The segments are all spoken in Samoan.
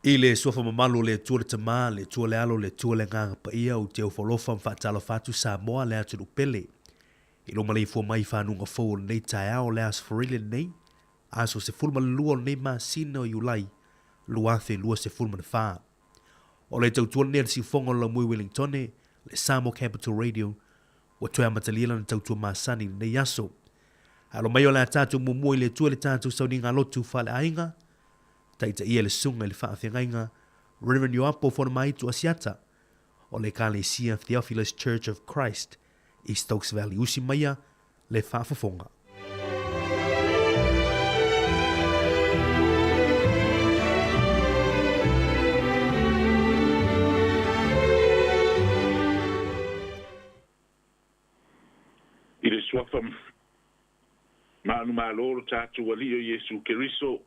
I le suafa mamalu o le Atua le Tama, le Atua le Alo, le Atua le Agaga Paia, ou te ofo alofa ma faatalofa atu Samoa le atunuu pele. I lou maleifua mai i fanuga fou o lenei taeao o le Aso Faraile lenei, aso 12 o lenei masina o Iulai 2024. O le tautua lenei a le siufofoga o le Laumui Wellingtone, le Samoa Capital Radio, ua toe amatalia lana tautua masani i lenei aso. Alo mai o le a tatou muamua i le Atua i le tatou sauniga lotu faaleaiga, taitaia e le Susuga i le Faafeagaiga Reverend Ioapo Fonomaitu Asiata o le Ekalesia Theophilus Church of Christ i Stokes Valley. Usi maia le faafofoga. I le suafa manumalo o lo tatou Alii o Iesu Keriso,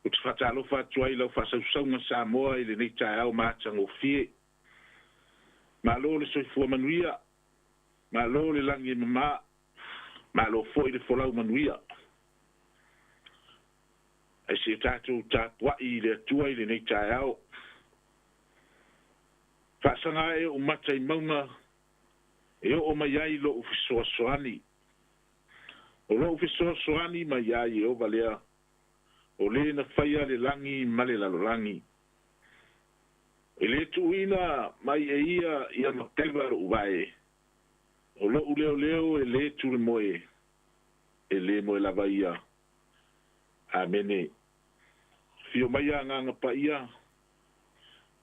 ou te faatalofa atu ai i lau faasausauga Samoa i lenei taeao matagofie. Malo le soifua manuia, malo le lagi e mama, malo foi le folau manuia. Ae se tatou tapuai i le Atua i lenei taeao. Faasaga ae ou mata i mauga e oo mai ai lo'u fesoasoani. O lo'u fesoasoani mai iā Ieova lea, o lē na faia le lagi ma le lalolagi. E lē tuuina mai e ia ia mapeva lo'u vae, o lo'u leoleo e lē tulemoe, e lē moe lava ia. Amene. Afio maia Agaga Paia,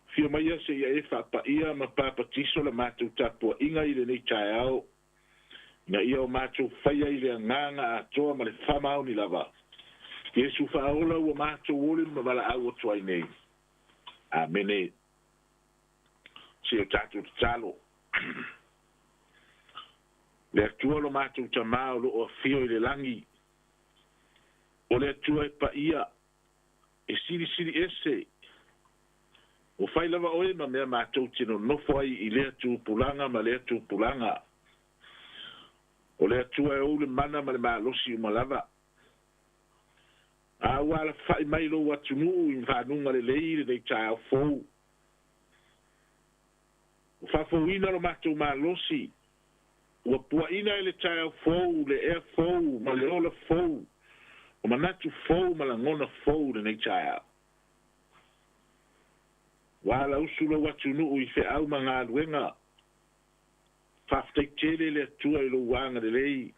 afio maia seia e faapaia ma papatiso la matou tapuaiga i lenei taeao, ina ia o matou faia i le agaga atoa ma le faamaoni lava. Iesu faaola ua matou ole ma valaau atu ai nei. Amene. Se o tatou tatalo. Le Atua lo matou Tamā o loo afio i le lagi, o le Atua e paia, e silisili ese, ua fai lava oe ma mea matou te nonofo ai i lea tupulaga ma lea tupulaga. O le Atua e ou le mana ma le malosi uma lava. A ua alafai mai lou atunuu i fanuga lelei i lenei taeao fou. Ua faafouina lo matou malosi, ua puaina e le taeao fou, le ea fou ma le ola fou, o manatu fou ma lagona fou lenei taeao. Ua alausu lou atunuu i feau ma galuega, faafetai tele le Atua i lou agalelei,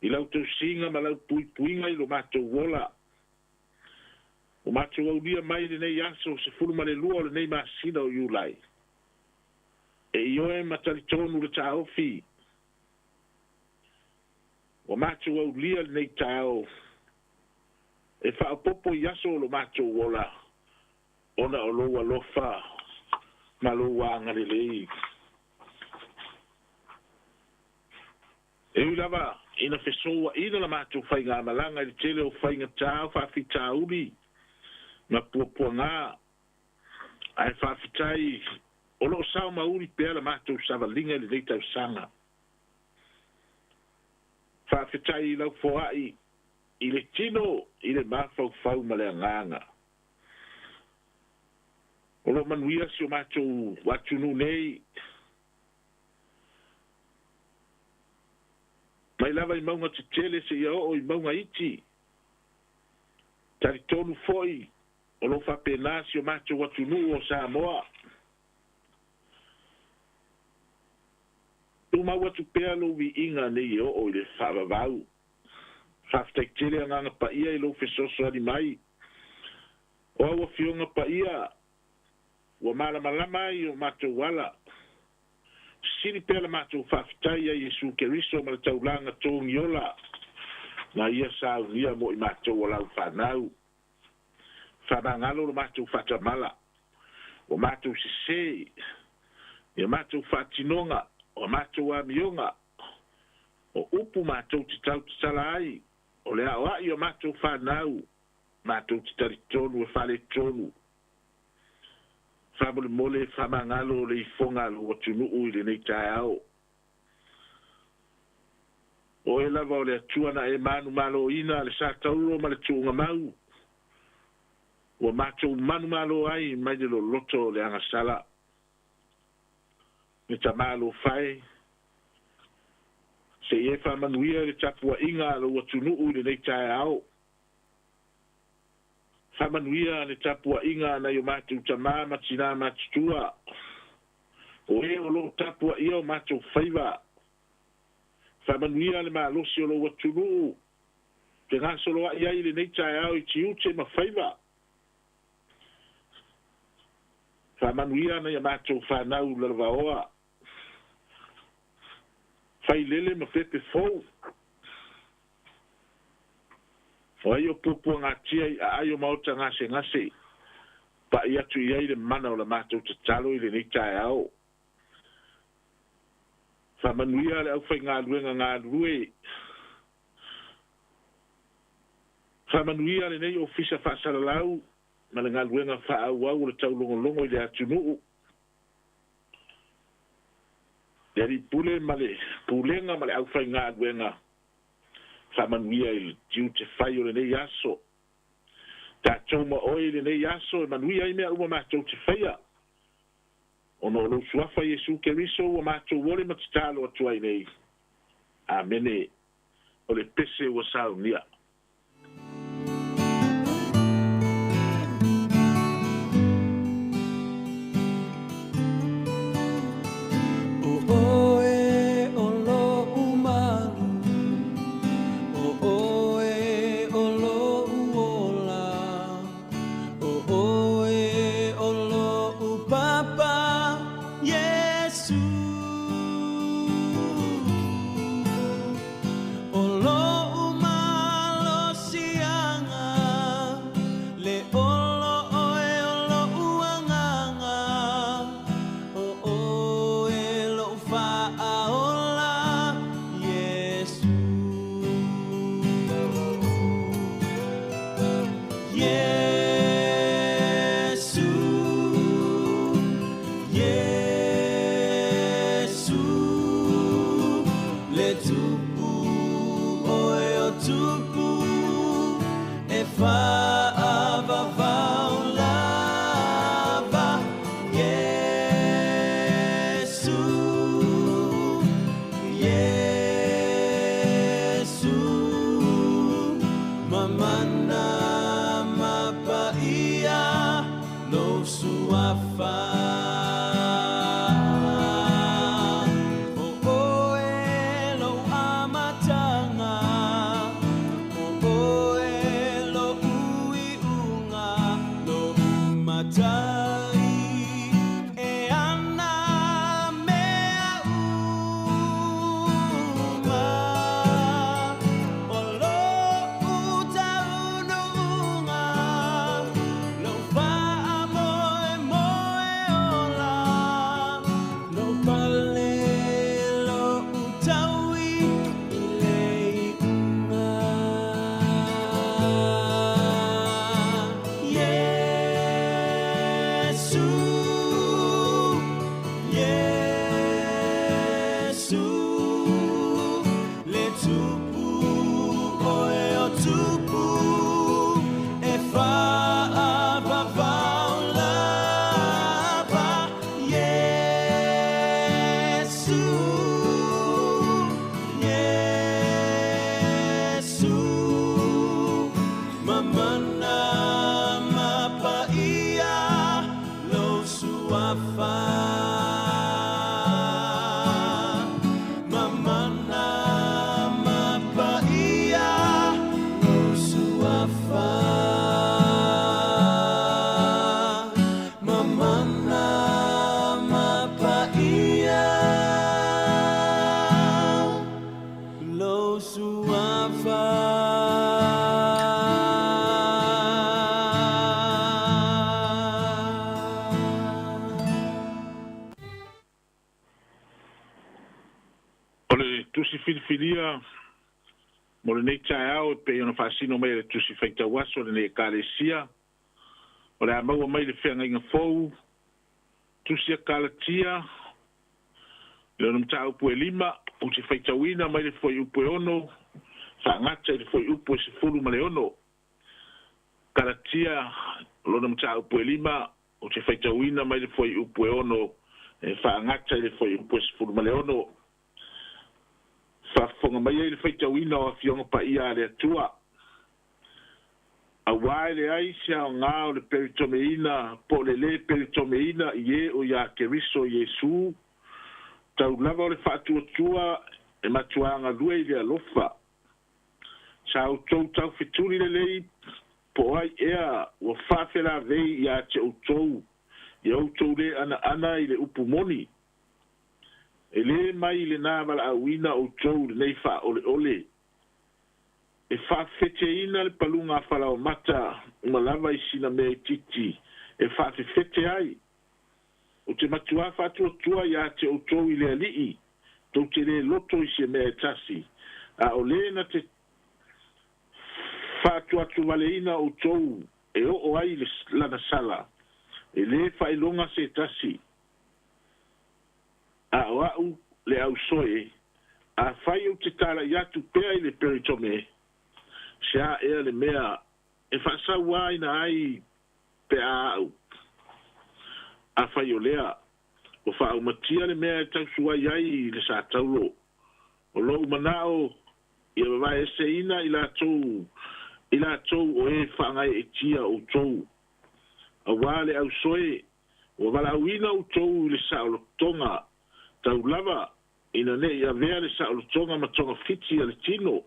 i lau tausiga ma lau puipuiga i lo matou ola. Ua matou aulia mai lenei aso 12 o lenei masina o Iulai. E ioe ma talitonu le taofi, ua matou aulia lenei taeao e faaopoopo i aso o lo matou ola, ona o lou alofa ma lou agalelei. E ui lava ina fesouaina la matou faigamalaga i le tele o faigatā o faafitauli ma puapuagā, ae faafetai o loo sao mauli pea la matou savaliga i lenei tausaga. Faafetai i lau foai i le tino, i le mafaufau ma le agaga. O loo manuia si o matou atunuu nei, mai lava i mauga tetele seia oo i mauga iti. Talitonu foi o loo faapena si o matou atunuu o Samoa. Tumau atu pea lou viiga nei e oo i le faavavau. Faafetai tele Agaga Paia i lou fesoasoani mai. O au afioga paia ua malamalama ai o matou ala. Sili pea la matou faafetai ia Iesu Keriso ma le taulaga togiola na ia saunia mo i matou o lau fanau. Faamagalo lo matou faatamala, ua matou sesē ia matou faatinoga, o matou amioga, o upu matou te tautatala ai, o le aoai o matou fanau, matou te talitonu e faaletonu. Faamolemole faamagalo le ifoga a lou atunuu i lenei taeao. O oe lava o le Atua na e manumaloina le sa taulo ma le tuugamau. Ua matou manumalo ai mai le loloto o le agasala. Le Tamā alofa e, se i e faamanuia i le tapuaiga a lou atunuu i lenei taeao. Faamanuia le tapuaiga a nai o matou tamā ma tinā matutua, o e o lo o tapuaia o matou faiva. Faamanuia le malosi o lou atunuu, fegasoloai ai i lenei taeao i tiute ma faiva. Faamanuia nai a matou fanau lalovaoa, failele ma pepe fou. O ai o puapuagatia i aai o maota gasegase, pa'i atu i ai le mana o la matou tatalo i lenei taeao. Faamanuia le aufaigaluega galulue. Faamanuia lenei ofisa faasalalau ma le galuega faaauau o le taulogologo i le atunuu. Le Alii Pule ma le Pulega ma le aufaigaluega, faamanuia i le tiute fai o lenei aso. Tatou ma oe i lenei aso e manuia ai mea uma matou te faia. Ona o lou suafa Iesu Keriso ua matou ole ma tatalo atu ai nei. Amene. O le pese ua saunia. O oe o lo'u malu, o oe o lo'u ola, o oe o lo'u papa, Iesu. O lo'u malosiaga, le olo oe o lo'u agaga, o oe lo'u fa'aola, Iesu. Iesu, Iesu, le tupu oe o tupu, e fa'avavau lava. Iesu, Iesu, mamana mapaia lou suafa. O oe lou amataga, o oe lo'u iuga, lou matai e ana mea uma. O lo'u taunuuga, lou faamoemoe ola, lou pale lo'u taui i le iuga. Iesu, Iesu, le tupu oe o tupu, e fa'avavau lava. Iesu, Iesu, mamana mapaia lou suafa. Mamana mapaia lou suafa. Mamana mapaia lou suafa. O le tusi filifilia mo lenei taeao e pei ona faasino mai e le tusi faitauaso o lenei ekalesia, o le a maua mai le feagaiga fou, tusi a Kalatia, le ona mataupu e 5, ou te faitauina mai le fuaiupu e 6, faagata i le fuaiupu e 16. Kalatia lona mataupu e 5, ou te faitauina mai le fuaiupu e 6 e faagata i le fuaiupu e 16. Faafofoga mai ai le faitauina o afioga paia a le Atua. Auā e leai se aogā o le peritomeina po o le lē peritomeina i e o iā Keriso Iesu, tau lava o le faatuatua e matuā galue i le alofa. Sa outou taufetuli lelei po o ai ea ua faafelavei iā te outou, ia outou lē anaana i le upu moni. E lē mai i lenā valaauina outou i lenei faaoleole. E faafefeteina le paluga a falaoamata uma lava i sina mea itiiti e faafefete ai. Ou te matuā faatuatua iā te outou i le Alii, tou te lē loto i se mea e tasi, a o lē na te faatuatuvaleina outou e oo ai lana sala, e lē faailoga se tasi. A o a'u le ausoe, afai ou te tala'i atu pea i le peritome, se a ea le mea e faasauāina ai pe a a'u? Afai o lea, ua faaumatia le mea e tausuai ai le sa taulo. O lo'u mana'o ia vavaeeseina i latou i latou o e faagaeetia outou. Auā le ausoe, ua valaauina outou i le saolotoga, tau lava ina ne'i avea le saolotoga ma togafiti a le tino,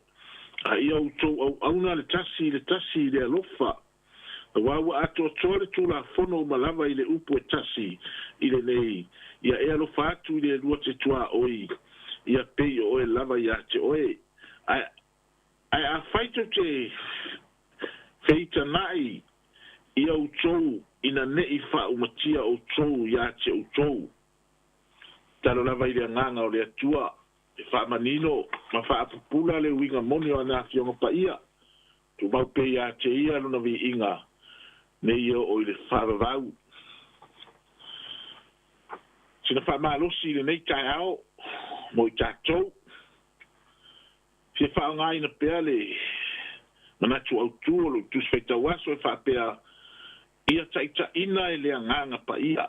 a ia outou auauna le tasi i le tasi i le alofa. Auā ua atoatoa le Tulafono uma lava i le upu e tasi i lenei, Ia e alofa atu i le lua te tuaoi, ia pei o oe lava iā te oe. Ae, ae afai tou te feitana'i ia outou ina ne'i faaumatia outou iā te outou. Talo lava i le Agaga o le Atua e faamanino ma faapupula le uiga moni o ana Afioga Paia, tumau pea iā te Ia lona viiga, nei e oo i le faavavau. Sina faamalosi i lenei taeao mo i tatou. Fia faaaogaina pea le manatu autū o lou Tusi Faitau Aso e faapea, Ia taitaiina e le Agaga Paia.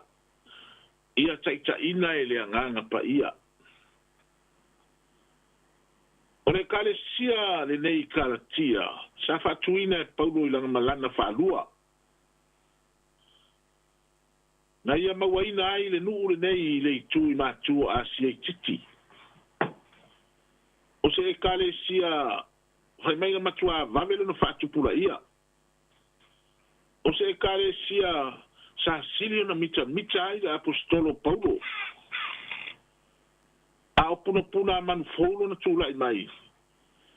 Ia taitaiina e le Agaga Paia. O le Ekalesia lenei i Kalatia sa faatuina e Paulo i lana malana faalua. Na ia mauaina ai le nuu lenei i le itu i matu o Asia itiiti. O se Ekalesia fai mai na matuā vave lona faatupulaia. O se Ekalesia sa sili ona mitamita ai le Aposetolo o Paulo. A o punapuna a manu fou lona tulai mai.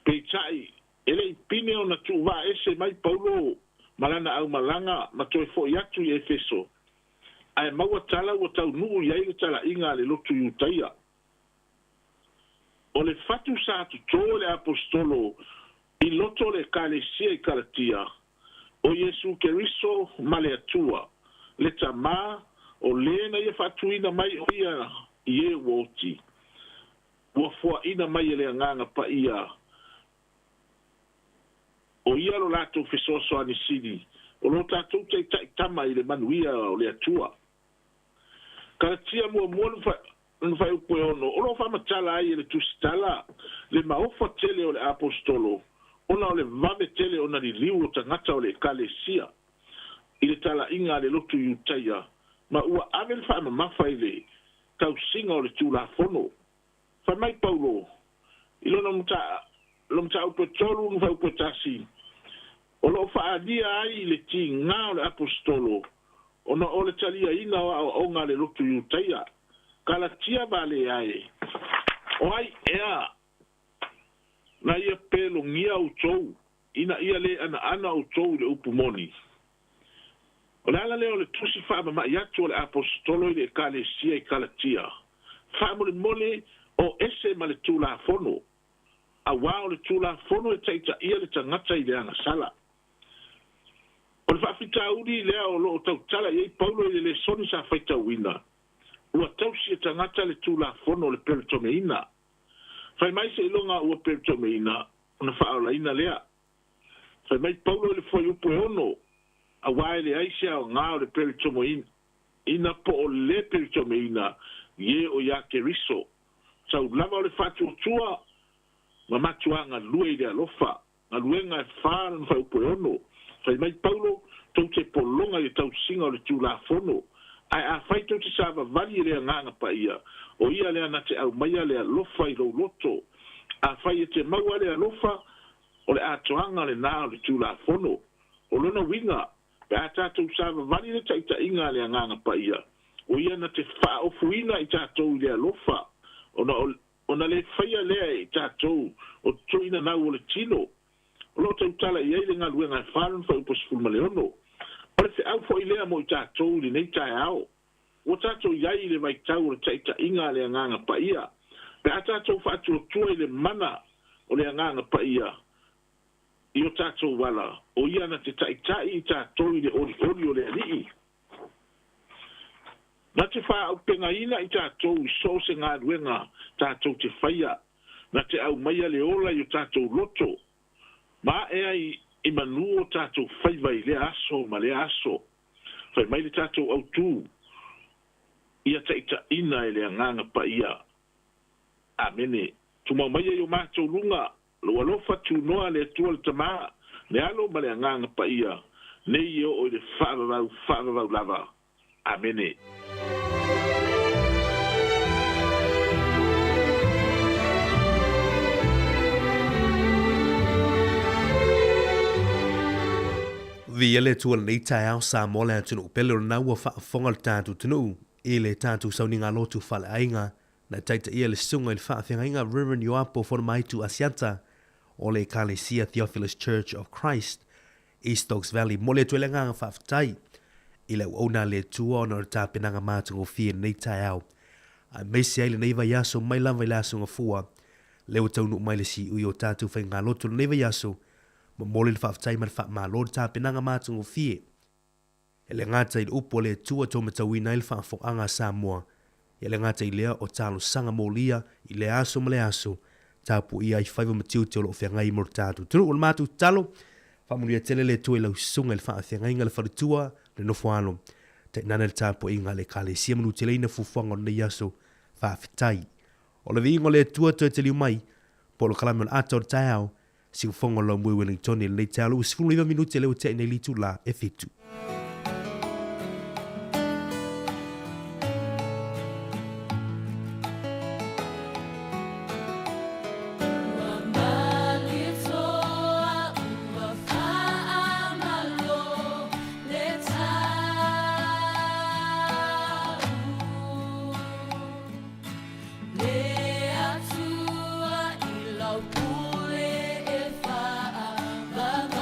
Peitai, e le i pine ona tuuvaa ese mai Paulo ma lana aumalaga ma toe fo'i atu i Efeso, ae maua tala ua taunuu i ai le talaiga a le lotu Iutaia. O le fatu sa totō e le Aposetolo i loto o le Ekalesia i Kalatia, o Iesu Keriso ma le Atua, le Tamā, o lē na ia faatuina mai o ia i e ua oti, ua foaina mai e le Agaga Paia, o ia lo latou fesoasoani sili, o lo tatou Taitai Tama i le manuia o le Atua. Kalatia muamua lona fuaiupu e 6, o lo o faamatala ai e le Tusitala le maofa tele o le Aposetolo ona o le vave tele ona liliu o tagata o le Ekalesia i le talaiga a le lotu Iutaia ma ua ave le faamamafa i le tausiga o le Tulafono. Fai mai Paulo i lona mataupu e 3 lona fuaiupu e 1, o lo o faaalia ai le tigā o le Aposetolo ona o le taliaina o aoaoga a le lotu Iutaia. Kalatia vale ae, o ai ea na ia pelogia outou ina ia lē anaana outou i le upu moni? O le ala lea o le tusi faamama'i atu a le Aposetolo i le Ekalesia i Kalatia, faamolemole o ese ma le Tulafono, auā o le Tulafono e taitaia le tagata i le agasala. O le faafitauli lea o lo o tautala i ai Paulo i le lesoni sa faitauina, ua tausi e tagata le Tulafono o le peritomeina. Fai mai seiloga ua peritomeina ona faaolaina lea. Fai mai Paulo i le fuaiupu e 6, Auā e leai se aogā o le peritomoina po o le peritomeina i e o iā Keriso. Sau lava o le faatuatua ma matuā galue i le alofa. Galuega e fa lona fuaiupu e ono. Fai mai Paulo, Tou te pologa i le tausiga o le Tulafono, ae afai tou te savavali i le Agaga Paia, o Ia lea na te aumaia le alofa i lou loto. Afai e te maua le alofa, o le atoaga lenā o le Tulafono. O lona uiga, pe a tatou savavali le taitaiga a le Agaga Paia, o Ia na te faaofuina i tatou i le alofa, ona o, ona le faia lea e i tatou o tuuina nau o le tino. O lo o tautala i ai le galuega e fa lona fuaiupu 16. O le feau foi lea mo i tatou i lenei taeao. Ua tatou i ai i le vaitau o le taitaiga a le Agaga Paia. Pe a tatou faatuatua i le mana o le Agaga Paia i o tatou ala, o Ia na te taitai i tatou i le olioli o le Alii. Na te faaaupegaina i tatou i so o se galuega tatou te faia, na te aumaia le ola i o tatou loto, ma ae ai i manu o tatou faiva i lea aso ma lea aso. Fai mai le tatou autū, Ia taitaiina e le Agaga Paia. Amene. Tumau maia i o matou luga Lou alofa tunoa le Atua le Tama, le Alo ma le Agaga Paia, nei e oo i le faavavau faavavau lava. Amene. Viia le Atua i lenei taeao Samoa le atunuu pele o lena ua faafofoga le tatou atunuu i le tatou sauniga lotu faaleaiga Na taitaia le susuga i le faafeagaiga Rev. Ioapo Fonomaitu Asiata o le Ekalesia Theophilus Church of Christ, East Stokes Valley. Momoli atu ai le agaga faafetai i le auauna a le Atua ona o le tapenaga matagofie i lenei taeao, aemaise ai lenei vaiaso mai lava i le Aso Gafua lea ua taunuu mai le siui o tatou faigalotu i lenei vaiaso. Momoli le faafetai ma le faamalo i le tapenaga matagofie. E le gata i le upu a le Atua tou matauina ai le faafofoga a Samoa, ia le gata i lea o talosaga molia i lea aso ma lea aso, tapuaia ai faiva ma tiute o lo o feagai mo le tatou atunuu. O le matou tatalo, faamanuia tele le Atua i lau susuga i le faafeagaiga, le faletua, le nofoalo, tainane le tapuaiga a le Ekalesia manuteleina fuafuaga o lenei aso. Faafetai. O le viiga o le Atua toe taliu mai, po o le kalame o le ata o le taeao, Siufogo Laumui Wellingtoni i lenei taeao ua 19 minute lea ua tea nei le itula e fitu. Le Atua i lau pule e faavavau.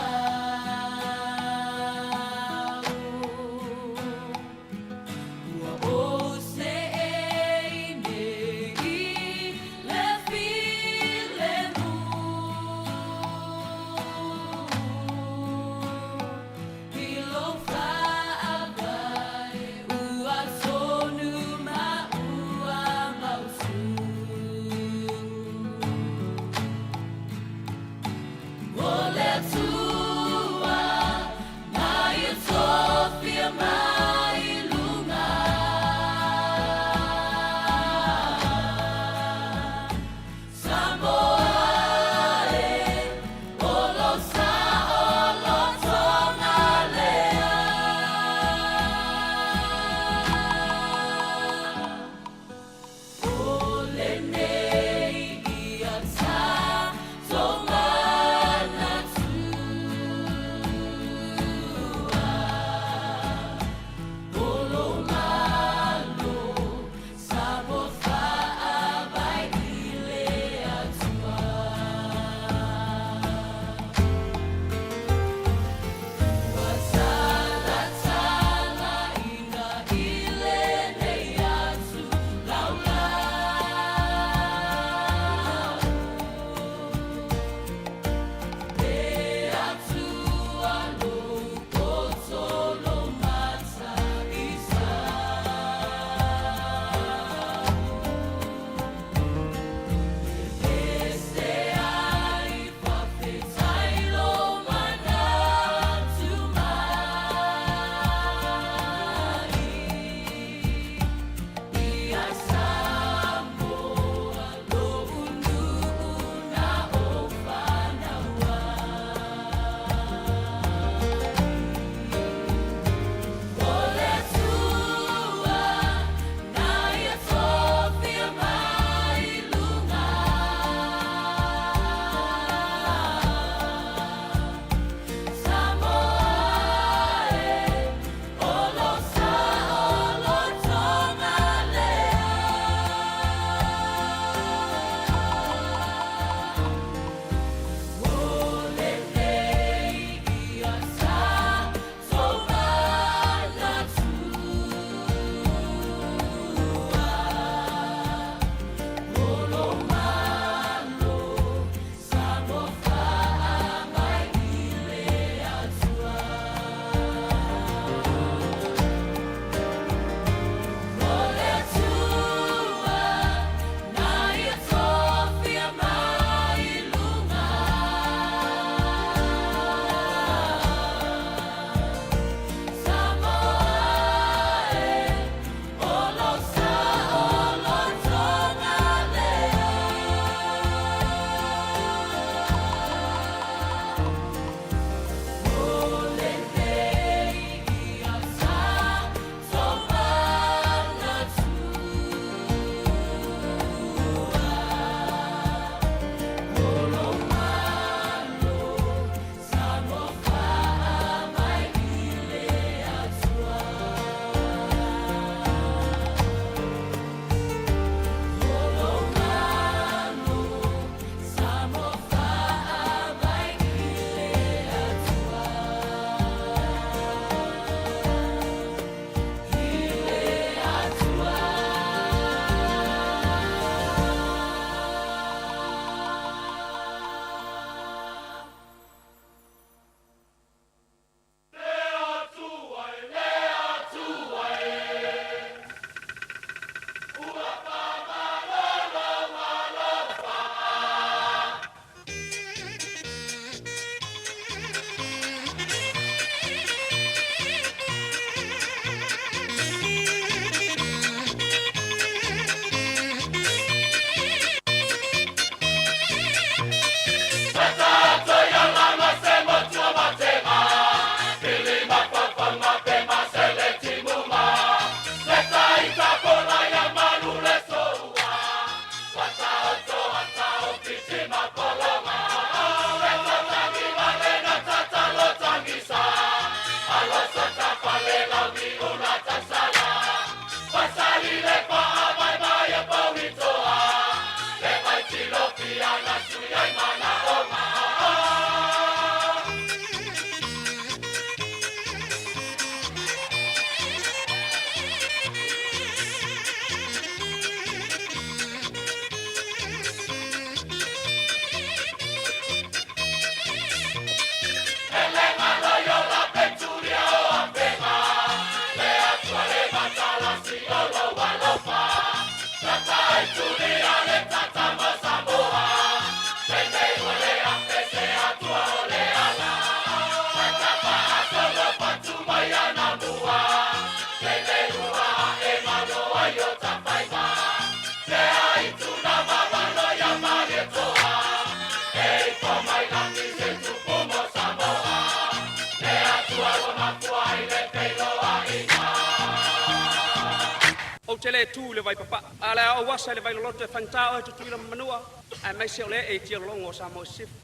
Ou te le tu i le vaipapaa, a o le a ou asa i le vailoloto e faigata oe Tutuila ma Manua, aemaise o le ee i tialologo o Samoa i Sisifo.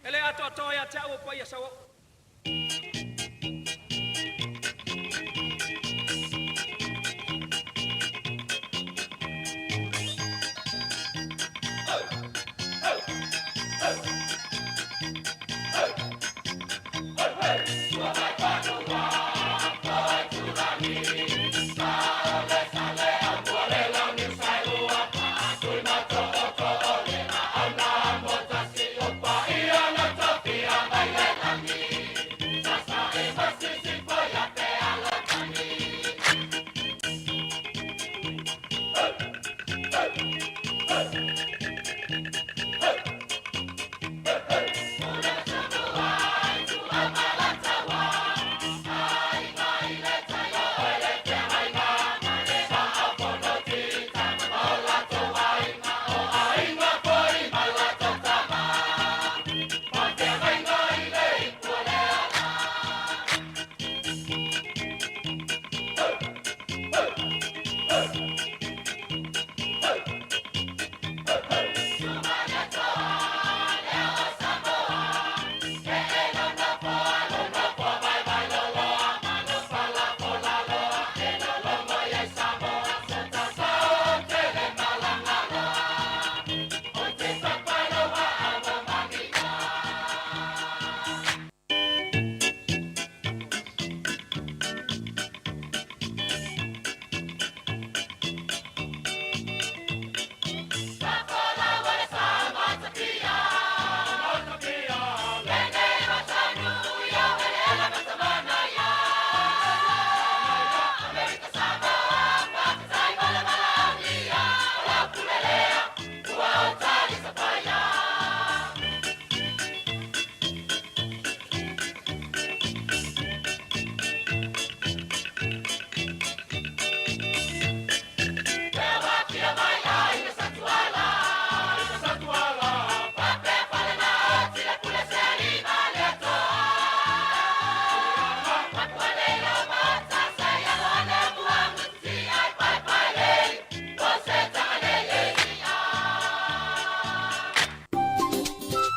E le atoatoa ia te au o paia sauoo.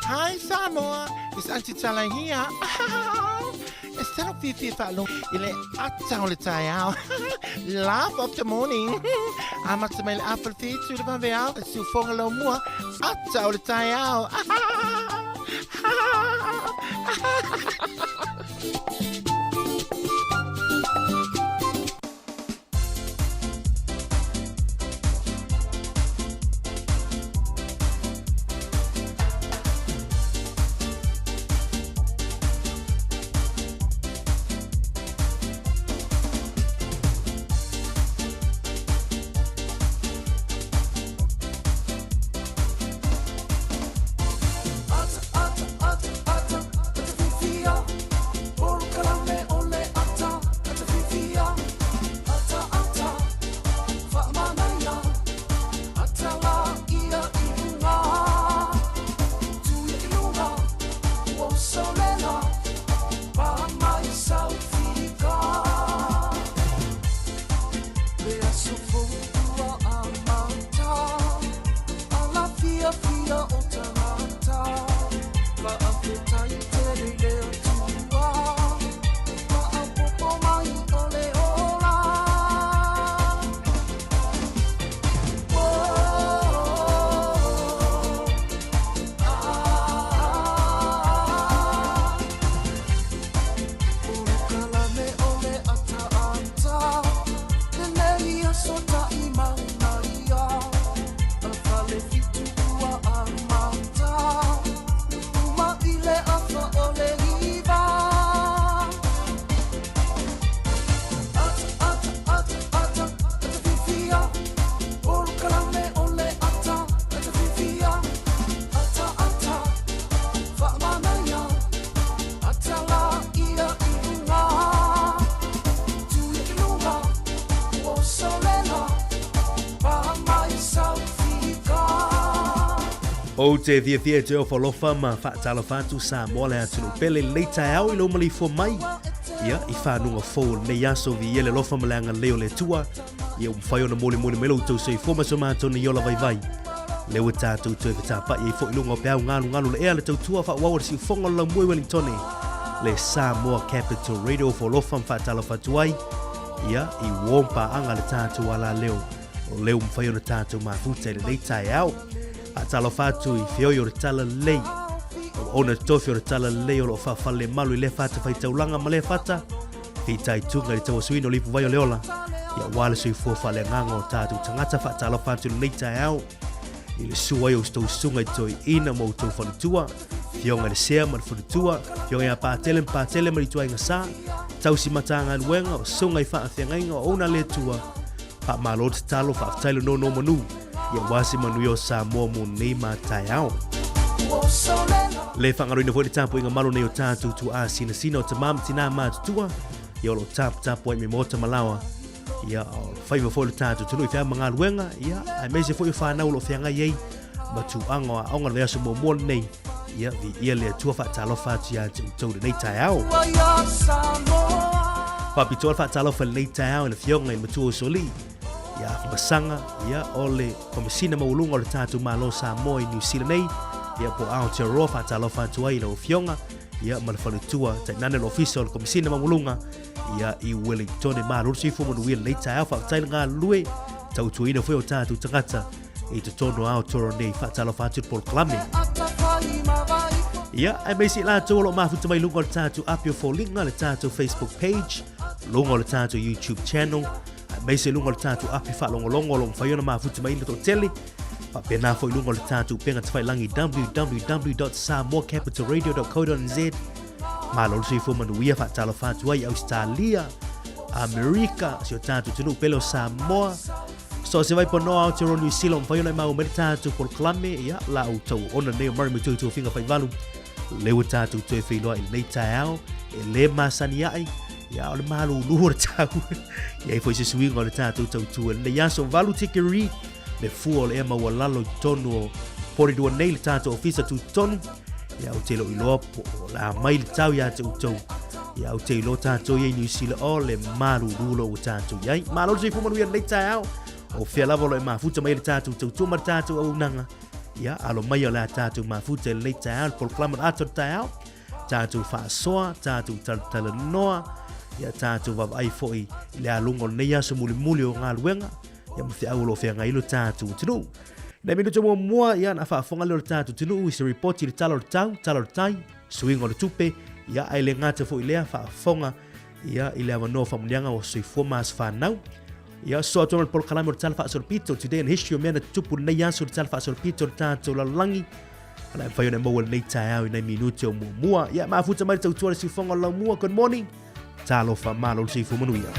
Hi Samoa, it's Auntie Tala here. E tino fiafia faalogo i le ata o le taeao. Laugh of the morning. Amata mai le afa le fitu i le vaveao, e siufoga lau mua, ata o le taeao. Ata, ata, ata, ata, ata fifi Ou te fiafia e te ofo ma faatalofa atu Samoa le atunuu pele i lenei taeao i lou maleifua mai ia i fanuga fou o lenei aso viia le alofa ma le agalelei o le Atua ia ua mafai ona molimoli mai lo outou soifua ma so matou nei ola vaivai lea ua tatou toe fetapa'i ai foi i luga o peau galugalu le ea le tautua faaauau a le siufofoga o le laumua i Wellingtone le Samoa Capital Radio ofo alofa ma faatalofa atu ai ia i uō ma paaga le tatou alaleo o lea ua mafai ona tatou mafuta i lenei taeao. Faatalofa atu i feoi o le Talalelei, o ona tofi o le Talalelei o lo o faafalelemalu i lea fatafaitaulaga ma lea fata, fitaituga i le tauasuina o le ipuvai o le ola, ia aua le soifua faaleagaga o tatou tagata. Faatalofa atu i lenei taeao i le susu ai o outou susuga i toeaiina ma outou faletua, Afioga i le Sea ma le faletua, Afioga ia Patele ma Patele ma le ituaiga sa, tausi matagaluega, o susuga i faafeagaiga o auauna a le Atua, Faamalo tatalo, faafetai le nonomanu, ia aua se manuia o Samoa mo nei ma taeao. Le faagaloina foi le tapuaiga malo nei o tatou tuaa sinasina o tamā ma tinā matutua, ia o lo o taputapuai mai maota ma laoa, ia o faiva foi le tatou atunuu i feau ma galuega, ia aemaise foi o fanau o lo o feagai ai ma tūaga o aoga le vaiaso muamua lenei, ia viia le Atua faatalofa atu ia te outou i lenei taeao. Faapitoa le faatalofa i lenei taeao i le Afioga i le Matua Usoalii, ia Afamasaga, ia o le Komesina Maualuga o le tatou Malo Samoa i Niu Sila nei, ia po o Aotearoa faatalofa atu ai i lau Afioga, ia ma le faletua tainane le Ofisa o le Komesina Maualuga, ia i Wellington. Malo le soifua manuia i lenei taeao, faafetai le galulue, tautuaina foi o tatou tagata i totonu o Aotearoa nei, faatalofa atu i le polokalame. Ia, aemaise i latou o lo o mafuta mai luga o le tatou api o foliga, le tatou Facebook page, luga o le tatou YouTube channel, aemaise luga o le tatou api faalogologo o lo o mafai ona mafuta mai le toatele, faapena foi luga o le tatou upega tafailagi www.samoacapitalradio.co.nz. Malo le soifua manuia, faatalofa atu ai i Ausetalia, Amerika, si o tatou atunuu pele o Samoa, So se vai ponoa Aotearoa Niu Sila o mafai ona e maua mai le tatou polokalame, ia, la outou ona nei o Murray Mutui Tuafiga Faivalu, lea ua tatou toe feiloai i lenei taeao, e le masani ai, ia, o le malulu o le tau, i ai foi se suiga o le tatou tautua i lenei aso, 8 tikeri, le fua o le ea maualalo i totonu o Porirua nei le tatou ofisa tutotonu, ia, ou te le o iloa po o le a mai le tau ia te outou, ia, ou te iloa tatou ia i Niu Sila o le malulu lo ua tatou i ai. Malo le soifua manuia i lenei taeao, o fea lava o lo o e mafuta mai ai le tatou tautua ma le tatou auaunaga, ia, alo mai o le a tatou mafuta i lenei taeao, le polokalame o le ata o le taeao, tatou faasoa, tatou talatalanoa, ia tatou vaavaai foi i le aluga o lenei aso mulimuli o galuega, ia ma feau o lo o feagai ai lo tatou atunuu. Nei minuta muamua, ia, na faafofoga lea o le tatou atunuu i se ripoti i le tala o le tau, tala o le tai, suiga o le tupe, ia, ae le gata foi i lea, faafofoga, ia, i le avanoa o faamanuiaga o soifua ma aso fanau. Ia, soa atu ai ma le polokalame o le Tala Faasolopito, Today in History, o mea na tutupu i lenei aso i le Tala Faasolopito o le tatou lalolagi. O le a mafai ona e maua i lenei taeao i nai minute o muamua. Ia, mafuta mai le tautua le siufofoga o le laumua. Good morning. Talofa, malo le soifua manuia.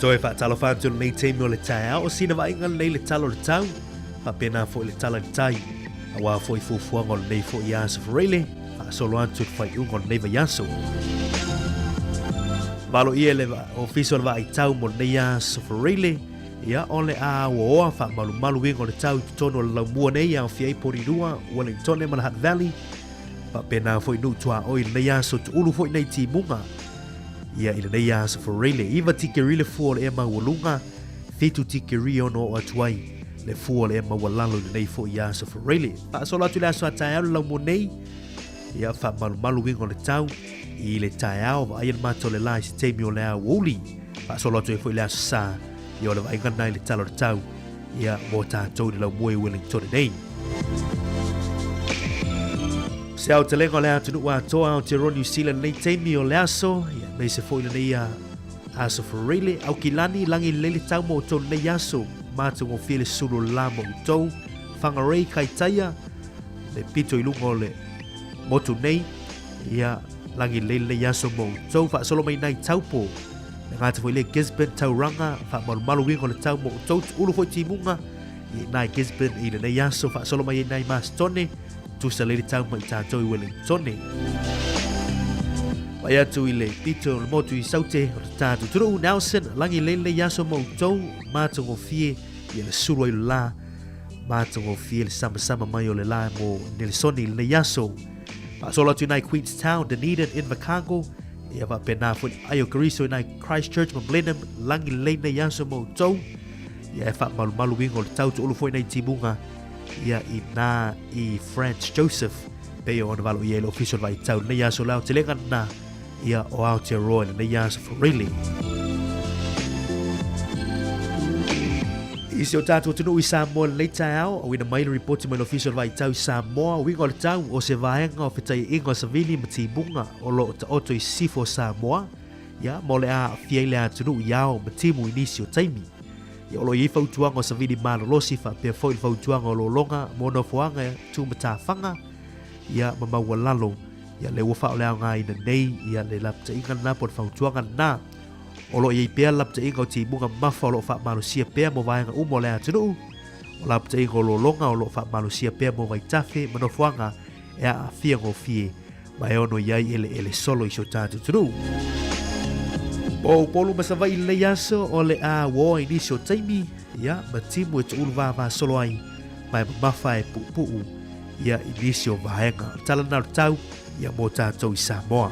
Toe faatalofa atu lenei taimi o le taeao o sina vaaiga lenei le tala o le tau faapena foi le tala i le tai aua foi fuafuaga o lenei foi aso Fereile faasolo atu i le faaiuga o lenei vaiaso. Valoia le ofisa o le vaai tau mo lenei aso Fereile ia o le a uaoa faamalumalu uiga o le tau i totonu o le laumua nei e aofia ai Porirua, Wellingtone ma le Hutt Valley. Faapena foi nuu tuaoi i lenei aso tuulu foi nei timuga. Ia i lenei aso Fereile, 9 tikeri le fua o le ea maualuga, 7 tikeri e ono oo atu ai le fua o le ea maualalo i lenei foi aso Fereile. Faasolo atu i le aso a taeao le laumua nei, ia faamalumalu uiga o le tau i le taeao, vaaia le mata o le la i se taimi o le aoauli. Faasolo atu ai foi le aso Sa, ia o le vaaiga lena i le tala o le tau, ia mo tatou i le laumua i Wellington nei. Se aotelega o le atunuu atoa Aotearoa New Zealand nei taimi o le aso, ia aemaise foi lenei aso Fereile, Aukilani, lagi lelei le tau mo outou lenei aso, matagofie le sulu o le la mo outou, Whangarei, Kaitaia, le pito i luga o le motu nei, ia lagi lelei lenei aso mo outou, faasolo mai nai Taupo, le gata foi le Gisborne, Tauranga, faamalumalu uiga o le tau mo outou, tuulu foi timuga, i nai Gisborne i lenei aso, faasolo mai ai nai Marston, tusa lelei le tau mai tatou i Wellington. Vai atu i le pito o le motu i Saute o le tatou atunuu, Nelson, lagi lelei lenei aso mo outou, matagofie ia le sulu ai o le la, matagofie le samasama mai o le la mo Nelsoni i lenei aso. Faasolo atu i nai Queenstown, Dunedin, Invercargill, ia faapena foi le ai o Keriso i nai Christchurch ma Blenheim, lagi lelei lenei aso mo outou, ia e faamalumalu uiga o le tau tuulu foi nai timuga ia i nā i Franz Joseph pei ona valoia i le ofisa o le vaitau lenei aso le aotelega lena ia o Aotearoa i lenei aso Fereile. I si o tatou atunuu i Samoa lenei taeao, auina mai le ripoti mai le ofisa o le vaitau i Samoa, uiga o le tau o se vaega o fetaiaiga o savili ma timuga o lo o taoto i sisifo o Samoa, ia, ma o le a aafia ai le atunuu i ao ma timu i nisi o taimi. Ia, o lo o i ai fautuaga o savili malolosi faapea foi le fautuaga o lologa mo nofoaga tumatafaga, ia, ma maualalo, ia, lea ua faaoleaogaina nei, ia, le lapataiga lena po o le fautuaga lena. O lo o i ai pea le lapataiga o timuga mamafa o lo o faamalosia pea mo vaega uma o le atunuu, o lapataiga o lologa o lo o faamalosia pea mo vaitafe ma nofoaga e aafia gofie ma e ono i ai eleele solo i si o tatou atunuu. Mo Upolu ma Savaii i lenei aso, o le a uoa i nisi o taimi, ia, ma timu e tuulu vavasolo ai, ma e mamafa e puupuu, ia, i nisi o vaega. O le tala lena o le tau, ia, mo tatou i Samoa.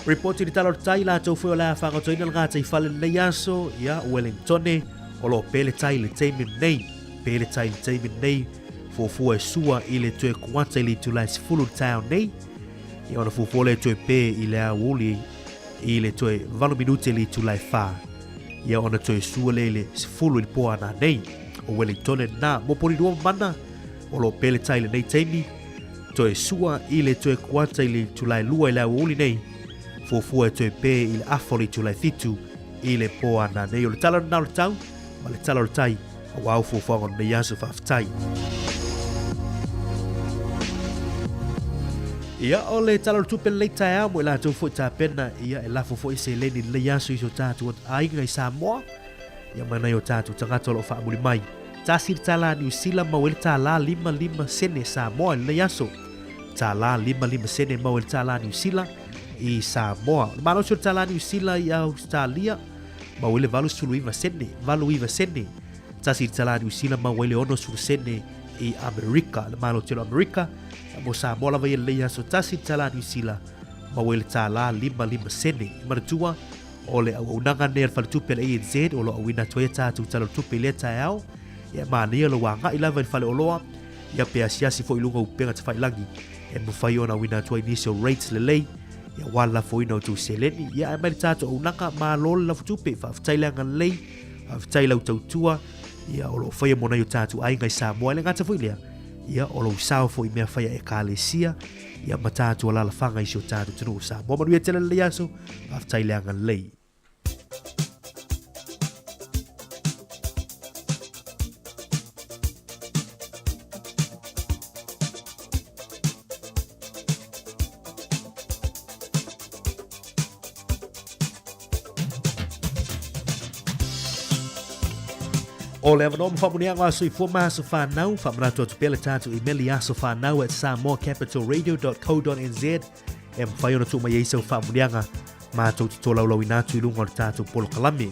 Ripoti i le tala o le tai, latou foi o le a fagatoina le gataifale i lenei aso, ia, Wellingtone, o lo o pē le tai i le taimi lenei, pē le tai i le taimi lenei, fuafua e sua i le toe kuata i le itula e 10 i le taeao nei, ia ona fuafua lea e toe pē i le aoauli i le toe 8 minute i le itula e 4, ia ona toe sua lea i le 10 i le po a nanei. O Wellingtone lena, mo Porirua ma Mana, o lo o pē le tai i lenei taimi, toe sua i le toe kuata i le itula e 2 i le aoauli nei, fuafua e toe pē i le afa o le itula e 7 i le po a nanei. O le tala lena o le tau ma le tala o le tai aua au fuafuaga o lenei aso. Faafetai. Ia, o le Tala o le Tupe lenei taeao mo i latou foi tapena, ia, e lafo foi seleni i lenei aso i so tatou aiga i Samoa, ia ma nai o tatou tagata o lo o faamuli mai. $1 Niu Sila maua ai le $1.55 Samoa i lenei aso. $1.55 maua ai le $1 Niu Sila i Samoa. O le malosi o le $1 Niu Sila i Ausetalia, maua ai le 89 sene, 89 sene. $1 Niu Sila maua ai le 60 sene i Amerika, le Malo tele o Amerika. Mo Samoa lava ia lenei aso, $1 Niu Sila maua ai le $1.55 sene. E manatua, o le auaunaga lenei a le faletupe a le ANZ o lo o auina atu ai a tatou Tala o le Tupe i lea taeao. Ia e manaia lou agai lava i le faleoloa, ia pe asiasi foi i luga o upega tafailagi e mafai ona auina atu ai nisi o rates lelei, ia aua le lafoina o tou seleni. Ia ae mai le tatou auaunaga, malo le lafotupe, faafetai le agalelei, faafetai i lau tautua, ia o lo o faia mo nai o tatou aiga i Samoa. E le gata foi i lea, ia o lou sao foi i mea fai a Ekalesia, ia ma tatou alaalafaga i si o tatou atunuu o Samoa. Manuia tele lenei aso, faafetai le agalelei. O le avanoa ma faamuniaga o aso soifua ma aso fanau, faamanatu atu pea le tatou email i asofanau@samoacapitalradio.co.nz e mafai ona tuu mai ai sau faamuniaga matou te tolaulauina atu i luga o le tatou polokalame.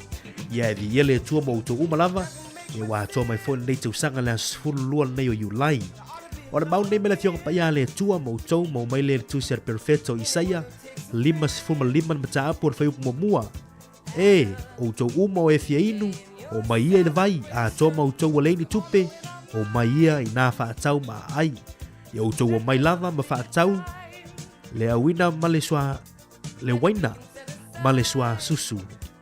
Ia e viia le Atua ma outou uma lava, e ua atoa mai foi lenei tausaga le aso 12 lenei o Iulai. O le mau lenei me le Afioga Paia a le Atua ma outou, maua mai lea i le tusi a le Perofeta o Isaia, 55 le mataupu o le fuaiupu muamua. E, outou uma o e fia inu, o mai ia i le vai, atoa ma outou ua leai ni tupe, o mai ia i nā faatau ma aai. Ia outou o mai lava ma faatau le auina ma le sua le uaina ma le sua susu,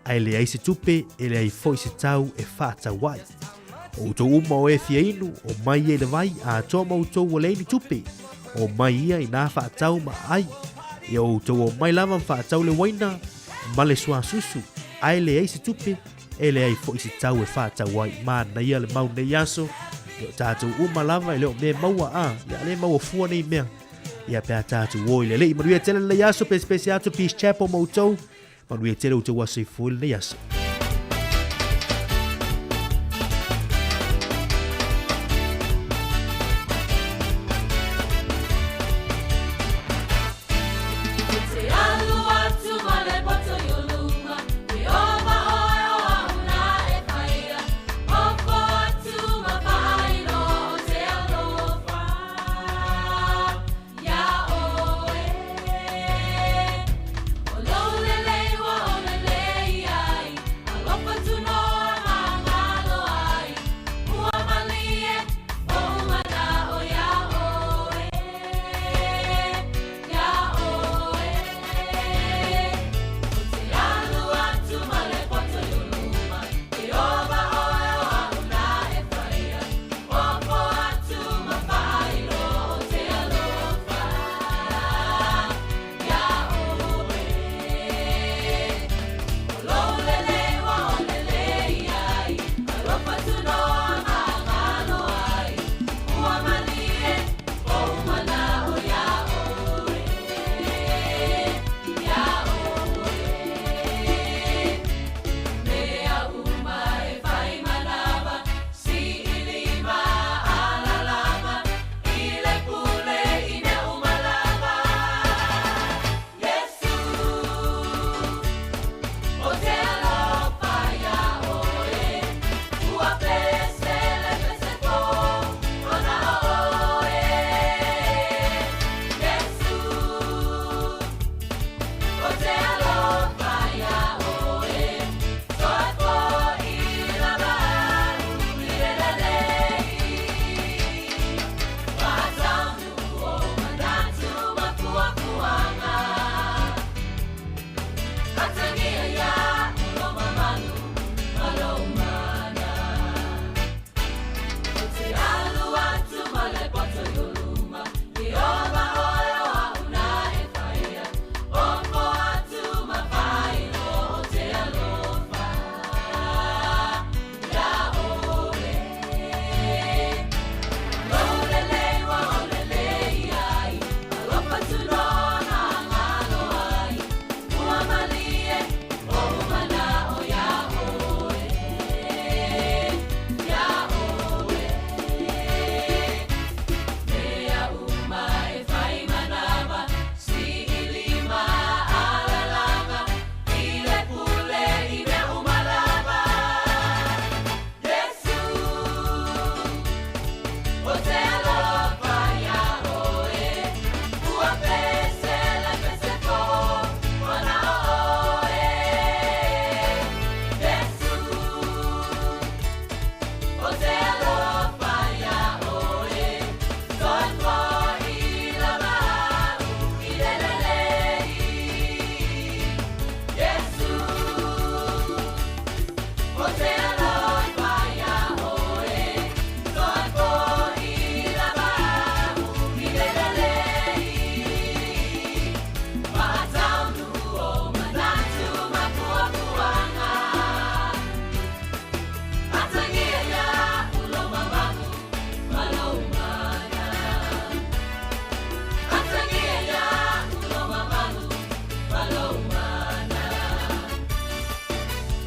ae leai se tupe, e leai foi se tau e faatau ai. O outou uma o e fia inu, o mai ia i le vai, atoa ma outou ua leai ni tupe, o mai ia i nā faatau ma aai. Ia outou o mai lava ma faatau le uaina ma le sua susu, ae leai se tupe, e leai foi se tau e faatau ai. Manaia le mau nei aso, e o tatou uma lava e le o mea maua a, ia le maua fua nei mea. Ia pe a tatou o i le Alii. Manuia tele lenei aso, pesepese atu Peace Chapel ma outou. Manuia tele outou aso soifua i lenei aso.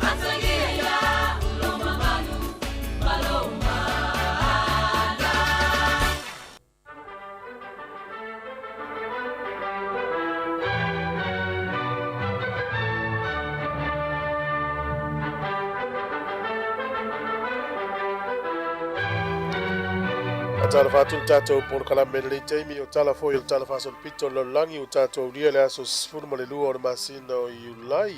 Atagia ia'u lou mamalu ma lou mana. Faatalofa atu le tatou polokalame i lenei taimi, o tala foi o le Tala Faasolopito o le Lalolagi ua tatou aulia le aso 12 o le masina o Iulai.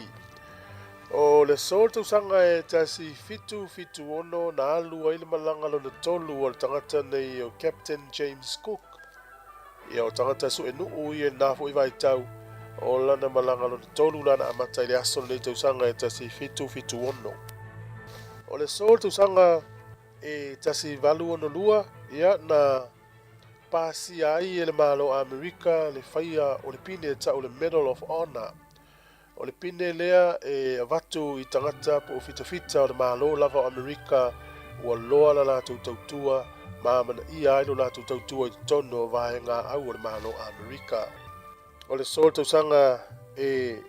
O le aso o le tausaga e 1776 na alu ai le malaga lona tolu a le tagata nei o Captain James Cook. Ia o tagata suenuu ia i lena foi vaitau, o lana malaga lona tolu la na amata i le aso lenei tausaga e 1776. O le aso o le tausaga e 1862, ia na pasia ai e le Malo o Amerika le faia o le pine e tau le Medal of Honor. O le pine lea e avatu i tagata po o fitafita o le Malo lava o Amerika ua loa la latou tautua ma amanaia ai lo latou tautua i totonu o vaega au o le Malo o Amerika. O le aso o le tausaga e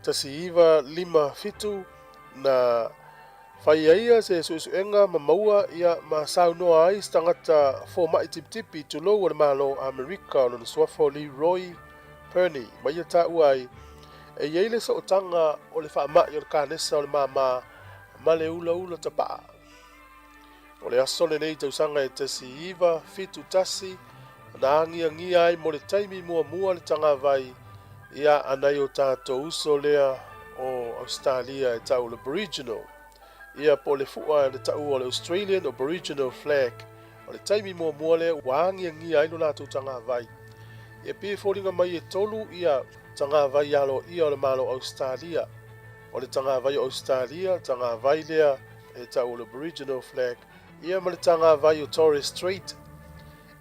1957 na fai ai se suesuega ma maua ia ma saunoa ai se tagata fomai tipitipi tulou o le Malo o Amerika o lona suafa o Leroy Perny ma ia taua ai e i ai le sootaga o le faamai o le kanesa o le māmā ma le ulaula tapaa. O le aso lenei tausaga e 1971 na agiagia ai mo le taimi muamua le tagavai ia a nai o tatou uso lea o Ausetalia e tau o le Aboriginal ia po o le fua le taua o le Australian Aboriginal Flag. O le taimi muamua lea ua agiagia ai lo latou tagavai. E pei e foliga mai e tolu ia tagavai aloaia o le Malo o Ausetalia. O le tagavai o Ausetalia, le tagavai lea e tau o le Aboriginal Flag, ia ma le tagavai o Torres Strait.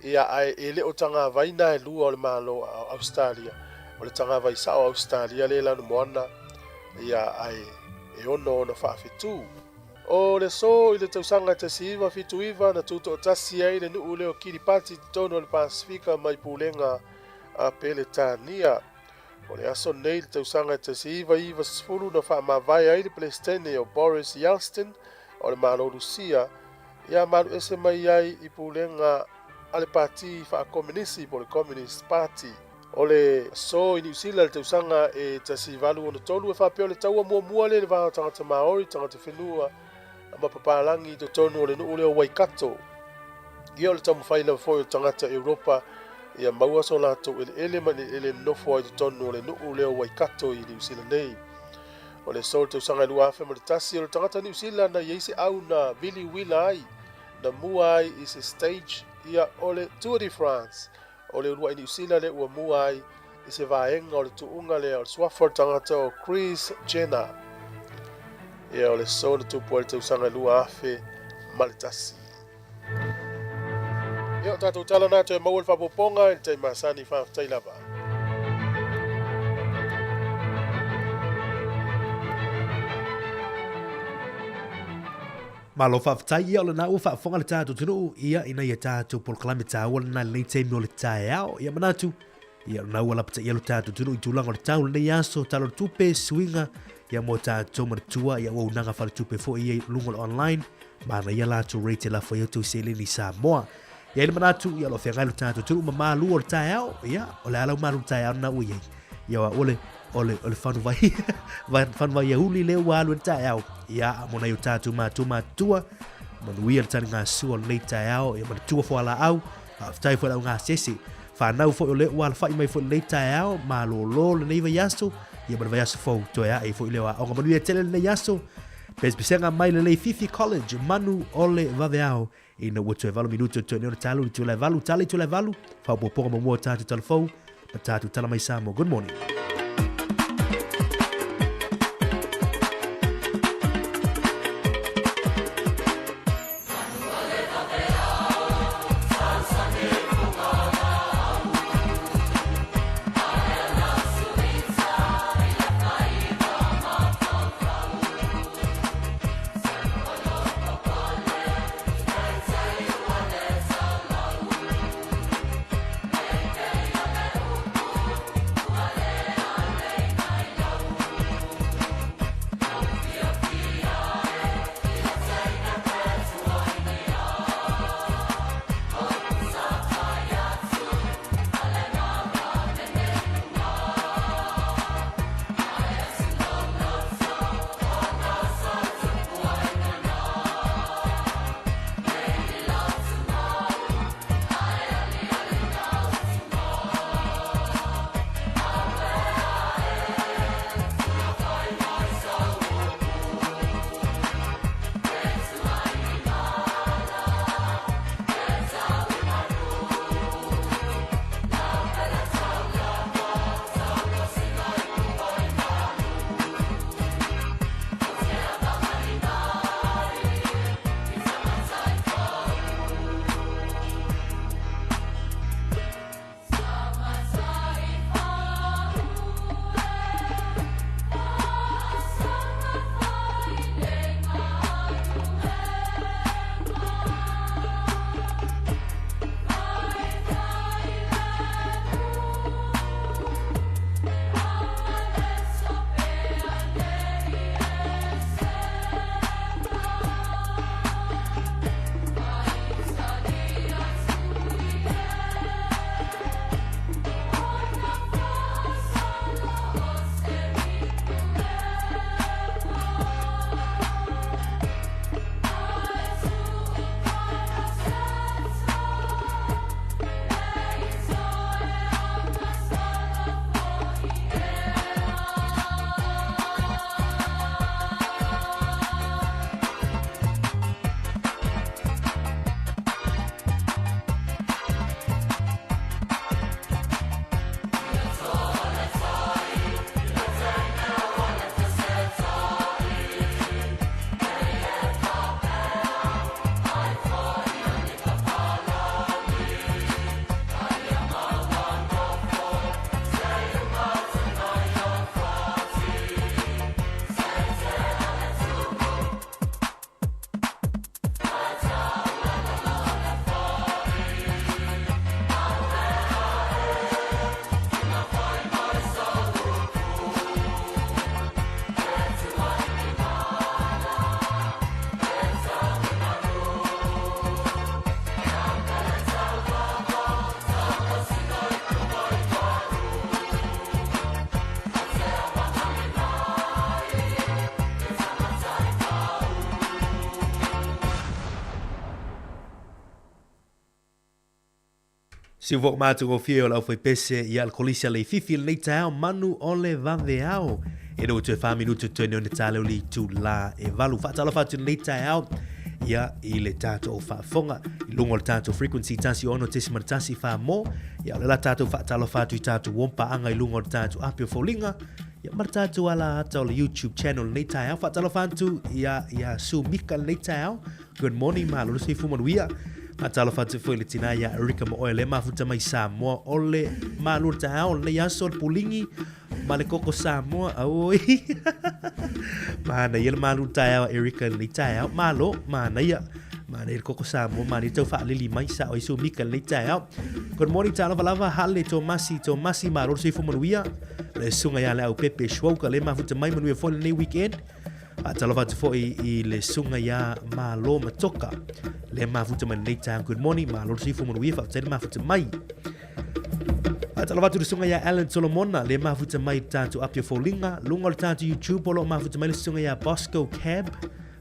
Ia, ae e le o tagavai na e lua o le Malo o Ausetalia. O le tagavai sao o Ausetalia lea e lanumoana, ia, ae e ono ona faafetu. O le aso i le tausaga 1979 na tutoatasi ai le nuu lea o Kiripati i totonu o le Pasefika mai pulega a Peretania. O le aso lenei i le tausaga 1990 na faamavae ai le Peresetene o Boris Yeltsin o le Malo Rusia ia maluese mai ai i pulega a le Pati Faakomenisi po o le Communist Party. O le aso i Niu Sila i le tausaga e 1863 e faapea o le taua muamua lea i le va o tagata Maori, tagata whenua ma papalagi i totonu o le nuu lea o Waikato. Ia o le taumafai lava foi o tagata Europa ia maua so latou eleele ma ni eleele nofo ai totonu o le nuu lea o Waikato i Niu Sila nei. O le aso o le tausaga e 2001 o le tagata Niu Sila na i ai se au na vili uila ai, na mua ai i se stage ia o le Tour de France. O le uluai Niu Sila lea ua mua ai i se vaega o le tuuga lea o le suafa o le tagata o Kris Jenner. Ia o le aso na tupu ai le tausaga e 2001. Ia o tatou tala na toe maua le faaopoopoga i le taimi masani faafetai lava. Malo faafetai ia o lena ua faafofoga le tatou atunuu ia ina ia tatou polokalame taua lena i lenei taimi o le taeao. Ia manatu ia o lena ua lapataia lo tatou atunuu i tulaga o le tau lenei aso, tala o le tupe, suiga ia mo tatou manatua ia auaunaga faaletupe foi ia i luga o le online, manaia latou rate e lafo ai outou seleni i Samoa. Ia i le manatu ia o lo o feagai lo tatou atunuu ma malu o le taeao, ia o le a lau malu o le taeao lena ua i ai. Ia o le o le, o le fanuvai, fanuvai auli lea ua alu e le taeao. Ia, mo nai o tatou matua matutua, manuia le taligasua o lenei taeao, ia manatua fualaau, faafetai foi lau gasese. Whanau foi o le ua alafai mai foi lenei taeao, malōlō lenei vaiaso, ia ma le vaiaso fou, toe ae foi leo aoga. Manuia tele lenei aso, pesepesega mai le Leififi College, manu o le vaveao, Ina ua toe 8 minute o toe nei o le talu i tula e valu, tala i tula e valu, faaopoopoga muamua o tatou tala fou, ma tatou tala mai Samoa. Good morning. Siufoʻi matagofie o le aufaipese ia le kolisi a Leififi i lenei taeao manu o le vaveao. E no toe 4 minutu toe nei ona taleu le itulā e 8. Faatalofa atu i lenei taeao ia i le tatou faafofoga i luga o le tatou frequency 16.1 whāmō. Ia o le la tatou faatalofa atu i tatou uompaaga i luga o le tatou api o foliga. Ia ma le tatou ala ata o le YouTube channel lenei taeao. Faatalofa atu ia, ia Sue Mika lenei taeao. Good morning, malo le soifua manuia. Faatalofa atu foi i le tina ia Erika ma oe le mafuta mai Samoa o le malu o le taeao o lenei aso le puligi ma le koko Samoa. Auoi. Manaia le malu o le taeao a Erika i lenei taeao. Malo, manaia. Manaia le koko Samoa, manaia tau faalili mai sa oi su Mika i lenei taeao. Good morning, talofa lava, hale Tomasi, Tomasi, malo le soifua manuia. Le susuga ia le au Pepe Schwoka le mafuta mai manuia foi lenei weekend. Faatalofa atu foi i le susuga iā Malo Matoka, le mafuta mai lenei taeao. Good morning, malo le soifua manuia, faafetai le mafuta mai. Faatalofa atu i le susuga iā Alan Solomona, le mafuta mai i le tatou api o Foliga, luga o le tatou YouTube o lo o mafuta mai le susuga iā Bosco Cab,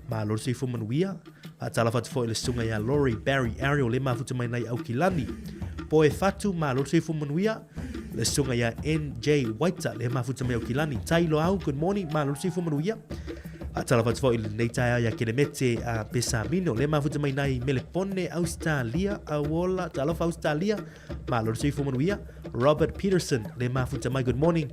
malo le soifua manuia. Faatalofa atu foi i le susuga iā Laurie Barry Ariel, le mafuta mai nai Aukilani. Poe Fatu, malo le soifua manuia. Le susuga iā NJ Waita, le mafuta mai Aukilani. Tai Loau, good morning, malo le soifua manuia. Faatalofa atu foi i lenei taeao iā Kelemete a Pesamino, le mafuta mai nai Melepone, Australia, auola, talofa Australia, malo le soifua manuia. Robert Peterson, le mafuta mai, good morning.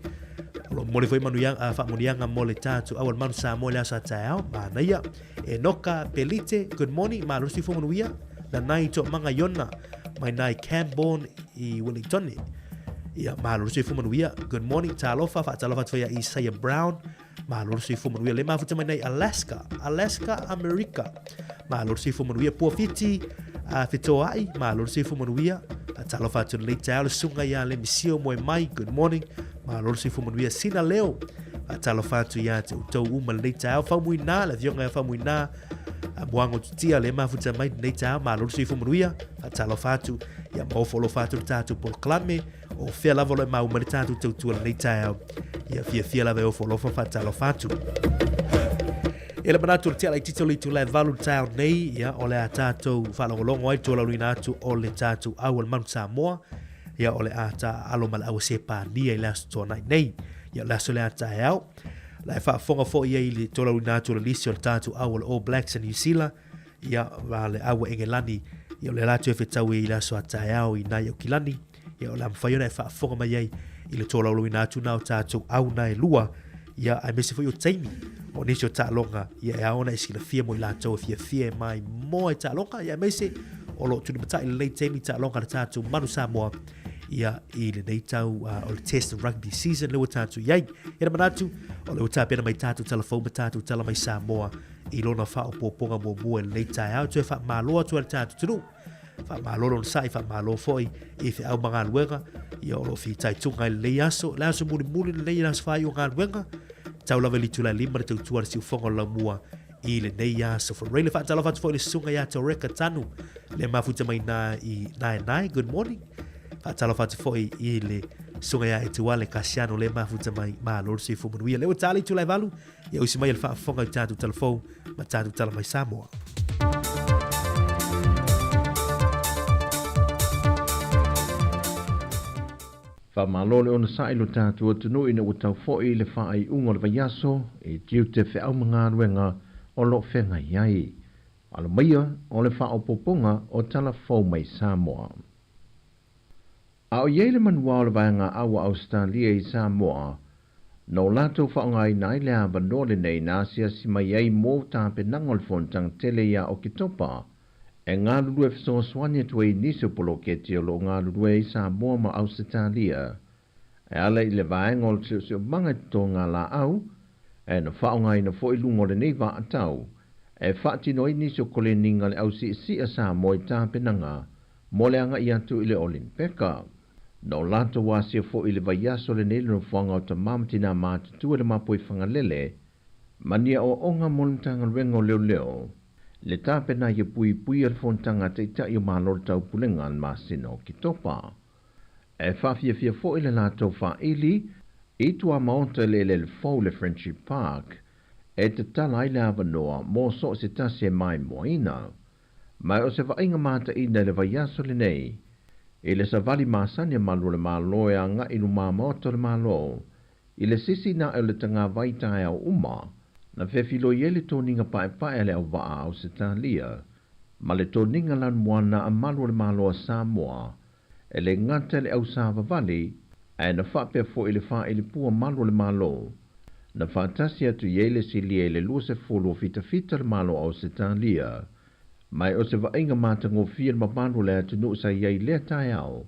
O lo momoli foi manuia, faamuniaga mo le tatou au a le Manu Samoa i le aso a taeao, manaia. Enoka Pelite, good morning, malo le soifua manuia. Nanai Toamaga Iona, mai nai Camborne i Wellington. Ia, malo le soifua manuia. Good morning, talofa, faatalofa atu foi ia Isaiah Brown. Malo le soifua manuia. Le mafuta mai nei Alaska, Alaska, Amerika. Malo le soifua manuia. Puafiti, Fetoai, malo le soifua manuia. Talofa atu lenei taeao le susuga ia Lemisio Moe Mai, good morning. Malo le soifua manuia. Sina Leo, faatalofa atu ia te outou uma lenei taeao. Faumuina, le afioga ia Faumuina, Moago Tutia, le mafuta mai lenei taeao. Malo le soifua manuia. Faatalofa atu ia ma ofo alofa atu le tatou polokalame. O fea lava o lo o maua mai le tatou tautua lenei taeao. Ia fiafia lava e ofo alofa faatalofa atu. E le manatu o le tia laitiiti o le itula e 8 le taeao nei, ia, o le a tatou faalogologo ai le tolaulauina atu o le tatou au a le Manu Samoa. Ia, o le a taaalo ma le au a Sepania i le Aso Toonai nei. Ia, o le aso lea taeao. La e faafofoga foi ai i le tolaulauina atu o le lisi o le tatou au o le All Blacks a Niu Sila, ia, ma le au a Engelani. Ia, o le latou e fetau ai i le aso a taeao i nai Aukilani. Ia, o le a mafai ona e faafofoga mai ai i le tolaulauina atu na o tatou au na e lua, ia, aemaise foi o taimi o nisi o taaloga, ia, e ao ona e silafia mo i latou e fiafia e maimoa i taaloga, ia, aemaise o lo o tulimatai i lenei taimi taaloga a le tatou Manu Samoa, ia, i lenei tau o le Test Rugby Season lea ua tatou i ai. Ia, na manatu, o lea ua tapena mai tatou tala fou ma tatou tala mai Samoa i lona faaopoopoga muamua i lenei taeao, toe faamalo atu ai le tatou atunuu. Faamalo le onosai, faamalo foi i feau ma galuega, ia o lo o fitaituga i lenei aso, le aso mulimuli lenei, le aso faaiu o galuega, tau lava i le itula e 5 le tautua a le siufofoga o le laumua i lenei aso. Fa'arei le faatalofa atu foi i le susuga ia Toreka Tanu, le mafuta mai na i Naenae, good morning. Faatalofa atu foi i le susuga ia Etuale Kasiano, le mafuta mai, malo le soifua manuia. Lea ua ta le itula e 8, Ia usi mai e le faafofoga i tatou tala fou ma tatou tala mai Samoa. Faamalo le onosai lo tatou atunuu ina ua tau foi le faaiuga o le vaiaso i tiute feau ma galuega o lo o feagai ai. Alo maia o le faaopoopoga o tala fou mai Samoa. A o i ai le manuā o le Vaega Au a Ausetalia i Samoa, na o latou faaaogaina ai le avanoa lenei na asiasi mai ai mo tapenaga o le fonotaga tele ia Oketopa, e galulue fesoasoani atu ai i nisi o poloketi o lo o galulue ai Samoa ma Ausetalia e ala i le vaega o le siosiomaga i totoga laau, e na faaaogaina foi luga o lenei vaatau e faatino ai nisi o koleniga a le ausiisia Samoa i tapenaga mo le agai atu i le Olimpeka. Na o latou asia foi i le vaiaso lenei le nofoaga o Tamā ma Tinā Matutua i le Mapoi Fagalele, ma ni aoaoga mo le Matagaluega o Leoleo, le tapena ia puipuia le fonotaga a Taitai o Malo o le Taupulega i le masina o Oketopa. E faafiafia foi le latou faaili i tuamaota i le eleele fou i le Friendship Park e tatala ai le avanoa mo so o se tasi e maimoaina. Ma o se vaaiga mataina i le vaiaso lenei, I le savali masani a malu o le Malo e agai i lumamaota o le Malo, i le sisi naʻe o le tagavai taeao uma, na fefiloi ai le toniga paepae a le auvaa a Ausetalia ma le toniga lanumoana a malu o le Malo a Samoa, e le gata i le ausavavali, ae na faapea foi i le faailipua malu o le Malo, na faatasi atu i ai le silia i le 20 o fitafita le Malo o Ausetalia. Ma o se vaaiga matagofie le mamalu o le atunuu sa i ai i lea taeao,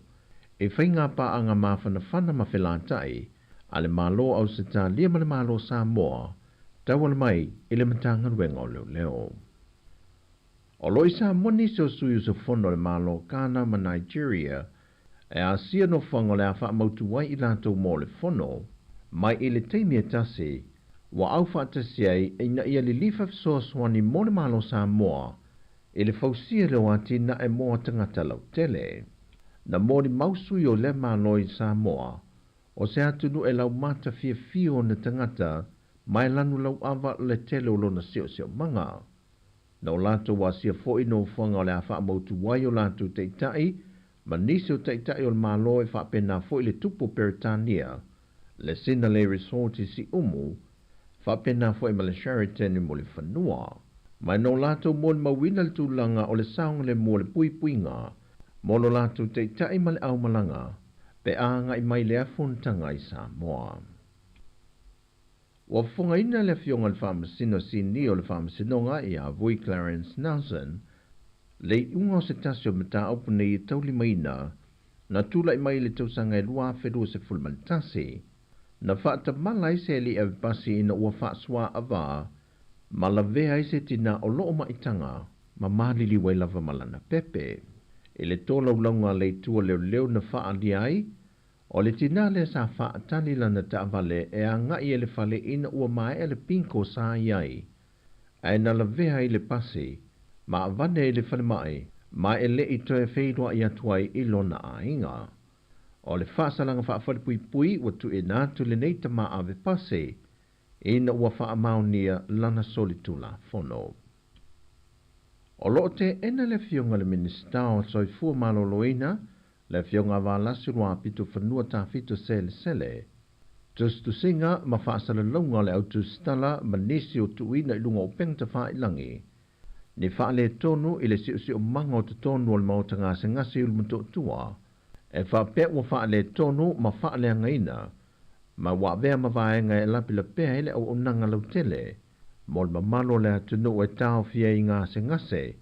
i faiga paaga mafanafana ma felataʻi a le Malo o Ausetalia ma le Malo o Samoa, tauala mai i le Matagaluega o Leoleo. O lo o i Samoa nisi o sui usufono o le Malo o Ghana ma Nigeria e asia nofoaga o le a faamautu ai i latou mo le fono, mai i le taimi e tasi ua aufaatasi ai ina ia lilifa fesoasoani mo le Malo o Samoa i le fausia lea o atinae mo tagata lautele. Na molimau sui o lea Malo i Samoa, o se atunuu e laumata fiafia ona tagata ma e lanu lauava le tele o lona siosiomaga. Na o latou asia foi nofoaga o le a faamautu ai o latou taitai ma nisi o taitai o le Malo e faapena foi le tupu o Peretania, le Sinalei Resort i Siumu, faapena foi ma le Sheraton i Mulifanua. Ma na o latou molimauina le tulaga o le saogalemu o le puipuiga mo lo latou taitai ma le aumalaga pe a agai mai lea fonotaga i Samoa. Ua fofogaina le Afioga i le Faamasino Sinia o le Faamasinoga ia Vui Clarence Nelson le iuga o se tasi o mataupu nei e taulimaina na tulai mai i le tausaga e 2021, na faatamala ai se alii avepasi ina ua faasuaavā ma lavea ai se tinā o loo maitaga ma maliliu ai lava ma lana pepe. I le tolaulauga a le Itu o Leoleo na faaalia ai, O le tinā lea sa faatali lana taavale e agai i le fale ina ua maea le bingo sa i ai, ae na lavea ai le pasi ma avane i le falemai ma e le i toe feiloai atu ai i lona aiga. O le faasalaga faafalepuipui ua tuuina atu lenei tama ave pasi ina ua faamaonia lana solitulafono. O lo o teena le Afioga i le Minisita o Soifua Maloloina, le Afioga ia Valasi Luapito Fanua Tafito Selesele, tusitusiga ma faasalalauga o le au tusitala ma nisi o tuuina i luga o upega tafailagi, ni faaletonu i le siosiomaga o totonu o le maota gasegase i Ulumotootua, e faapea ua faaletonu ma faaleagaina ma ua avea ma vaega e lapelapea ai le auaunaga lautele mo le mamalu o le atunuu e taofia ai gasegase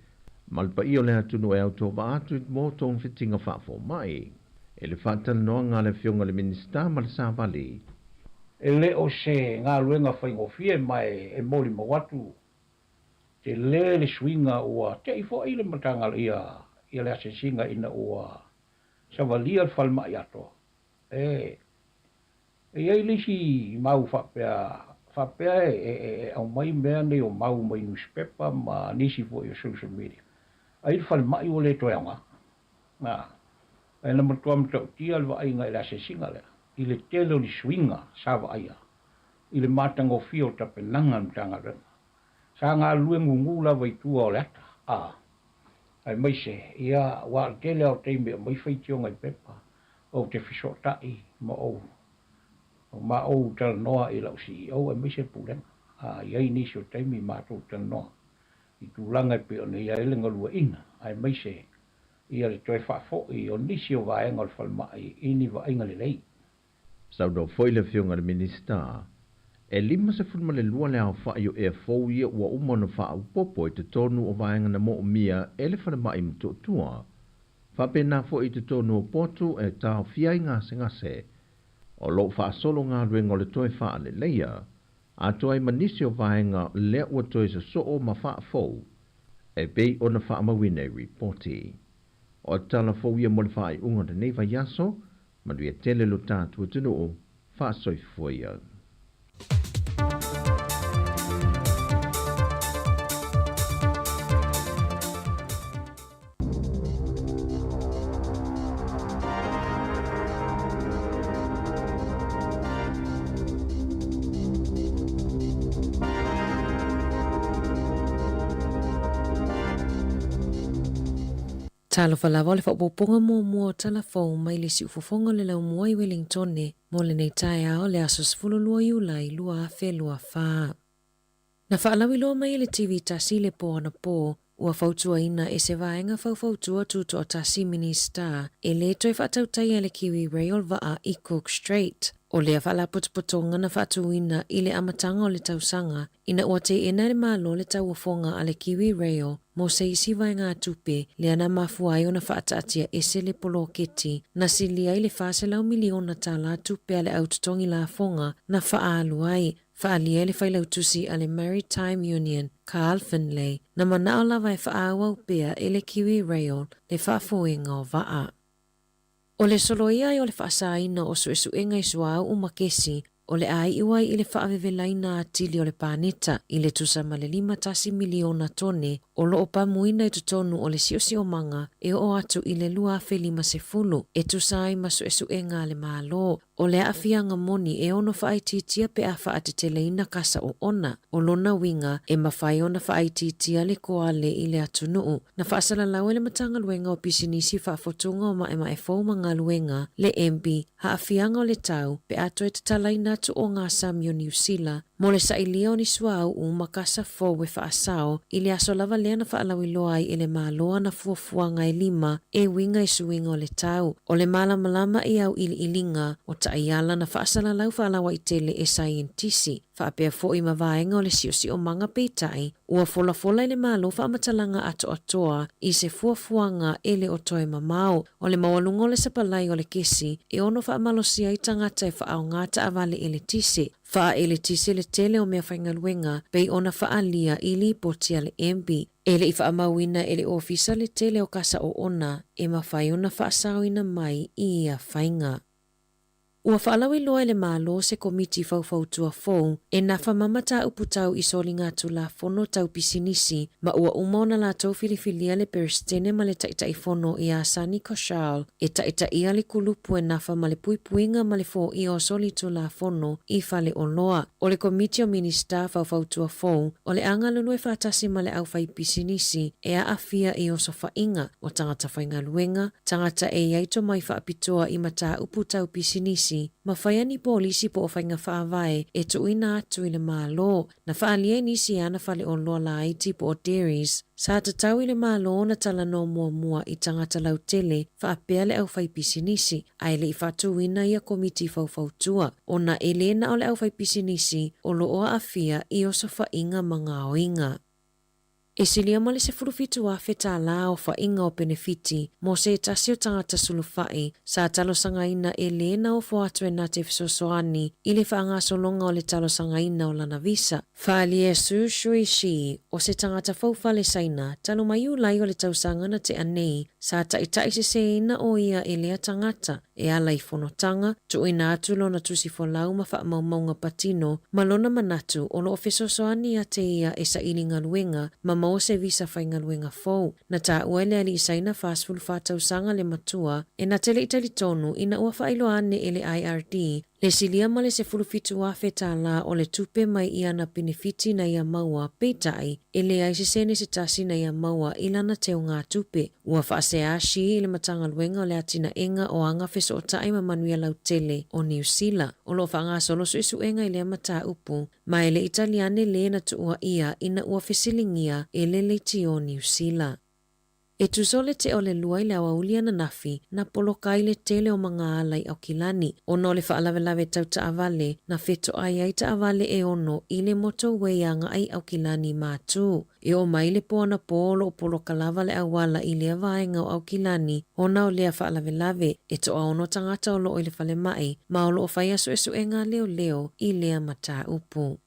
ma le paia o le atunuu e autovaa atu mo togafitiga faafomai. I le faatalanoaga a le Afioga i le Minisita ma le Savali. E le o se galuega faigofie ma e molimau atu tele le suiga ua te'i foi le Matagaluega ia le asiasiga ina ua savalia le falemai atoa. E E i ai le isi mau faapea, faapea e aumai mea nei o mau mai nusipepa ma nisi foi o social media, ai le falemai ua le toe aoga. A, ae na matua matautia le vaaiga i le asiasiga lea, i le tele o ni suiga sa vaaia i le matagofie o tapenaga a le Matagaluega. Sa galulue gugu lava i tua o le ata, a, aemaise, ia, aua o le tele lava o taimi e aumai faitioga i pepa, Ou te fesootai ma ou ma ou talanoa i lau CEO aemaise le Pulega. A i ai nisi o taimi matou talanoa i tulaga e pei ona i ai le galueaiina aemaise ia le toe faafoi o nisi o vaega o le falemai i ni vaaiga lelei. Saunoa foi le Afioga i le Minisita, e 52 le aofai o ea fou ia ua uma ona faaopoopo i totonu o vaega na moomia e le falemai Motootua. Faapena foi i totonu o potu e taofia ai gasegase, o lo o faasolo galuega o le toe faaleleia atoa ai ma nisi o vaega lea ua toe sosoo ma faafou e pei ona faamauina i ripoti. O tala fou ia mo le faaiuga o lenei vaiaso, manuia tele lo tatou atunuu, faasoifua ia. Talofa lava o le faaopoopoga muamua o tala fou mai le siufofoga o le laumua i Welingtone mo lenei taeao le aso 12 Iulai 2024. Na faalauiloa mai e le TV tasi i le po anapo, ua fautuaina e se vaega faufautua tutoatasi Minisita e lē toe faatautaia le Kiwi Rail vaa i Cook Strait. O lea faalapotopotoga na faatuina i le amataga o le tausaga ina ua teena e le Malo le tauofoga a le Kiwi Rail mo se isi vaegatupe lea na mafua ai ona faataatia ese le poloketi na silia i le $400 miliona tala tupe a le au totogi lafoga na faaalu ai. Faaalia e le failautusi a le Maritime Union, Carl Finlay, na manao lava e faaauau pea e le Kiwi Rail le faafoega o vaa. O le soloia ai o le faasaina o suesuega i suauu ma kesi o le a iu ai i le faavevelaina atili o le paneta i le tusa ma le 51 miliona tone o lo o pamuina i totonu o le siosiomaga e oo atu i le 2050 e tusa ai ma suesuega a le Malo. O le aafiaga moni e ono faaitiitia pe a faateteleina kasa oona. O lona uiga, e mafai ona faaitiitia le koale i le atunuu. Na faasalalau e le Matagaluega o Pisinisi Faafotuga o Maemae Fou ma Galuega, le MB, aafiaga o le tau pe a toe tatalaina atu o ngā sami o Niu Sila mo le sailia o ni suauu ma kasa fou e faasao i le aso lava lea na faalauiloa ai e le Malo ana fuafuaga e lima e uiga i suiga o le tau. O le malamalama i auiliiliga o taiala na faasalalau faalauaitele e saienitisi faapea foi ma vaega o le siosiomaga peitai ua folafola i le Malo faamatalaga atoatoa i se fuafuaga e le o toe mamao. O le maualuga o le sapalai o le kesi e ono faamalosia ai tagata e faaaoga taavale eletise, faaeletise le tele o meafaigaluega pei ona faaalia i lipoti a le MB. E le i faamauina e le Ofisa le tele o kasa oona e mafai ona faasaoina mai i ia faiga. Ua faalauiloa e le Malo se Komiti Faufautua fou e nafa ma mataupu tau i soligatulafono tau pisinisi ma ua uma ona latou filifilia le Peresetene ma le Taitaifono iā Sunny Kaushal e taitaia le kulupu e nafa ma le puipuiga ma le foia o solitulafono i faleoloa. O le Komiti o Minisita Faufautua fou o le a galulue faatasi ma le aufaipisinisi e aafia i osofaiga o tagata faigaluega, tagata e i ai tomai faapitoa i mataupu tau pisinisi, ma faia ni polisi po o faiga faavae e tuuina atu i le Malo. Na faaalia i nisi e ana faleoloa laiti po o dairies, sa tatau i le Malo ona talanoa muamua i tagata lautele faapea le aufaipisinisi, ae le i faatuina ia komiti faufautua, ona e lē na o le aufaipisinisi o lo o aafia i osofaiga ma gaoiga. E silia ma le 17,000 tālā aofaiga o penefiti mo se tasi o tagata sulufai sa talosagaina e lē na ofo atu e na te fesoasoani i le faagasologa o le talosagaina o lana visa. Faaalia e Su Shui Shi, o se tagata foufale Saina, talu mai Iulai o le tausaga na tea nei, sa taitaiseseina o ia e lea tagata e ala i fonotaga, tuuina atu lona tusi folau ma faamaumauga patino ma lona manatu o lo o fesoasoani ia te ia e saili galuega ma maua se visa faigaluega fou. Na taua e le alii Saina 44 tausaga le matua e na te le i talitonu ina ua faailoa ane e le IRD le silia ma le 17,000 tālā o le tupe mai i ana penefiti na ia maua, peitai, e leai se sene se tasi na ia maua i lana teugatupe. Ua faasea Xi i le Matagaluega o le Atinaega o Aga Fesootai ma Manuia Lautele o Niu Sila, o lo o faagasolo suesuega i lea mataupu, ma e le i tali ane lē na tuuaia ina ua fesiligia e le leitio o Niu Sila. E tusa o le tea o le lua i le aoauli ananafi, na poloka ai le tele o magaala i Aukilani ona o le faalavelave tau taavale na fetoai ai taavale e ono i le motorway agai i Aukilani i Matū. E oo mai le po anapo o lo o poloka lava le auala i lea vaega o Aukilani ona o lea faalavelave, e toaono tagata o lo o i le falemai ma o lo o faia suesuega a leoleo i lea mataupu.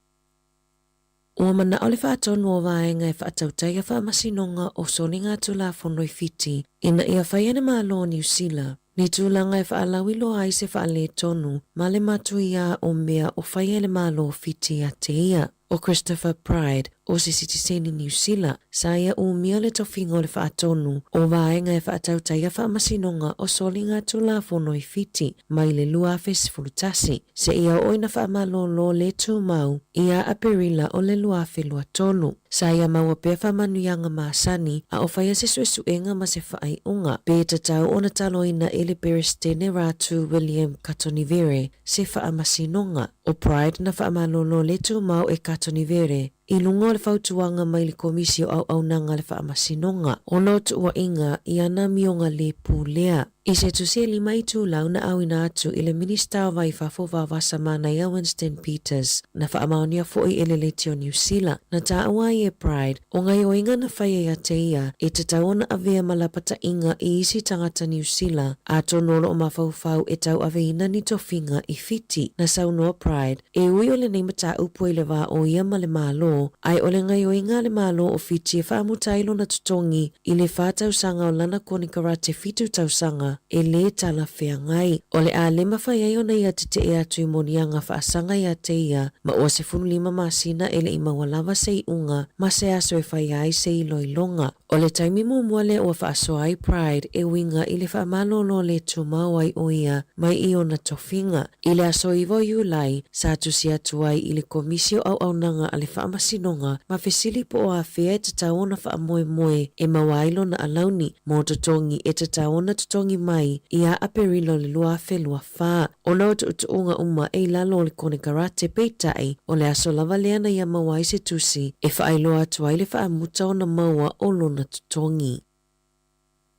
Ua manao le faatonu o vaega e faatautaia faamasinoga o soligatulafono i Fiti ina ia faia le Malo o Niu Sila ni tulaga e faalauiloa ai se faaletonu ma le matuia o mea o faia e le Malo o Fiti ia te ia. O Christopher Pryde, o se sitiseni Niu Sila, sa ia umia le tofiga o le Faatonu o Vaega e Faatautaia Faamasinoga o Soligatulafono i Fiti mai le 2011 seia oo ina faamalōlō le tumau ia Aperila o le 2023. Sa ia maua pea faamanuiaga masani a o faia se suesuega ma se faaiuga pe tatau ona taloina e le Peresetene Ratu William Katonivere se faamasinoga. O Pride na faamalōlō le tumau e Katonivere i luga o le fautuaga mai le Komisi o Auaunaga a le Faamasinoga ona o tuuaiga i ana amioga lē pulea. I se tusi e lima itulau na auina atu i le Minisita o Vaifafo Vavasa Manaia Winston Peters, na faamaonia foi e le Leitio Niu Sila, na taua ai e Pride, o gaioiga na faia ia te ia e tatau ona avea ma lapataiga i isi tagata Niu Sila, atonu o loo mafaufau e tauaveina ni tofiga i Fiti. Na saunoa Pride, E ui o lenei mataupu i le va o ia ma le Malo, ae o le gaioiga a le Malo o Fiti e faamuta ai lona totogi i le 4 tausaga o lana konekarate 7 tausaga e lē talafeagai. O le a le mafai ai ona ia tetee atu i moniaga faasaga ia te ia ma ua 15 masina e le i maua lava se iuga ma se aso e faia ai se iloiloga. O le taimi muamua lea ua faasoa ai Pride e uiga i le faamalōlō lē tumau ai o ia mai i ona tofiga. I le aso 9 o Iulai, sa tusi atu ai i le Komisi o Auaunaga a le Faamasinoga ma fesili po o afea e tatau ona faamoemoe e maua ai lona alauni mo totogi e tatau ona totogi mai ia Aperila o le 2024, ona o tuutuuga uma e i lalo o le konekarate. Peitai, o le aso lava lea na ia maua ai se tusi e faailoa atu ai le faamuta ona maua o lona totogi.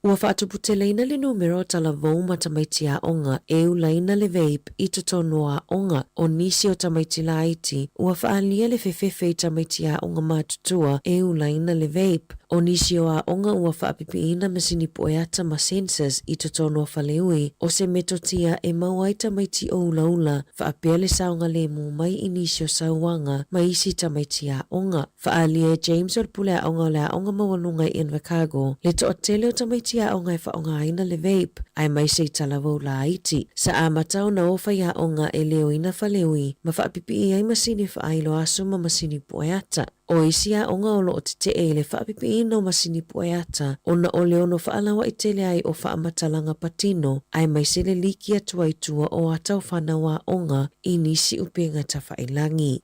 Ua faatuputeleina le numera o talavou ma tamaiti aoga e ulaina le vape i totonu o aoga. O nisi o tamaiti laiti ua faaalia le fefefe i tamaiti aoga matutua e ulaina le vape. O nisi o aoga ua faapipiina masini pueata ma sensors i totonu o faleui, o se metotia e maua ai tamaiti o ulaula faapea le saogalemu mai i nisi o sauaga ma isi tamaiti aoga. Faaalia e James o le pule aoga o le Aoga Maualuga i Invercargill le toatele o tamaiti aoga e faaaogaina le vape aemaise i talavou laiti. Sa amata ona o faiaoga e leoina faleui ma faapipii ai masini faailo aso ma masini pueata. O isi aoga o loo tetee i le faapipiina o masini pueata ona o le ono faalauaitele ai o faamatalaga patino aemaise le liki atu ai tua o ata o fanau aoga i nisi upega tafailagi.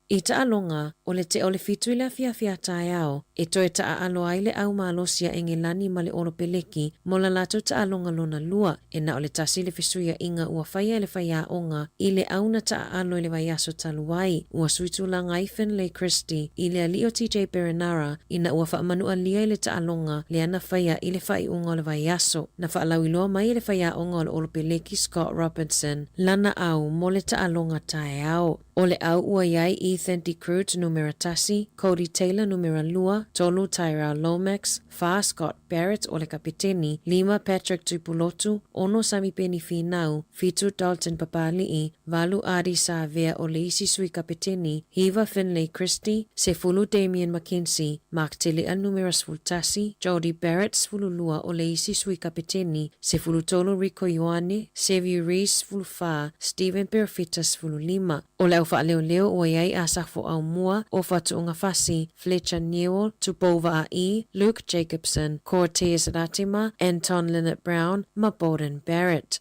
I taaloga, o le tea o le 7 i le afiafi a taeao, e toe taaalo ai le au malosi a Engelani ma le Olopeleki mo la latou taaloga lona lua. E na o le tasi le fesuiaiga ua faia e le faiaoga i le au na taaalo i le vaiaso talu ai. Ua sui tulaga ai Finlay Christie i le alii o TJ Perenara ina ua faamanualia i le taaloga lea na faia i le faaiuga o le vaiaso. Na faalauiloa mai e le faiaoga o le Olopeleki Scott Robinson lana au mo le taaloga taeao. O le au ua i ai Ethan de Groot numera 1, Codie Taylor numera 2, 3 Tyrell Lomax, 4 Scott Barrett o le kapeteni, 5 Patrick Tuipulotu, 6 Samipeni Finau, 7 Dalton Papali'i, 8 Ardie Savea o le isi sui kapeteni, 9 Finlay Christie, 10 Damian McKenzie, Mark Tele'a numera 11, Jordie Barrett 12 o le isi sui kapeteni, 13 Rieko Ioane, Sevu Reece 14, Stephen Perofeta 15. O le au faaleoleo ua i ai Asafo Aumua, Ofa Tu'ungafasi, Fletcher Newell, Tupou Vaa'i, Luke Jacobson, Cortez Ratima, Anton Lienert-Brown ma Beauden Barrett.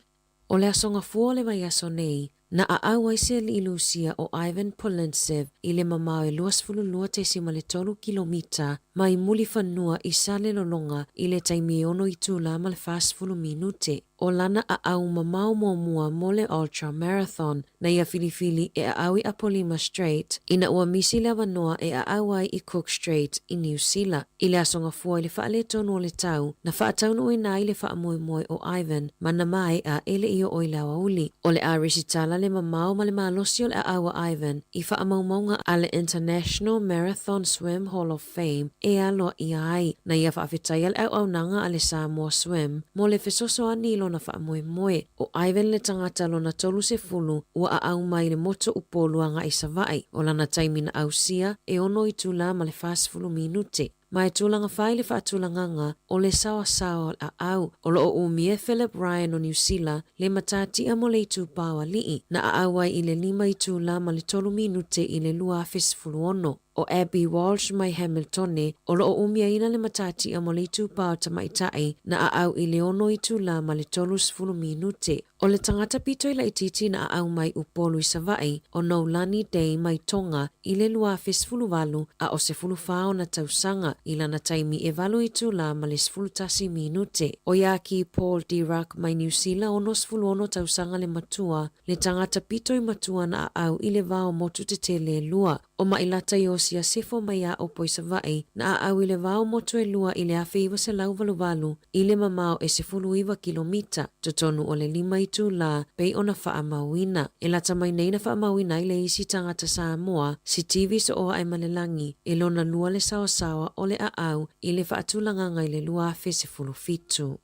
O le aso Gafua o le vaiaso nei, na aau ai se alii Lusia o Ivan Polintsev i le mamao e 22.3 kilomita mai Mulifanua i Salelologa i le taimi e 6 itula ma le 40 minute. O lana aau mamao muamua mo le ultra marathon na ia filifili e aau i Apolima Strait ina ua misi le avanoa e aau ai i Cook Strait i Niu Sila. I le aso Gafua i le faaletonu o le tau, na faataunuuina ai le faamoemoe o Ivan ma na maea e le i oo i le aoauli. O le a resitala le mamao ma le malosi o le aau a Ivan i faamaumauga a le International Marathon Swim Hall of Fame e aloaia ai. Na ia faafetaia le auaunaga a le Samoa Swim mo le fesoasoani i lona faamoemoe. O Ivan le tagata lona 30 ua aau mai le motu o Upolu agai i Savaii. O lana taimi na ausia e 6 itula ma le 40 minute. Ma e tulaga fai le faatulagaga o le saoasaoa o le aau. O loo umia e Philip Ryan o Niu Sila le matatia mo le itupa o alii na aau ai i le 5 itula ma le 3 minute i le 2016. ʻO Abby Walsh mai Hamiltone, o lo o ʻumiaina le matatia mo le itupa o tamaitai na ʻaʻau i le ono itulā ma le 30 minute. ʻO le tagata pito i laitiiti na ʻaʻau mai Upolu i Savaʻi, ʻo Noulani Day mai Tonga i le 2018 a ʻo 14 ona tausaga i lana taimi ʻewalu itulā ma le 11 minute. ʻO Iākī Paul Dirac mai Niu Sila 66 tausaga le matua, le tagata pito i matua na ʻaʻau i le wā o motu tetele ʻelua. ʻO Maʻilata Iosia Sefo mai Aʻopo i Savaʻi, na ʻaʻau i le wao motu ʻelua i le 1988 i le mamao e 19 kilomita, totonu o le lima itulā, pei ona faamauina. E lata mai nei na faamauina ai le isi tagata Samoa, Sitivi Soʻoaʻe Malelagi, e lona lua le saosaoa o le ʻaʻau i le faatulagaga i le 2017.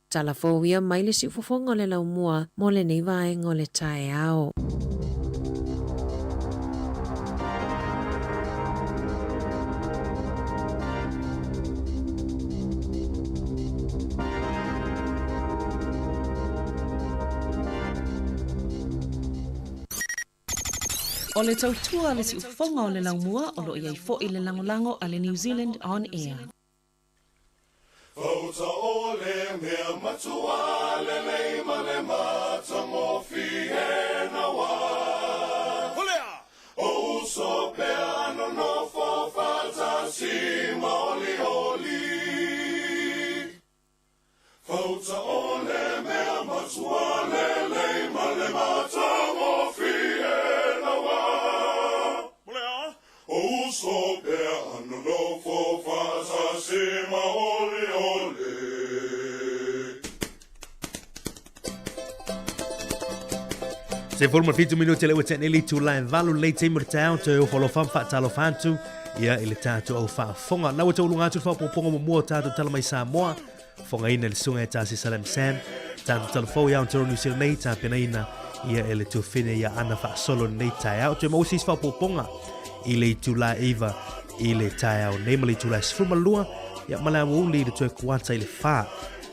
Tala fou ia mai le siufofoga o le laumua mo lenei vaega o le taeao. O le tautua a le siufofoga o le laumua o lo o i ai foʻi le lagolago a le New Zealand On Air. Fauta o le mea matua lelei ma le matagofie naua. O uso pea nonofo faatasi ma olioli. Fauta o le mea matua lelei ma le matagofie naua. O uso pea nonofo faatasi ma olioli. Se 17 minute le ua tea nei le itula e valu lenei taimi o le taeao toe ofo alofa ma faatalofa atu ia i le tatou au faafofoga. Na ua tauluga atu le faaopoopoga muamua o tatou tala mai Samoa, fofogaina i le susuga ia Tasi Salem Sam, tatou tala fou ia Aotearoa New Zealand nei, tapenaina ia e le tuafine ia Ana Faasolo lenei taeao. Toe maua se isi faaopoopoga i le itula e 9 i le taeao nei ma le itula e 12 ia ma le aoauli i le toe kuata i le 4.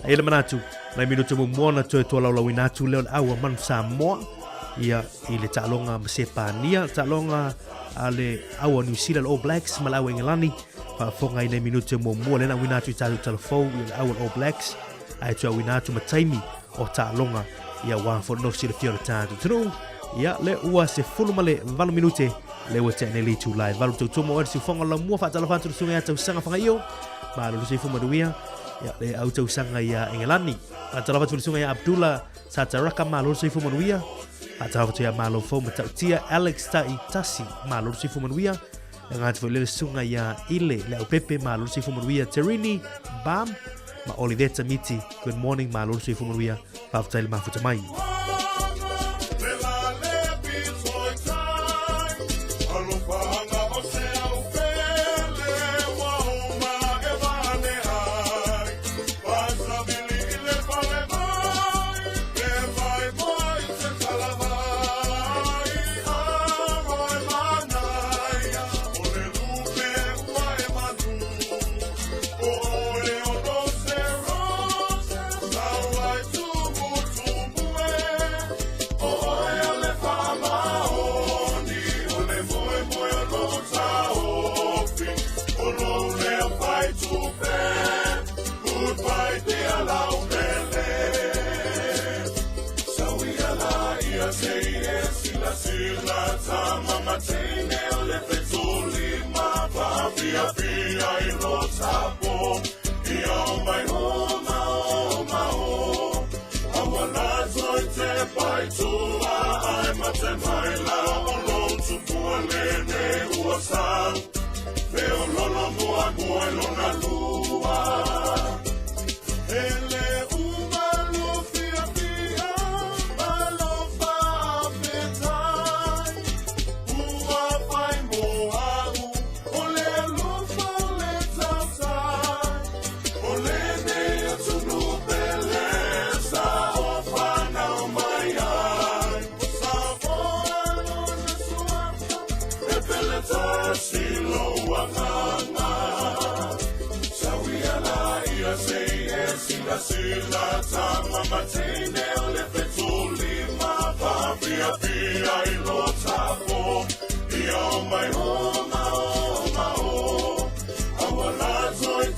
A i le manatu, nai minute muamua ona toe tolaulauina atu lea o le aua manu Samoa ia i le taaloga ma Sepania, taaloga a le aua New Zealand All Blacks ma le aua Engelani. Faafofoga i nai minute muamua lea na auina atu i tatou talafou i le aua All Blacks, ae toe auina atu ma taimi o taaloga ia wā fo no silafia o le tatou atunuu. Ia, le ua 18 minute le ua tea nei le itula e valu tautua mo oe le siufoga o lamua faatalofa atu le susuga ia Tausaga Fagaio. Malo le soifua manuia. Ia, le au tausaga ia Engelani. Faatalofa atu le susuga ia Abdullah Sataraka, malo le soifua manuia. Faatalofa atu ia Malo Fou Matautia, Alex Tai Tasi, malo le soifua manuia. E ngā atu foi le susuga ia Ile Le Aupepe, malo le soifua manuia. Terini Bam ma Oliveta Miti, good morning, malo le soifua manuia. Faafetai le mafuta mai.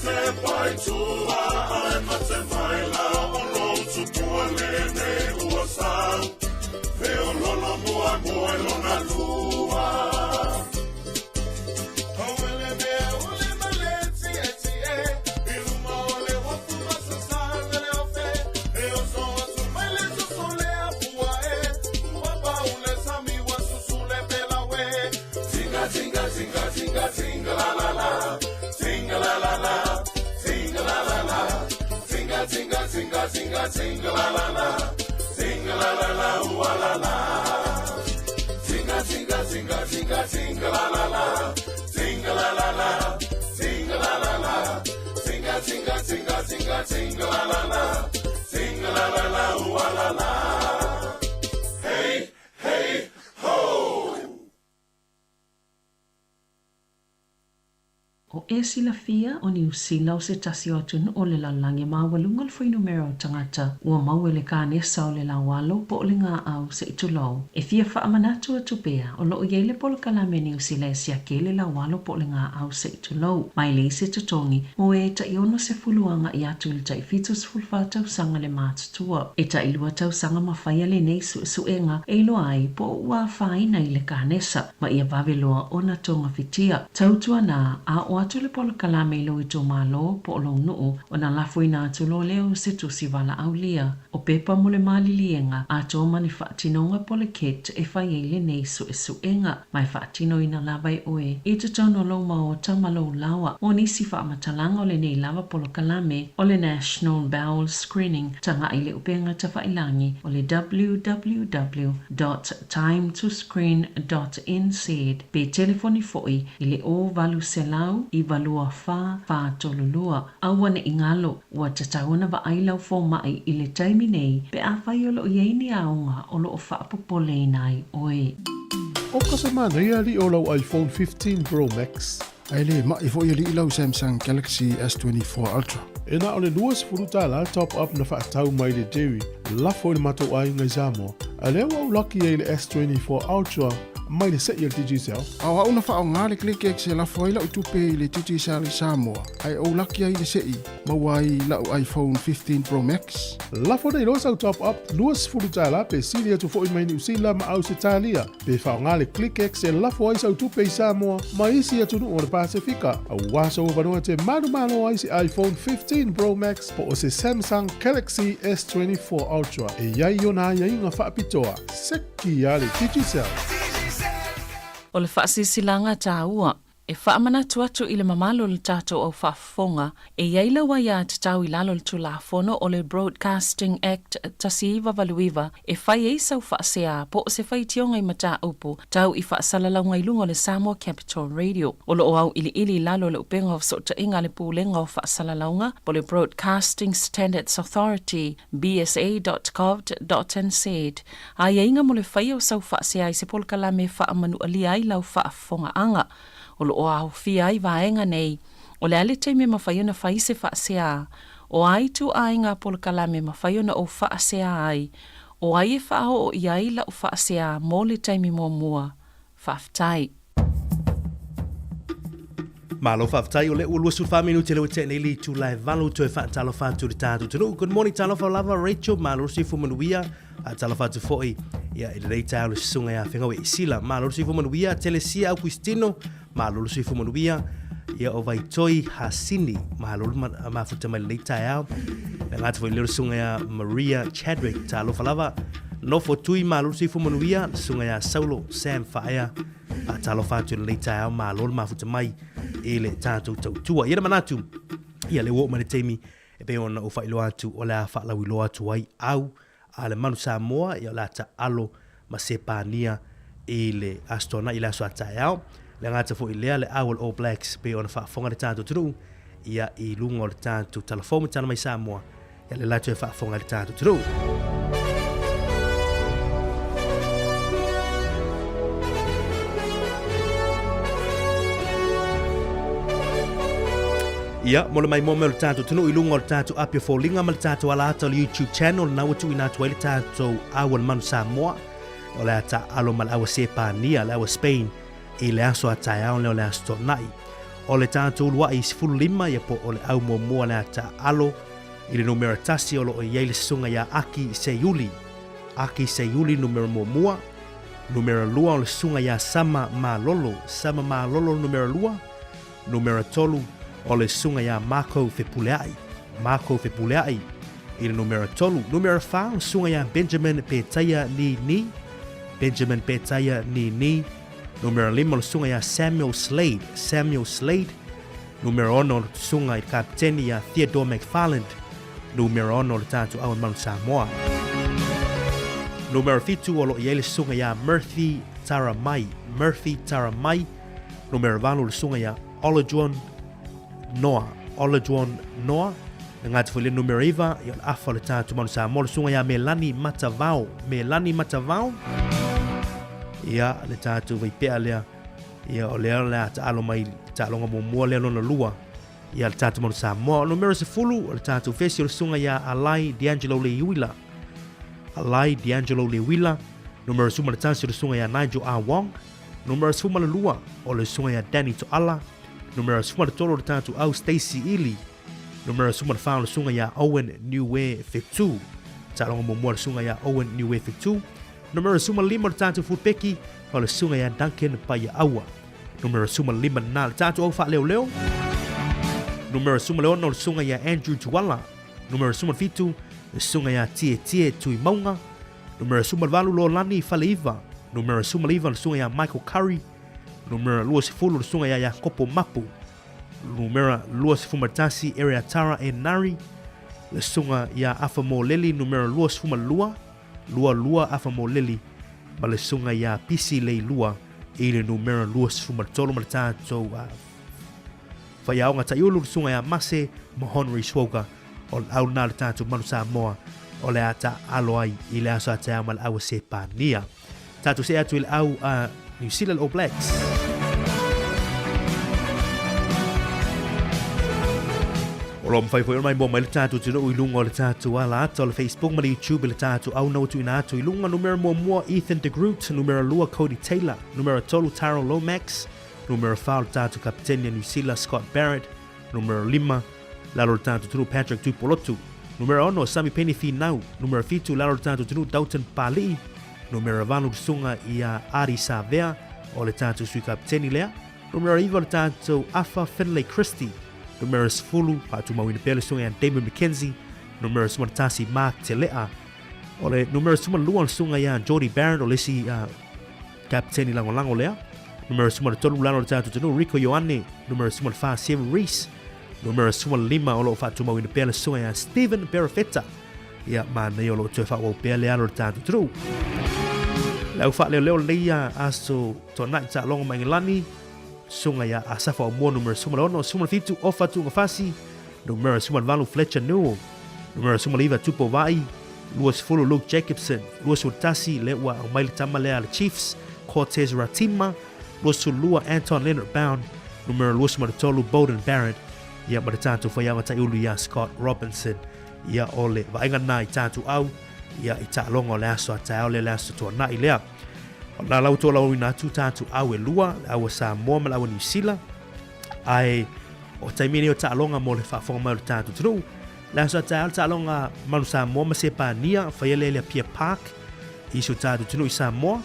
tepa i tua Ae mate mai la o lou tupua lenei ua sau Feololo muamua i lona lua O e silafia, o Niu Sila o se tasi o atunuu o le lalolagi e maualuga le fuainumera o tagata ua maua i le kanesa o le laualo po o le gaau se i tulou. E fia faamanatu atu pea, o lo o i ai le polokalame a Niu Sila e siaki ai le laualo po o le gaau se i tulou, ma e leai se totogi mo e tai 60 agai atu i le tai 74 tausaga le matutua. E tai lua tausaga ma faia lenei suesuega e iloa ai po o ua afaina i le kanesa. ma ia vave loa ona togafitia. Tautuana, a oo atu le polokalame i lou itumalo po o lou nuu, ona lafoina atu loa lea o se tusi valaaulia. O pepa mo le maliliega atoa ma ni faatinoga po o le kit e fai ai lenei suesuega, ma e faatinoina lava e oe i totonu o lou maota ma lou laoa. Mo nisi faamatalaga o lenei lava polokalame o le National Bowel Screening, tagai i le upega tafailagi o le www. timetoscreen.nz pe telefoni foi i le 0800 924 432. Aua ne i galo, ua tatau ona vaai lau fomai i le taimi nei pe afai o lo o i ai ni aoga o lo o faapopoleina ai oe. ʻO ka se manaia aliʻi o lau iPhone 15 Pro Max. Ae le maʻi foi aliʻi lau Samsung Galaxy S24 Ultra. E na o le $20 top up na faatau mai le Jerry lafo i le matou aiga i Samoa, a lea ua ou laki ai i le S24 Ultra mai le seʻi a le Digicel. A o au na faaaoga le ClickX e lafo ai lau tupe i le Digicel i Samoa, ae ou laki ai i le seʻi, maua ai lau iPhone 15 Pro Max. Lafo nei loa sau top up $20 pe sili atu foi mai Niu Sila ma Ausetalia. Pe faaaoga le ClickX e lafo ai sau tupe i Samoa ma isi atunuu o le Pasefika, auā sou avanoa e te manumalo ai se iPhone 15 Pro Max po o se Samsung Galaxy S24 Ultra e i ai ona aiaiga faapitoa. Seki a le Digicel! O le faasilasilaga taua E faamanatu atu i le mamalu o le tatou au faafofoga, e i ai lau aiatatau i lalo o le Tulafono o le Broadcasting Act 1989 e fai ai sau faasea po o se faitioga i mataupu tau i faasalalauga i luga o le Samoa Capital Radio. O lo o auiliili i lalo o le upega o fesootaiga a le Pulega o Faasalalauga po o le Broadcasting Standards Authority, bsa.govt.nz, aiaiga mo le faia o sau faasea i se polokalame e faamanualia ai lau faafofogaaga. O lo o aofia ai vaega nei, o le a le taimi e mafai ona fai se faasea, o a ituaiga polokalame e mafai ona ou faasea ai, o ai e faaoo i ai lau faasea mo le taimi muamua. Faafetai. Malo faafetai o lea ua 24 minute lea ua tea nei le itula e 8 toe faatalofa atu i le tatou atunuu. Good morning talofa lava Rachel, malo le soifua manuia. Faatalofa atu foi ia i lenei taeao le susuga ia Fegaui Isila. Malo le soifua manuia Telesia Augustino, malo le soifua manuia. Ia o Vaitoi Hasini, malo le mafuta mai lenei taeao. Le gata foi lea o le susuga ia Maria Chadwick, talofa lava. Nofo tui malo le soifua manuia, le susuga ia Saulo Sam Faea. Faatalofa atu i lenei taeao, malo le mafuta mai i le tatou tautua. Ia le manatu, ia lea ua oo mai le taimi e pei ona ou faailoa atu o le a faalauiloa atu ai au a le Manu Samoa, ia o le a taalo ma Sepania i le Aso Toonai i le aso a taeao. Le gata foi lea, le au o le All Blacks e pei ona faafofoga le tatou atunuu ia i luga o le tatou talafou ma tala mai Samoa, ia le latou e faafofoga i le tatou atunuu. Ia, mo le maimoa mai o le tatou atunuu i luga o le tatou api o foliga ma le tatou alaata o le YouTube channel, lena ua tuuina atu ai le tatou au a le Manu Samoa, o le a taalo ma le au a Sepania, le au a Spain, i le aso a taeao lea o le aso Toonai. O le tatou ulua'i 15 ia po o le au muamua o le a taaalo i le numera tasi o lo o i ai le susuga ia Aki Seiuli. Aki Seiuli numera muamua. Numera lua o le susuga ia Sama Malolo. Sama Malolo numera lua. Numera tolu o le susuga ia Marco Fepulea'i. Marco Fepulea'i i le numera tolu. Numera whā o le susuga ia Benjamin Petaia Nini. Benjamin Petaia Nini. Numera lima o le susuga ia Samuel Slade. Samuel Slade. Numera ono o le susuga i le kapiteni ia Theodore McFarland. Numera ono o le tatou au Manu Samoa. Numera 7 o lo o i ai le susuga ia Murphy Taramai. Murphy Taramai. Numera 8 le susuga ia Olajuwon Noa. Olajuwon Noa. Le gata foi le numera 9 ia o le afa o le tatou Manu Samoa le susuga ia Melani Matavao. Melani Matavao. Ia le tatou vaipea lea. Ia o lea o le a taalo mai taaloga muamua lea lona lua. Ia le tatou Manu Samoa. O le numera 10 o le tatou fesi o le susuga ia Alai D'Angelo Leuila. Alai D'Angelo Leuila. Numera 11 o le susuga ia Nigel R. Wong. Numera 12 o le susuga ia Danny Toala. Numera 13 o le tatou au Stacey Ili. Numera 14 o le susuga ia Owen Niue Fetu. Taaloga muamua le susuga ia Owen Niue Fetu. Numera 15 o le tatou fulpeki o le susuga ia Duncan Paiaaua. Numera 15 na le tatou au faaleoleo. Numera 16 o le susuga ia Andrew Tuala. Numera 17 le susuga ia Tietie Tuimauga. Numera 18 Lolani Faleiva. Numera 19 le susuga ia Michael Curry. Numera 20 le susuga ia Iakopo Mapu. Numera 21 Ereatara Enari. Le susuga ia Afa Moleli. Numera 22 22 Afa Moleli. Ma le susuga ia Pisi Leilua i le numera 23 ma le tatou faiaoga taiulu le susuga ia Mase Mahonri Swoga o le au lena o le tatou Manu Samoa o le a taaalo ai i le aso a taeao ma le au a Sepania. Tatou see atu i le au a New Zealand All Blacks. O lo o mafai foi ona maimoa mai le tatou atunuu i luga o le tatou ala ata o le Facebook ma le YouTube i le tatou au na ua tuuina atu i luga. Numera muamua Ethan de Groot, numera lua Cody Taylor, numera tolu Tyrell Lomax, numera whā o le tatou kapiteni a New Zealand Scott Barrett, numera lima lalo o le tatou atunuu Patrick Tuipolotu, numera ono Samipeni Finau, numera 7 lalo o le tatou atunuu Dalton Pali'i, numera 8 le susuga ia Ardie Savea o le tatou sui kapiteni lea, numera 9 o le tatou afa Finlay Christie, numera 10 faatumauina pea le susuga ia Damon McKenzie, numera 11 Mark Tele'a, o le numera 12 o le susuga ia Jordie Barrett o le isi kapiteni lagolago lea, numera 13 lalo o le tatou atunuu Rieko Ioane, numera 14 Sevu Reece, Numera 15 o lo o faatumauina pea le susuga ia Stephen Perofeta. Ia, manaia o lo o toe faaauau pea le alo o le tatou atunuu. Le au faaleoleo lenei ia aso tuanai taaloga ma Engelani, susuga ia Asafa Aumua numera 16, 17 Ofa Tu'ungafasi, numera 18 Fletcher Newell, numera 19 Tupou Vaai, 20 Luke Jacobson, 21 lea ua aumai le tama lea a le Chiefs, Cortez Ratima, 22 Anton Lienert-Brown, numera 23 Beauden Barrett, ia ma le tatou faiaoga taiulu ia Scott Robinson. Ia o le vaaiga lena i tatou au, ia i taaloga o le aso a taeao lea le aso tuanai lea. O lena la ua tolaulauina atu tatou au e lua, le au a Samoa ma le au a Niu Sila. Ae o taimi nei o taaloga mo le faafofoga mai o le tatou atunuu. Le aso a taeao le taaloga Manu Samoa ma Sepania, faia lea i le Apia Park i si o tatou atunuu i Samoa.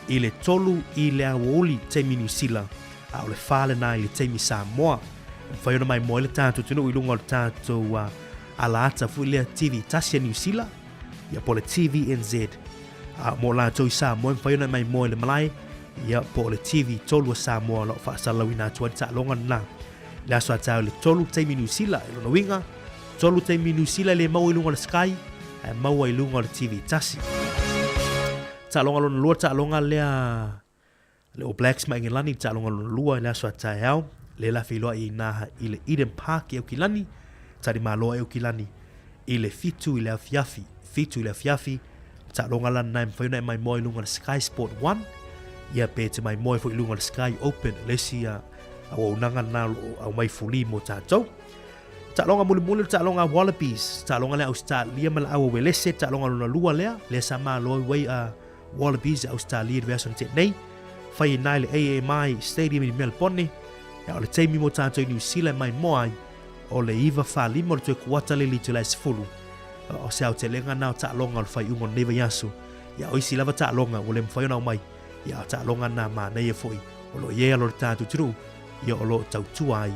I le 3 i le aoauli taimi Niu Sila, a o le 4 lena i le taimi Samoa. E mafai ona maimoa ai le tatou atunuu i luga o le tatou ala ata foi lea TV tasi a Niu Sila, ia po o le TVNZ. A mo latou i Samoa e mafai ona maimoa i le malae, ia po o le TV 3 a Samoa o lo o faasalalauina atu ai le taaloga lena. I le aso a taeao i le 3 taimi Niu Sila, i lona uiga, 3 taimi Niu Sila e le maua i luga o le Sky, ae maua i luga o le TV tasi. Taaloga lona lua, taaloga lea le All Blacks ma Engelani, taaloga lona lua i le aso a taeao, lea la feiloai i ina i le Eden Park i Aukilani, talimalo ai Aukilani i le 7 i le afiafi, 7 i le afiafi, taaloga la lena e mafai ona e maimoa i luga o le Sky Sport 1, ia pe te maimoa ai foi i luga o le Sky Open, le isi auaunaga lena o lo o aumai fuli mo tatou. Taaloga mulimuli o le taaloga a Wallabies, taaloga lea Ausetalia ma le au a Uelese, taaloga lona lua lea, lea sa malo ai a Wallabies i Ausetalia i le vaiaso na tea nei. Fai i ina i le AAMI Stadium i Melbourne, Ia, o le taimi mo tātou i Niu Sila e maimoa ai, o le 9:45 o le toe kuata le i le itula e 10. O se aotelega na o taaloga o le faaiuga o lenei vaiaso. Ia, o isi lava taaloga ua le mafai ona aumai. Ia, o taaloga na manaia foi o lo o i ai alo o le tatou atunuu, ia o lo o tautua ai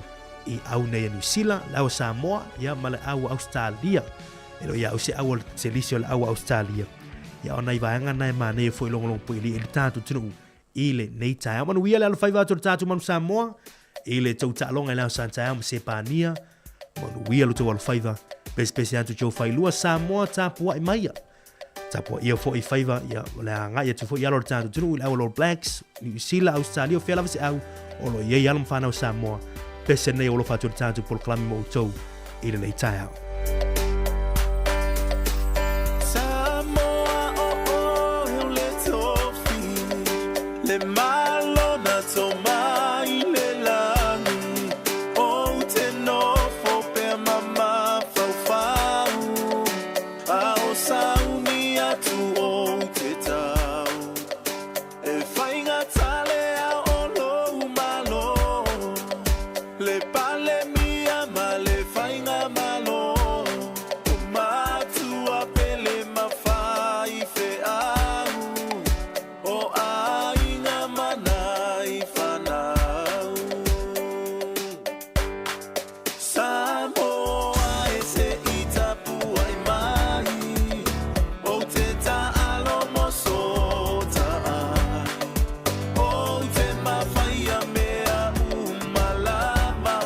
i au nei a Niu Sila, le au a Samoa, ia ma le au a Ausetalia. E le o ia au se au o se lisi o le au a Ausetalia. Ia o nai vaega na e manaia foi logologo puialii ai le tatou atunuu i lenei taeao. Manuia le alofaiva atu o le tatou Manu Samoa i le tou taaloga i le ao sa taeao ma Sepania. Manuia lo tou alofaiva. Pesepese atu tou failua Samoa tapuai maia. Tapuaia foi faiva ia o le agai atu foi i alo o le tatou atunuu i le au a All Blacks, Niu Sila, Australia, o fea lava se au o lo o i ai alo ma fanau Samoa. Pese nei o alofa atu i le tatou polokalame mo outou i lenei taeao. Samoa o oe o le tofi, le malo na tō mai le lagi, ou te nofo pea ma mafaufau, a o sauni atu ou te tau. E faigata le ao o lou Malo, le Palemia ma le Faigamalo, o matua pele ma faifeau, o aiga ma nai fanau. Samoa e se i tapuai mai, ou te taalo mo so taai, ou te mafaia mea uma lava,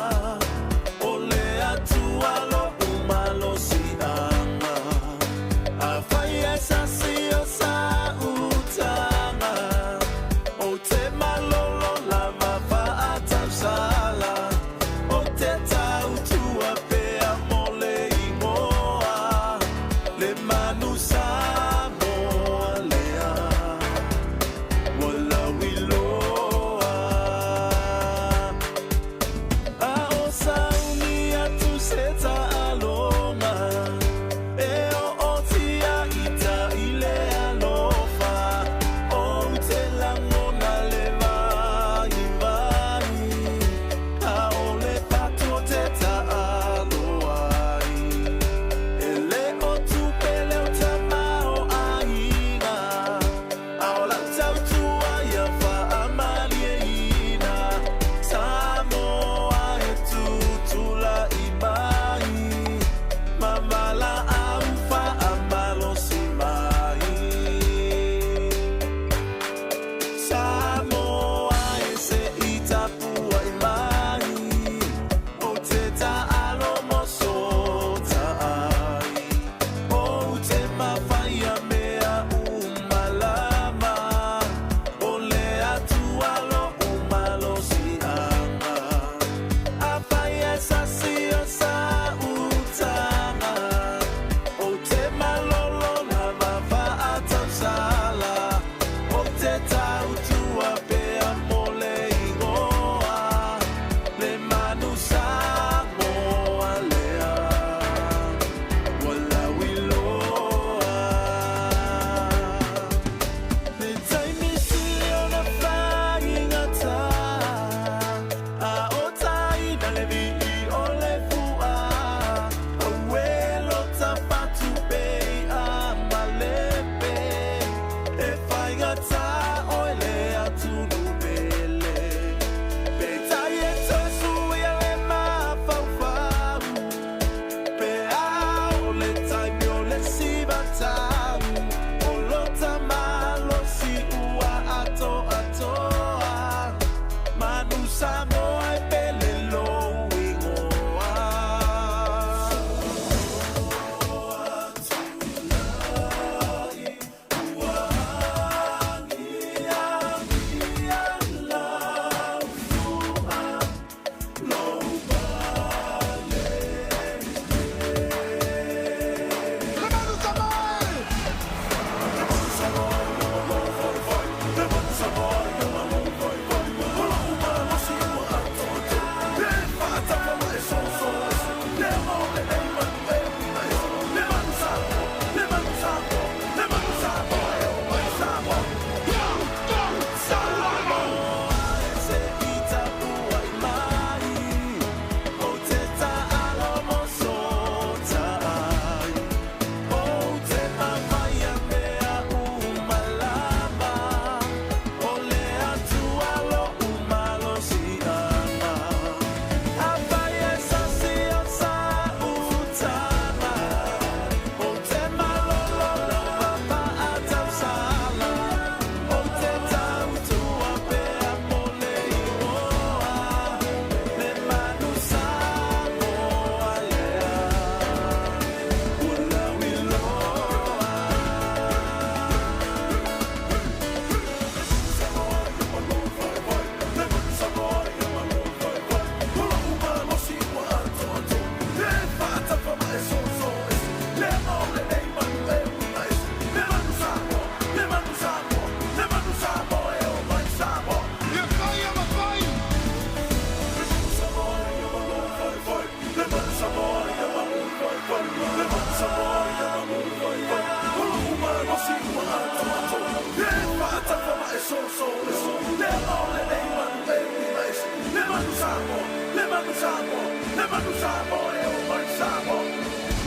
manu Samoa e oo mai Samoa.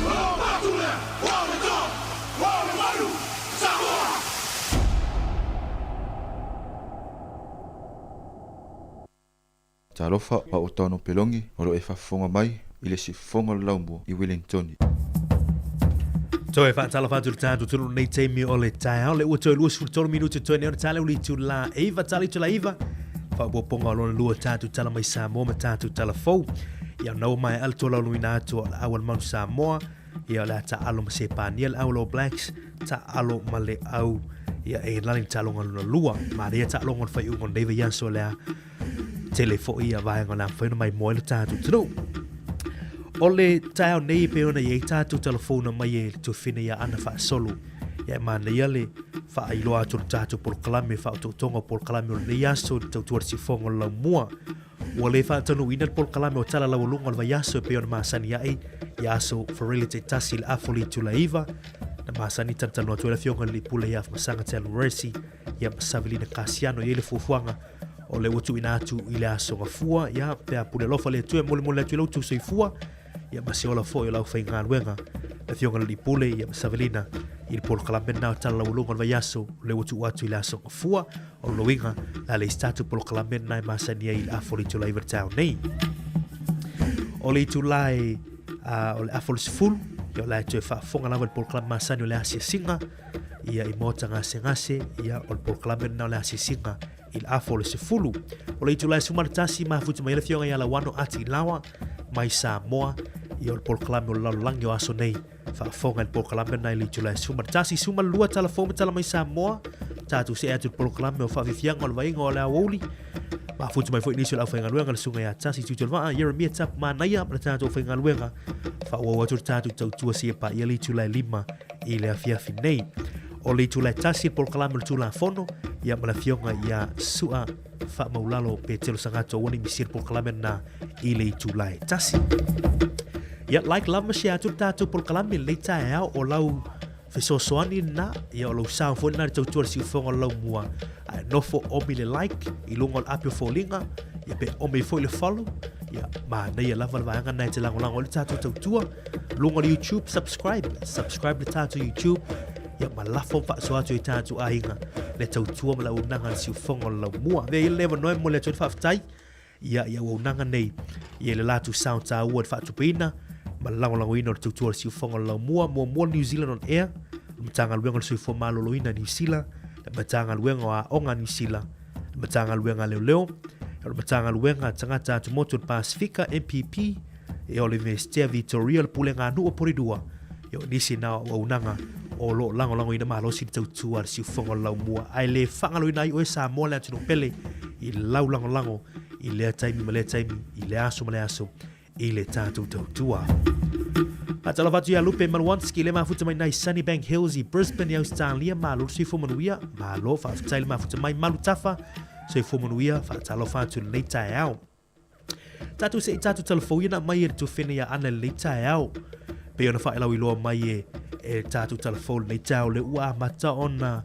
O le patu lea, o le dog, o le manu Samoa! Talofa a o Tano Pelongi o lo o e faafofoga mai i le siufofoga o le laumua i Wellingtoni. Toe faatalofa atu i le tatou tonu nei taimi o le taeao le ua toe 23 minute toe nei o le tala uli itula 9 tala itula 9 faaopoopoga o lona lua tatou tala mai Samoa ma tatou tala fou ia nau mai ale tolauluina atu o le au a le Manu Samoa ia o le a taalo ma Sepania le au All Blacks taalo ma le au ia e lani le taaloga lona lua manaia taaloga o le faaiuga o lenei vaiaso lea tele foi ia vaega o le a mafai ona maimoa ai le tatou atunuu. O le taeao nei e pei ona i ai tatou talafouna mai e le tuafine ia Ana Faasolo. Ia e manaia le faailoa atu o le tatou polokalame faaotootoga o polokalame o lenei aso i le tautua le siufofoga o le laumua. Ua le faataunuuina le polokalame o Tala Laualuga o le vaiaso e pei ona masani ai i aso Farele taitasi i le afa o le itula e 9 na masani talatalanoa atu ai le Afioga i le Alii Pule ia Afamasaga Talon Resi ia ma Savelina Kasiano i ai le fuafuaga o le ua tuuina atu i le aso gafua ia pe a pule alofa le Atua e molemole atu i lau soifua ia ma se ola foi o lau faigaluega le Afioga i le Alii Pule ia ma Savelina i le polokalame lena o Tala Laualuga o le vaiaso o lea ua tuu atu i le aso gafua. O lona uiga, le a leai se tatou polokalame lena e masani ai i le afa o le itula 9 i le taeao nei. O le itula e o le afa o le 10, ia o le a e toe faafofoga lava i le polokalame masani o le asiasiga ia i maota gasegase, ia o le polokalame lena o le asiasiga i le afa o le 10. O le itula e 11 mafuta mai ai le Afioga ia Lauano Ati Lawa mai Samoa, ia o le polokalame o le lalolagi o aso nei. Faafofoga i le polokalame lena i le itula e 11, 12 tala fou ma tala mai Samoa. Tatou see atu i le polokalame o faafiafiaga o le vaaiga o le aoauli. Mafuta mai foi nisi o le aufaigaluega le susuga ia Tasi Tuitelevaa, Ieremia Tapu Manaia ma le tatou aufaigaluega. Faaauau atu le tatou tautua seia paia le itula e 5 i le afiafi nei. O le itula e 1 le polokalame o le Tulafono, ia ma le afioga ia Su'a Faamaulalo Petelo Sagato ua nei misia le polokalame lena i le itula e 1. Ia, like, love ma share atu le tatou polokalame lenei taeao o lau fesoasoani lena, ia o lou sao foi lena i le tautua le siufofoga o le laumua. Ae nofo omi le like i luga o le api o foliga, ia pe omi foi le follow, ia manaia lava le vaega lena e te lagolago ai le tatou tautua. Luga o le YouTube, subscribe, subscribe le tatou YouTube, ia ma lafo ma faasoa atu i tatou aiga le tautua ma le auaunaga a le siufofoga o le laumua. Avea ia le avanoa e momoli atu ai le faafetai ia i auaunaga nei ia i le latou sao taua i le faatupeina ma le lagolagoina o le tautua o le siufofoga o le laumua, muamua le New Zealand on Air, le Matagaluega o le Soifua Maloloina a Niu Sila, le Matagaluega o Aoga a Niu Sila, le Matagaluega a Leoleo, o le Matagaluega a Tagata Atumotu o le Pasefika, MPP, e o le Iunivesite a Vitoria, le Pulega a Nuu o Porirua, e o nisi na o auaunaga o lo o lagolagoina malosi le tautua a le siufofoga o le laumua, ae le faagaloina ai oe Samoa le atunuu pele i lau lagolago i lea taimi ma lea taimi, i lea aso ma lea aso, i le tatou tautua. Faatalofa atu ia Lupe Maluanski le mafuta mai nai Sunnybank Hills i Brisbane i Ausetalia, malo le soifua manuia, malo faafetai le mafuta mai Malu Tafa, soifua manuia, faatalofa atu i lenei taeao. Tatou se i tatou talafou ia na mai e le tuafene ia Ana i lenei taeao. Pei ona faelauiloa mai e, e tatou talafou lenei taeao le ua amata ona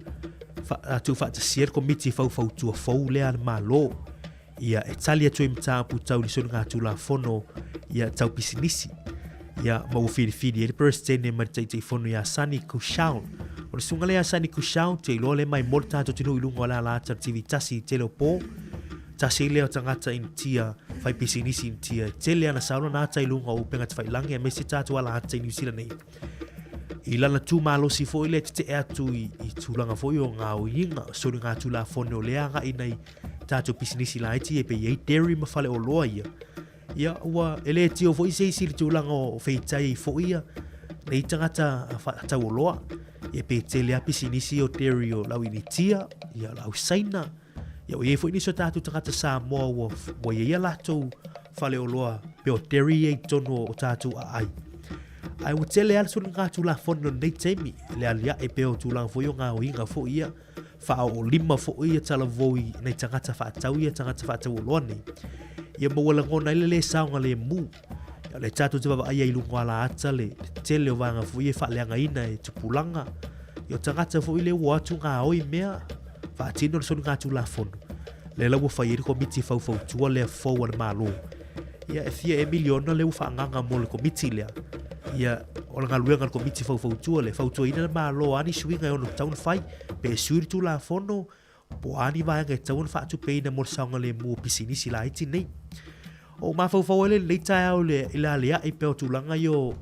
tuufaatasia le komiti faufautua fou lea a le Malo. Ia e tali atu ai mataupu tau i le soligatulafono ia tau pisinisi. Ia ma ua filifili ai le Peresetene ma le Taitaifono ia Sunny Kaushal. O le susuga lea ia Sunny Kaushal, te iloa lea mai mo le tatou atunuu i luga o le ala ata o le TV tasi i tele o po. Tasi lea o tagata Initia, fai pisinisi Initia, e tele ana sao lana ata i luga o upega tafailangi aemaise tatou ala ata i Niu Sila nei. I lana tū malosi foi lea tete'e atu i, i tulaga foi o ngā oiiga, soligatulafono o lea aga'i nei tatou pisinisi laiti e pei ai dairy ma faleoloa ia. Ia, ua e le tio foi se isi i le tulaga o feitai ai foi ia nei tagata tauoloa. Ia pe tele a pisinisi o dairy o lau Initia, ia lau Saina, ia ua i ai foi nisi o tatou tagata Samoa ua, ua i ai a latou faleoloa pe o dairy ia i totonu o tatou aai. Ae ua tele lava le soligatulafono i lenei taimi, le aliae pea o tulaga foi o gaoiga foi ia, faaoolima foi ia talavou i nai tagata faatau ia, tagata faatauoloa nei. Ia ma ua lagona ai le lē saogalemu. Ia o lea tatou te vaavaai ai i luga o alaata le tele o vaega foi ia e faaleagaina e tupulaga. Ia o tagata foi lea ua o atu gaoi mea, faatino le soligatulafono. Lea la ua fai ai le komiti faufautua lea fou a le Malo. Ia, e fia ea miliona lea ua faaagaaga mo le Komiti lea. Ia, o le galuega a le Komiti Faufautua lea, e fautuaina le Malo o a ni suiga e ono tatau ona fai, pe sui le Tulafono, po o a ni vaega e tatau ona faatupeina mo le saogalemu o pisinisi laiti nei. O mafaufau ai le lenei taeao i le aliae pea o tulaga ia o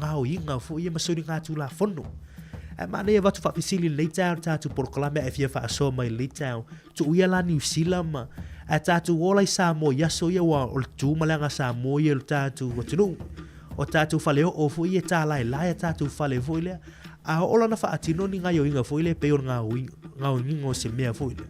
gaoiga foi ia ma soligatulafono. Ae manaia avatu faafesili i lenei taeao i le tatou polokalame a e fia faasoa mai i lenei taeao, tuu ia la Niu Sila ma ae tatou ola i Samoa i aso ia aua o le tu ma le aga Samoa ia i lo tatou atunuu. O tatou faleoo foi ia e tālaelae a tatou fale foi lea. A oo la ona faatino ni gaoioiga foi lea e pei o le gaoioiga o se mea foi lea.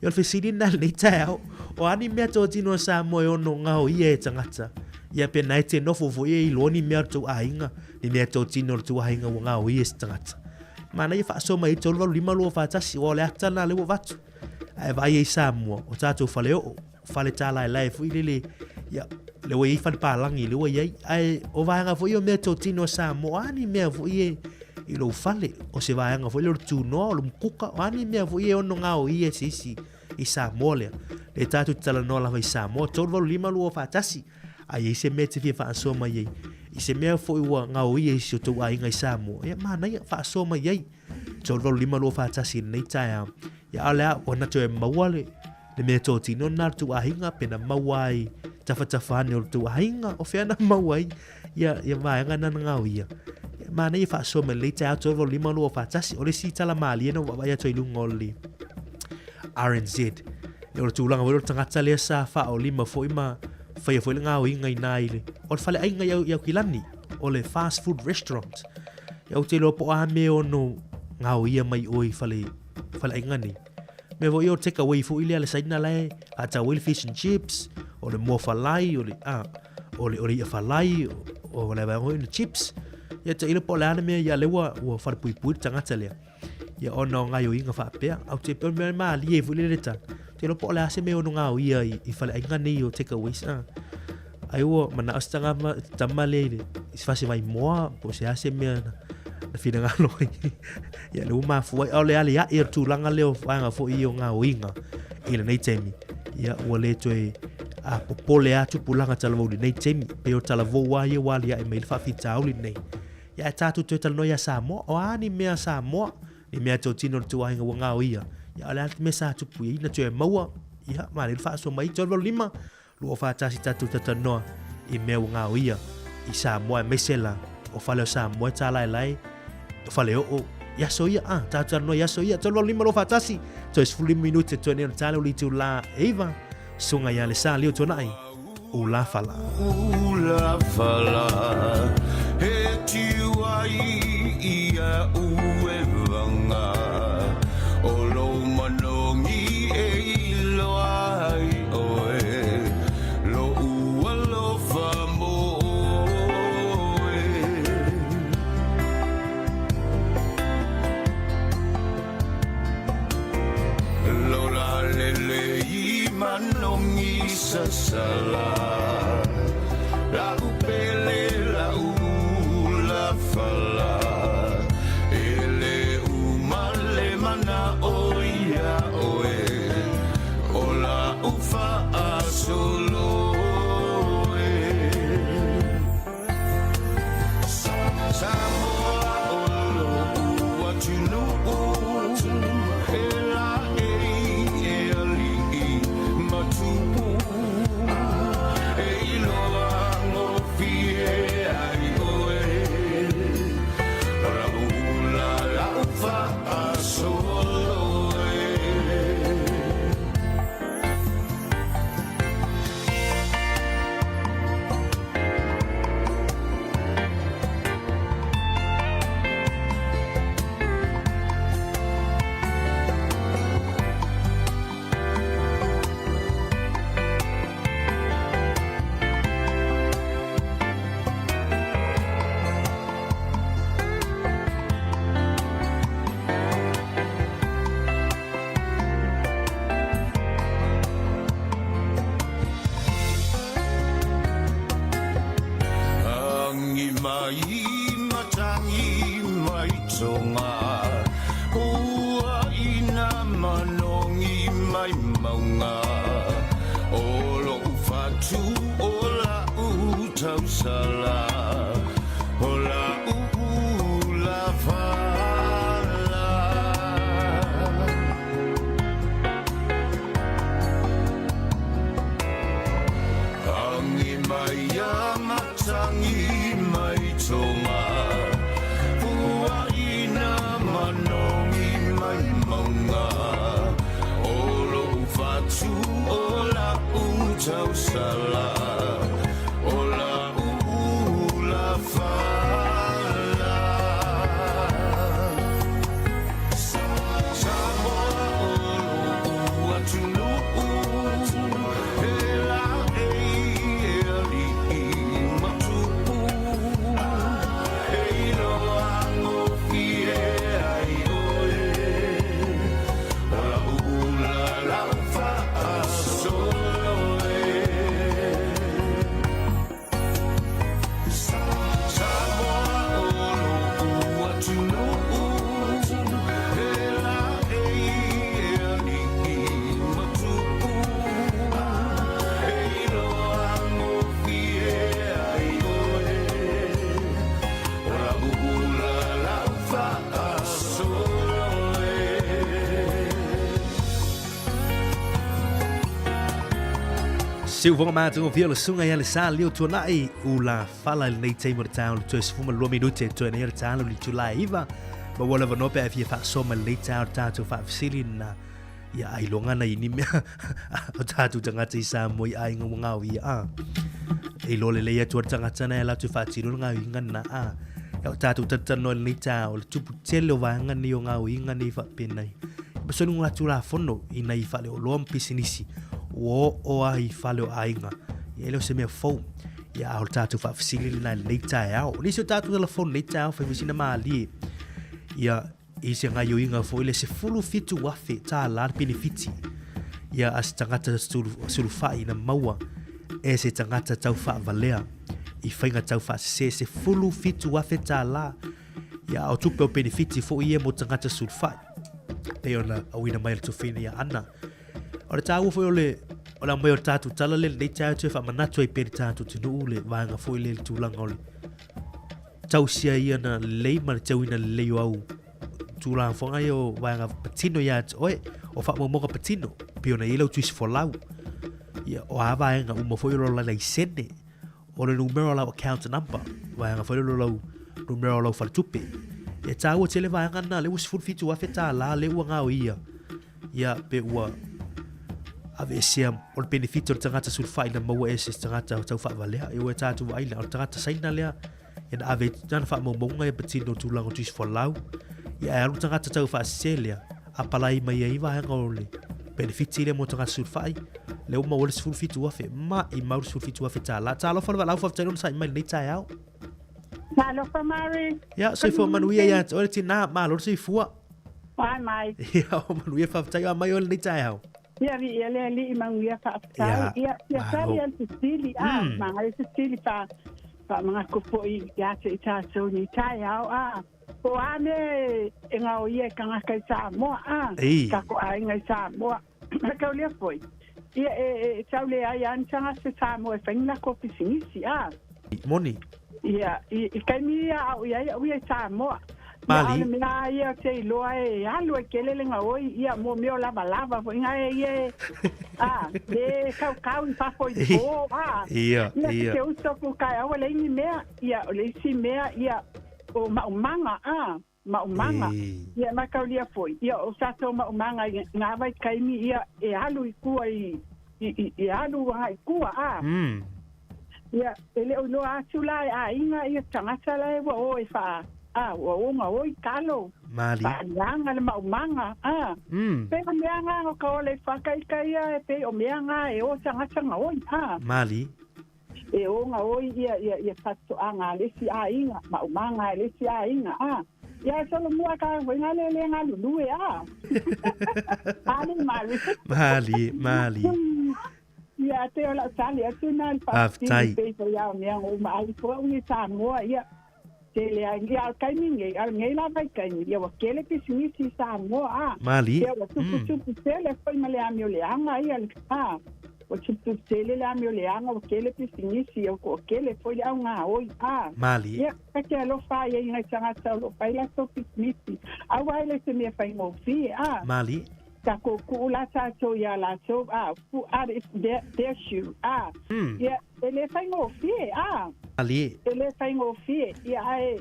Ia o le fesili lena i lenei taeao, o a ni mea totino a Samoa e ono gaoia e tagata? Ia pe na e te nofo foi e iloa ni mea o le tou aiga, ni mea totino o le tou aiga ua gaoia e se tagata. Manaia faasoa mai ai 385 241, aua o le ata lena lea ua avatu. Ae vaai ai i Samoa, o tatou faleoo, fale tālaelae foi lele, ia, lea ua i ai fale palagi, lea ua i ai. Ae o vaega foi ia o mea totino a Samoa, o a ni mea foi e i lou fale, o se vaega foi lea o le tunoa, o le mukuka, o a ni mea foi e ono gaoia e se isi i Samoa lea. Lea tatou te talanoa lava i Samoa, 385 241, a i ai se mea e te fia faasoa mai ai, i se mea foi ua gaoia i si o tou aiga i Samoa, ia manaia, faasoa mai ai. 385 241 i lenei taeao. Ia a o le a, ua na toe maua le, le mea totino lena a le tou aiga, pe na maua ai tafatafa ane o le tou aiga, o fea na maua ai ia, ia vaega na na gaoia. Ia, manaia faasoa mai lenei taeao 385 241. O le isi tala malie na ou vaavaai atu ai i luga o le RNZ. Ia, o le tulaga foi lea o le tagata lea sa faaolima foi ma faia foi le gaoiga i ina i le, o le faleaiga i Aukilani, o le fast food restaurant. Ia, ou te iloa po o a mea e ono gaoia mai o i fale, faleaiga nei. Mea foi o le take away foi lea a le Saina la e faatau ai le fish and chips, o le moa falai, o le, a, o le, o le i'a falai, o le vaega foi le chips. Ia tailo po o le a le mea, ia lea ua, ua falepuipui le tagata lea. Ia ona o gaoioiga faapea. Au te pei o le mea malie foi lele tala. Te iloa po o le a se mea ono gaoia i, i faleaiga nei o takeaways. A. Ai ua manao se tangama, tama lea i le, i se fasi vaimoa, po o se a se mea na, na finagalo ai. Ia le ua mafua ai. A o le aliae o le tulaga lea o vaega foi ia o gaoiga i lenei taimi. Ia ua le toe a popole lava tupulaga talavou i lenei taimi. Pei o talavou lava ia ua aliae mai ai le faafitauli lenei. Ia ae tatou toe talanoa ia Samoa, o a ni mea Samoa, ni mea totino o le ituaiga ua gaoia, ia o le a le mea sa tupu i ai na toe maua, ia manaia le faasoa mai 385 241 tatou talanoa i mea ua gaoia i Samoa aemaise la o fale o Samoa e tālaelae, o fale oo, i aso ia, a, tatou talanoa i aso ia, 385 241, toe 15 minute toe nei ona tale o le itulā e 9, susuga ia Alesa Leo Tuanai. Ulafala. Ulafala, he tiu ai ia uevaga, o lou manogi e iloa ai oe, loʻu alofa mo oe. Lola lele i manogi sasala, La'u pele la'u ulafala, E le uma le mana'o iā oe, O la'u fa'asolo e. Samoa o loʻu atunuu, e laʻei e aliʻi ma tupu, e iloa gofie ai oe, o lau ula lau faasolo e. Angi mai matangi mai tonga, Ua ina manongi mai maunga, O loʻu fatu o tausala o la'u ulafala. Agi mai a matangi mai tonga, puaʻina manogi mai mauga, o lo'u fatu o la'u tausala o la'u ulafala. Samoa o lo'u atunu'u, e laʻei e aliʻi ma tupu, e iloa gofie ai oe, o la'u ula la'u fa'asolo e. Samoa o lo'u atunu'u, e laʻei e aliʻi ma tupu, e iloa gofie ai oe, o la'u ula la'u fa'asolo e. Siufoga matagofie o le susuga ia le sa leo tuanai ula fala i lenei taimi o le taeao le toe 12 minute e toe nei o le taeao le itula e 9 ma ua lava noa pe a fia faasoa mai lenei taeao le tatou faafesili na ia ailoga na ini mea o tatou tagata i Samoa i aiga ua gaoia a e iloa lelei atu a le tagata na e ala atu e faatino le gaoiga na a ia o tatou talatalanoa i lenei taeao le tupu tele o vaega nei o gaoiga nei faapenei ma soli la tulafono ina i faleoloa ma pisinisi ua oo a i fale o aiga ia e le o se mea fou ia a o le tatou faafesili lena i lenei taeao. O nisi o tatou telefoni lenei taeao fai foi sina malie ia i se gaioiga foi le 17,000 tālā le penefiti ia a se tagata sulufai na maua e se tagata tau faavalea i faiga tau faasese 17,000 tālā ia o tupe o penefiti foi ia mo tagata sulufai pei ona auina mai le tofina ia Ana. O le tāua foi o le o le aumai o le tātou tala le lenei taeao toe faamanatu ai pea le tātou atunuu le vaega foi le le tulaga o le tausia ia na lelei ma le tauina lelei o au tulaga foga ia o vaega patino ia te oe o faamaumauga patino pei ona i ai lau tuisi folau ia o a vaega uma foi o lo laisene o le numera o lau account number, vaega foi lele o lau numera o lau faletupe. E tāua tele vaega na, le ua $17,000 le ua gaoia, ia pe ua aveesea o le benefit o le tagata sulufai na maua e se tagata tau faavalea. E ua e tātou vaai o le tagata Saina lea, ia na ave nana faamaumauga ia patino o tulaga o tuisi folau, ia e alu tagata tau faasese lea, apalai mai ai vaega o le benefiti lea mo tagata sulufai, lea ua maua le 17,000, maimau le 17,000 tālā. Talofa le valaau faafetai lona sa'i mai lenei taeao. Talofa Mary. Ia, soifua manuia ia te oe le tinā, malo le soifua. Mai mai. Ia, o manuia faafetai o a mai oe lenei taeao. Ia, viia le Alii manuia faafetai. Ia, ia tali a le fesili, a, manaia fesili fa, faamanatu foi ia te i tatou nei taeao, a. Po o a mea e gaoia e tagata i Samoa, a, tatou aiga i Samoa. A tau lea foi, ia e tau leai lava ni tagata Samoa e fai ni latou pisinisi, a. Moni. Ia, i taimi ia a o i ai au ia i Samoa. Mali. Ia, o le mea lava ia ou te iloa e alu ai tele le gaoi, ia, mo mea o lavalava foi na e ia e, a, le kaukau i fafo i po, a. Ia, Ia, ia. te uso ku kai aua le ni mea, ia, o le isi mea, ia, o maumaga, a, maumaga. Ia, ma kaulia foi, ia, o tatou maumaga i ngā vaitaimi, ia, e alu i tua i, i, i, e alu agai i tua, a. Ia, e le o iloa atu la e aiga ia tagata la e ua o e faa, a, ua o gaoi talo. Mali. Faaliaga le maumaga, a. Pei o mea ngā o ka ola i whakaika ia, e pei o mea ngā e o tagata gaoi, a. Mali. E o gaoi ia, ia, ia faatoaga a le isi aiga, maumaga e le isi aiga, a. Ia, e solomua ka uiga le le galulue, a. Ale, mali. Mali, mali. Ia, te o lau tali atu na le Faafetai. faafesili pei foi a o mea ua uma ai fua ui i Samoa, ia, tele ai, ia, o le taimi nei, a o lenei la vaitaimi, ia, ua tele pisinisi i Samoa, a. Mali. Ia, ua tuputupu tele foi ma le amio leaga, ia, le, a. Ua tuputupu tele le amio leaga, ua tele pisinisi, ua toatele foi le au gaoi, a. Malie. Ia, ta te alofa ai i nai tagata o lo o fai latou pisinisi, aua e le o se mea faigofie, a. Malie. Tatou tuu la tatou iā latou, a, put out their, their shoe, a. Ia, e le faigofie, a. Malie. E le faigofie, ia, ae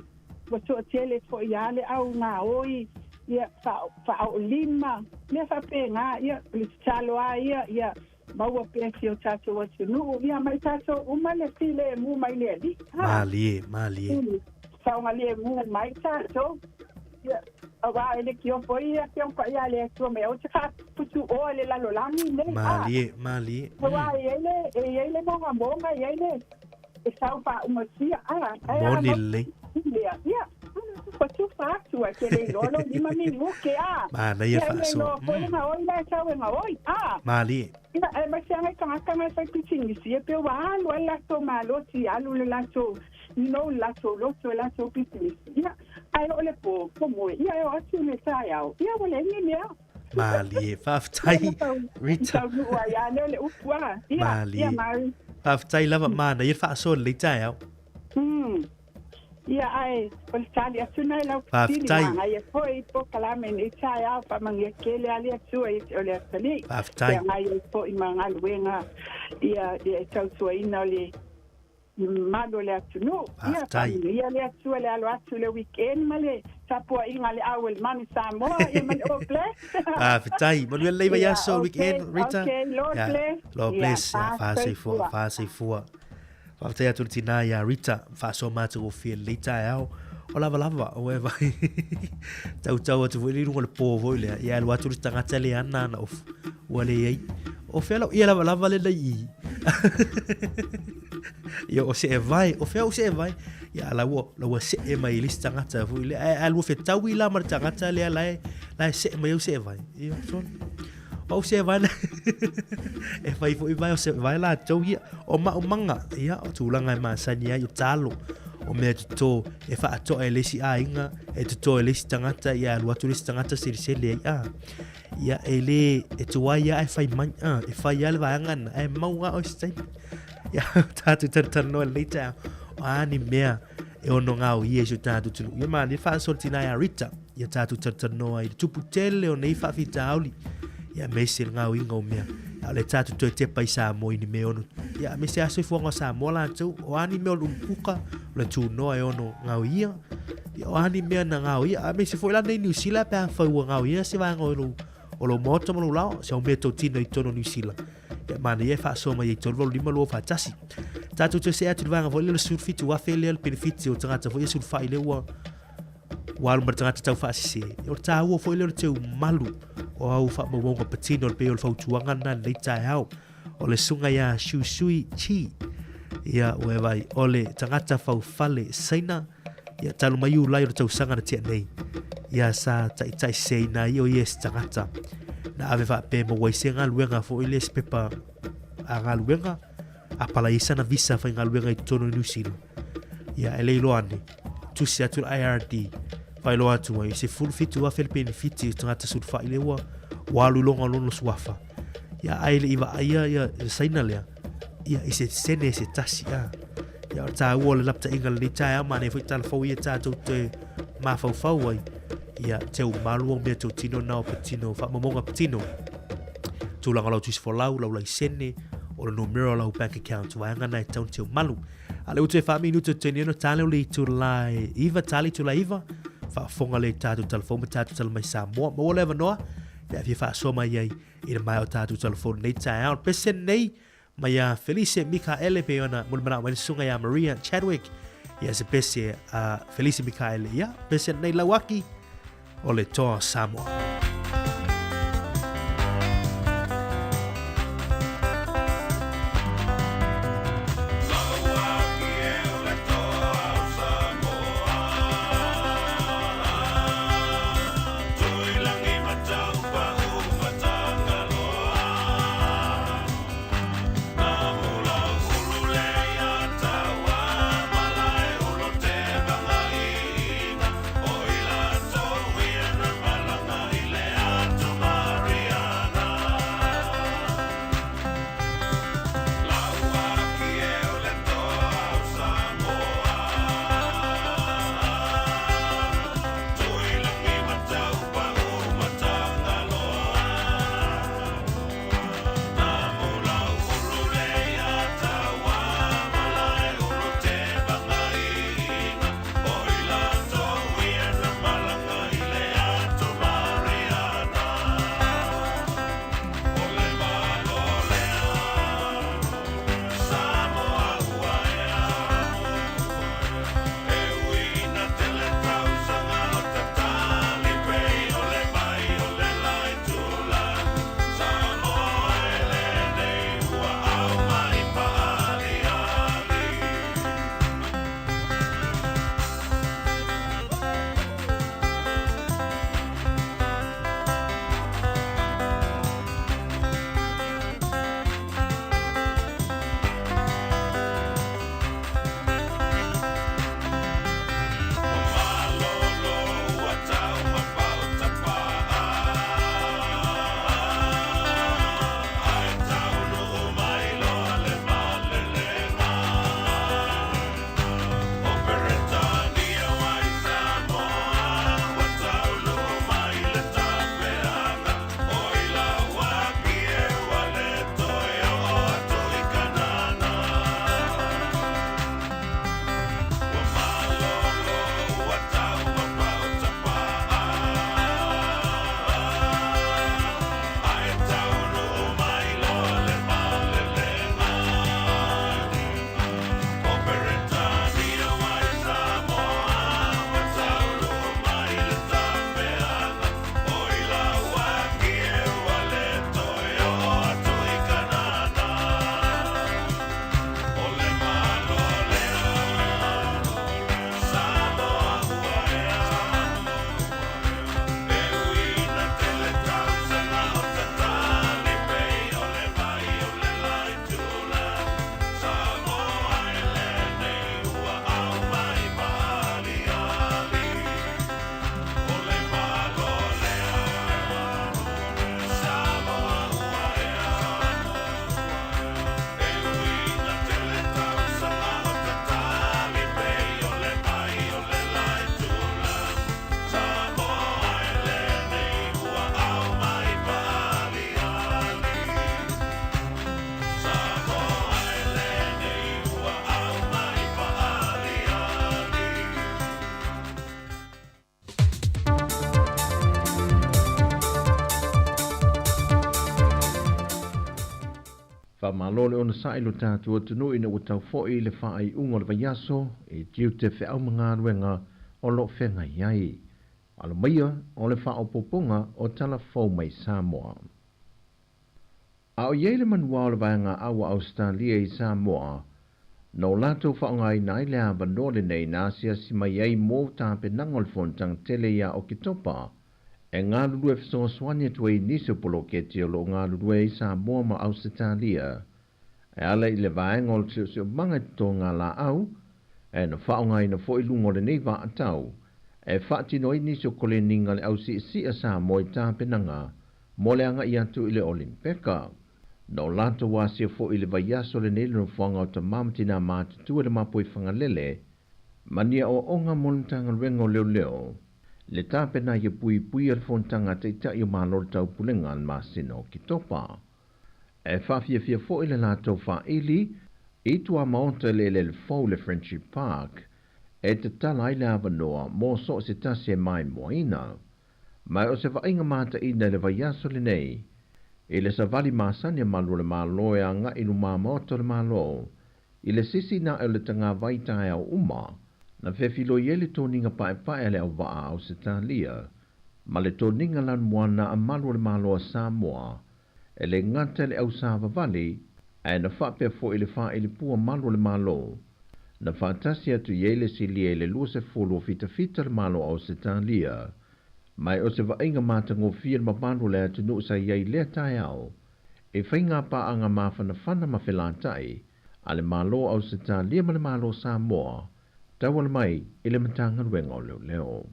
ua toatele foi lava le au gaoi, ia, faaoolima, mea faapena, ia, o le tatalo lava ia, ia maua pea si o tatou atunuu, ia ma i tatou uma le filemu mai le Alii. Malie, malie. Saogalemu mai tatou. Ia, auā e le kiofo ai ia Afioga Paia a le Atua mai aua te faaputuoa i le lalolagi lenei. Malie, malie. Auā e i ai le, e i ai le mogamoga, e i ai le, e sau faaumatia, a, ae a Moni lelei. Lea, ia, tufatufa atu ai, ke le iloa lou lima minuke, a. Manaia Ia, le faasoa. iloa foi le gaoi la e sau e gaoi, a. Malie. Ia, aemaise lava nai tagata na e fai pisinisi, ia pei ua alu ai le latou malosi, alu le latou, you know, le latou loto i latou pisinisi. Ia, ae oo le po, po moe, ia e oo atu i le taeao, ia ua leai ni mea. Malie. Faafetai, Rita. Taunuu ai lava lea o le upu, a. Ia, Malie. ia, Mari. Faafetai lava, manaia le faasoa i lenei taeao. Ia, ae o le tali atu na i lau fesili, Faafetai. manaia foi polokalame i lenei taeao, faamanuia tele lava le Atua ia te oe le atalii. Faafetai. Feagai ai foi ma galuega ia e tautuaina o le mamalu o le atunuu. Ia, Faafetai. faamanuia le Atua le alo atu i le weekend ma le tapuaiga a le au e le Manu Samoa, ia ma le All Blacks. Faafetai. Manuia lelei Ia, vaiaso, okay, weekend, Rita. okay, Lord Ia, bless. Lord Ia, bless. Ia, fasoifua. fasoifua, fasoifua. Faafetai atu i le tinā iā Rita, faasoa matagofie i lenei taeao. O lava lava, o e vai. Tautau atu foi le luga o le pō foi lea. Ia alu atu le tagata le ana ana ofu. Ua leai. O fea lau ia lava lava le nei i. Ia o se e vai, o fea o se e vai. Ia la ua, la ua se e mai i le isi tagata foi lea. Ae alu fetaui la ma le tagata lea la e, la e se mai au se e vai. Ia, sole. O se vai e fai foi vai o se vai latou ia. O maumaga, ia, o tulaga e masani ai o talo. O mea toto e faatoa e le isi aiga, e toto e le isi tagata, ia alu atu le isi tagata selesele ai, a. Ia, e le, e tuai lava ae fai mai, a, e fai lava le vaega lena, ae mau lava oe i se taimi. Ia, tatou talatalanoa i lenei taeao, o a ni mea e ono gaoia i si o tatou atunuu. Ia malie faasoa le tina ia Rita, ia tatou talatalanoa i le tupu tele o nei faafitauli, ia aemaise le gaoiga o mea. A o le tatou toe tepa i Samoa i ni mea e ono, ia aemaise lava soifuaga o Samoa latou, o a ni mea o le umukuka, o le tunoa e ono gaoia, ia o a ni mea na gaoia, aemaise foi la nei Niu Sila pe afai ua gaoia se vaega o lou, o lou maota ma lou lao, se au mea tautino i totonu o Niu Sila. Ia manaia e faasoa mai ai 385 2 41. Tatou toe see atu i le vaega foi lea o le 17,000 lea le penefiti o tagata foi ia sulufai lea ua ua alu ma le tagata taufaasese. O le taua foi lea o le teu malu o au faamaumauga patino pei o le fautuaga lena i lenei taeao. O le susuga ia Shu Sui Chi, ia ua e vai, o le tagata faufale Saina, ia talu mai Iulai o le tausaga na tea nei. Ia sa taitaiseseina ai o ia e se tagata. Na ave faapea e maua ai se galuega foi lea se pepa a galuega, apalai ai sana visa faigaluega i totonu o Niu Sila. Ia, e le iloa ane, tusi atu le IRD, faailoa atu ai, 17,000 le penefiti o tagata sulufai lea ua, ua alu i luga o lona suafa. Ia, ae le i vaaia ia le Saina lea, ia, i se sene se tasi, a. Ia, o le taua o le lapataiga i lenei taeao, manaia foi tala fou ia tatou toe mafaufau ai, ia, teu malu au mea tautino na o patino, faamaumauga patino. Tulaga o lau tusi folau, lau laisene, o le numera o lau bank account, vaega na e tatau ona teu malu. A lea ua toe faa minuta teni ona tale o le itula e iva, tale itula e iva, faafofoga lea i tatou tala fou ma tatou tala mai Samoa. Maua le avanoa pe a fia faasoa mai ai i le maea o tatou tala fou i lenei taeao. O le pese lenei mai ia Felice Mikaele pei ona mulimanao mai le susuga ia Maria Chadwick. Ia se pese a Felice Mikaele. Ia, pese lenei Lauaki o le Toa o Samoa. Faamalo le onosai i lo tatou atunuu ina ua tau foi i le faaiuga o le vaiaso i tiute feau ma galuega o lo o feagai ai. Alo maia o le faaopoopoga o tala fou mai Samoa. A o i ai le manuā o le Vaega Au a Ausetalia i Samoa, na o latou faaaogaina ai le avanoa lenei na asiasi mai ai mo tapenaga o le fonotaga tele ia Oketopa e galulue fesoasoani atu ai i nisi o poloketi o lo o galulue ai Samoa ma Ausetalia e ala i le vaega o le siosiomaga i totoga laau e na faaaogaina foi luga o lenei vaatau e faatino ai nisi o koleniga le ausiisia Samoa i tapenaga mo le agai atu i le Olimpeka. Na o latou asia foi i le vaiaso lenei le nofoaga o Tamā ma Tinā Matutua i le Mapuifagalele ma ni aoaoga mo le Matagaluega o Leoleo, le tapena ia puipuia le fonotaga a Taitai o Malo o le Taupulega i le masina o Oketopa. E faafiafia foi le latou faaili i tuamaota i le eleele fou i le Friendship Park e tatala ai le avanoa mo so o se tasi e maimoaina. Ma o se vaaiga mataina i le vaiaso lenei i le savali masani a malu o le Malo e agai i lumamaota o le Malo i le sisi nae o le tagavai taeao uma na fefiloi ai le toniga paepae a le auvaa a Ausetalia ma le toniga lanumoana a malu o le Malo a Samoa e le gata i le ausavavali ae na faapea foi i le faailipua malu o le Malo na faatasi atu i ai le silia i le 20 o fitafita le Malo o Ausetalia. Ma o se vaaiga matagofie le mamalu o le atunuu sa i ai i lea taeao e faiga paaga mafanafana ma felatai a le Malo o Ausetalia ma le Malo o Samoa tauala mai i le Matagaluega o Leoleo.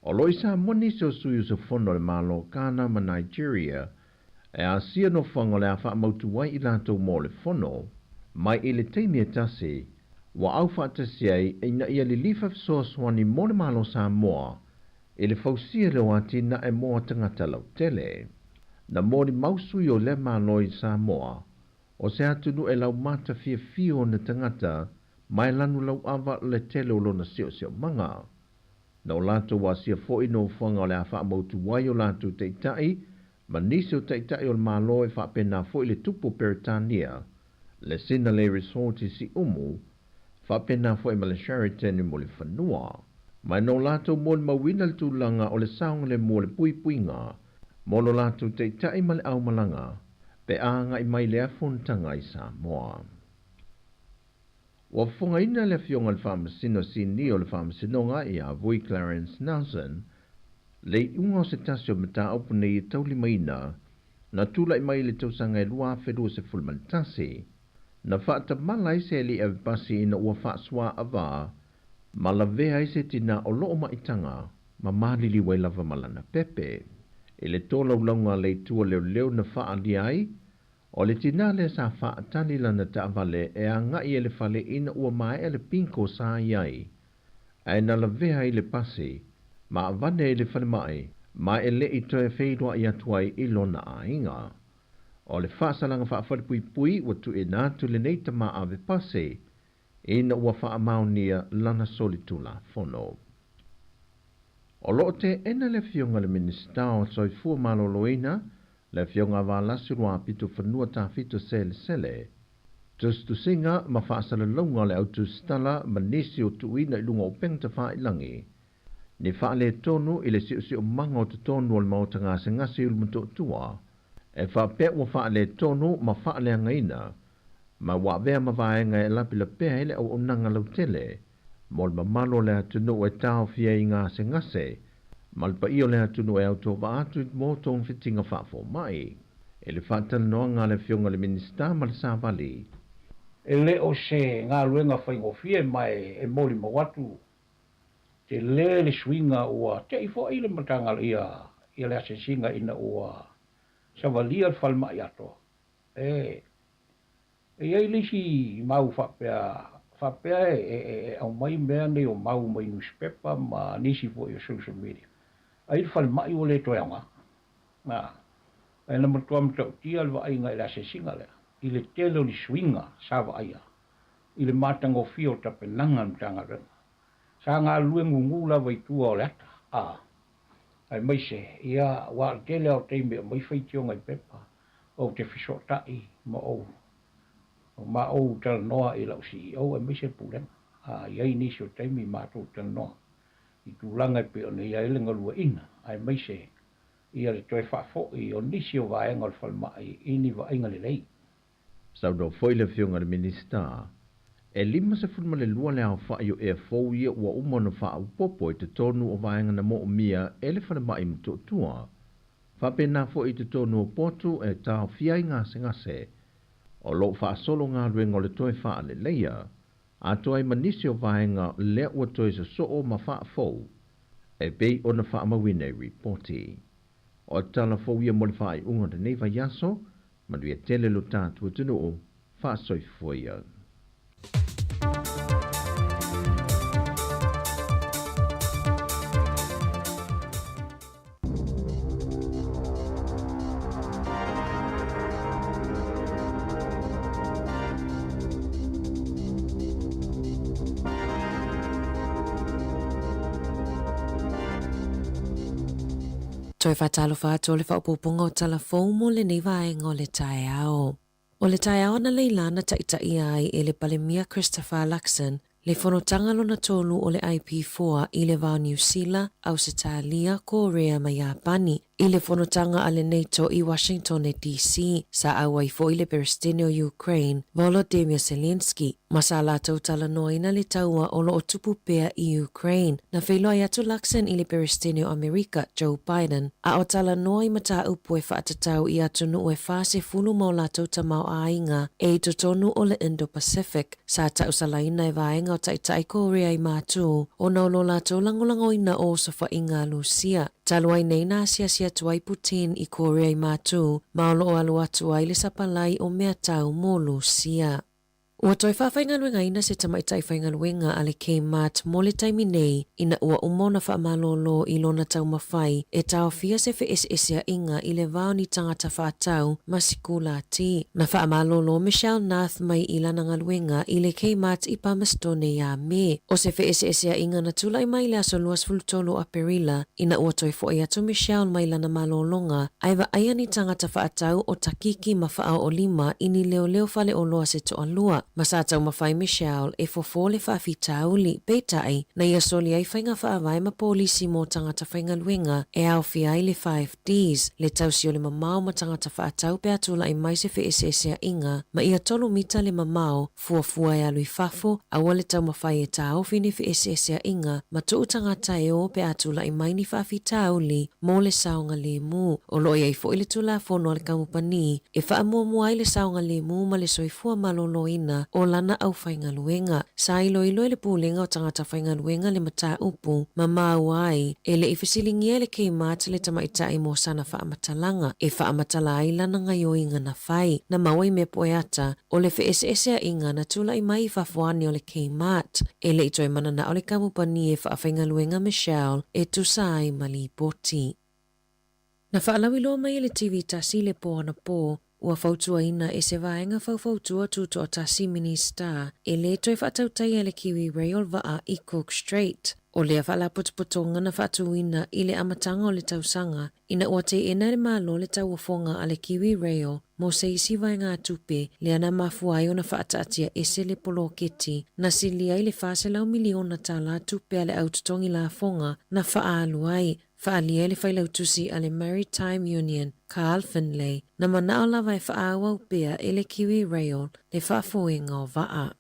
O lo o i Samoa nisi o sui usufono o le Malo o Ghana ma Nigeria e asia nofoaga o le a faamautu ai i latou mo le fono, mai i le taimi e tasi ua aufaatasi ai ina ia lilifa fesoasoani mo le Malo o Samoa i le fausia lea o atinae mo tagata lautele. Na molimau sui o lea Malo i Samoa, o se atunuu e laumata fiafia ona tagata ma e lanu lauava le tele o lona siosiomaga. Na o latou asia foi nofoaga o le a faamautu ai o latou taitai ma nisi o taitai o le Malo e faapena foi le tupu o Peretania, le Sinalei Resort i Siumu, faapena foi ma le Sheraton i Mulifanua. Ma na o latou molimauina le tulaga o le saogalemu o le puipuiga mo lo latou taitai ma le aumalaga pe a agai mai lea fonotaga i Samoa. Ua fofogaina le Afioga i le Faamasino Sinia o le Faamasinoga ia Vui Clarence Nelson le iuga o se tasi o mataupu nei e taulimaina na tulai mai i le tausaga e 2021, na faatamala ai se alii avepasi ina ua faasuaavā ma lavea ai se tinā o loo maitaga ma maliliu ai lava ma lana pepe. I le tolaulauga a le Itu o Leoleo na faaalia ai, o le tinā lea sa faatali lana taavale e agai i le fale ina ua maea le pinko sa i ai, ae na lavea ai i le pasi ma avane i le falemai ma e le i toe feiloai atu ai i lona aiga. O le faasalaga faafalepuipui ua tuuina atu lenei tamā avepasi ina ua faamaonia lana solitulafono. O lo o teena le Afioga i le Minisita o Soifua Maloloina, le Afioga ia Valasi Luapitofanua Tafito Selesele, tusitusiga ma faasalalauga a le au tusitala ma nisi o tuuina i luga o upega tafailagi, ni faaletonu i le siosiomaga o totonu o le maota gasegase i Ulumotootua, e faapea ua faaletonu ma faaleagaina ma ua avea ma vaega e lapelapea ai le auaunaga lautele mo le mamalu o le atunuu e taofia ai i gasegase ma le paia o le atunuu e autovaa atu mo togafitiga faafomai. I le faatalanoaga a le Afioga i le Minisita ma le Savali. E le o se galuega faigofie ma e molimau atu tele le suiga ua te'i foi le Matagaluega ia le asiasiga ina ua savalia le falemai atoa. E i ai le isi mau faapea faapea e aumai mea nei o mau mai nusipepa ma nisi foi o social media, ai le falemai ua le toe aoga. Ae na matua matautia le vaaiga i le asiasiga lea, i le tele o ni suiga sa vaaia i le matagofie o tapenaga a le Matagaluega. Sa galulue gugu lava i tua o le ata, aemaise, ia, aua o le tele lava o taimi e aumai faitioga i pepa. Ou te fesootaʻi ma ou ma ou talanoa i lau CEO aemaise le Pulega. A i ai nisi o taimi matou talanoa i tulaga e pei ona i ai le galueaiina aemaise ia le toe faafoi o nisi o vaega o le falemai i ni vaaiga lelei. Saunoa foi le Afioga i le Minisita, e 52 le aofai o ea fou ia ua uma ona faaopoopo i totonu o vaega na moomia e le falemai i Motootua. Faapena foi i totonu o potu e taofia ai gasegase. O lo o faasolo galuega o le toe faaleleia atoa ai ma nisi o vaega lea ua toe sosoo ma faafou e pei ona faamauina i ripoti. O tala fou ia mo le faaiuga o lenei vaiaso, manuia tele lo tatou atunuu, faasoifua ia. Toe faatalofa atu o le faaopoopoga o tala fou mo lenei vaega o le taeao. O le taeao analeila na taitaia ai e le Palemia Christopher Luxon le fonotaga lona tolu o le IP4 i le va o Niu Sila, Ausetalia, Korea ma Iapani. I le fonotaga a le NATO i Washingtone DC, sa auai foi le Peresetene o Ukraine, Volodymyr Zelenskyy, ma sa latou talanoaina le taua o lo o tupu pea i Ukraine. Na feiloai atu Luxon i le Peresetene o Amerika, Joe Biden, a o talanoa i mataupu e faatatau i atunuu e 40 ma o latou tamaoaiga e i totonu o le Indo-Pacific. Sa tausalaina e vaega o Taitai Korea i Matū ona o lo latou lagolagoina o osofaiga a Lusia. Talu ai nei na asiasi atu ai Putin i Korea i Matū ma o lo o alu atu ai le sapalai o mea tau mo Lusia. Ua toe faafaigaluegaina se tamaitai faigaluega a le Kmart mo le taimi nei ina ua uma ona faamalolo i lona taumafai e taofia se feeseeseaiga i le va o ni tagata faatau ma sikulati. Na faamalolo Michelle Nath mai i lana galuega i le Kmart i Palmerstone ia Me. O se feeseeseaiga na tulai mai i le aso 23 o Aperila ina ua toe foʻi atu Michelle mai lana malologa ae vaaia ni tagata faatau o Takiki ma Faaoolima i ni leoleo faleoloa se toalua. Ma sa taumafai Michelle e fofo le faafitauli, peitai, na ia soli ai faiga faavae ma polisi mo tagata faigaluega e aofia ai le 5Ds, le tausi o le mamao ma tagata faatau pe a tulai mai se feeseeseaiga ma ia tolu mita le mamao, fuafua e alu i fafo, aua le taumafai e taofi ni feeseeseaiga ma tuu tagata e o pe a tulai mai ni faafitauli mo le saogalemu. O lo o i ai foi le Tulafono a le Kamupani e faamuamua ai le saogalemu ma le soifua maloloina o lana aufaigaluega. Sa iloilo e le Pulega o Tagata Faigaluega le mataupu ma maua ai e le i fesiligia e le Kmart le tamaitai mo sana faamatalaga e faamatala ai lana gaioiga na fai. Na maua i mea poeata o le feeseeseaiga na tulai mai i fafo ane o le Kmart. E le i toe mananao le kamupani e faafaigaluega Michelle e tusa ai ma lipoti. Na faalauiloa mai e le TV tasi i le po anapō, ua fautuaina e se vaega faufautua tutoatasi Minista e lē toe faatautaia le Kiwi Rail vaa i Cook Strait. O lea faalapotopotoga na faatuina i le amataga o le tausaga ina ua teena e le Malo le tauofoga a le Kiwi Rail mo se isi vaegatupe lea na mafua ai ona faataatia ese le poloketi na silia i le $400 miliona tala tupe a le au totogi lafoga na faaalu ai. Faaalia e le failautusi a le Maritime Union, Carl Finlay, na manao lava e faaauau pea e le Kiwi Rail le faafoega o vaa.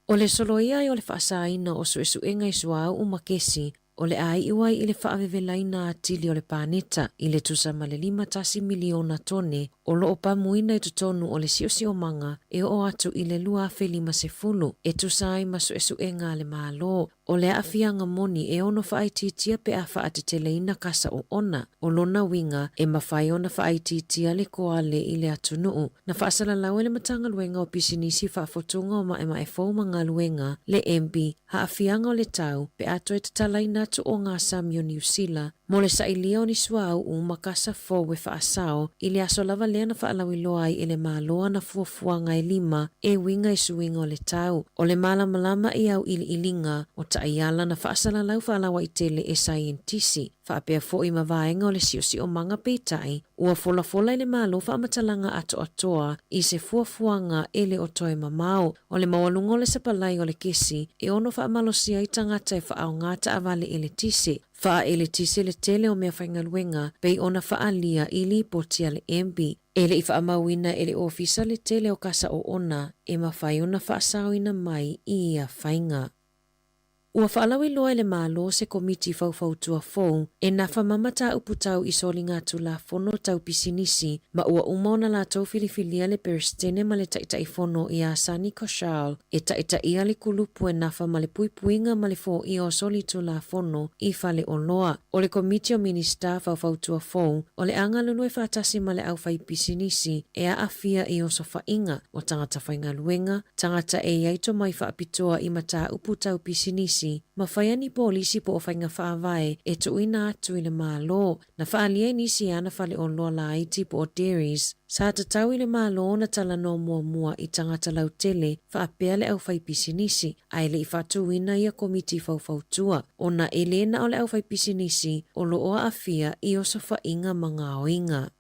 O le soloia ai o le faasaina o suesuega i suauu ma kesi o le a iu ai i le faavevelaina atili o le paneta i le tusa ma le 51 miliona tone o lo o pamuina i totonu o le siosiomaga e oo atu i le 2050 e tusa ai ma suesuega a le Malo. O le aafiaga moni e ono faaitiitia pe a faateteleina kasa oona. O lona uiga e mafai ona faaitiitia le koale i le atunuu. Na faasalalau e le Matagaluega o Pisinisi Faafotuga o Maemae Fou ma Galuega, le MB, aafiaga o le tau pe a toe tatalaina atu o gasami o Niu Sila mo le sailia o ni suauu ma kasa fou e faasao i le aso lava lea na faalauiloa ai e le Malo ana fuafuaga e lima e uiga i suiga o le tau. O le malamalama i auiliiliga o taiala na faasalalau faalauaitele e saienitisi. faapea foi ma vaega o le siosiomaga peitai ua folafola e le Malo faamatalaga atoatoa i se fuafuaga e le o toe mamao o le maualuga o le sapalai o le kesi e ono faamalosia ai tagata e faaaoga taavale eletise, faaeletise le tele o meafaigaluega pei ona faaalia i lipoti a le MB. E le i faamauina e le Ofisa le tele o kasa oona e mafai ona faasaoina mai i ia faiga. Ua faalauiloa e le Malo se Komiti Faufautua fou e nafa ma mataupu tau i soligatulafono tau pisinisi ma ua uma ona latou filifilia le Peresetene ma le Taitaifono ia Sunny Kaushal e taitaia le kulupu e nafa ma le puipuiga ma le foia o solitulafono i faleoloa. O le Komiti o Minisita Faufautua fou o le a galulue faatasi ma le aufaipisinisi e aafia i osofaiga o tagata faigaluega, tagata e i ai tomai faapitoa i mataupu tau pisinisi, ma faia ni polisi po o faiga faavae e tuuina atu i le Malo. Na faaalia e nisi e ana faleoloa laiti po o dairies, sa tatau i le Malo ona talanoa muamua i tagata lautele faapea le aufaipisinisi, ae le i faatuina ia komiti faufautua, ona e le na o le aufaipisinisi o lo o aafia i osofaiga ma gaoiga.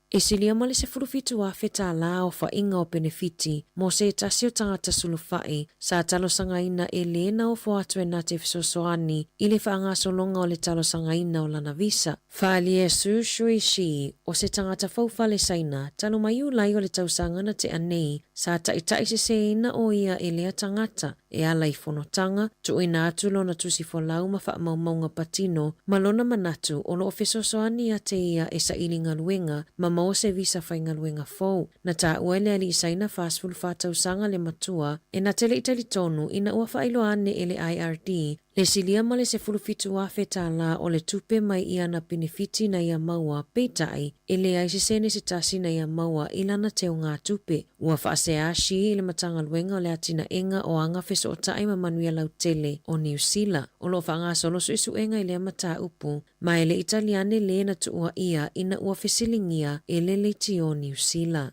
E silia ma le 17,000 tālā aofaiga o penefiti mo se tasi o tagata sulufai sa talosagaina e lē na ofo atu e na te fesoasoani i le faagasologa o le talosagaina o lana visa. Faaalia e Su Shui Shi, o se tagata faufale Saina, talu mai Iulai o le tausaga na tea nei, sa taitaiseseina o ia e lea tagata e ala i fonotaga, tuuina atu lona tusi folau ma faamaumauga patino ma lona manatu o lo o fesoasoani ia te ia e saili galuega ma maua se visa faigaluega fou. Na taua e le alii Saina 44 tausaga le matua e na te le i talitonu ina ua faailoa ane e le IRD le silia ma le 17,000 tālā o le tupe mai i ana penefiti na ia maua, peitai, e leai se sene se tasi na ia maua i lana teugatupe. Ua faasea Xi i le Matagaluega o le Atinaega o Aga Fesootai ma Manuia Lautele o Niu Sila, o lo o faagasolo suesuega i lea mataupu, ma e le i tali ane lē na tuuaia ina ua fesiligia e le leitio o Niu Sila.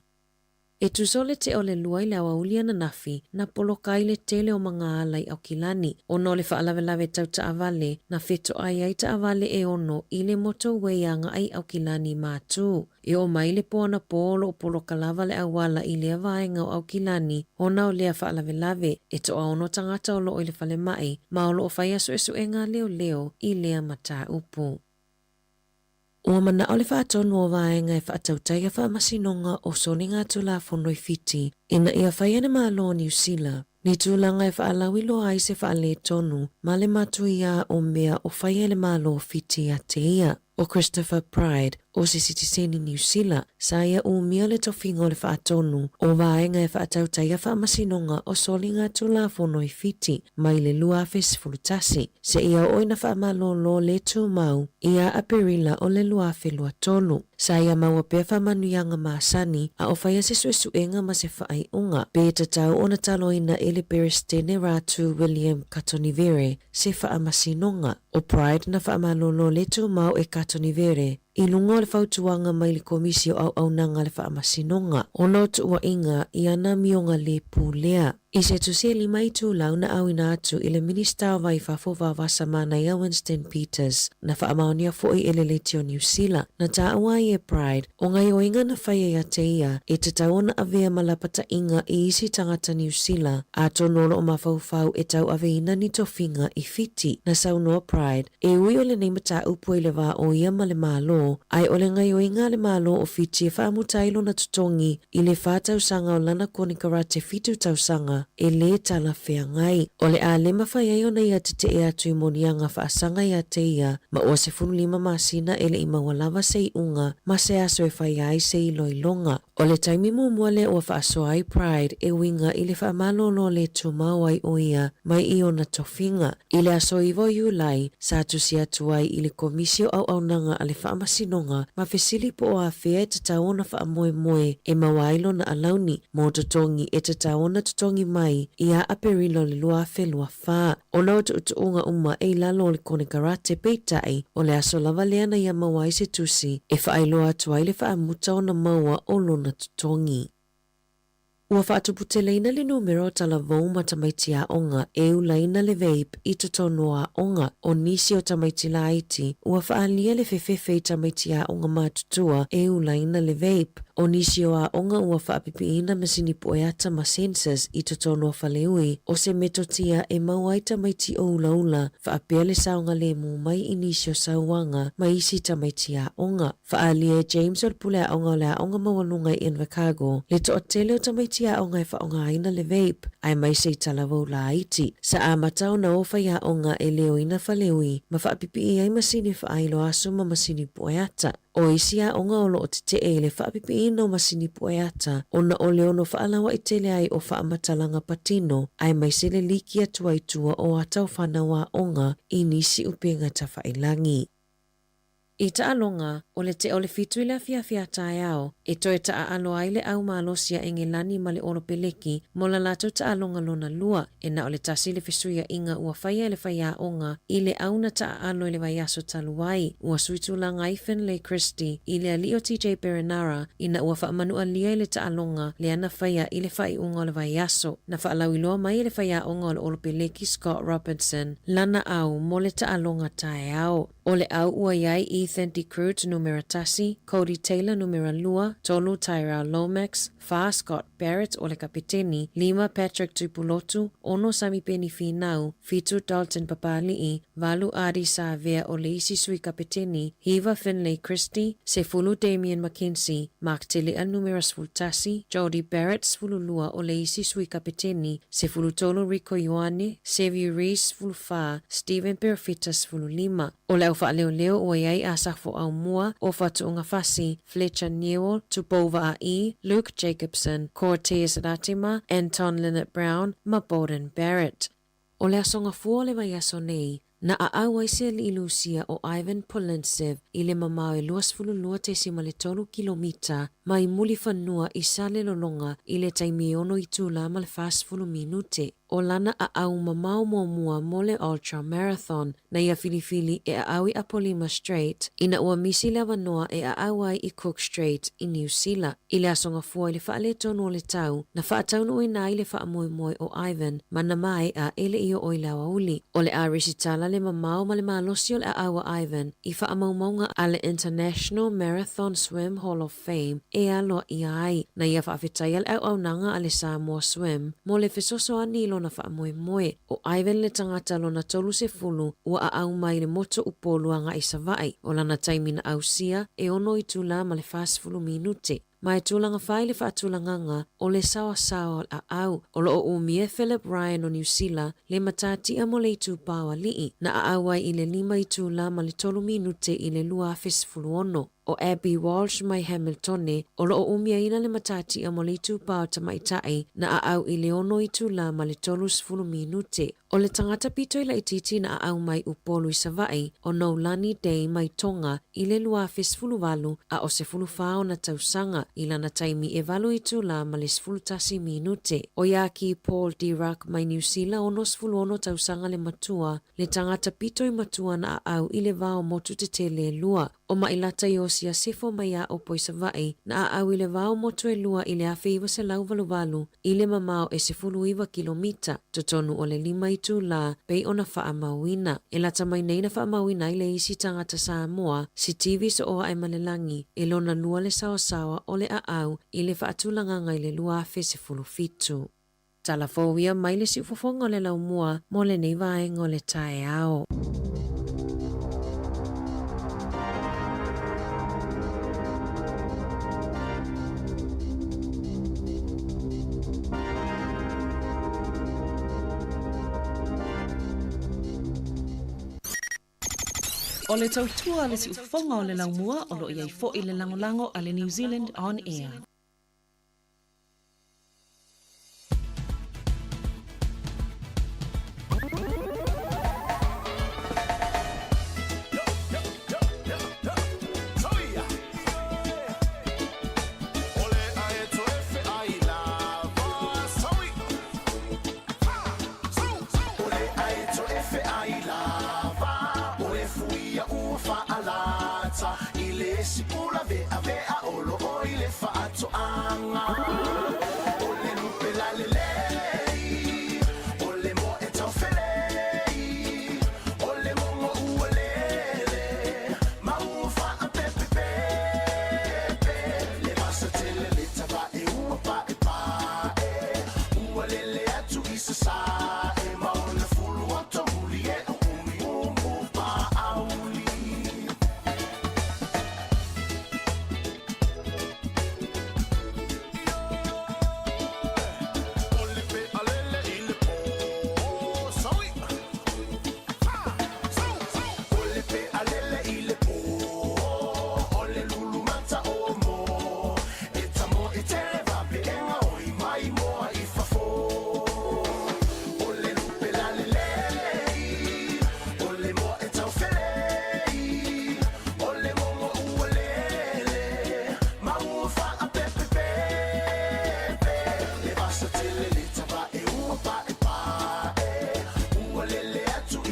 E tusa o le tea o le lua i le aoauli ananafi, na poloka ai le tele o magaala i Aukilani ona o le faalavelave tau taavale na fetoai ai taavale e ono i le motorway agai i Aukilani i Matū. E oo mai le po anapō o lo o poloka lava le auala i lea vaega o Aukilani ona o lea faalavelave. E toaono tagata o lo o i le falemai ma o lo o faia suesuega a leoleo i lea mataupu. Ua manao le faatonu o vaega e faatautaia faamasinoga o soligatulafono i Fiti ina ia faia le Malo o Niu Sila ni tulaga e faalauiloa ai se faaletonu ma le matuia o mea o faia e le Malo o Fiti ia te ia. O Christopher Pryde, o se sitiseni Niu Sila, sa ia umia le tofiga o le faatonu o vaega e faatautaia faamasinoga o soligatulafono i Fiti mai le 2011 seia oo ina faamalōlō lē tumau ia Aperila o le 2023. Sa ia maua pea faamanuiaga masani a o faia se suesuega ma se faaiuga pe tatau ona taloina e le Peresetene Ratu William Katonivere se faamasinoga. O Pryde na faamalōlō lē tumau e Katonivere i luga o le fautuaga mai le Komisi o Auaunaga a le Faamasinoga ona o tuuaiga i ana amioga lē pulea. I se tusi e lima itulau na auina atu i le Minisita o Vaifafo Vavasa Manaia Winston Peters, na faamaonia foi e le Leitio Niu Sila, na taua ai e Pryde, o gaoioiga na faia ia te ia e tatau ona avea ma lapataiga i isi tagata Niu Sila, atonu o lo o mafaufau e tauaveina ni tofiga i Fiti. Na saunoa Pryde, E ui o lenei mataupu i le va o ia ma le Malo, ae o le gaoioiga a le Malo o Fiti e faamuta ai lona totogi i le 4 tausaga o lana konekarate 7 tausaga e lē talafeagai. O le a lē mafai ai ona ia tetee atu i moniaga faasaga ia te ia ma ua 15 masina e le i maua lava se iuga ma se aso e faia ai se iloiloga. O le taimi muamua lea ua faasoa ai Pryde e uiga i le faamalōlō lē tumau ai o ia mai i ona tofiga. I le aso 9 o Iulai, sa tusi atu ai i le Komisi o Auaunaga a le Faamasinoga ma fesili po o afea e tatau ona faamoemoe e maua ai lona alauni mo totogi e tatau ona totogi mai ia Aperila o le 2024. Ona o tuutuuga uma e i lalo o le konekarate, peitai, o le aso lava lea na ia maua ai se tusi e faailoa atu ai le faamuta ona maua o lona totogi. Ua faatuputeleina le numera o talavou ma tamaiti aoga e ulaina le vape i totonu o aoga. O nisi o tamaiti laiti ua faaalia le fefefe i tamaiti aoga matutua e ulaina le vape. O nisi o aoga ua faapipiina masini pueata ma sensors i totonu o faleui, o se metotia e maua ai tamaiti o ulaula faapea le saogalemu mai i nisi o sauaga ma isi tamaiti aoga. Faaalia e James o le pule aoga o le Aoga Maualuga i Invercargill le toatele o tamaiti aoga e faaaogaina le vape aemaise i talavou laiti. Sa amata ona o faiaoga e leoina faleui ma faapipii ai masini faailo aso ma masini pueata. O isi aoga o loo tetee i le faapipiina o masini pueata ona o le ono faalauai tele ai o faamatalaga patino aemaise le liki atu ai tua o ata o fanau aoga i nisi upega tafailagi. I taaloga, o le tea o le 7 i le afiafi a taeao, e toe taaalo ai le au malosi a Engelani ma le Olopeleki mo la latou taaloga lona lua. E na o le tasi le fesuiaiga ua faia e le faiaoga i le au na taaalo i le vaiaso talu ai. Ua sui tulaga ai Finlay Christie i le alii o TJ Perenara ina ua faamanualia i le taaloga lea na faia i le faaiuga o le vaiaso. Na faalauiloa mai e le faiaoga o le Olopeleki Scott Robertson lana au mo le taaloga taeao. O le au ua i ai Ethan de Groot numera tasi, Codie Taylor numera lua, tolu Tyrell Lomax, fa Scott Barrett o le kapeteni, lima Patrick Tuipulotu, ono Samipeni Finau, fitu Dalton Papali'i, valu Ardie Savea o le isi sui kapeteni, hiva Finlay Christie, sefulu Damian McKenzie, Mark Tele'a numera 11, Jordie Barrett 12 o le isi sui kapeteni, 13 Rieko Ioane, Sevu Reece 14, Stephen Perofeta 15. O le au faaleoleo ua i ai Asafo Aumua, Ofa Tu'ungafasi, Fletcher Newell, Tupou Vaa'i, Luke Jacobson, Cortez Ratima, Anton Lienert-Brown ma Beauden Barrett. O le aso Gafua o le vaiaso nei, na aau ai se alii Lusia o Ivan Polintsev i le mamao e 22.3 kilomita mai Mulifanua i Salelologa i le taimi e ono itula ma le 40 minute. O lana aau mamao muamua mo le ultra marathon na ia filifili e aau i Apolima Strait ina ua misi le avanoa e aau ai i Cook Strait i Niu Sila. I le aso Gafua i le faaletonu o le tau, na faataunuuina ai le faamoemoe o Ivan ma na maea e le i oo i le aoauli. O le a resitala le mamao ma le malosi o le aau a Ivan i faamaumauga a le International Marathon Swim Hall of Fame e aloaia ai. Na ia faafetaia le auaunaga a le Samoa Swim mo le fesoasoani i lona faamoemoe. O Ivan le tagata lona 30 ua aau mai le motu Upolu agai Savaii. O lana taimi na ausia, e ono itula ma le 40 minute. Ma e tulaga fai le faatulagaga o le saoasaoa o le aau. O loo umia e Philip Ryan o Niu Sila le matatia mo le itupa o alii, na aau ai i le lima itula ma le tolu minute i le 2016. O Abby Walsh mai Hamiltone, o loo umiaina le matatia mo le itupa o tamaitai, na aau i le ono itula ma le 30 minute. O le tagata pito i laitiiti na aau mai Upolu i Savaii, o Noelani Day mai Tonga i le 2018 a o 14 ona tausaga i lana taimi e valu itula ma le 11 minute. O Iaki Paul Dirac mai Niu Sila 66 tausaga le matua, le tagata pito i matua na aau i le va o motu tetele e lua. O Mailata Iosia Sefo mai Aopo i Savaii na aau i le va o motu e lua i le 1988 i le mamao e 19 kilomita, totonu o le lima itula pei ona faamauina. E lata mai nei na faamauina ai le isi tagata Samoa, Sitivi Sooaemalelagi, e lona lua le saoasaoa o le aau i le faatulagaga i le 2017. Tala fou ia mai le siufofoga o le laumua mo lenei vaega o le taeao. O le tautua a le siufofoga o le laumua o lo o i ai foi le lagolago a le New Zealand On Air.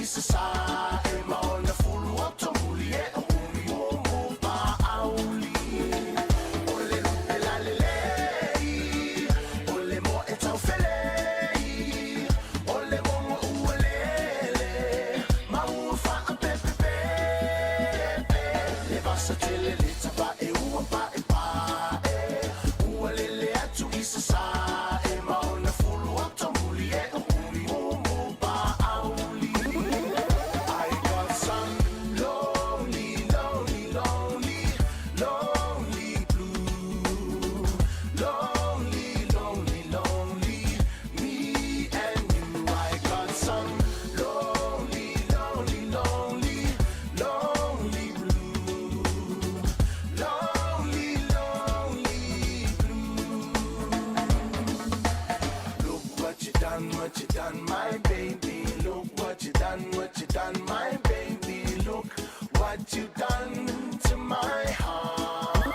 i Sasae ma ona fulu o tomuli e o umi mumu pāʻauli. O le lupe lalelei, o le moa e taufelei, o le mogo ua lele, ma ua faapepepepe. Le vasa tele le tapae ua paepae, ua lele atu i Sasae ma ona fulu o tomuli e o umi mumu pāʻauli. I got some lonely, lonely, lonely, lonely blue. Lonely, lonely, lonely, me and you. I got some lonely, lonely, lonely, lonely blue. Lonely, lonely blue. Look what you done, what you done, my baby. Look what you done, what you done, my baby. Look what you done to my heart.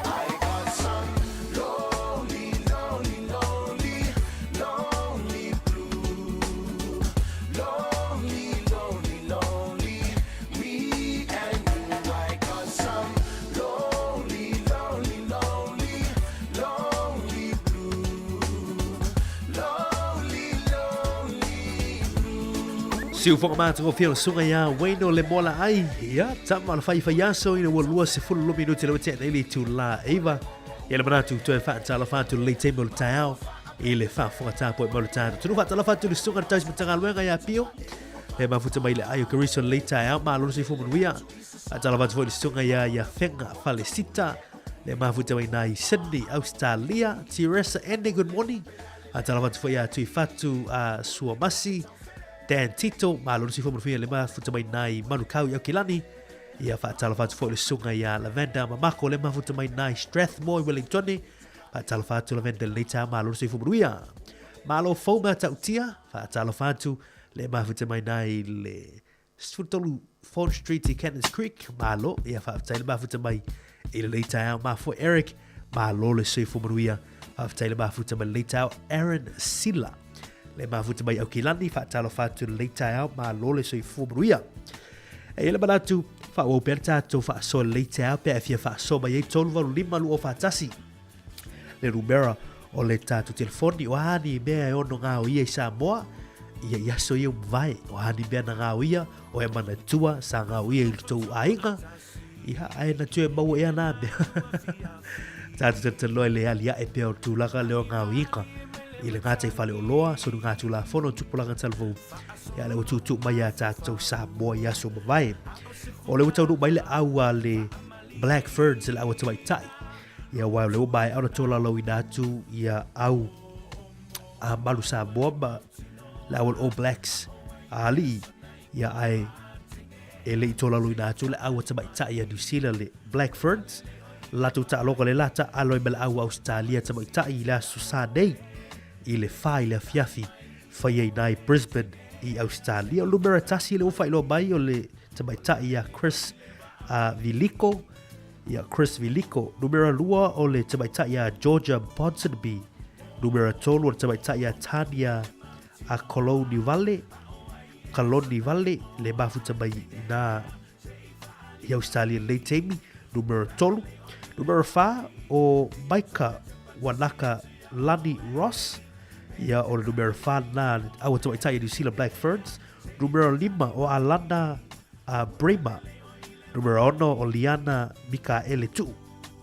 I got some lonely, lonely, lonely, lonely blue. Lonely, lonely, lonely, me and you. I got some lonely, lonely, lonely, lonely blue. Lonely, lonely blue. Siufoga matagofie o le susuga ia Wayno le mola ai ia tama o le faifaiaso ina ua 22 minute le ua tea nei le itulā 9. Ia le manatu toe faatalofa atu lenei taimi o le taeao i le faafofoga tapuai mai o le tatou atunuu. Faatalofa atu i le susuga i le tausi Matagaluega ia Pio e mafuta mai le ai o Keriso lenei taeao. Malo le soifua manuia. Faatalofa atu foi i le susuga ia ia Fenga Falesita le mafuta mai nai Sydney, Australia. Teresa Ene, good morning. Faatalofa atu foi ia Tuifatu Suamasi, Dan Tito, malo le soifua manuia le mafuta mai nai Manukau i Aukilani. Ia faatalofa atu foi i le susuga ia Lavender Mamako le mafuta mai nai Strathmore i Wellington. Faatalofa atu Lavender lenei taeao, malo le soifua manuia. Malo fou mea tautia, faatalofa atu le mafuta mai nai le 13 Fawn Street i Cannons Creek, malo, ia faafetai le mafuta mai i lenei taeao. Mafua Eric, malo le soifua manuia, faafetai le mafuta mai lenei taeao. Aaron Sila, le mafuta mai Aukilani, faatalofa atu lenei taeao, malo le soifua manuia. E i ai le manatu, faaauau pea le tatou faasoa lenei taeao pe a e fia faasoa mai ai 385 241 le numera o le tatou telefoni. O a ni mea e ono gaoia i Samoa, ia i aso ia umavae. O a ni mea na gaoia, o e manatua sa gaoia i le tou aiga, ia ae na toe maua ea nā mea. Tatou talanoa i le aliae pea o le tulaga lea o gaoiga i le gata i Faleoloa, sonu ngā tulafono, tupulaga talavou, ia le ua tuutuu mai ia tatou Samoa i aso mavae. O le ua taunuu mai le au a le Black Ferns le au a tamaitai. Ia aua o lea ua maea ona tolaulauina atu ia au a Malu Samoa ma le au a le All Blacks a alii, ia ae e le i tolaulauina atu le au a tamaitai a New Zealand le Black Ferns. Latou taaloga le la taalo ai ma le au a Ausetalia tamaitai i le aso Sa nei i le 4 i le afiafi fai ai nai Brisbane i Ausetalia. O le numera 1 le ua faailoa mai o le tamaitai ia Chris Viliko. Ia Chris Viliko. Numera 2 o le tamaitai ia Georgia Ponsonby. Numera 3 o le tamaitai ia Tania a Kalonivale, Kalonivale, le mafuta mai nā i Australia lenei taimi. Numera 3. Numera 4 o Maika Wanaka Lani Ross. Ia o le numera 4 nā aua tamaitai i New Zealand Black Ferns. Numera 5 o Alana Bremer. Numera 6 o Liana Mikaele Tuu.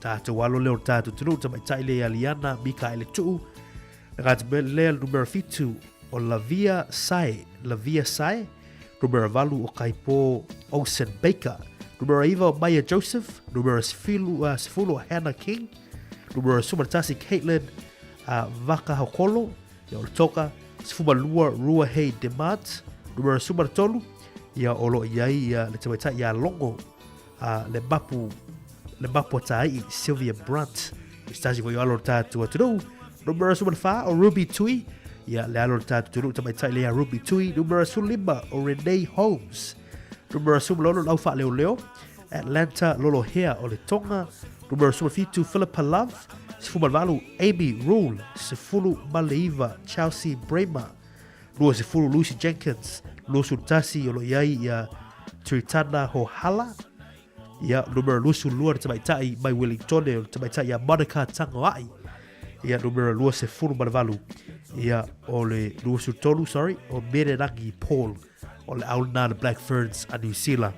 Tātou alo lea o le tātou atunuu, tamaitai lea ia Liana Mikaele Tuu. Na gata mai lea le numera 7 o Lavia Sae, Lavia Sae. Numera 8 o Kaipo Olsen Baker. Numera 9 o Maya Joseph. Numera 10 o Hannah King. Numera 11 Caitlin Vakahokolo. Ia o le toka 12 Ruahei Demant. Numera 13 ia o lo o i ai ia le tamaitai ia Longo a le mapu le mapu a Tāi'i Sylvia Brunt. I se tasi foi o alo o le tātou atunuu. Numera 14 o Ruby Tui. Ia le alo o le tātou atunuu tamaitai le ia Ruby Tui. Numera 15 o Renee Holmes. Numera 16 lau faaleoleo Atlanta Lolohea o le Tonga. Numera 17 Philippa Love. 18 Amy Rule. 19 Chelsea Bremer. 20 Lucy Jenkins, 21 o lo o i ai ia Turitana Hohala, ia numera 22 le tamaitai mai Wellingtone o le tamaitai ia Monica Tangoa'i, ia numera 28, ia o le 23, sorry, o Mererangi Paul o le au lena le Black Ferns a New Zealand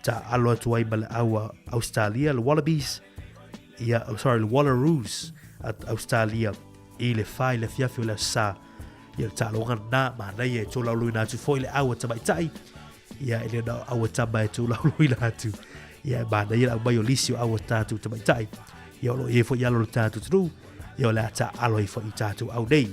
ta alo atu ai ma le au a Australia, le Wallabies, ia, oh, sorry, le Wallaroos a Australia i le whai le fiafi o le aso Sa. Ia le taaloga lena, manaia e tolaulauina atu foi le au a tamaitai, ia e le na o au a tama e tolaulauina atu. Ia e manaia le aumai o lisi o au a tatou tamaitai. Ia o lo o i ai foi i alo o le tatou atunuu, ia o le a taaalo ai foi i tatou au nei.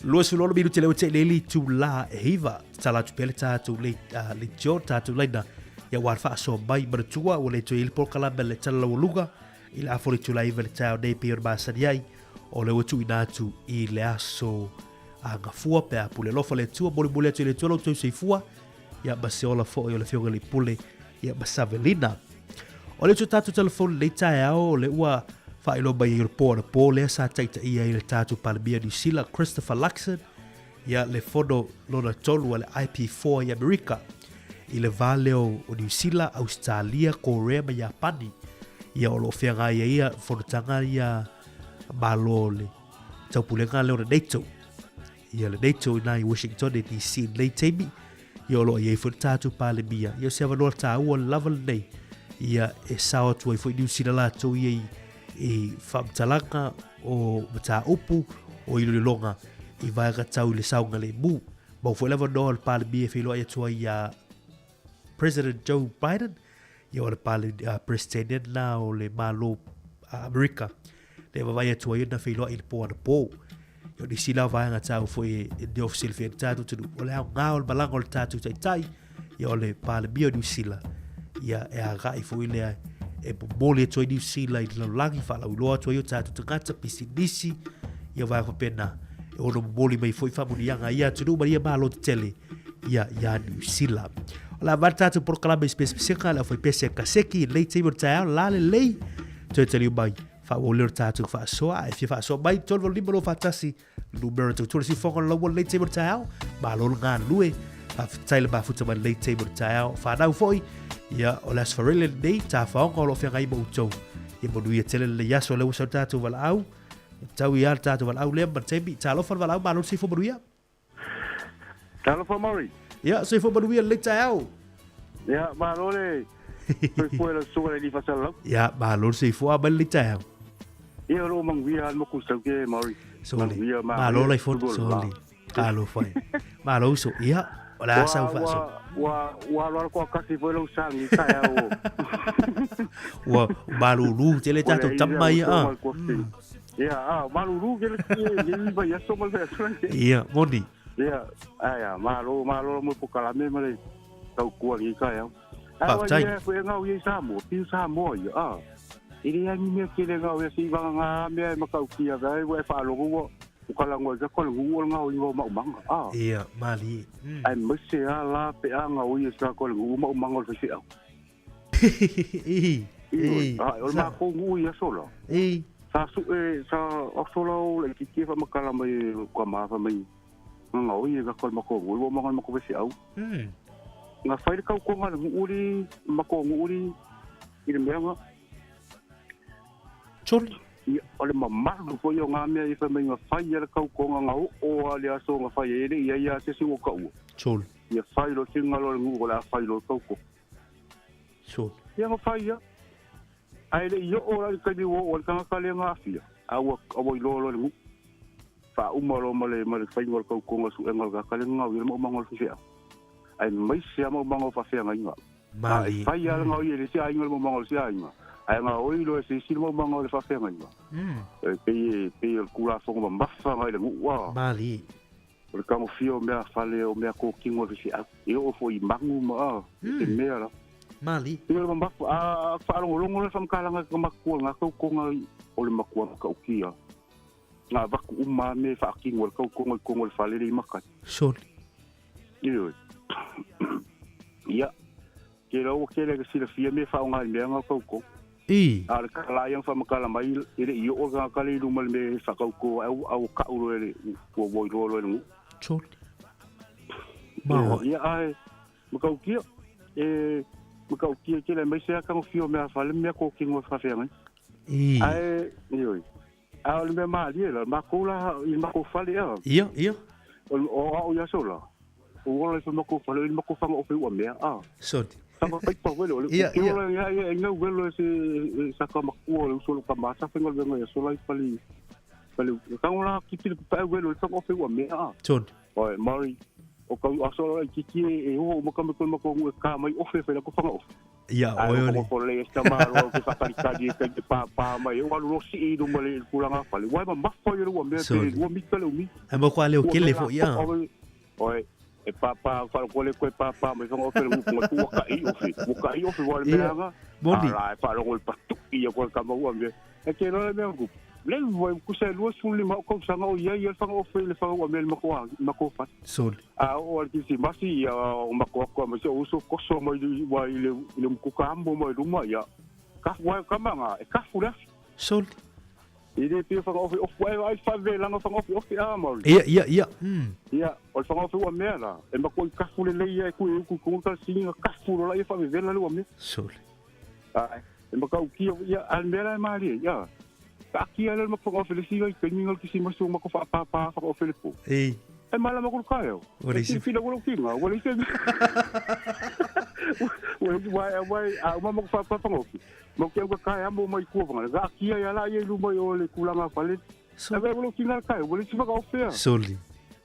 26 minute lea ua tele le itulā e 9. Tatala atu pea le tatou le, le tio, tatou laina. Ia ua faasoa mai manatua ua le toe i ai le polokalame le Tala Laualuga i le afa o le itulā 9 i le taeao nei pei ona masani ai. O lea ua tuuina atu i le aso a Gafua pe a pule alofa le Atua. Molimoli atu i le Atua lo outou soifua. Ia ma se ola foi o le Afioga i le Pule ia ma Savelina. O le atu tatou telefoni lenei taeao o le ua faailoa mai ai o le po anapo lea sa taitaia ai le tatou Palemia Niu Sila Christopher Luxon ia le fono lona tolu a le IP4 i Amerika i le va lea o Niu Sila, Ausetalia, Korea ma Iapani. Ia o lo o feagai ai ia fonotaga ia Malo o le taupulega lea o le NATO. Ia le NATO ina i Washington DC i lenei taimi. Ia o lo o i ai foi le tatou Palemia. Ia o se avanoa taua lava lenei. Ia e sao atu ai foi Niu Sila latou ia i, i faamatalaga o mataupu o iloiloga i vaega tau i le saogalemu. Maua foi le avanoa o le Palemia e feiloai atu ai iā President Joe Biden, ia o le pale, President lena o le Malo Amerika, lea e vaavaai atu ai ona feiloai i le po anapo. Ia o nisi la o vaega taua foi e ne ofu silafia e le tatou atunuu, o le aoga o le malaga o le tatou taitai, ia o le Palemia o Niu Sila, ia e agai foi lea e momoli atu ai Niu Sila i le lalolagi, faalauiloa atu ai o tatou tagata, pisinisi, ia vaega faapena, e ono momoli mai foi faamanuiaga a ia atunuu ma ia malo tetele ia iā Niu Sila. O le a vale tatou polokalame i se pesepesega le aufaipese a Kaseki i lenei taimi o le taeao, la lelei, toe taliu mai, faaauau lea o le tatou faasoa, a e fia faasoa mai, 385 21, numera tautua le siufofoga o le laua i lenei taimi o le taeao, malo le galulue, faafetai le mafuta mai lenei taimi o le taeao, whanau foi, ia, o le aso Farele lenei, tafaoga o lo o feagai ma outou, ia manuia tele lenei aso, o lea ua sau le tatou valaau, tau ia le tatou valaau lea ma le taimi, talofa le valaau, malo le soifua manuia. Talofa Mauri. Ia, soifua manuia lenei taeao. Ia, malo le soifua i lau susuga i le alii faasalalau. Ia, malo le soifua mai lenei taeao. Ia, o lo o manuia lava le motu i Sauke, Mauri. Sole. Malo lai fono, sole. Talofa e. Malo uso. Ia, o le a sau faasoa. Ua, ua aloalo toatasi foi lau sagi i taeao. Ua malulu tele tatou tama ia. Ah. Ia, ah, malulu ke le le vai aso ma le aso. Ia, moni. Ia, ai a malo malo mo polokalame ma le tautua i taeao. Faafetai. Ai foi ngau i Samoa, piu Samoa ia. Ah. I le ani mea kele ngau ia si vanga ngā mea e makautia vai ua e whaalogo ua o kalango i ka le ngu o ngau i ngau maumanga. Ah. Ia, mali. Ai mase a la pe a ngau i sa ko le ngu maumanga o le whaifeau. I, i. Ah, o le makou nuu i aso la. I. Sa su e sa aso la o le kiki fa makala mai ka ma fa mai. Nga o i ka ko mako ngu o manga mako whaifeau. Nga fai le kaukonga le nuu li mako nuu li i le mea nga. Choli. Ia, o le mamalu foi o ngā mea i whai mai ngā whai a le kaukonga ngā o o a le aso ngā whai e le ia ia se singo ka ua. Choli. Ia whai lo tinga lo le nuu o le a whai lo kauko. Choli. Ia ngā whai ia. Ai le i o la le kaimi o o le kangaka le ngā awhia. A ua, a ua i lo lo le nuu. Wha uma lo ma le, ma le whainga o le kaukonga su enga le kaka le ngau i le maumanga o le whiwhea. Ai mai se a maumanga o whawhea ngā inga. Mali. Ai whai a le ngau i le se a inga le maumanga o le se a inga. Ai ngā oi lo e se isi le maumanga o le whawhea ngā inga. E pei e, pei e le kulafono mamafa ngai le nuu a. Mali. O le kagofia o mea fale o mea kōkino o le feseau. E oo foi i magu ma a, i te mea la. Mali. Ia le mamafa, a, a faalogologo le faamatalaga i ka makua ngā kaukonga o le makua matautia. Ngā vaku uma me whaakino le kaukonga i kongo le fale le i makai. Soli. Ioe. Ia, ke lau ke le silafia me whaonga i mea ngā kauko. I. A le kala ia whamakala mai e le i o ngā kale i luma le me whakauko au au kau lo e le ua woi lo lo e le ngu. Soli. Ma Ia, ae matautia e matautia tele aemaise lava tagofia o mea fale ma mea kokino e faafeagai. Ae ioe, a o le mea malie la, makou la i le makou fale ea. Ia, ia. O o a'u i aso la, ua ola ifo i le makou fale, o i le makou faga ofe ua mea, a. Soli. Saka paipa wele, o le Ia, ke ia. ola ia ia e ngau welo e se e saka makua o le uso o lo kama sa faigaluega i aso la i fale fale tango la kipi le papae welo le faga ofe ua mea, a. Soli. Oe, Murray, o kau aso la itiiti e e oho uma ka me koe ma koe e ka mai ofe whai lako whanga ofe. Ia, Ai, oe o ole. ko le esta ma ro ke whakaritari e kai te pāpā mai. O alu rosi i luma le kulanga whale. Wai ma mawha i rua mea te Sorry. ua mita le umi. Ai mo kwa leo Ua kele mea fo la ia. ofe. Oe, e pāpā whare kole koe pāpā mai whanga ofe le ngupunga tu waka i ofe. Waka i ofe wale Ia, mea anga. moni. Ala, e wharongo i patu i a koe kama ua mea. E ke loa le mea ngupu. Le wai kusa e 25 o kausanga o ia ia le whanga ofe le whanga ua mea le mako a- mako whai. Soli. A o al kisi masi ia o mako ako ma se uso koso mai wa i le i le mkuka ambo mai luma ia. Ka wa kamanga e ka fula. Soli. I le pia whanga ofe ofe ai ai fa ve langa whanga ofe ofe a mauri. Ia, ia, ia. Ia o le whanga ofe ua mea la. E mako i ka fule le ia e ku e ku ku ka singa ka fula la ia fa ve la le ua mea. Soli. Ai e maka ukia ia al mea la e mali ia. Ka kia le mako whanga ofe le singa i kainga le kisi masi o mako wha pa pa whanga ofe le po. Ei. E mala mako ka eo. Ua le isi- Fila ua kinga, ua le isi. Ua ua ua a uma mako wha pa whanga ofe. Mo ke uka kai amo mai kua whanga. Ka kia ia la ia i luma i o le kulanga whale. So. E ua kinga kai, ua le isi whanga ofe a. Soli.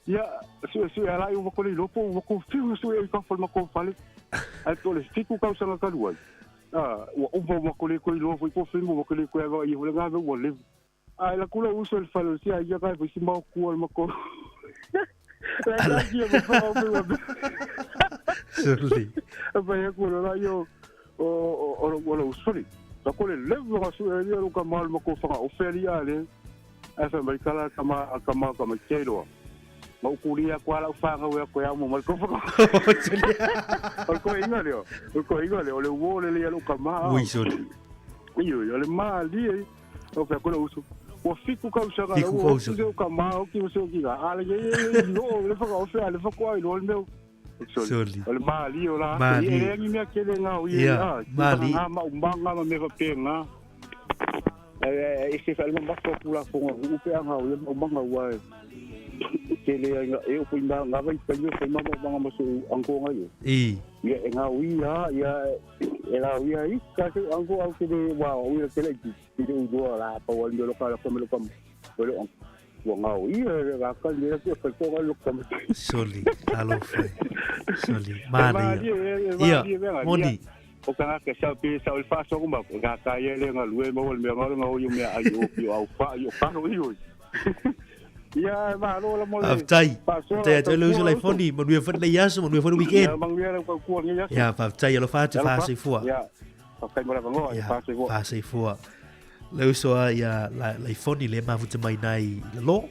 Ia, su su ia la i ua kole lopo, ua ko fiu su e ka whale mako whale. Ai to le fiku kau sanga kalua. Ah, ua upa ua kole koe loa foi po fimo ua kole koe ava i hule ngave ua levu. Ai la kula uso le fale si ai ia kai foi si mau kua le mako. La ka kia mo whanga ofe ua. Soli. Pa ia kula la io o o o o o usoli. Ka kole levu ka su e ia ka mal mako whanga ofe ali ale. Ai fa mai kala kama kama kama keroa. Ma ukuria kwa la whanga ua koe amo mai ko whanga. O ko inga leo. O ko inga leo le wo le le lo kama. Ui, soli. Io io le ma li e. O fa kola usu. Ua fiku kausaga Fiku ua kausaga. o kama o ki usu ki ga. Ale ye ye no le whanga ofe ale whako ai lo le meu. Soli. O le ma li o la. Ma li. E le ngi mea kele ngā o Ia, ia. ma li. Ngā ma umanga ma me whape ngā. E e se whae ma matua pula fonga upe anga o ia umanga ua e. Kele ai ngā e o pui ma ngā vai pai o ma umanga ma su angko ngā ia. I. Ia e ngā ui a ia e la ui a i ka se angko au kele wa o ia kele ki ki te udoa la pa wa ndo loka la kome loka wele ang wa ngā ui e ngā ka le ki ka ko ngā loka ma. Soli. Alofa. Soli. E Mani. Ia, Ia, moni. O ka ngā sa pe sa o fa so ma ka ka ye le ngā lue mo le ngā ngā o mea ai o ki au fa i o ka ro i o. Ia ma ro la mo le. Faafetai. Faafetai atu le uso laifoni, manuia foi lenei aso, manuia foi le weekend. Ia manuia le kua lenei aso. Ia, faafetai alofa atu, faasoifua. Ia. Faafetai mo le avanoa, Ia, faasoifua. faasoifua. Le uso a ia la laifoni le mafuta mai nai lalo.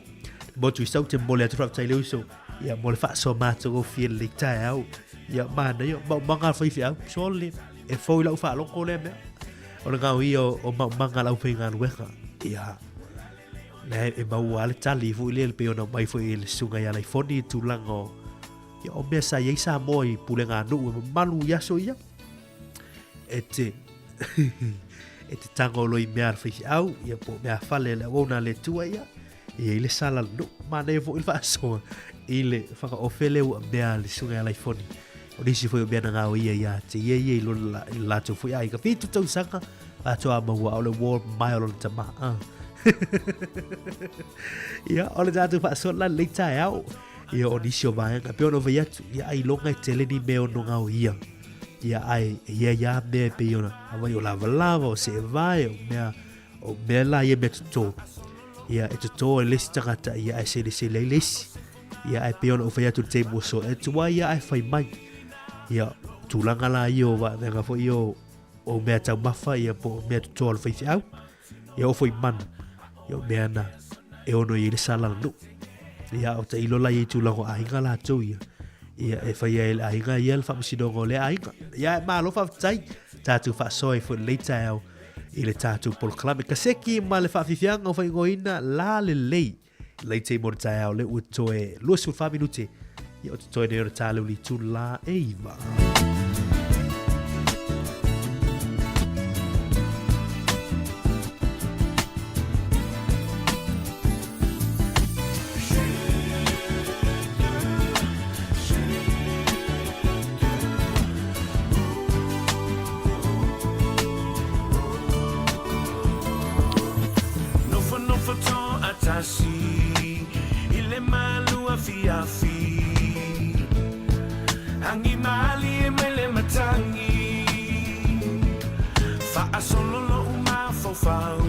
Motu i sau te mole atu faafetai le uso. Ia, mo le faasoa matagofie lenei taeao. Ia, mana ia, maumanga le faifeau. Sole, e fou i lau faalogo lea mea. O le ngao ia o maumanga lau faigaluega. Ia, le e maua le tali foi le pe ona mai foi le sunga ia laifoni i tulaga o ia o mea sa iai Samoa i pulega nuu e mamalu i aso ia. E te e te tango lo i mea le faifeau, ia po mea fale le auauna le tua ia. Ia i le sala le nuu, manaia foi le faasoa i le whakaofele ua mea le sunga ia laifoni. O nisi foi o mea na ngao ia ia te ia ia i lona la, i latou foi ai ka fitu tausaga atoa a maua o le wall mai o lona tama. Ah. Ia, o le tātou faasoa la lei taeao. Ia, o nisi o vaega. Pe ono vai atu, ia ai longa e tele ni mea ono ngao ia. Ia, ai, ia ia mea e pei ona. Awai o lava lava, o se vai, o mea, o mea la ia mea toto. Ia, e toto e lesi tangata, ia ai sele sele ai lesi. Ia, ai pe ona o whai atu le teimu so, e tua ia ai whai mai. Ia, tūlanga la ia o wa, venga fo ia o, o mea taumafa, ia po mea toto o le whaiwhiau. Ia o fo i mana. Ia o mea na, e ono i le sala la nuu. Ia, o te ilo la ia i tūlanga o aiga la tau ia. Ia, e whai ai le aiga ia le whamasinonga o le aiga. Ia, e malo whawhtai, tātou whaasoa i fo lei taeao i le tātou polokalame. Ka seki ma le whaafifianga o whaingoina la le lei. Lei te mo le taeao le ua toe 24 minute ia o te toe nei o le tāleu li tū la e iva. Nofonofo toatasi i le malu afiafi Agi malie mai le matagi Faasolo lou mafaufau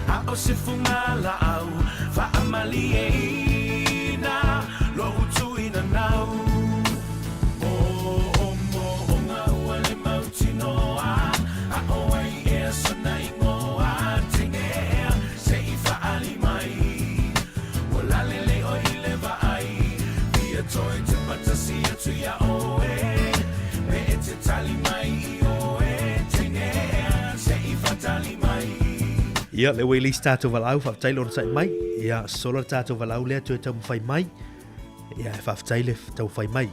A o se fugalaau Faamalieina lou tuinanau Moomooga ua le mautinoa A o ai ea sona igoa Teine ea se i faaali mai Ua lalelei oe i le vaai Fia toe tepa tasi atu iā oe Pe e te tali mai ioe Teine ea se i faatali mai. Ia, le ua i le isi tatou valaau, faafetai le onosai mai. Ia, solo le tatou valaau lea toe taumafai mai. Ia, e faafetai le taumafai mai.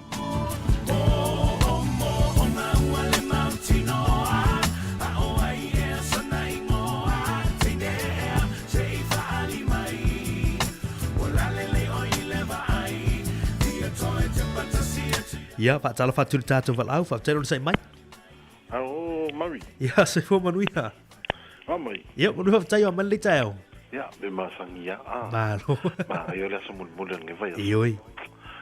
Ia, faatalofa atu i le tatou valaau, faafetai le onosai mai. Alo, Murray. Ia, soifua manuia. A mai. Ia, manuia faafetai o amani le taeao. Ia, me masangi ia. Ah. Malo. Ma ai o le aso mulimuli o lenei vaiaso. Ioe.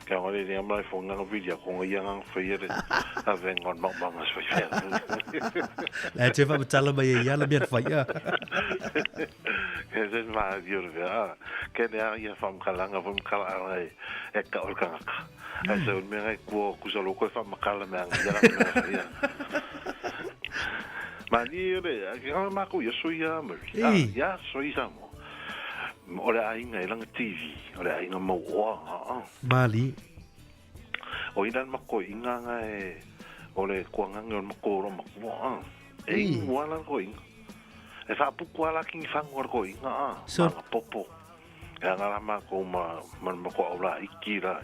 Ke anga le ringa mai fo nganga vili a konga ia nganga whai le a venga o mau manga se whai La te fa matala mai e ia la mea whai a. Ke se ma dio le vea. Ke ne a ia fa mkalanga fa mkala ana e e ka o kangaka. Ai se o mea ngai kua kusa loko e fa makala mea anga ia la mea whai a. Ma ni le ke nganga mako ia so ia Murray. Ia so i Samoa. O le aiga e langa TV, o le aiga mau oa, a. Mali. O ina mako inga nga e o le kuangange o le mako ro makua, a. E ingu ala ko inga. E whaapuku ala kingi whangu ala ko inga, a. So. Manga popo. E anga la mako ma, ma mako au la iki la.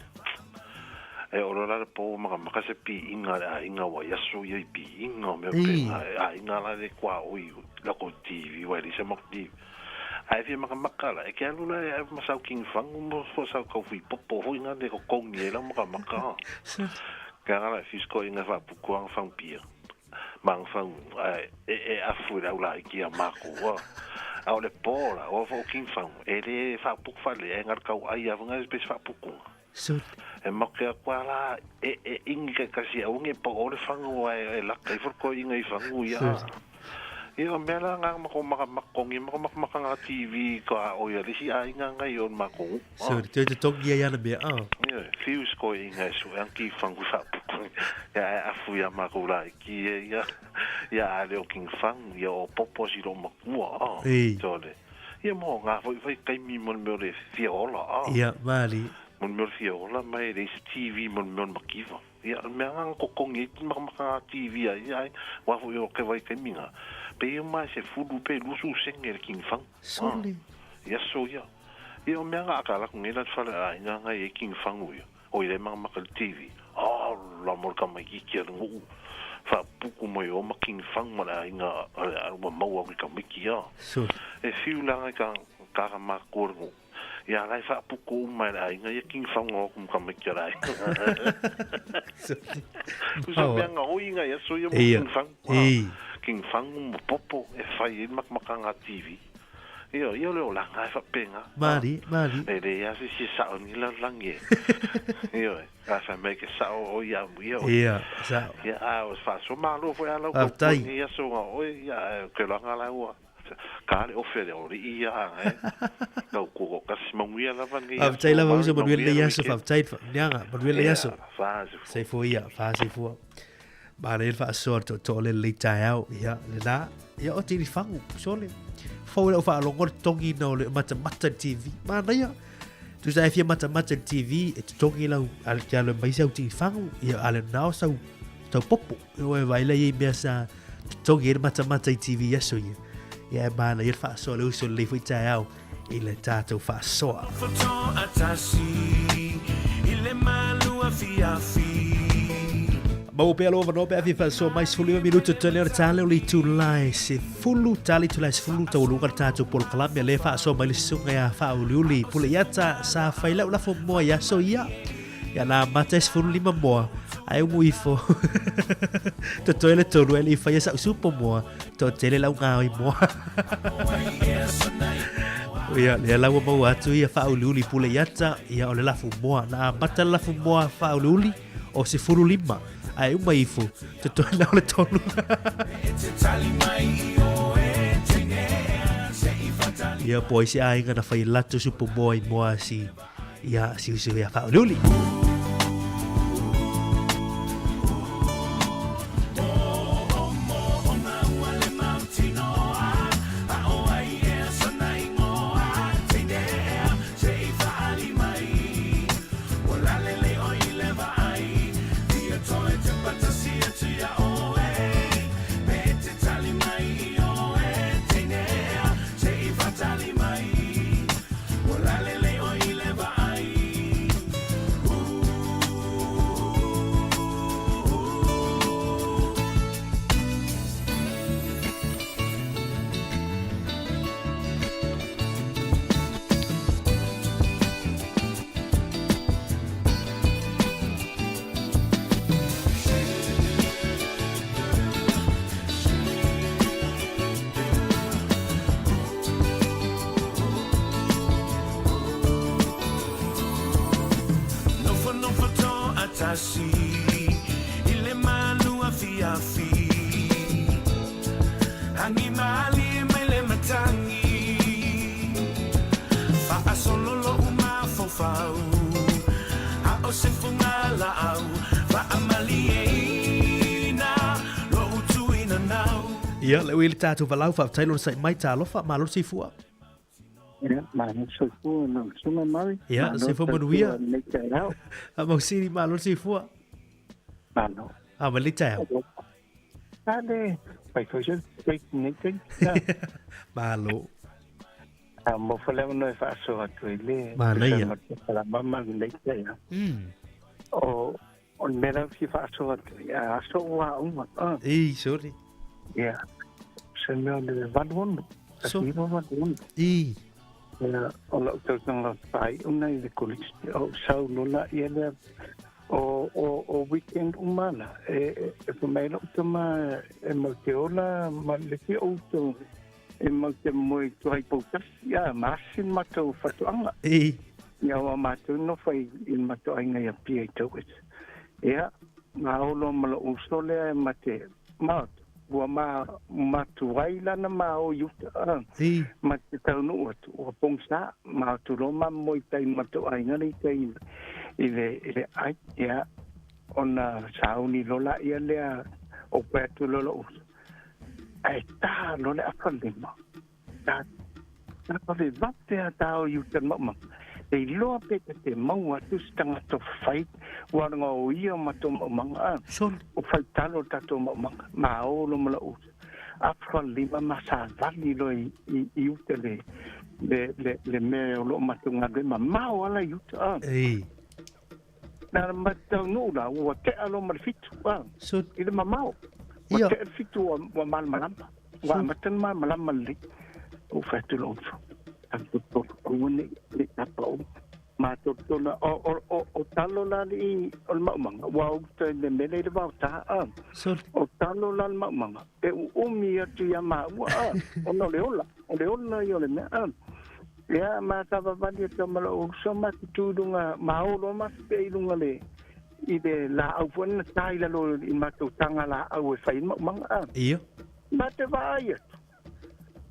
E oro la le po maka maka se pi inga le a inga wa yaso ia i pi inga o mea penga. A inga la le kua oi la ko TV, wa e se mako TV. Ae fia makamaka la, e ke alu la e ave ma sau king fangu mo fo sau kau fui popo hoi nga ne ko kongi e la makamaka. Ke anga la fisko inga fa puku anga fang pia. Mang fang e e afu e lau la iki a mako wa. A o le po la, o fo king fang. E le fa puku fa le e ngar kau ai a nga spes fa puku. E make a kua la e e ingi ke kasi au nge pa o le fangu e e laka i fo inga i fangu ia. Ia o mea la ngā mako maka makongi, mako maka maka ngā TV ka o ia lisi a inga ngai o mako. So, te te tongi ia ana mea, ah. Ia, fius ko inga e su anki fangu sa puku. Ia e afu ia mako la i ki e ia, ia a leo king fangu, ia o popo si ro makua, ah. Ei. Tole. Ia mo ngā foi foi kaimi mo le mea o le fia ola, ah. Ia, mali. Mo le mea o le fia ola mai le isi TV mo le mea o le makiva. Ia, mea ngā kokongi e maka maka ngā TV ai, ai, wā fo i o ke vai kaimi ngā. Pe ia mai se fulu pe lusu senge le king fang. Sole. Ah. Ia so ia. Ia o mea ngā aka laku ngai la te whale a inga ngai e king fangu ia. O i le maka maka le TV. Ah, la mo le kama iki ki a le nguu. Wha puku mai o ma king fang ma le a inga a le a ua mau au ki kama iki ia. Sole. E whiu la ngai ka ka ka mā kore nguu. Ia lai whaapuku uma e le aiga ia king fangu o ku kama iki a le aiga. Kusa mea ngā oi inga ia so ia mo king fangu. King fangu mo popo e whai e makamaka ngā TV. Ia, ia le o la ngā e whapenga. Mari, mari. E le ia se si sao ni la langi e. Ia, a whai mai ke sao o ia mu ia. Ia, sao. Ia, a o wha so malo fo ia lau ko ni ia so ngā oi, ia, ke la ngā la ua. Ka le ofe le ori ia anga e. Kau ko kasi manguia lava ni. Faafetai lava uso manuia le aso faafetai niaga manuia le aso. Soifua ia fa soifua. Manaia le faasoa tootoo le lelei taeao ia lena ia o tini fangu sole. Fou lau faalogo le totogi na o le matamata i le TV. Manaia. Tusa e fia matamata i le TV e totogi lau ale te alo mai sau tini fangu ia ale nao sau tau popo. O e vaila ia i mea sa totogi e le matamata i TV aso ia. Ia e manaia le faasoa le uso lelei foi taeao. i le tatou faasoa. Maua pea lou avanoa pe a fia faasoa mai 15 minuta tele o le tale o le itula e 10 tali itula e 10 taualuga le tatou polokalame lea faasoa mai le susuga ia Faauliuli Puleiata sa fai lau lafo moa i aso ia. Ia na amata e 15 moa ae umu ifo totoe le tolu ae le i faia sa'u supo moa toatele lau gaoi moa. Ia lea la ua maua atu ia Faauliuli Puleiata ia o le lafu moa na amata le lafu moa Faauliuli o 15 ae uma ifo totoe na o le tolu. Ia po ai se aiga na fai latou supo moa i moa si ia siusiu ia Faauliuli. Ia, le ui le tatou valau, faafetai lona sa'i mai, talofa, malo le soifua. Ia, malo le soifua lau susuga Murray. Ia, Malo soifua tautua manuia. lenei taeao. Faamausili, malo le soifua. Malo. A ma lenei taeao. A le, fai foi se break lenei taimi. Malo. A mo fo le avanoa e faasoa atu ai le Manaia. tusa ma le falamama lenei taeao. O, o le mea lava fia faasoa atu ai, a aso ua aoga. Ah. Ei, sorry. Ia, se mea o le 86. So. 1986. Ei. Ia, o lau tausaga faaiuga i le kolisi, o ou sau loa laia lea, o, o, o weekend uma la, e, e, e fai mai lou tama e mau te ola ma le isi outo e mau te moe i tua i Poutasi, ia, ma asi le matou fatuaga. Ei. Ia, ua matou nofo i, i le matou aiga i Apia i Tauese. Ia, ma o loa ma lou uso lea e ma te maota, ua ma, matuai la na ma o i uta, a, ma te taunuu atu, ua pogisa, ma atu loa ma moe i tai ma matou aiga lea i tai i le, i le ai, ia, ona sauni loa laia lea, ou fai atu loa lou uso, ae ta loa le afa lima, ta, ta vavevave a ta o i uta i le maumaga. E iloa pe ta te maua atu se tagata o fai, ua aluga o ia o matou maumaga, a, o faitalo le tatou maumaga, ma o loa ma lou uso. Afa lima ma savali loa i, i, i uta le, le, le, le mea o lo o matou galulue, mamao lava la i uta, a. Ei. Na matou taunuu la, ua tea loa ma le fitu, a, i le mamao. Ua Ia. tea le fitu ua, ua malamalama. Ua amata ona malamalama lelei. Ou fai atu i lou uso, Tatou aua ne i tapa o matou tona o o o o talo la alii o le maumaga ua uta i le mea lea i le vaota a. O talo la le maumaga e uumi atu ia maua a ona o le ola o le ola ia o le mea a. Ia ma savavali atu ma lou uso ma te tu i luga ma o loa matou pea i luga le i le laau foi na ta i lalo i matou taga laau e fai ai le maumaga a. Ia. Ma te vaai atu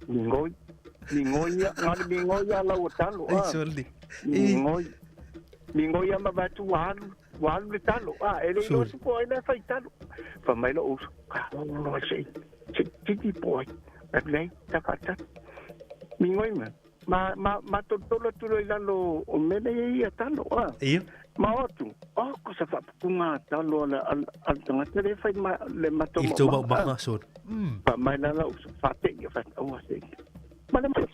Migoi. Migoi ia, na o le migoi a lau o talo. Ei, Ah. soli. Migoi. Migoi a ma vae atu ua alu, ua alu le talo. Ah, e le iloa Soli. se po ai lea fai talo. Fai mai lou uso, ka loa se i, se i titi po ai. Fai atu, leai, ta faatali. Migoi ma, ma, ma, ma tolotolo atu loa i lalo o mea lea e i ai a talo. Ah. Ia. Ma o atu, oh, ko sa faaputuga a talo a le, a le, a le tagata lea e fai ma, le matou I le tou maumaga. maumaga, soli. Fa mai la lau faatei ia fai aua se. Ma le mai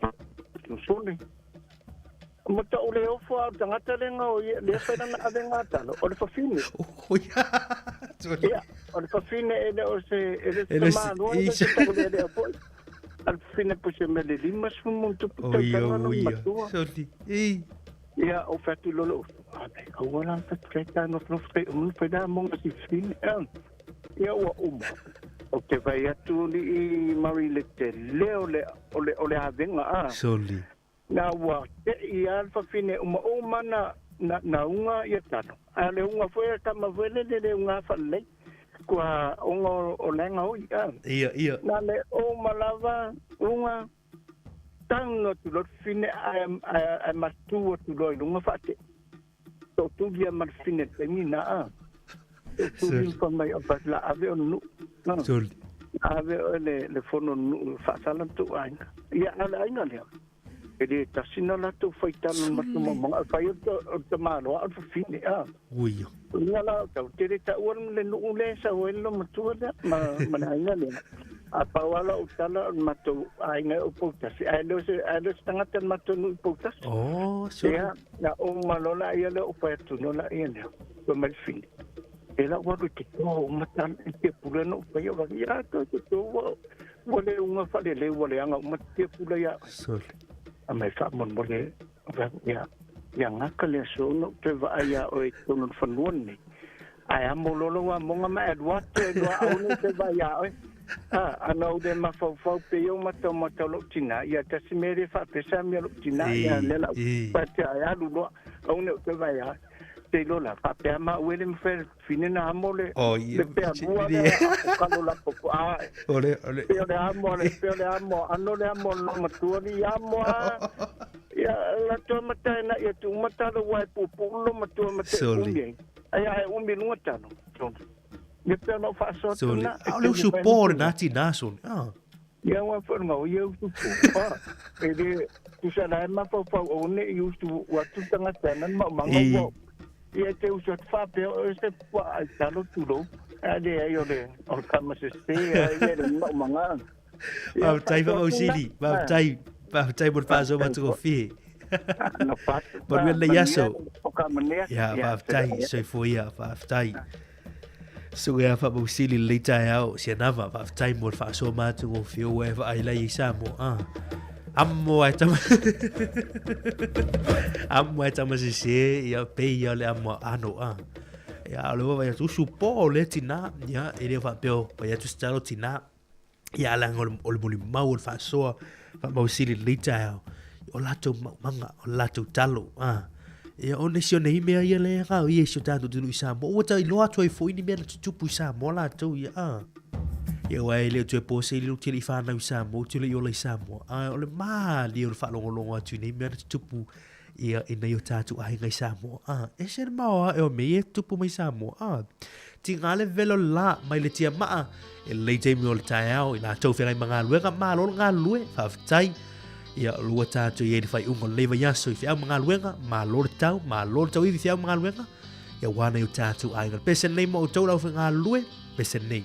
sole. Ma ta'u le ofo a o le tagata lea gaoia lea fai lana avega talo, o le fafine. Ia, o le fafine e le o se e le o se tamāloa, e le o se taulealea foi. A le fafine po se mea le 50 ma ona tupu tausaga lona matua. Ia, ou fai atu loa lou uso, a, aua la le tatou ta nofonofo kai uma na fai la amoga si fafine. Ia ua uma. Ou te vaai atu alii Murray i le tele o le o le o le avega a. Soli. Na ua te'i lava le fafine uma uma na na na uga ia talo. A o le uga foi a tama foi lele le uga faalelei. Kua ona o la e gaoi a. Ia, ia. Na le uma lava uga tago atu loa le fafine ae ae matu atu loa i luga faate'i. Tootuli ma le fafine i le taimi lena a. Tootuli ma fai mai o la ave o le nuu. Soli. Ave oe le fono nuu faasala le tou aiga. Ia a o le aiga lea, e le tasi na latou faitalo ma tumaumaga, fai o le tamaloa a o le fafine a. Ui. Uiga la o tau te le taua le nuu lea e sau ai le matua lea ma le aiga lea. A pau lava lau tala o le matou aiga e o Poutasi, ae le o se, ae le o se tagata o le matou nuu i Poutasi. Oh, sure. Ia, na uma loa laia lea ou fai atu loa laia lea, fai mai le fafine, e lau alu i te toa uma tala i te pule na ou faia o lagi, ia toe te toa ua, ua le uga faalelei ua leaga uma te pule ia oe. Sure. A mai faamolemole, ia, ia gata le aso ona ou toe vaai ia oe i totonu o le fanua lenei. Ae amo loa lou amoga ma e alu atu e lua aua ne i toe vaai ia oe. A, ana ou le mafaufau pei ou mataumata o lou tinā, ia tasi mea le faapesa mea lou tinā, ia lea la ou fai atu ai alu loa, aua ne i ou toe vaai ia oe. Te iloa la, faapea ma au e le mafai e le fafine na amo le, le pea lua lea o kalo lapo a, pei o le amo, pei o le amo, ano le amo o le matua ni amo a, ia la toa mata e na ia tu mata lo wai pupu lo matua mata e umi ai. Ai ai umi lunga talo. Ia pea no whaasoa tuna. A o le usu pō le nā tinā soli. Ah. Ia ua whanau ngau ia usu pō. Ah. E le tusa la e mafaufau o ne i usu ua tu tangata nan ma manga ua. Ia te usu atu whapea o se pua ai talo tūrou. A le ai o le o kama se se ai le le ma manga. Faafetai Faamausili, faafetai, faafetai mo le faasoa matagofie. Manuia lenei aso. Ia, faafetai, soifua ia, faafetai. Suka ia Faamausili lenei taeao, Sianava, faafetai mo le faasoa matagofie ua e vaai lai i Samoa. Ah. Amo ai tama amo ai tama sese ia pei ia le amo ano a. Ia o le ua vai atu usu po o le tina ia e le faapea vai atu se talo tina ia leaga o le molimau o le faasoa faamausili lenei taeao o latou maumaga o latou talo a. Ia o nisi o nei mea ia le gao ia i si o tatou atunuu i Samoa ua tailoa atu ai foi ni mea na tutupu i Samoa latou ia a. Ia aua e le o toe po se lilo ou te le i fanau i Samoa ou te le i ola i Samoa ae o le malie o le faalogologo atu i nei mea na tutupu ia i nai o tatou aiga i Samoa a. Ese le maoae o mea ia e tutupu mai Samoa a. Tiga le velo la mai le tiamaa e lelei taimi o le taeao i latou feagai ma galuega, malo le galulue, faafetai. Ia lua tatou i ai le faaiuga o lenei vaiaso i feau ma galuega, malo le tau, malo le tauivi i feau ma galuega, ia aua nai o tatou aiga. Le pese lenei mo outou le aufaigalulue, pese lenei.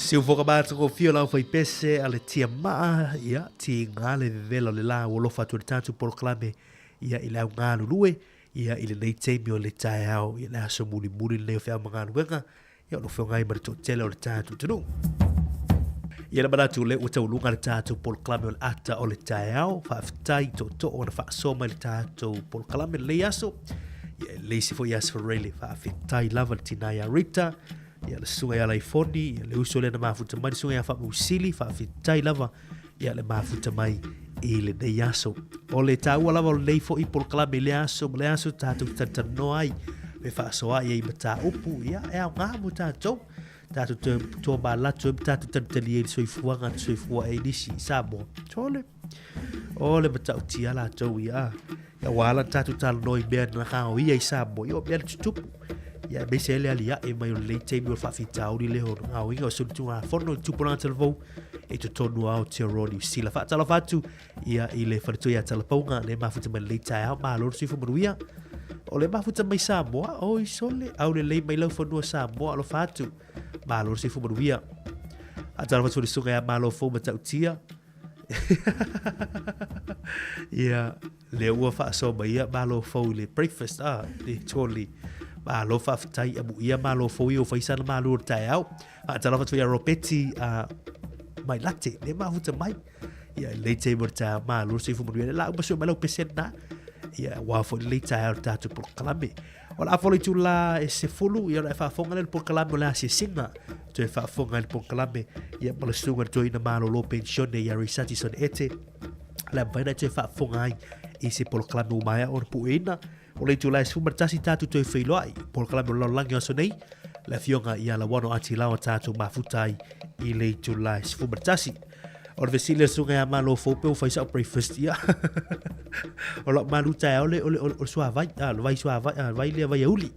Siufoka matagofie o le aufaipese a le tiamaa, ia, tiga le vevela o le la ua alofa atu i le tatou polokalame, ia, i le au galulue, ia, i lenei taimi o le taeao, ia, le aso mulimuli lenei o feau ma galuega, ia, o lo o feogai ma le toatele o le tatou atunuu. Ia le manatu o lea ua tauluga le tatou polokalame o le ata o le taeao, faafetai i tootoo na faasoa mai le tatou polokalame lenei aso, ia, e le isi foi aso Farele, faafetai lava le tina ia Rita, ia le susuga ia Laifoni, ia le uso lea na mafuta mai, le susuga ia Faamuusili, faafetai lava ia le mafuta mai i lenei aso. O le taua lava o lenei foi polokalame i lea aso ma lea aso tatou te talatalanoa ai me faasoaai ai mataupu, ia e aoga mo tatou. Tatou te toamalatu ai ma tatou talitali ai i le soifuaga na soifua ai nisi i Samoa. Sole, o le matautia latou ia. Ia ua ala ona tatou talanoa i mea na gaoia i Samoa, ia o mea na tutupu. Ia aemaise ai le aliae mai o lenei taimi o le faafitauli lea o le gaoiga o solitulafono i tupulaga talavou i totonu o Aotearoa Niu Sila. Faatalofa atu ia i le faletoi ia Talapauga le mafuta mai lenei taeao, malo le soifua manuia. O le mafuta mai Samoa, oi sole, aulelei mai lau fanua Samoa, alofa atu, malo le soifua manuia. Faatalofa atu i le susuga ia Malo Fou Matautia, ia, lea ua faasoa mai ia malo fou i le breakfast, ah, le toli. Malo faafetai, amuia malo fou ia ua fai sana malu o le taeao. Faatalofa atu ia Ropeti mai late, le mafuta mai. Ia, lelei taimi o le taeao, malo le soifua manuia. Le la uma sue mai lau pese lena. Ia, ua foi lelei taeao le tatou polokalame. O le afa o le itula e 10, ia ona e faafofoga lea i le polokalame o le asiasiga. Toe faafofoga i le polokalame, ia ma le susuga i le toeaina malolo penisione ia Risati Son Ete. Le a mafai ona e toe faafofoga ai i se polokalame ua maea ona pueina. O le itula e 11 tatou toe feiloai, polokalame o le lalolagi o aso nei, le afioga ia Lauano Atilaoa tatou mafuta ai i le itula e 11. O le fesili a le susuga ia Malo Fou pe ua fai sau breakfast ia. O lau malu taeao le o le o le suavai, a le vai suavai, a le vai lea vaiauli.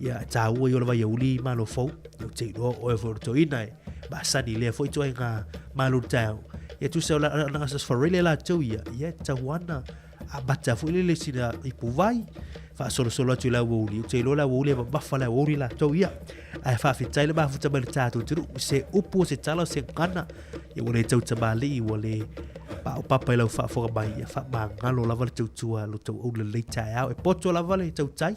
Ia taua ia o le vaiauli Malo Fou. Ou te iloa o oe foi o le toeaina e masani i lea foi ituaiga malu taeao. Ia tusa o la na sa farele latou ia, ia e tatau ana amata foi lele sina ipuvai faasolosolo atu i le aoauli. Ou te iloa le aoauli e mamafa le aoauli latou ia. Ae faafetai le mafuta mai le tatou atunuu. Se upu, se tala, se gagana, ia ua le tautamalii, ua le paopapa i lau faafofoga mai. Ia faamagalo lava le tautua lo tau aulelei taeao. E poto lava le tautai,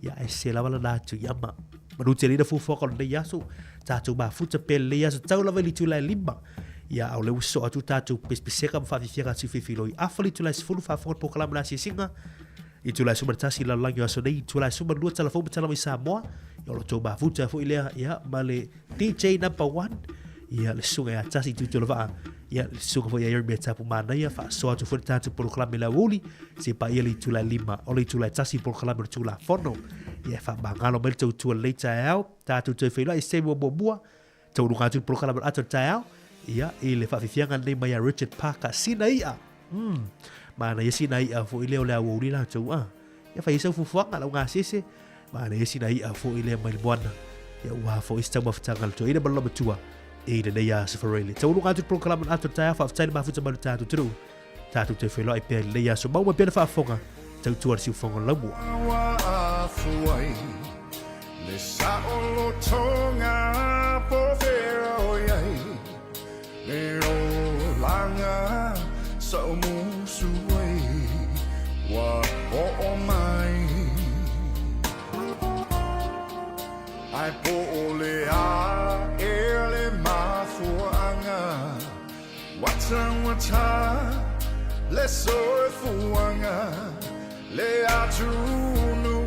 ia ae se lava lana atu i ama. Manu tele ina fuafuaga o lenei aso, tatou mafuta pea lenei aso, tau lava i le itula e 5. Ia, a o lea ua sosoo atu tatou pesepesega ma faafiafiaga atu i Filifiloi. Afa le itula e 10 faafofoga le polokalame o le asiasiga. Itula e 11 i le lalolagi o aso nei, itula e 12 tala fou ma tala mai Samoa. Ia, o lo outou mafuta foi lea, ia, ma le DJ number one, ia, le susuga ia Tasi Tuitolovaa, ia, le susuga foi ia Jeremia Tapu Manaia, faasoa atu foi le tatou polokalame i le aoauli, se paia le itula e 5, o le itula e 1 polokalame o le Tulafono. Ia, e faamagalo mai le tautua lenei taeao, tatou toe feiloai i se taimi ua muamua, Tauluga atu le polokalame o le ata o le taeao, ia, i le faafiafiaga lenei mai a Richard Parker, sina i'a. Manaia sina i'a foi lea o le aoauli latou, a. Ia fai ai sau fuafuaga, lau gasese, manaia sina i'a foi lea mai le moana. Ia ua foi se taumafataga a le toeaina ma le lamatua i lenei aso Farele. Tauluga atu le polokalame o le ata o le taeao, faafetai le mafuta mai le tatou atunuu. Tatou toe feiloai pea i lenei aso. Mau mai pea le faafofoga, tautua le siufofoga o le laumua. Le saolotoga po fea o i ai Le olaga sa o musu ai Ua oo mai Ae po o le a ea le mafuaaga Ua taugata le soifuaga Le atunuu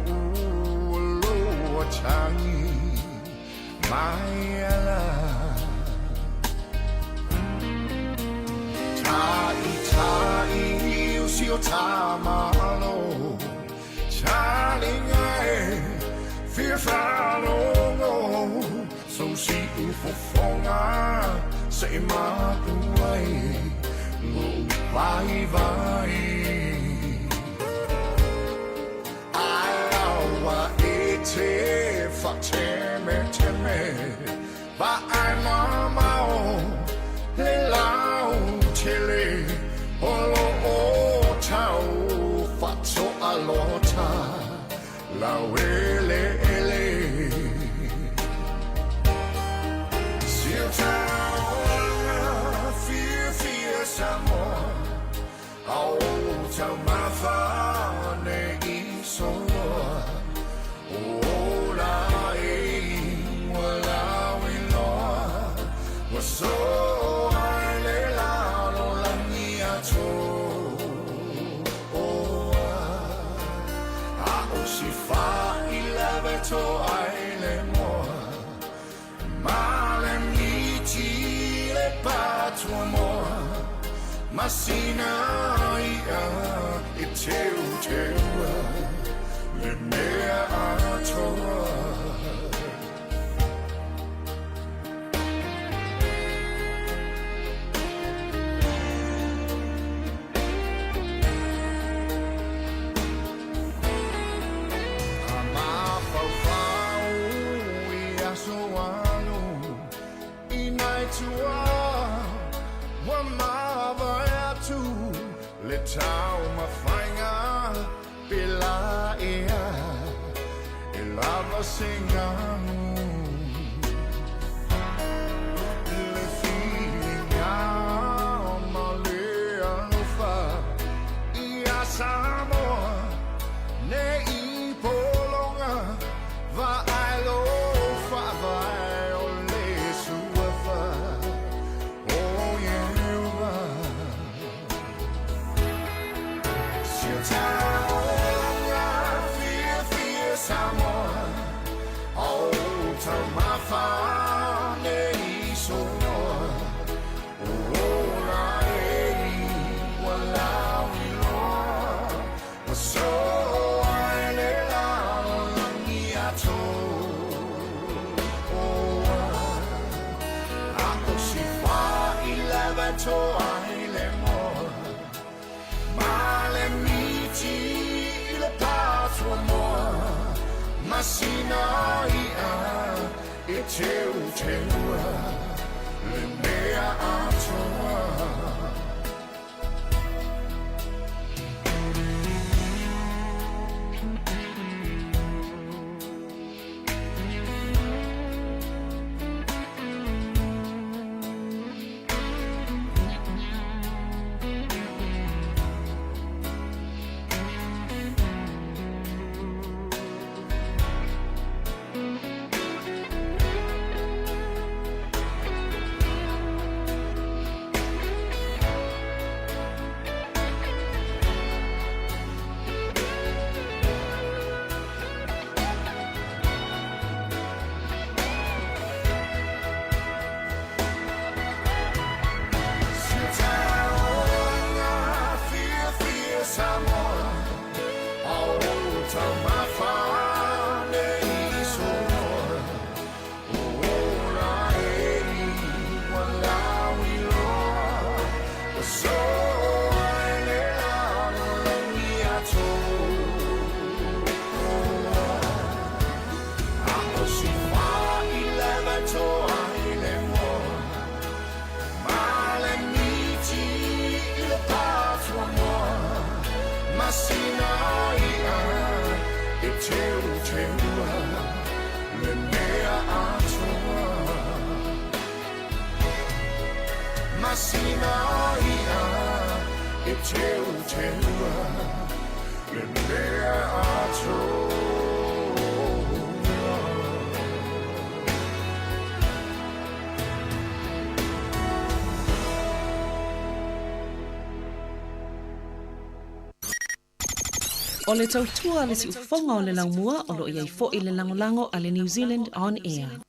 o lo tagi mai ala Ta'ita'i o si o ta Malo Talinga e fia faalogo Sou siufofoga se i mapu ai Lou vaivai Ae aua e te faatemeteme Vaai mamao le lautele O lo o tau faatoalota Laueleele. si fa'ilave to'ai le moa ma le miti le patuamoa masina i'a e teuteua le mea atoa. A mafaufau i aso alu i nai tua ua mavae atu le taumafaiga pe la ea e lava se ganu. Le filiga ma le alofa ia Samoa nei pologa va'aelo fa'avae o le suafa o Ieova. Si o taulaga fiafia Samoa o taumafa nei soloa o ola ei ua lauiloa ua soa e le lalolagi atoa. A o si fa'ilave to'ai le moa ma le miti i le patuamoa masina i'a e teuteua le mea atoa. Si o taulaga fiafia Samoa o taumafa nei soloa o ola ei ua lauiloa ua soa e le lalolagi atoa. A o si fa'ilave to'ai le moa ma le miti i le patuamoa masina i'a e teuteua le mea atoa. Masina i'a e teuteua le mea atoa. O le tautua a le siufofoga o le laumua o lo o i ai foi le lagolago a le New Zealand On Air.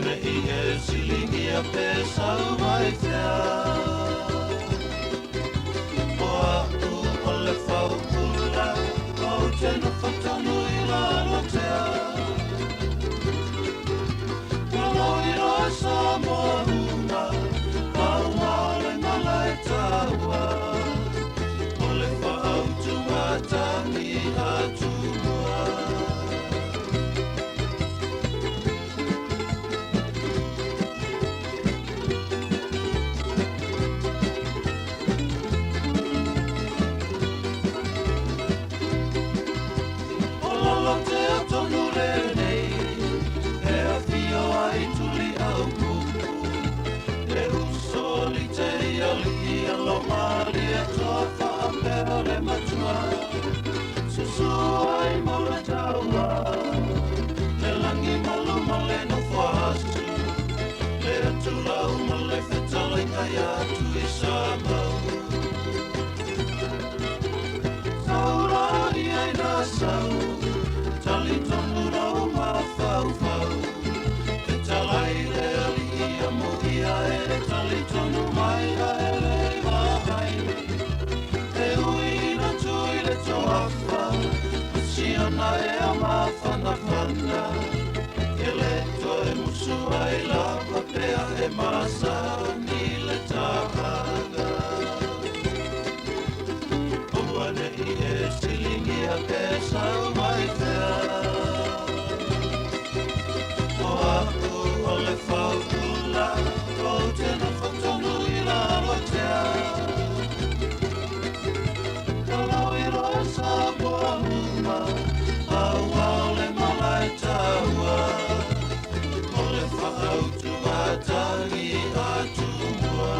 Ua nei e siligia pe sau mai fea. O a'u o le fau'ula ou te nofo tonu i lalo tea. Ua loiloa Samoa uma, auā o le malae taua. O le faautugatagi a Tumua. O lalo tea tonu lenei, e afio ai tuli au pupu. E uso li te alii alo malie toa faapea le matua. Susu ai mo le taua, le lagi malu ma le nofo asu. Le atulau ma le fetalaiga ia Tuisamau. Saula ia i na sau, talitonu lou mafaufau. Fetalai le alii amuia e talitonu mai a e le vaai. E ui na tui le toafa, siona e a mafanafana. E le toe musu ai lava pea e masani le taaga. Ua nei e siligia pe sau mai fea. O a'u o le fau'ula, ou te nofo tonu i lalo tea. Ua loiloa Samoa uma, auā o le malae taua. O le faautugatagi a Tumua.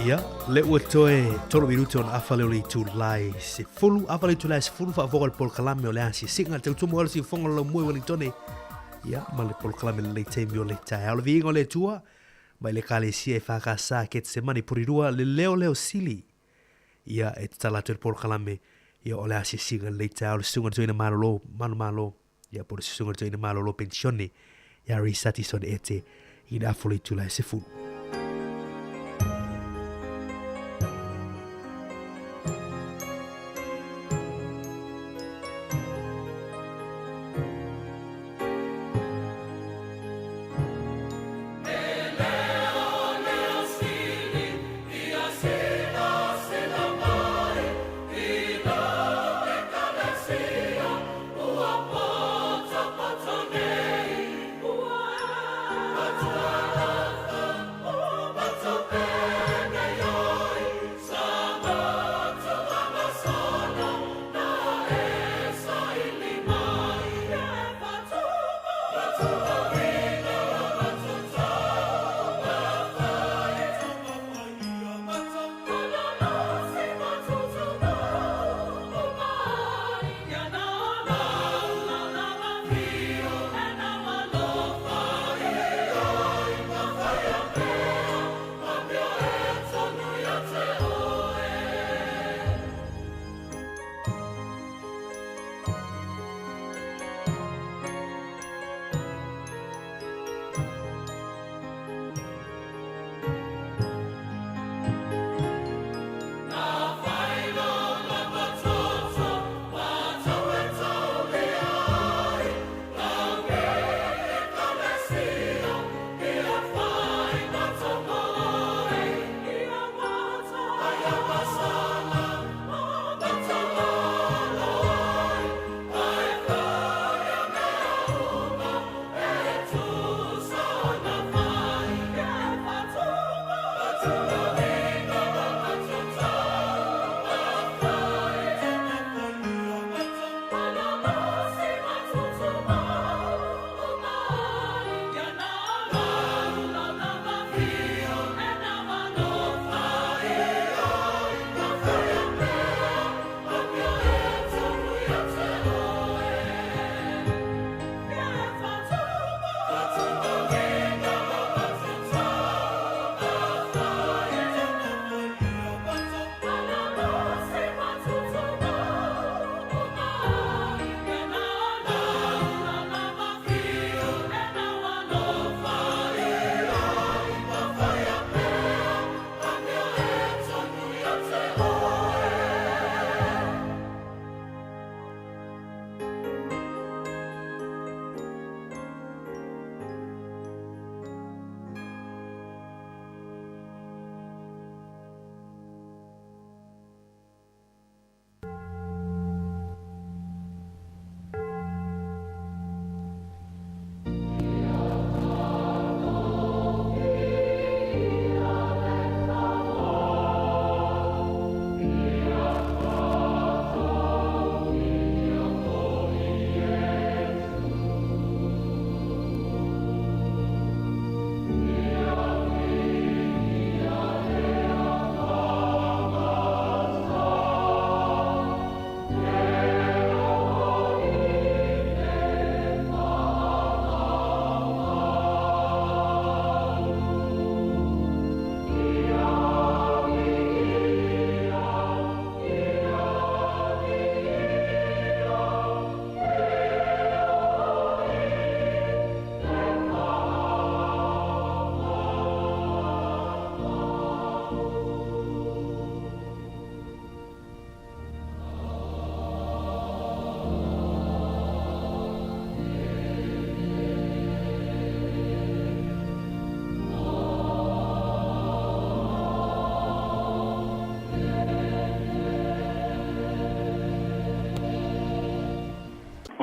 Ia, le ua toe tolu minute ona afa lea o le itulai 10, afa le itulai 10 faafofoga i le polokalame o le asiasiga, le tautumu o le siufofoga o le laumua i Wellingtone, ia, ma le polokalame lenei taimi o le taeao. Le viiga o le Atua, mai le Ekalesia EFKS Ketsemane Porirua, le leo leo sili, ia, e tatala atu ai le polokalame, ia, o le asiasiga lenei taeao, le susuga i le toeaina malolo, manumalo, ia, po o le susuga i le toeaina malolo penisione, ia Risatison Ete, i le afa o le itula e 10.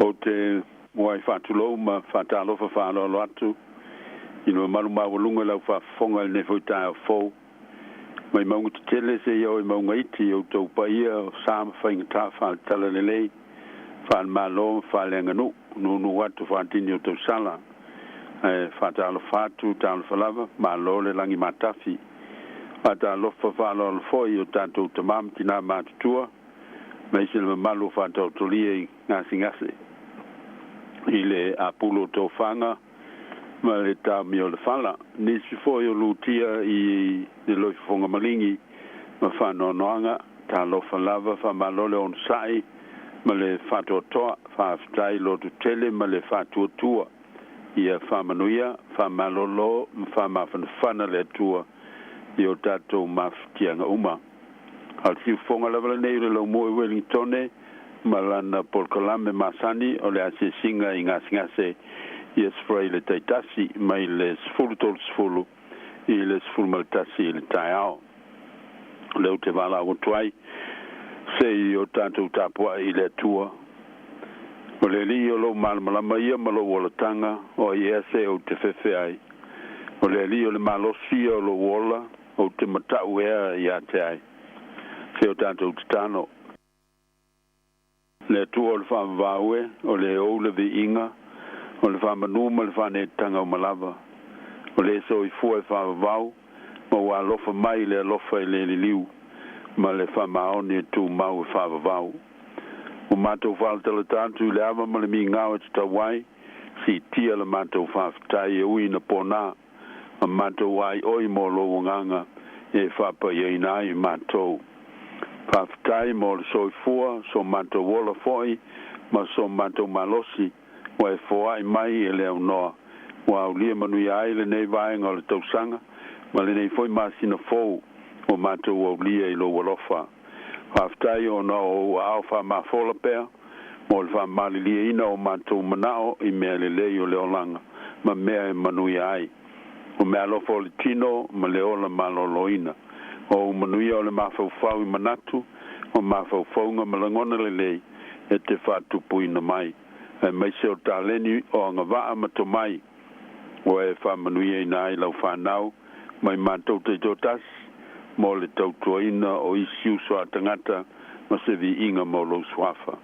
Ou te muai faatulou ma faatalofa faaaloalo atu i le mamalu maualuga i lau faafofoga i lenei foi taeao fou. Mai mauga tetele seia oo i mauga iti i outou paia o sa ma faigata faale-talalelei, faale-Malo ma faaleaganuu, nuunuu atu faatini o tausala. Ae faatalofa atu, talofa lava, malo le lagi matafi. Faatalofa faaaloalo foi i o tatou tamā ma tinā matutua, aemaise le mamalu o faataotolia i gasegase i le apulu o tofaga ma le taomia o le fala. Nisi foi o lutia i le loifofoga maligi ma faanoanoaga, talofa lava, faamalo le onosai ma le faatoatoa, faafetai lototele ma le faatuatua. Ia faamanuia, faamalolo ma faamafanafana le Atua i o tatou mafatiaga uma. A o le siufofoga lava lenei o le laumua i Welingtone ma lana polokalame masani o le asiasiga i gasegase i Aso Faraile taitasi mai le 10:30 i le 11 i le taeao. O lea ou te valaau atu ai se i o tatou tapuai i le Atua. O le Alii o lou malamalama ia ma lou olataga, o ai ea se ou te fefe ai? O le Alii o le malosi ia o lou ola, ou te matau ea ia te ai? Se o tatou tatalo. Le Atua o le faavavau e, o le ou le viiga, o le faamanu ma le faaneetaga uma lava. O le soifua e faavavau, ma ua alofa mai i le alofa e le liliu, ma le faamaoni e tumau e faavavau. Ua matou faalatalata atu i le ava ma le migao e tatau ai, siitia la matou faafetai e ui ina pona, ma matou aioi mo lou agaga e faapaiaina ai matou. Faafetai mo le soifua, so matou ola foi ma so matou malosi ua e foai mai e le aunoa, ua aulia manuia ai lenei vaega o le tausaga ma lenei foi masina fou ua matou aulia i lou alofa. Faafetai ona o ou aao faamafola pea mo le faamalilieina o matou manao i mea lelei o le olaga ma mea e manuia ai. O meaalofa o le tino ma le ola maloloina. O ou manuia o le mafaufau i manatu, o mafaufauga ma lagona lelei e te faatupuina mai, aemaise o taleni o agavaa ma tomai ua e faamanuiaina ai lau fanau mai matou taitoatasi mo le tautuaina o isi uso a tagata ma se viiga mo lou suafa.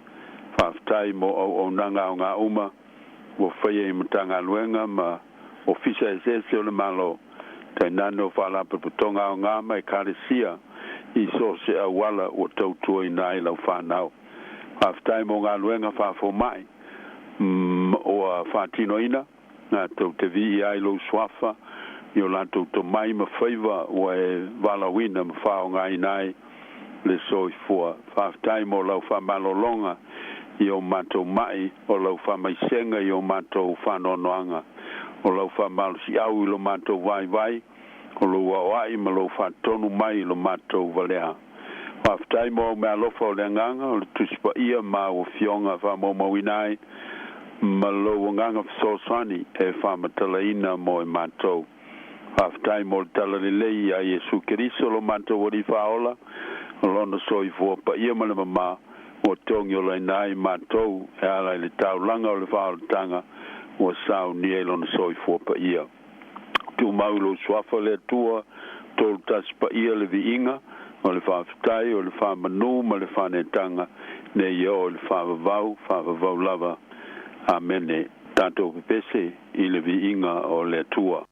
Faafetai mo auaunaga aoga uma ua faia i Matagaluega ma Ofisa eseese o le Malo, tainane o Faalapotopotoga aoga ma Ekalesia i so o se auala ua tautuaina ai lau fanau. Faafetai mo galuega faafomai ua faatinoina, latou te viia ai lou suafa i o latou tomai ma faiva ua e valaauina ma faaaogaina ai le soifua. Faafetai mo lau faamalologa i o matou mai, o lau faamaisega i o matou faanoanoaga, o lau faamalosiau i lo matou vaivai, o lou aoai ma lou faatonu mai i lo matou valea. Faafetai mo au meaalofa o le Agaga o le Tusi Paia ma au afioga faamaumauina ai ma lou agaga fesoasoani e faamatalaina mo e matou. Faafetai mo le talalelei ia Iesu Keriso lo matou Alii Faaola, o lona soifua paia ma le mamā ua togiolaina ai matou e ala i le taulaga o le faaolataga ua saunia i lona soifua paia. Tumau i lou suafa le Atua, tolu tasi paia le viiga, o le faafetai, o le faamanu ma le faaneetaga, nei ia oo i le faavavau, faavavau lava. Amene. Tatou pepese i le viiga o le Atua.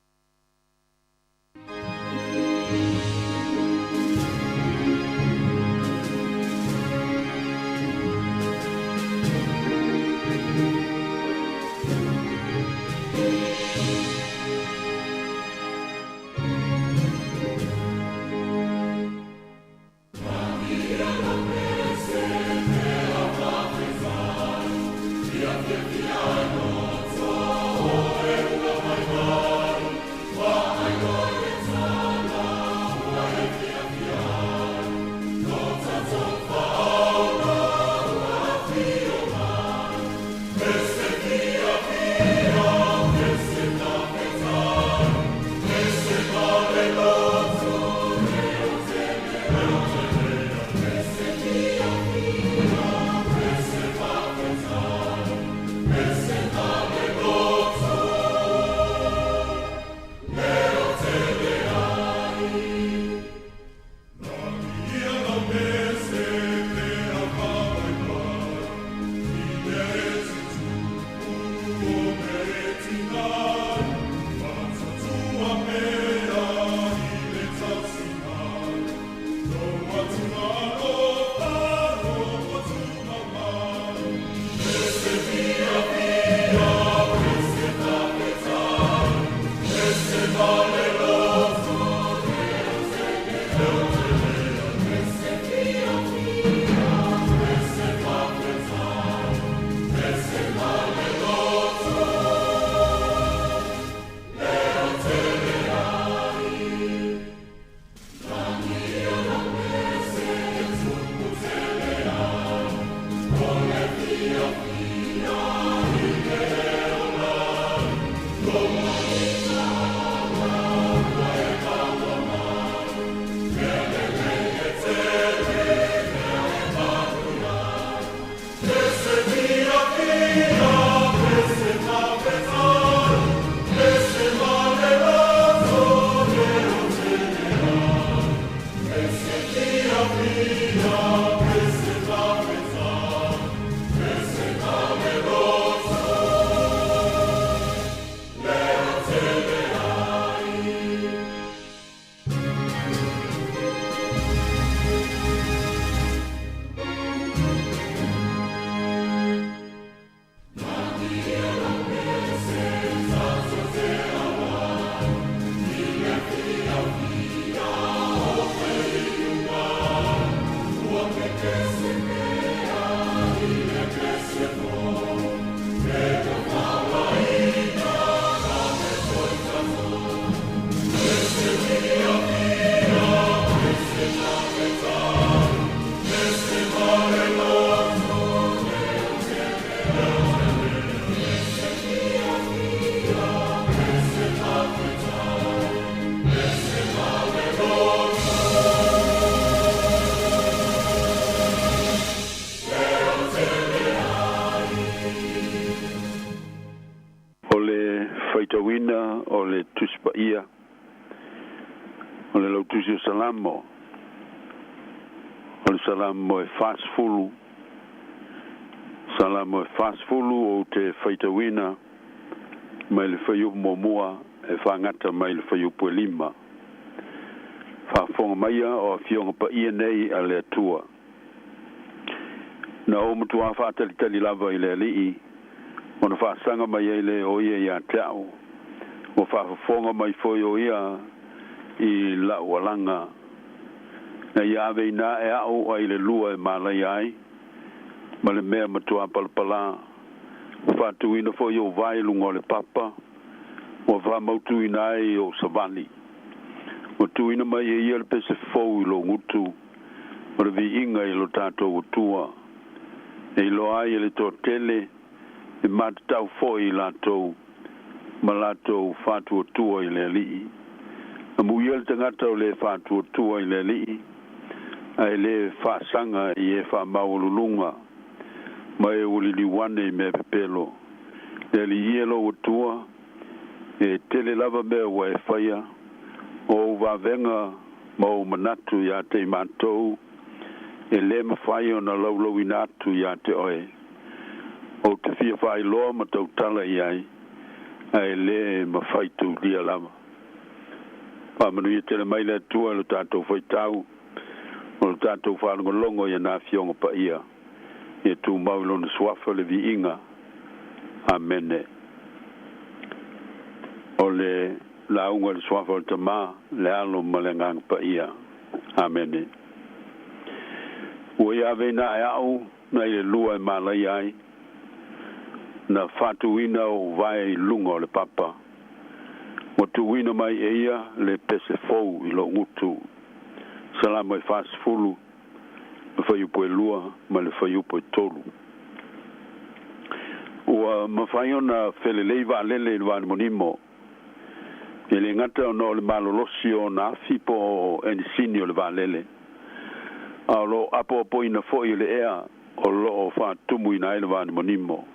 O le lautusi o Salamo, o le Salamo e 40, Salamo e 40 ou te faitauina mai le fuaiupu muamua e faagata mai le fuaiupu e 5. Faafofoga maia o afioga paia nei a le Atua. Na ou matuā faatalitali lava i le Alii, ona faasaga mai ai lea o ia ia te au, ua faafofoga mai foi o ia i la'u alaga. Na ia aveina ae a'u ai le lua e malaia ai, ma le mea matuā palapalā, ua faatuina foi ou vae i luga o le papa, ua faamautuina ai ou savali. Ua tuuina mai e ia le pese fou i lou gutu, o le viiga i lo tatou Atua, e iloa ai e le toatele, e matatau foi i latou ma latou faatuatua i le Alii. Amuia le tagata o le faatuatua i le Alii, ae le faasaga i e faamaualuluga, ma e ua liliu ane i mea pepelo. Le Alii e lou Atua, e tele lava mea ua e faia, o ou vavega ma ou manatu iā te i matou, e lē mafai ona laulauina atu iā te oe. Ou te fia faailoa ma tautala i ai, ae lē mafai toulia lava. Faamanuia tele mai le Atua i lo tatou faitau, o lo tatou faalogologo i ana Afioga Paia. Ia tumau i Lona Suafa le viiga. Amene. O le lauga i le Suafa o le Tama, le Alo ma le Agaga Paia. Amene. Ua ia aveina ae a'u nai le lua e malaia ai, na faatuina ou vae i luga o le papa. Ua tuuina mai e ia le pese fou i lou gutu. Salamo e 40, le fuaiupu e 2 ma le fuaiupu e 3. Ua mafai ona felelei vaalele i le vaanimonimo, e le gata ona o le malolosi o ona afi po o enisini o le vaalele, a o lo o apoapoina foi e le ea o lo o faatumuina ai le vaanimonimo.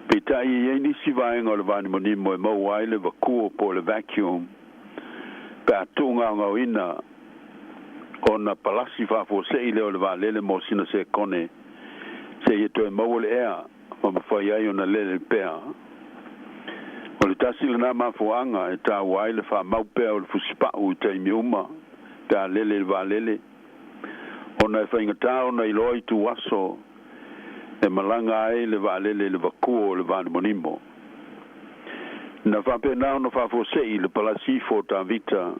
Peitai e i ai nisi vaega o le vaanimonimo e maua ai le vakuo po o le vacuum pe a tuugaogaoina ona palasi faafuasei lea o le vaalele mo sina sekone seia toe maua le ea ma mafai ai ona lele pea. O le tasi lenā mafuaaga e taua ai le faamau pea o le fusipa'u i taimi uma pe a lele le vaalele, ona e faigatā ona iloa ituaso e malaga ai le vaalele i le vakuo o le vaanimonimo. Na faapena ona faafuasei le palasi ifo o Tavita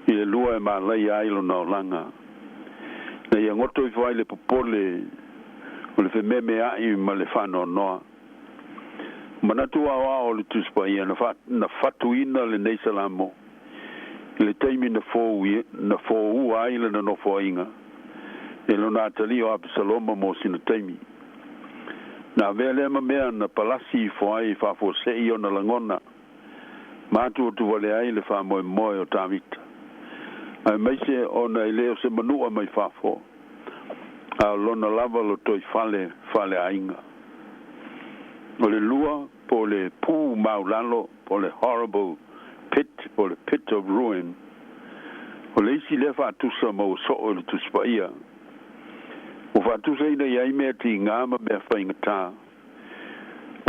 i le lua e malaia ai lona olaga, na ia goto ifo ai le popole o le fememea'i ma le faanoanoa. Manatu aoao o le Tusi Paia na, fa, na fatuina lenei Salamo i le taimi na fou, na foua ai lana nofoaiga e lona atalii o Apesaloma mo sina taimi. Na avea lea ma mea na palasi ifo ai faafuasei ona lagona ma atuatuvale ai le faamoemoe o Tavita, aemaise ona e le o se manu'a mai fafo, a o lona lava lotoifale faaleaiga. O le lua po o le pu maulalo po o le horrible pit po o le pit of ruin, o le isi lea faatusa ma ua soo i le Tusi Paia. Ua faatusaina i ai mea tigā ma mea faigatā,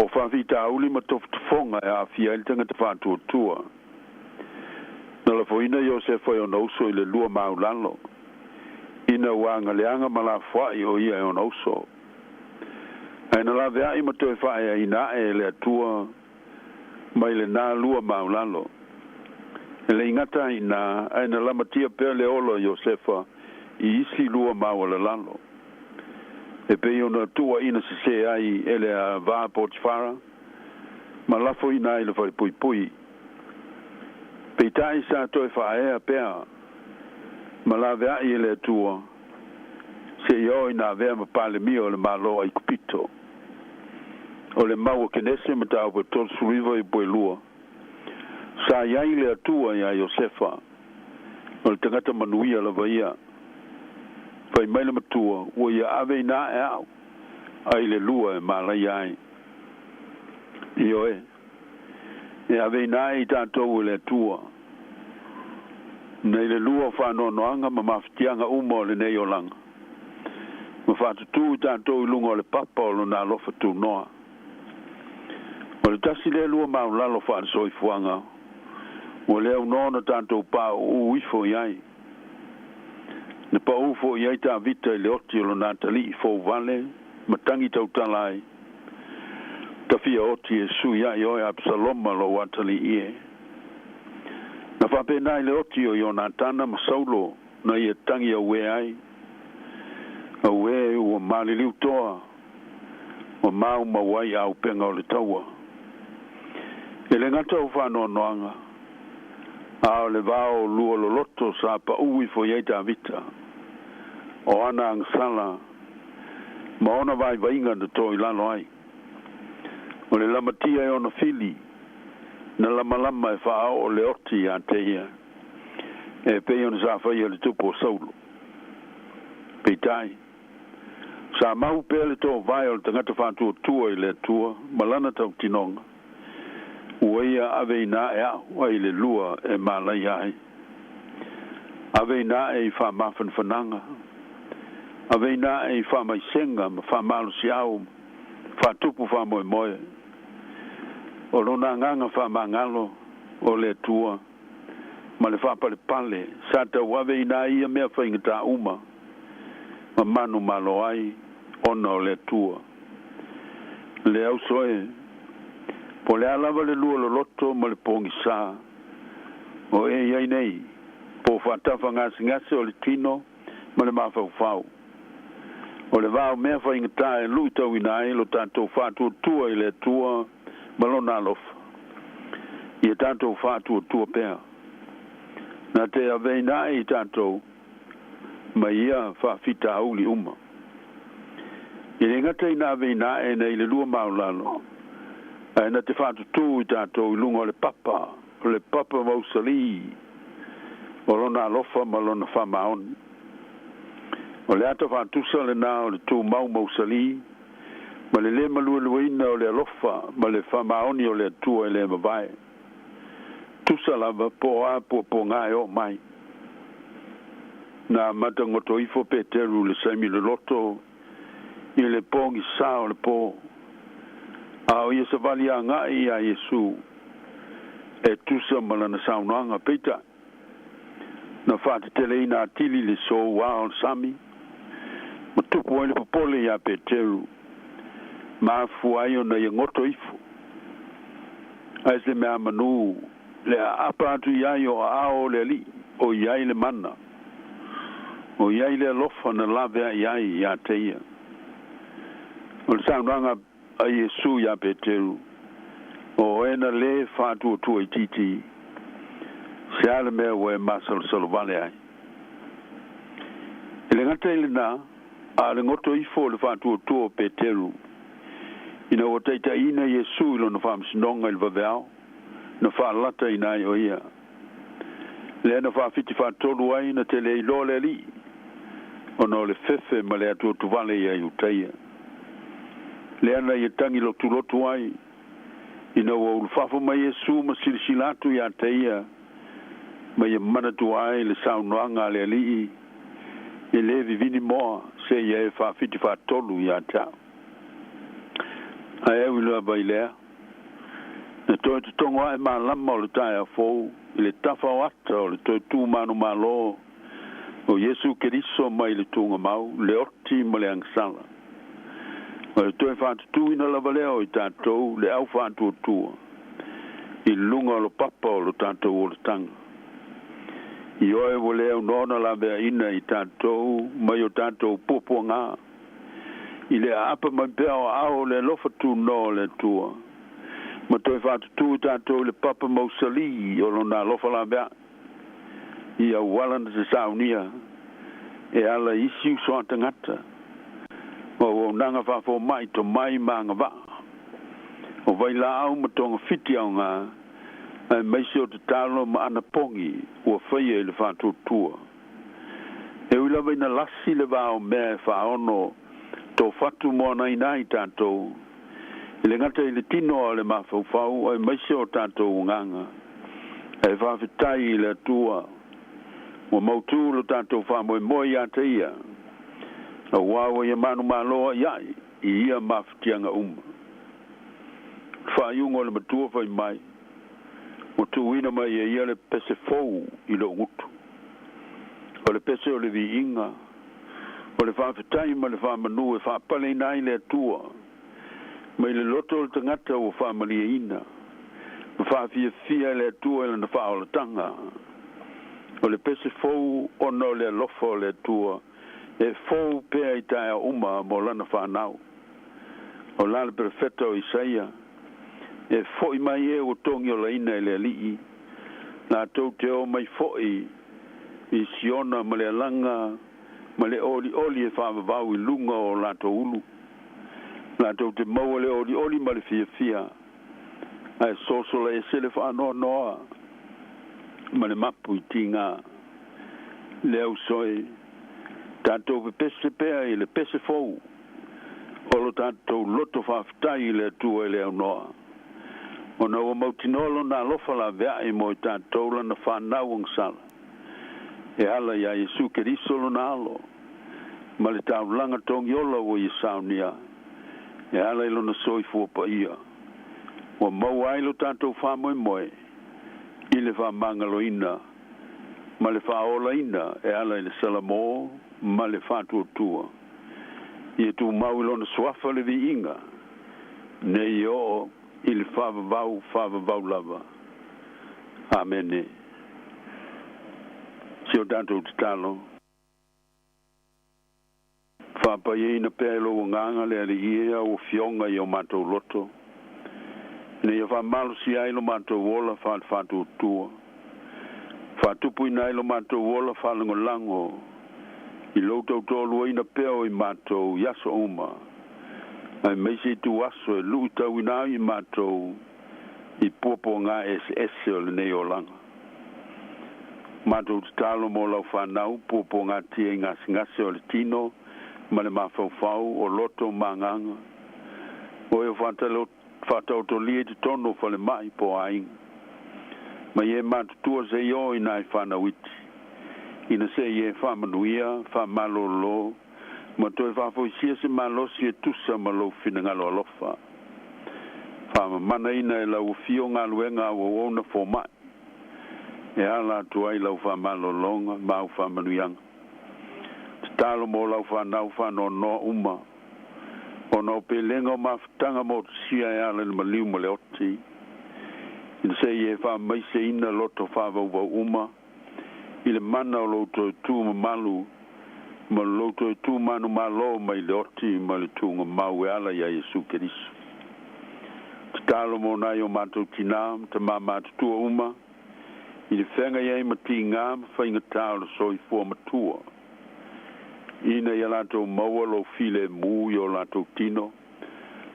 o faafitauli ma tofotofoga e aafia ai le tagata faatuatua. Na lafoina Iosefa e ona uso i le lua maulalo, ina ua agaleaga ma lafoa'i o ia e ona uso. Ae na lavea'i ma toe faaeaina ae e le Atua mai lenā lua maulalo. E le i gata ai i inā, ae na lamatia pea le ola o Iosefa i isi lua maualalalo, e pei ona tuuaʻina sesē ai e le ava Potifara ma lafoina ai i le falepuipui. Peitai sa toe faaea pea ma laveaʻi e le Atua seia oo ina avea ma Palemia o le Malo o Aikupito. O le mau a Kenese mataupu e 39 ipu e 2, Sa i ai le Atua iā Iosefa, o le tagata manuia lava ia. Fai mai le matua, ua ia aveina ae a'u ai le lua e malaia ai. Ioe, e aveina ae i tatou e le Atua. Nei le lua o faanoanoaga ma mafatiaga uma o lenei olaga, ma faatutū i tatou i luga o le papa o lona alofa tunoa. O le tasi lea lua maulalo faale-soifuaga ua le aunoa ona tatou pauu ifo i ai. Na paū foi i ai Tavita i le oti o lona atalii fouvale ma tagi tautala ai, Ta fia oti e sui ai oe Apisaloma lou atalii e. Na faapena i le oti o Ionatana ma Saulo na ia tagi auē ai, Auē, ua maliliu toa, ua maumau ai auupega o le taua. E le gata o faanoanoaga, a o le vao lua loloto sa paū ifo i ai Tavita, o ana agasala ma ona vaivaiga na to i lalo ai. O le lamatia e ona fili, na lamalama e faaoo le oti ia te ia, e pei ona sa faia e le tupu o Saulo. Peitai, sa mau pea le toovae o le tagata faatuatua i le Atua ma lana tautinoga, ua ia aveina ae a'u ai le lua e malaia ai. Aveina ae i faamafanafanaga, aveina ae i faamaisega ma faamalosiau ma faatupu faamoemoe. O lona agaga faamagalo o le Atua ma le faapalepale sa tauaveina ai ia mea faigata uma ma manumalo ai ona o le Atua. Le auso e, po o le a lava le lua loloto ma le pogisa o e i ai nei, po o faatafa gasegase o le tino ma le mafaufau, o le va o mea faigata e luitauina ai lo tatou faatuatua i le Atua ma Lona alofa, ia tatou faatuatua pea. Na te aveina ae i tatou ma ia faafitauli uma. E le gata ina aveina ae nei le lua maulalo, ae na te faatutū i tatou i luga o le papa, o le papa mausalī o Lona alofa ma Lona faamaoni. O le ata faatusa lena o le tumau mausalī ma le lē maluelueina o le alofa ma le faamaoni o le Atua e le mavae. Tusa lava po o a puapuaga e oo mai. Na amata goto ifo Peteru i le saimi loloto i le pogisā o le po, a o ia savali agai iā Iesu e tusa ma lana saunoaga. Peitai, na faateteleina atili le soua o le sami, ma tupu ai le popole iā Peteru, ma afua ai ona ia goto ifo. Ae se mea manū le aapa atu i ai o aao o le Alii, o i ai le mana, o i ai le alofa na laveai ai iā te ia. O le saunoaga a Iesu iā Peteru, O oe na lē faatuatua itiiti, se a le mea ua e masalosalo vale ai? E le gata i lenā, a o le goto ifo o le faatuatua o Peteru, ina ua taitaiina Iesu i lona faamasinoga i le vaveao, na faalataina ai o ia. Lea na faafiti faatolu ai na te le iloa le Alii, ona o le fefe ma le atuatuvale iā Iutaia. Lea na ia tagi lotulotu ai, ina ua ulufafo mai Iesu ma silasila atu iā te ia, ma ia manatua ai le saunoaga a le Alii, E lē vivini moa seia e faafiti faatolu iā te a'u. Ae ui lava i lea, na toe totogo a'e malama o le taeao fou i le tafa o ata o le toe tū manumalo o Iesu Keriso mai le tugamau, le oti ma le agasala. O le toe faatutūina lava lea o i tatou le au faatuatua i luga o lo papa o lo tatou olataga. I oe ua le aunoa ona laveaina i tatou mai o tatou puapuagā, i le aapa mai pea o aao o le alofa tunoa o le Atua, ma toe faatutū i tatou i le papa mausalī o Lona alofa laveai, i auala na te saunia e ala i isi uso a tagata, o auaunaga faafomai tomai ma agavaa, o vailaau ma togafiti aoga, aemaise o tatalo ma anapogi ua faia i le faatuatua. E ui lava ina lasi le va o mea e faaono tofatu moanaina ai tatou, e le gata i le tino a o le mafaufau aemaise o tatou agaga, ae faafetai i le Atua. Ua mautū lo tatou faamoemoe iā te Ia, auā ua Ia manumalo a'ia'i i ia mafatiaga uma. O le faaiuga o le matua fai mai, Ua tuuina mai e ia le pese fou i lo'u gutu. O le pese o le viiga, o le faafetai ma le faamanū e faapaleina ai le Atua mai le loto o le tagata ua faamalieina ma faafiafia e le Atua i lana faaolataga. O le pese fou ona o le alofa o le Atua e fou pea i taeao uma mo lana fanau. O la le perofeta o Isaia, E fo'i mai e ua togiolaina e le Alii, latou te o mai fo'i i Siona ma le alaga ma le olioli e faavavau i luga o latou ulu. Latou te maua le olioli ma le fiafia, ae sosola ese le faanoanoa ma le mapu i tigā. Le uso e, tatou pepese pea i le pese fou o lo tatou loto faafetai i le Atua e le aunoa, ona ua mautinoa Lona alofa laveai mo i tatou Lana fanau agasala, e ala iā Iesu Keriso Lona Alo, ma le taulaga togiola ua Ia saunia, e ala i Lona soifua paia, ua maua ai lo tatou faamoemoe i le faamagaloina ma le faaolaina e ala i le salamo ma le faatuatua. Ia tumau i Lona suafa le viiga, nei oo i le faavavau faavavau lava. Amene. Si o tatou tatalo. Faapaiaina pea e Lou Agaga le Alii e au Afioga i o matou loto, ina ia faamalosia ai lo matou ola faale-faatuatua, faatupuina ai lo matou ola faalagolago i Lou tautoaluaina pea o i matou i aso uma, aemaise ituaso e luitauina ai i matou i puapuagā eseese o lenei olaga. Matou tatalo mo lau fanau puapuagatia i gasegase o le tino ma le mafaufau, o loto ma agaga, o e o faataotolia i totonu o falemai po o aiga. Mai e matutua se i oo i nai fanau iti, ina se i e faamanuia, faamalōlō, ma toe faafoisia se malosi e tusa ma Lou finagalo alofa. Faamamanaina e lau Afio galuega a auauna foma'i, e ala atu ai lau faamalōlōga ma au faamanuiaga. Tatalo mo lau fanau faanoanoa uma, ona o pelega o mafutaga motusia e ala i le maliu ma le oti, ina se i e faamaiseina loto faavauvau uma i le mana o Lou toe tu mamalu ma Lou toe tu manumalo mai le oti ma le tuugamau e ala iā Iesu Keriso. Tatalo mo nai o matou tinā ma tamā matutua uma i le feagai ai ma tigā ma faigatā o le soifua matua, ina ia latou maua Lou filemu i o latou tino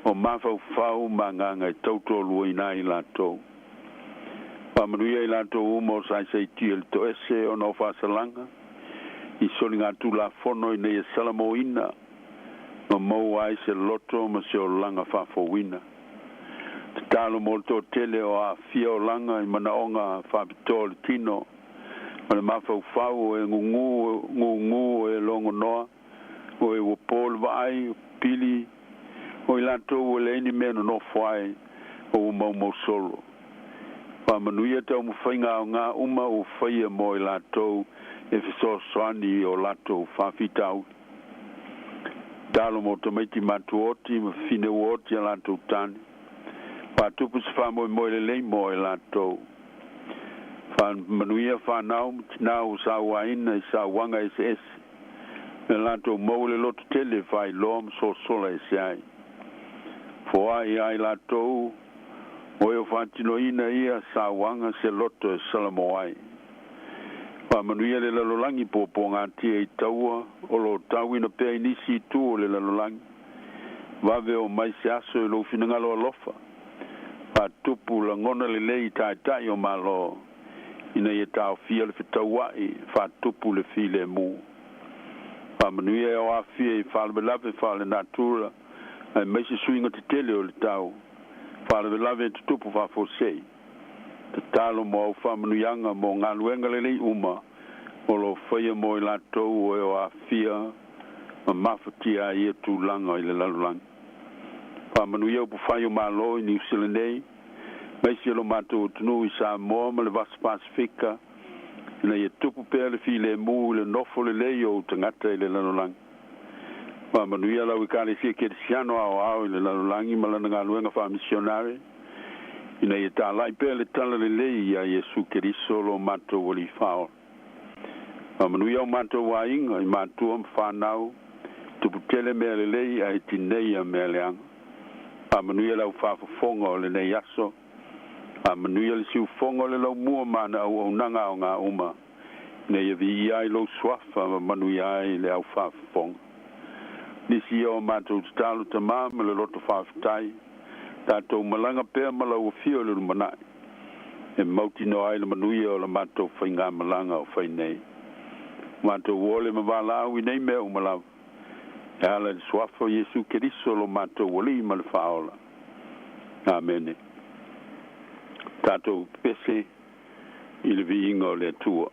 o mafaufau ma agaga e tautoaluaina ai latou. Faamanuia i latou uma o saisaitia i le toese ona o faasalaga i soligatulafono ina ia salamoina ma maua ai se loto ma se olaga faafouina. Tatalo mo le toatele o aafia olaga i manaoga faapitoa o le tino ma le mafaufau, o e gugū gūgū, o e logonoa, o e ua po le vaai, o pili, o i latou ua leai ni mea e nonofo ai, o ua maumau solo. Faamanuia taumafaiga aoga uma ua faia mo i latou e fesoasoani i o latou faafitauli. Tatalo mo tamaiti matuaoti ma fafine ua oti a latou tane. Faatupu se faamoemoe lelei mo i latou. Faamanuia fanau ma tinā ua sauaina i sauaga eseese, ina latou maua le loto tele e faailoa ma sosola ese ai. Foai ai latou o e o faatinoina ia sauaga se loto e salamo ai. Faamanuia le lalolagi puapuagatia i taua o lo o tauina pea i nisi itu o le lalolagi. Vave oo mai se aso i Lou finagalo alofa. Faatupu lagona lelei i taitai o Malo ina ia taofia le fetaua'i, faatupu le filemu. Faamanuia e o aafia i faalavelave faalenatura aemaise suiga tetele o le tau, faalavelave e tutupu faafuasei. Tatalo mo au faamanuiaga mo galuega lelei uma O lo o faia mo i latou o e o aafia ma mafatia ai ia tulaga i le lalolagi. Faamanuia upufai o Malo i Niu Sila nei, ma isi o lo matou atunuu i Samoa ma le Vasa Pasefika, ina ia tupu pea le filemu i le nofo lelei o ou tagata i le lalolagi. Faamanuia lau Ekalesia Kerisiano aoao i le lalolagi ma lana galuega faamisionare, ina ia talai pea le talalelei iā Iesu Keriso lo matou Alii Faaola. Faamanuia o matou aiga i matua ma fanau, tupu tele mea lelei ae tineia mea leaga. Faamanuia lau faafofoga o lenei aso. Faamanuia le siufofoga o le laumua ma ana auaunaga aoga uma, ina ia viia ai lou suafa ma manuia ai le au faafofoga. Nisi ia o matou tatalo Tamā ma le loto faafetai, tatou malaga pea ma lau afio i le lumanai, e mautinoa ai le manuia o la matou faigamalaga o fai nei. Matou ole ma valaau i nei mea uma lava, e ala i le suafa o Iesu Keriso lo matou Alii ma le Faaola. Amene. Tatou pepese i le viiga o le Atua.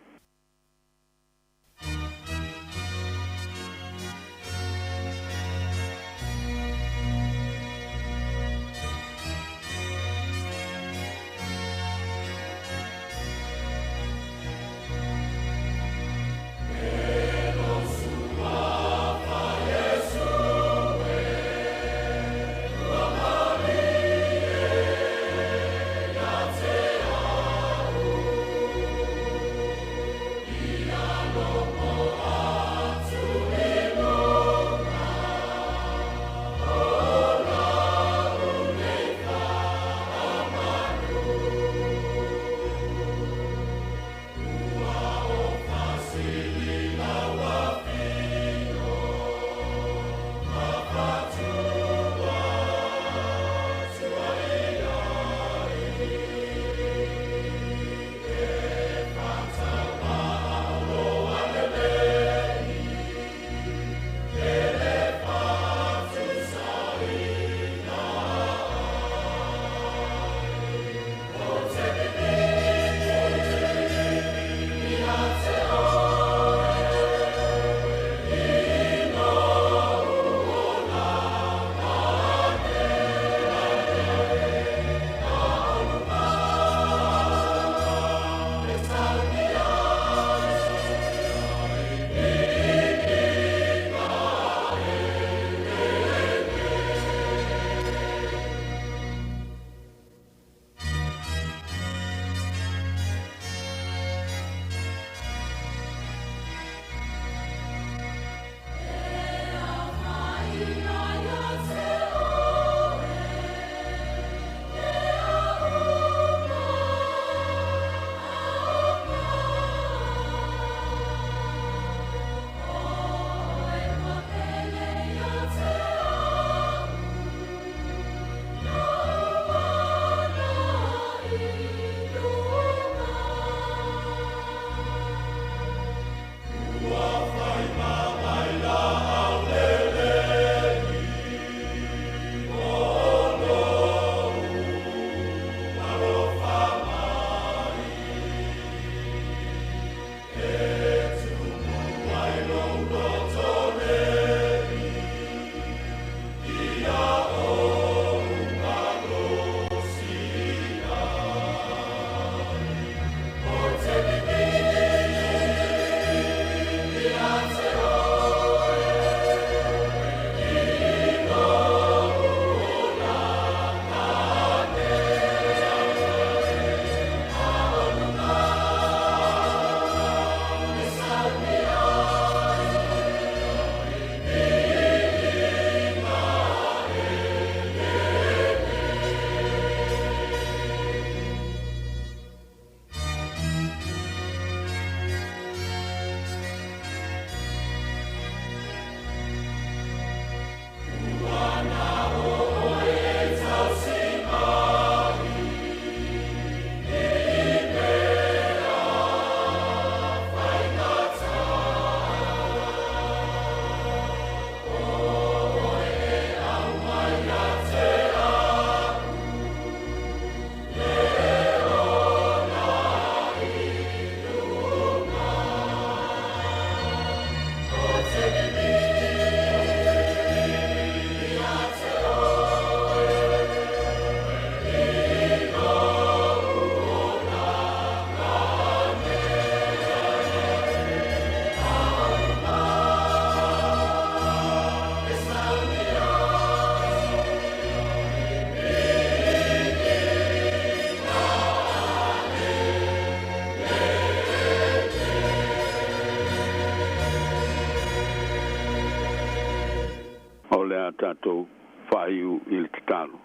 le a tatou faaiu i le tatalo.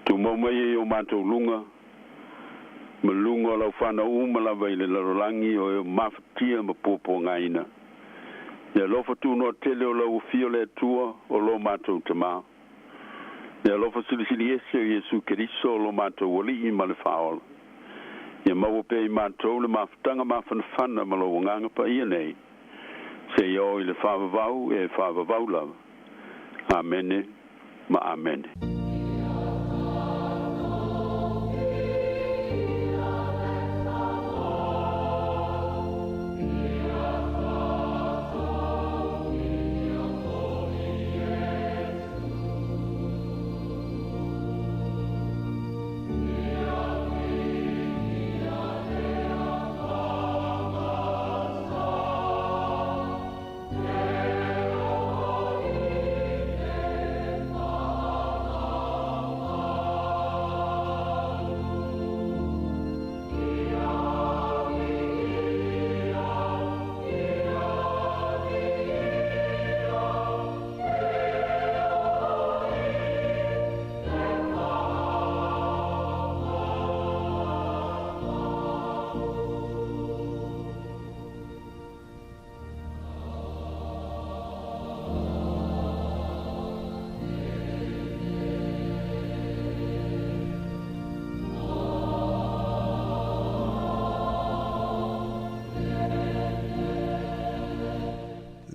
Tumau mai e i o matou luga ma luga o lau fanau uma lava i le lalolagi o e mafatia ma puapuagaina. Ia alofa tunoa tele o lau Afio le Atua o lo matou Tamā. Ia alofa silisili ese o Iesu Keriso o lo matou Alii ma le Faaola. Ia maua pea i matou le mafutaga mafanafana ma lou Agaga Paia nei, seia oo i le faavavau e faavavau lava. Amene ma Amene.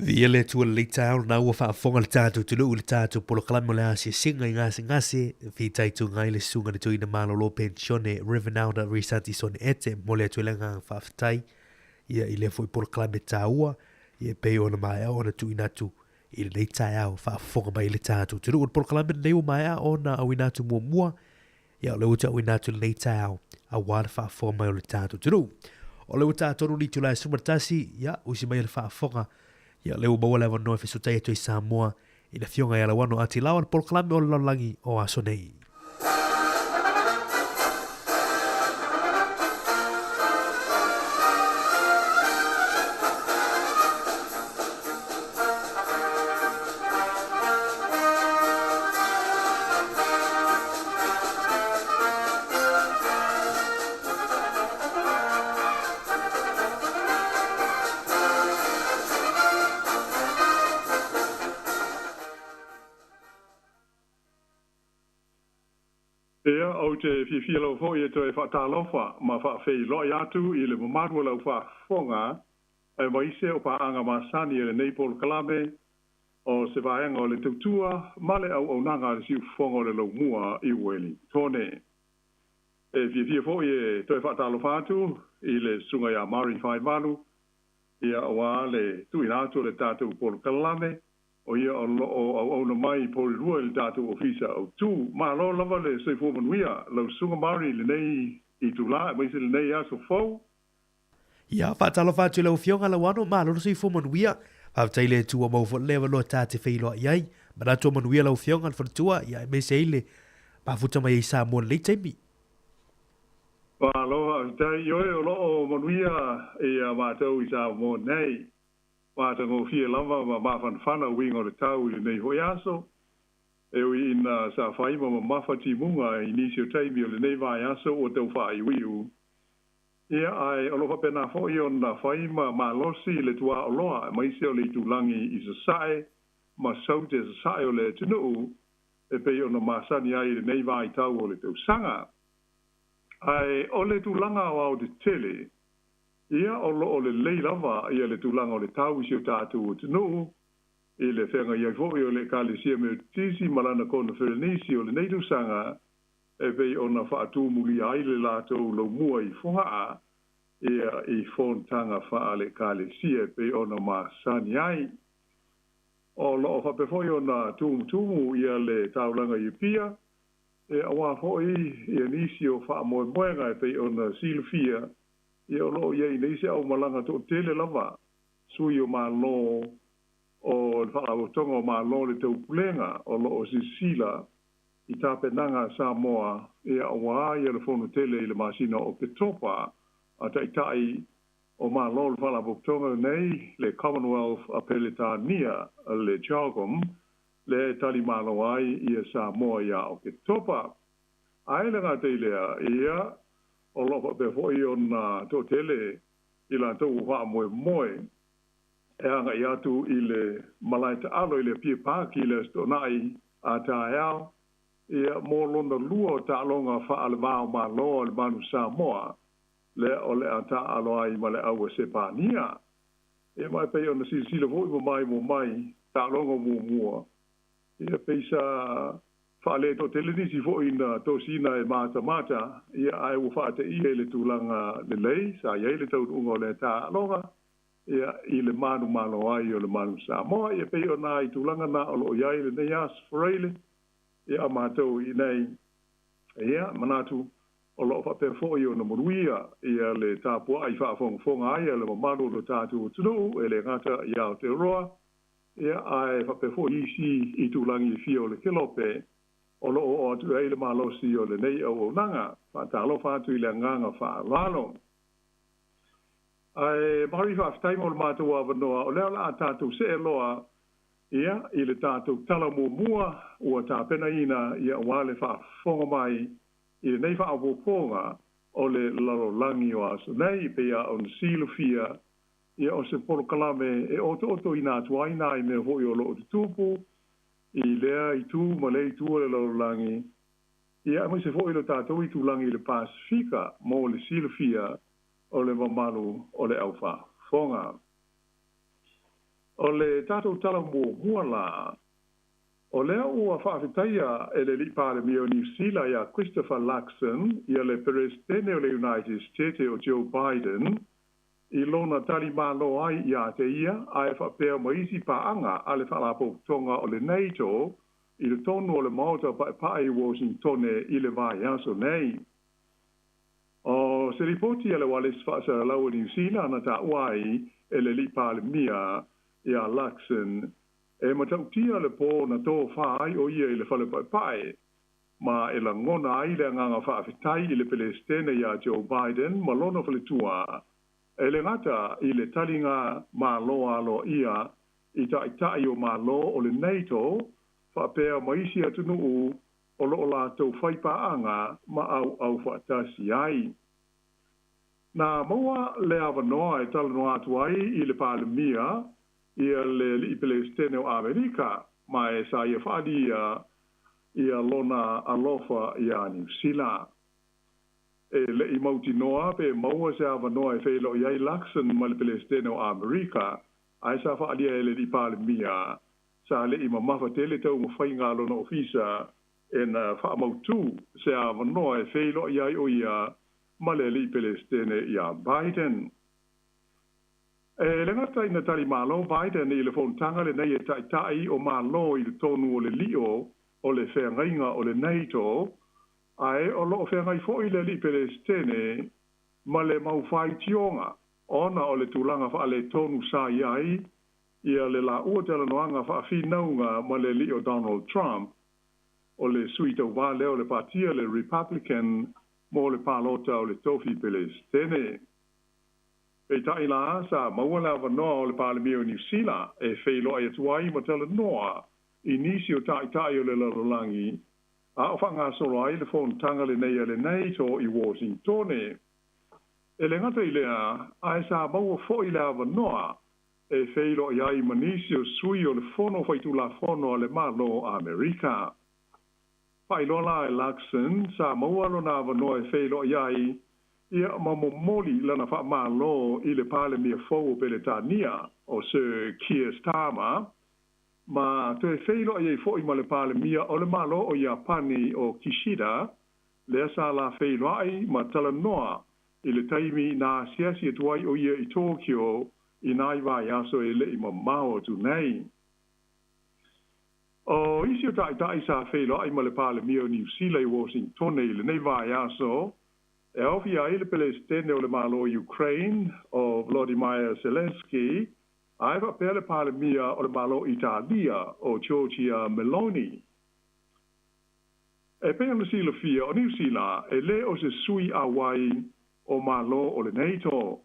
Viia le Atua lelei taeao lena ua faafofoga le tatou atunuu i le tatou polokalame o le asiasiga i gasegase fitaituga ai le susuga i le toeaina malolo penisione Rev Elder Risati Sone Ete. Momoli atu ai le agaga faafetai ia i lea foi polokalame taua ia e pei ona maea ona tuuina atu i lenei taeao faafofoga mai le tatou atunuu. O le polokalame lenei ua maea ona auina atu muamua Ia, o lea ua tauina atu lenei taeao, aua le faafofoga mai o le tatou atunuu. O lea ua ta tonu le itula e 11, ia, usi mai le faafofoga. Ia, o lea ua maua le avanoa e fesootai atu ai Samoa i le Afioga ia Lauano Atilawa, le polokalame o le lalolagi o aso nei. Ia, ou te fiafia lava foi e toe faatalofa ma faafeiloai atu i le mamalu o lau faafofoga aemaise o paaga masani e lenei polokalame o se vaega o le tautua ma le auaunaga a le Siufofoga o le Laumua i Uelintone. E fiafia foi e toe faatalofa atu i le Susuga ia Mari Faivalu, ia aua le tuuina atu o le tatou polokalame, o ia o lo o auauna mai i Porirua i le tatou Ofisa Autu. Malo lava le soifua manuia lau Susuga Mari i lenei itula aemaise lenei aso fou. Ia, faatalofa atu i lau Afioga Lauano, malo le soifua manuia. Faafetai i le Atua ua maua foi le avanoa ta te feiloai ai. Manatu o manuia lau Afioga le faletua, ia aemaise ai le mafuta mai ai i Samoa i lenei taimi. Malo faafetai. Ioe, o lo o manuia ia matou i Samoa nei. Matagofie lava ma mafanafana uiga o le tau i lenei foi aso. E ui ina sa fai ma mamafa timuga i nisi o taimi o lenei vaiaso ua tau faaiuiu, ia, ae o lo o faapena foi ona fai ma malosi le tuaoloa aemaise o le itulagi i sasae ma saute sasae o le atunuu e pei ona masani ai i lenei vaitau o le tausaga. Ae o le tulaga aoaotetele, ia, o lo o lelei lava ia le tulaga o le tau i si o tatou atunuu, i le feagai ai foi o le Ekalesia Metotisi ma lana Koneferenisi o lenei tausaga e pei ona faatumulia ai le latou laumua i Fogaa, ia, i fonotaga faale-Ekalesia e pei ona masani ai. O lo o faapea foi ona tumutumu ia le taulaga i Apia, ia, aua foi ia nisi o faamoemoega e pei ona silafia, ia, o lo o i ai nei se aumalaga toatele lava sui o Malo o le Faalapotopotoga o Malo o le Taupulega o lo o silasila i tapenaga a Samoa, ia, aua ia le fono tele i le masina o Oketopa a Taitai o Malo o le Faalapotopotoga lenei, le Commonwealth a Peretania, le CHOGM, lea e talimalo ai ia Samoa ia Oketopa. Ae le gata i lea, ia, o lo o faapea foi ona toatele i latou ua faamoemoe e agai atu i le malae taalo i le Apia Park i le Aso Toonai a taeao, ia, mo lona lua o taaloga faale-va o Malo a le Manu Samoa, lea o le a taaalo ai ma le au a Sepania. Ia, ma e pei ona silasila foi ma maimoa mai taaloga muamua, ia, pei sa faaletoatele nisi foi na tosina e matamata, ia, ae ua faateia i le tulaga lelei sa i ai le taunuuga o lea taaloga, ia, i le manumalo ai o le Manu Samoa. Ia, pei ona i tulaga na o loo i ai lenei aso Freile, ia, a matou i nei, ia, manatu o loo faapea foi ona manuia ia le tapuai faafogafoga ai a le mamalu o lo tatou atunuu, e le gata i Aotearoa, ia, ae faapea foi isi itulagi e fia o le kelope o loo oo atu ai le malosi o lenei auaunaga. Faatalofa atu i le agaga faaaloalo. Ae mari faafetai mo le matou avanoa, o lea o le a tatou see loa, ia, i le tatou tala muamua ua tapenaina, ia, aua le faafofoga mai i lenei faaopoopoga o le lalolagi o aso nei. Pei lava ona silafia, ia, o se polokalame e otootoina atu ai nai mea foi o loo tutupu i lea itu ma lea itu o le lalolagi, ia, aemaise foi lo tatou itulagi i le Pasefika, mo le silafia o le mamalu o le aufaafofoga. O le tatou tala muamua la, o lea ua faafetaia e le alii Palemia o Niu Sila ia Christopher Luxon ia le Peresetene o le United States o Joe Biden i lona talimalo ai ia te ia ae faapea ma isi paaga a le Faalapotopotoga o le NATO i totonu o le Maota Paepae i Washingtone i le vaiaso nei. O se lipoti a le ualesi faasalalau a Niu Sila na taua ai e le alii Palemia ia Luxon e matautia le po na tofā ai o ia i le fale paepae, ma e lagona ai le agaga faafetai i le Peresetene ia Joe Biden ma lona faletua, e le gata i le taliga malo aloaia i taitai o Malo o le NATO faapea ma isi atunuu o loo latou faipaaga ma auau faatasi ai. Na maua le avanoa e talanoa atu ai i le Palemia ia le alii Peresetene o Amerika, ma e sa ia faaalia ia lona alofa iā Niu Sila. E le'i mautinoa pe maua se avanoa e feiloai ai Luxon ma le Peresetene o Amerika, ae sa faaalia e le alii Palemia sa le'i mamafa tele taumafaiga a lona ofisa e na faamautū se avanoa e feiloai ai o ia ma le alii Peresetene iā Biden. E le gata ina talimalo Biden i le fonotaga lenei e taitai o Malo i totonu o le lio o le feagaiga o le NATO, ae o loo feagai foi le alii Peresetene ma le mau faitioga ona o le tulaga faaletonu sa i ai ia le laua talanoaga faafinauga ma le alii o Donald Trump, o le sui tauvā lea o le patia le Republican mo le palota o le tofi Peresetene. Peitai la, sa maua le avanoa o le Palemia o Niu Sila e feiloai atu ai ma talanoa i nisi o taitai o le lalolagi a o faagasolo ai le fonotaga lenei a le NATO i Washingtone. E le gata i lea, ae sa maua foi le avanoa e feiloai ai ma nisi o sui o le Fono Faitulafono a le Malo Amerika. Faailoa la e Luxon, sa maua lona avanoa e feiloai ai ia ma momoli lana faamalo i le Palemia fou o Peretania o Sir Keir Starmer, ma toe feiloai ai foi ma le Palemia o le Malo o Iapani o Kishida, lea sa la feiloai ma talanoa i le taimi na asiasi atu ai o ia i Tokyo i nai vaiaso e le'i mamao atu nei. O isi o taitai sa feiloai ma le Palemia o Niu Sila i Washingtone i lenei vaiaso, e aofia ai le Peresetene o le Malo o Ukraine o Volodymyr Zelensky, ae faapea le Palemia o le Malo o Italia o Giorgia Meloni. E pei ona silafia, o Niu Sila e le o se sui auai o Malo o le NATO.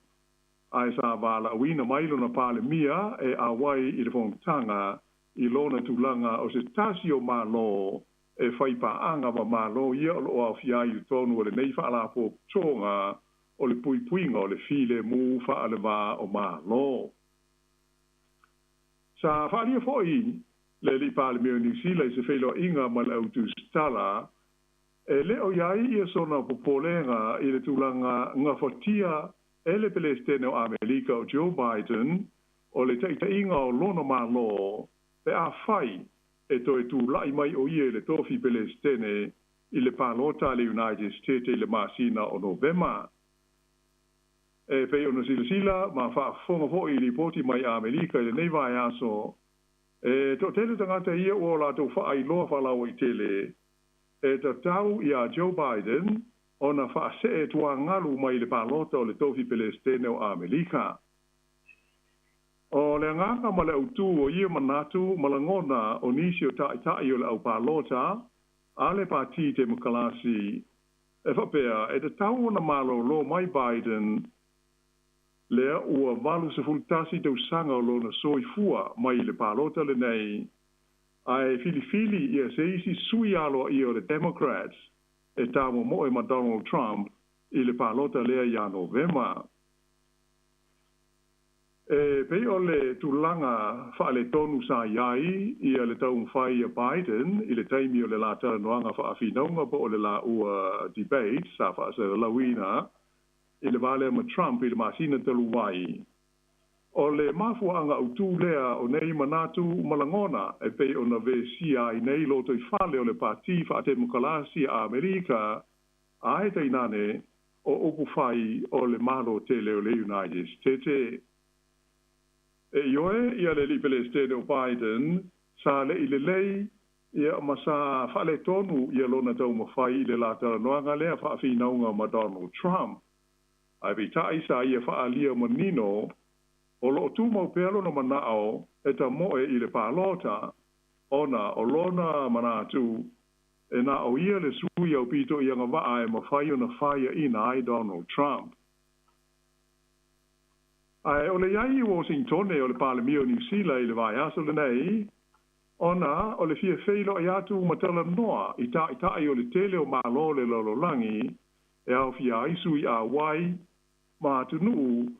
Ae sa valaauina mai lona Palemia e auai i le fonotaga i lona tulaga o se tasi o Malo e fai paaga ma Malo ia o lo o aofia ai i totonu o lenei Faalapotopotoga o le Puipuiga o le Filemu Faaleva o Malo. Sa faaalia foi le Alii Palemia o Niu Sila i se feiloaiga ma le au tusitala e le o i ai ia sona popolega i le tulaga gafatia e le Pelesitene o Amerika o Joe Biden o le taitaiga o lona Malo pe afai e toe tula'i mai o ia i le tofi Pelesitene i le palota a le United States i le masina o Novema. E pei ona silasila ma faafofoga foi i lipoti mai Amerika i lenei vaiaso, e toatele tagata ia ua o latou faailoa faalauaitele e tatau iā Joe Biden ona faasee tuagalu mai le palota o le tofi Pelesitene o Amerika. O le agaga ma le autū o ia manatu ma lagona o nisi o ta'ita'i o le au palota a le Pati Temokalasi e faapea e tatau ona malōlō mai Biden lea ua 81 tausaga o lona soifua mai i le palota lenei ae filifili ia se isi sui aloaia o le Democrats e tamomoe ma Donald Trump i le palota lea ia Novema. E pei o le tulaga faaletonu sa i ai ia le taumafai a Biden i le taimi o le la talanoaga faafinauga po o le laua debate sa faasalalauina i le va lea ma Trump i le masina talu ai. O le mafuaaga autū lea o nei manatu ma lagona e pei ona vesia ai nei lotoifale o le Pati Faatemokalasi a Amerika ae tainane o upu fai o le Malo tele o le United States. E ioe ia le Alii Pelesitene o Biden sa le'i lelei ia ma sa faaletonu ia lona taumafai i le la talanoaga lea faafinauga ma Donald Trump. Ae peitai sa ia faaalia manino o lo o tumau pea lona manao e tamoe i le palota ona o lona manatu e na o ia le sui aupito i agavaa e mafai ona faiaina ai Donald Trump. Ae o le i ai i Washingtone o le Palemia o Niu Sila i le vaiaso lenei, ona o le fia feiloai atu ma talanoa i ta'ita'i o le tele o Malo o le lalolagi e aofia ai sui auai ma atunuu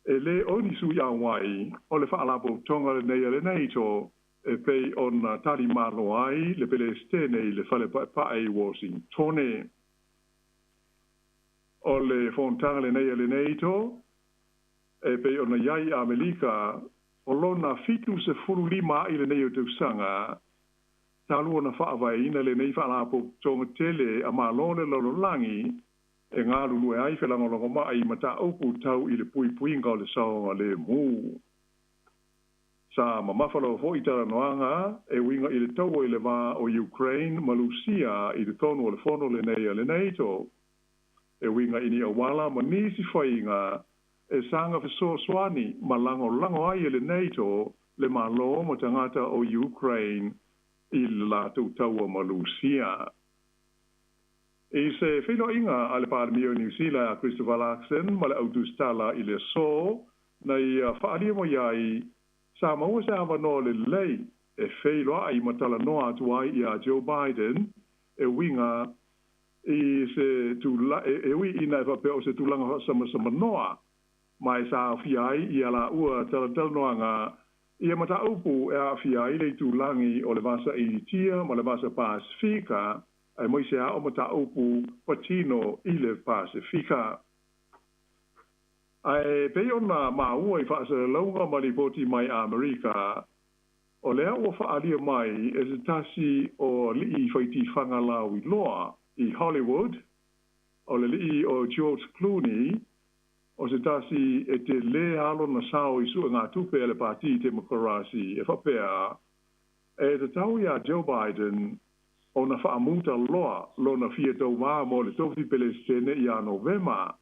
e lē o ni sui auai o le Faalapotopotoga lenei a le NATO e pei ona tali malo ai le Pelesitene i le Fale Pa'epaʻe i Washingtone. O le fonotaga lenei a le NATO e pei ona i ai i Amerika o lona 75 a'i lenei o tausaga talu ona faavaeina lenei Faalapotopotoga tele a Malo o le lalolagi e galulue ai felagolagoma'i i mataupu tau i le puipuiga o le saogalemu. Sa mamafa lava fo'i talanoaga e uiga i le taua i le va o Ukraine ma Lusia i totonu o le fono lenei a le NATO e uiga i ni auala ma nisi faiga e saga fesoasoani ma lagolago ai e le NATO le Malo ma tagata o Ukraine i le latou taua ma Lusia. I se feiloaiga a le Palemia o Niu Sila a Christopher Luxon ma le au tusitala i le aso na ia faaalia mai ai sa maua se avanoa lelei e feiloai ma talanoa atu ai iā Joe Biden e uiga i se tula e ui ina e faapea o se tulaga faasamasamanoa ma e sa aofia ai ia laua talatalanoaga ia mataupu e aafia ai le itulagi o le Vasa Initia ma le Vasa Pasifika aemaise a o mataupu patino i le Pasifika. Ae pei ona maua i faasalalauga ma lipoti mai Amerika, o lea ua faaalia mai e se tasi o alii faitifaga lauiloa i Hollywood, o le alii o George Clooney, o se tasi e telē lava lona sao i suegatupe a le Pati Temokarasi e faapea e tatau iā Joe Biden ona faamuta loa lona fia tauvā mo le tofi Pelesitene ia Novema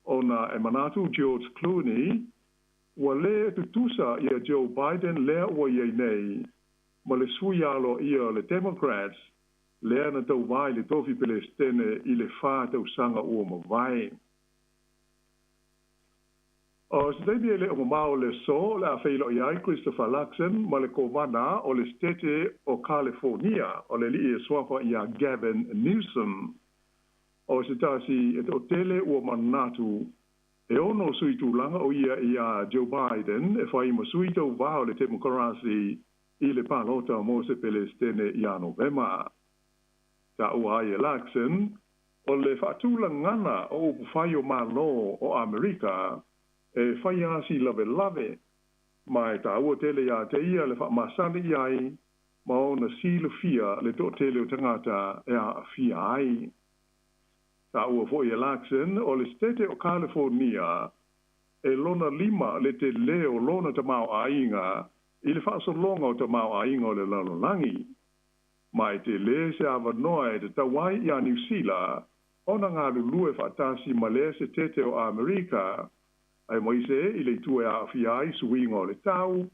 ona e manatu George Clooney ua lē tutusa ia Joe Biden lea ua i ai nei ma le sui aloaia o le Democrats lea na tauvā i le tofi Pelesitene i le 4 tausaga ua mavae. O se taimi e le o mamao le aso, o le a feiloai ai Christopher Luxon ma le Kovana o le Setete o Kalefonia, o le alii e suafa ia Gavin Newsom. O se tasi e toatele ua manatu e ono sui tulaga o ia iā Joe Biden e fai ma sui tauvā o le Temokarasi i le palota mo se Pelesitene ia Novema. Taua ai e Luxon, o le faatulagana o upufai o Malo o Amerika e fai lava si lavelave, ma e taua tele ia te ia le faamasani i ai ma ona silafia le toatele o tagata e aafia ai. Taua foi e Luxon, o le Setete o Kalifornia e lona lima le telē o lona tamaoaiga i le faasologa o tamaoaiga o le lalolagi, ma e telē se avanoa e tatau ai iā Niu Sila ona galulue faatasi ma lea Setete o Amerika, aemaise i le itu e aafia ai suiga o le tau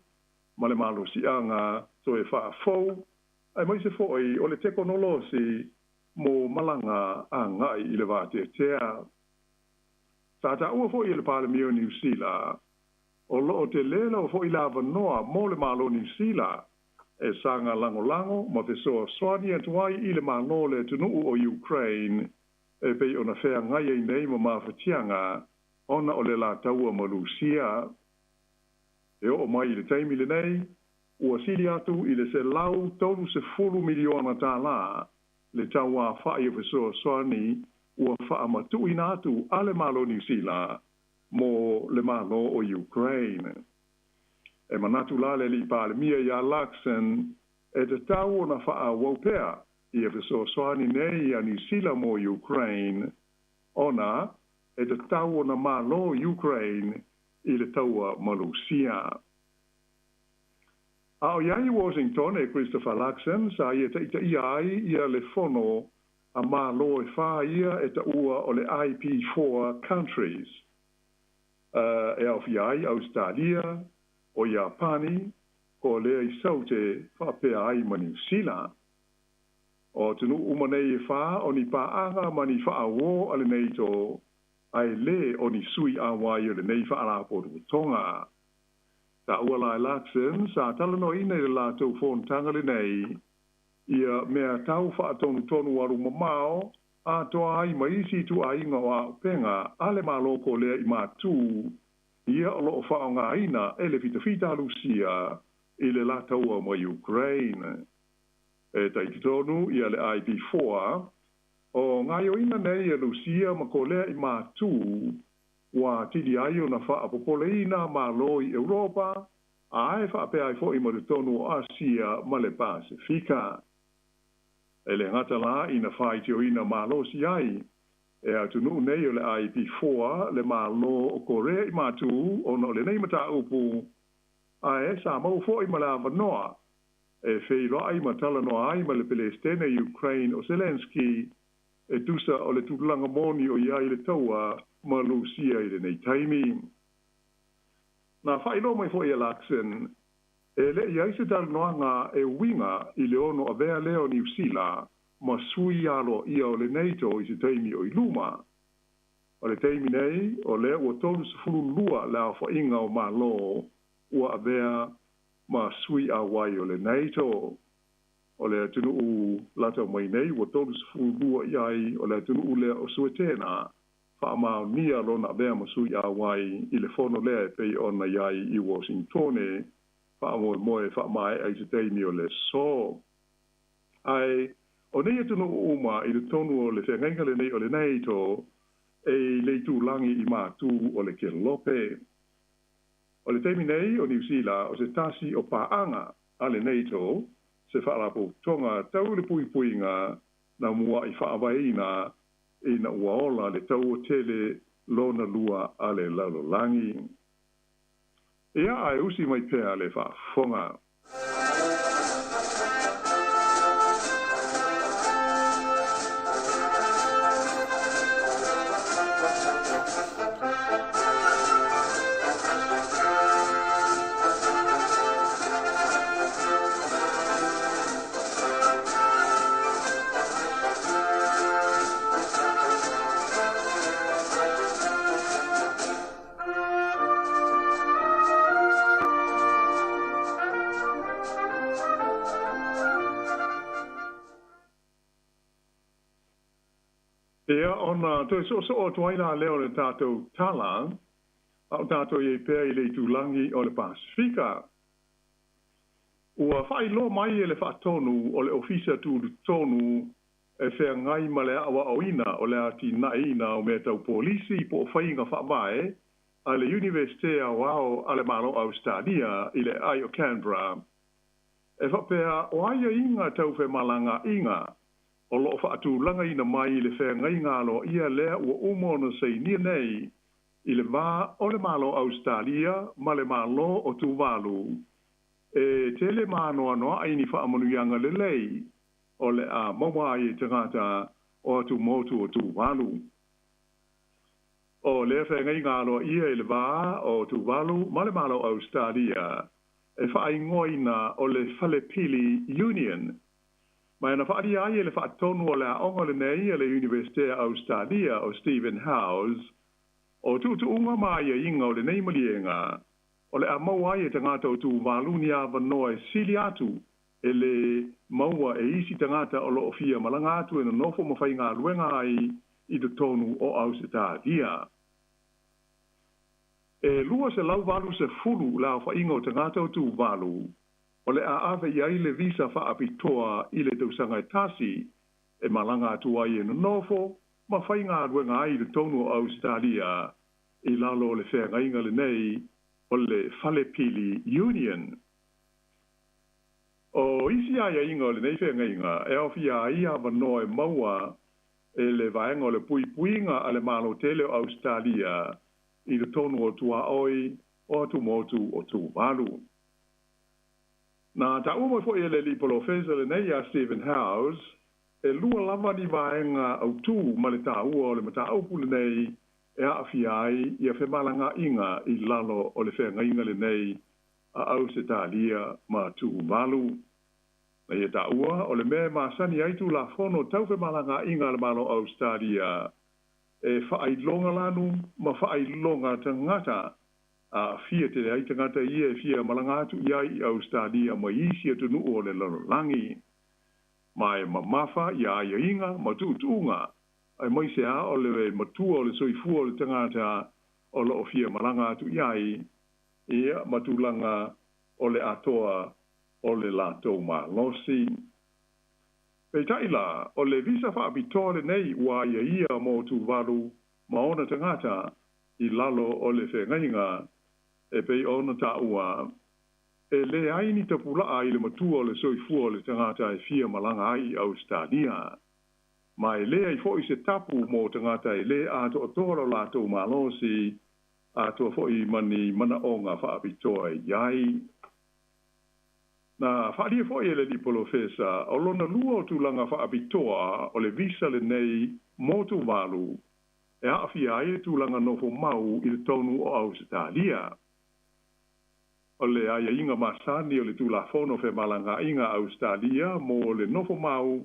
ma le malosiaga toe faafou, aemaise foi o le tekonolosi mo malaga agai i le vateatea. Sa taua foi e le Palemia o Niu Sila, o lo o telē lava foi le avanoa mo le Malo o Niu Sila e saga lagolago ma fesoasoani atu ai i le Malo o le atunuu o Ukraine e pei ona feagai ai nei ma mafatiaga ona o le la taua ma Lusia. E oo mai i le taimi lenei, ua sili atu i le $130 miliona tālā le tauafa'i o fesoasoani ua faamatuuina atu a le Malo o Niu Sila mo le Malo o Ukraine. E manatu la le Alii Palemia ia Luxon e tatau ona faaauau pea ia fesoasoani nei a Niu Sila mo Ukraine ona e tatau ona malo Ukraine i le taua ma Lusia. A o i ai i Washington e Christopher Luxon sa ia taitaia ai ia le fono a Malo e whā ia e taua o le IP4 countries e aofia ai Ausetalia, o Iapani, Kolea i Saute faapea ai ma Niu Sila. O atunuu uma nei e whā o ni paaga ma ni faauō a le NATO ae lē o ni sui auai o lenei faalapotopotoga. Taua la e Luxon sa talanoaina i le latou fonotaga lenei ia mea tau faatonutonu alu mamao atoa ai ma isi ituaiga o auupega a le Malo Kolea i Matū ia o lo o faaaogaina e le fitafita a Lusia i le la taua ma Ukraine. E tai totonu ia le IP4 o gaoioiga nei a Lusia ma Kolea i Matū ua atili ai ona faapopoleina Malo i Europa ae faapea ai foi ma totonu o Asia ma le Pasefika. E le gata la ina faitioina malosi ai e atunuu nei o le IP4 le Malo o Korea i Matū ona o lenei mataupu, ae sa maua foi ma le avanoa e feiloai ma talanoa ai ma le Pelesitene Ukraine o Zelenskyy e tusa o le tulaga moni o i ai le taua ma Lusia i lenei taimi. Na faailoa mai foi e Luxon, e le i ai se talanoaga e uiga i le ono avea lea o Niu Sila ma sui aloaia o le NATO i se taimi o i luma. O le taimi nei, o lea ua 32 le aofaiga o Malo ua avea ma sui auai o le NATO. O le atunuu lata mai nei ua 32 i ai o le atunuu lea o Suetena, faamaonia lona avea ma sui auai i le fono lea e pei ona i ai i Washingtone, faamoemoe e faamaea i se taimi o le aso. Ae o nei atunuu uma i totonu o le feagaiga lenei o le NATO e i le itulagi i Matū o le Kelope. O le taimi nei o Niu Sila o se tasi o paaga a le NATO, se faalapotopotoga tau le puipuiga na mua'i faavaeina ina ua ola le taua tele lona lua a le lalolagi. Ia, ae usi mai pea le faafofoga. Ia, ona toe soosoo atu ai la lea o le tatou tala, a o tatou i ai pea i le itulagi o le Pasefika. Ua faailoa mai e le Faatonu o le Ofisa Tutotonu e feagai ma le aoaoina o le atinaeina o mea tau polisi po o faiga faavae a le Iunivesite Aoao a le Malo o Ausetalia i le aai o Canberra e faapea o aiaiga tau femalagaaiga o lo o faatulagaina mai i le feagaiga aloaia lea ua uma ona sainia nei i le va o le Malo o Ausetalia ma le Malo o Tuvalu e tele ma anoanoai ni faamanuiaga lelei o le a maua ai e tagata o atumotu o Tuvalu. O lea feagaiga aloaia i le va o Tuvalu ma le Malo o Ausetalia e faaigoaina o le Falepili Union. Ma na faaalia ai e le Faatonu o le aoga lenei a le Iunivesite a Ausetalia o Stephen House, o tuutuuga ma aiaiga o lenei maliega, o le a maua ai e tagata o Tuvalu ni avanoa e sili atu e le maua e isi tagata o lo o fia malaga atu e nonofo ma faigaluega ai i totonu o Ausetalia. E 280 le aofaiga o tagata o Tuvalu o le a ave i ai le visa faapitoa i le tausaga e tasi e malaga atu ai e nonofo ma faigaluega ai i totonu o Ausetalia i lalo o le feagaiga lenei o le Falepili Union. O isi aiaiga o lenei feagaiga e aofia ai avanoa e maua e le vaega o le puipuiga a le Malo tele o Ausetalia i totonu o tuaoi o atumotu o Tuvalu. Na taua mai foi e le alii polofesa lenei ia Stephen House, e lua lava ni vaega autū ma le taua o le mataupu lenei e aafia ai ia femalagaaiga i lalo o le feagaiga lenei a Ausetalia ma Tuvalu. Na ia taua o le mea e masani ai Tulafono tau femalagaaiga a le Malo o Ausetalia e faailoga lanu ma faailoga tagata aafia tele ai tagata ia e fia malaga atu i ai i Ausetalia mai isi atunuu o le lalolagi. Ma e mamafa ia aiaiga ma tuutuuga aemaise lava o le matua o le soifua o le tagata o lo o fia malaga atu i ai, ia, ma tulaga o le atoa o le latou malosi. Peitai la, o le visa faapitoa lenei ua aiaia mo Tuvalu ma ona tagata i lalo o le feagaiga e pei ona taua, e leai ni tapulaa i le matua o le soifua o le tagata e fia malaga ai i Ausetalia. Ma e leai foi se tapu mo tagata e le atoatoa lo latou malosi, atoa foi ma ni manaoga faapitoa e i ai. Na faaalia foi e le alii polofesa o lona lua o tulaga faapitoa o le visa lenei mo Tuvalu e aafia ai le tulaga nofo mau i totonu o Ausetalia. O le aiaiga masani o le Tulafono Femalagaaiga a Ausetalia mo le nofo mau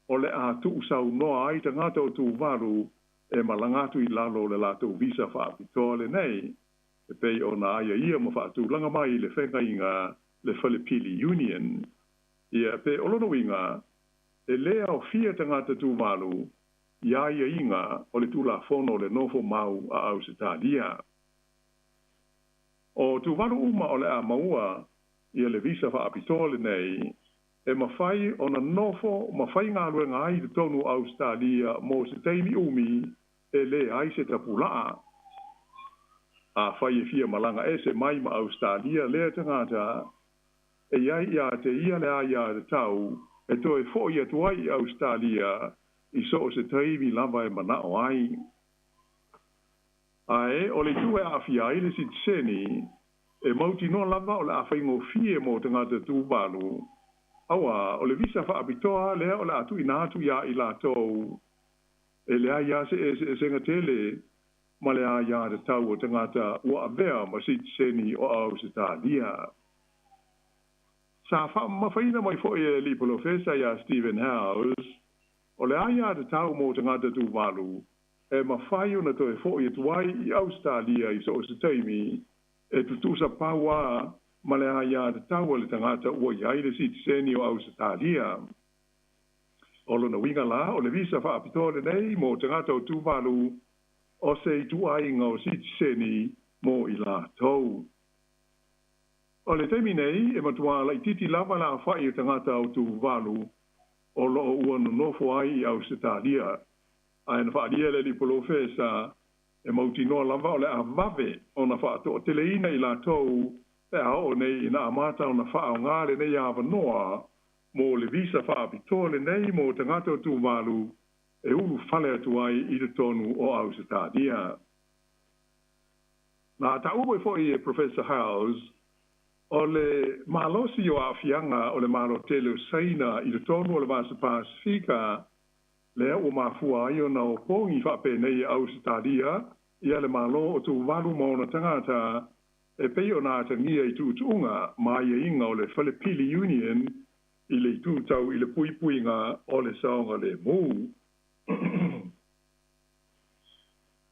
o le a tuusaunoa ai tagata o Tuvalu e malaga atu i lalo o le latou visa faapitoa lenei e pei ona aiaia ma faatulaga mai i le feagaiga le Falepili Union. Ia, pe o lona uiga, e le aofia tagata Tuvalu i aiaiga o le Tulafono o le Nofo Mau a Ausetalia. O Tuvalu uma o le a maua ia le visa faapitoa lenei e mafai ona nofo ma faigaluega ai i totonu o Ausetalia mo se taimi umi e leai se tapulaa. Afai e fia malaga ese mai ma Ausetalia lea tagata, e i ai ia te ia le aiatatau e toe foi atu ai i Ausetalia i so o se taimi lava e manao ai. Ae o le itu e aafia ai le sitiseni, e mautinoa lava o le a faigofie mo tagata Tuvalu, auā o le visa faapitoa lea o le a tuuina atu iā i latou, e leai lava se eseesega tele ma le aiatatau o tagata ua avea ma sitiseni o Ausetalia. Sa faamamafaina mai foi e le alii polofesa ia Stephen House, o le aiatatau mo tagata Tuvalu e mafai ona toe foi atu ai i Ausetalia i so o se taimi, e tutusa pau lava ma le aiatatau a le tagata ua i ai le sitiseni o Ausetalia. O lona uiga la, o le visa faapitoa lenei mo tagata o Tuvalu o se ituaiga o sitiseni mo i latou. O le taimi nei, e matuā laitiiti lava le aofa'i o tagata o Tuvalu o lo'o ua nonofo ai i Ausetalia, ae na faaalia e le alii polofesa e mautinoa lava o le a vave ona faatoateleina i latou pe a oo nei ina amata ona faaaoga lenei avanoa mo le visa faapitoa lenei mo tagata o Tuvalu e ulufale atu ai i totonu o Ausetalia. Na taua foi e Professor Howes, o le malosi o aafiaga o le Malo tele o Saina i totonu o le Vasa Pasefika lea ua mafua ai ona opogi faapenei e Ausetalia ia le Malo o Tuvalu ma ona tagata e pei ona atagia i tuutuuga ma aiaiga o le Falepili Union i le itu tau i le puipuiga o le saogalemu.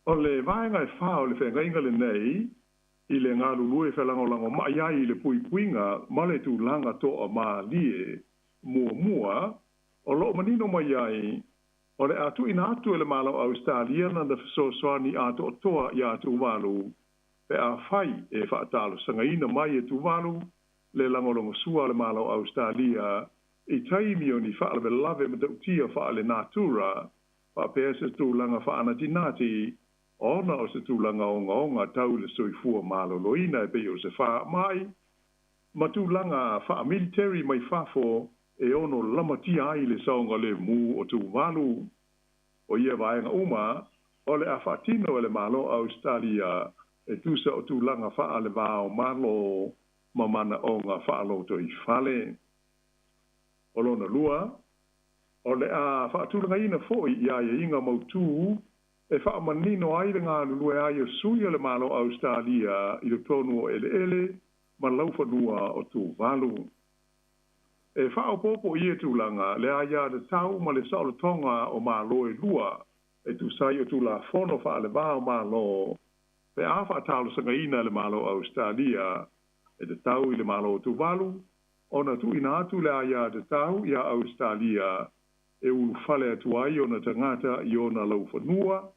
O le vaega e fā o le feagaiga lenei i le galulue felagolagomai ai i le puipuiga ma le tulaga toamalie muamua o lo o manino mai ai o le a tuuina atu e le Malo o Ausetalia lana fesoasoani atoatoa iā Tuvalu pe afai e faatalosagaina mai e Tuvalu le lagolagosua a le Malo o Ausetalia i taimi o ni faalavelave matautia faalenatura faapea se tulaga faanatinati ona o se tulaga ogaoga tau i le soifua maloloina e pei o se faamai ma tulaga faamiliteri mai fafo e ono lamatia ai le saogalemu o Tuvalu. O ia vaega uma, o le a faatino e le Malo o Ausetalia e tusa o tulaga faale-va o Malo ma manaoga faalotoifale. O lona lua, o le a faatulagaina foi i aiaiga mautū e faamanino ai le galulue ai o sui o le Malo o Ausetalia i totonu o eleele ma laufanua o Tuvalu. E faaopoopo i ia tulaga le aiatatau ma le saolotoga o Malo e lua e tusa ai o Tulafono faale-va o Malo pe a faatalosagaina e le Malo o Ausetalia e tatau i le Malo o Tuvalu ona tuuina atu le aiatatau iā Ausetalia e ulufale atu ai ona tagata i ona laufanua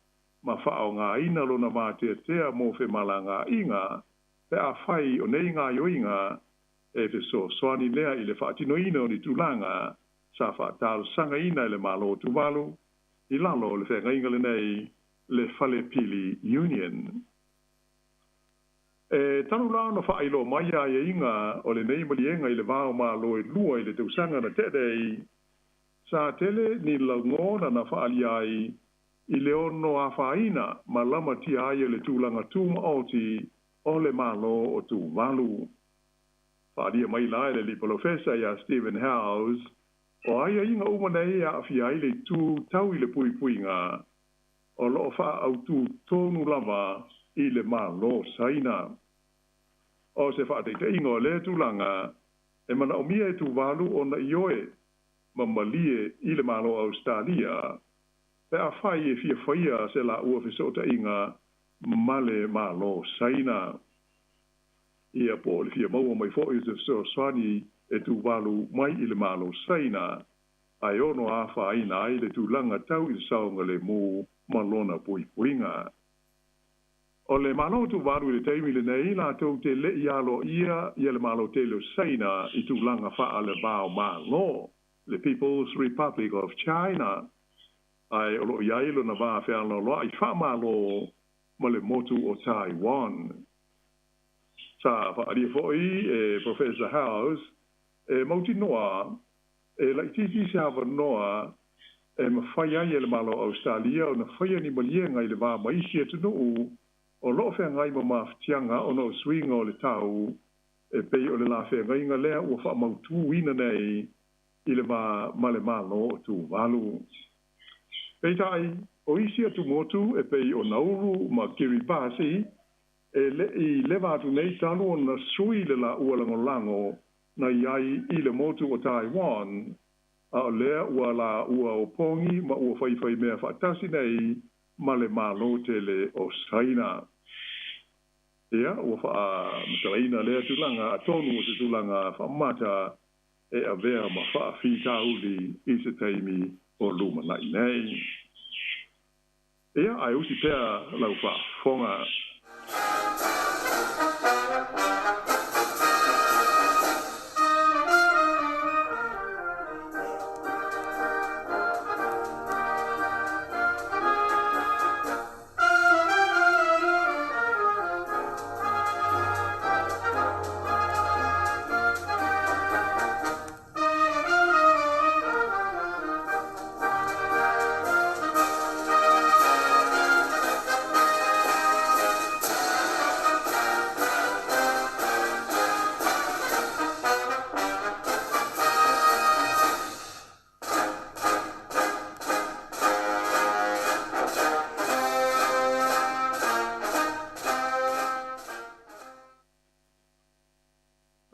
ma faaaogaina lona vateatea mo femalagaaiga pe afai o nei gaoioiga e fesoasoani lea i le faatinoina o ni tulaga sa faatalosagaina e le Malo o Tuvalu i lalo o le feagaiga lenei le Falepili Union. E talu la ona faailoa mai aiaiga o lenei maliega i le va o Malo e lua i le tausaga na tea nei, sa tele ni lagona na faaalia ai i le ono afaina ma lamatia ai o le tulaga tumaoti o le Malo o Tuvalu. Faaalia mai la e le alii polofesa ia Stephen Howes, o aiaiga uma nei e aafia ai le itu tau i le puipuiga o lo o faaautu tonu lava i le Malo o Saina. O se faataitaiga o lea tulaga, e manaomia e Tuvalu ona ioe ma malie i le Malo o Ausetalia pe afai e fia faia se laua fesootaiga ma le Malo o Saina. Ia po o le fia maua mai foi o se fesoasoani e Tuvalu mai i le Malo o Saina, ae ono afaina ai le tulaga tau i le saogalemu ma lona puipuiga. O le Malo o Tuvalu i le taimi lenei latou te le i aloaia ia le Malo tele o Saina i tulaga faale-va o Malo, le People's Republic of China, ae o lo o i ai lona va fealoaloai faamalo ma le motu o Taiwan. Sa faaalia foi e Professor Howes e mautinoa e laitiiti se avanoa e mafai ai e le Malo o Ausetalia ona faia ni maliega i le va ma isi atunuu o lo o feagai ma mafatiaga ona o suiga o le tau e pei o le la feagaiga lea ua faamautuina nei i le va ma le Malo o Tuvalu. Peitai, o isi atumotu e pei o Nauru ma Kiribati e le i leva atu nei talu ona sui le laua lagolago na i ai i le motu o Taiwan, a o lea ua laua opogi ma ua faifaimea faatasi nei ma le Malo tele o Saina. Ia, ua faamatalaina lea tulaga atonu o se tulaga faamata e avea ma faafitauli i se taimi o lumanaʻi nei. Ia, ae usi pea lau faafofoga.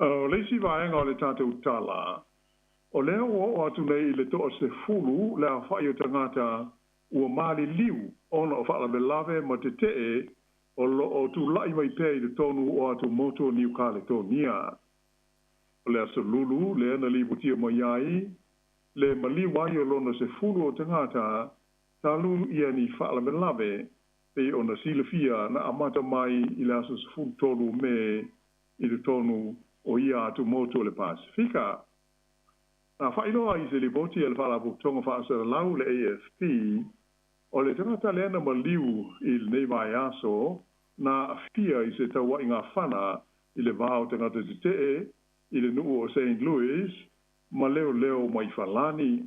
O le isi vaega o le tatou tala, o lea ua oo atu nei i le 60 le aofa'i o tagata ua maliliu ona o faalavelave ma tete'e o lo o tula'i mai pea i totonu o atumotu o Niu Kaletonia. O le Aso Lulu lea na lipotia mai ai le maliu ai o lona 10 o tagata talu ia ni faalavelave pei ona silafia na amata mai i le aso 13 o Me i totonu o ia atumotu o le Pasefika. Na faailoa i se lipoti a le Faalapotopotoga Faasalalau le AFP, o le tagata lea na maliu i lenei vaiaso na aafia i se tauaiga fana i le va o tagata tetee i le nuu o Saint Louis ma leoleo mai Falani.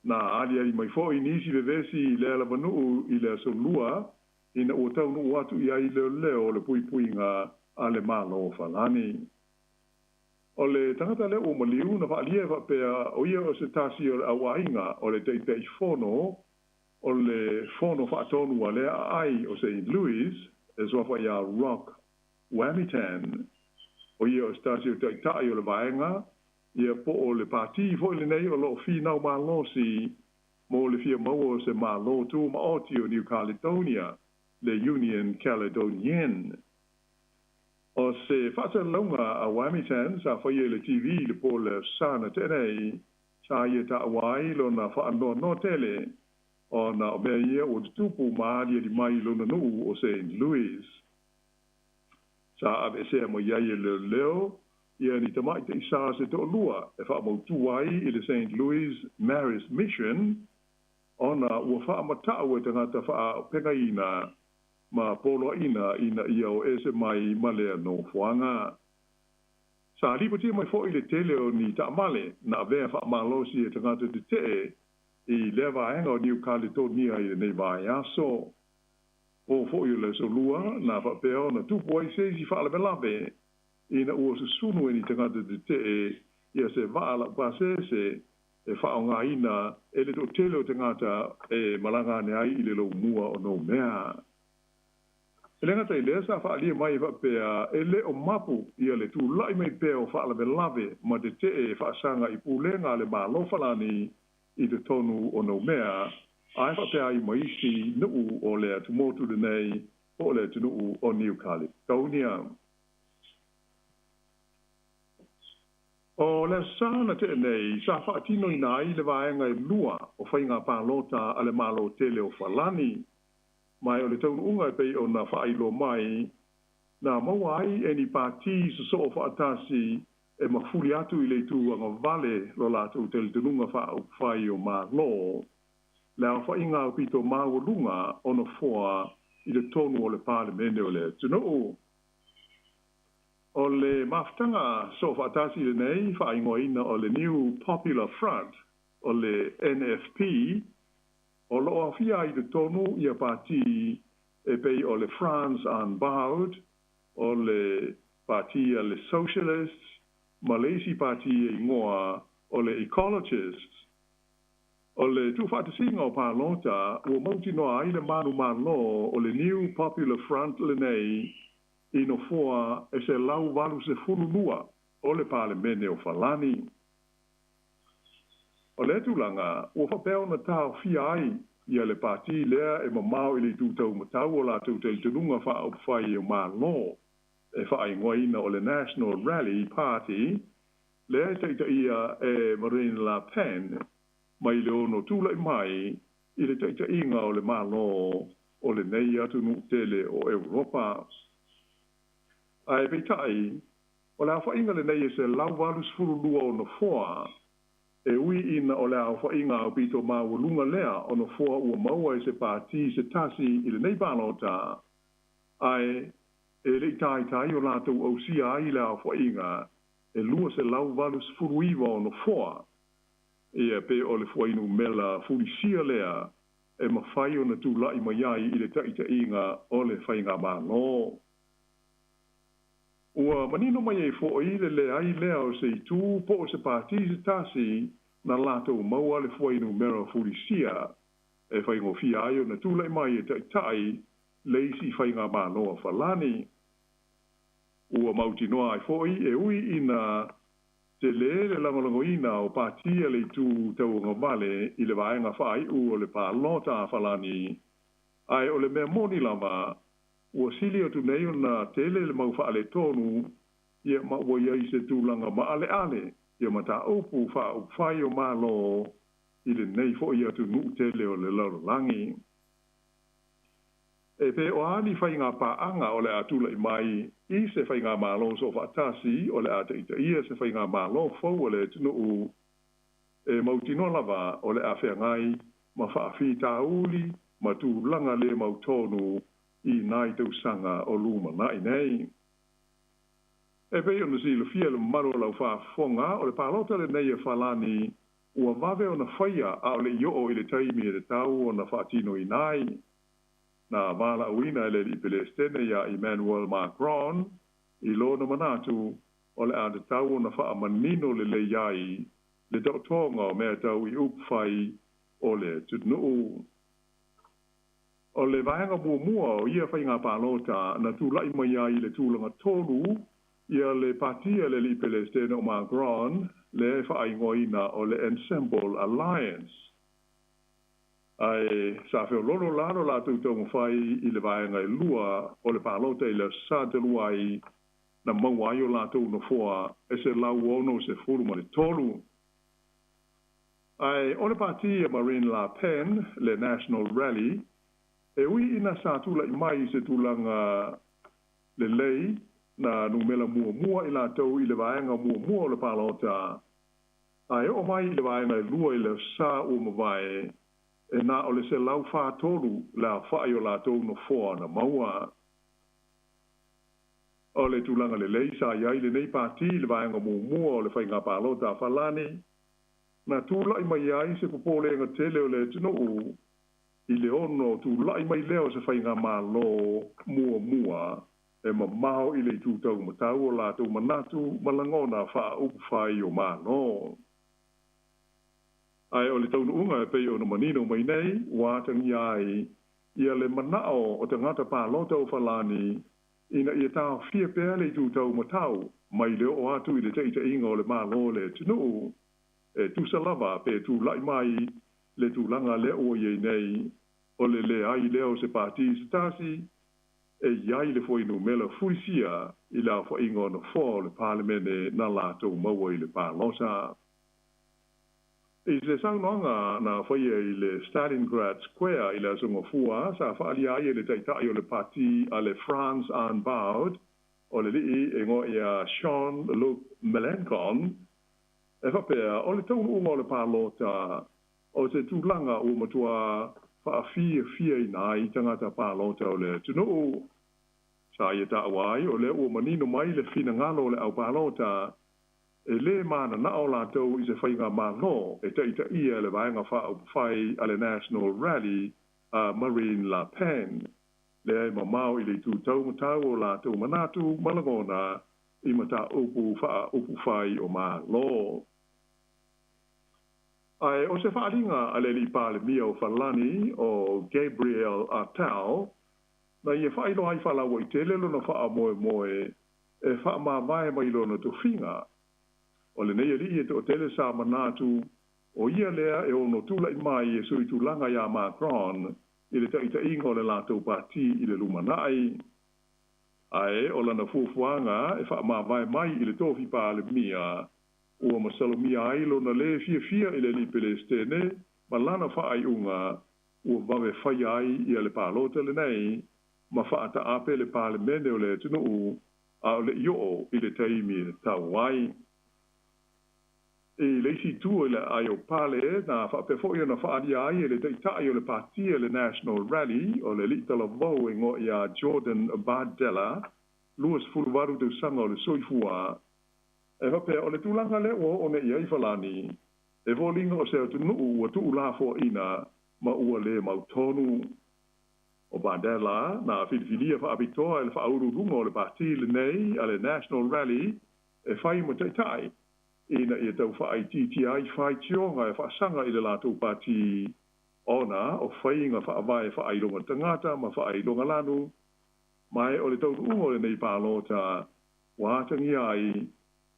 Na aliali mai foi nisi vevesi i lea lava nuu i le Aso Lua ina ua taunuu atu i ai leoleo o le puipuiga a le Malo o Falani. O le tagata lea ua maliu na faaalia e faapea o ia o se tasi o le auaiga o le Taitaifono o le Fono Faatonu a lea aai o Saint Louis e suafa ia Rock Wamytan. O ia o se tasi o taitai o le vaega ia po o le pati foi lenei o lo o finau malosi mo le fia maua o se Malo Tumaoti o New Caledonia, le Union Caledonienne. O se faasalalauga a Wamytan sa faia i le TV i le po o le Aso Sa na tea nei, sa ia taua ai lona faanoanoa tele ona o mea ia ua tutupu ma aliali mai i lona nuu o Saint Louis. Sa aveesea mai ai e leoleo ia ni tamaitai sa se toalua e faamautū ai i le Saint Louis Marist Mission ona ua faamata'u e tagata faaaupegaina ma poloaiina ina ia o ese mai ma lea nofoaga. Sa lipotia mai fo'i le tele o ni taamale na avea faamalosi e tagata tetee i lea vaega o Niu Kaletonia i lenei vaiaso. Po fo'i o le Aso Lua na faapea ona tupu ai se isi faalavelave ina ua susunu e ni tagata tetee ia se vaa laupasese e faaaogaina e le toatele o tagata e malaga ane ai i le loumua o Noumea. E le gata i lea, sa faaalia mai e faapea e le o mapu ia le tula'i mai pea o faalavelave ma tetee e faasaga i pulega a le Malo Falani i totonu o Noumea, ae faapea ai ma isi nuu o le atumotu lenei po o le atunuu o Niu Kaletonia. O le Aso Sa na tea nei, sa faatinoina ai le vaega e lua o faiga palota a le Malo tele o Falani. Ma o le taunuuga e pei ona faailoa mai, na maua ai e ni pati sosoo faatasi e mafuli atu i le itu agavale lo latou talitonuga faaupufai o Malo, le aofaiga aupito maualuga o nofoa i totonu o le Palemene o le atunuu. O le mafutaga soofaatasi lenei faaigoaina o le New Popular Front, o le NFP, o lo o aofia ai i totonu ia pati e pei o le France Unbowed, o le Pati a le Socialists ma le isi pati e igoa o le Ecologists. O le tuufaatasiga o palota ua mautinoa ai le manumalo o le New Popular Front lenei i nofoa e 182 o le Palemene o Falani. O lea tulaga ua faapea ona taofia ai ia le pati lea e mamao i le itu taumatau o latou talitonuga faaupufai o Malo e faaigoaina o le National Rally Party lea e taitaia e Marine Le Pen. mai le ono tula'i mai i le taʻitaʻiga o le Mālō o lenei atunuʻu tele o Europa. Ae peitaʻi, o le aofaʻiga lenei e 182 o nofoa, e ui ina o le aofaʻiga aupito maualuga lea o nofoa ua maua e se pātī se tasi i lenei palota, ae e leʻi taitai o latou ausia ai le aofaʻiga e 289 o nofoa, ia pe o le fuainumela fulisia lea e mafai ona tulaʻi mai ai i le taʻitaʻiga o le faigamālō. Ua manino mai ai foʻi le leai lea o se itū po o se pātī se tasi na latou maua le fuainumera fulisia e faigofie ai ona tulaʻi mai e taʻitaʻi le isi faigamālō a Falani. Ua mautinoa ai foʻi e ui ina telē le lagolagoina o pātī a le itū tauagavale i le vaega faaiʻu o le palota a Falani, ae o le mea moni lava ua sili atu nei ona tele le mau faaletonu, ia ma ua i ai se tulaga maʻaleʻale ia mataupu faaupufai o Mālō i lenei foʻi atunuu tele o le lalolagi. E pē o a ni faiga paaga o le a tulaʻi mai i se faigamālō soofaatasi o le a taʻitaʻia se faigamālō fou a le atunuu, e mautinoa lava o le a feagai ma faafitauli ma tulaga lē mautonu i nai tausaga o lumanaʻi nei. E pei ona silafia e le mamalu o lau faafofoga, o le palota lenei a Falani ua vave ona faia a o leʻi oo i le taimi e tatau ona faatinoina ai. Na valaauina e le Alii Pelesitene iā Emmanuel Macron i lona manatu o le a tatau ona faamanino lelei ai le taotoga o mea tau i upufai o le atunuu. O le vaega muamua o ia faiga palota na tulaʻi mai ai i le tulaga tolu ia le pātī a le Alii Pelesitene o Macron lea e faaigoaina o le Ensemble Alliance. Ae sa feoloolo la lo latou taumafai i le vaega e lua o le palota i le Aso Sa talu ai na maua ai o latou nofoa e 163. Ae o le pātī a Marine Le Pen, le National Rally, e ui ina sa tulaʻi mai i se tulaga lelei na numera muamua i latou i le vaega muamua o le palota, ae oo mai i le vaega e lua i le Aso Sa ua mavae, e na o le 143 le aofaʻi o latou nofoa na maua. O le tulaga lelei sa i ai lenei pātī i le vaega muamua o le faiga palota a Falani, na tulaʻi mai ai se popolega tele o le atunuu i le ono tulaʻi mai lea o se faigamālō muamua e mamao i le itu taumatau o latou manatu ma lagona faaupufai o Mālō. Ae o le taunuuga e pei ona manino mai nei ua atagia ai ia le manaʻo o tagata palota o Falani ina ia taofia pea le itu taumatau mai le oo atu i le taʻitaʻiga o le Mālō o le atunuu, e tusa lava pe tulaʻi mai le tulaga lea ua i ai nei, o le leai lea o se pātī se tasi e i ai le fuainumera fulisia i le aofaʻiga o nofoa o le Palemene na latou maua i le palota. I se saunoaga na faia i le Stalingrad Square i le Aso Gafua, sa faaalia ai e le Taitai o le Pātī a le France Unbowed, o le alii e igoa ia Jean-Luc Mélenchon, e faapea, o le taunuuga o le palota o se tulaga ua matuā faafiafiaina ai tagata palota o le atunuu. Sa ia taua ai o lea ua manino mai le finagalo o le au palota, e lē mananao latou i se faigamālō e taʻitaʻia e le Vaega Faaupufai a le National Rally a Marine Le Pen, lea e mamao i le itu taumatau o latou manatu ma lagona i mataupu faaupufai o Mālō. Ae o se faaaliga a le Alii Palemia o Falani, o Gabriel Attal, na ia faailoa ai faalauaitele lona faamoemoe e faamavae mai lona tofiga. O lenei alii e toatele sa manatu o ia lea e ono tulaʻi mai e suitulaga iā Macron i le taʻitaʻiga o le latou pātī i le lumanaʻi. Ae o lana fuafuaga e faamavae mai i le tofi Palemia Ua masalomia ai lona lē fiafia i le alii Pelesitene ma lana faaiuga ua vave faia ai ia le palota lenei ma faataape le Palemene o le atunuu a o le i oo i le taimi e tatau ai. I le isi itu i le aai o Pale, na faapea foi ona faaalia ai e le Taitai o le Patia le National Rally o le alii talavou e igoa ia Jordan Bardella, 28 tausaga o le soifua. E faapea, o le tulaga lea ua oo nei i ai Falani, e foliga o se atunuu ua tuulafoaina ma ua le mautonu. O Bardella, na filifilia faapitoa e le faauluuluga o le pati lenei a le National Rally e fai ma taitai, ina ia tau faaitiitia ai faitioga e faasaga i le latou pati ona o faiga faavae faailoga tagata ma faailoga lanu, ma e o le taunuuga o lenei palota ua atagia ai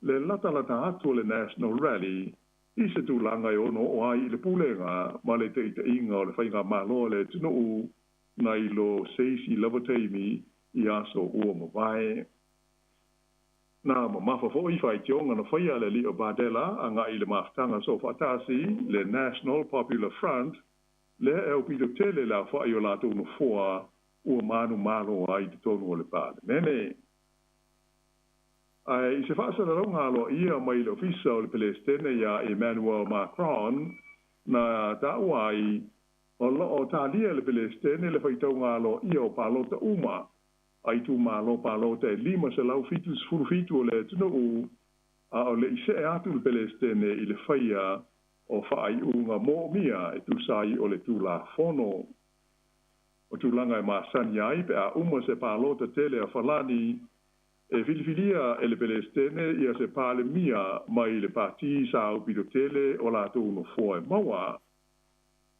le latalata atu o le National Rally i se tulaga e ono oo ai i le pulega ma le taitaiga o le faigamalo a le atunuu nai lo se isi lava taimi i aso ua mavae. Na mamafa foi faitioga na faia e le alii o Bardella agai i le mafutaga soofaatasi, le National Popular Front, lea e aupito tele le aofai o latou nofoa ua manumalo ai i totonu o le Palemene. Ae i se faasalalauga aloaia mai le Ofisa o le Pelesitene iā Emmanuel Macron, na taua ai, o lo o talia e le Pelesitene le faitauga aloaia o palota uma a itumalo palota e 577 o le atunuu, a o le i see atu le Pelesitene i le faia o faaiuga moomia e tusa ai o le Tulafono. O tulaga e masani ai pe a uma se palota tele a Falani, e filifilia e le Pelesitene ia se Palemia mai le pati sa aupito tele o latou nofoa e maua.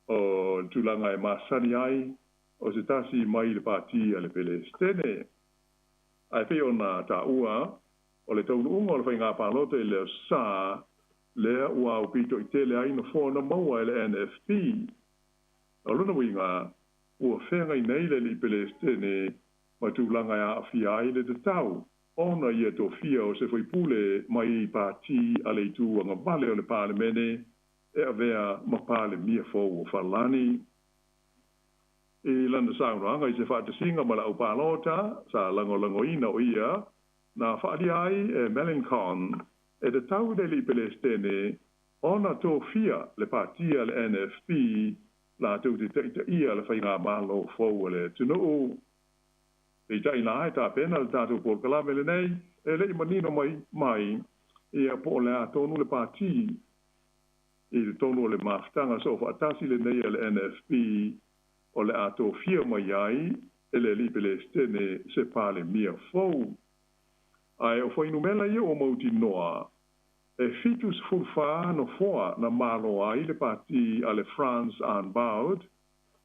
O le tulaga e masani ai, o se tasi mai le pati a le Pelesitene. Ae pei ona taua, o le taunuuga o le faiga palota i le Aso Sa, lea ua aupito i tele ai nofoa na maua e le NFP. O lona uiga, ua feagai nei le alii Pelesitene ma tulaga e aafia ai le tatau ona ia tofia o se faipule mai pati a le itu agavale o le Palemene e avea ma Palemia fou o Falani. I lana saunoaga i se faatasiga ma le au palota sa lagolagoina o ia, na faaalia ai e Melancon e tatau i le alii Pelesitene ona tofia le pati a le NFP latou te taitaia le faigamalo fou a le atunuu. Peitai la, e tapena le tatou polokalame lenei, e le i manino mai mai ia po o le a tonu le pati i totonu o le mafutaga soofaatasi lenei a le NFP o le a tofia mai ai e le alii Pelesitene se Palemia fou. Ae o fuainumela ia ua mautinoa, e 74 nofoa na malo ai le pati a le France Unbowed,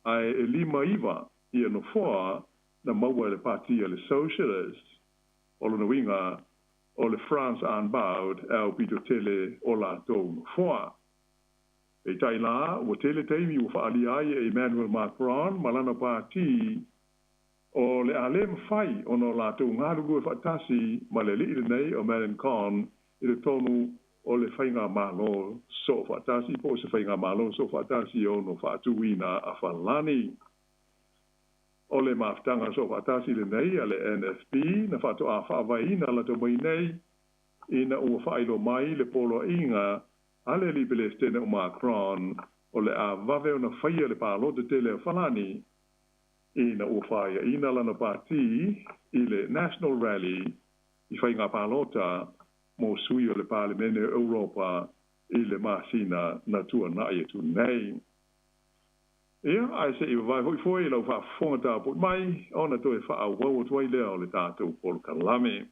ae e 59 ia nofoa na maua e le pati a le Socialist. O lona uiga, o le France Unbowed e aupito tele o latou nofoa. Peitai la, ua tele taimi ua faaalia ai e Emmanuel Macron ma lana pati o le a le mafai ona o latou galulue faatasi ma le alii lenei o Melancon i totonu o le faigamalo soofaatasi po o se faigamalo soofaatasi e ono faatuina a Falani. O le mafutaga soofaatasi lenei a le NFP na faatoa faavaeina lata mai nei ina ua faailoa mai le poloaiga a le alii Pelesitene o Macron o le a vave ona faia le palota tele a Falani ina ua faiaina lana pati i le National Rally i faiga palota mo sui o le Palemene o Europa i le masina na tuanai atu nei. Ia, ae se i vavae foi foi i lau faafofoga tapuai mai ona toe faaauau atu ai lea o le tatou polokalame.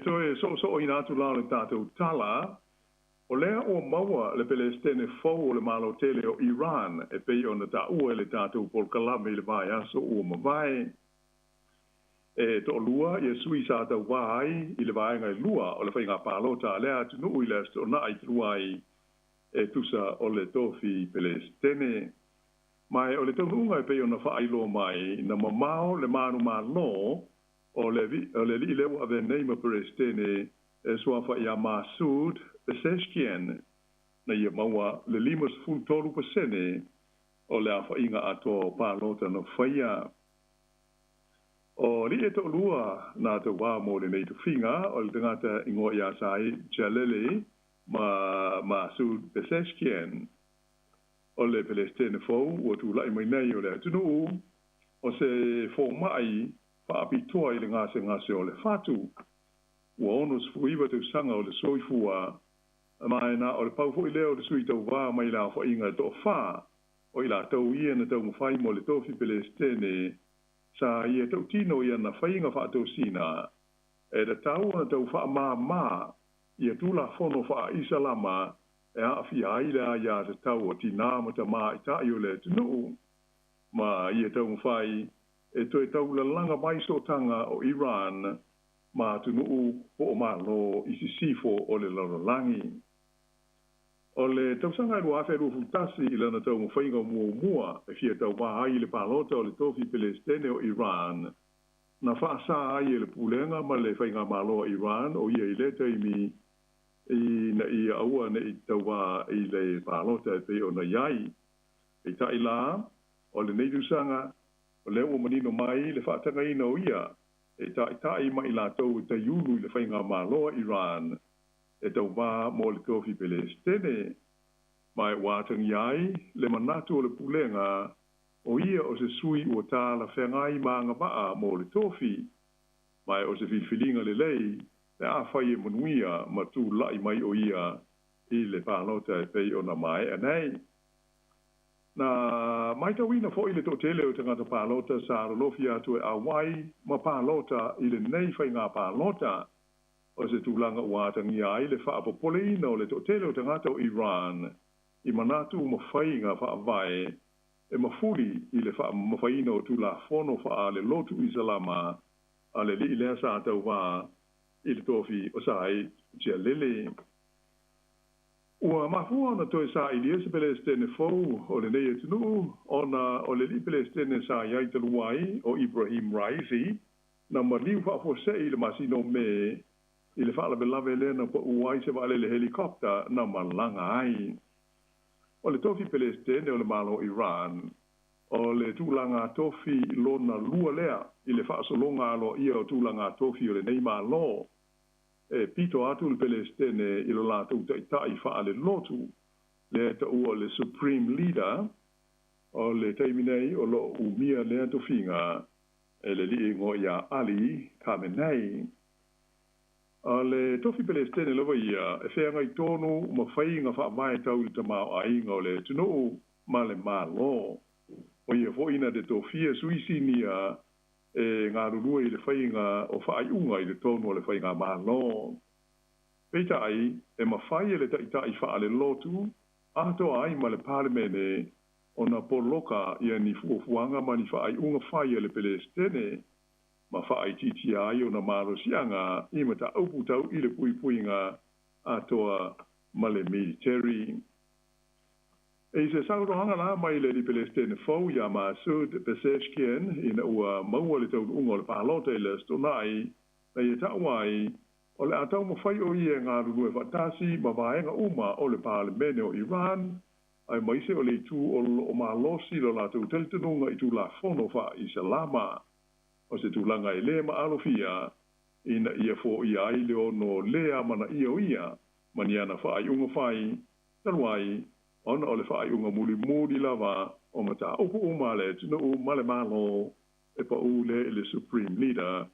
toe soosooina atu la o le tatou tala, o lea ua maua le Pelesitene fou o le Malo tele o Iran e pei ona taua i le tatou polokalame i le vaiaso ua mavae. E toalua ia sui sa tauvā ai i le vaega e lua o le faiga palota a lea atunuu i le Aso Toonai talu ai e tusa o le tofi Pelesitene. Ma o le taunuuga e pei ona faailoa mai, na mamao le manumalo o le alii lea ua avea nei ma Peresetene e suafa ia Masoud Pezeshkian, na ia maua le 53% o le aofaiga atoa o palota na faia. O alii e toalua na tauvā mo lenei tofiga, o le tagata igoa ia Saeed Jalili ma Masoud Pezeshkian. O le Pelesitene fou ua tulai mai nei o le atunuu, o se fomai faapitoa i le gasegase o le fatu. Ua 69 tausaga o le soifua, ma e na o le pau foi lea o le sui tauvā mai le aofaiga e toafa o i latou ia na taumafai mo le tofi Pelesitene sa ia tautino i ana faiga faatosina e tatau ona tau faamāmā ia Tulafono faa-Isalama e aafia ai le aiatatau o tinā ma tamaitai o le atunuu, ma ia taumafai e toe taulalaga mai sootaga o Iran ma atunuu po o Malo i sisifo o le lalolagi. O le tausaga e 2021 i lana taumafaiga muamua e fia tauvā ai i le palota o le tofi Pelesitene o Iran, na faasā ai e le Pulega ma le Faigamalo a Iran o ia i lea taimi ina ia aua ne i tauvā i le palota e pei ona i ai. Peitai la, o lenei tausaga, o lea ua manino mai le faatagaina o ia e taitai ma i latou e taiulu i le Faigamalo a Iran e tauvā mo le tofi Pelesitene. Ma ua atagia ai le manatu o le Pulega o ia o se sui ua talafeagai ma agavaa mo le tofi, ma o se filifiliga lelei pe afai e manuia ma tulai mai o ia i le palota e pei ona maea nei. Na matauina foi le toatele o tagata palota sa lolofi atu e auai ma palota i lenei faiga palota, o se tulaga ua atagia ai le faapopoleina o le toatele o tagata o Iran i manatu ma faiga faavae e mafuli i le faamamafaina o Tulafono faale-lotu Isalama a le alii lea sa tauvā i le tofi o Saeed Jalili. Ua mafua ona toe sailia se Pelesitene fou o lenei atunuu ona o le alii Pelesitene sa i ai talu ai o Ibrahim Raisi na maliu faafuasei i le masina o Me i le faalavelave lea na pau ai se vaalele helicopter na malaga ai. O le tofi Pelesitene o le Malo o Iran, o le tulaga tofi lona lua lea i le faasologa aloaia o tulaga tofi o lenei Malo. E pito atu le Pelesitene i lo latou taitai faalelotu lea e taua o le Supreme Leader. O le taimi nei o lo o umia lea tofiga e le alii igoa ia Ali Khamenei. O le tofi Pelesitene lava ia e feagai tonu ma faiga faavae tau i le tamaoaiga o le atunuu ma le Malo. O ia foi na te tofia sui sinia e galulue i le faiga o faaiuga i totonu o le faigamalo. Peitai, e mafai e le taitai faalelotu atoa ai ma le Palemene ona poloka ia ni fuafuaga ma ni faaiuga fai a le Pelesitene ma faaitiitia ai ona malosiaga i mataupu tau i le puipuiga atoa ma le militeri. I se saunoaga la mai le alii Pelesitene fou ia Masoud Pezeshkian ina ua maua le taunuuga o le palota i le Aso Toonai, na ia taua ai, o le a taumafai o ia e galulue faatasi ma vaega uma o le Palemene o Iran, aemaise o le itu o lo o malosi lo latou talitonuga i Tulafono faa-Isalama. O se tulaga e le maalofia ina ia foia ai le ono le amanaia o ia ma ni ana faaiuga fai, talu ai ona o le faaiuga mulimuli lava o mataupu uma a le atunuu ma le Malo e pau lea i le Supreme Leader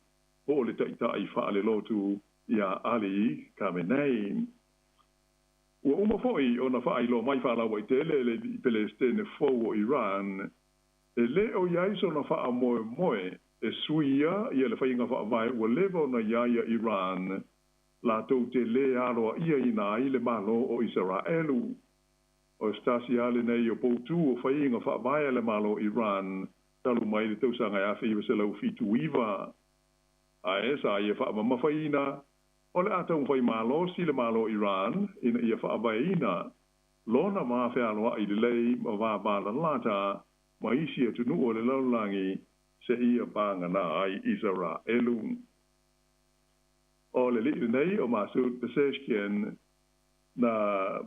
po o le Taitai faalelotu ia Ali Khamenei. Ua uma foi ona faailoa mai faalauaitele e le Pelesitene fou o Iran e le o i ai sona faamoemoe e suia ia le faiga faavae ua leva ona i ai a Iran. Latou te lē aloaʻiaina ai le Malo o Isaraelu. O se tasi lava lenei o poutū o faiga faavae a le Malo o Iran talu mai le tausaga e 1979. Ae sa ia faamamafaina, o le a taumafai malosi le Malo o Iran ina ia faavaeina lona va fealoaʻi lelei ma va valalata ma isi atunuu o le lalolagi seia paganá ai Isaraelu. O le alii lenei o Masoud Pezeshkian na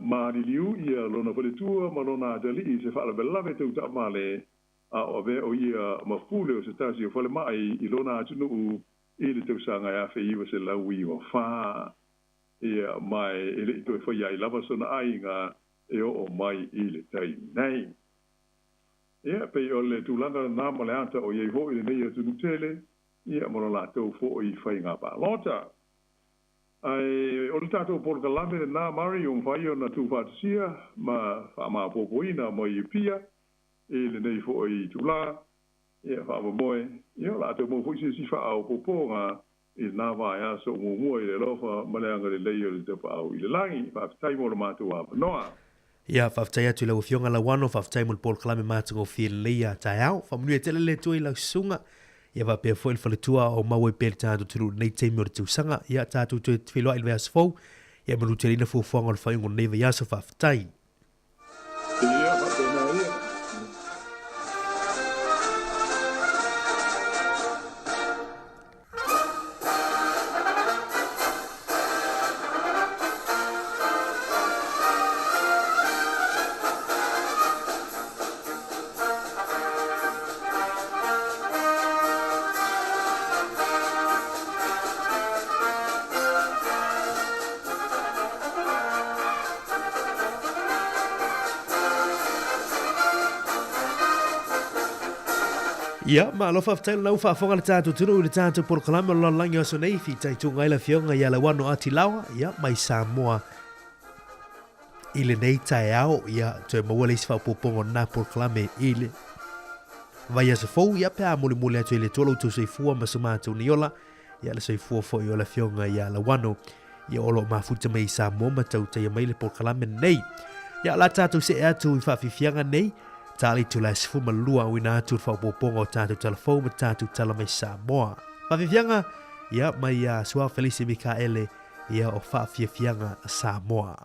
maliliu ia lona faletua ma lona atalii i se faalavelave tau taavale a o avea o ia ma pule o se tasi o falemai i lona atunuu i le tausaga e 1994. Ia, ma e le i toe faia ai lava sona aiga e oo mai i le taimi nei. Ia, pei o le tulaga lena ma le ata o i ai foi lenei atunuu tele, ia ma lo latou foi faiga palota. Ae o le tatou polokalame lena, Murray, ua mafai ona tuufaatasia ma faamaopoopoina mai Apia i lenei foi itulā. Ia, faamoemoe, ia o le a toe maua foi se isi faaopoopoga i lena vaiaso muamua i le alofa ma le agalelei o le Tapaau i le lagi. Faafetai mo lo matou avanoa. Ia, faafetai atu i lau Afioga Lauano, faafetai mo le polokalame matagofie lelei ia taeao. Faamanuia tele le Atua i lau susuga, ia faapea foi le faletua o mau ai pea i le tatou atunuu i lenei taimi o le tausaga. Ia, tatou toe feiloai i le vaiaso fou, ia manuteleina fuafuaga o le faaiuga o lenei vaiaso. Faafetai. Ia, faapena ia. Ia, malo faafetai lau faafofoga le tatou atunuu i le tatou polokalame o le lalolagi o aso nei, fitaituga ai le afioga ia Lauano Atilawa, ia, mai Samoa i lenei taeao, ia, toe maua le isi faaopoopoga o lena polokalame i le vaiaso fou, ia, pe a molimoli atu e le Atua lo outou soifua ma so matou nei ola, ia, le soifua foi o le afioga ia Lauano, ia, o lo o mafuta mai i Samoa ma tautaia mai le polokalame lenei. Ia, o le a tatou see atu i faafiafiaga nei, ta le itula e 12 auina atu le faaopoopoga o tatou tala fou ma tatou tala mai Samoa. Faafiafiaga, ia, mai ia Su'a Felisi Mikaele, ia, o Faafiafiaga Samoa.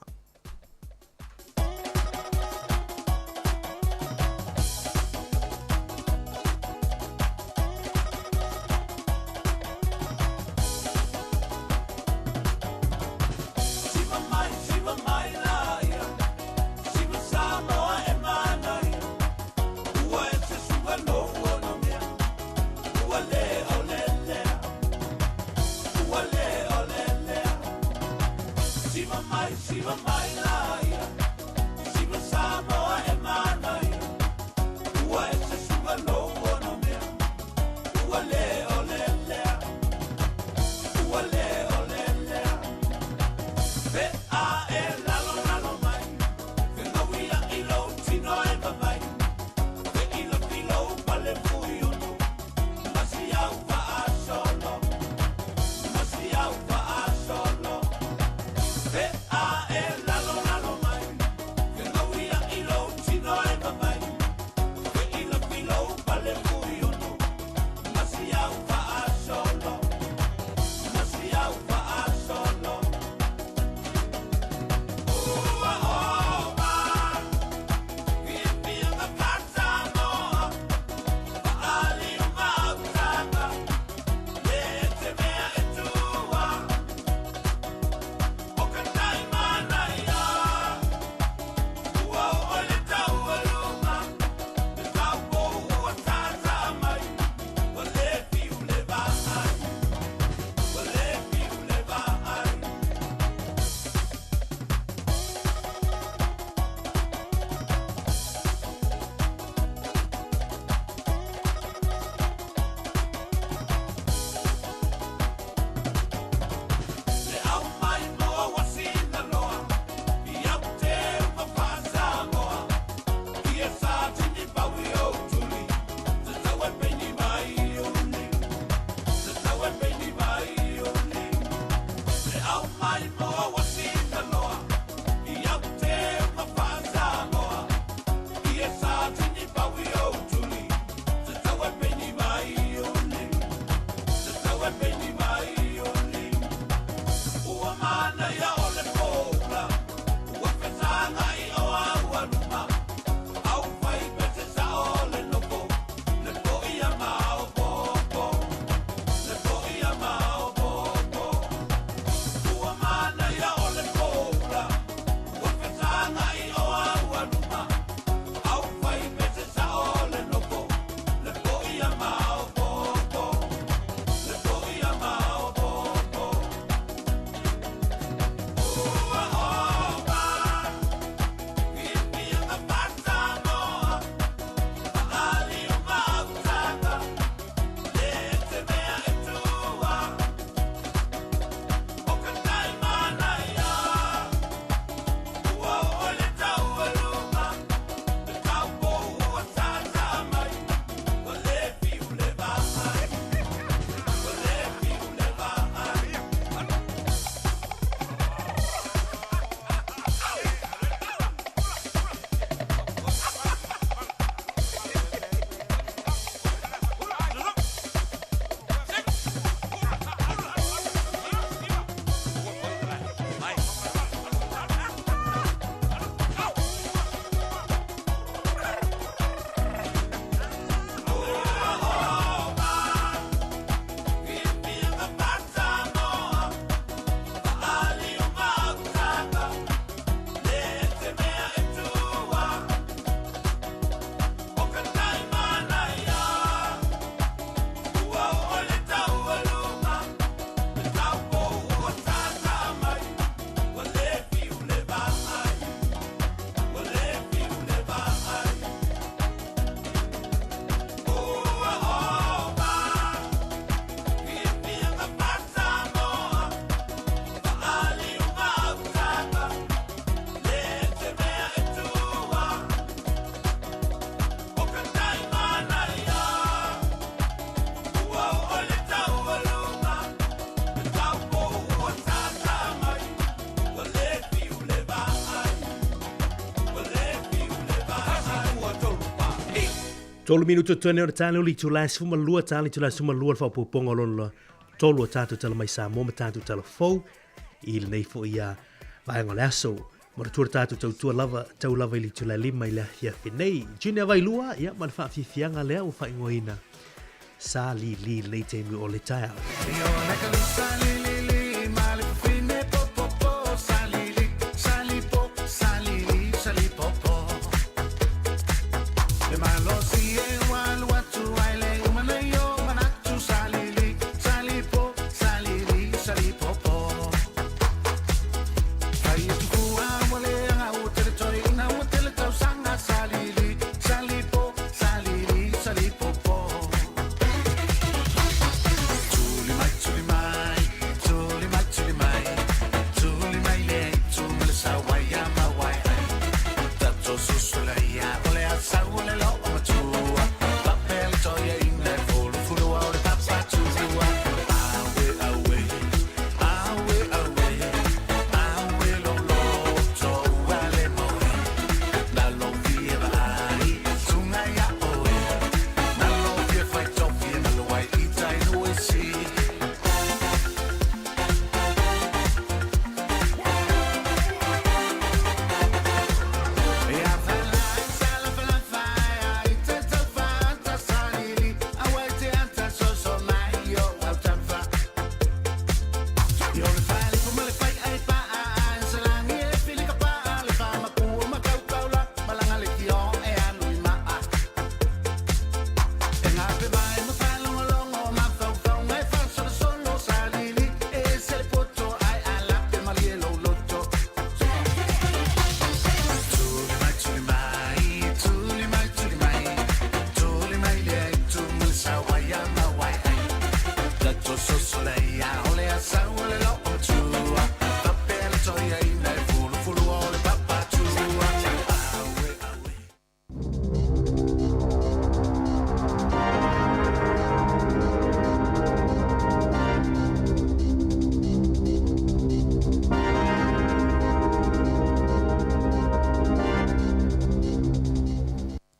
Tolu minutu totoe nei o le taeao le itula e 12 tala itula e 12 le faaopoopoga o lona tolu o tatou tala mai Samoa ma tatou tala fou i lenei foi ia vaega o le aso. Manatua le tatou tautua lava, tau lava i le itula e 5 i le afiafi nei. Junior Vailua, ia ma le faafiafiaga lea ua faaigoaina Sa Li Li lenei taimi o le taeao.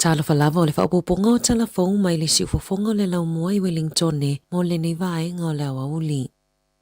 Talofa lava o le faaopoopoga o tala fou mai le siufofoga o le laumua i Wellingtone mo lenei vaega o le aoauli.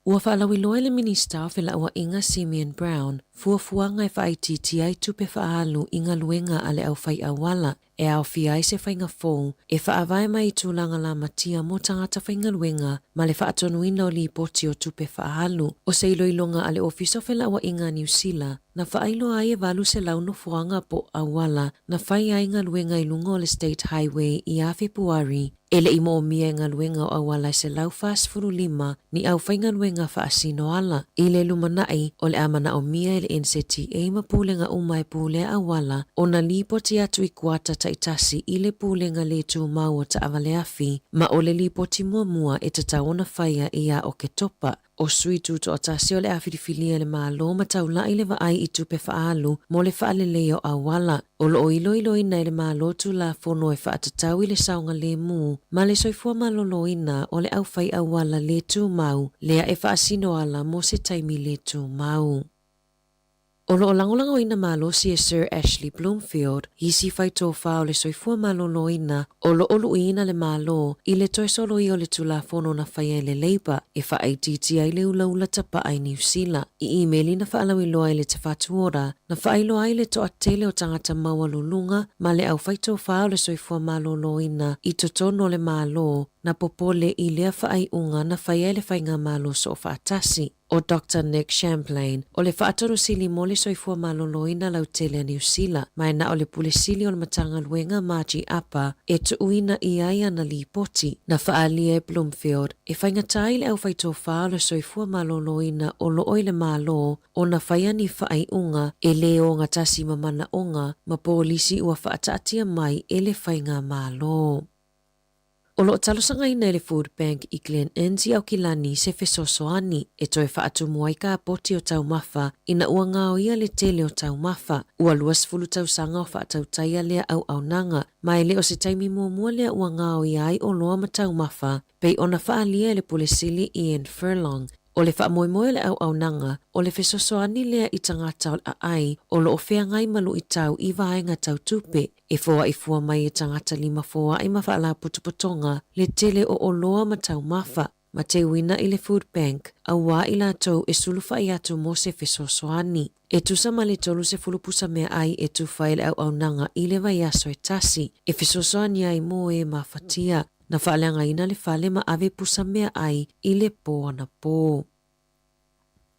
Ua faalauiloa e le Minista o Felauaiga Simeon Brown fuafuaga e faaitiitia ai tupe faaalu i galuega a le aufai auala e aofia ai se faiga fou e faavae mai i tulaga lamatia mo tagata faigaluega ma le faatonuina o lipoti o tupe faaalu. O se iloiloga a le Ofisa o Felauaiga a Niu Sila na faailoa ai e 800 nofoaga po o auala na fai ai galuega i luga o le State Highway ia Fepuari E le i moomia e galuega o auala e 145 ni aufaigaluega faasino ala. I le lumanai, o le a manaomia e le NZTA ma pulega uma e pulea auala ona lipoti atu i kuata taitasi i le Pulega le Tumau o Taavaleafi ma o le lipoti muamua e tatau ona faia ia Oketopa. O sui tutoatasi o le a filifilia e le Malo ma taulai le vaai i tupe faaalu mo le faaleleia o auala. O lo o iloiloina e le Malo Tulafono e faatatau i le saogalemu ma le soifua maloloina o le aufai auala le tumau lea e faasino ala mo se taimi le tumau. O lo o lagolagoina malosi e Sir Ashley Bloomfield isi faitofa o le soifua maloloina o lo o luiina le Malo i le toe soloia o le Tulafono na faia e le Labour e faaitiitia ai le ulaula tapaa i Niu Sila. I imeli na faalauiloa e le Te Whatu Ora, na faailoa ai le toatele o tagata maualuluga ma le aufaitofa o le soifua maloloina i totonu o le Malo na popole i lea faaiuga na faia e le Faigamalo Soofaatasi. O Doctor Nick Champlain, o le Faatonu Sili mo le Soifua Maloloina Lautele a Niu Sila, ma e na o le Pule Sili o le Matagaluega Margie Apa e tuuina i ai ana lipoti, na faaalia e Bloomfield e faigata ai le aufaitofa o le soifua maloloina o lo o i le Malo ona faia ni faaiuga e lē ogatasi ma manaoga ma polisi ua faataatia mai e le Faigamalo. O lo o talosagaina e le Food Bank i Glen Innes i Aukilani se fesoasoani e toe faatumu ai kapoti o taumafa ina ua gaoia le tele o taumafa. Ua 20 tausaga o faatautaia lea auaunaga, ma e le o se taimi muamua lea ua gaoia ai oloa ma taumafa, pei ona faaalia e le Pule Sili Ian Furlong. O le faamoemoe o le auaunaga, o le fesoasoani lea i tagata o le aai o lo o feagai ma luitau i vaega tau tupe, e foai fua mai e tagata limafoai ma faalapotopotoga le tele o oloa ma taumafa, ma teuina i le Food Bank auā i latou e sulufai atu mo se fesoasoani. E tusa ma le 30 pusa meaai e tufa ai le auaunaga i le vaiaso e tasi, e fesoasoani ai mo e mafatia. Na faaleagaina le fale ma ave pusa meaai i le pō anapō.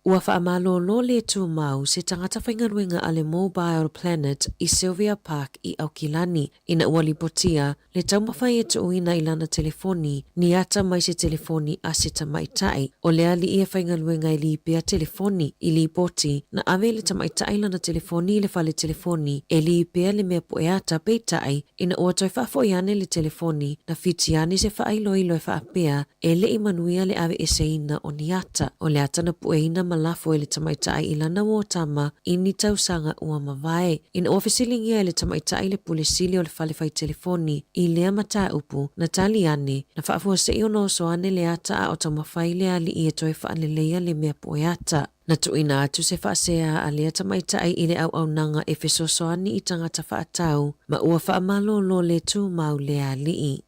Ua faamalōlō le tumau se tagata faigaluega a le Mobile Planet i Sylvia Park i Aukilani ina ua lipotia le taumafai e tuuina i lana telefoni ni ata mai se telefoni a se tamaitai. O le alii e faigaluega e lipea telefoni i lipoti na ave e le tamaitai lana telefoni i le fale telefoni e lipea le mea pueata peitai ina ua toe faafoi ane le telefoni na fiti ane se faailoilo e faapea E le i manuia le aveeseina o ni ata, o le ata na pueina ma lafo e le tamaitai i lana uo tama i ni tausaga ua mavae. Ina ua fesiligia e le tamaitai le pule sili o le fale fai telefoni i lea mataupu, na tali ane, na faafuasei ona oso ane le ata a o taumafai le alii e toe faaleleia le mea pue ata. Na tuuina atu se faasea a lea tamaitai i le auaunaga e fesoasoani i tagata faatau ma ua faamalōlō le tumau lea alii.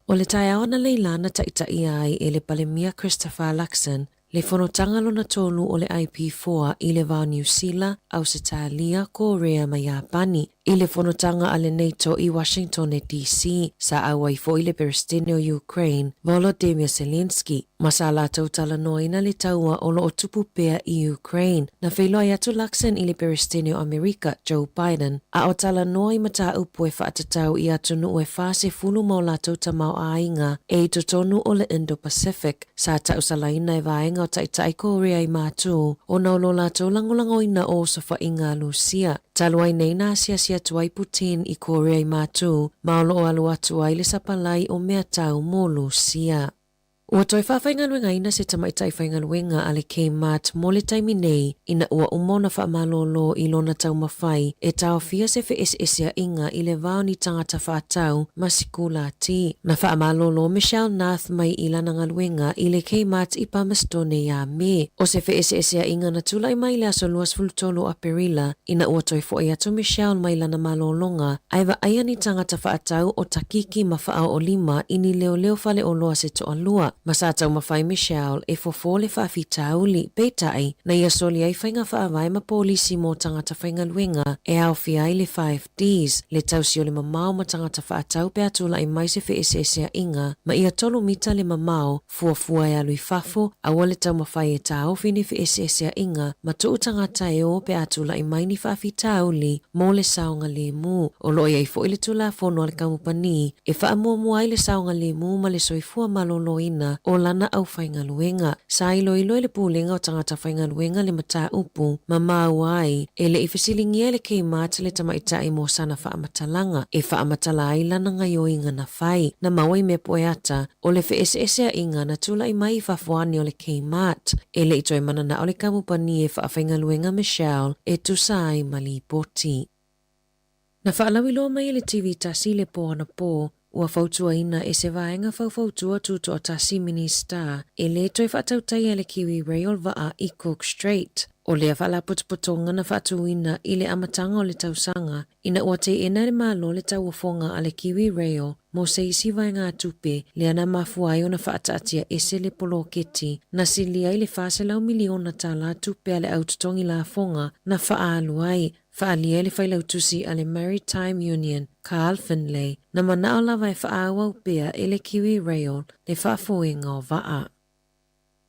O le taeao analeila na taitaia ai e le Palemia Christopher Luxon le fonotaga lona tolu o le IP4 i le va o Niu Sila, Ausetalia, Korea ma Iapani. I le fonotaga a le NATO i Washingtone DC, sa auai foi le Peresetene o Ukraine, Volodymyr Zelensky, ma sa latou talanoaina le taua o lo o tupu pea i Ukraine. Na feiloai atu Luxon i le Peresetene o Amerika, Joe Biden, a o talanoa i mataupu e faatatau i atunuu e 40 ma o latou tamaoaiga e i totonu o le Indo-Pacific. Sa tausalaina e vaega o Taitai Korea i Matū ona o lo latou lagolagoina o osofaiga a Lusia. Talu ai nei na asiasi atu ai Putin i Korea i Matū ma o lo o alu atu ai le sapalai o meatau mo Lusia. Ua toe faafaigaluegaina se tamaitai faigaluega a le Kmart mo le taimi nei ina ua uma ona faamalōlō i lona taumafai e taofia se feeseeseaiga i le va o ni tagata faatau ma sikulati. Na faamalōlō Michelle Nath mai i lana galuega i le Kmart i Palmerstone iā Me. O se feeseeseaiga na tulai mai i le aso 23 o Aperila ina ua toe foʻi atu Michelle mai lana malōlōga ae vaaia ni tagata faatau o Takiki ma Faaoolima i ni leoleo faleoloa se toalua, ma sa taumafai Michelle e fofō le faafitauli, peitai, na ia soli ai faiga faavae ma polisi mo tagata faigaluega e aofia ai le 5Ds, le tausi o le mamao ma tagata faatau pe a tulai mai se feeseeseaiga ma ia tolu mita le mamao Fuafua e alu i fafo, aua le taumafai e tāofi ni feeseeseaiga ma tuu tagata e ō pe a tulai mai ni faafitauli mo le saogalēmū. O lo o i ai foi le Tulafono a le Kamupani e faamuamua ai le saogalēmū ma le soifua malōlōina o lana aufaigaluega. Sa iloilo e le Pulega o Tagata Faigaluega le mataupu ma maua ai e le i fesiligia e le Kmart le tamaitai mo sana faamatalaga e faamatala ai lana gaioiga na fai. Na maua i mea poeata O le feeseeseaiga na tulai mai i fafo ane o le Kmart, e le i toe mananao le kamupani e faafaigaluega Michelle e tusa ai ma lipoti. Na faalauiloa mai e le TV tasi i le pō anapō, ua fautuaina e se vaega faufautua tutoatasi Minista e lē toe faatautaia le Kiwi Rail vaa i Cook Strait. O lea faalapotopotoga na faatuina i le amataga o le tausaga ina ua teena e le Malo le tauofoga a le Kiwi Rail mo se isi vaegatupe lea na mafua ai ona faataatia ese le poloketi na silia i le $400 miliona tala tupe a le au totogi lafoga na faaalu ai, faaalia e le failautusi a le Maritime Union, Carl Finlay, na manao lava e faaauau pea e le Kiwi Rail le faafoega o vaa.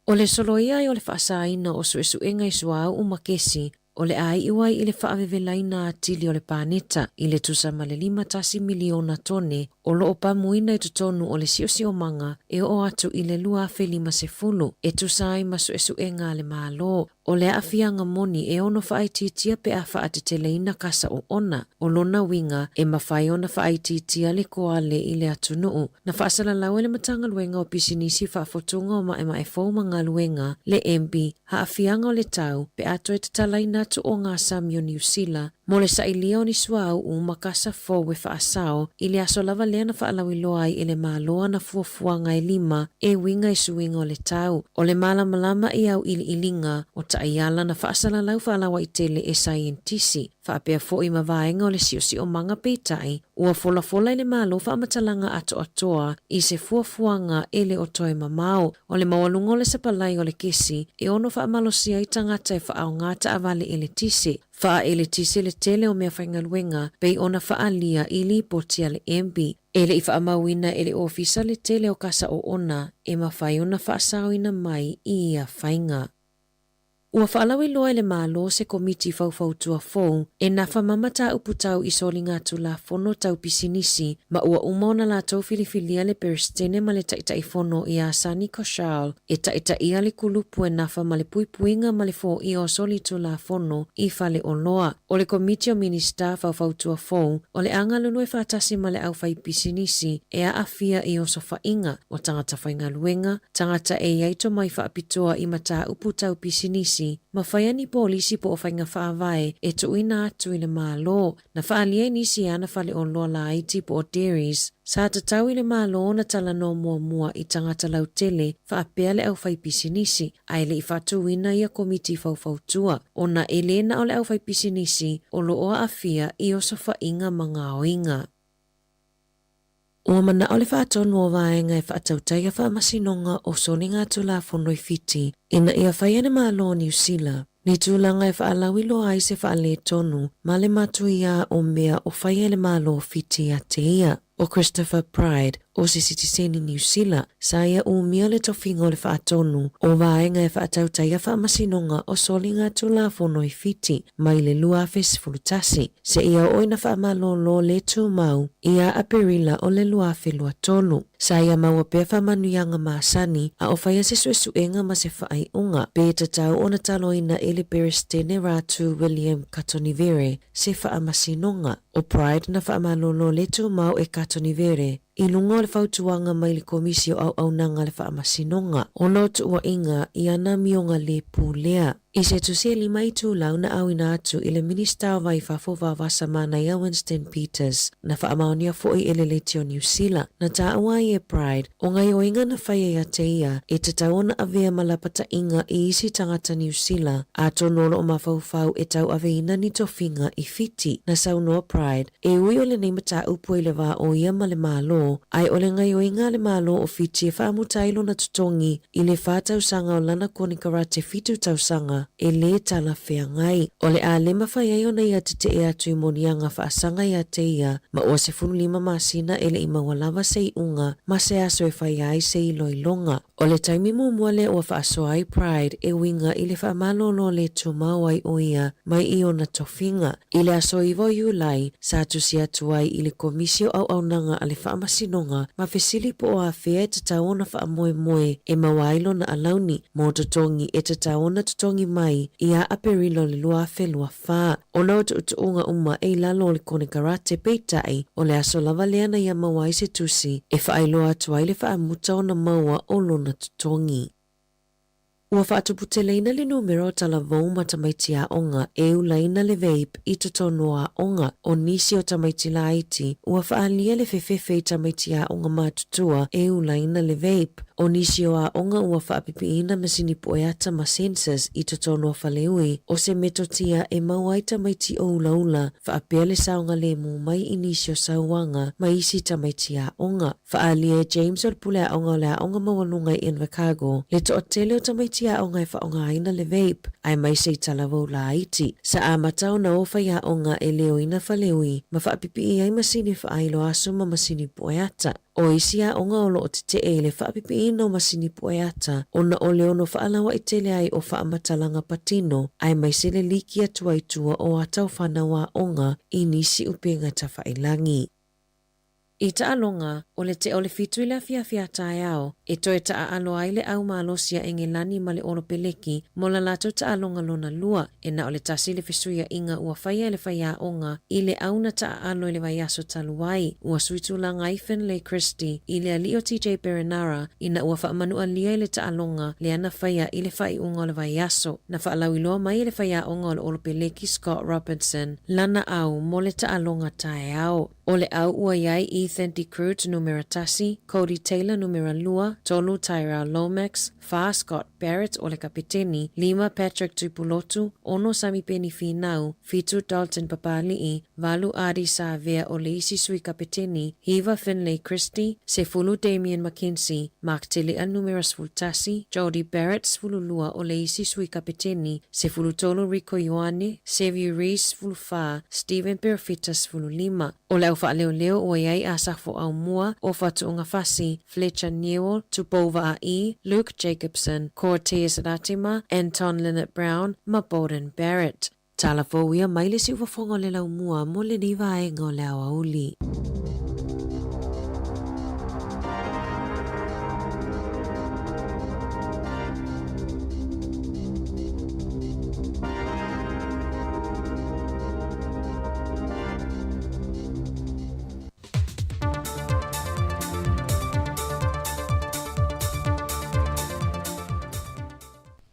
O le soloia ai o le faasaina o suesuega i suauu ma kesi o le a iu ai i le faavevelaina atili o le paneta i le tusa ma le 51 miliona tone o lo o pamuina i totonu o le siosiomaga e oo atu i le 2050 e tusa ai ma suesuega a le Malo. O le aafiaga moni e ono faaitiitia pe a faateteleina kasa oona. O lona uiga e mafai ona faaitiitia le koale i le atunuu. Na faasalalau e le Matagaluega o Pisinisi Faafotuga o Maemae Fou ma Galuega, le MB, aafiaga o le tau pe a toe tatalaina atu o ngā sami o Niu Sila. Mo le sailia o ni suauu ma kasa fou e faasao i le aso lava lea na faalauiloa ai e le Malo ana fuafuaga e lima e uiga i suiga o le tau. O le malamalama i auiliiliga o taiala na faasalalau faalauaitele e saienitisi faapea foi ma vaega o le siosiomaga peitai ua folafola i le Malo faamatalaga atoatoa i se fuafuaga e le o toe mamao. O le maualuga o le sapalai o le kesi e ono faamalosia ai tagata e faaaoga taavale eletise, faaeletise le tele o meafaigaluega pei ona faaalia i lipoti a le MB. E le i faamauina e le Ofisa le tele o kasa oona e mafai ona faasaoina mai i ia faiga. Ua faalauiloa e le Malo se Komiti Faufautua fou e nafa ma mataupu tau i soligatulafono tau pisinisi ma ua uma ona latou filifilia le Peresetene ma le Taitaifono iā Sunny Kaushal e taitaia le kulupu e nafa ma le puipuiga ma le foia o solitulafono i faleoloa. O le Komiti o Minisita Faufautua fou o le a galulue faatasi ma le aufaipisinisi e aafia i osofaiga o tagata faigaluega, tagata e i ai tomai faapitoa i mataupu tau pisinisi, ma faia ni polisi po o faiga faavae e tuuina atu i le Malo. Na faaalia i nisi e ana faleoloa laiti po o dairies, sa tatau i le Malo ona talanoa muamua i tagata lautele faapea le aufaipisinisi, ae le i faatuina ia komiti faufautua, ona e lē na o le aufaipisinisi o lo o aafia i osofaiga ma gaoiga. Ua manao le faatonu o vaega e faatautaia faamasinoga o soligatulafono i Fiti ina ia faia le Malo o Niu Sila ni tulaga e faalauiloa ai se faaletonu ma le matuia o mea o faia e le Malo o Fiti ia te ia. ʻO Christopher Pryde, o se sitiseni Niu Sila, sa ia umia le tofiga o le faatonu o vaega e faatautaia faamasinoga o soligatulafono i Fiti mai le 2011 seia oo ina faamalōlō lē tumau ia Aperila o le 2023. Sa ia maua pea faamanuiaga masani a o faia se suesuega ma se faaiuga pe tatau ona taloina e le Peresetene Ratu William Katonivere se faamasinoga. ʻO Pryde na faamalōlō lē tumau e Katonivere i luga o le fautuaga mai le Komisi o Auaunaga a le Faamasinoga ona o tuuaiga i ana amioga lē pulea. I se tusi e lima itulau na auina atu i le Minisita o Va i Fafo Vavasa Manaia Winston Peters, na faamaonia foi e le Leitio Niu Sila, na taua ai e Pryde, o gaoioiga na faia ia te ia e tatau ona avea ma lapataiga i isi tagata Niu Sila, atonu o lo o mafaufau e tauaveina ni tofiga i Fiti. Na saunoa Pryde, e ui o lenei mataupu i le va o ia ma le Malo, ae o le gaoioiga a le Malo o Fiti e faamuta ai lona totogi i le fa tausaga o lana konekarate fitu tausaga e lē talafeagai. O le a lē mafai ai ona ia tetee atu i moniaga faasaga ia te ia ma ua 15 masina e le i maua lava se iuga ma se aso e faia ai se iloiloga. O le taimi muamua lea ua faasoa ai Pryde e uiga i le faamalōlō lē tumau ai o ia mai i ona tofiga. I le aso 9 o Iulai, sa tusi atu ai i le Komisi o Auaunaga a le Faamasinoga ma fesili po o afea e tatau ona faamoemoe e maua ai lona alauni mo totogi e tatau ona totogi mai ia Aperila o le 2024. Ona o tuutuuga uma e i lalo o le konekarate peitai, o le aso lava lea na ia maua ai se tusi e faailoa atu ai le faamuta ona maua o lona totogi. Ua faatuputeleina le numera o talavou ma tamaiti aoga e ulaina le vape i totonu o aoga. O nisi o tamaiti laiti ua faaalia le fefefe i tamaiti aoga matutua e ulaina le vape. O nisi o aoga ua faapipiina masini pueata ma sensors i totonu o faleui o se metotia e maua ai tamaiti o ulaula faapea le saogalemu mai i nisi o sauaga ma isi tamaiti aoga. Faaalia e James o le pule aoga o le Aoga Maualuga i Invercargill le toatele o tamaiti aoga e faaaogaina le vape aemaise i talavou laiti. Sa amata ona o faiaoga e leoina faleui ma faapipii ai masini faailo aso ma masini pueata. O isi aoga o lo o tetee i le faapipiina o masini pueata ona o le ono faalauaitele ai o faamatalaga patino aemaise le liki atu ai tua o ata o fanau aoga i nisi upega tafailagi. I taaloga, O le tea o le 7 i le afiafi a taeao, e toe taaalo ai le au malosi a Engelani ma le Olopeleki mo la latou taaloga lona lua, e na o le tasi le fesuiaiga ua faia e le faiaoga i le au na taaalo i le vaiaso talu ai. Ua sui tulaga ai Finlay Christie i le alii o TJ Perenara ina ua faamanualia i le taaloga lea na faia i le faaiuga o le vaiaso. Na faalauiloa mai e le faiaoga o le Olopeleki Scott Robertson lana au mo le taaloga taeao. O le au ua i ai Ethan de Groot numera tasi, Codie Taylor numera lua, tolu Tyrell Lomax, fā Scott Barrett o le kapeteni, lima Patrick Tuipulotu, ono Samipeni Finau, fitu Dalton Papali'i, valu Ardie Savea o le isi sui kapeteni, hiva Finlay Christie, sefulu Damian McKenzie, Mark Tele'a numera 11, Jordie Barrett 12 o le isi sui kapeteni, 13 Rieko Ioane, Sevu Reece 14, Stephen Perofeta 15. O le au faaleoleo ua i ai Asafo Aumua, Ofa Tu'ungafasi, Fletcher Newell, Tupou Vaa'i, Luke Jacobson, Cortez Ratima, Anton Lienert-Brown ma Beauden Barrett. Tala fou ia mai le siufofoga o le laumua mo lenei vaega o le aoauli.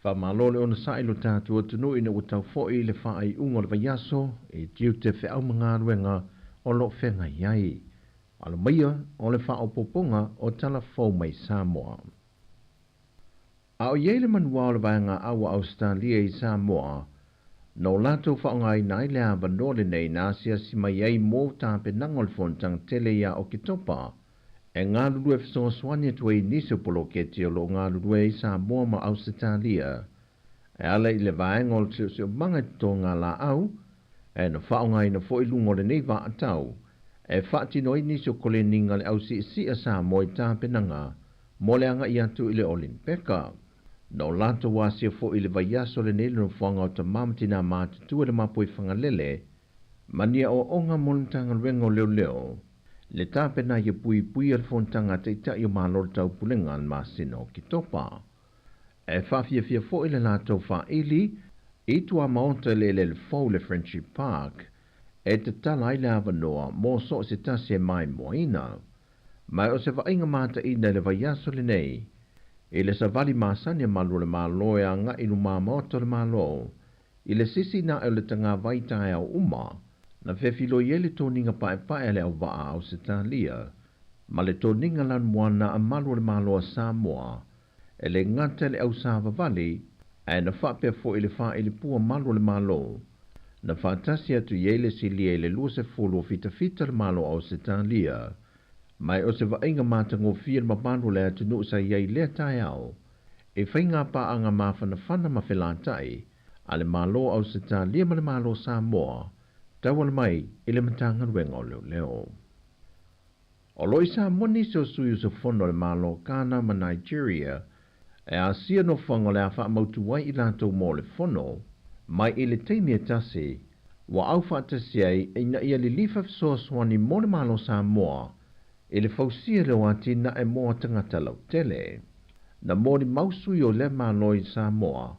Faamalo le onosai lo tatou atunuu ina ua tau foi i le faaiuga o le vaiaso i tiute feau ma galuega o lo o feagai ai. Alo maia o le faaopoopoga o tala fou mai Samoa. A o i ai le manuā o le Vaega Au a Ausetalia i Samoa, na o latou faaaogaina ai le avanoa lenei na asiasi mai ai mo tapenaga o le fonotaga tele ia Oketopa e galulue fesoasoani atu ai i nisi o poloketi o lo o galulue ai Samoa ma Ausetalia e ala i le vaega o le siosiomaga i totoga laau e na faaaogaina foi luga o lenei vaatau e faatino ai nisi o koleniga le ausiisia Samoa i tapenaga mo le agai atu i le Olimpeka. Na o latou asia foi i le vaiaso lenei le nofoaga o tamā ma tinā matutua i le Mapuifagalele ma ni aoaoga mo le Matagaluega o Leoleo, le tapena ia puipuia le fonotaga a Taitai o Malo o le Taupulega i le masina o Oketopa. E faafiafia foi le latou faaili i tuamaota i le eleele fou i le Friendship Park e tatala ai le avanoa mo so o se tasi e maimoaina. Ma o se vaaiga mataina i le vaiaso lenei, i le savali masani a malu o le Malo e agai i lumamaota o le Malo, i le sisi naʻe o le tagavai taeao uma, na fefiloi ai le toniga paepae a le auvaa a Ausetalia, ma le toniga lanumoana a malu o le Malo a Samoa, e le gata i le ausavavali, ae na faapea foi i le faailipua malu o le Malo, na faatasi atu i ai le silia i le 20 o fitafita le Malo o Ausetalia. Ma o se vaaiga matagofie le mamalu o le atunuu sa i ai i lea taeao, i faiga paaga mafanafana ma felataʻi a le Malo o Ausetalia ma le Malo o Samoa, tauala mai i le Matagaluega o Leoleo. O lo o i Samoa nisi o sui usufono o le Malo o Ghana ma Nigeria e asia nofoaga o le a faamautu ai i latou mo le fono, mai i le taimi e tasi ua aufaatasi ai ina ia lilifa fesoasoani mo le Malo o Samoa i le fausia lea o atinae mo tagata lautele. Na molimau sui o lea Malo i Samoa,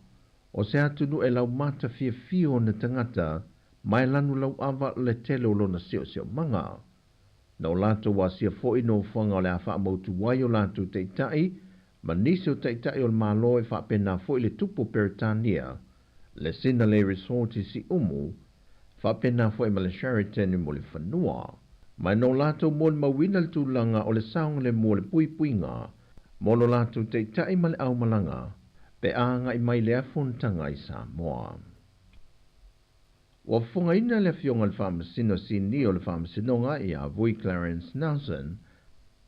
o se atunuu e laumata fiafia ona tagata ma e lanu lauava le tele o lona siosiomaga. Na o latou asia foi nofoaga o le a faamautu ai o latou taitai ma nisi o taitai o le Malo e faapena foi le tupu o Peretania, le Sinalei Resort i Siumu, faapena foi ma le Sheraton i Mulifanua. Ma na o latou molimauina le tulaga o le saogalemu o le puipuiga mo lo latou taitai ma le aumalaga pe a agai mai lea fonotaga i Samoa. Ua fofogaina le Afioga i le Faamasino Sinia o le Faamasinoga ia Vui Clarence Nelson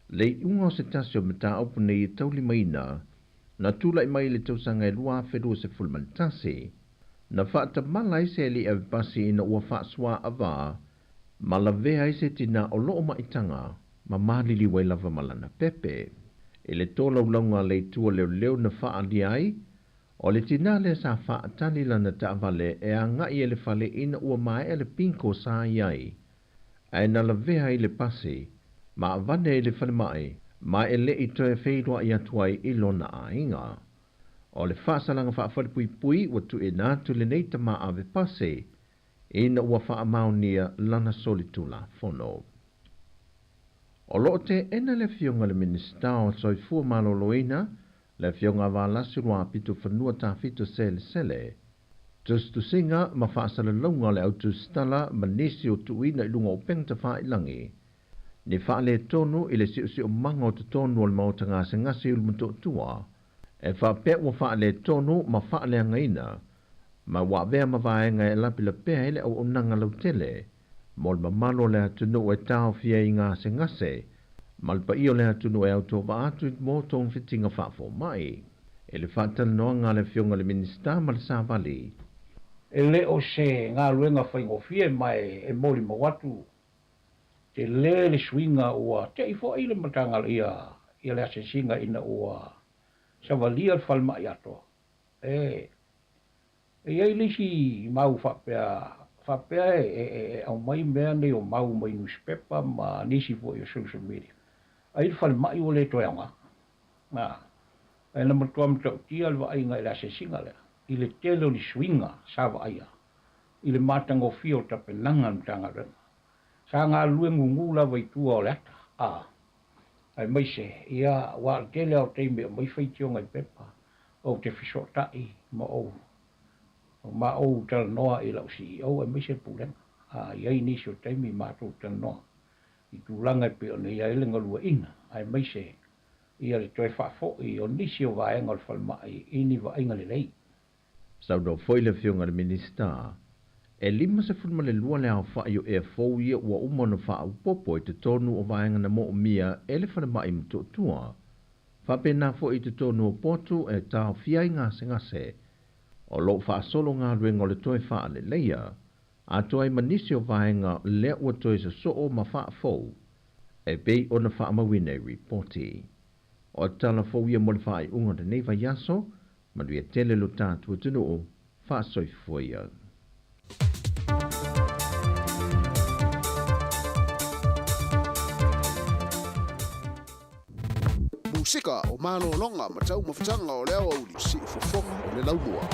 le iuga o se tasi o mataupu nei e taulimaina na tulai mai i le tausaga e 2021, na faatamala ai se alii avepasi ina ua faasuaavā ma lavea ai se tinā o loo maitaga ma maliliu ai lava ma lana pepe. I le tolaulauga a le Itu o Leoleo na faaalia ai, o le tinā lea sa faatali lana taavale e agai i le fale ina ua maea le pinko sa i ai, ae na lavea ai le pasi ma avane i le falemai ma e le'i toe feiloa'i atu ai i lona aiga. O le faasalaga faafalepuipui ua tuuina atu lenei tamā ave pasi ina ua faamaonia lana solitulafono. O lo o teena le Afioga i le Minisita o Soifua Maloloina, le Afioga a Valasi Luapitofanua Tafito Selesele, tusitusiga ma faasalalauga o le au tusitala ma nisi o tuuina i luga o upega tafailagi, ni faaletonu i le siosiomaga o totonu o le maota gasegase i Ulumotootua, e faapea ua faaletonu ma faaleagaina ma ua avea ma vaega e lapelapea ai le auaunaga lautele mo le mamalu o le atunuu e taofia ai i gasegase ma le paia o le atunuu e autovaa atu mo togafitiga faafomai. I le faatalanoaga a le Afioga i le Minisita ma le Savali. E le o se galuega faigofie ma e molimau atu tele le suiga ua te'i fo'i le Matagaluega ia le asiasiga ina ua savalia le falemai atoa. E E i ai le isi mau faapea, faapea e aumai mea nei o mau mai nusipepa ma nisi foi o social media, ai le falemai ua le toe aoga. A, ae na matua matautia le vaaiga i le asiasiga lea, i le tele o ni suiga sa vaaia i le matagofie o tapenaga a le Matagaluega. Sa galulue gugu lava i tua o le ata, a, aemaise, ia, aua o le tele lava o taimi e aumai faitioga i pepa, Ou te fesootai ma ou ma ou talanoa i lau CEO aemaise le Pulega. A i ai nisi o taimi matou talanoa i tulaga e pei ona i ai le galueaiina aemaise ia le toe faafoi o nisi o vaega o le falemai i ni vaaiga lelei. Saunoa foi le Afioga i le Minisita, e 52 le aofai o ea fou ia ua uma ona faaopoopo i totonu o vaega na moomia e le falemai Motootua. Faapena foi i totonu o potu e taofia ai gasegase, o lo o faasolo galuega o le toe faaleleia, atoa ai ma nisi o vaega lea ua toe sosoo ma faafou e pei ona faamauina i ripoti. O tala fou ia mo le faaiuga o lenei vaiaso, manuia tele lo tatou atunuu, faasoifua ia. Musika o malologa ma taumafataga o le aoauli, siufofoga o le laumua.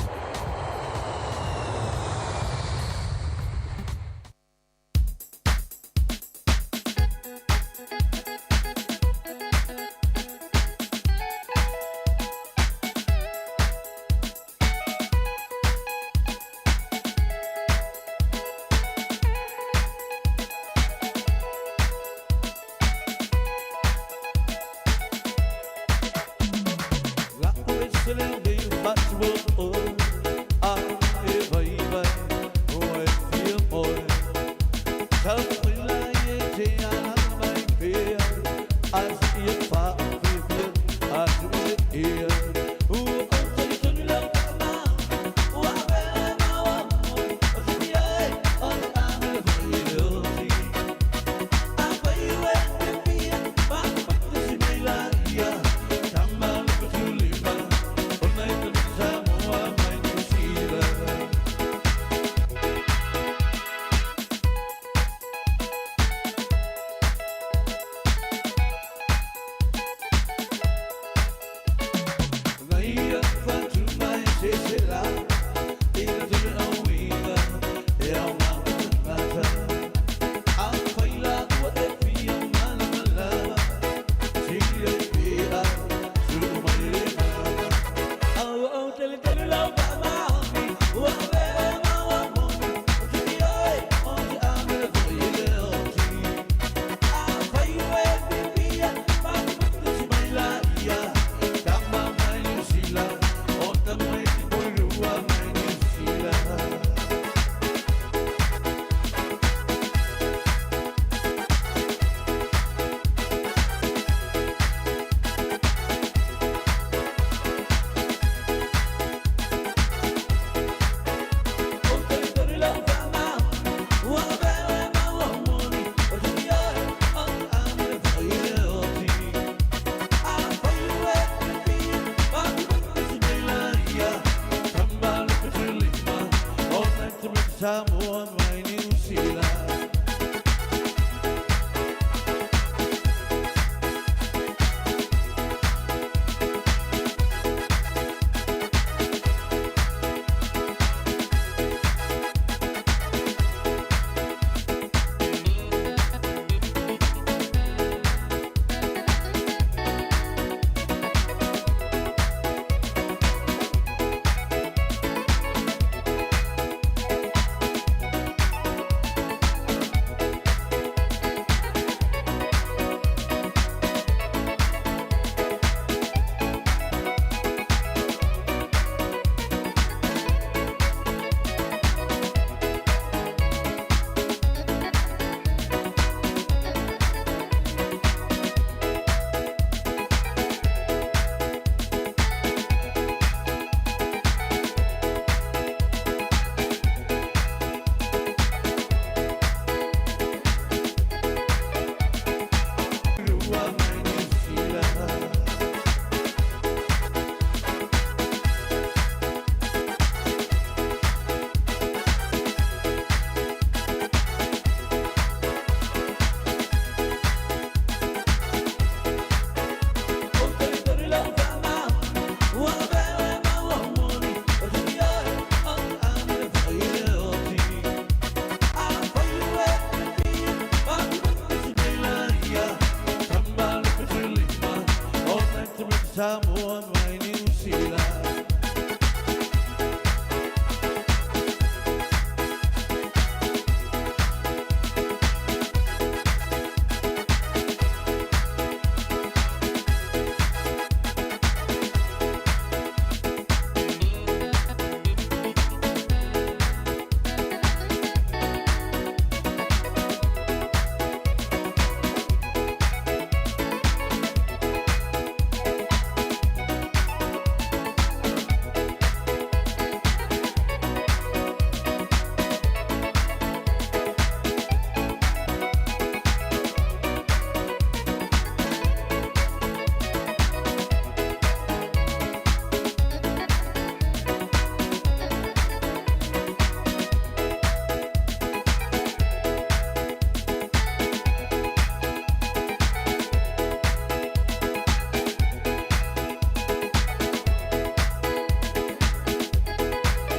Amerika Samoa mai Niu Sila.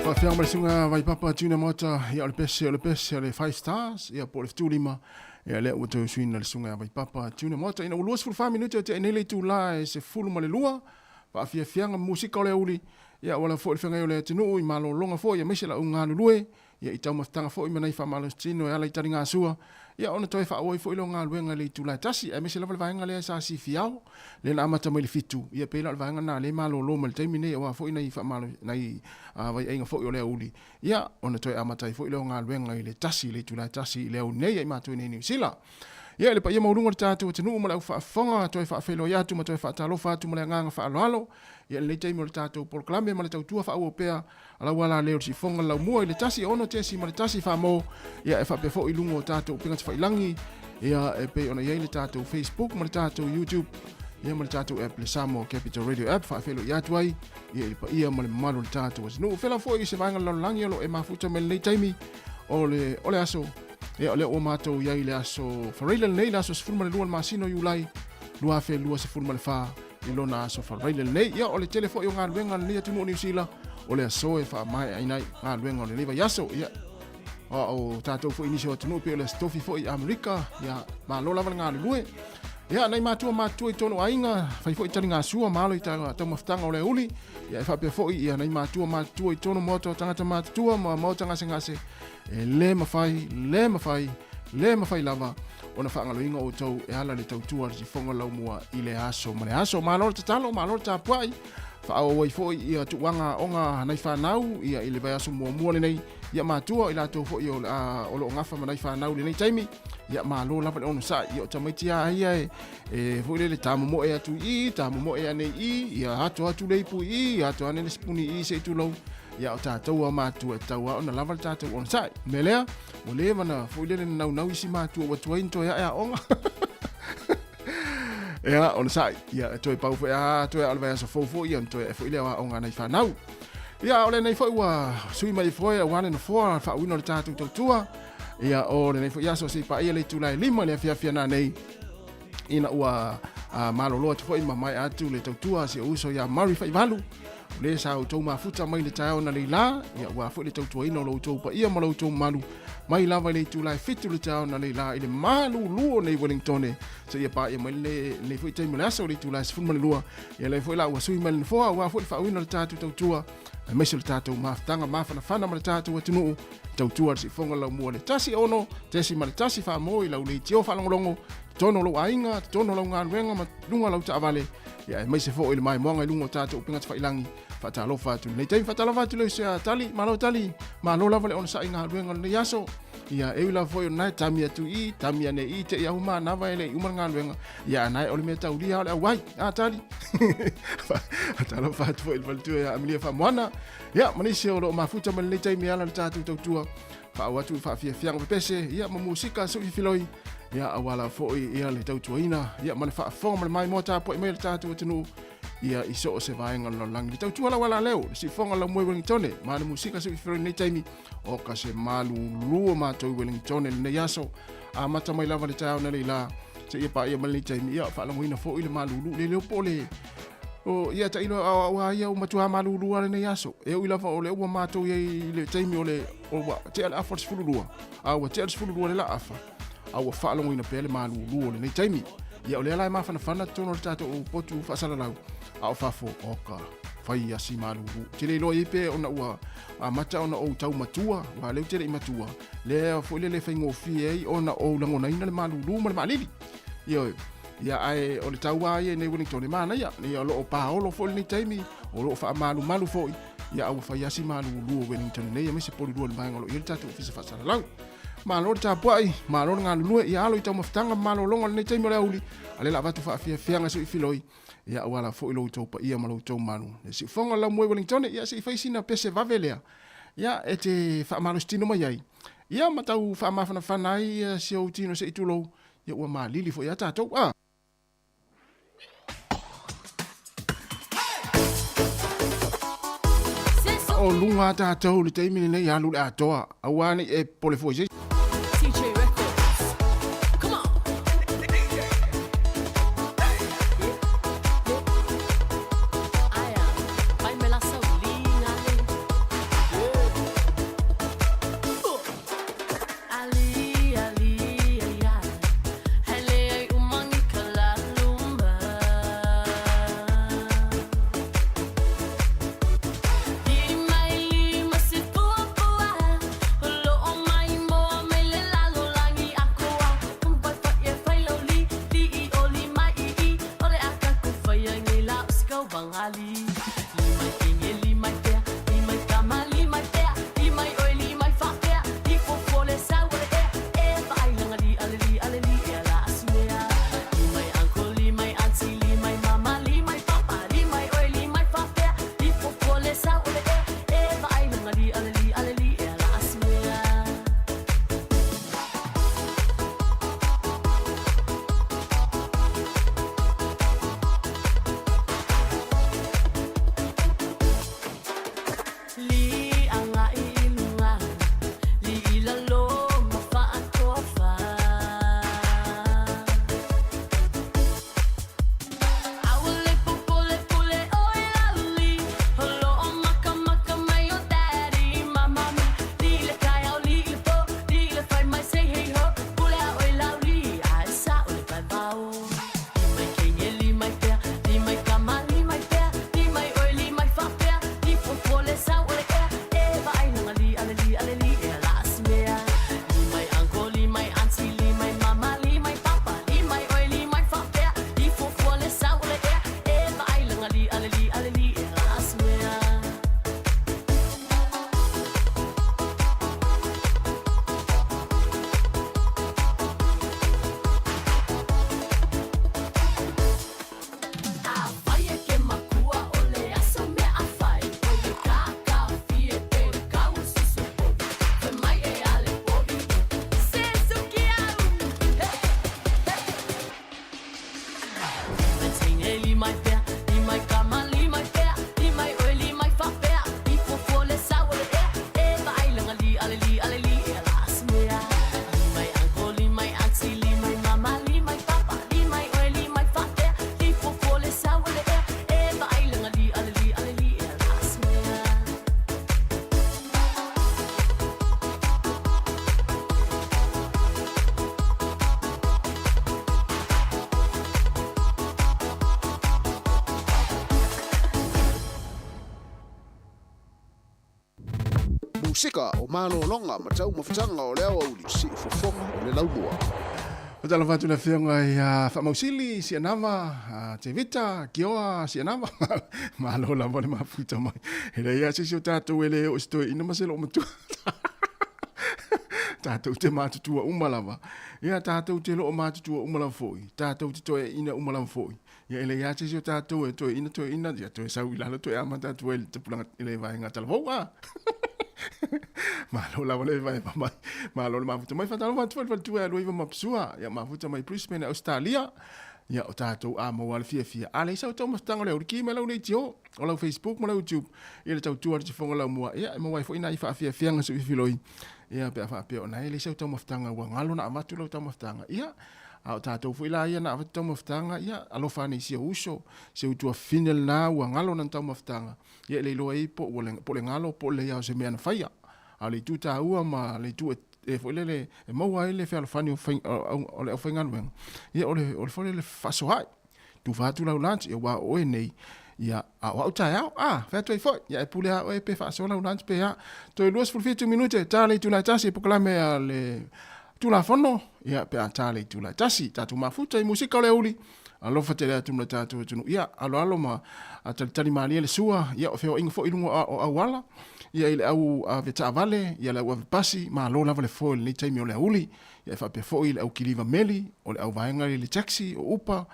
Faafiaga ma le suga Vaipapa Junior Maota, ia o le pese o le pese o le Five Stars, ia po o le Fetulima, ia lea ua toe usuina le suga Vaipapa Junior Maota ina ua 24 minute o tea nei le itula e 12 faafiafiaga musika o le auli, ia ua lava foi le feagai o le atunuu i malologa foi aemaise lau galulue, ia i taumafataga foi ma nai faamalositino e ala i taligasua, ia ona toe faaauau ai foi lea o galuega i le itula e tasi, aemaise lava le vaega lea sa sifiao, lea na amata mai i le 7, ia pei la o le vaega lena lea e malolo mai le taimi nei aua foi nai faamalo, nai vaiaiga foi o le aoauli, ia ona toe amata ai foi lea o galuega i le tasi, i le itula e tasi i le aoauli nei ia i matou i nei i Niu Sila. Ia, i le paia maualuga o le tatou atunuu ma le au faafofoga, toe faafeiloai atu ma toe faatalofa atu ma le agaga faaaloalo, ia i lenei taimi o le tatou polokalame ma le tautua faaauau pea a lau ala lea o le sifoga le laumua i le 1 6.1 famo, ia e faapea foi i luga o tatou upega tafailagi, ia e pei ona i ai le tatou Facebook ma le tatou YouTube, ia ma le tatou app le Samoa Capital Radio app, faafeiloai atu ai ia i le paia ma le mamalu o le tatou atunuu. Fela foi i se vaega o le lalolagi o lo o e mafuta mai lenei taimi o le, o le aso, ia o lea ua matou i ai i le aso Faraila lenei, le aso 12 o le masina o Iulai 2024 i lona aso Faraila lenei. Ia o le tele foi o galuega a lenei atunuu o Niu Sila, o le aso e faamaeaina ai galuega o lenei vaiaso. Ia a o tatou foi nisi o atunuu pei o le Aso Tofi foi i Amerika, ia malo lava le galulue. Ia nai matua matutua i tonu aiga, fai foi taligasua ma alo i taumafataga o le auli. Ia e faapea foi ia nai matua matutua i tonu maota o tagata matutua ma maota gasegase, e le mafai, le mafai, le mafai lava ona faagaloina outou e ala le tautua le sifoga laumua i le aso ma le aso. Malo le tatalo, malo le tapuai, faaauau ai foi ia tuuaga aoga nai fanau ia i le vaiaso muamua lenei, ia matua i latou foi o, a, o lo o gafa ma nai fanau i lenei taimi, ia malo lava le onosai, ia o tamaiti a ia e, e foi lele tamomoe atu i i, tamomoe ane i i, ia ato atu le ipu i i, ato ane le sipuni i se i tulou, ia o tatou a matua e tatau lava ona lava le tatou onosai. O le mea lea, ua leva na foi lele na naunau isi matua ua tuai na toe ae aoga. Ia, onosai, ia e toe pau foi a toe a o le vaiaso fou foi, ia ona toe ae foi lea o aoga a nai fanau. Ia, o lenei foi ua sui mai foi aua le nofoa faauina o le tatou tautua. Ia, o lenei foi aso se i paia le itula e 5 le afiafi ana nei ina ua malolo atu foi ma maea atu le tautua a si ou uso ia Murray Faivalu. O le sa outou mafuta mai le taeao na leila, ia ua foi le tautuaina o lo outou paia ma lo outou mamalu mai lava i le itula e 7 le taeao na leila i le malulu o nei Wellingtone seia paia mai lenei foi taimi o le aso i le itula e 12. Ia lea foi la ua sui mai le nofoa aua foi le faauina o le tatou tautua aemaise o le tatou mafutaga mafanafana ma le tatou atunuu tautua le sifoga laumua le 1 6.1 faamo i lau leitio faalogologo totonu o lou aiga, totonu o lau galuega ma luga o lau taavale, ia aemaise foi le maimoaga i luga o tatou upega tafailagi. Faatalofa atu lenei taimi, faatalofa atu le uso ia Tali, malo Tali, malo lava le onosai i galuega o lenei aso. Ia e ui lava foi o lena e tami atu i, tami ane i, te i ahu manava e le i uma le galuega. Ia anae o le mea taulia o le auai. A Tali. Faatalofa atu foi i le faletua ia Amelia Faamoana. Ia ma nisi o lo o mafuta mai lenei taimi e ala le tatou tautua. Faaauau atu i faafiafiaga pepese, ia ma musika suifiloi. Ia aua lava foi ia le tautuaina, ia ma le faafofoga ma le maimoa tapuai mai o le tatou atunuu ia i so o se vaega o le lalolagi. Le tautua lau ala leo, le sifoga lau moe Wellingtone, ma le musika suifiloi lenei taimi, o ka se malulu o matou i Wellingtone lenei aso. Amata mai lava le taeao na leila, seia paia mai lenei taimi, ia faalogoina foi le malulu, le leo po o le O ia tailo a ua ia o matua malulu a lenei aso. E ui lava o le ua matou i ai i le taimi o le o ua tea le afa o le 12, a ua tea le 12 le la afa, a ua faalogoina pea le malulu o lenei taimi. Ia, o lea la e mafanafana totonu o le tatou potu faasalalau, a o fafo, oka, fai asi malulu. Ou te le iloa i ai pe ona ua amata ona ou tau matua, aua o lea ou te le i matua, lea foi lele e faigofie ai ona ou lagonaina le malulu ma le maalili. Ioe. Ia, ae o le tau lava ia i nei Wellington e manaia, ia o lo o paolo foi lenei taimi, o lo o faamalumalu foi, ia a ua fai lava si malulu o Wellington nei, aemaise Polilua i le vaega o lo o i ai le tatou ofisa faasalalau. Malo le tapuai, malo le galulue, ia alo i taumafataga ma malologa o lenei taimi o le aoauli, a o lea o le a avatu faafiafiaga se i filoi, ia aua la foi lo outou paia ma lo outou malu. Le siufofoga o le laumua i Wellington, ia se i fai sina pese vave lea, ia e te faamalositino mai ai, ia ma tau faamafanafana ai si ou tino se i tulou, ia ua malili foi ia tatou. A! O luga a tatou i le taimi lenei alu le atoa, aua ne i e popole fua i se isi. Musika o malologa ma taumafataga o le aoauli, siufofoga o le laumua. Faatalofa atu i le Afioga ia Faamausili Sianava, Tevita, Kioa Sianava, malo lava le mafuta mai. E leai lava se isi o tatou e le oo i se toeaina ma se loomatua. Tatou te matutua uma lava. Ia, tatou te loo matutua uma lava foi. Tatou te toeaina uma lava foi. Ia, e leai lava se isi o tatou e toeaina, toeaina, ia toe sau i lalo toe amata atu ai i le tupulaga i le vaega talavou, a. Malo lava le vaeva mai. Malo le mafuta mai. Faatalofa atu foi i le faletua ia Luaiva Mapusua. Ia mafuta mai Brisbane, Australia. Ia o tatou a maua le fiafia. A leai sau taumafataga o le auliki mai lau leitio o lau Facebook ma lau YouTube i le tautua a le tifoga laumua. Ia e maua ai foi nai faafiafiaga se filoi. Ia pe a faapea o na e leai sau taumafataga ua galo na avatu lau taumafataga. Ia a o tatou foi la ia na avatu taumafataga, ia alofa ane i si ou uso, si ou tuafafine lena ua galo lana taumafataga. Ia e le iloa ai po ua po o le galo po o le leai o se mea na faia. A o le itu taua ma le itu e e foi lele e maua ai le fealofani o fai, o le aufaigaluega, ia o le, o le foi lele faasoaai. Tufa atu lau lunch, ia ua oe nei, ia a o au taeao, a, fai atu ai foi, ia e pule a oe pe faasoa lau lunch pe a. Toe 27 minute, ta le itula e tasi e polokalame a le Tulafono, ia pe a ta le itula e tasi. Tatou mafuta i musika o le aoauli, alofa tele atu ma le tatou atunuu. Ia, aloalo ma talitali malie le sua, ia o feoaiga foi i luga o auala, ia i le au ave taavale, ia le au ave pasi, malo lava le foe i lenei taimi o le aoauli. Ia e faapea foi i le au kiliva meli, o le au vaega i le taxi, o upa,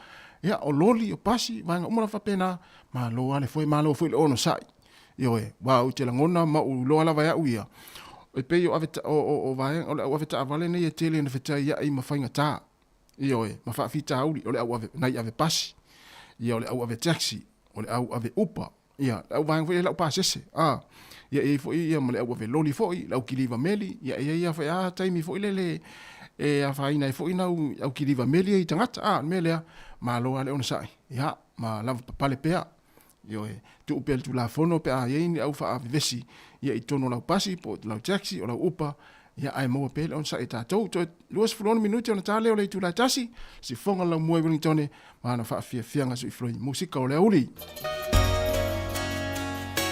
ia o loli, o pasi, vaega uma lava faapena, malo lava le foe, malo foi le onosai. Ioe, aua ou te lagona ma ou iloa lava e au ia, e pei o ave o, o, o vaega o le au avetaavale nei e tele ina fetaiai ma faigata. Ioe, ma faafitauli, o le au ave, nai ave pasi, ia o le au ave taxi, o le au ave upa, ia le au vaega foi ia laupasese, a, ia e i ai foi ia ma le au ave loli foi, le au kiliva meli, ia e i ai lava foi a taimi foi lele e afaina ai foi nau au kiliva meli ia i tagata, a, o le mea lea, malo lava le onosai, ia, ma lavapapale pea. Ioe, tuu pea le Tulafono pe a i ai ni au faavevesi ia i totonu o lau pasi po o lau taxi o lau upa, ia ae maua pea le onosai e tatou. Toe 26 minute ona ta lea o le itula e tasi, sifoga le laumua i Wellingtone ma ana faafiafiaga suifloi musika o le aoauli.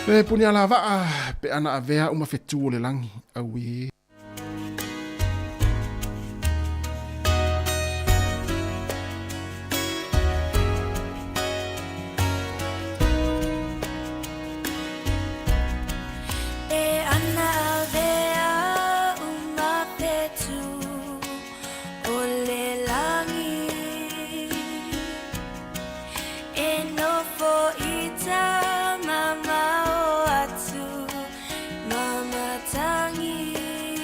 Le puni alavaa pe ana avea uma fetu o le lagi. Auē. E ana avea uma fetu o le lagi E nofo i ta mamao atu Ma matangi.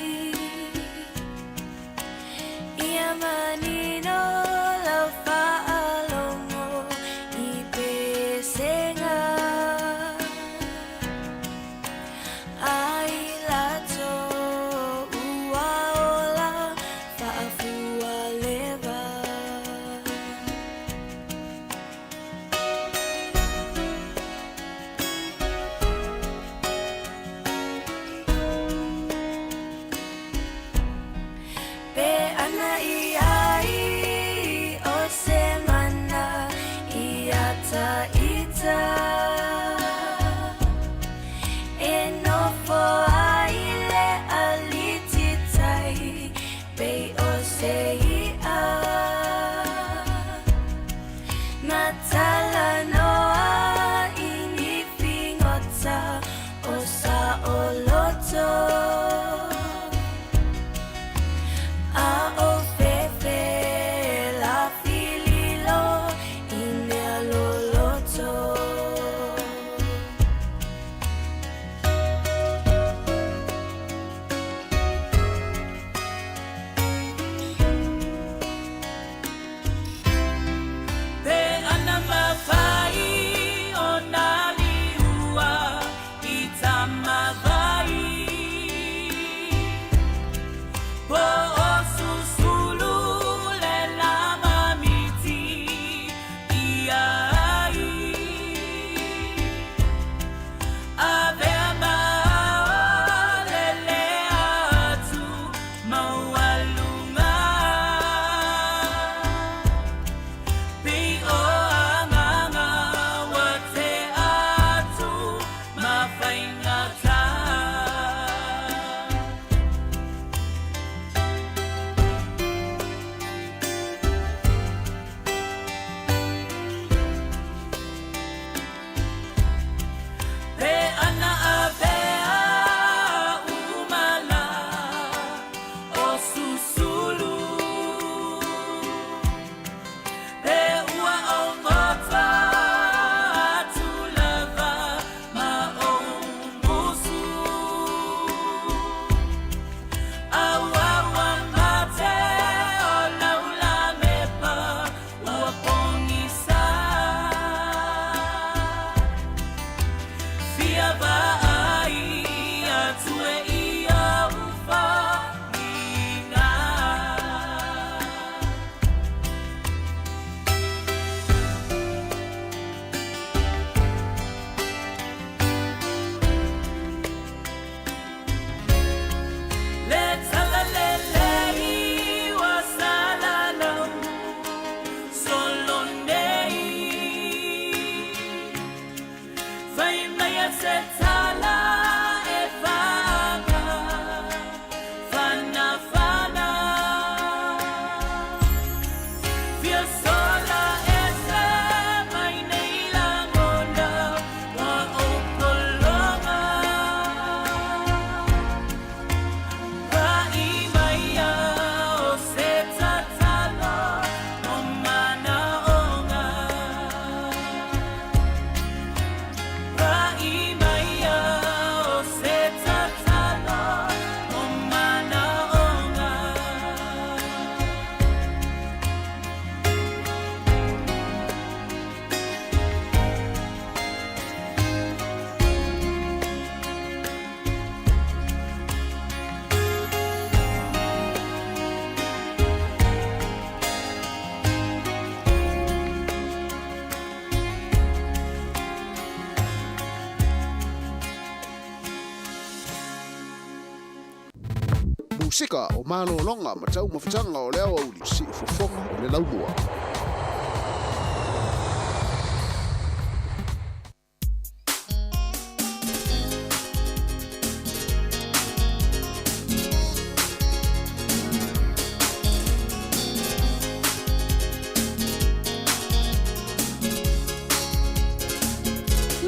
Musika o malologa ma taumafataga o le aoauli, siufofoga o le laumua.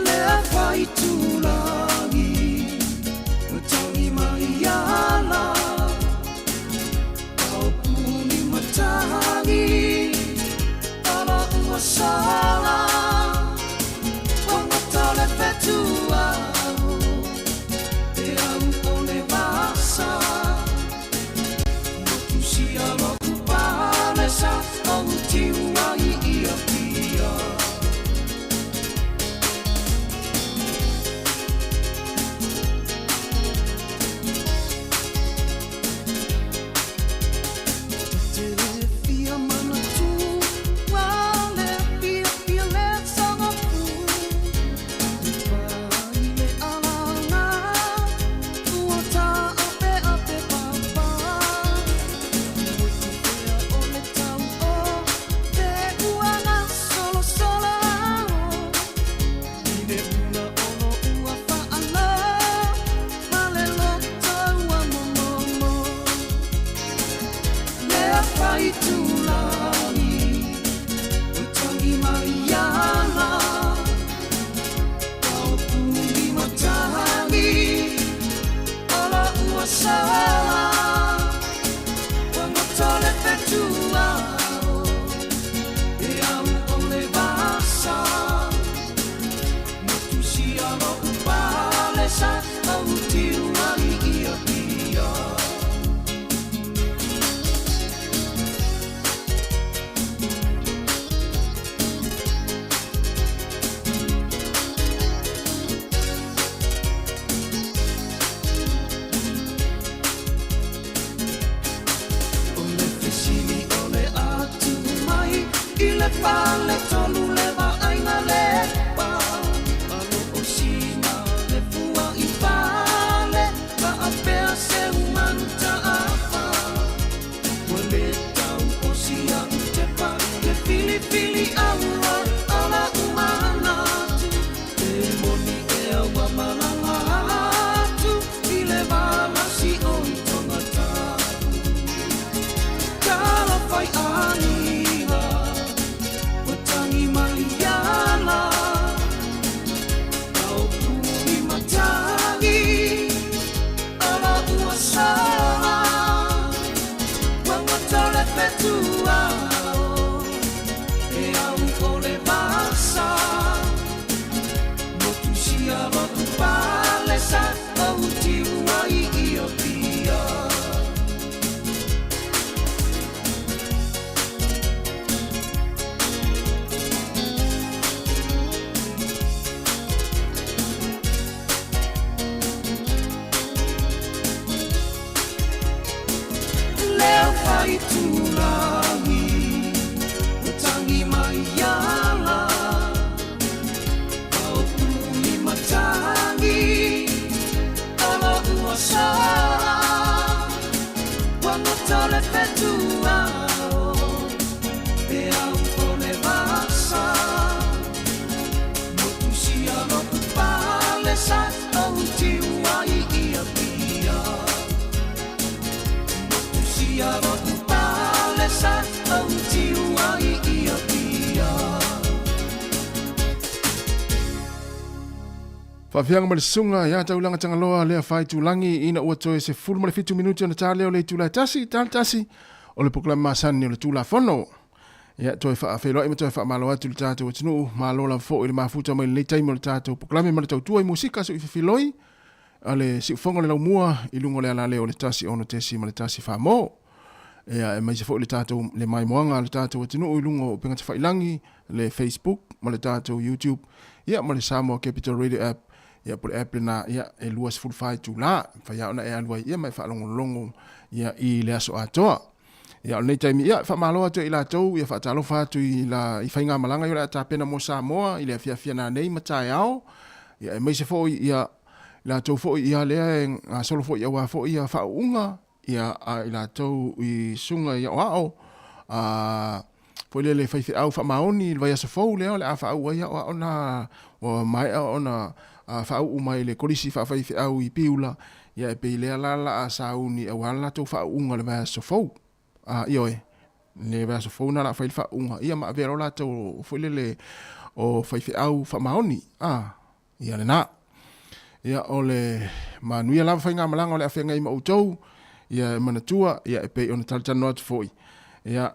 Lea whaitulagi Ua tangi mai ana Kaupuni matagi Ala ua sala Ua ngata le whetua Te au o le vasa Motusia lo'u palesa Ou tiu ai i Apia. Ta te fia manatu le fiafia le sagafu Pa i le alaga Ua taapeape papa Moe o le tau o te uaga solosolo I le ula o lo'u afaala Ma le loto ua momomo Lea whaitulagi Ua tangi mai ana Kaupuni matagi Ala ua sala Ua goto le fetua E au o le vasa Motusia lo'u palesa Ou tiu ai i Apia. O le fesili o le a tuu mai i le faletolu le vaaiga lepa Alo o sina le fua i fale Faapea se manu taafa Ua le tau o si a'u tepa Le filifili aua o la'u manatu E moni ea ua malaga atu I le valasi o i tagata Talofa i aiga Ua tagi mai ana Kaupuni matagi Ala ua sala Ua goto le fetua E au o le vasa Motusia lo'u palesa Ou tiu ai i Apia. Leo whaitulagi Ua tangi mai ana Kaupuni matagi Ala ua sala Ua goto le fetua E au o le vasa Motusia lo'u palesa Ou tiu ai i Apia. Motusia lo'u palesa Ou tiu ai i Apia. Faafiaga ma le susuga ia Taulaga Tagaloa lea Faaitulagi ina ua toe 17 minute ona ta lea o le itula e tasi, tala tasi o le polokalame masani o le Tulafono. Ia, toe faafeiloai ma toe faamalo atu i le tatou atunuu, malo lava foi i le mafuta mai lenei taimi o le tatou polokalame ma le tautua i musika suififiloi a le siufofoga o le laumua i luga o le alaleo o le 1 6 ma le 1 famo. Ia, aemaise foi le tatou le maimoaga a le tatou atunuu i luga o upega tafailagi, le Facebook ma le tatou YouTube, ia ma le Samoa Capital Radio App, ia po o le app lena, ia e 24 itula, e mafai lava ona e alu ai ia ma e faalogologo ia i le aso atoa. Ia o lenei taimi, ia faamalo atu i latou, ia faatalofa atu i la i faigamalaga ia o le a tapena mo Samoa i le afiafi nanei ma taeao. Ia aemaise foi ia latou foi ia lea e gasolo foi aua foi ia faauuga. ia a i latou i susuga i aoao a foi lele faifeau faamaoni i le vaiaso fou lea o le a faauu ai aoao na ua maea ona faauu mai le Kolisi Faafaifeau i Piula, ia e pei lea la la a sauni aua le latou faauuga i le vaiaso fou. A, ioe, le vaiaso fou na la fai le faauuga, ia ma avea loa latou foi lele o faifeau faamaoni, a, ia lena. Ia o le manuia lava faigamalaga o le a feagai ma outou, ia e manatua, ia e pei ona talatalanoa atu foi, ia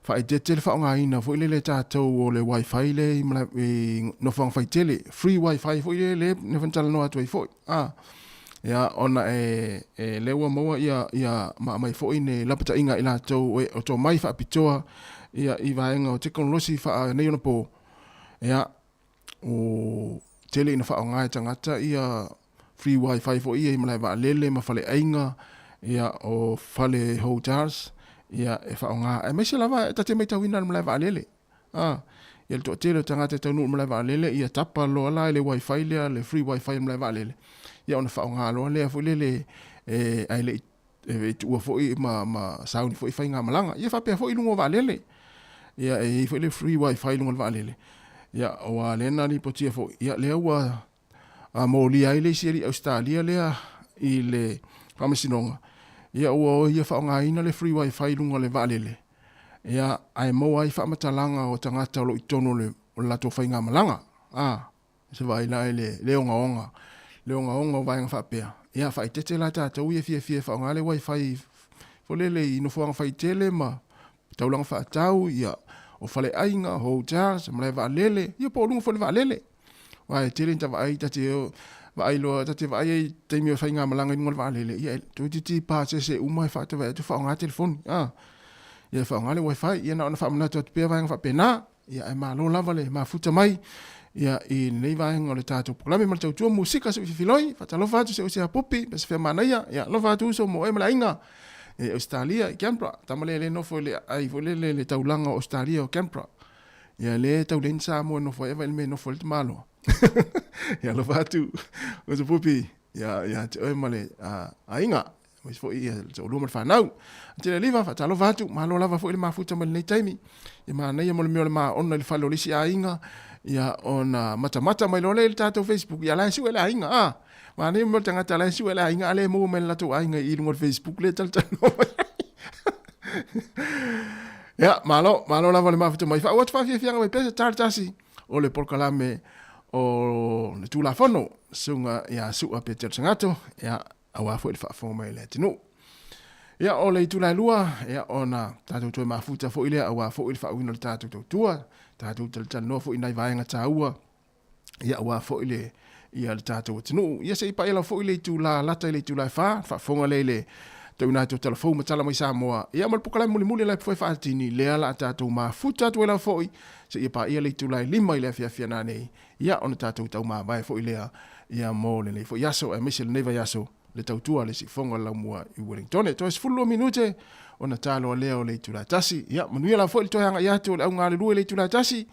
faaeteete le faaaogaina foi lele e tatou o le wifi lea i, i nofoaga faitele, free wifi foi lele lea na talanoa atu ai foi. A, ia ona e, e lea ua maua ia, ia ma aumai foi ni lapataiga i latou e, o tomai faapitoa ia i vaega o tekonolosi faaneionapo, ia o tele ina faaaoga e tagata ia free wifi foi ia i malae vaalele ma faleaiga, ia o fale hotels, ia e faaaoga aemaise lava e ta te matauina i le malae vaalele. A, ia le toatele o tagata e taunuu i le malae vaalele, ia tapa loa la i le wifi lea, le free wifi i le malae vaalele, ia ona faaaoga loa lea foi lele e, ae le i e tuua foi ma, ma sauni foi faigamalaga. Ia faapea foi i luga o vaalele. Ia e i ai foi le free wifi i luga o le vaalele. Ia aua lea na lipotia foi, ia lea ua a molia ai le isi alii Ausetalia lea i le faamasinoga, ia ua o ia faaaogaina le free wifi i luga o le vaalele, ia ae maua ai faamatalaga o tagata o lo o i totonu o le, o le latou faigamalaga. A, se vaai la i le, le ogaoga, le ogaoga o vaega faapea. Ia faaeteete la tatou ia fiafia e faaaoga le wifi foi lele i nofoaga faitele ma taulaga faatau, ia, o faleaiga, hotels, malae vaalele, ia po o luga foi o le vaalele. Aua e tele ina vaai, ta te vaai loa, ta te vaai ai i taimi o faigamalaga i luga o le vaalele, ia e toeitiiti pasese uma e faatavae atu faaaoga telefoni, a. Ia e faaaoga le wifi, ia na ona faamanatu atu pea vaega faapena, ia ae malo lava le mafuta mai ia i lenei vaega o le tatou polokalame ma le tautua musika se i fifiloi, faatalofa atu se ose Apupi, ma se fea manaia, ia alofa atu uso mo oe ma le aiga i Ausetalia i Canberra, tama lea e le nofo i le aai foi lele i le taulaga o Ausetalia o Canberra. Ia le tau leai ni Samoa e nofo ai, vaai i le mea e nofo ai le tamaloa. Ia alofa atu, uso Pupi, ia, ia te oe ma le aiga, aemaise foi ia le toalua ma le fanau. Tele liva, faatalofa atu, malo lava foi le mafuta mai lenei taimi. Ia manaia mo le mea o le maona i le fale o le isi aiga, ia ona matamata mai loa lea i le tatou Facebook, ia la e sue le aiga, a. Manaia mo le tagata la e sue le aiga, a le maua mai le latou aiga i luga o le Facebook lea e talatalanoa mai ai. Ia, malo, malo lava le mafuta mai. Faauu atu faafiafiaga mai pea se tala tasi o le polokalame o le Tulafono, susuga ia Su'a Petero Sagato, ia, aua foi le faafofoga mai a le atunuu. Ia, o le itula e 2, ia, ona tatou toe mafuta foi lea aua foi le faauuina o le tatou tautua, tatou talatalanoa foi i nai vaega taua, ia aua foi le ia le tatou atunuu. Ia se i paia lava foi le itula lata i le itula e 4, faafofoga lea i le tauina atu o tala fou ma tala mai Samoa. Ia ma le polokalame mulimuli a le Foe Faatini, lea la a tatou mafuta atu ai lava foi seia paia le itula e 5 i le afiafi a nanei. Ia ona tatou taumavae foi lea ia mo lenei foi aso aemaise lenei vaiaso le tautua a le siufofoga o le Laumua i Wellingtone. Toe 12 minute ona taloa lea o le itula e 1. Ia, manuia lava foi le toe agai atu o le au galulue i le itula e 1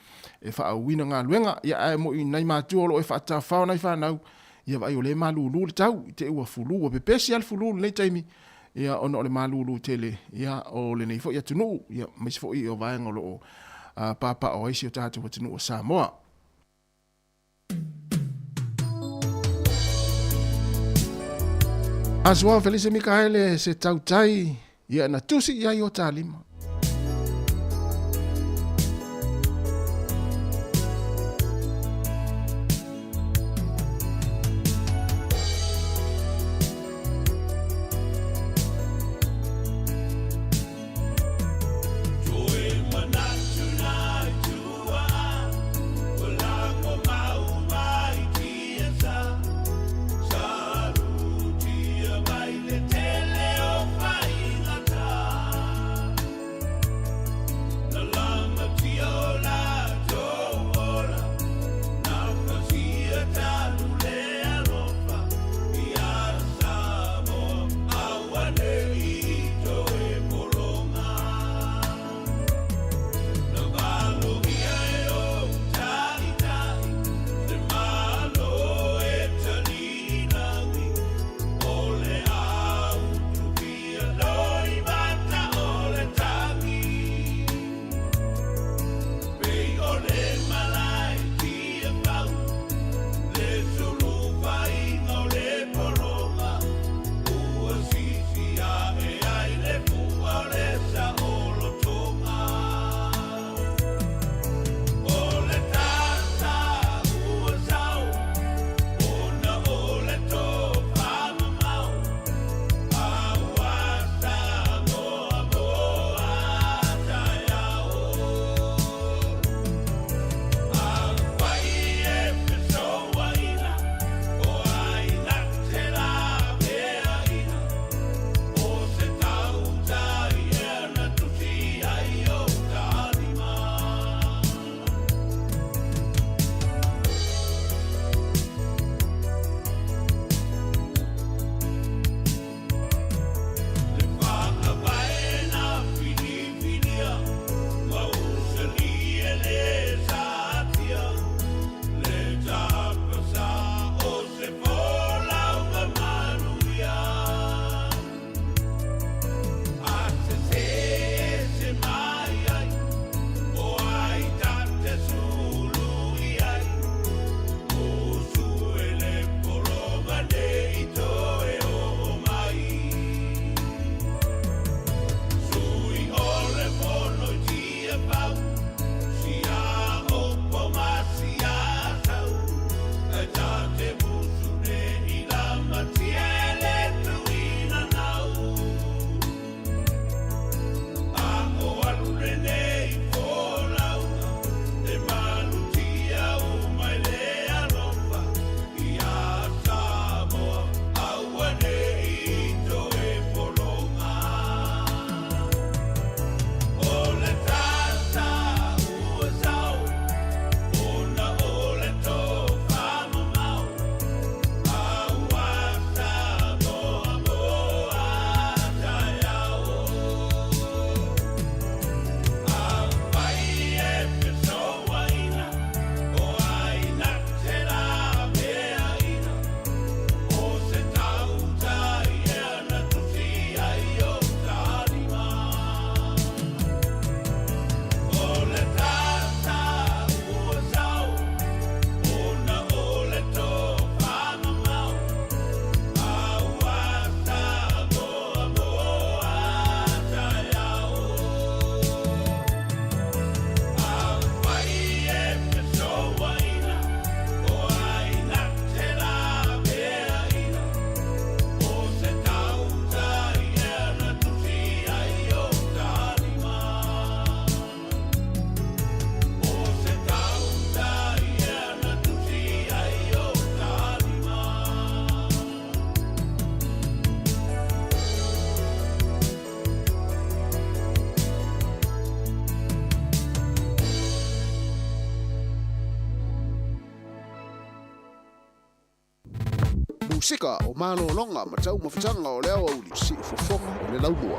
e faaauauina galuega. Ia, ae moi nai matua o lo o e faatafafao nai fanau, ia vaai o lea e malulu le tau, i te i ua fulu, ua pepesi lava le fulu i lenei taimi, ia, ona o le malulu tele, ia, o lenei foi atunuu, ia, aemaise foi o vaega o lo o papaaao ai si o tatou atunuu o Samoa. Aso Felise Mikaele se tautai ia na tusi i ai o ta lima. Musika o malologa ma taumafataga o le aoauli siufofoga o le laumua.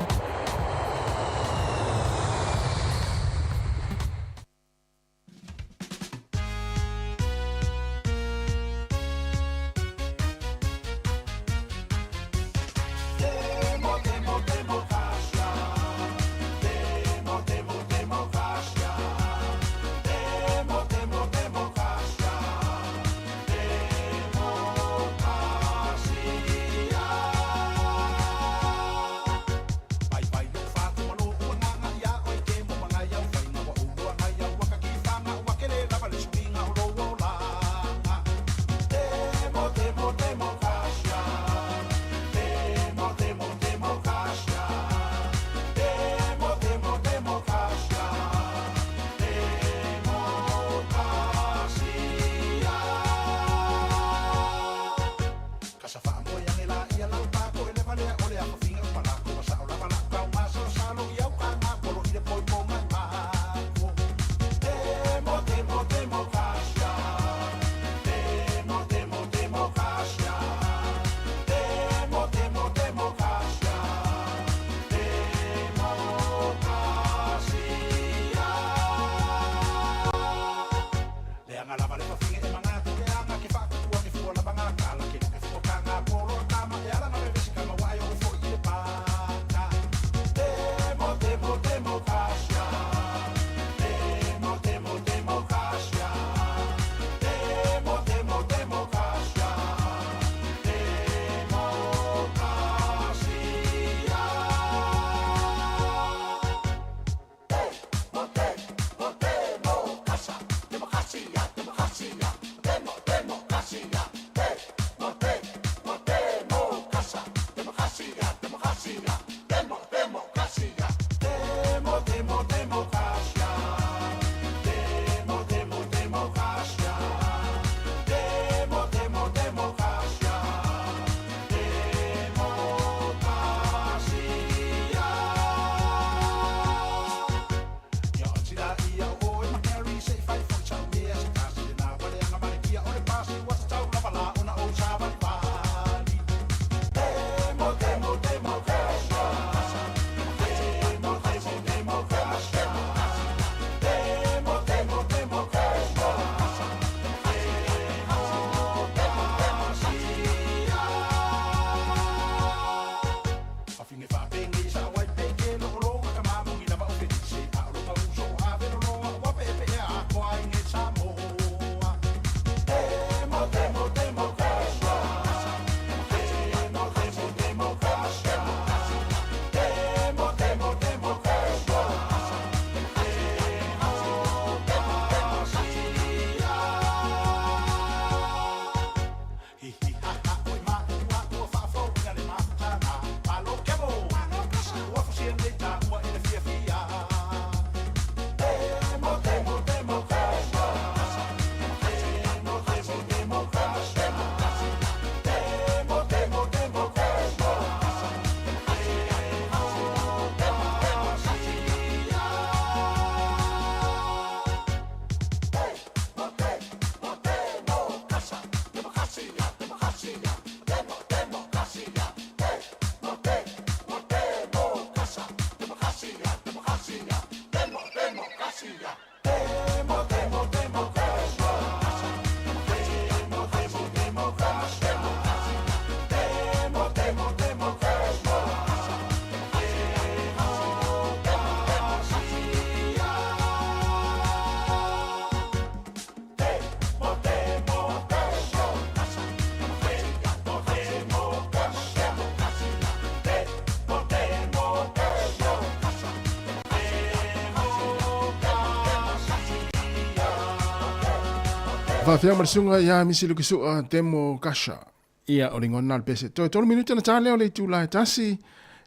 Faafeai ma le susuga ia Misi Lukisu'a Temo Kasha. Ia, o le igoa lena o le pese. Toe tolu minute ona ta lea o le itula e tasi.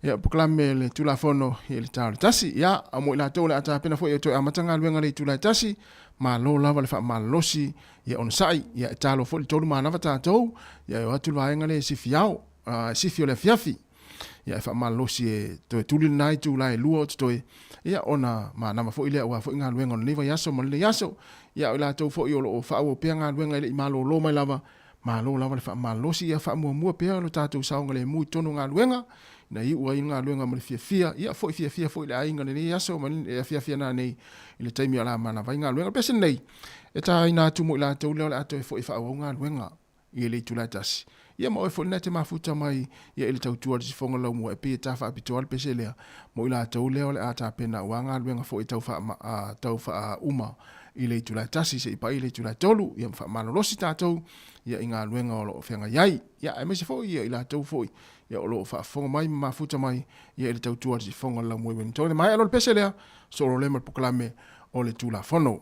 Ia, polokalame le Tulafono i le ta o le tasi. Ia, a mo i latou o le a tapena foi e toe amata galuega i le itula e tasi, malo lava le faamalolosi, ia onosai, ia e talo foi le tolu manava tatou, ia e o atu le vaega lea e sifi ao, e sifi o le afiafi. Ia e faamalolosi e toe tuli lena itula e lua o totoe, ia ona manava foi lea aua foi galuega o lenei vaiaso ma lenei aso. Ia o i latou foi o lo o faaauau pea galuega e le i malolo mai lava, Malo lava le faamalolosi, ia faamuamua pea lo tatou saogalemu i totonu o galuega, ina iu ai le galuega ma le fiafia, ia foi fiafia foi le aiga i lenei aso ma le afiafi a nanei i le taimi o le a manava ai galuega. O le pese lenei, e taina atu mo i latou lea o le a toe foi e faaauau galuega i le itula e tasi. Ia ma oe foi lena e te mafuta mai ia i le tautua i le sifoga laumua e pei e ta faapitoa le pese lea mo i latou lea o le a tapena aua galuega foi tau faa, tau faauma i le itula e tasi seia paia i le itula e tolu, ia ma faamalolosi tatou ia i galuega o lo o feagai ai. Ia aemaise foi ia i latou foi ia o lo o faafofoga mai ma mafuta mai ia i le tautua a le sifoga o le laumua i Wellington. E maea loa le pese lea, solo lea ma le polokalame o le Tulafono.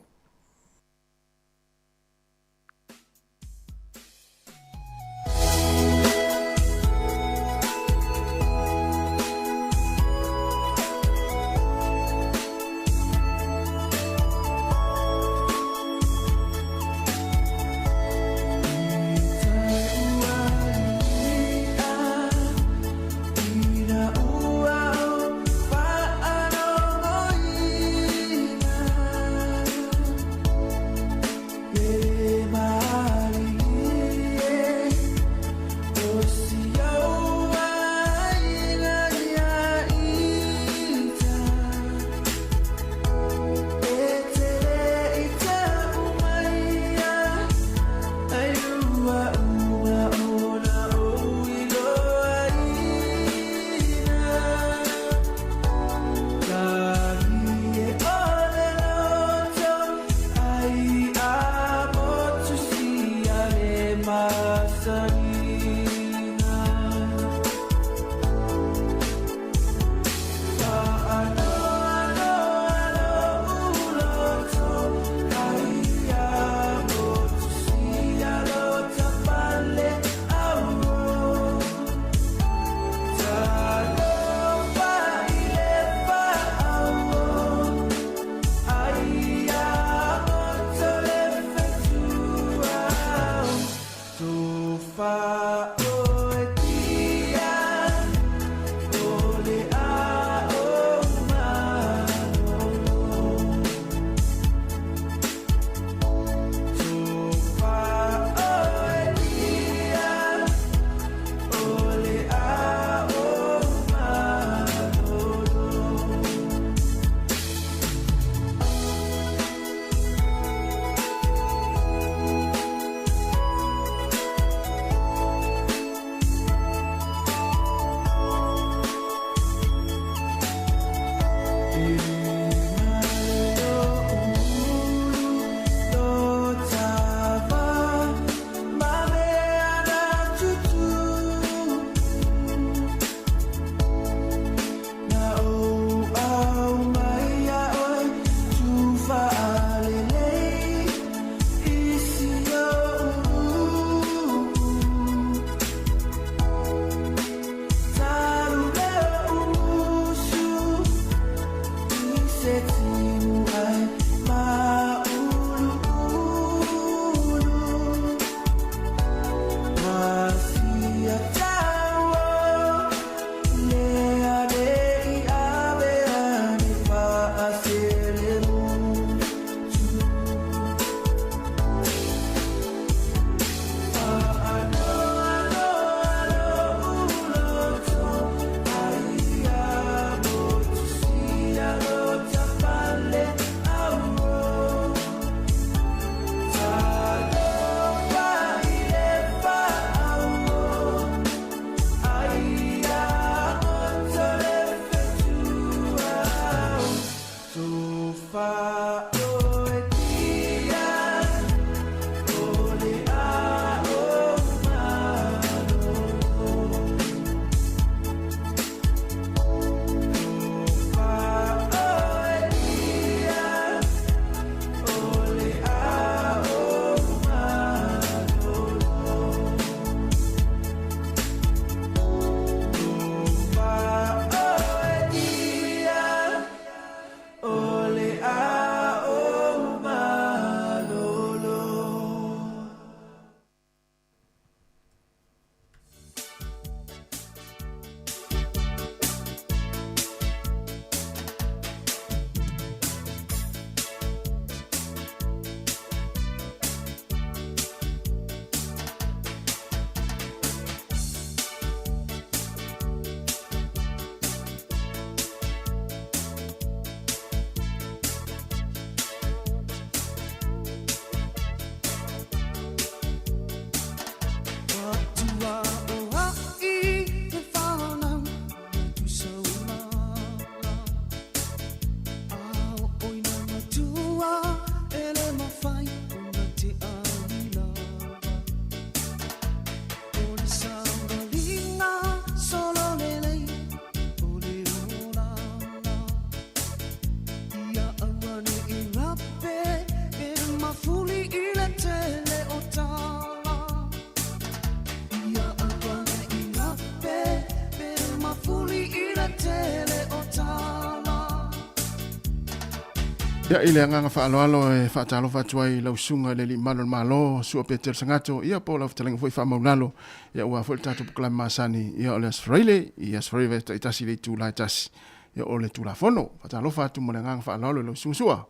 Ia, i le agaga faaaloalo e faatalofa atu ai i lau susuga i le Alii Mamalu o le Malo, Sua Petelo Sagato, ia po o lau fetalaiga foi Faamaulalo, ia aua foi le tatou polokalame masani, ia o le Aso Faraile, i Aso Faraile taitasi i le itula e 1, ia o le Tulafono. Faatalofa atu ma le agaga faaaloalo i lau susuga Sua.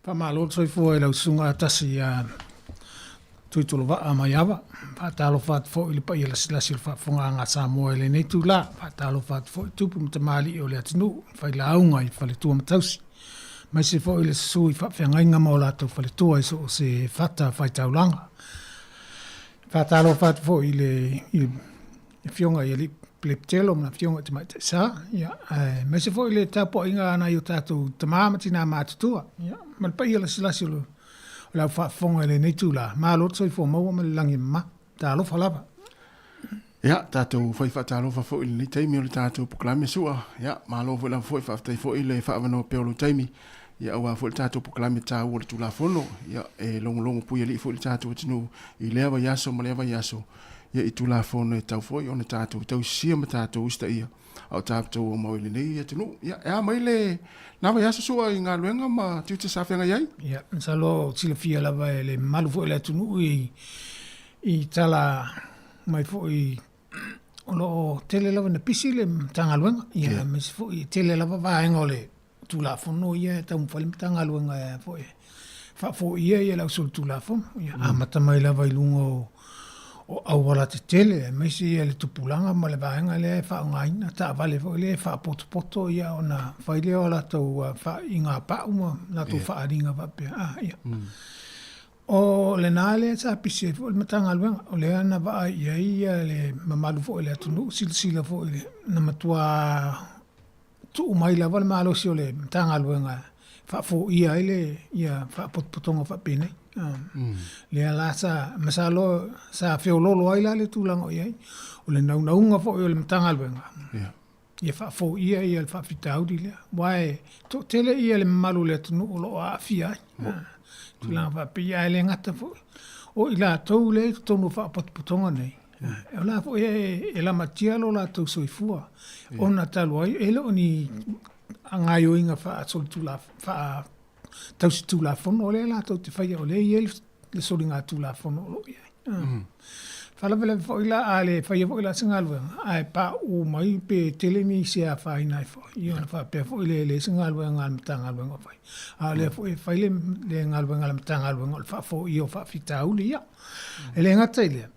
Faamalo le soifua i lau susuga Atasi ia Tuitolovaa Maiava. Faatalofa atu foi i le paia lasilasi o le faafofogaaga a Samoa i lenei itula. Faatalofa atu foi i tupu ma tamalii o le atunuu, failauga i faletua ma tausi, aemaise foi le susu i faafeagaiga ma o latou faletua i so o se fata faitaulaga. Faatalofa atu foi i le Afioga i Alii Pelepitelo ma Afioga i Tamaitai Sa, ia, aemaise foi le tapuaiga a nai o tatou tama ma tina matutua, ia, ma le paia lasilasi o le au faafofoga i lenei itula. Malo le soifua maua ma le lagi e mama. Talofa lava. Ia, tatou fai faatalofa foi i lenei taimi o le tatou polokalame Sua. Ia, malo foi lava foi, faafetai foi le faaavanoa pea o lou taimi. Ia, aua foi le tatou polokalame taua o le Tulafono. Ia, e logologo puialii foi le tatou atunuu i lea vaiaso ma lea vaiaso. Ia, i Tulafono e tatau foi ona tatou tausisia ma tatou usitaia a o tatou omau i lenei atunuu. Ia, e a mai le na vaiaso Sua i galuega ma tiute sa feagai ai? Ia, masalo silafia lava e le mamalu foi o le atunuu i tala mai foi o lo o tele lava ina pisi le Matagaluega, ia, aemaise foi e tele lava vaega o le Tulafono ia e taumafai le Matagaluega e foi e faafoia ia le ausolitulafono. Ia, amata mai lava i luga o aualatetele, aemaise ia le tupulaga ma le vaega lea e faaaogaina taavale foi lea e faapotopoto ia ona fai lea o latou faaiga pau ma latou faaaliga faapea. Ah, ia. O lena lea sa pisi ai foi le Matagaluega, o lea na vaai i ai le mamalu foi o le atunuu, silasila foi i le, na matua tuu mai lava le malosi o le Matagaluega e faafoia ai le ia faapotopotoga faapenei. Lea la sa, masalo sa feoloolo ai la le tulaga o i ai, o le naunauga foi o le Matagaluega, ia faafoia ia le faafitauli lea, aua e toatele ia le mamalu o le atunuu o lo o aafia ai. Tulaga faapea, ae le gata foi, o i latou lea e i totonu o faapotopotoga nei, o la foi e lamatia lo latou soifua, ona talu ai, e le o ni gaoioiga faatausitulafono lea latou te faia, o lea e i ai le soligatulafono o lo o i ai. Faalavelave foi la, a le faia foi la se galuega, ae pauu mai pe tele nisi e afaina ai foi, ia ona faapea foi lea e leai se galuega a le Matagaluega o faia. A o lea foi e fai le galuega a le Matagaluega o le faafoia o faafitauli ia. E le gata i lea,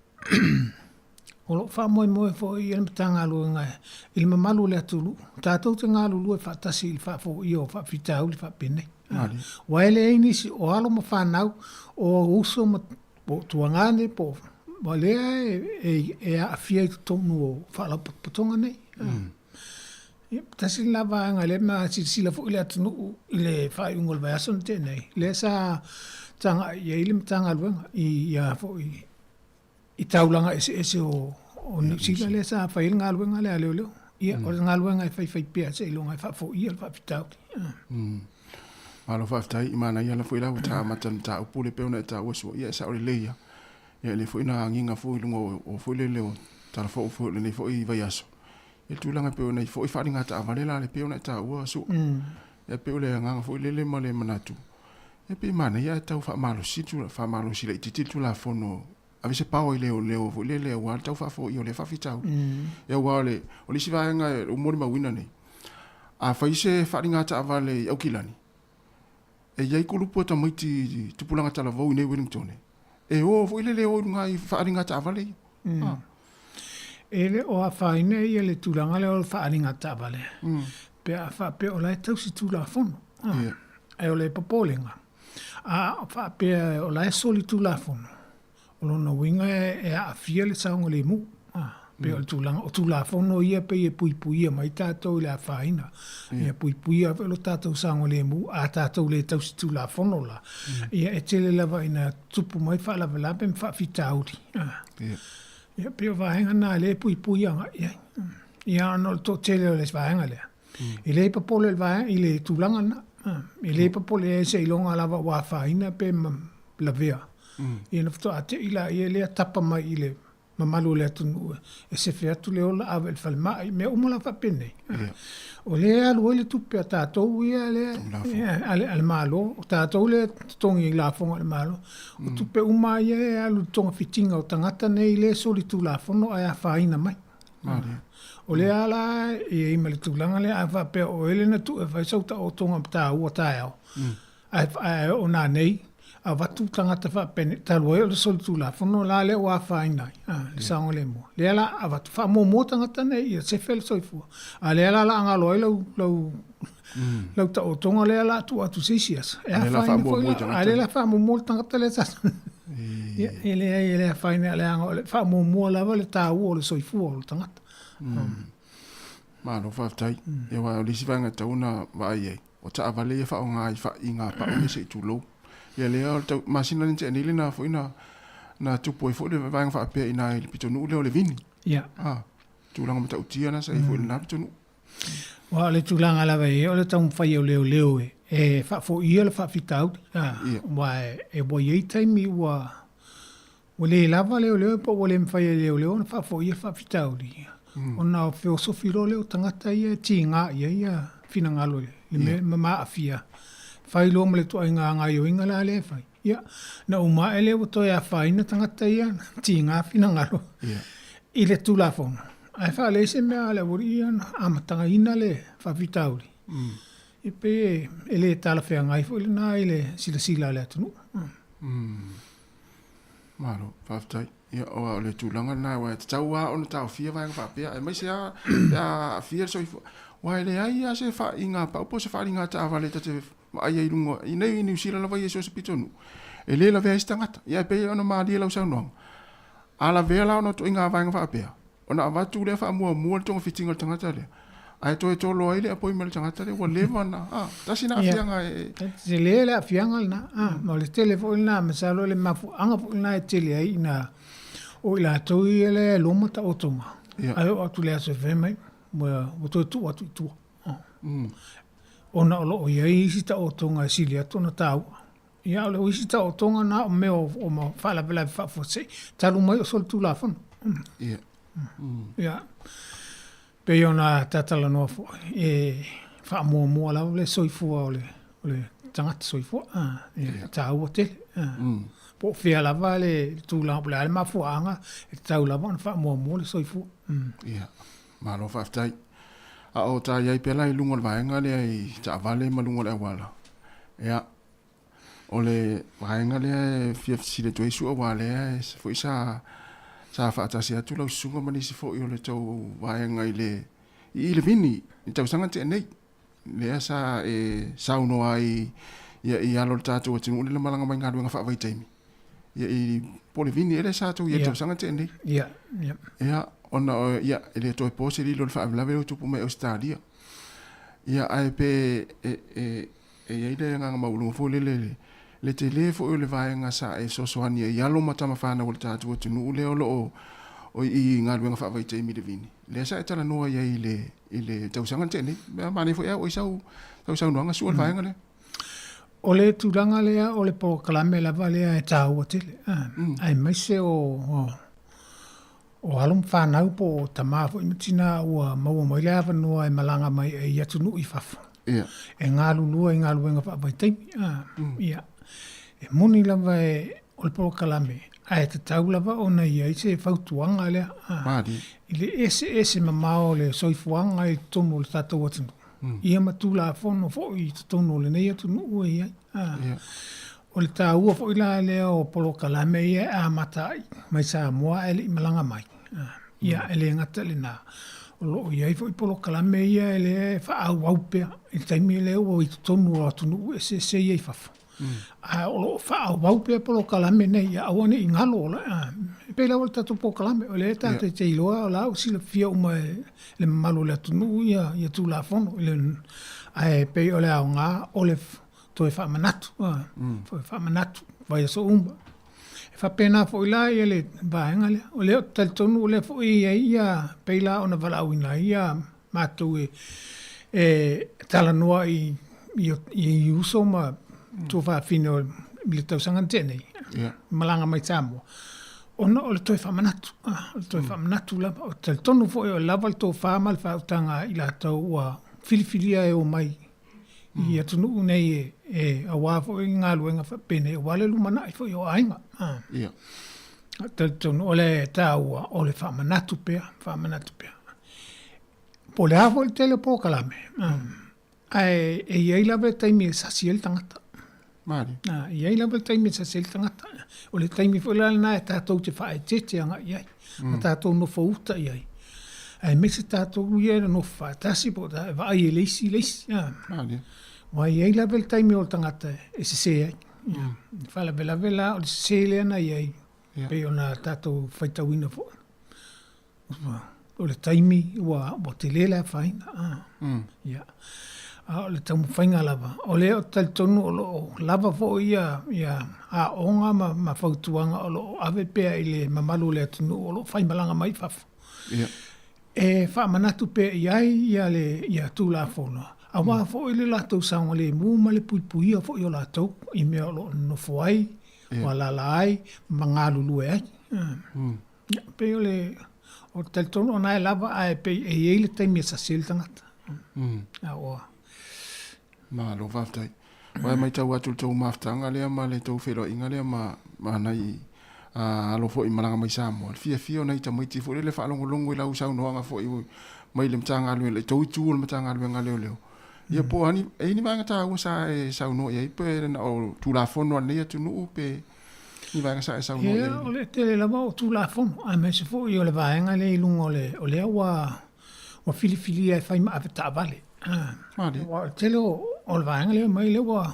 o lo o faamoemoe foi le Matagaluega i le mamalu o le atunuu, tatou te galulue faatasi i le faafoia o faafitauli faapenei. Aua e leai nisi o alo ma fanau, o uso ma po o tuagane po o lea e aafia i totonu o faalapotopotoga nei. Ia, tasi lena vaega lea ma silasila foi le atunuu i le faaiuga o le vaiaso na tea nei, lea sa tagai i ai le Matagaluega i ia foi i taulaga eseese o Niu Sila lea sa fai ai le galuega lea a leoleo. Ia, o le galuega e faifai pea seiloga e faafoia le faafitauli. Malo faafetai i manaia la foi la ua ta amata le mataupu le pei ona e taua sua ia e sao lelei ia. Ia le foi na agiga foi i luga o foi lele o tala fou foi o lenei foi vaiaso. Ia le tulaga pei ona i foi faaaliga taavale la le pei ona e taua sua. Ia pei o le agaga foi lele ma le manatu ia pei e manaia ae tau faamalosi faamalosi laitiiti le Tulafono ave se pao i leoleo foi lele aua le tau faafoia o lea faafitauli. Ia aua o le o le isi vaega ua molimauina nei, a fai se faaaliga taavale i Aukilani, e i ai kulupu a tamaiti tupulaga talavou i inei i Wellington, e o foi lele e o i luga i faaaliga taavale ia. E le o afaina ia le tulaga lea o le faaaliga taavale, pe a faapea o la e tausi Tulafono. Ae o le popolega, A faapea o la e soli Tulafono, o lona uiga e aafia le saogalemu. Pei o le tulaga, o Tulafono ia pei e puipuia mai tatou i le afaina. Ia puipuia foi lo tatou saogalemu, a tatou le tausi Tulafono la, ia e tele lava ina tupu mai faalavelave ma faafitauli. Ia pei o vaega na lea e puipui agai i ai. Ia ona o le toatele o le vaega lea, E le popole i le vaega i le tulaga lena. E le popole ai seiloga lava ua afaina pe lavea. Ia ona faatoa te i laia lea tapa mai i le mamalu o le atunuu e sefe atu le ola ave i le falemai, mea uma la faapenei. O lea e alu ai le tupe a tatou ia lea a le Malo, o tatou lea e totogi i lafoga a le Malo. O tupe uma lava ia e alu i le togafitiga o tagata nei lea e solitulafono ae afaina mai. O lea la e i ai ma le tulaga lea, a faapea o oe lea na tuu e fai sau taotoga taua taeao, Ae oo nanei, avatu tagata faapene, talu ai o le solitulafono la lea ua afaina ai le saogalemu. Lea la avatu faamuamua tagata nei ia sefe le soifua. A lea la la galo ai lau lau lau taotoga lea la tuu atu se isi aso. E afaina foi la, a lea la faamuamua le tagata lea sa Ia, e leai e le afaina leaga o le faamuamua lava le taua o le soifua o le tagata. Malo faafetai. Ia aua o le isi vaega e tatau ona vaai i ai, o taavale ia faaaoga i gapau ia se i tulou. Ia lea o le tau, masina lea na tea nei lena foi na na tupu ai foi le vaega faapea i ina i le pitonuu lea o Levini. Ia. Ah, tulaga matautia na sa i ai foi i lena pitonuu. Aua o le tulaga lava e i ai o le taumafai o leoleo e e faafoia le faafitauli. Ah, aua e ua i ai taimi ua Ua le lava leoleo po ua le mafai e leoleo ona faafoia le faafitauli, ona feosofi loa lea o tagata ia e tiga i ai finagalo i le mea ma aafia, fai loa ma le ituaiga gaoioiga la lea e fai. Ia, na uma ae lea ua toe afaina tagata ia tiga finagalo i le Tulafono, ae faalelei se mea a le aualii ia na amataina le faafitauli, e pei e le talafeagai foi lena i le silasila a le atunuu. Malo, faafetai. Ia, aua o le tulaga lena, aua e tatau lava ona taofia vaega faapea, aemaise lava pe a aafia le soifua. Aua e leai lava se faaiga pau po o se faaaliga taavale ta te vaai ai i luga, i nei i Niu Sila lava ia i so o se pitonuu, e le lavea ai se tagata. Ia, e pei ona malie lau saunoaga, a lavea la ona o ituaiga vaega faapea, Ona avatu lea faamuamua le togafitiga o le tagata lea, ae toe tolo ai le apoi mai le tagata lea ua leva ona, a, tasi lena aafiaga e. E tele le aafiaga lena, a, ma o le tele foi lena, masalo o le mafuaaga foi lena e tele ai ina o i latou ia lea e loma taotoga, ae oo atu i le aso e fai mai, ua toe tuu atu i tua, ona o lo o i ai isi taotoga e sili atu ona taua. Ia, o le isi taotoga na o mea o faalavelave faafuasei, talu mai o solitulafono. Ia. Ia, pei ona ta talanoa foi, e faamuamua lava le soifua o le, o le tagata soifua. Ia, e taua tele. Po o fea lava le tulaga, po o le a le mafuaaga, e tatau lava ona faamuamua le soifua. Ia, malo faafetai. A o ta i ai pea la i luga o le vaega lea i taavale ma luga o le auala, ia, O le vaega lea e fia fesili atu ai Sua aua lea foi sa sa faatasi atu lau susuga ma nisi foi o le tou vaega i le i le vini i le tausaga na tea nei lea sa e saunoa ai ia i alo o le tatou atunuu lea na malaga mai galuega faavaitaimi ia i po o le vini ea lea sa tou i ai i le tausaga na tea nei. Ia, ia. Ia, ona ia e le toe po se lilo i le faalavelave lea ua tupu mai Ausetalia. Ia ae pe e e E i ai le agaga maualuga foi lele, le tele foi o le vaega sa e fesoasoani ai i alo ma tama fanau a le tatou atunuu lea o lo o i galuega faavaitaimi i le vini, lea sa e talanoa i ai i le tausaga na tea nei. Mea manaia foi a oo i sau saunoaga sua le vaega lea. O le tulaga lea o le polokalame lava lea e taua tele, aemaise o O alo ma fanau po o tama foi ma tina ua maua mai le avanoa e malaga mai ai i atunuu i fafo. Ia. E galulue i galuega faavaitaimi. A, ia. E moni lava e, o le polokalame, ae tatau lava ona i ai se fautuaga lea, a, Malie. i le eseese mamao o le soifuaga i totonu o le tatou atunuu, ia ma Tulafono foi i totonu o lenei atunuu e i ai. A, Ia. O le taua foi la lea o polokalame ia e amata ai mai Samoa ae le i malaga mai. Ia, e le gata i lena, o lo o i ai foi polokalame ia lea e faaauau pea i le taimi lea ua i totonu o atunuu eseese ia i fafo. Ae o lo o faaauau pea polokalame nei ia aua ne i galo. E pei lava o le tatou polokalame, o lea tatou te iloa o la ua silafia uma e le mamalu o le atunuu ia Tulafono, ae pei o le aoga o le toe faamanatu, toe faamanatu vaiaso uma. E faapena foi la ia le vaega lea. O lea ou te talitonu o lea foi e i ai ia, pei la ona valaauina ai ia matou e e talanoa i i uso ma tuafafine o le tausaga na tea nei, malaga mai Samoa. Ona o le toe faamanatu, o le toe faamanatu lava. Ou te talitonu foi o lava le tofa ma le faautaga a i latou ua filifilia e omai i atunuu nei e aua foi galuega faapenei aua le lumanai foi o aiga. Ou te talitonu o le taua o le faamanatu pea, faamanatu pea. Po o le a foi le tele o polokalame, Ae e i ai lava le taimi e sasi ai le tagata. Malie. A, e i ai lava le taimi e sasi ai le tagata. O le taimi foi la lena e tatou te faaeteete agai i ai, ma tatou nofo uta i ai. Aemaise tatou ia e nonofo faatasi po o e vaai e le isi le isi. A. Malie. Aua e i ai lava le taimi o le tagata e sese ai. E faalavelave la o le sese lea na i ai, pei ona tatou faitauina foi. O le taimi ua tele le afaina. Ia. A o le taumafaiga lava, o lea ou te talitonu o lo o lava foi ia aoga ma fautuaga o lo o ave pea i le mamalu o le atunuu o lo o faimalaga mai fafo. Ia. E faamanatu pea i ai ia Tulafono, aua foi le latou saogalemu ma le puipuia foi o latou i mea o lo o nonofo ai, o alaala ai ma galulue ai. Ia, pei o le, o le talitonu o na e lava, ae pei e i ai le taimi e sasi ai le tagata. A ua. Malo faafetai. Aua e matau atu i le tou mafutaga lea ma le tou feiloaiga lea ma, ma nai a, alo foi malaga mai Samoa, le fiafia o nai tamaiti foi lele faalogologo i lau saunoaga foi mai le Matagaluega, i tou itu o le Matagaluega a Leoleo. Ia po o a ni, e i ai ni vaega taua sa e saunoa i ai pe na o Tulafono a lenei atunuu pe Ni vaega sa e saunoa i ai? Ia, o le tele lava o Tulafono, aemaise foi o le vaega lea i luga o le, o lea ua, ua filifilia e fai ma avetaavale. Malie. Aua o le tele o, o le vaega lea e omai lea ua,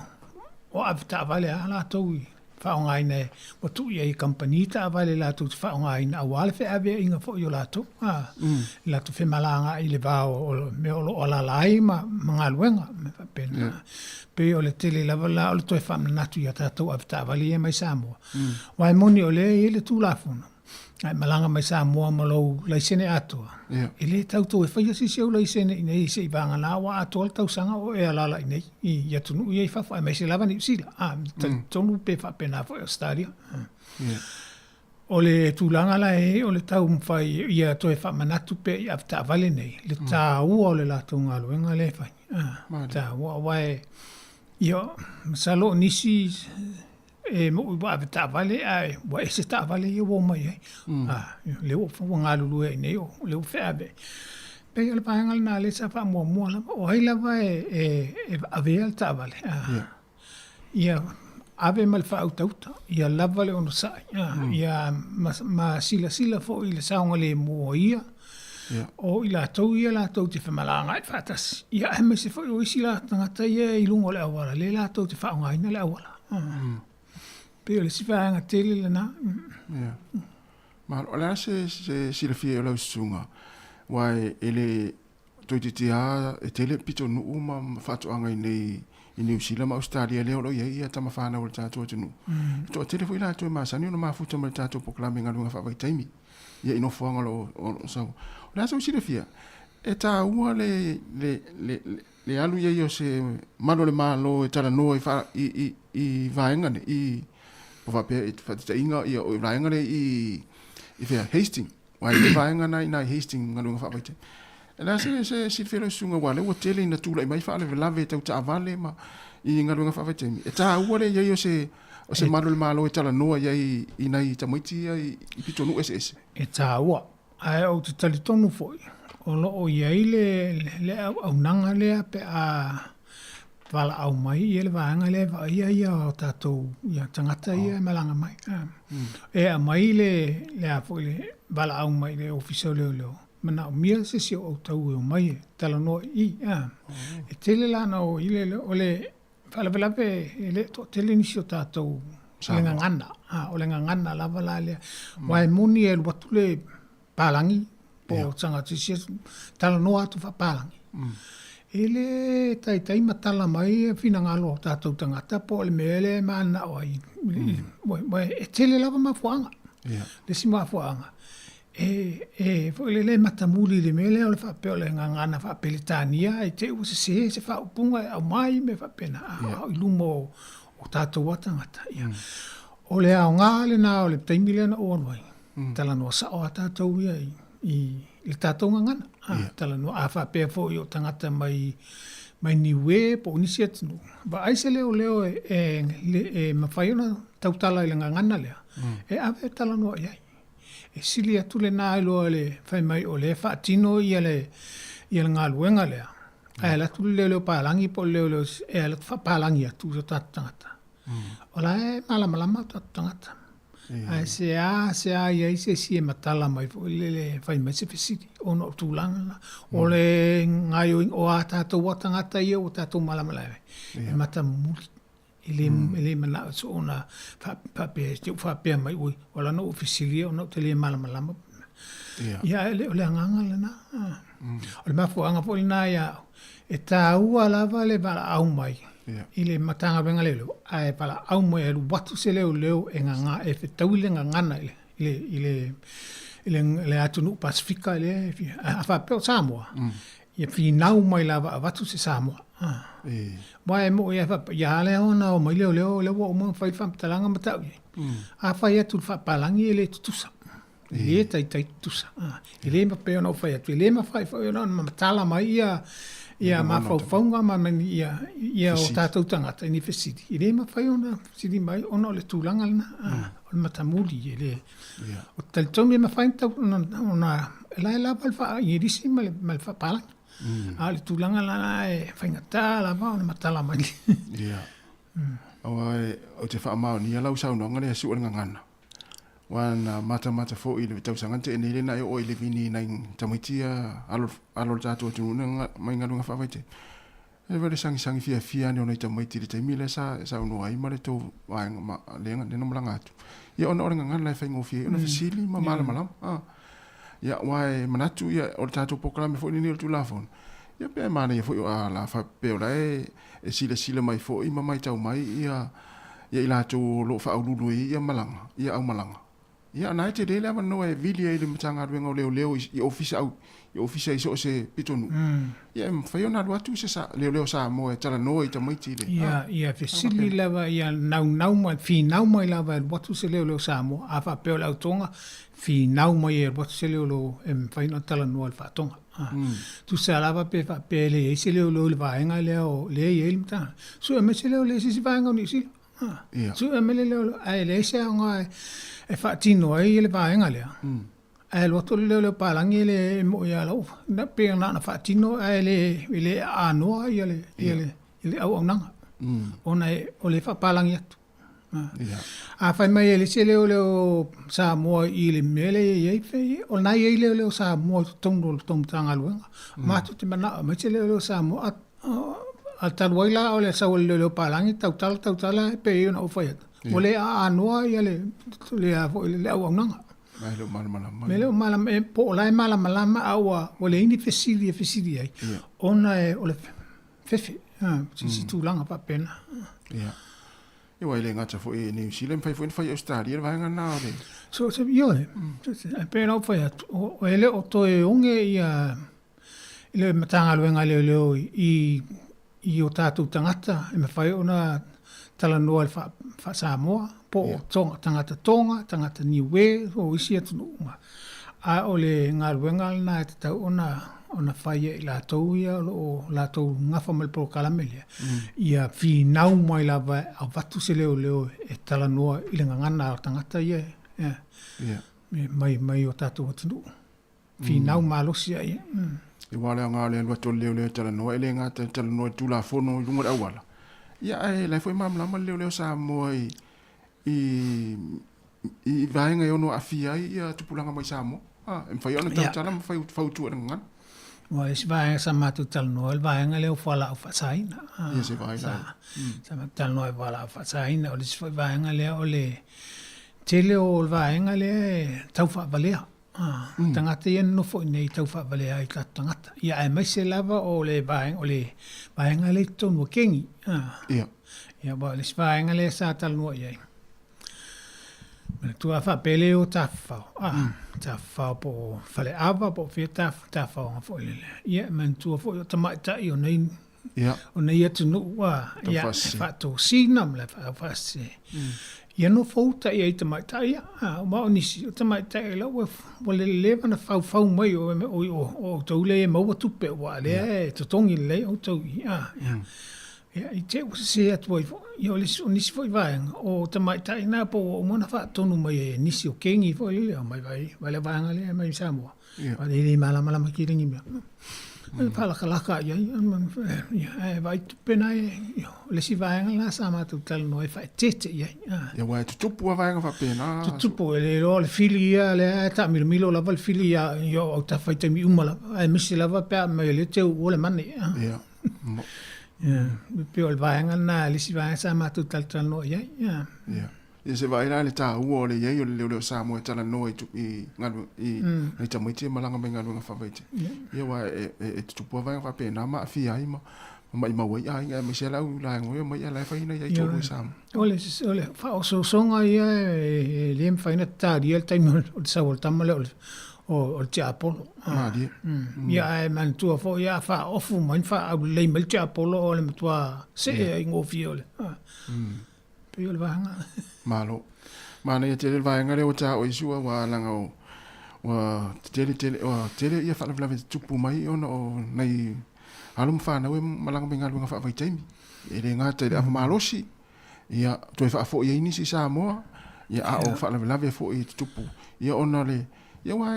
ua avetaavale lava latou i faaaogaina e, ua tuu i ai e kamupani taavale latou te faaaogaina aua le feaveaiga foi o latou, i latou femalagaai i le va o mea o lo o alaala ai ma galuega, mea faapena. Pei o le tele lava la o le toe faamanatu i a tatou avetaavale ia mai Samoa. Aua e moni o lea e i ai le Tulafono, a e malaga mai Samoa ma lou laisene atoa, e le tau toe faia se isi ou laisene i inei seiavagana ua atoa le tausaga o e alaala i inei i atunuu ia i fafo, aemaise lava Niu Sila, a, talitonu pe faapena foi Ausetalia. O le tulaga la e i ai, o le taumafai ia toe faamanatu pea i avetaavale nei le taua o le latou galuega lea e fai. Taua, aua e, ia, masalo o nisi e mo'i ua avetaavale ae ua ese taavale ia ua omai ai. Lea ua galulue ai nei, o lea ua feaveai. Pei o le vaega lena lea sa faamuamua lava, o ai lava e avea le taavale, Ia ave ma le faautauta, ia lava le onosai, ia ma silasila foi i le saogalemu o ia, o i latou ia latou te femalagaai faatasi, ia aemaise foi o isi tagata ia i luga o le auala, lea latou te faaaogaina le auala. Pei o le isi vaega tele lena. Malo. O le a se silafia o lau susuga, aua e le Toeitiiti lava e tele pitonuu ma faatoaga i inei i Niu Sila ma Ausetalia lea o lo o i ai ia tama fanau a le tatou atunuu. E toatele foi latou e masani ona mafuta ma le tatou polokalame i galuega faavaitaimi ia i nofoaga o lo o sau. O le a sou silafia, e taua le le le le alu i ai o se malu o le Malo e talanoa i i i i vaega nei i po faapea i faataitaiga ia o vaega nei i i fea Hastings. Aua e i ai vaega na i ina i Hastings ma galuega faavaitaimi. O le a se se silafia lau susuga aua o lea ua tele ina tulai mai faalavelave tau taavale ma i galuega faavaitaimi. E taua le i ai o se o se malu o le Malo e talanoa i ai i nai tamaiti ia i pitonuu eseese. E taua, ae ou te talitonu foi, o lo o i ai le le auaunaga lea pe a valaau mai ia le vaega lea e vaaia ia o tatou ia tagata ia e malaga mai. E aumai le le a foi le valaau mai le Ofisa o Leoleo, manaomia se isi o outou e omai e talanoa i i. E tele la ona o i le o le faalavelave e le toatele nisi o tatou o le gagana, o le gagana lava la lea. Aua e moni e alu atu le palagi po o tagata isi talanoa atu faapalagi. E le taitai ma tala mai finagalo o tatou tagata po o le mea lea e mananao ai. E tele lava mafuaaga. Le isi mafuaaga, e foi lele e matamuli i le mea lea o le faapea o le gagana faa-Peretania i te i ua sese se faaupuga e aumai mea faapena, a o i luma o tatou lava tagata. O le aoga lena o le taimi lea na ou alu ai. Talanoa sa'o a tatou ia i i le tatou gagana. A, talanoa, a faapea foi o tagata mai mai Niue po o nisi atunuu, vaai se leoleo e e e mafai ona tautala i le gagana lea, e ave e talanoa i ai. E sili atu lena i loa le fai mai o lea e faatino ia le ia le galuega lea, ae alu atu le leoleo palagi po o le leoleo e alu atu faapalagi atu i o tatou tagata. O la e malamalama o tatou tagata. Ae seā, seā i ai se isi e matala mai foi lele e fai mai se fesili ona o tulaga na. O le gaoioiga, o a tatou a tagata ia ua tatou malamalama ai, e matamuli. E le, e le manao soona faapea, te u faapea mai, ui, ua ala ona ou fesili ona ou te le malamalama. Ia, ae le o le agaga lena. O le mafuaaga foi lena ia au, e taua lava le valaau mai i le Matagaluega Leoleo, ae valaau mai e alu atu se leoleo e gaga, e fetaui le gagana i le, i le, i le, i le atunuu Pasefika lea e fia, a faapea o Samoa, ia finau mai lava avatu se Samoa. Aua e mo'i lava faapea, ia a lea ona omai leoleo lea ua uma ona fai le faamatalaga ma tau i ai. A fai atu i le faapalagi e le tutusa. E le taitai tutusa. E le pei ona ou fai atu, e le mafai foi ona matala mai ia ia mafaufauga ma ia ia o tatou tagata i ni fesili. E le mafai ona fesili mai ona o le tulaga lena, o le matamuli e le. Ou te talitonu e mafai ona e la e lava le faa-Igilisi ma le faapalagi. A o le tulaga la e faigata lava ona matala mai. Ia. Aua ou te faamaonia lau saunoaga lea e sue le gagana. Aua na matamata foi i le tausaga na tea nei lea na e oo ai i le vini i nai tamaiti ia alo o le tatou atunuu na mai galuega faavaitaimi. E vale sagisagi fiafia ane o nai tamaiti i le taimi lea sa saunoa ai ma le tou vaega ma lea na malaga atu. Ia ona o le gagana e faigofie ai ona fesili ma malamalama. A. Ia aua e manatu ia o le tatou polokalame foi lenei o le Tulafono, ia pe manaia foi o a la faapea o la e silasila mai foi ma matau mai ia ia i latou o lo o faauluulu ai ia malaga, ia aumalaga. Ia na e tele le avanoa e vili ai i le Matagaluega o Leoleo i ofisa au, i ofisa i so o se pitonuu. Ia e mafai ona alu atu se leoleo Samoa e talanoa i tamaiti i le. Ia, ia fesili lava, ia naunau mai, finau mai lava e alu atu se leoleo Samoa. A faapea o le autoga, finau mai e alu atu se leoleo e mafai ona talanoa i le faatoga. Tusa lava pe faapea e leai se leoleo i le vaega lea o lea e i ai le matagaluega, sue mai se leoleo i se isi vaega o Niu Sila. Sue mai le leoleo, ae leai se aoga e faatino ai le vaega lea. Ae alu atu le leoleo palagi e le mo'i ia lau, pei na ona faatino ae le e le aanoa ia le ia le le auaunaga. Ona o le faapalagi atu. A fai mai e leai se leoleo Samoa i le mea lea e i ai, fai, o lena e i ai leoleo Samoa i totonu o le tou Matagaluega. Matou te manao e aumai se leoleo Samoa. A talu ai la o le sau a le leoleo palagi, tautala, tautala, e pei ona ou fai atu, ua le aanoa ia le, le, a foi, le auaunaga. E le o malamalama. E le o malamalama, po o la e malamalama a ua, ua leai ni fesili e fesili ai, ona o le fefe, se isi tulaga faapena. Ia. Ia, aua e le gata foi i Niu Sila, e mafai foi ona fai i Ausetalia le vaega lena o le... So, se, ioe, e pei ona ou fai atu, e le o toe oge ia le Matagaluega a Leoleo i, i o tatou tagata e mafai ona talanoa i le faa-Samoa, po o Tonga, tagata Tonga, tagata Niue, o isi atunuu uma. A o le galuega lena e tatau ona ona fai e i latou ia o lo o latou gafa ma le polokalame lea, ia finau mai lava e avatu se leoleo e talanoa i le gagana a tagata ia mai mai o tatou atunuu. Finau malosi ai. Aua o le aoga o le alu atu o le leoleo e talanoa, e le gata e talanoa i le Tulafono i luga o le auala, ia ae la e foi malamalama le leoleo Samoa i i i vaega e ono aafia ai ia tupulaga mai Samoa. A, e mafai ona tautala ma fai fautua i le gagana. Aua o le isi vaega sa matou talanoa, o le vaega lea o fualaau faasaina. Ia se vaega. Sa matou talanoa i fualaau faasaina. O le isi foi vaega lea o le tele o le vaega lea e tau faavalea. Tagata ia e nonofo i inei e tau faavalea ai i tatou tagata. Ia aemaise lava o le vaega, o le vaega lea i totonu o Keni. Ia. Ia aua o le isi vaega lea sa talanoa i ai, manatua a faapea le o tafafao, tafafao po o Faleava po o fea tafafaoga foi lele. Ia e manatua foi o tamaitai o nei Ia. O nei atunuu, ia, e faatosina ma le faasese. Ia nofouta i ai tamaitai ia, aua o nisi o tamaitai la ua ua leleva ona faufau mai o o o outou lea e maua tupe aua o lea e totogi lelei outou i i a. Ia, i te i ua sese atu ai foi. Ia o le o nisi foi vaega, o tamaitai na po ua uma ona faatonu mai e nisi o kegi foi lele, omai vai vai le vaega lea mai Samoa. Ia. E le malamalama tele ni mea. E faalakalaka i ai, ia, ae vaai tupe na e, ia, o le isi vaega lena sa matou talanoa ai faaeteete i ai. Ia, aua e tutupu lava vaega faapena. Tutupu, e le iloa o le fili ia lea e taamilomilo lava le fili ia i ou autafa i taimi uma lava, aemaise lava pe a aumai o lea e te uua le money. Ia. Ia, e pei o le vaega lena, le isi vaega sa matou talatalanoa i ai. Ia. Ia. Ia se vaai la i le taua o le i ai o le leoleo Samoa e talanoa i i galuega i nai tamaiti e malaga mai i galuega faavaitaimi. Ia aua e e tutupu lava vaega faapena ma aafia ai ma maimau ai aiga aemaise lava le au laegoe e omai ae la e fai nai aitolu i Samoa. O le o le faaososoga ia e le mafai ona talia le taimi o le sau o le tama lea o le o le tiapolo. Malie. Ia ae manatua foi a faaofu mai ma faaaulelei mai le tiapolo o le matua see ai gofie o le Pei o le vaega. Malo. Manaia tele le vaega lea ua taua i Sua, aua leaga o, ua tele tele, ua tele ia faalavelave tutupu mai ona o nai alo ma fanau e malaga mai i galuega faavaitaimi. E le gata i le ava malosi, ia toe faafoi ai nisi i Samoa, ia a o faalavelave foi e tutupu, ia ona o le, ia aua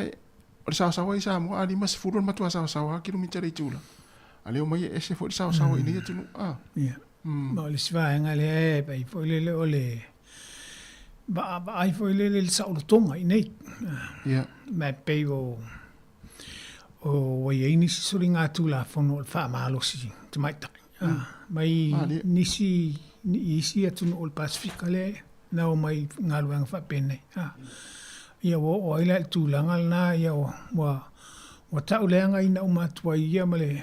o le saosaoa i Samoa a 50 o le matua saosaoa lava kilomita le itula. A lea omai e ese foi le saosaoa i inei atunuu. A. Ia. Ma o le isi vaega lea e vaai foi lele o le vaavaai foi lele i le saolotoga i inei. Ia. Ma e pei o o ua i ai nisi soligatulafono o le faamalosi tamaitai mai nisi i isi atunuu o le Pasefika lea na omai i galuega faapenei. Ia ua oo ai la i le tulaga lena ia ua ua tauleagaina uma atu ai ia ma le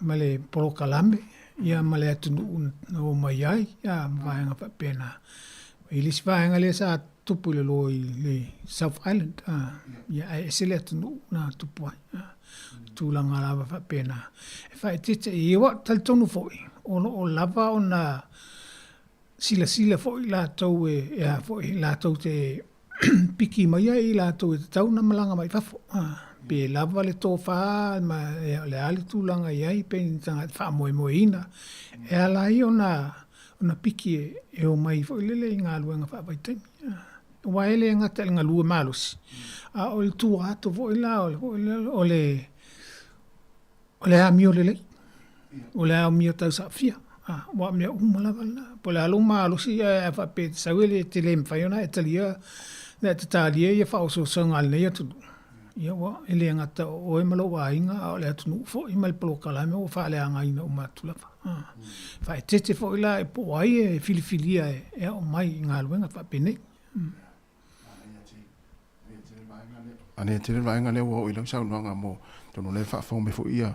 ma le polokalame ia ma le atunuu na omai ai, ia ma vaega faapena. I le isi vaega lea sa tupu i lalo i le South Island, ia ae ese le atunuu na tupu ai. Tulaga lava faapena. E faaeteete i ai, aua e talitonu foi, o lo o lava ona silasila foi latou e a foi, latou te piki mai ai i latou e tatau ona malaga mai fafo. Pe lava le tofa ma o le a le tulaga e i ai pe ni tagata faamoemoeina e ala ai ona ona piki e omai foi lele i galuega faavaitaimi. Aua e le gata i le galue malosi, a o le tua atu foi la o le O le amio lelei, o le amio tausaafia, aua o mea uma lava lena. Po o le a lou malosi ae a faapea e te sau e te le mafai ona e talia, ona e talia ia faaosoosoga a lenei atunuu, ia ua, e le gata o oe ma lou aiga, a o le atunuu foi ma le polokalame ua faaleagaina uma atu lava. Faaeteete foi la po o ai e filifilia e aumai i galuega faapenei. Manaia tele le vaega lea ua oo i lau saunoaga mo atonu o lea e faafofoga mai foi ia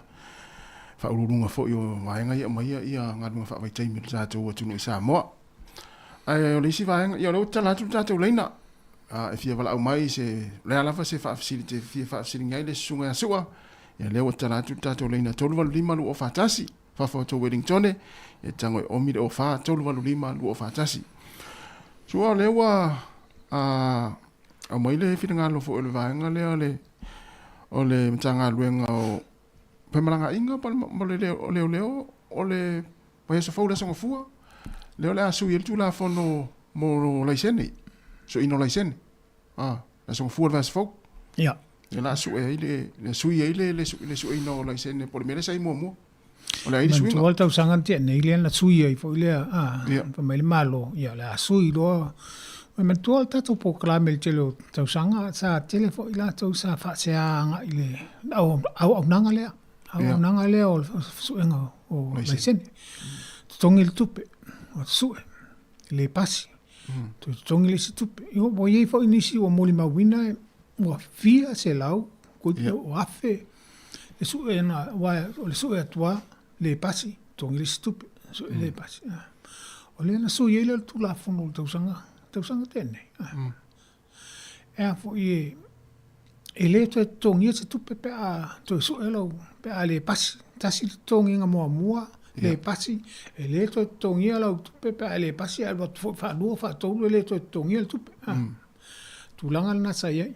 faauluuluga foi o vaega ia e aumaia ia galuega faavaitaimi o le tatou atunuu i Samoa. Ae o le isi vaega, ia o lea ua tatala atu le tatou laina. A e fia valaau mai se o le a lava se faafesili e te fia faafesiligia ai le Susuga ia Su'a, ia lea ua tatala atu le tatou laina 385 241. Fafo atu o Wellingtone, e tago e omi le 04 385 241. Sua, o lea ua a, aumai le finagalo foi o le vaega lea o le, o le Matagaluega o Femalagaaiga ma le Leoleo o le vaiaso fou le Aso Gafua, lea o le a sui ai le Tulafono mo laisene, sueina o laisene. A, le Aso Gafua o le vaiaso fou. Ia. Lea o le a sue ai le, le sui ai le, le, le sueina o laisene po o le mea lea sa i muamua. O le a i ai le suiga. Manatua le tausaga na tea nei lea na sui ai foi lea, a, fai mai le Malo, ia o le a sui loa. Ae manatua le tatou polokalame i le tele o tausaga, sa tele foi latou sa faasea agai i le auaunaga lea, auaunaga lea o le suega o laisene. Totogi le tupe, sue, le pasi, toe totogi le isi tupe. Ia ua i ai foi nisi ua molimauina ua fia selau, o afe le suega, aua o le sue atu lava, le pasi, totogi le isi tupe, sue le pasi. O lea na sui ai lea o le Tulafono i le tausaga, tausaga tea nei. E a foi e, e le toe totogia se tupe pe a toe sue lau, pe a le pasi. Tasi le totogiga muamua, Le pasi, e lē toe totogia lau tupe pe a e le pasi ae alu atu foi faalua, faatolu e le toe totogia le tupe. A. Tulaga lena sa i ai.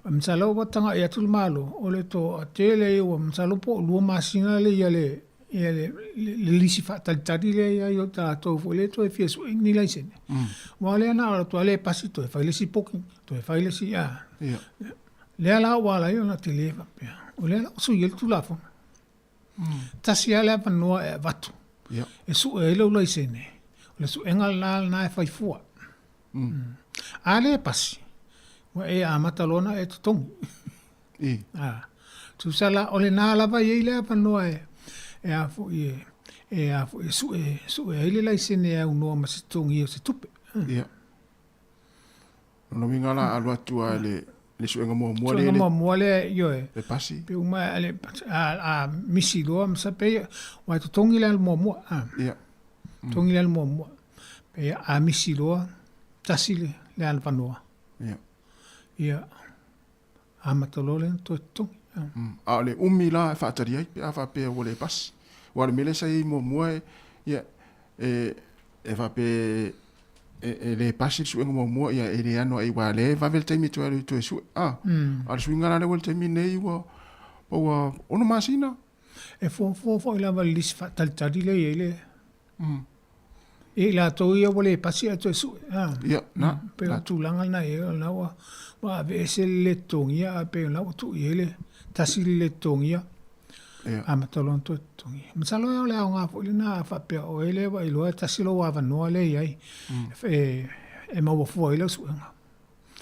Masalo ua taga'i atu le Malo, o le toatele ia ua masalo po o lua masina le ia le ia le le lisi faatalitali lea i ai o tatou foi lea toe fia sue ni laisene. Aua o lea na o atu lava le pasi toe fai le isi booking, toe fai le isi a. Lea la ua ala ai ona tele faapea, o lea la ua sui ai le Tulafono. Tasi lava le avanoa e avatu e sue ai lou laisene, o le suega lena lena e fai fua. A le pasi, ua e amata loa ona e totogi. A, tusa la, o lena lava e i ai le avanoa e, e a foi e, e a foi e sue, sue ai le laisene e aunoa ma se totogi o se tupe. Ia. Lona uiga la alu atu lava i le, le suega muamua lea. Suega muamua lea, ioe. Le pasi. Pe uma a, a, a misi loa, ma pei, ua e totogi le alu muamua. A. Ia. Totogi le alu muamua. Pei a misi loa, tasi le, le alavanoa. Ia. Ia, amata loa lea ona toe totogi. A o le umi la e faatali ai pe a faapea ua le pasi. Aua o le mea lea sa i ai muamua e, ia, e, e faapea e, e le pasi le suega muamua, ia, e le ano ai, aua o lea e vave le taimi e toe alu e toe sue. A, a o le suiga la lea ua i le taimi lenei ua, ua 6 masina. E fuafua foi lava i le lisi faatalitali lea e i ai le, Ia i latou ia ua le pasi ae toe sue. Ia, na. Pei o le tulaga lena e i ai, o lena ua, ua aveese le le totogia ae pei o lena ua tuu i ai le tasi le le totogia. Ia. Amata loa ona toe totogia. Masalo o le aoga foi lena a faapea o oe lea ua iloa e tasi lou avanoa lea e i ai e, e maua fua ai lau suega.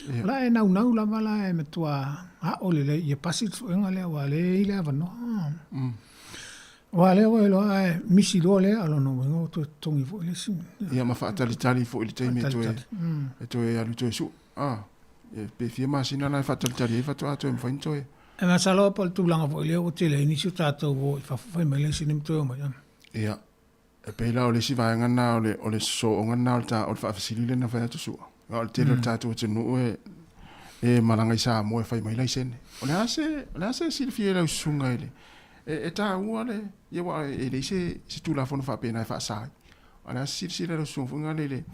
Ia. O la e naunau lava la e matua a'o lelei ia pasi le suega lea aua o lea e i ai le avanoa. Aua o lea ua iloa a misi loa lea, o lona uiga ua toe totogi foi le isi. Ia ma faatalitali foi i le taimi e toe, e toe alu toe sue. A, pe fia masina la e faatalitali ai faatoa toe mafai ona toe. E masalo po o le tulaga foi lea ua tele ai nisi o tatou ua o i fafo fai mai laisene ma toe omai. Ia, E pei la o le isi vaega lena o le, o le sosooga lena o le, ta, o le faafesili lea na fai atu Su'a. O le tele o le tatou atunuu e, e malaga i Samoa e fai mai laisene. O le a se, o le a se silafia i lau susuga i le, e, e taua le, ia aua e leai se, se Tulafono faapena e faasa ai. O le a se silasila i lau susuga foi lea i le,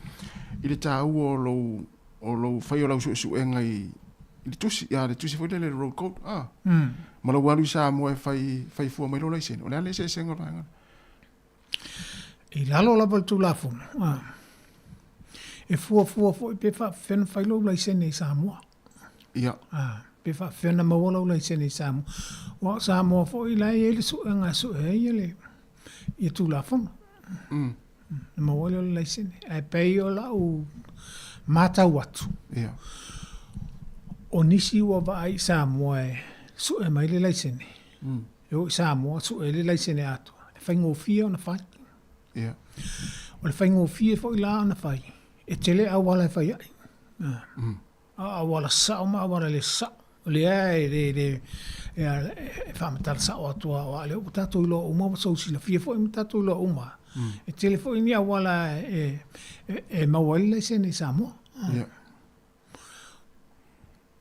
i le taua o lou, o lou fai o lau suesuega i, i le tusi, ia le tusi foi lea le road code, ah, ma lou alu i Samoa e fai, fai fua mai lou laisene. O le a le eseesega o le vaega lea? I lalo lava o le Tulafono, e fuafua foi pe faapefea ona fai lou laisene i Samoa. Ia. Pe faapefea ona maua lou laisene i Samoa. Aua o Samoa foi la e i ai le suega e sue ai le ia Tulafono. Na maua ai lea o le laisene. Ae pei o lau matau atu, Ia. o nisi ua vaai i Samoa e sue mai le laisene, E o i Samoa, sue ai le laisene atoa, e faigofie ona fai. Ia. O le faigofie foi la ona fai, e tele auala e fai ai. A auala sao ma auala le sao. O lea e le, le, e, e faamatala sao atu lava, aua o lea ua tatou iloa uma, ua tou silafia foi ma tatou iloa uma, e tele foi ni auala e, e, e maua ai le laisene i Samoa. Ia.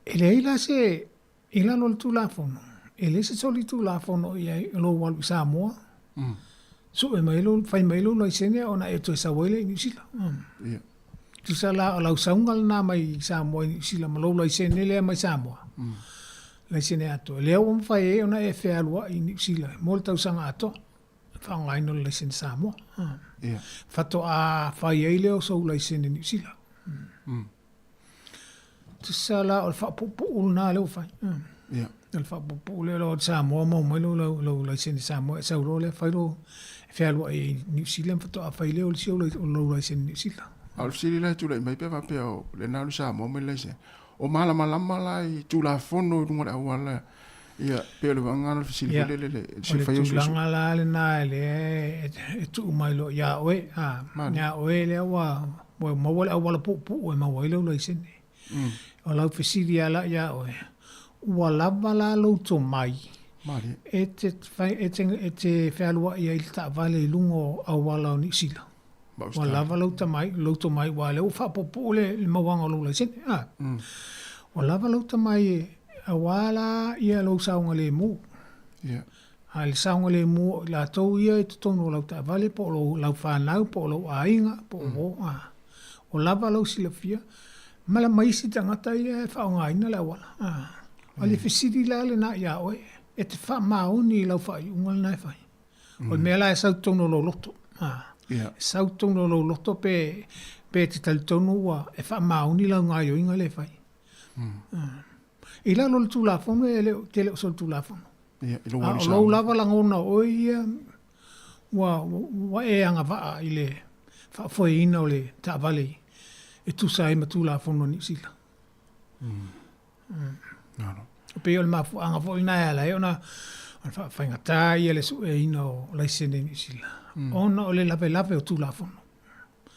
E leai la se, I lalo o le Tulafono, e leai se solitulafono i ai o lou alu i Samoa, sue mai lou, fai mai lou laisene ona e toe sau ai lea i Niu Sila. Tusa la o lau sauga lena mai Samoa i Niu Sila ma lou laisene lea mai Samoa, laisene atoa, lea ua mafai ai ona e fealuai i Niu Sila mo le tausaga atoa, le faaaogaina o le laisene Samoa. Faatoa fai ai lea o sou laisene Niu Sila. Tusa la o le faapuupuu lena lea ua fai. Ia. O le faapuupuu lea o Samoa maua mai lou, lau, lou laisene Samoa e sau loa lea fai lou, e fealuai ai i Niu Sila ma faatoa fai lea o le isi o lou laisene Niu Sila. A o le fesili la e tulai mai pe faapea o lena alu Samoa ma le laisene, o malamalama la i Tulafono i luga o le auala, ia, pei o le uaga lena o le fesili foi lele, le O le tulaga la lena lea e tuu mai loa ia oe, a, ia oe lea ua, ua maua le auala puupuu e maua ai lou laisene. O lau fesili lava la ia oe, ua lava la lou tomai e te, e te, e te fealuai ai i le taavale i luga o auala o Niu Sila? Ua lava lou tamai, lou tomai aua o lea ua faapuupuu le, le mauaga o lou laisene, a. Ua lava lou tamai e, aua la ia lou saogalemu. Ia. A o le saogalemu o i latou ia i totonu o lau taavale po o lou, lau fanau po o lou aiga po o uo, a. Ua lava lou silafia ma la ma isi tagata ia e faaaogaina le auala, a. O le fesili la lena ia oe, e te faamaoni i lau faaiuga lena e fai? O le mea la e sau i totonu o lou loto, a. E sau i totonu o lou loto pe, pe e te talitonu ua e faamaoni lau gaoioiga lea e fai. I lalo o le Tulafono e le o tele o solitulafono. Ia, i lou A alu o i lou Samoa. lava lagona o oe ia ua ua e agavaa i le faafoeina o le taavale e tusa ai ma Tulafono a Niu Sila. E pei o le mafuaaga foi lena e ala ai ona ona faafaigata ia le sueina o laisene i Niu Sila, ona o le lavelave o Tulafono.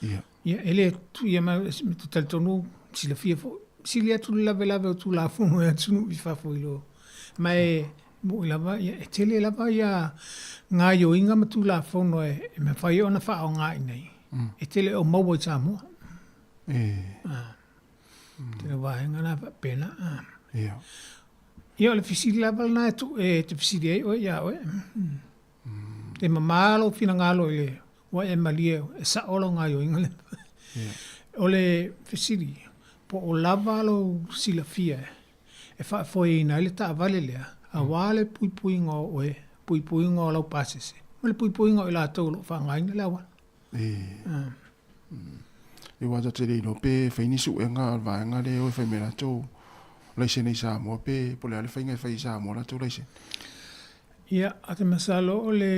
Ia. Ia, e le tuia mai, ou te talitonu silafia foi, sili atu le lavelave o Tulafono i atunuu i fafo i lo. Ma e moni lava, ia, e tele lava ia gaoioiga ma Tulafono e mafai ona faaaoga i inei, e te le o maua i Samoa. E. Tele o vaega na faapena. Ia. Ia, o le fesili lava lena e tuu e te fesili ai oe ia oe. E mama lou finagalo i le ua e malie e sao lau gaoioiga lea. O le fesili, po o lava lou silafia e faafoeina ai le taavale lea aua le puipuiga o oe, puipuiga o lau pasese ma le puipuiga o i latou o lo o faaaogaina le auala. Aua tatou te le iloa pe fai ni suega a le vaega lea e o e fai mai latou laisene i Samoa pe po o le a le faiga e fai i Samoa latou laisene. Ia, ou te masalo o le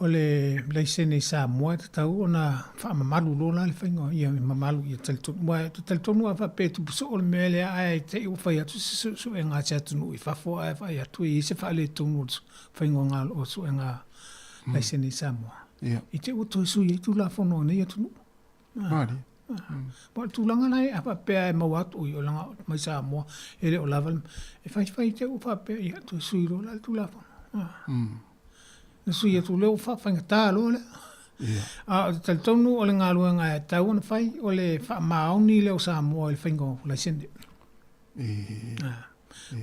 o le laisene i Samoa e tatau ona faamamalu loa la le faiga ia mamalu ia talitonu aua e talitonu a faapea e tupu soo le mea lea ae te i ua fai atu se suesuega a se atunuu i fafo ae vaai atu e i ai se faaletonu o le faiga o ga o suega laisene i Samoa. I te i ua toe sui ai Tulafono a nei atunuu. Malie. Aua o le tulaga la a faapea e maua atu oi o leaga mai Samoa e le o lava le e faifai te i ua faapea ia toe sui loa la le Tulafono. Na sui atu lea ua faafaigata loa lea. A ou te talitonu o le galuega e tatau ona fai o le faamaoni lea o Samoa i le faiga o laisene.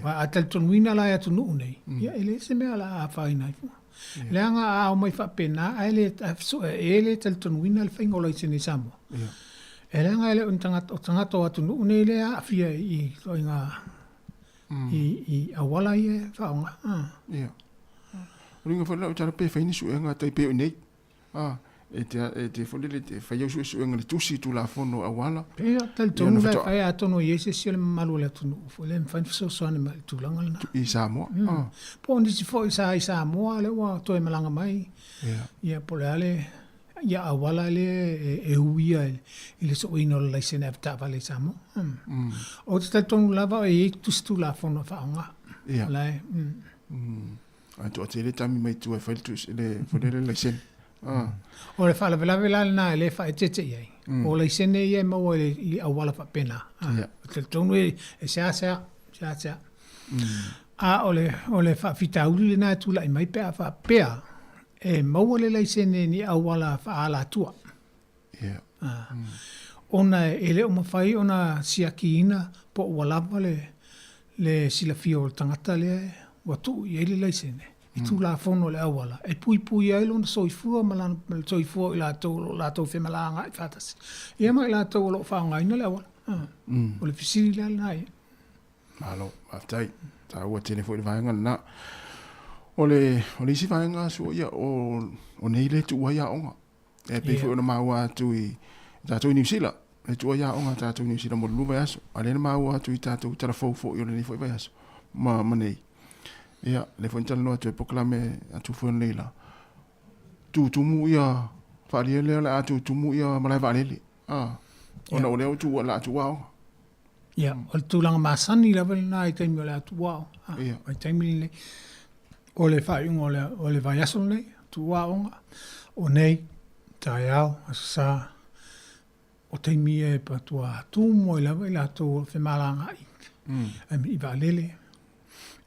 Aua a talitonuina la e atunuu nei, ia e leai se mea o le a afaina ai fua. Leaga a omai faapena ae le sue e le talitonuina le faiga o laisene i Samoa. E leaga e le o ni tagata, o tagata o atunuu nei lea e aafia i ituaiga i auala ia e faaaoga. Ia. O le uiga foi lena o tala pe fai ni suega tai pei o i nei. A, e te, e te foi lele, e fai au suesuega i le tusi Tulafono auala. Pei e talitonu la e fai atonu e i ai se isi o le mamalu o le atunuu foi lea e mafai ona fesoasoani mai i le tulaga lena. I Samoa. Mm. Po o nisi foi sa i Samoa lea ua toe malaga mai. Yeah. Ia po o le a le ia auala lea e, e uia i le sueina o le laisene avetaavale i Samoa. Mm. Ou te talitonu lava e i ai tusi Tulafono e faaaoga. Yeah. La e, Mm. Ae toatele tami mai tua e fai le tusi, le, foi lele laisene. Ah. O le faalavelave la lena e le faaeteete i ai. O laisene ia e maua i le, i auala faapena. Ah. Ia. Ou te talitonu e, e seasea, seasea. A o le, o le faafitauli lena e tulai mai pe a faapea e maua le laisene i ni auala faaalatua. Ia. Ah. Ona e le o mafai ona siakiina po o ua lava le, le silafia o le tagata lea ua tuu i ai le laisene i Tulafono o le auala e puipuia ai lona soifua ma lana ma le soifua o i latou o lo o latou femalagaai faatasi ia ma i latou o lo o faaaogaina le auala. O le fesili la lena ia. Malo, faafetai. Taua tele foi le vaega lena. O le, o le isi vaega sua ia, o, o nei le tuua ai aoga. E pei foi ona maua atu i tatou i Niu Sila, e tuu ai aoga a tatou i Niu Sila mo le 2 vaiaso. A lea na maua atu i tatou tala fou foi o lenei foi vaiaso ma, ma nei. Ia, lea foi na talanoa atu e polokalame atu foi nei la. Tutumu ia faalia lea o le a tutumu ia malae vaalele. Ah, ona o lea ua tuu la tuu aoga. Ia, o le tulaga masani lava lena i taimi o le a tuu aoga. Ah, Ia. O le taimi lenei, o le faaiuga o le, o le vaiaso lenei, tuu aoga, o nei, taeao, aso Sa, o taimi ia e matua tumu ai lava i latou o lo o femalagaai i vaalele.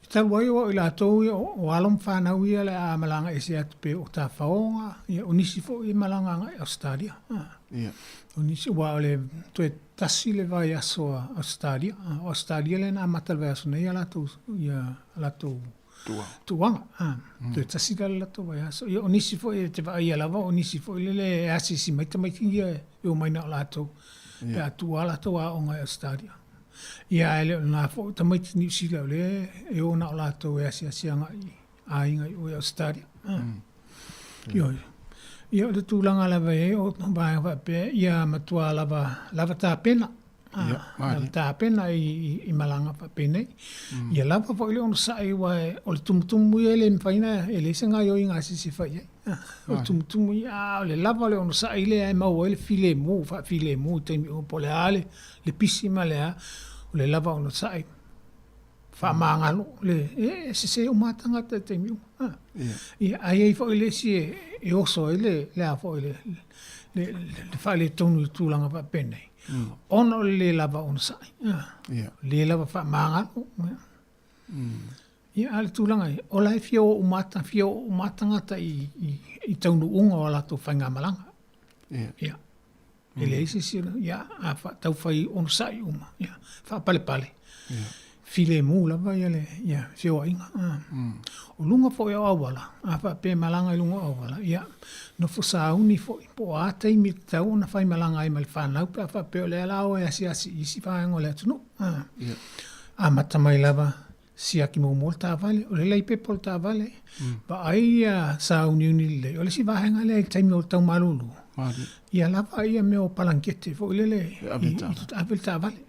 E talu ai o i latou ia, o alo ma fanau ia o le a malaga ese atu pei o tafaoga, ia o nisi foi e malaga agai i Ausetalia. Ia. O nisi, aua o le toe tasi le vaiaso a Ausetalia. O Ausetalia lea na amata le vaiaso nei a latou, ia, a latou. Tuaga. Toe tasi la le latou vaiaso. Ia, o nisi foi e te vaaia lava, o nisi foi lele e asiasi mai tamaiti ia e omai na o latou pe a tuu lava latou aoga i Ausetalia. Ia, ae le o lena foi o tamaiti Niu Sila o lea e o na o latou e asiasi agai i aiga i o i Ausetalia. Ioe. Ia, o le tulaga lava e i ai o vaega faapea, ia matua lava, lava tapena. Lava tapena i malaga faapenei. Ia lava foi le onosai aua o le tumutumu ia e le mafai ona, e leai se gaoioiga a se isi e fai i ai. O le tumutumu ia, a o le lava o le onosai lea e maua ai le filemu, faafilemu i taimi uma po o le a le pisi ma le a, o le lava onosai. Faamagalo le, e sese uma lava tagata i taimi uma. Ia, ae i ai foi le isi e oso ai le, le a foi le, le, le faaletonu i tulaga faapenei, ona o le le lava onosai, le lava faamagalo. Ia, a o le tulaga ia, o la e fia o uma lava, fia oo uma lava tagata i taunuuga o a latou faigamalaga. Ia. E leai se isi, ia, a taufai onosai uma, ia, faapalepale, filemu lava ia le ia feoaiga. O luga foi o auala, a faapea e malaga i luga o auala, ia, nofo sauni foi, po o a taimi e tatau ona faimalaga ai ma le fanau pe a faapea o lea o le a o e asiasi i isi vaega o le atunuu. Amata mai lava siaki muamua le taavale, o le laipepa o le taavale, vaai ia sauniuni lelei. O le isi vaega lea i le taimi o le tau malulu, ia lava ia mea o palangete foi lele e ave le taavale.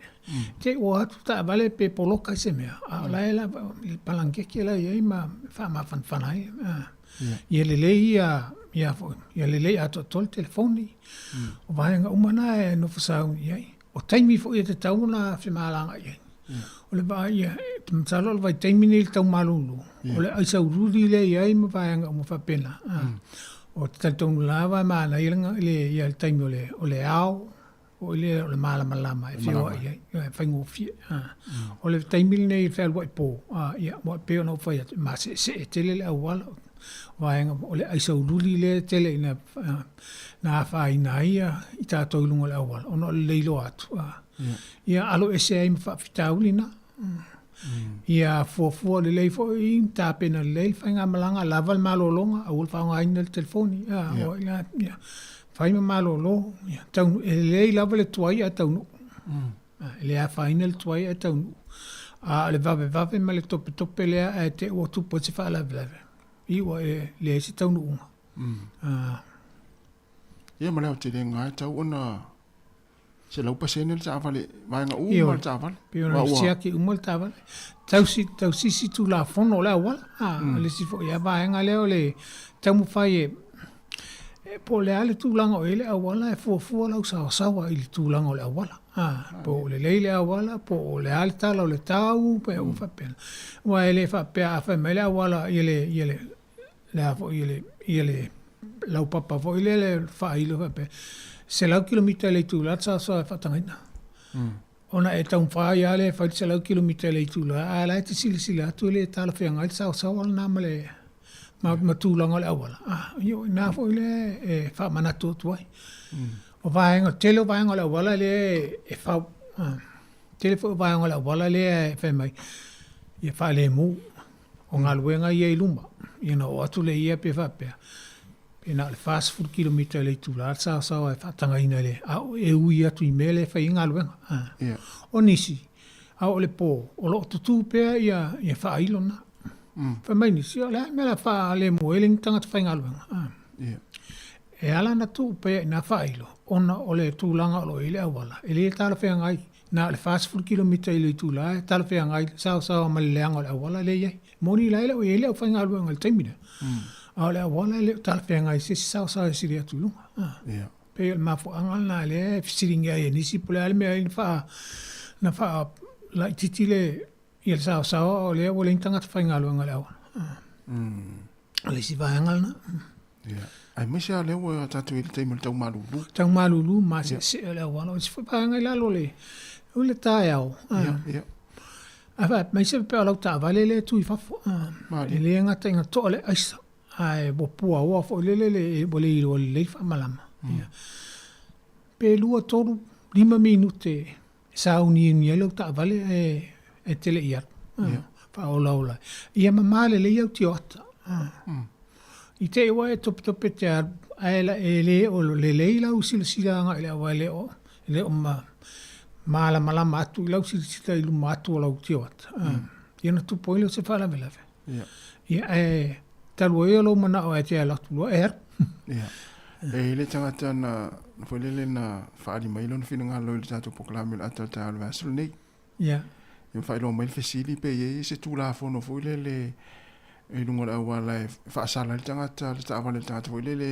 Te i ua o atu le taavale pe poloka i se mea, a o la e lava le palangeke la e i ai ma faamafanafana ai. Ia lelei ia foi, ia lelei atoatoa le telefoni. O vaega uma na e nofo sauni i ai. O taimi foi e tatau ona femalagaai ai. O le vaai ia, masalo o le vaitaimi lenei i le tau malulu, o le aisa uliuli lea e i ai ma vaega uma faapena. Ou te talitonu lava e manaia le taimi o le ao, foi lea o le malamalama e feoai ai, e faigofie. O le taimi lenei i le fealuai po, ia, e pei ona ou fai atu, e maseesee tele le auala, vaega o le aisa uliuli lea e tele ina na afaina ai i tatou i luga o le auala ona o le le iloa atu. Ia alo ese ai ma faafitauli na. Ia fuafua lelei foi ma tapena lelei le faigamalaga, lava le malologa, aua le faaaogaina le telefoni. Ia fai ma malolo, ia taunuu, e lelei lava le tuai ae taunuu. E le afaina le tuai ae taunuu. A o le vavevave ma le topetope lea ae te i ua tupu ai se faalavelave, i ua e leai se taunuuga. Ia ma le aotelega e tatau ona 100% le taavale, vaega uma le taavale. Pei ona siaki uma le taavale. Tausi, tausisi Tulafono o le auala. O le isi foi lava vaega lea o le taumafai e, e po o le a le tulaga o i ai le auala e fuafua lau saosaoa i le tulaga o le auala. Po o lelei le auala, po o le a le tala o le tau, pe ua faapena. Aua e le faapea a fai mai le auala i le, i le, le a foi i le, i le laupapa foi lea le faailo faapea, 100 kilomita i le itula le saosaoa e faatagaina. Ona e taumafai lava lea e fai le 100 kilomita i le itula, ae o la e te silasila atu e le talafeagai le saosaoa lena ma le ma tulaga o le auala. Ia o i ina foi lea e faamanatu atu ai. O vaega, o le tele o vaega o le auala lea e fau, tele foi o vaega o le auala lea e fai mai, ia faalemu. O galuega ia i luma, ia ona oo atu lea ia pe faapea, pe na o le 40 kilomita i le itula le saosaoa e faatagaina i le, a e ui atu i mea lea e fai ai galuega. O nisi, a oo i le po, o lo o tutū pea ia, ia faailo na. Fai mai nisi, o le a le mea o le a faalemu ai le tagata faigaluega. E ala ona tuu pea i na faailo, ona o le tulaga o lo o i ai le auala, e le talafeagai Na o le 40 kilomita i le itula e talafeagai le saosaoa ma le leaga o le auala lea e i ai. Moni la e le o i ai le aufaigaluega i le taimi lea, a o le auala e le o talafeagai i se isi saosaoa e sili atu i luga. Pei o le mafuaaga lena lea e fesiligia ai e nisi po o le a le mea ai na faalaitiiti le ia le saosaoa a o lea ua leai ni tagata faigaluega i le auala. O le isi vaega lena. Ia. Aemaise lava lea ua tatou i le taimi o le tau malulu. Tau malulu ma seesee o le auala. O isi foi vaega i lalo o le, o le taeao. Ia, ia. Aemaise pe o lau taavale lea e tu i fafo. E le gata ina toa le aisa, ae ua puaoa foi lele le, ua le iloa lelei faamalama. Ia. Pe 2, 3, 5 minute e sauniuni ai lau taavale ae e te le i alu. Faaolaola ai. Ia mamā lelei au tioata. I te i ua e topetope te alu, ae la e le o lelei lau silasila agai i le auala, e le o ma malamalama atu i lau silasila i luma atu o lau tioata. Ia ona tupu ai lea o se faalavelave. Ia, ae talu ai o lou manao e te alu atu loa e alu. Ia. E i ai le tagata na foi lele na faaali mai lona finagalo i le tatou polokalame o le ata o le taeao o le vaiaso lenei. Ia. Ia faailoa mai le fesili pe i ai se Tulafono foi lele i luga o le auala e faasala ai le tagata, le taavale a le tagata foi lele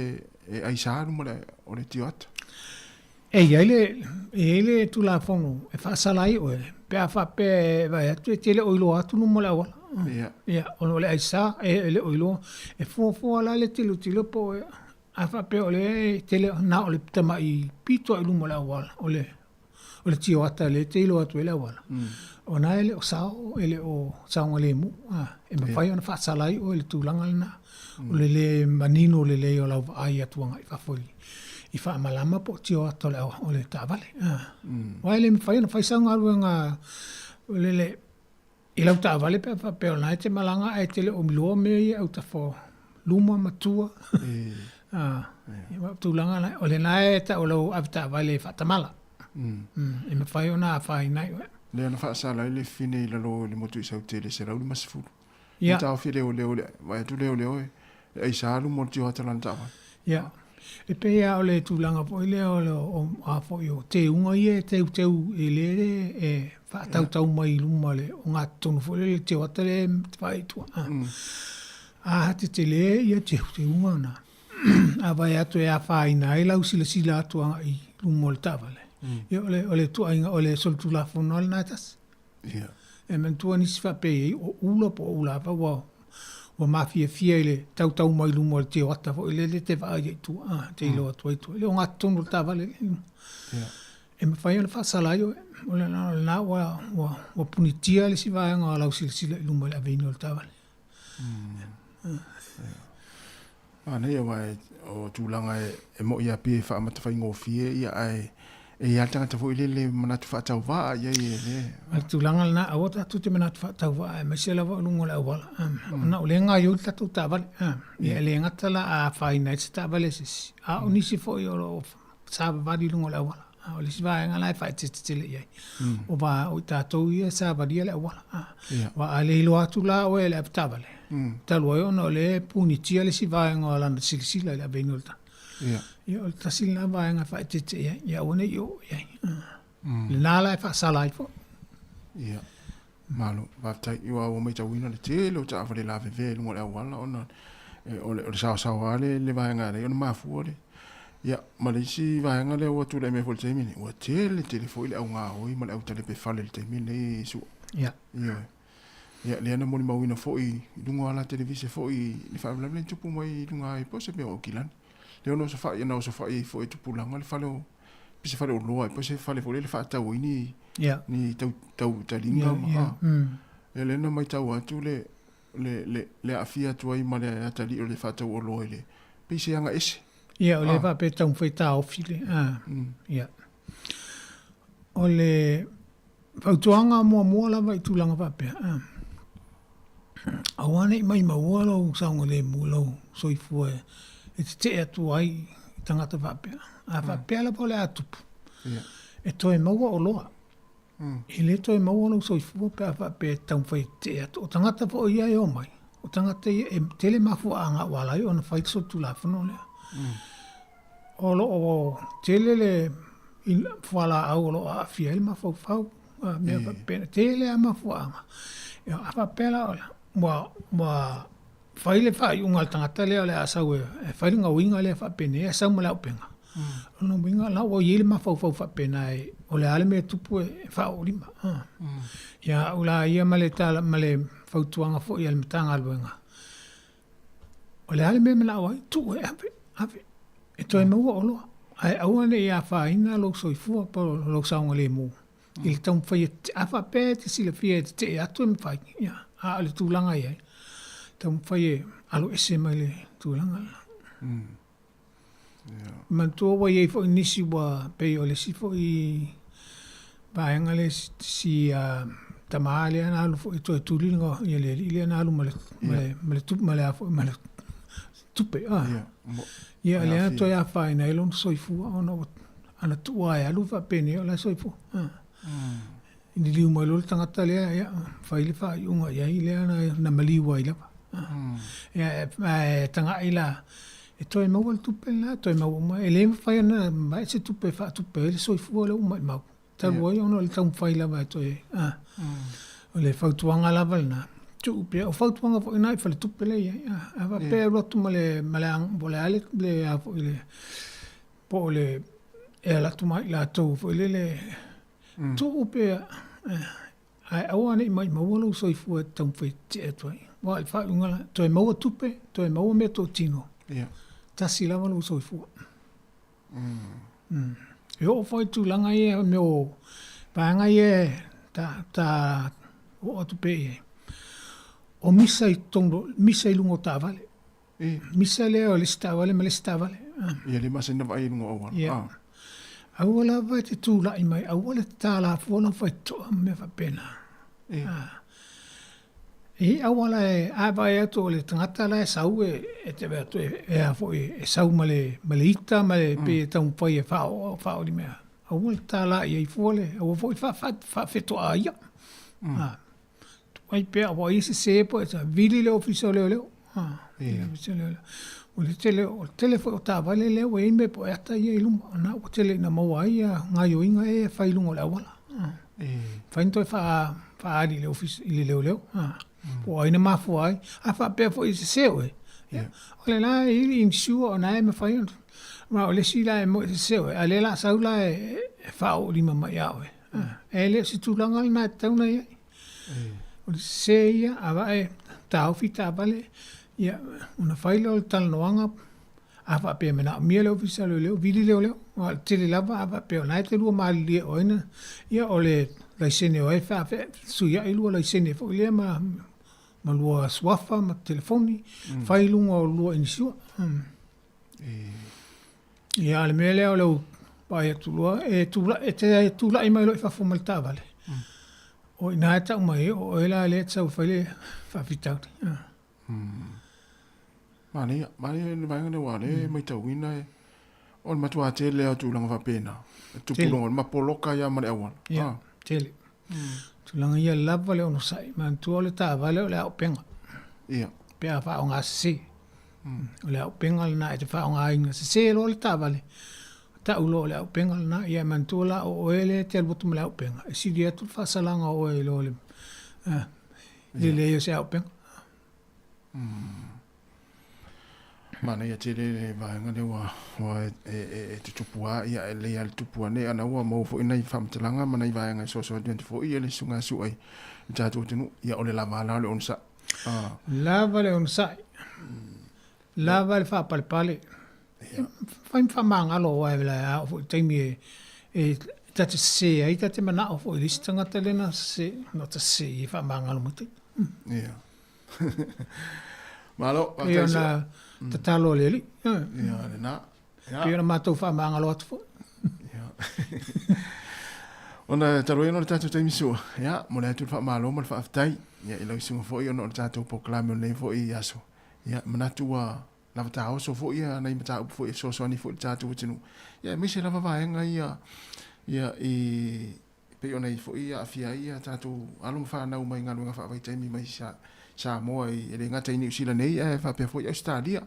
e aisa luma o le tioata. E i ai le, e i ai le Tulafono e faasala ai oe pe a faapea e vaai atu e te le o iloa atu luma o le auala. Ia. Ia, ona o le aisa e le o iloa. E fuafua la le tilotilo po o a faapea o lea e tele na o le tamai pito lava i luma o le auala, o le o le tioata lea e te iloa atu ai le auala, ona e le o sao, e le o saogalemu, e mafai ona faasala ai oe i le tulaga lena, o le le manino lelei o lau vaai atu agai i fafo i faamalama po o tioata o le taavale. Aua e le mafai ona fai sau galuega i lau taavale pe a faapea o lena e te malaga ae te le o iloa mea ia autafa o luma ma tua. Ia, o tulaga na, o lena e tau o lau avetaavale faatamala. E mafai ona afaina ai oe. Lea na faasala ai le fine i lalo i le motu i Sautele 150. Ia. Taofi e leoleo, vaai atu leoleo e aisa luma o le tioata lana taavale. Ia. E pei lava o le tulaga foi lea o le a foi o teuga ia e teuteu e le e faatautau mai i luma o le ogatotonu foi lea le tioata lea e vaai i tua. A tetele ia teuteuga na, a vaai atu e afaina ai lau silasila atu agai i luma o le taavale, ia o le ituaiga o le solitulafono lava lena e tasi. Ia. E manatua nisi faapea i ai o ula po o ula lava ua ua mafiafia i le tautau mai luma o le tioata foi lele e te vaai ai i tua, a, te iloa atu ai i tua. E le ogatotonu o le taavale lea i luma. Ia. E mafai ona faasala ai oe. O lena ua, ua, ua punitia le isi vaega o lau silasila i luma i le aveina o le taavale. Manaia aua o tulaga e moi lava pei e faamata faigofie ia ae e i ai lava le tagata foi lele e manatu faatauvaa i ai e le. O le tulaga lena aua tatou te manatu faatauvaa aemaise lava o luga o le auala ona o lea e gaoioi le tatou taavale. Ia e le gata la a afaina ai se taavale a se isi, a o nisi foi o lo o savavali i luga o le auala. O le isi vaega la e faaeteete tele i ai, o va o i tatou ia e savalia le auala. Aua a le iloa atu la oe e le avetaavale, talu ai ona o lea e punitia le isi vaega o lana silasila i le aveina o le taavale. Ia, o le tasi lena vaega e faaeteete i ai, ia aua ne i oo i ai. Lena la e faasala ai foi. Ia. Malo, faafetai. Aua ua matauina le tele o taavale lavevea i luga o le auala ona o le saosaoa lava le, le vaega e ala ai ona mafua le. Ia, ma le isi vaega lea ua tulai mai foi i le taimi lenei, ua tele tele foi le au gaoi ma le au talepe fale i le taimi lenei e Su'a. Ia. Ioe. Ia, lea na molimauina foi i luga o ala televise foi le faalavelave lea na tupu mai i luga ai po o se mea o Aukilani. Lea na osofai, na osofai ai foi e tupulaga le fale o, pe se fale oloa po o se fale foi lele faatau ai ni, yeah. ni tau, tau taliga yeah, ma, yeah. Ia lea na matau atu le, le, le, le aafia atu ai ma le atalii o le faatau oloa i le, pei se aga ese. Ia, o lea ah. faapea taumafai taofi le, ah. Ia. O le fautuaga muamua lava i tulaga faapea, ah. Aua ne i maimaua lou saogalemu i lou soifua e tetee atu ai i tagata faapea. A faapea lava o le a tupu, e toe maua oloa. E le toe maua lou soifua pe a faapea e taumafai e tetee atu. O tagata foi ia e omai, o tagata ia e tele mafuaaga ua ala ai ona fai le solitulafono lea. O lo o tele le fualaau o lo o aafia ai le mafaufau, mea faapena, tele lava mafuaaga. A faapea la ua ua fai le faaiuga a le tagata lea o le a sau e fai le gaoiga lea faapenei ae sau ma le auupega, o lona uiga o la ua i ai le mafaufau faapena o le a le mea e tupu e faaoolima. Ia au la ia ma le tala ma le fautuaga foi a le Matagaluega, O le a le mea e manao ai, tuu e ave, ave, e toe maua oloa, ae aua ne i afaina lou soifua po o lou saogalemu i le taumafai e tetee. A faapea e te silafia e tetee atu e mafai, ia, a o le tulaga e i ai, taumafai e aloese mai le tulaga lena. Manatua ua i ai foi nisi ua pei o le isi foi vaega lea si tamā lea na alu foi e toe tuli le ia le alii lea na alu ma le ma le ma le ma le a foi ma le tupe a. Ia lea na toe afaina ai lona soifua ona ua ana tuua e alu faapenei o la e soifua. I liliu mai loa le tagata lea ia fai le faaiuga i ai lea na na maliu ai lava. Ia ae tagai la e toe maua le tupe lena, toe maua uma. E le mafai ona vae se tupe e faatupe ai le soifua lea ua maimau. Talu ai ona o le taumafai lava e toe, a, o le fautuaga lava lena, tuu pea. O fautuaga foi na i faletupe lea e i ai, a, a faapea e alu atu ma le, ma le, po o le a le, le a foi le, po o le, e alu atu ma i latou foi lele, tuu pea, ae aua ne i maimaua lou soifua e te taumafai e tetee atu ai. Aua o le faaiuga la, toe maua tupe, toe maua meatotino, tasi lava lou soifua. E oo foi i tulaga ia mea o vaega ia e ta, ta oo atu pea i ai, o misa i totonu, misa i luga o taavale. Misa lea o le isi taavale ma le isi taavale. Ia le masani ona vaai i luga o auala. Ia. Aua lava e te tulai mai, aua le tatala fua lau faitotoa ma mea faapena. E i ai auala e, a vaai atu o le tagata la e sau e, e te vaai atu e, e a foi, e sau ma le, ma le ita ma le, pei e taumafai e faaoo, faaoo i mea. Aua le tatala i ai fua le, aua foi faafetoa ia. A, tuai pea, aua ia sese po e vili le ofisa o leoleo. A, le ofisa o leoleo. O le tele, o le tele foi o taavale lea ua i ai mea po e ata ia i luma, ona ua tele ina maua ai ia gaoioiga ia e fai i luga o le auala. Mafai ona toe faaali i le ofisa, i le leoleo. Po o ai na mafua ai. A faapea foi e sese oe, ia, o le la e i ai le insure o na e mafai ona. Aua o le isi la e moi e sese oe, a o lea o le a sau la e faaoolima mai ia oe. E le o se tulaga lena e tatau ona i ai. O le sese ia, a vae taofi taavale, ia, ona fai lea o le talanoaga A faapea e manaomia le Ofisa o Leoleo, vili leoleo. Aua o le tele lava a faapea o lena e te lua malilie o ai na, ia o le laisene o ai e fesuiai lua laisene foi lea ma ma lua suafa ma telefoni, fai i luga o lua inisiua. Ia a o le mea lea o lou vaai atu loa, e tulai, e te tulai mai loa i fafo ma le taavale, o i ina e tau mai ai o oe la lea e te sau e fai le faafitauli. Manaia, manaia le vaega lea aua o lea e matauina e, o le matua tele lava o tulaga faapena, e tupu luga o le mapoloka ai lava ma le auala. Ia, tele. Tulaga ia lava le onosai, manatua o le taavale o le auupega. Ia. Pe a faaaoga sese. O le auupega lena e te faaaogaina, sese loa le taavale, tau loa o le auupega lena. Ia manatua la o oe lea e te alu atu ma le auupega, e sili atu le faasalaga o oe i lo le, le leai o se auupega. Manaia tele le vaega lea ua, ua e, e, e, e tutupu lava, ia e lelei lava le tupu ane, ana ua maua foi nai faamatalaga ma nai vaega e soasoa atu foi le susuga Su'a i le tatou atunuu. Ia o le lava la o le onosai. Ah. Lava le onosai. Lava le faapalepale. Fai ma faamagalo aua e a oo foi i le taimi e, e ta te sese ai, ta te manao foi i le isi tagata lea na sese, na ta sese i ai e faamagalo mai taita. Ia. Malo, faafetai. Pei ona tatalo a le Alii. Ia, lena. Ia. Pei ona matou faamagalo atu foi. Ia. Ona talu ai ona o le tatou taimi sua, ia, momoli atu le faamalo ma le faafetai, ia, i lau susuga foi ona o le tatou polokalame o lenei foi aso. Ia, manatu ua lava taoso foi ia nai mataupu foi e fesoasoani foi i le tatou atunuu, ia, aemaise lava vaega ia, ia, i E pei ona i foi aafia ai a tatou alo ma fanau mai galuega faavaitaimi mai Samoa e le gata i Niu Sila nei ae faapea foi Ausetalia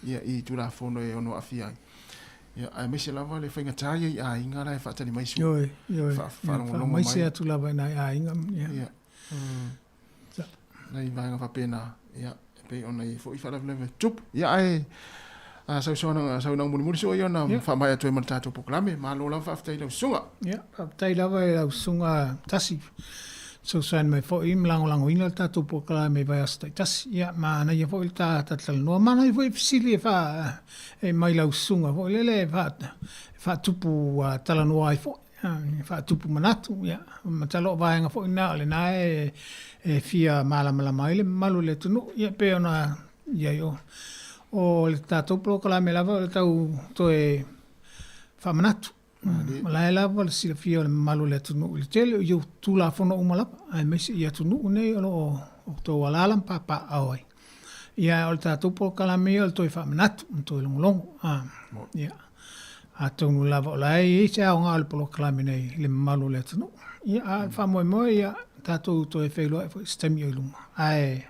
ia i Tulafono e ono aafia ai. Ia aemaise lava le faigata ia i aiga la e faatali mai sui. Ioe, ioe. Faalogologo mai. Faamaise atu lava i nai aiga. Ia. Ia. Nai vaega faapena, ia, e pei ona i ai foi faalavelave tutupu. Ia, ae a sau saunoaga mulimuli sua ia ona faamaea atu ai ma le tatou polokalame. Malo lava faafetai i lau susuga. Ia, faafetai lava i lau susuga Tasi. Fesoasoani mai foi ma lagolagoina le tatou polokalame i vaiaso taitasi. Ia, manaia foi le ta talatalanoa, manaia foi fesili e faa e mai lau susuga foi lele e faatupu talanoa ai foi. faatupu manatu, ia, masalo o vaega foi na o lena e, e fia malamalama ai le mamalu o le atunuu, ia, pei ona i ai o, o le tatou polokalame lava o le tau toe faamanatu. O la e lava le silafia o le mamalu o le atunuu i le tele o ia Tulafono uma lava, aemaise i atunuu nei o lo o outou alaala ma papaaao ai. Ia, ae o le tatou polokalame ia o le toe faamanatu ma toe logologo. Ia, atonu lava o la e i ai se aoga o le polokalame nei i le mamalu o le atunuu. Ia, a o le faamoemoe, ia, tatou toe feiloai foi i se taimi o i luma. Ae,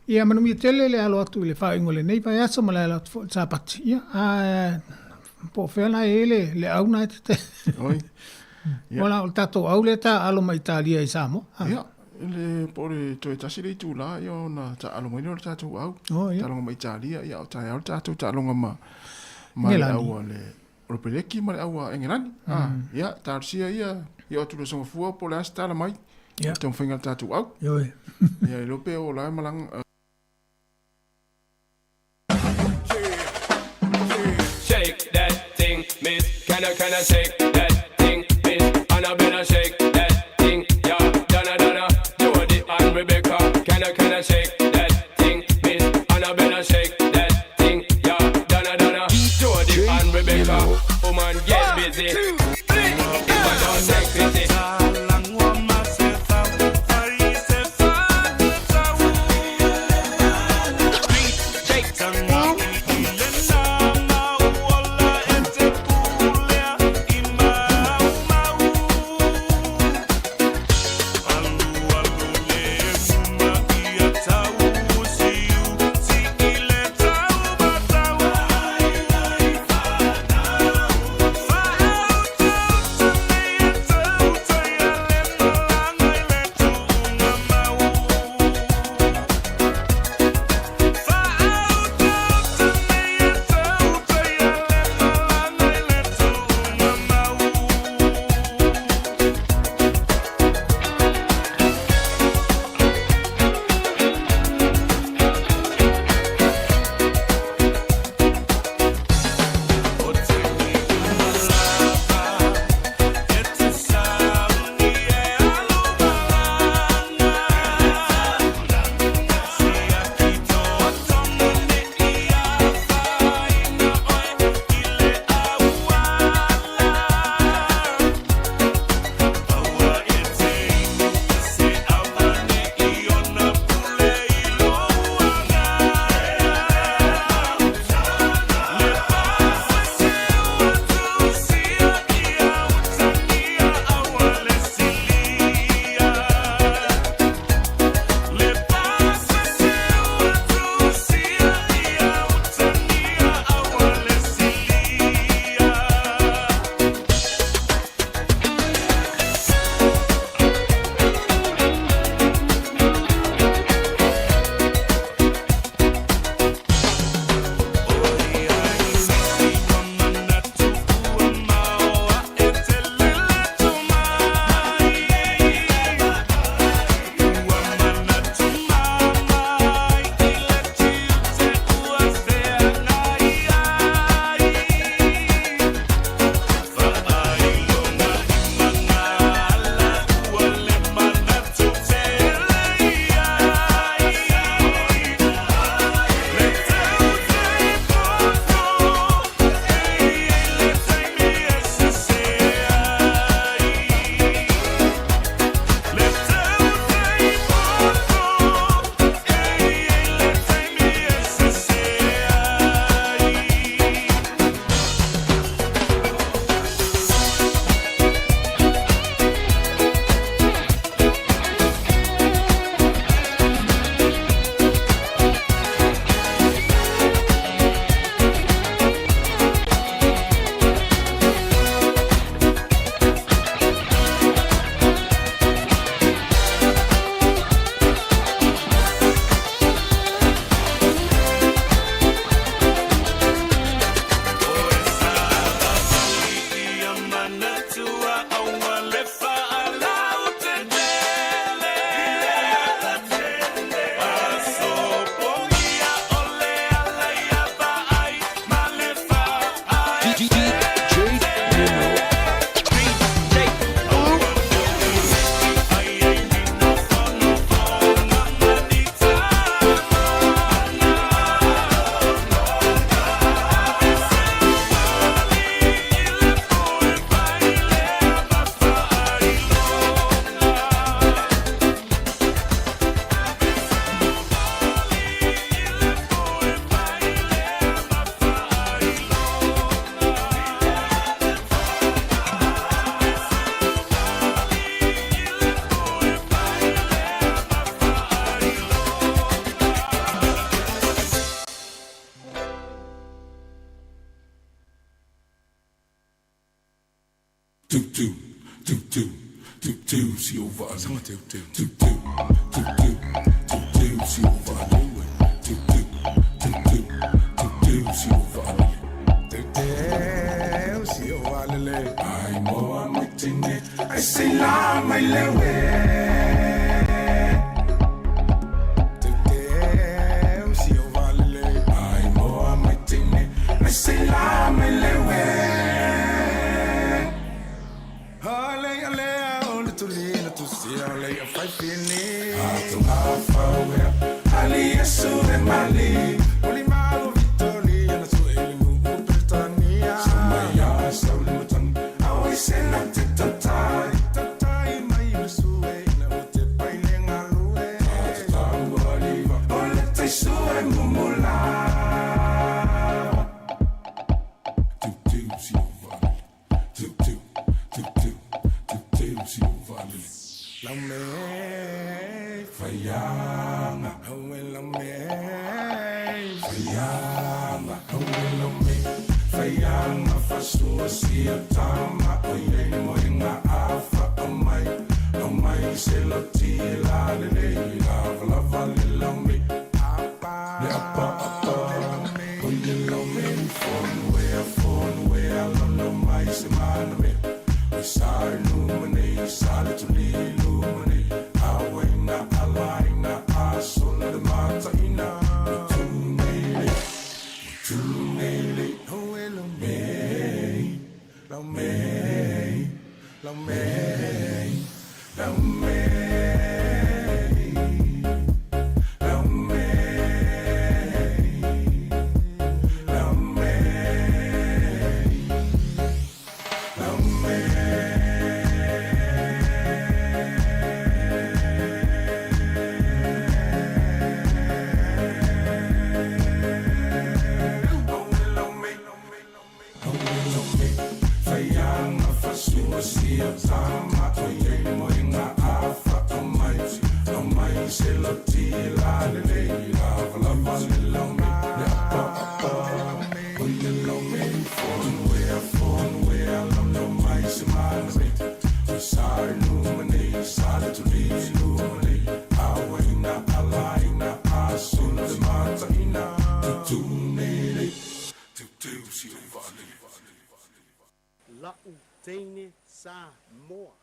ia manuia tele le alo atu i le faaiuga o lenei vaiaso ma le alo atu foi i le Sapati. Ia, a po o fea la e i ai le, le au na e te. Oi. Ia. O le tatou au lea taaalo mai Italia i Samoa. Ia, le, po o le toe tasi le itulā, ia ona taaalo mai lea o le tatou au. Oh, ia. Taaloga ma Italia, ia o taeao le tatou taaloga ma, ma le au a le, o le Peleki ma le au a Engelani. Ah, ia, talosia ia, ia o atu le Songafua po o le a se tala mai. Ia. Taumafaiga a le tatou au. Ioe. Ia, e iloa pe o la e malaga, Shake that thing, miss. Can I, can I shake that thing, miss? Annabella, shake that thing, yeah. Donna, Donna, Jody and Rebecca. Can I, can I shake that thing, miss? Annabella, shake that thing, yeah. Donna, Donna, Jody and Rebecca. Woman, get busy. If I don't take pity. Tau tu tu tu tu tu si o va sanga tu tu tu tu tu tu tu tu si o va tu tu tu tu tu tu si o va tu tu si o va le ai mo mai tine ai se la mai lewe tu tu si o va le ai mo mai tine ai se la mai lewe. Teine Samoa.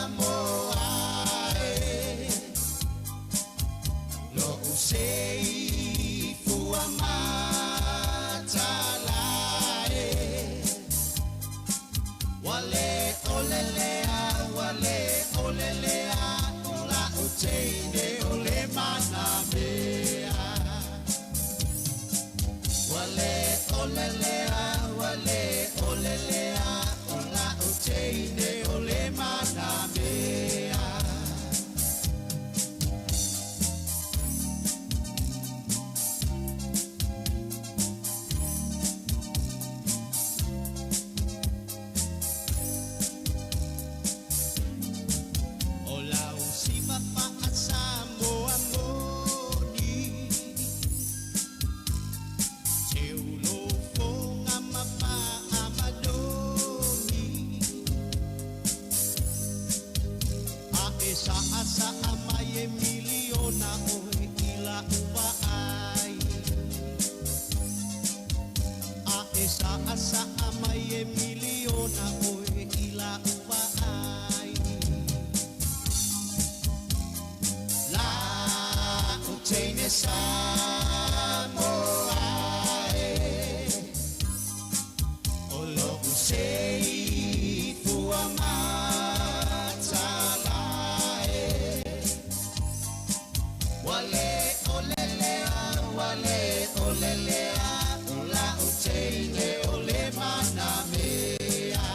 Samoa e. ole lea, ua le ole lea, o la'u teine o le manamea. O lau siva faa-Samoa moni, Teulofoga ma faamadoni. A e saasaa mai e miliona oe i la'u vaai. A e saasaa mai e miliona oe i la'u vaai. La'u teine Samoa e, o lo'u seifua matala e. Ua le ole lea, ua le ole lea, o la'u teine o le manamea.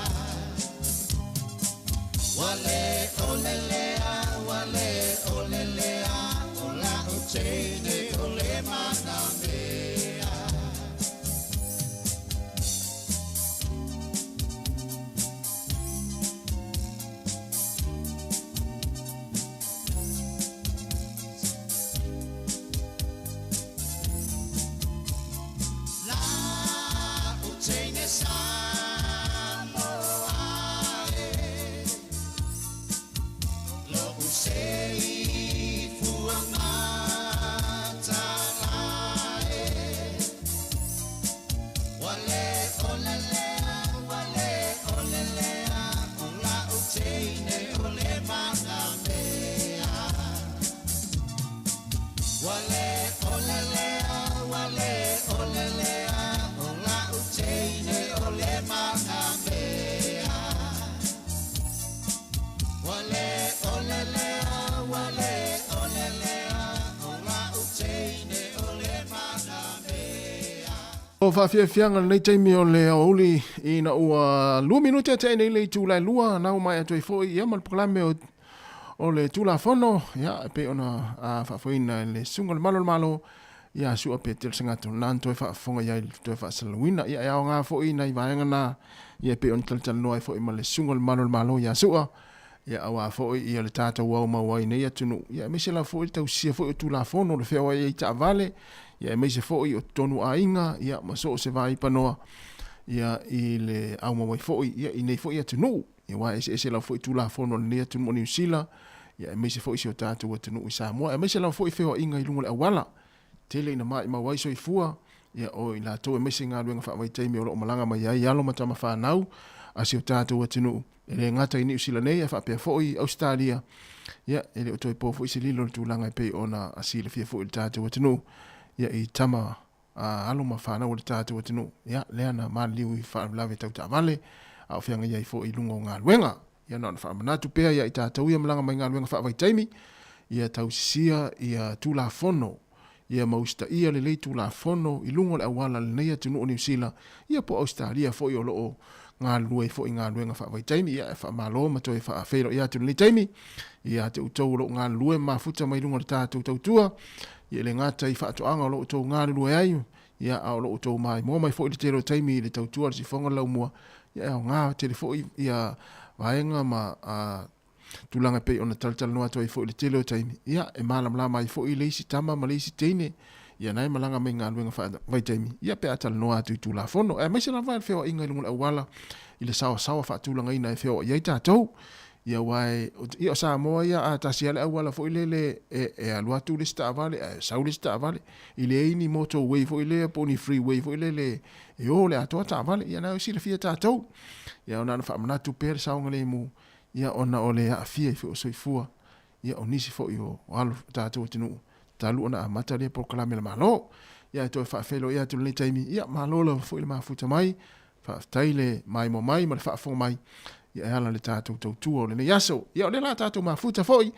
Ua le ole lea, ua le ole lea, o la'u teine o le manamea. La'u teine Samoa e, lo'u seifua matala e. Ua le ole lea, ua le ole lea, o la'u teine o le manamea. Ua le ole lea, ua le ole lea, o la'u teine o le manamea. Ua le ole lea, ua le ole lea, o la'u teine o le manamea. O faafiafiaga lenei taimi o le aoauli ina ua 2 minute tea nei le itula e 2 na ua maea atu ai foi ia ma le polokalame o o le Tulafono, ia, e pei ona faafoeina e le Susuga o le Malu o le Malo, ia Sua Petelo Segato, na ona toe faafofoga i ai i le toe faasalalauina. Ia, e aoga foi nai vaega na, ia, e pei ona talatalanoa ai foi ma le Susuga o le Malu o le Malo ia Sua, ia, aua foi ia le tatou aumau ai i nei atunuu, ia, aemaise lava foi le tausisia foi o Tulafono, le feoai ai i taavale, ia, aemaise foi o totonu o aiga, ia, ma so o se vaipanoa, ia, i le aumau ai foi, ia, i nei foi atunuu. Ia aua e eseese lava foi Tulafono a lenei atunuu o Niu Sila, ia aemaise foi si o tatou atunuu i Samoa, aemaise lava foi feoaiga i luga o le auala. Tele ina maimau ai soifua, ia o i latou aemaise galuega faavaitaimi o lo o malaga mai ai alo ma tama fanau a si o tatou atunuu, e le gata i Niu Sila nei ae faapea foi Ausetalia. Ia, e le o toe po foi se lilo i le tulaga e pei ona silafia foi e le tatou atunuu, ia i tama a alo ma fanau a le tatou atunuu, ia, lea na maliliu i faalavelave tau taavale, a o feagai ai foi i luga o galuega. Ia na ona faamanatu pea ia i tatou ia malaga mai galuega faavaitaimi, ia tausisia ia Tulafono, ia ma usitaia lelei Tulafono i luga o le auala a lenei atunuu o Niu Sila, ia po o Ausetalia foi o lo o galulue ai foi i galuega faavaitaimi. Ia, e faamalo ma toe faafeiloai atu i lenei taimi ia te outou o lo o galulue ma mafuta mai luga o le tatou tautua, ia e le gata i faatoaga o lo o outou galulue ai, ia, a o lo o outou maimoa mai foi i le tele o taimi i le tautua a le sifoga o le laumua, ia e aoga tele foi ia vaega ma a, tulaga e pei ona talatalanoa atu ai foi i le tele o taimi, ia, e malamalama ai foi le isi tama ma le isi teine, ia na e malaga mai i galuega faavaitaimi, ia pe a talanoa atu i Tulafono, aemaise lava le feoaiga i luga o le auala i le saoasaoa faatulagaina e feoai ai tatou. Ia aua e, ia o Samoa ia a tasi lava le auala foi lele e, e alu atu le isi taavale ae sau le isi taavale, e leai ni motorway foi lea po o ni freeway foi lele e o le atoa taavale, ia na e silafia e tatou. Ia ona na faamanatu pea le saogalemu, ia ona o le aafia i o soifua, ia o nisi foi o alo o tatou atunuu talu ona amata lea polokalame a le Malo. Ia e toe faafeiloai atu i lenei taimi, ia malo lava foi le mafuta mai, faafetai le maimoa mai ma le faafofoga mai, ia e ala i le tatou tautua o lenei aso. Ia o lea la tatou mafuta foi,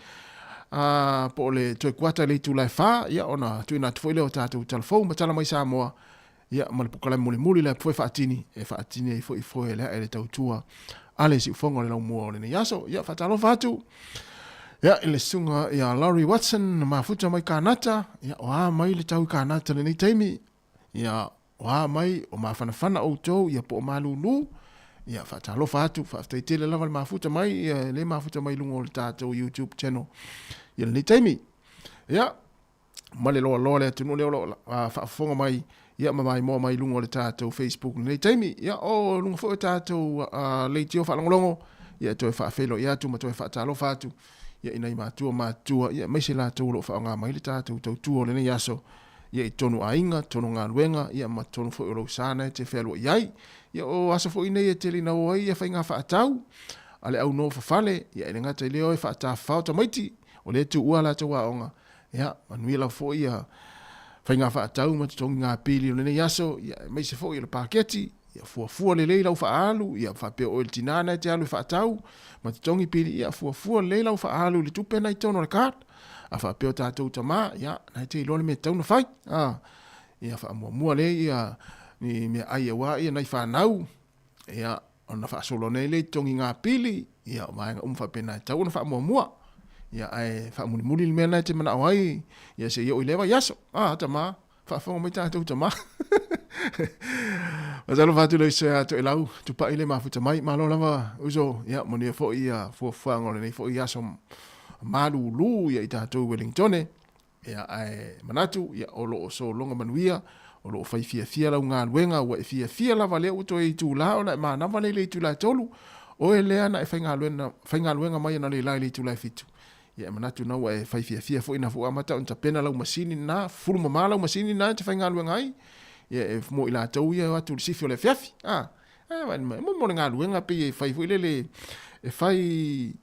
a po o le toe kuata i le itula e 4, ia ona tuuina atu foi lea o tatou tala fou ma tala mai Samoa. ia ma le polokalame mulimuli lea foe faatini e faatini ai foi foe le ae le tautua a le siufofoga o le laumua o lenei aso. Ia faatalofa atu ia i le susuga ia Laurie Watson mafuta mai Kanata, ia o a mai le tau i Kanata lenei taimi, ia o a mai o mafanafana outou ia po o malūlū, ia faatalofa atu, faafetai tele lava le mafuta mai, ia le mafuta mai luga o le tatou YouTube channel ia lenei taimi. Ia ma le loaloa le atunuu lea o lo o faafofoga mai ia ma maimoa mai luga o le tatou Facebook lenei taimi. Ia o luga foi o tatou leitio faalogologo, ia e toe faafeiloai atu ma toe faatalofa atu ia i nai matua matutua ia aemaise latou o lo o faaaoga mai le tatou tautua o lenei aso ia i tonu aiga, tonu galuega ia ma tonu foi o lou sa na e te fealuai ai. Ia o aso foi nei e tele ina o ai ia faiga faatau a le au nofofale, ia e le gata i lea o e faatafafao tamaiti, o lea e tuua latou aoga Ia, manuia lava foi ia faiga faatau ma totogiga pili o lenei aso, ia aemaise foi o le paketi, ia fuafua lelei lau faaalu, ia faapea oe le tina na e te alu e faatau ma totogi pili, ia fuafua lelei lau faaalu i le tupe na i totonu o le card. A faapea o tatou tama, ia na e te iloa le mea e tatau ona fai. A, ia faamuamua lelei ia ni meaai aua ia nai fanau, ia ona faasolo nei lea i totogiga pili, ia o vaega uma faapena e tatau ona faamuamua. Ia ae faamulimuli le mea lena e te manao ai, ia se i oo i lea vaiaso. A, tama, faafofoga mai tatou tama. Matalofa atu le uso ia Toelau, tupai le mafuta mai, malo lava uso, ia manuia foi ia fuafuaga o lenei foi aso malūlū ia i tatou i Wellingtone. Ia, ae manatu, ia, o lo o sologa manuia, o lo o fai fiafia lau galuega, ua e fiafia lava lea ua toe itula ona e manava lea i le itula e tolu, oe lea na e faigaluega, faigaluega mai ana le la i le itula e fitu. Ia, e manatu na ua e fai fiafia foi na ua amata ona tapena lau masini na, fulu mamā lau masini na e te faigaluega ai, ia, e mo i latou ia e o atu i le sifi o le afiafi. A, e, mo, mo le galuega pei e fai foi lele, e fai,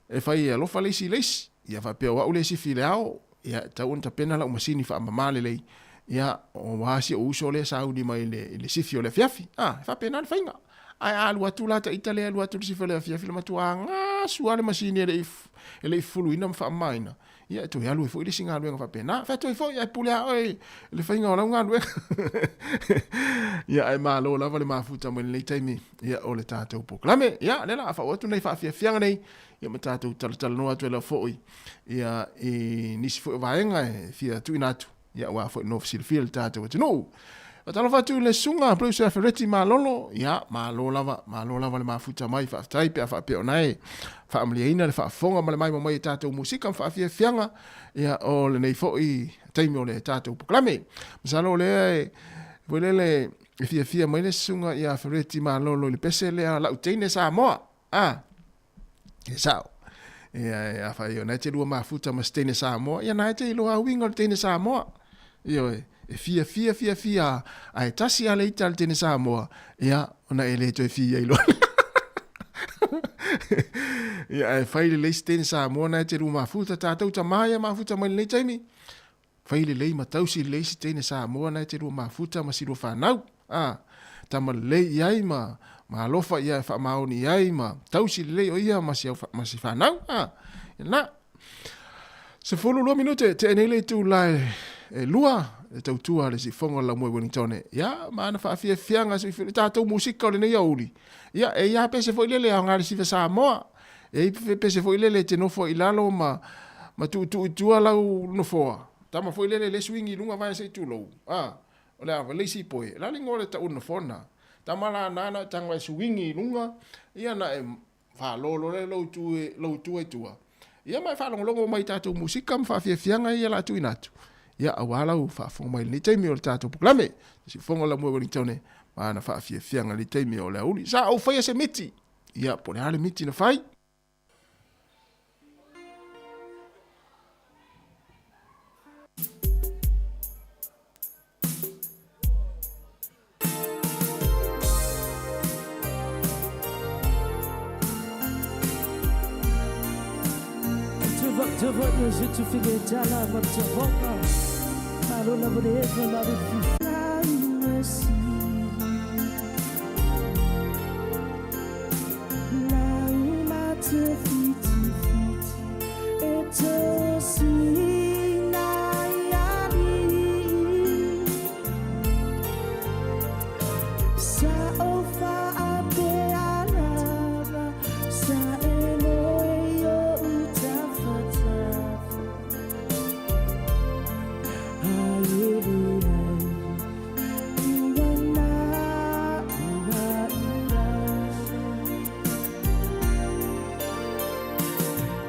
e fai e alofa le isi i le isi. Ia faapea o au le sifi i le ao, ia e tatau ona tapena lau masini faamama lelei, ia aua si ou uso lea e sauni mai i le, i le sifi o le afiafi. A, e faapena le faiga. Ae a alu atu la ta ita lea e alu atu i le sifi o le afiafi, le matua gasu lava le masini e le i, e le i fufuluina ma faamamaina, ia e toe alu ai foi le isi galuega faapena. Fai atu ai foi, ae pule lava oe i le faiga o lau galuega. Ia, ae malo lava le mafuta mai lenei taimi, ia, o le tatou polokalame. Ia, lea la a faaoo atu nei faafiafiaga nei, ia ma tatou talatalanoa atu ai lava foi ia i nisi foi o vaega e fia tuuina atu ia aua foi no fesilafia le tatou atunuu. Faatalofa atu i le susuga Bruce Afereti Malolo, ia malo lava, malo lava le mafuta mai, faafetai pe a faapea ona e faamalieina le faafofoga ma le maimoa mai i tatou musika ma faafiafiaga ia o lenei foi taimi o le tatou polokalame. Masalo o lea e foi lele e fiafia mai le susuga ia Fereti Malolo i le pese lea lau teine Samoa. A, e sao. Ia, a whai, o nai te lua mafuta ma se teine Samoa, ia nai te iloa uiga o le teine Samoa. Ioe, e fia fia fia fia a e tasi a le ita le teine Samoa, ia, ona e le toe fia iloa. Ia, ae fai lelei se teine Samoa nai te lua mafuta, tātou tamā ia mafuta mai lenei taimi. Fai lelei ma tausi lelei si teine Samoa na e te lua mafuta ma si lua fanau. A, tama lelei i ai ma, ma alofa ia e faamaoni i ai ma tausi lelei o ia ma si, au, ma si fanau. A, na. 12 minute, te nei le itu la e, e lua, e tautua le sifoga la mue Wellingtone. Ia, ma ana faafiafiaga se i tātou musika o lenei aoauli. Ia, e ia pese foi lele aoga le sifa Samoa. E i pese foi lele e te nofo i lalo ma, ma tuutuu i tua lau nofoa. Tama foi lele le swing i luga vaea se i tulou. A, o le a le isi poe, la le igoa le tau nofoa na. Tama la nana e tago e swing i luga, ia na e faalolo le lou tu lou tua i tua. Ia ma e faalogologo mai i tatou musika ma faafiafiaga ia la tuuina atu. Ia aua lau faafofoga mai i lenei taimi o le tatou polokalame. Siufofoga la Moe Wellingtone ma ana faafiafiaga i lenei taimi o le aoauli. Sa ou faia se miti. Ia, po o le a le miti na fai? Sa ou faapea lava sa e moe i oʻu tafatafa Ae leai ua na ua i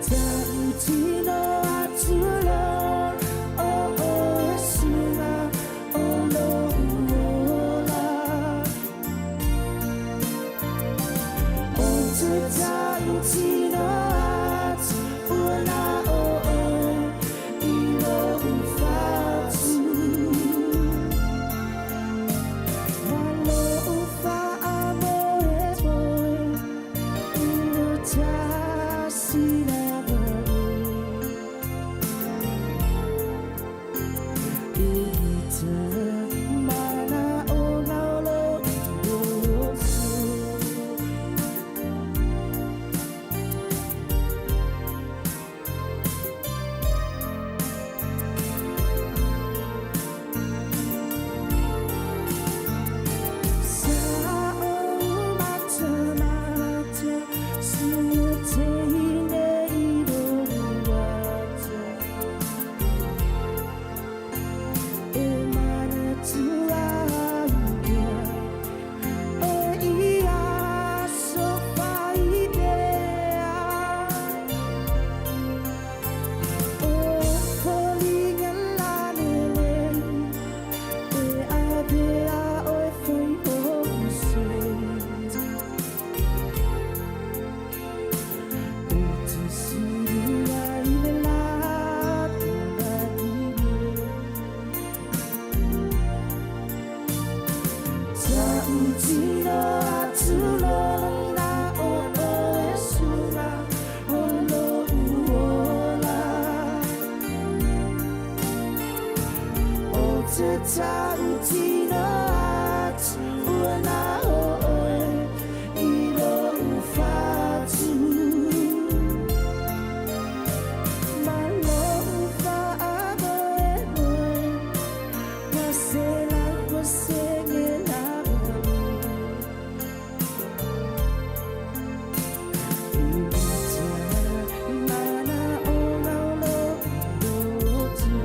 Ta'utino atu loa o oe suga o lo'u ola O te ta'utino atu ua na o oe i lo'u fatu Ma lo'u fa'amoemoe ua tasi lava oe I te manaʻoga o lo'u loto. Sa ou matamata sua teine i lo'u ata E manatua ai pea o ia aso faipea O foliga lalelei e avea oe fai o se O te sulu ai le lagilagi Ta'utino atu loa na o oe suga o lo'u ola O te ta'utino atu ua na o oe i lo'u fatu Ma lo'u fa'amoemoe ua se lau pasege lava E te manaʻoga o lo'u loto.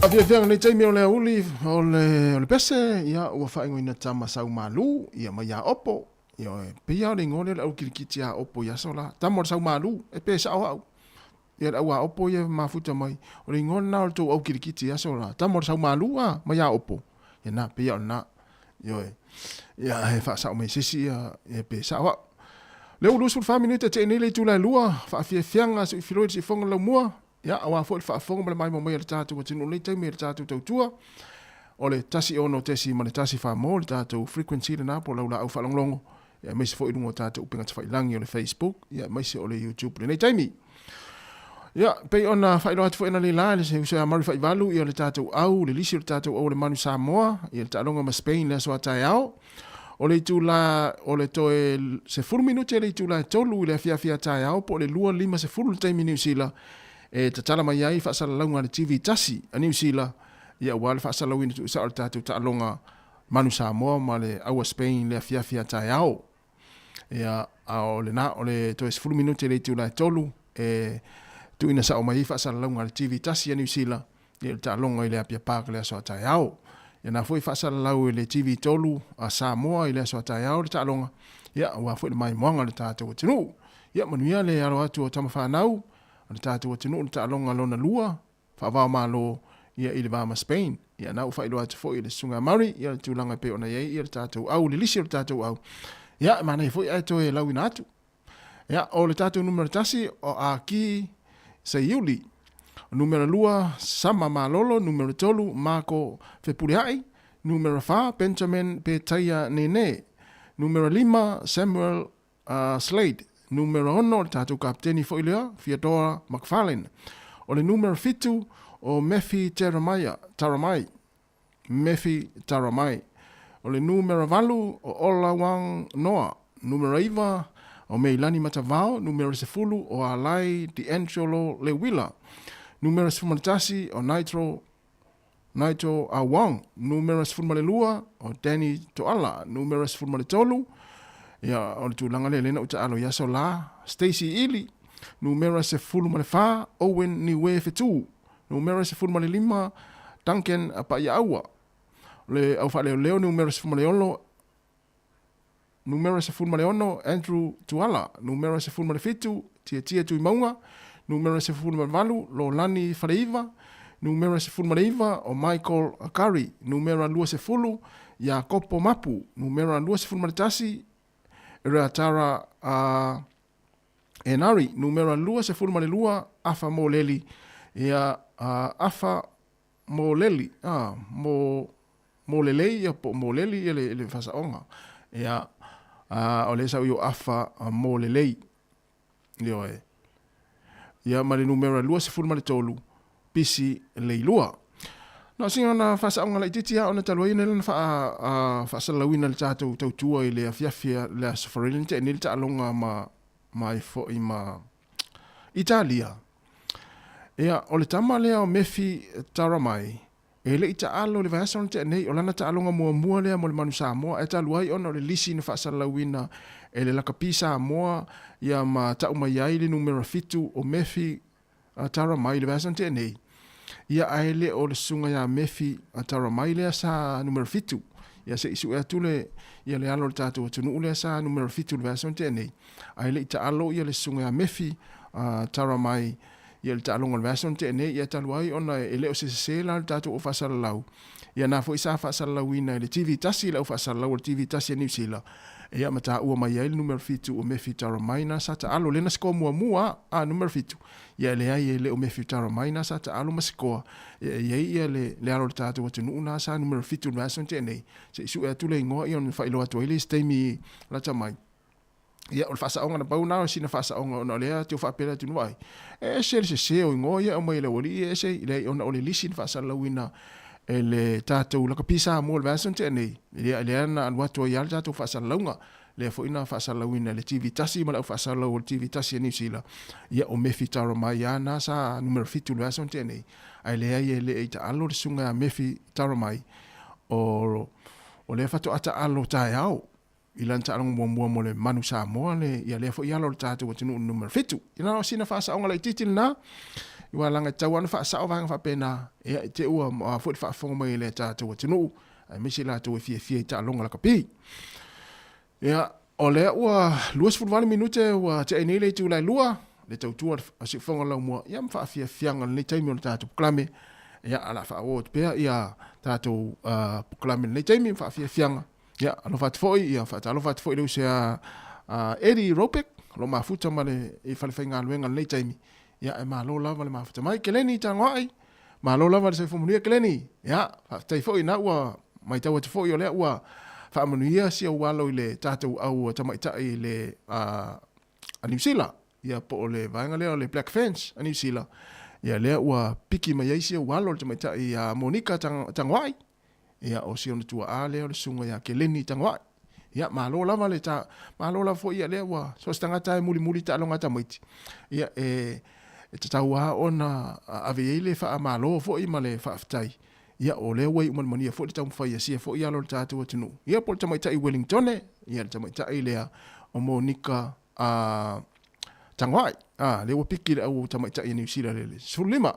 Afiafiaga nei taimi o le auli o le, o le pese, ia ua faaigoina tama sau malu, ia mai ia opo, ia e pei o le igoa lea o le au kilikiti a opo i aso la. Tama o le sau malu, e pe sao au. Ia le au a opo ia mafuta mai, o le igoa lena o le tou au kilikiti i aso la. Tama o le sau malu a, mai a opo. Ia na, pei o lena. Ioe. Ia he faasao mai se isi ia, ia pe sao au. Lea ua 24 minute tea nei le itula e lua, faafiafiaga se i filoi le siufofoga o le laumua, ia aua foi le faafofoga ma le maimoa mai a le tatou atunuu i lenei taimi e le tatou tautua. O le 106.1 mo le tatou frequency lena po o laulaau faalogologo, ia aemaise foi i luga o tatou upega tafailagi o le Facebook, ia aemaise o le YouTube i lenei taimi. Ia, pei ona faailoa atu foi analeila i le uso ia Murray Faivalu, ia le tatou au, le lisi o le tatou au o le Manu Samoa, ia le taaloga ma Spain le aso a taeao. O le itula, o le toe 10 minute le itula e 3 i le afiafi a taeao po o le 2:50 le taimi Niu Sila e tatala mai ai faasalalauga a le TV tasi a Niu Sila, ia aua le faasalalauina tuusao o le tatou taaloga Manu Samoa ma le au a Spain le afiafi a taeao. Ia, a o lena, o le toe 10 minute le itula e 3 e tuuina sao mai ai faasalalauga a le TV tasi a Niu Sila, ia i le taaloga i le Apia Park i le aso a taeao. Ia na foi faasalalau e le TV 3 a Samoa i le aso a taeao le taaloga, ia aua foi le maimoaga o le tatou atunuu. Ia manuia le alo atu o tama fanau a le tatou atunuu i le taaloga lona lua faava-o-Malo ia i le va ma Spain. Ia na ua faailoa atu foi e le Susuga a Murray ia le tulaga e pei ona i ai ia le tatou au, le lisi o le tatou au. Ia e manaia foi ae toe lauina atu. Ia o le tatou numera tasi o Aki Seiuli. O numera lua Sama Malolo, numera tolu Marko Fepuleai, numera fa Benjamin Petaia Nene, numera lima Samuel Slade, numera 6, le tatou kapeteni foi lea, Theodora McFarlane. O le numera 7, o Mefi Jeremiah, Taramai, Mefi Taramai. O le numera 8, o Ola Wang Noa. Numera 9, o Meilani Matavao. Numera 10, o Alai D'Angelo Lewila. Numera 11, o Nitro Nigel A. Wong, numera 12, o Danny Toala, numera 13, ia, o le tulaga lea lea na ou taalo i aso la, Stacey Ili, numera 14, Owen Niue Fetu, numera 15, Duncan Pa'iaua, o le au faaleoleo numera 16, Numera 16, Andrew Tuala, Numera 17, Tiatia Tuimauga, Numera 18, Lolani Faleiva, Numera 19, o Michael Curry, Numera 20, Iakopo Mapu, Numera 21, Reatara Enari, Numera 22, Afa Moleli, ia Afa Moleli, mo Molelei ia po o Moleli ia le, le faasaoga. Ia, a, o lea sa ui o afa a Molelei. Ioe. Ia ma le numera 23, Pisi Leilua. Na o sina na faasaoga laitiiti lava ona talu ai ona lea na faa, a, faasalalauina le tatou tautua i le afiafi le Aso Faraile na tea nei le taaloga ma, ma ai foi ma Italia. Ia, o le tama lea o Mefi Taramai, E le i taalo i le vaiaso na tea nei, o lana taaloga muamua lea mo le Manu Samoa ae talu ai ona o le lisi na faasalalauina e le lakapi Samoa ia ma tau mai ai le numera 7 o Mefi Taramai i le vaiaso na tea nei. Ia ae le o le susuga ia Mefi Taramai lea sa numera 7. Ia se i sue atu le ia le alo o le tatou atunuu lea sa numera 7 i le vaiaso na tea nei, ae le i taalo ia le susuga ia Mefi Taramai ia le taaloga o le vaiaso na tea nei, ia talu ai ona e le o se sese la le tatou au faasalalau, ia na foi sa faasalalauina e le TV tasi le au faasalalau a le TV tasi a Niu Sila, ia ma taua mai ai le numera 7 o Mefi Taramai na sa taalo lea na sikoa muamua a numera 7, ia e leai e le o Mefi Taramai na sa taalo ma sikoa, ia e i ai ia le le alo o le tatou atunuu na sa numera 7 i le vaiaso na tea nei, se i sue atu le igoa ia ona faailoa atu ai lea i se taimi lata mai. Ia, o le faasaoga na pau na o sina faasaoga ona o lea te faapea le atunuu ai. E ese le sese o igoa ia e aumai e le aualii e ese, leai ona o le lisi na faasalalauina e le tatou lakapi Samoa i le vaiaso na tea nei, ia lea na alu atu ai lava le tatou faasalalauga. Lea foi na faasalalauina e le TV tasi ma le au faasalalau o le TV tasi a Niu Sila, ia o Mefi Taramai lava na sa numera 7 i le vaiaso na tea nei, ae leai e le i taalo le susuga ia Mefi Taramai o o lea faatoa taalo taeao i lana taaloga muamua mo le Manu Samoa le ia lea foi alo o le tatou atunuu numera 7. Ia na o sina faasaoga laitiiti lena, aua leaga e tatau lava ona faasao vaega faapena, ia i te i ua maoa foi le faafofoga mai a le tatou atunuu, aemaise i latou e fiafia i taaloga lakapi. Ia, o lea ua 28 minute ua tea ai nei le itula e 2, le tautua a Siufofoga o le Laumua, ia ma faafiafiaga i lenei taimi o le tatou polokalame. Ia, o le a faaauau atu pea ia tatou polokalame i lenei taimi ma faafiafiaga. Ia, alofa atu foi, ia faatalofa atu foi i le uso ia Eddie Ropic, o lo o mafuta ma le i fale faigaluega i lenei taimi. Ia, e malo lava le mafuta mai. Keleni Tagoai, malo lava le soifua manuia Keleni. Ia, faafetai foi na ua matau atu foi o lea ua faamanuia si ou alo i le tatou au tamaitai i le a Niu Sila. Ia, po o le vaega lea o le Black Ferns a Niu Sila. Ia, lea ua piki mai ai si ou alo le tamaitai ia Monika Tagoai. Ia, o si ona tuaa lea o le susuga ia Keleni Tagoai. Ia, malo lava le ta, malo lava foi ia lea ua, so o se tagata e mulimuli i taaloga a tamaiti, ia, e, e tatau lava ona ave i ai le faamalo foi ma le faafetai, ia, o lea ua iu manumanuia foi le taumafai a sia foi alo o le tatou atunuu, ia, po o le tamaitai Wellingtone, ia, le tamaitai lea o Monika a Tagoai, a, lea ua piki le au tamaitai a Niu Sila i le 15.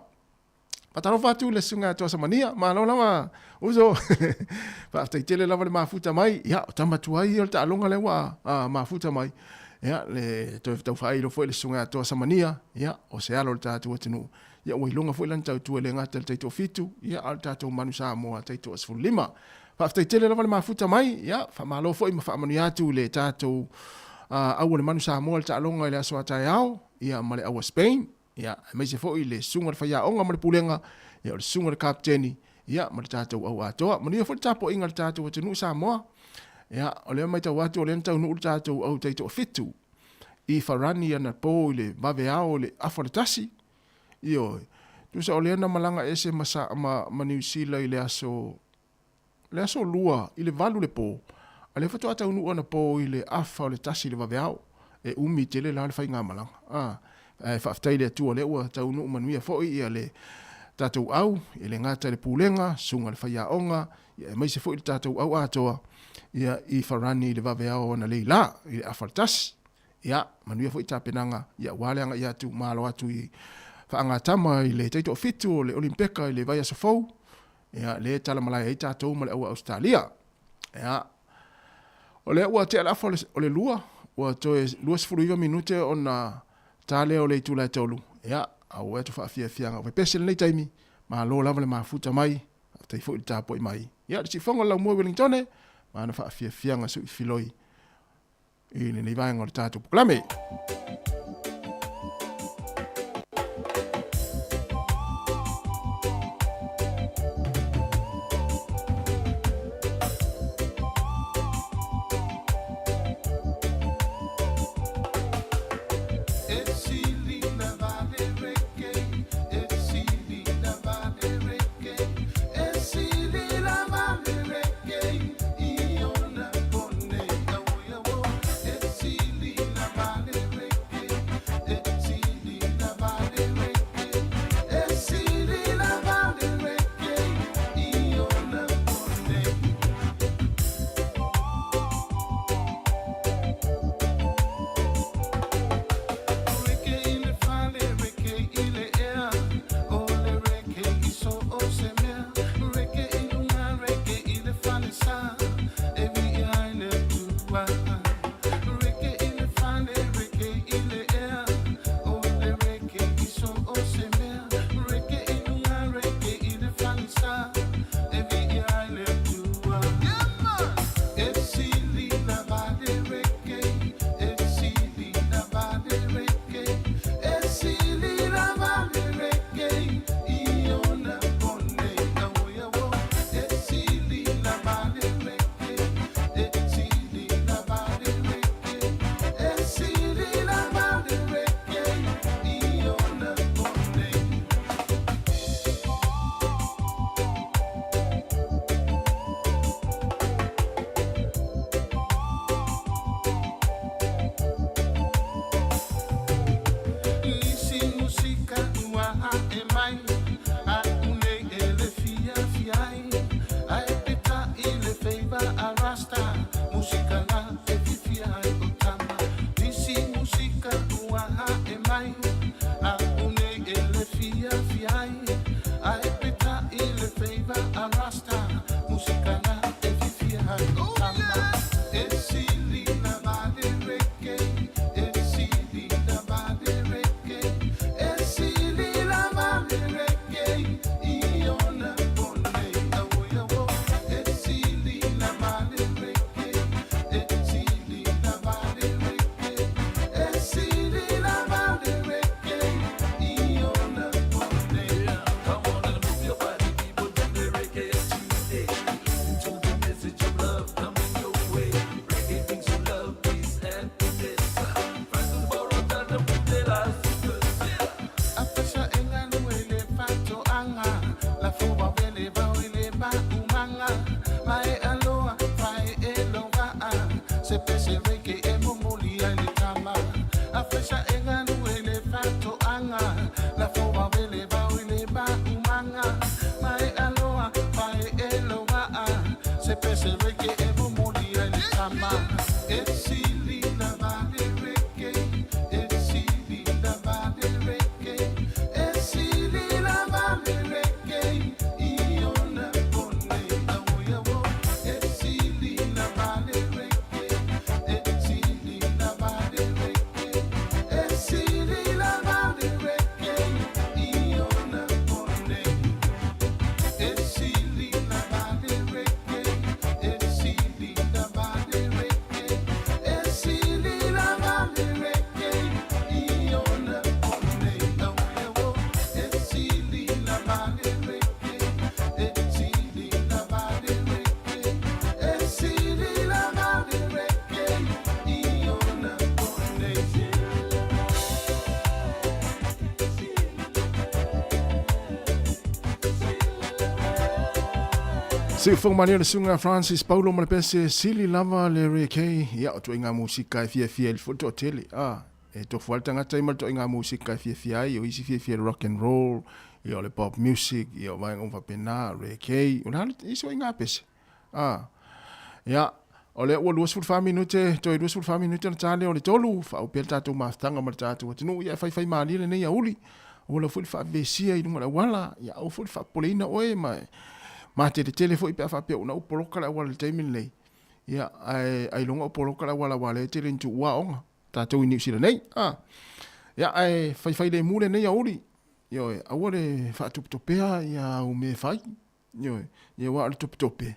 Faatalofa atu i le Susuga ia Toasamania, malo lava uso. Faafetai tele lava le mafuta mai. Ia, o tama tuai ia o le taaloga lea ua mafuta mai. Ia, le toe tau faailo foi le Susuga ia Toasamania, ia, o se alo o le tatou atunuu. Ia, ua iloga foi lana tautua e le gata i le taitoafitu, ia, a o le tatou Manu Samoa taitoasefululima. Faafetai tele lava le mafuta mai, ia, faamalo foi ma faamanuia atu i le tatou au o le Manu Samoa i le taaloga i le aso a taeao, ia, ma le au a Spain. Ia, aemaise foi le susuga i le faiaoga ma le pulega, ia, o le susuga i le kapeteni, ia, ma le tatou au atoa. Manuia foi le tapuaiga a le tatou atunuu Samoa. Ia, o lea e matau atu o lea na taunuu le tatou au taitoafitu i Farani anapo i le vaveao i le afa o le tasi. Ioe. Tusa o lea na malaga ese ma, ma, ma Niu Sila i le aso le aso lua i le 8 le po, a lea faatoa taunuu anapo i le afa o le 1 i le vaveao. E umi tele la le faigamalaga. A, ae faafetai i le Atua o lea ua taunuu manuia foi ia le tatou au, e le gata i le pulega, susuga i le faiaoga, ia aemaise foi le tatou au atoa, ia i Farani i le vaveao analeila i le afa o le 1. Ia, manuia foi tapenaga, ia aua le agai atu ma alo atu i faagatama i le taitoafitu o le Olimpeka i le vaiaso fou, Ia, lea e talamalae ai tatou ma le au a Ausetalia. Ia, o lea ua tea le afa o le 2, ua toe 29 minute ona ta lea o le itula e 3. Ia, a ua atu faafiafiaga ua pepese lenei taimi, malo lava le mafuta mai, faafetai foi le tapuai mai. Ia, le siufofoga o le laumua i Wellingtone, ma ana faafiafiaga suifiloi i lenei vaega o le tatou polokalame. Se pese reggae e momoli ai le tama. A fesa e galu e le fatoanga. La foa vele vau i le maumanga. Ma e aloa, pa e e loa. Se pese reggae e momoli ai le tama. E sili la vale reggae. E sili la vale reggae. E sili la vale reggae. Iona pone awoya wo. E sili la vale reggae. E sili la vale reggae. E sili la vale reggae. Iona pone. E sili la vale reggae. E sili la vale reggae. E sili la vale reggae. Iona pone awoya wo. E sili la vale reggae. E sili la vale reggae. E sili la vale reggae. Iona pone. Siufofoga malie o le susuga Francis Paulo ma le pese sili lava le reggae. Ia, o ituaiga musika e fiafia i le foi le toatele. A, e tofu lava le tagata ia ma le ituaiga musika e fiafia ai. O isi fiafia i le rock and roll, ia o le pop music, ia o vaega uma faapena, reggae, o le a le isi ituaiga pese. A, ia, o lea ua 24 minute, toe 24 minute ona ta lea o le tolu, faauu pea le tatou mafutaga ma le tatou atunuu, ia e faifaimalie lenei aoauli. Aua lava foi le faavesivesia i luga o le auala, ia aua foi le faapopoleina oe ma e mateletele foi pe a faapea una ua poloka le auala i le taimi lenei. Ia, ae ailoga o poloka le auala aua o lea e tele ina tuua aoga tatou i Niu Sila nei. A, ia, ae faifailemu lenei aoauli. Ioe, aua le faatopetopea ia au mea e fai. Ioe, ia aua o le topetope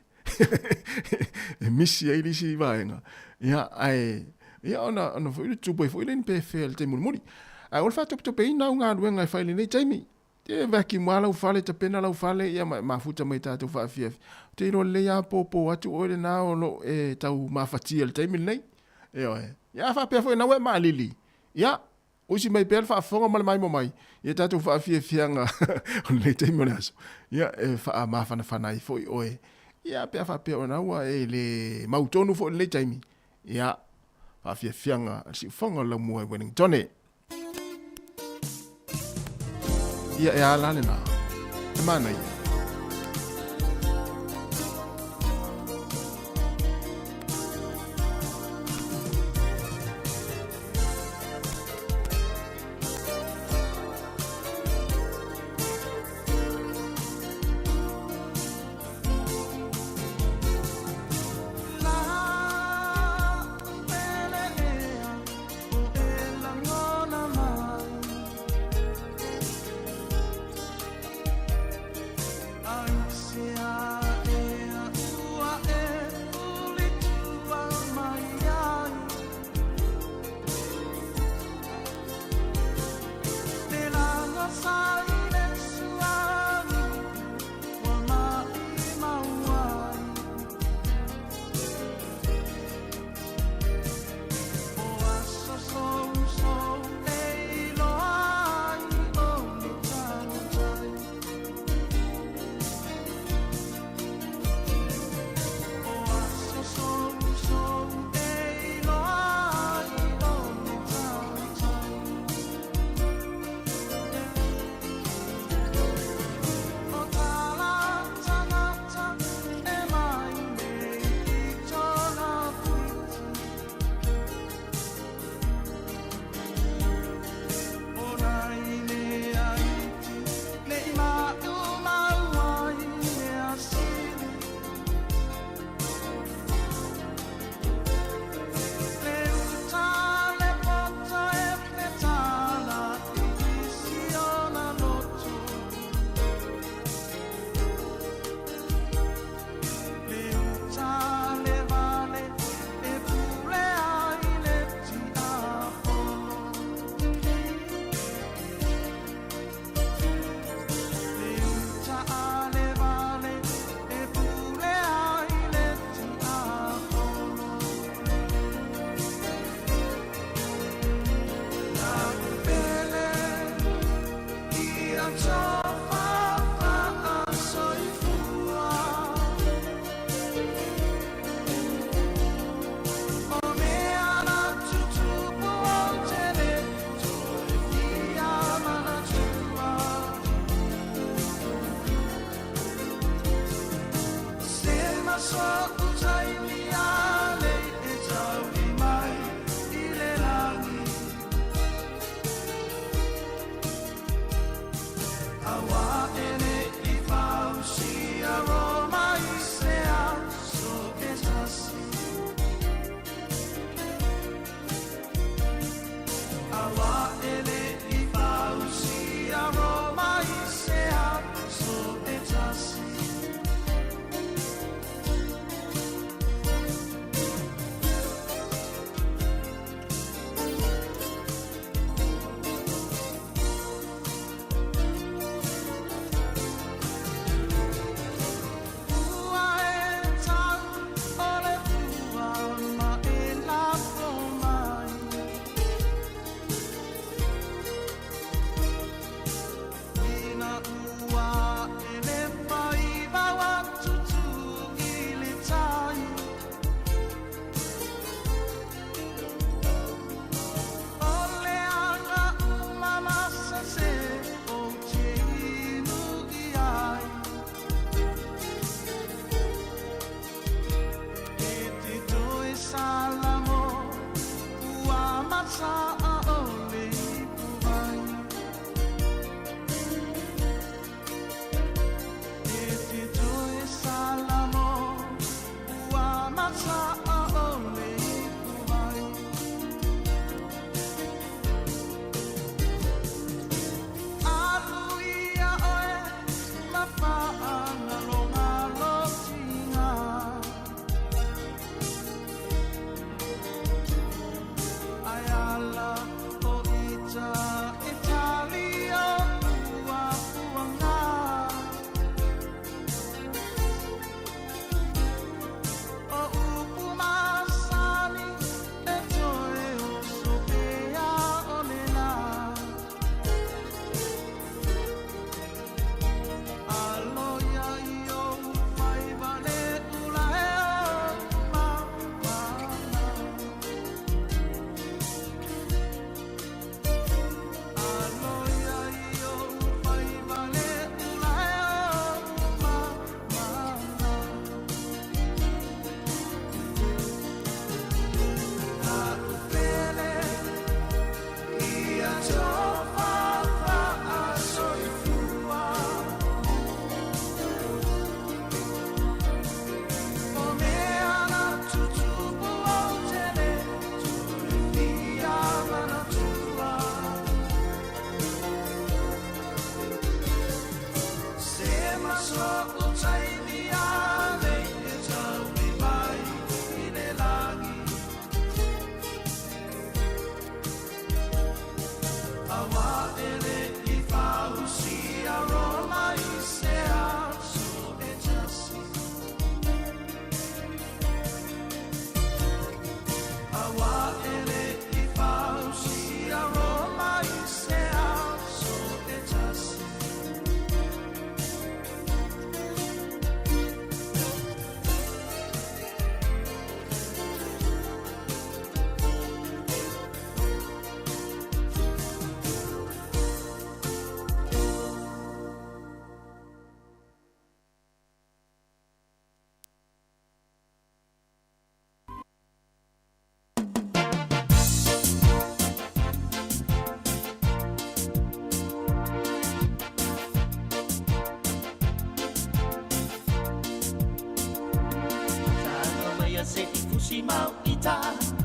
e misi ai le isi vaega. Ia, ae, ia ona, ona foi le tupu ai foi le ni pefea i le taimi mulimuli. Ae o le faatopetopeina au galuega e fai i lenei taimi. E vacuum lava lau fale, tapena lau fale, ia ma e mafuta mai tatou faafiafi. Ou te iloa lelei lava popo atu oe lena o lo o e tau mafatia i le taimi lenei. Ioe. Ia a faapea foi o lena ua e maalili, ia, Usi mai pea le faafofoga ma le maimo mai i a tatou faafiafiaga o lenei taimi o le aso, ia, e faamafanafana ai foi oe, ia, pe a faapea o lena ua e le mautonu foi i lenei taimi, ia, faafiafiaga a le siufofoga o le laumua i Wellingtone. Ia, e a la lena? E manaia.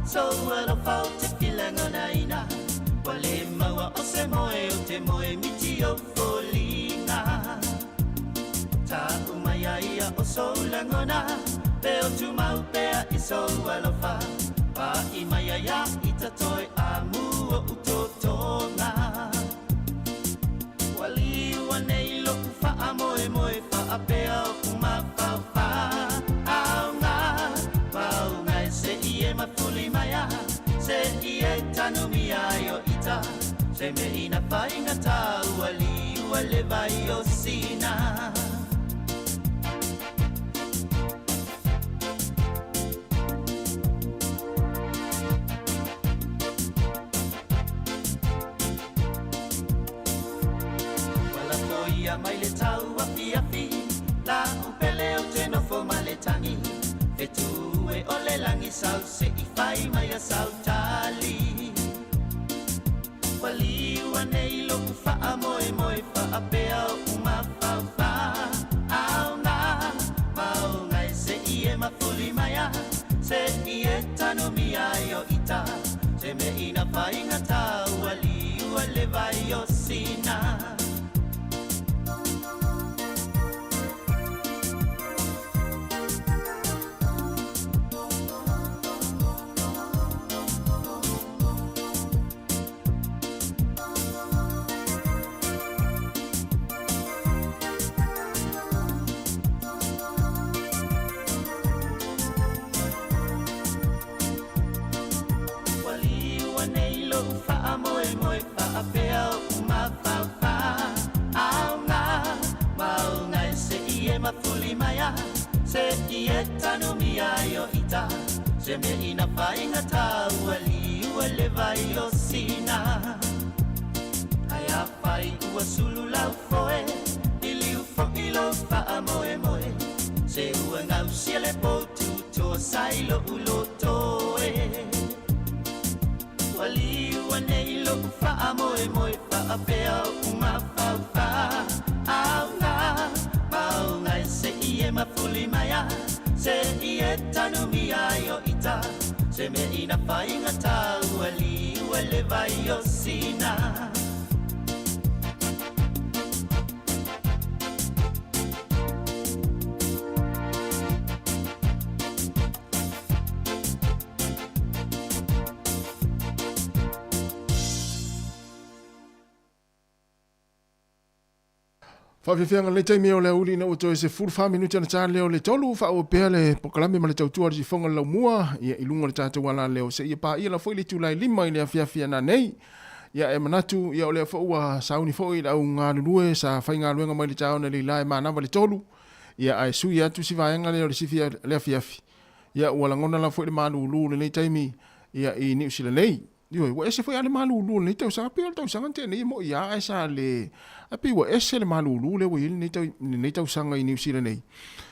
Sou alofa ou te filagonaina Ua lē maua o se moe ou te moe miti o foliga Taʻu mai ai ia o sou lagona Pe o tumau pea i sou alofa Paʻi mai ai a ita toe amu oʻu totoga Ua liua nei loʻu faamoemoe Faapea oʻu mafaufau Mauga e seʻi e mafuli mai a Seʻi e tanumia ai o ita Se mea ina faigata ua liua le vai o Sina. Ua lafo ia mai le tau afiafi La'u pele ou te nofo ma le tagi Fetu e o le lagi sau se i fai mai a sau tali Ua liua nei lo'u faamoemoe Faapea o'u mafaufauga Mauga e se'i e mafuli mai a Se'i e tanumia ai o ita Se mea ina faigata ua liua le vai o Sina. Ua liua nei loʻu faamoemoe Faapea oʻu mafaufauga Mauga e seʻi e mafuli mai a Seʻi e tanumia ai o ita Se mea ina faigata ua liua le vai o Sina Ae afai ua sulu lau foe Liliu foʻi lou faamoemoe Se ua gausia le potu toa sa i loʻu loto e Ua liua nei loʻu faamoemoe Faapea oʻu mafaufauga Mauga e seʻi e mafuli mai a Seʻi e tanumia ai o ita Se mea ina faigata ua liua le vai o Sina. Faafiafiaga lenei taimi o le aouli ina ua toe 14 minute ona ta lea o le tolu faaauau pea le polokalame ma le tautua a le sifoga o le laumua ia i luga o le tatou alaleo seia paia lava foi le itula e lima i le afiafi a nanei. Ia e manatu ia o lea foi ua sauni foi le au galulue sa faigaluega mai le taona le ila e manava le tolu ia ae sui atu si vaega lea o le sifi le afiafi ia ua lagona lava foi le malulu lenei taimi ia i Niu Sila nei. Ioe, ua ese foi a le malulu o lenei tausaga, pei o le tausaga na tea nei e moi a ae sa le, ae pei ua ese le malulu lea ua i ai lenei tau, lenei tausaga i Niu Sila nei.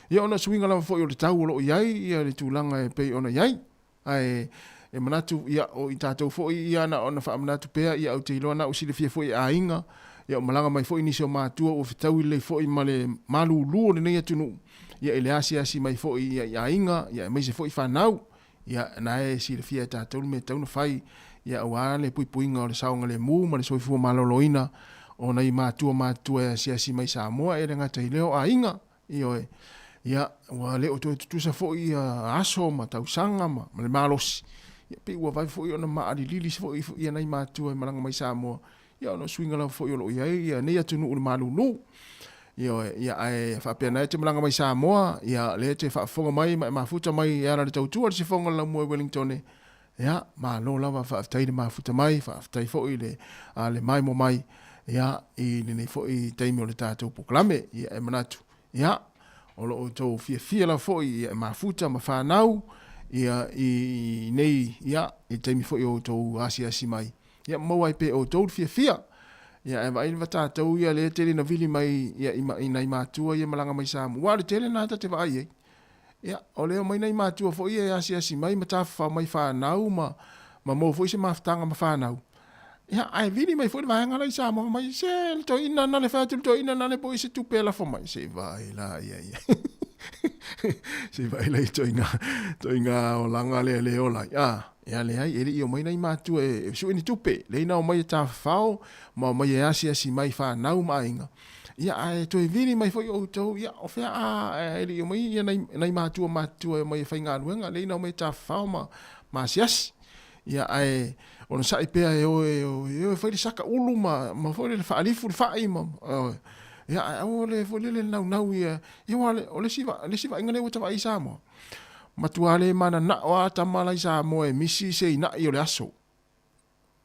Ia ona o suiga lava foi o le tau o lo o i ai ia le tulaga e pei ona i ai. Ae e manatu, ia, o i tatou foi ia na ona faamanatu pea, ia ou te iloa na ou silafia foi e aiga, ia o malaga mai foi nisi o matua ua fetaui lelei foi ma le malulu o lenei atunuu, ia i le asiasi mai foi ia i aiga, ia aemaise foi fanau. Ia, na e silafia e tatou le mea e tatau ona fai, ia aua le puipuiga o le saogalemu ma le soifua maloloina o nai matua matutua e asiasi mai Samoa, e le gata i lea o aiga, ioe. Ia, ua le o toe tutusa foi ia aso ma tausaga ma, ma le malosi, ia pei ua vave foi ona maaalilili foi ia nai matua e malaga mai Samoa, Ia ona o suiga lava foi o lo o i ai ia nei atunuu i le malulu. Ioe, ia ae faapena e te malaga mai Samoa, ia lea e te faafofoga mai ma e mafuta mai e ala i le tautua i le sifoga o le laumua i Wellington, ia malo lava faafetai le mafuta mai, faafetai foi le a le maimoa mai ia i lenei foi taimi o le tatou polokalame. Ia e manatu, ia o lo o outou fiafia lava foi ia e mafuta ma fanau ia i nei ia i taimi foi o outou asiasi mai. Ia maua ai pea e outou le fiafia. Ia ae vaai lava tatou ia lea e tele ina vili mai ia i, i nai matua ia malaga mai Samoa. Ua o le tele lena ta te vaai ai. Ia, o lea omai nai matua foi ia e asiasi mai ma tafafao mai fanau ma, ma maua foi se mafutaga ma fanau. Ia, ae vili mai foi le vaega la i Samoa mai, se le toeaina na le fai atu le toeaina na le po i se tupe e lafo mai. Se i vaai la ia ia. Se i vaai la i ituaiga, ituaiga olaga lea e le ola ai. A, ia leai, e le i omai nai matua e, e sue ni tupe. Lea ina omai e tafafao, ma omai e asiasi mai i fanau ma aiga. Ia, ae toe vili mai foi outou, ia, o fea a, e le i omai ia nai, nai matua matutua e omai e faigaluega, lea ina omai e tafafao ma, ma asiasi. Ia, ae onosai pea e o e, e o e fai le saka ulu ma, ma foi le faalifu le fai ma, ioe. Ia, ae aua le foi lele naunau ia, ia aua o le isi, le isi vaaiga lea ua ta vaai i Samoa, matua le mananao lava tama la i Samoa e misi se inai o le aso.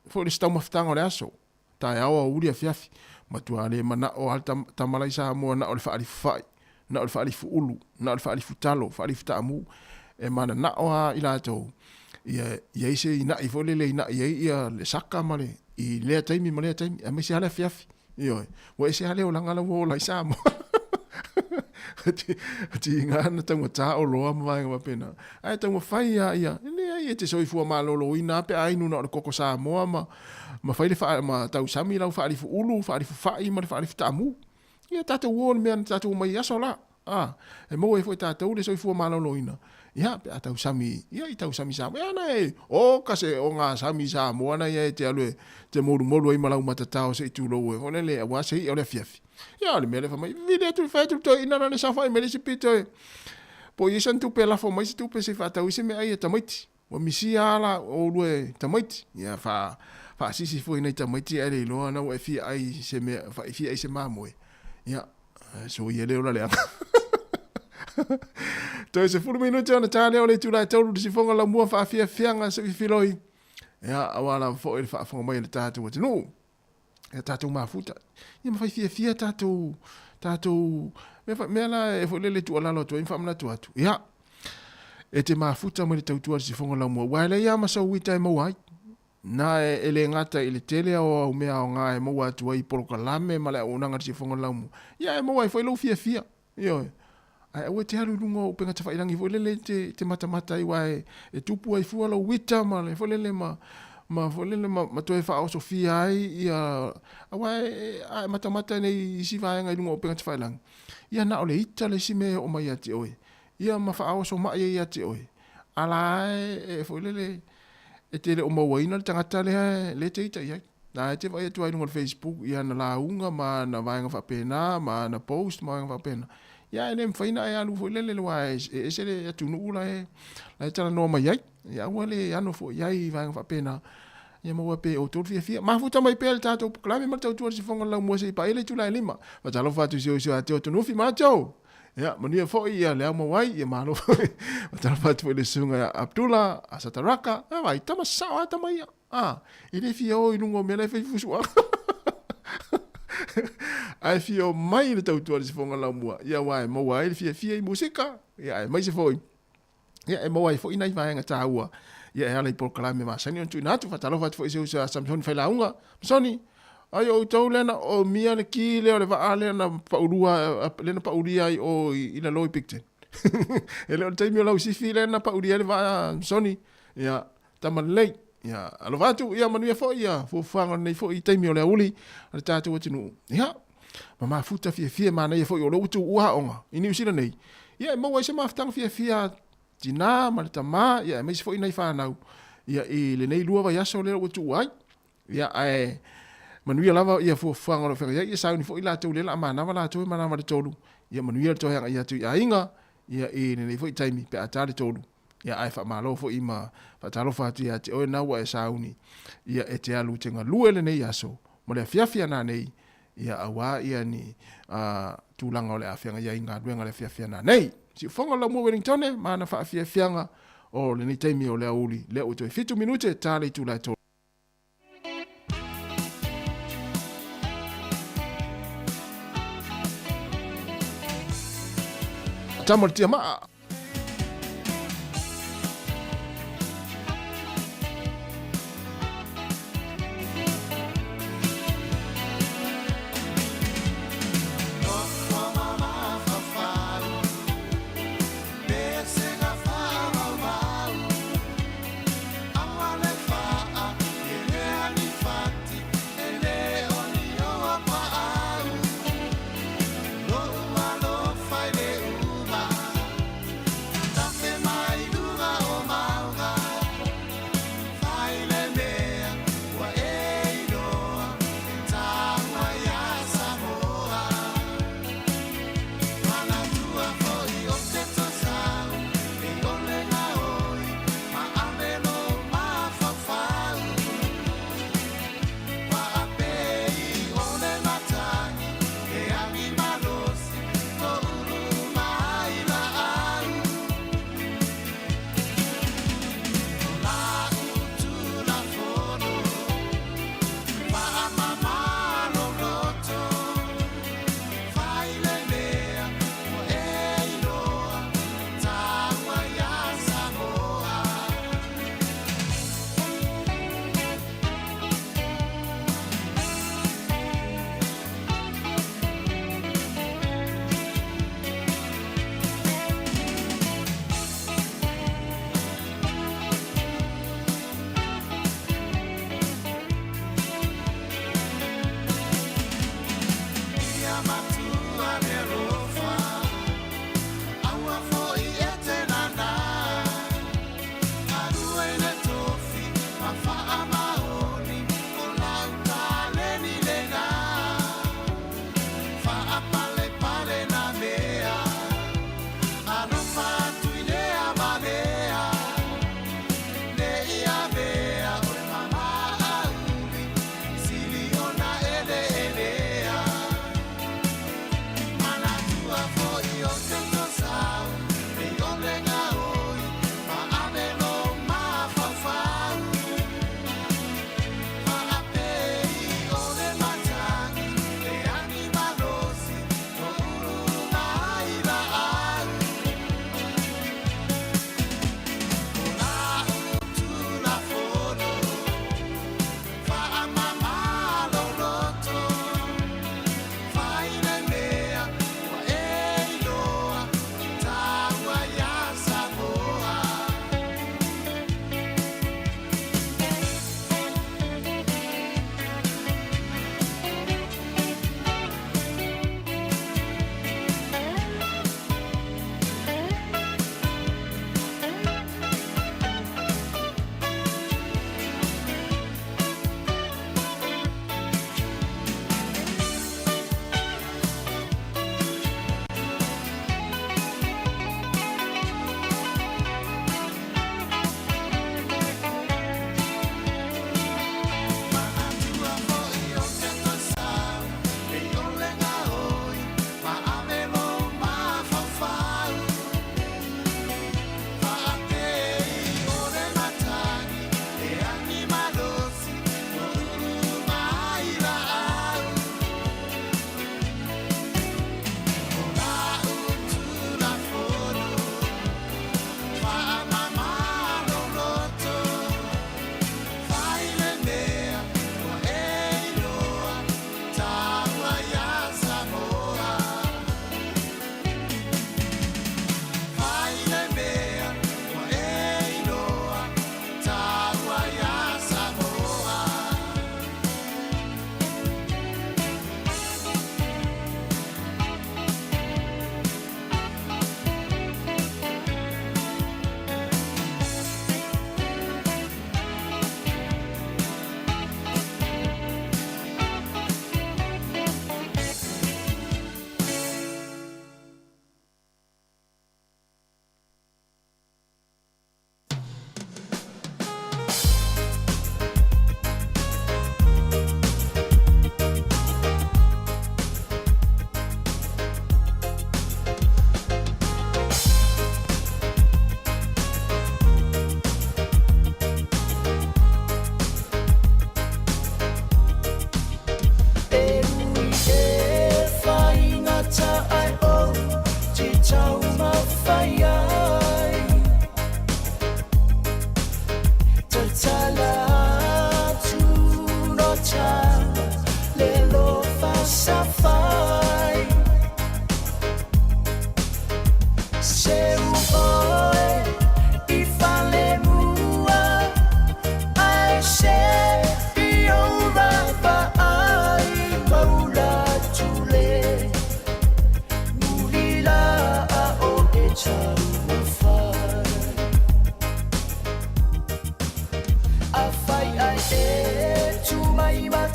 Foi le isi taumafataga o le aso, taeao, aoauli, afiafi, matua le manao lava le tama la i Samoa na o le faalifu fai, na o le faalifu ulu, na o le faalifu talo, faalifu taamu, e mananao lava i latou ia i ai se inai foi lele e inai ai ia le saka ma le i lea taimi ma lea taimi, aemaise lava le afiafi. Ioe, ua ese lava le olaga la ua ola ai Samoa. Tiga na taugata oloa ma vaega faapena. Ae taumafai lava ia, e leai e te soifua maloloina lava pe a inu na o le koko Samoa ma, ma fai le faa, ma tausami lau faalifu ulu, faalifu fai ma le faalifu taamu. Ia tatou o i le mea na tatou omai i aso la. A, e maua ai foi e tatou le soifua maloloina, ia, pe a tausami, ia, i tausami Samoa. Ia, na e, o ka se ogasami Samoa na ia e te alu e te molumolu ai ma lau matatao se i tulou e, foi lele, aua se i'a o le afiafi. Ia, o le mea lea fai mai, vili atu, fai atu le toeaina lana e saofai mai le isi pito e, po o i ai sana tupe e lafo mai se tupe se i faatau ai se meaai a tamaiti. Ua misia lava la oulua e tamaiti. Ia, faasisi foi i nai tamaiti ae le iloa na ua e fia ai se mea, fia ai se mamoe. Ia, soia le ola leaga. Toe 10 minute ona ta lea o le itula e 3 le sifoga laumua faafiafiaga se i filoi. Ia, aua lava foi le faafofoga mai a le tatou atunuu. Ia tatou mafuta. Ia ma fai fiafia tatou, tatou, mea, mea la e foi lele tuualalo atu ai ma faamanatu atu. Ia, e te mafuta mai le tautua i le sifoga laumua, aua e leai lava ma sau uita e maua ai. Na e, e le gata i le tele o au mea aoga e maua atu ai i polokalame ma le auaunaga i le sifoga laumua, ia e maua ai foi lou fiafia. Ioe. Ae aua e te alu i luga o upega tafailangi foi lele e te, te matamata ai aua e, e tupu ai fua lou uita ma le foi lele ma, ma foi lele ma, ma toe faaosofia ai ia, aua e, e, a e matamata nei i isi vaega i luga o upega tafailangi, ia na o le ita le isi mea e oo mai ia te oe, ia ma faaoso mai ai ia te oe, a la e, e foi lele, e te le o mauaina le tagata lea, lea e te ita i ai. Na e te vaai atu ai i luga o le Facebook i ana lauga ma ana vaega faapena ma ana post ma vaega faapena. Ia e le mafai ona e alu foi lele aua e ese le atunuu la e, la e talanoa mai ai. Ia aua le ano foi i ai i vaega faapena. Ia maua pea e outou le fiafia. Mafuta mai pea le tatou polokalame ma le tautua i le sifoga o le laumua seia paia le itula e 5. Faatalofa atu i si ou uso ia Teo Tunufi ma Joe. Ia, manuia foi ia le ao mau ai, ia malo foi. Faatalofa atu foi i le susuga ia Abdullah, Asataraka. Ia vai, tama sao lava tama ia. A, e le fia o i luga o mea la e fai fusuaga. Ae fia o mai le tautua i le sifoga laumua, ia aua e maua ai le fiafia i musika, ia aemaise foi, ia e maua ai foi nai vaega taua, ia e ala i polokalame masani ona tuuina atu. Faatalofa atu foi i si uso ia Samsoni Failauga. Samsoni, ai o outou lea na omia le ki lea o le vaa lea na paulua, lea na paulia ai o i lalo i Picton. E le o le taimi o lau sifi lea na paulia ai le vaa, Samsoni. Ia, Tama lelei. Ia, alofa atu, ia manuia foi ia fuafuaga o lenei foi taimi o le aoauli a le tatou atunuu. Ia, ma mafuta fiafia manaia foi o lea ua tuua aoga i Niu Sila nei. Ia, e maua ai se mafutaga fiafia a tinā ma le tamā, ia, aemaise foi nai fanau, ia, i lenei 2 vaiaso lea ua tuua ai. Ia, ae manuia lava ia fuafuaga o lo o feagai ai, ia sauni foi latou lea o le a manava latou e manava le 3, ia manuia le toe agai atu i aiga, ia, i lenei foi taimi pe a ta le 3. Ia, ae faamalo foi ma faatalofa atu ia te oe na ua e sauni, ia e te alu te galue lenei aso ma le afiafi ana nei, ia auā ia ni a, tulaga o le a feagai ai i galuega le afiafi ana nei. Siufofoga o le Laumua Wellingtone ma ana faafiafiaga o lenei taimi o le aoauli, lea ua toe 7 minute ta le itula e 3. Tama o le tiamaa.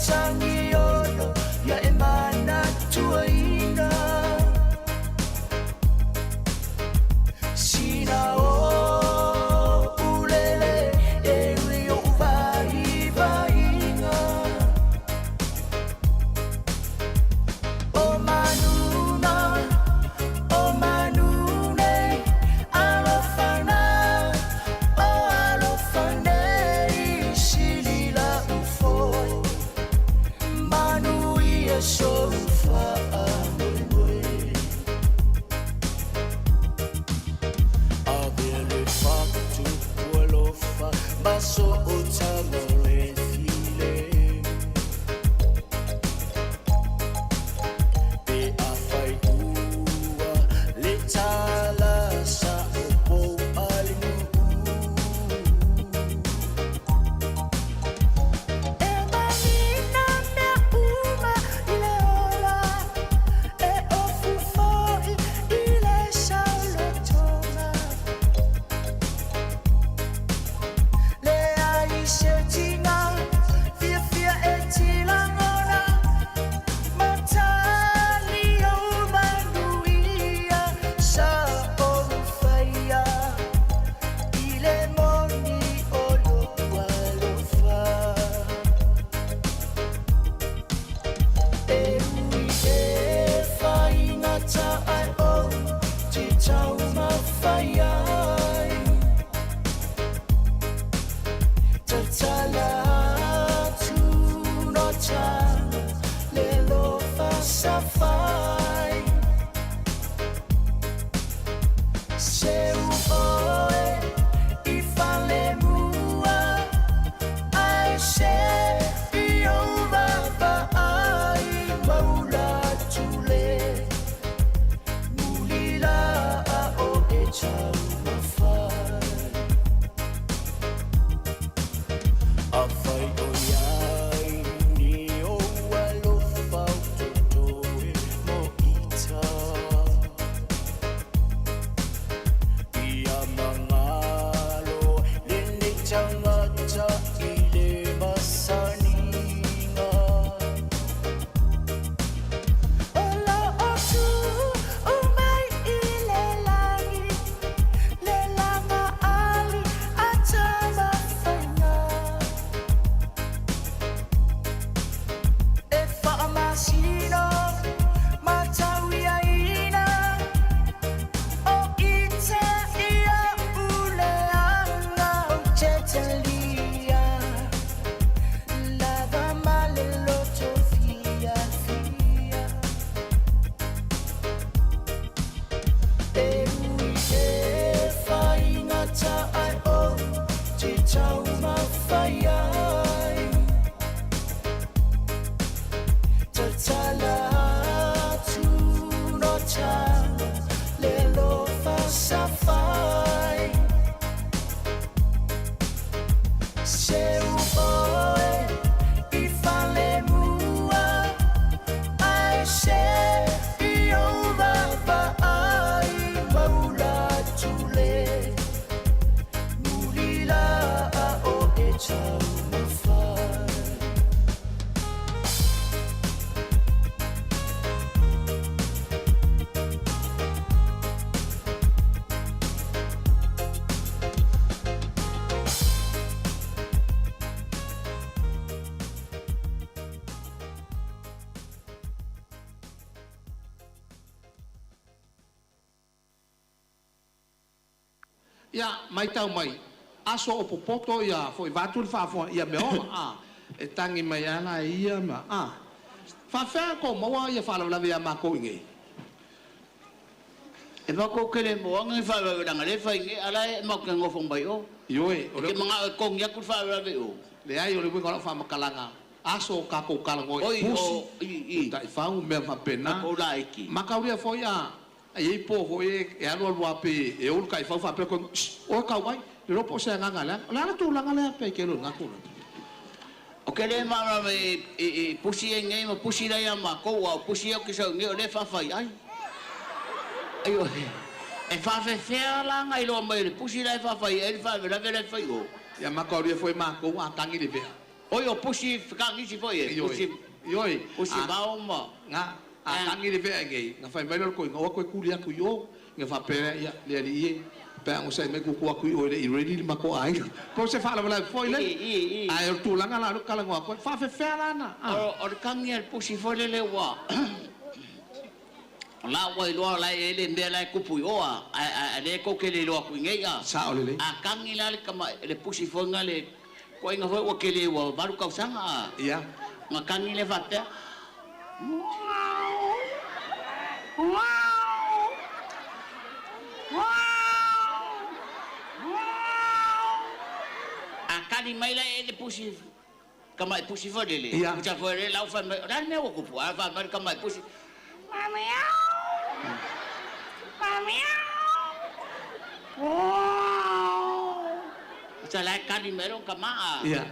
tangiono Ia e manatuaina Sina o ulele e ui o vai vainga O manuna, o manune Alofana, o alofane Silila ufoi Manu ia sofa moe Avea le fatu alofa Maso o tanga le file Pe a fai ua le tala sa o pou a le E manina mea uma i le ola E ofu foi i le saulotoga Le ai se tinga Fia fia e tilangona Matali o manuia Sa o faia I le moni o lo alofa E ui e whaingata ai o Te tauma whai ai Tatala atu no tanga Le lofa safai Se u oe i fale mua Ai se i o vava ai maula tule Muli la a o e tau mawhai A whai o iai ni o alofa o toto e mo ita Ia mangalo le nei tangata i le masaninga O lo o tu o mai i le langi Le langa ali a tama whainga E whaamasino matau ia ina O ita ia ule anga o tetalia Lava male loto fia fia E ui e whaingata ai o Te tauma whai ai Tatala atu no tanga Le lofa safai Se u oe i fale mua Ai se i o vava ai maula tule Muli la a o e tau mawhai Ia, mai tau mai, aso o popoto ia foi vatu le faafoa ia mea ola, a, e tangi mai ala e ia ma, a. Faafea ko maua ia faalavelave ia makou i nei. E makou ke le moaga i faalavelave le fai nei, ala e makou ke gofo mai o. Ioe, o E le ke magao e kogi aku le faalavelave o. Leai o le uiga o lau faamatalaga, aso o kakou kalagoa i Oi, pusi, o, i, i. taifau, mea faapena. Makou laiti. Makaulia foi a, e iai po foi e, e alu alu a pe, e ulu taifau faapea koe, shh, oe kau mai, le iloa po o se agaga lea. O le a le tulaga lea pe ke lo lena tulaga? O ke le malamalama e, e, e pusi ai nei ma pusi lai ia makou, a o pusi au ke sau nei o le faafai ai. Ai o, e faafefea la ga iloa mai o le pusi la e faafai ai le faalavelave la e fai o. Ia makaulia foi makou a tagi le vea. Oi o pusi fekagisi foi e. Pusi Ioi. Pusi vao ma. Ga a tangi le vea ngei, nga fai mai le koinga o koe kuli aku i o, nga faapea ia le alii e, pe a gosai mai kuku aku i o e le i ready le mako aiga. Po se faalavelave foi le. Ae o le tulaga la o le kalagoa aku ai, faafefea lana. O le kagi a le pusi foi lele ua la ua iloa la e le mea la e kupu i o a a le kou ke le iloa aku i nei a. Sao lelei. A kagi la le kama le pusi foi nga le koaiga foi ua kele ua 8 tausaga a. Ia. Nga kagi le faapea. A kali mai la e le pusi kama e pusi foi lele. Ia. Uta foi le lau fai mai o le a le mea ua kupu a fai mai le kama e pusi. Uta la e kali mai lo kama a. Ia.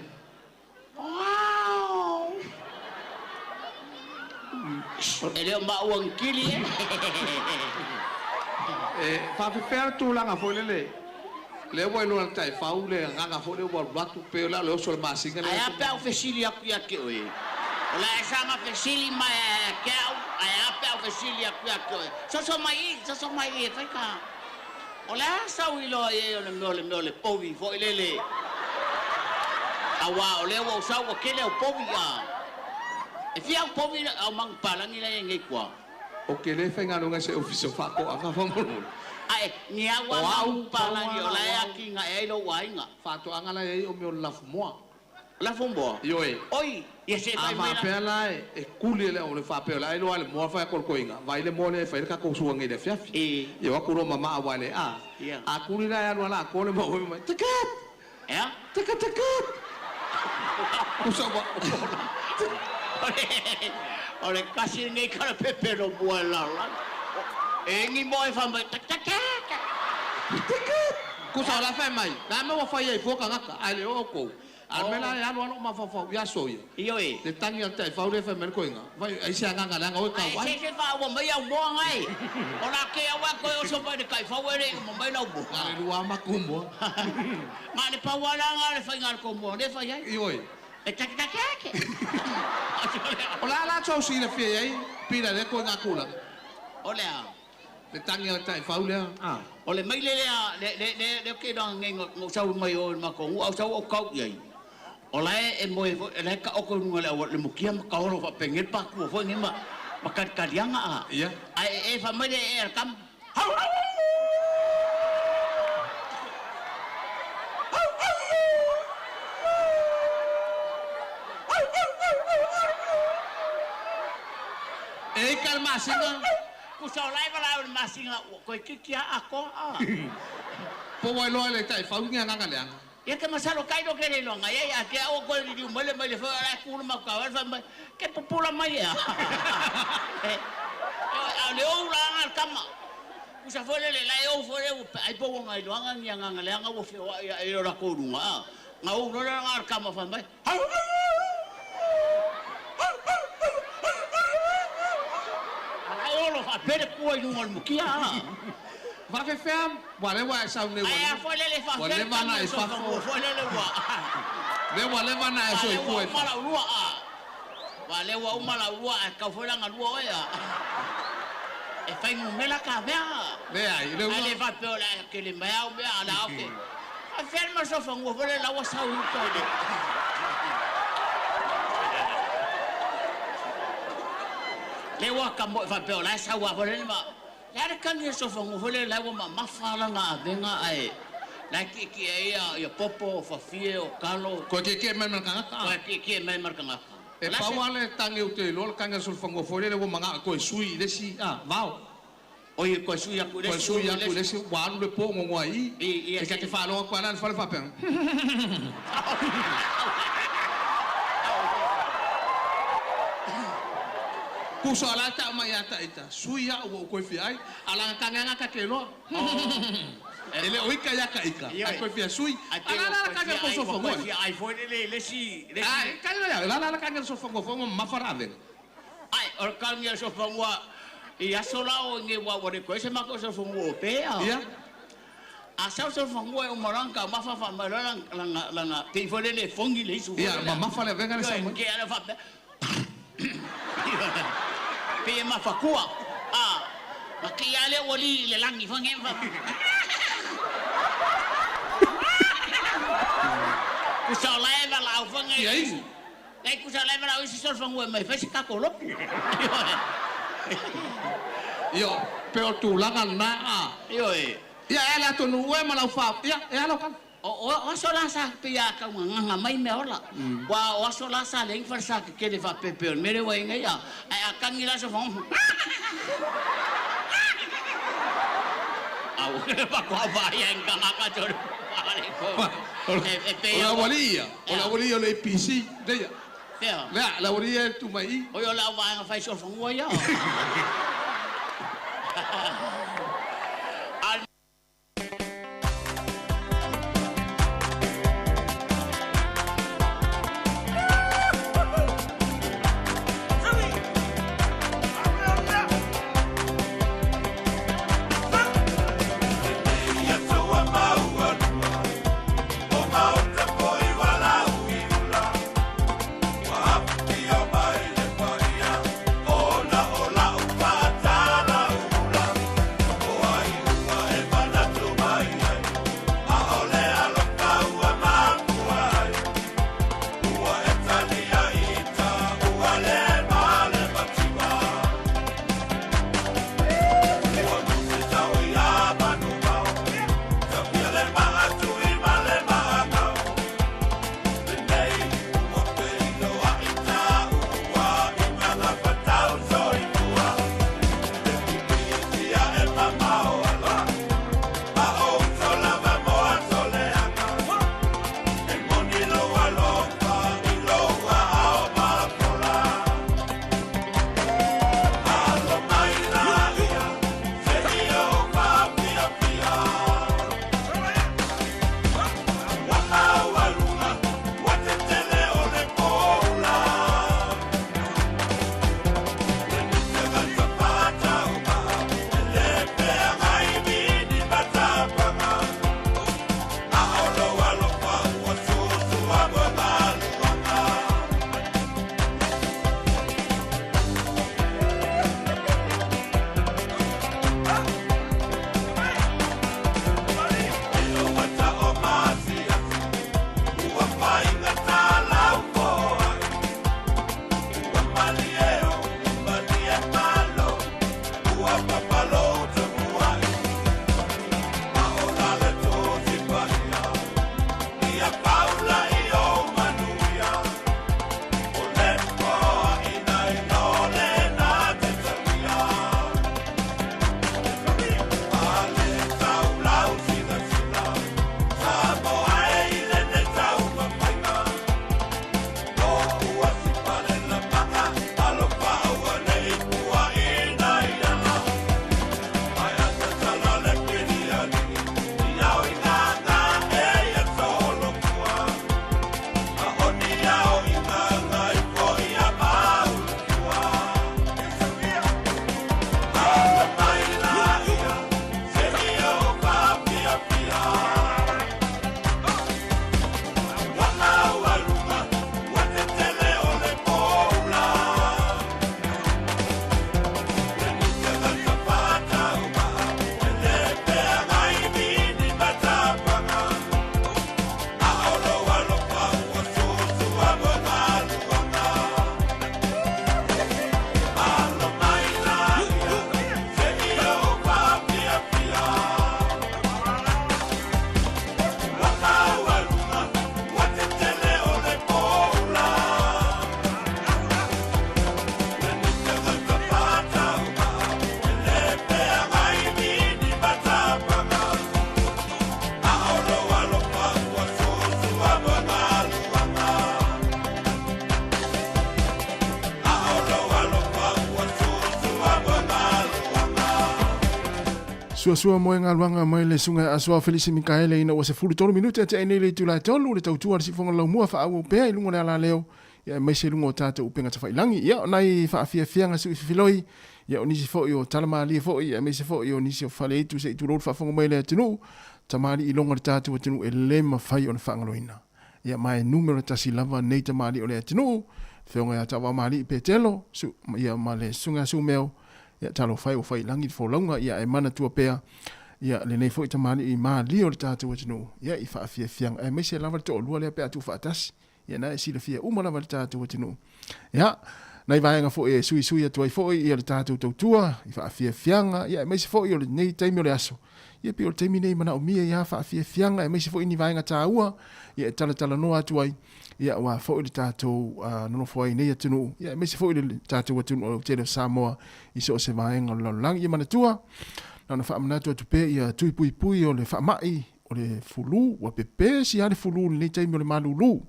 E le o maua kili e. E faafefea le tulaga foi lele. Le ua iloa le taifau le agaga foi le ua alu atu pe o le a le oso o le masina le. Ae a pe a ou fesili atu ia te oe. O la e saga fesili mai ia te au, ae a pe a ou fesili atu ia te oe. Soso mai i, soso mai i e fai ka. O le a sau iloa i ai o le mea o le mea o le povi foi lele. Auā o lea ua ou sau ua tele au povi a. E fia au povi au manupapalagi la e i nei kua. O ke le faigaluega i se ofisa o faatoaga faamolemole. Ae ni au a manupapalagi o la e atigae ai lou aiga. Faatoaga la e i ai o mea o le lafumoa. Lafumoa? Ioe. Oi, ia se A fai mai la. faapea la e kuli e le au le faapea o le a iloa le moa fai a kolokoiga, vai le moa lea e fai le tatou suaga i le afiafi. Ia o atu loa mamaa ua le a. A kuli la e alu ala atoa le moa mai, takat! Ea? Takat, takat! Usa ua. O le kasi lenei kalapepe lo mua e lalolagi. E egi moa e fai mai, tak tak tak. Takat! Kusa o la fai mai, la mea ua fai ai fua tagata, ae le o outou. A o le mea la e alu lava lou mafaufau i aso ia. Ioe. Le tagi a le taifau lea e fai mai le koiga, vai ai se agaga leaga oe tau ai. Ae se se faaua mai au moa ngai. O la ke au a koe oso mai le taifau e le i uma mai lau moa. Na le lua maku moa. Na le pau ala nga le faiga le kou moa le fai ai. Ioe. E take take ake. O le a la tou silafia i ai pila lea koiga tulaga? O le a? Le tagi a le taifau lea. O le maile lea, le, le, le, le ke loa ngei ngo sau mai o le makou nuu, au sau au kau i ai. O la e moe foi, e la e taoto i luga o le auala, le mukia ma kaolo faapegei le pakua foi nei ma, ma kalikaliaga a. Ia. Ae e fai mai le ee a le tama. E ika le masina. Kusa o la e valaau i le masina, ua koe kiki a atoa a. Po ua iloa e le taifau ni agaga leaga. Ia ke masalo kai lo ke le iloa ngai ai a ke au koe liliu mai le mai le foi ala e ku le mau kau fai mai ke pupula mai ea. A le ou la anga le kama. Kusa foi le le la e ou foi le ua ai po ua ngai loanga ni agaga leaga ua feoai a e lo lakou luga a. Nga ou loa le anga le kama fai mai. Ala e olo faapea le pua i luga o le mukia a. Faafefea, ua leva e sau nei ua Ae a foi lele ua faafefea le leva na tagi e o sofa fafo. ua foi lele ua. Le ua leva na e Ua lea ua soifua e uma fafo. lau lua a. Ua lea ua uma lau lua ae tau foi la galua oe a. E fai numela ka mea. Leai, le Ae le faapea o le a kele mai au mea a la au ke. Faafefea le masofa foi le la ua sau i uta i le. Le ua ka moe faapea o la e sau a foi le ma. Le a le kagi e sofagu foi le la ua mamafa lana avega ae la e tietie ai ia ia popo o fafie o kalo. Koe tietie mai ma le tagata a. Koe tietie mai ma le tagata. E pau lava le tagi ou te iloa le tagi a le solofanua foi lele ua manao e toe sui i le isi a vao. Oi koe sui atu i le Koe isi sui atu i le isi ua alu le po gogoa i i. E ta te faalogo atu lava la i le fale faapea. Kuso ala ta mai ia ta ita. Sui ia ua ou koe fia ai. Ala ka nganga ka te loa. E le o ika ia ka ika. A koe fia sui. Ala la ka nganga ko sofa Koe fia ai foi le le isi le isi. Ai ka le la la ka nganga sofa ngo fo ma fara avega. Ai o ka nganga sofa ngo i aso la o nge wa wa le koe se ma ko sofa ngo o pea. Ia. A sau se fanua e uma loa ona taumafa fai mai loa lana, lana, pei foi lele e fogi le isu foi Ia, lele. mamafa le avega lea e sau Ioe, mai. ke ala faapea, ioe, pei e mafatua, a, na te i lava lea ua li i le lagi foi nei ma Tusa o la e valaau foi nei. Ia isi. Leai, tusa o la e valaau isi solofanua e mai fai se tatou lotu. Ioe. Ia, pei o tulaga lena, a. Ioe. Ia, e ala atonu ue ma lau fa, ia, e ala o kala. O aso la sa pei a taugagaga mai meaola. Ua o aso la sa leai ni falesa tetele faapea o le mea lea ua i ai nei, a, ae a tagi la sofaga, au, faatoa vaai ai ni tagata te o le E pei O le aualii ia, o le aualii ia o le APC, lea. Fea? Lea, le aualii ia e tu mai i i. Oi, o le au vaega fai solofanua ia. A Suasua moe galuaga mai le susuga ia Asoao Felisi Mikaele ina ua 13 minute tea ai nei le itula e tolu le tautua a le siufofoga laumua faaauau pea i luga o le alaleo ia aemaise i luga o tatou upega tafailangi. Ia o nai faafiafiaga suififiloi ia o nisi foi o tala malie foi ia aemaise foi o nisi o faleitu se i tulou le faafofoga mai a le atunuu. tamalii iloga o le tatou atunuu e lē mafai ona faagaloina. Ia ma e numera tasi lava nei tamalii o le atunuu, Afioga ia Ta'avaomalii Petelo, su, ia ma le Susuga ia Sumeo, ia talofa e ua fai i lagi le folauga, ia ae manatua pea, ia lenei foi tamalii malie o le tatou atunuu, ia i faafiafiaga, aemaise lava le toalua lea pe a tuufaatasi. Ia na e silafia uma lava le tatou atunuu. Ia, nai vaega foi e suisui atu ai foi ia le tatou tautua i faafiafiaga, ia aemaise foi o lenei taimi o le aso. Ia pei o le taimi nei e manaomia ai lava faafiafiaga aemaise foi ni vaega taua ia e talatalanoa atu ai, ia aua foi le tatou nonofo ai i nei atunuu, ia aemaise foi le tatou atunuu lautele o Samoa i so o se vaega o le lalolagi. Ia manatua, na ona faamanatu atu pea ia tui puipui o le faamai o le fulu, ua pepesi lava le fulu i lenei taimi o le malulu.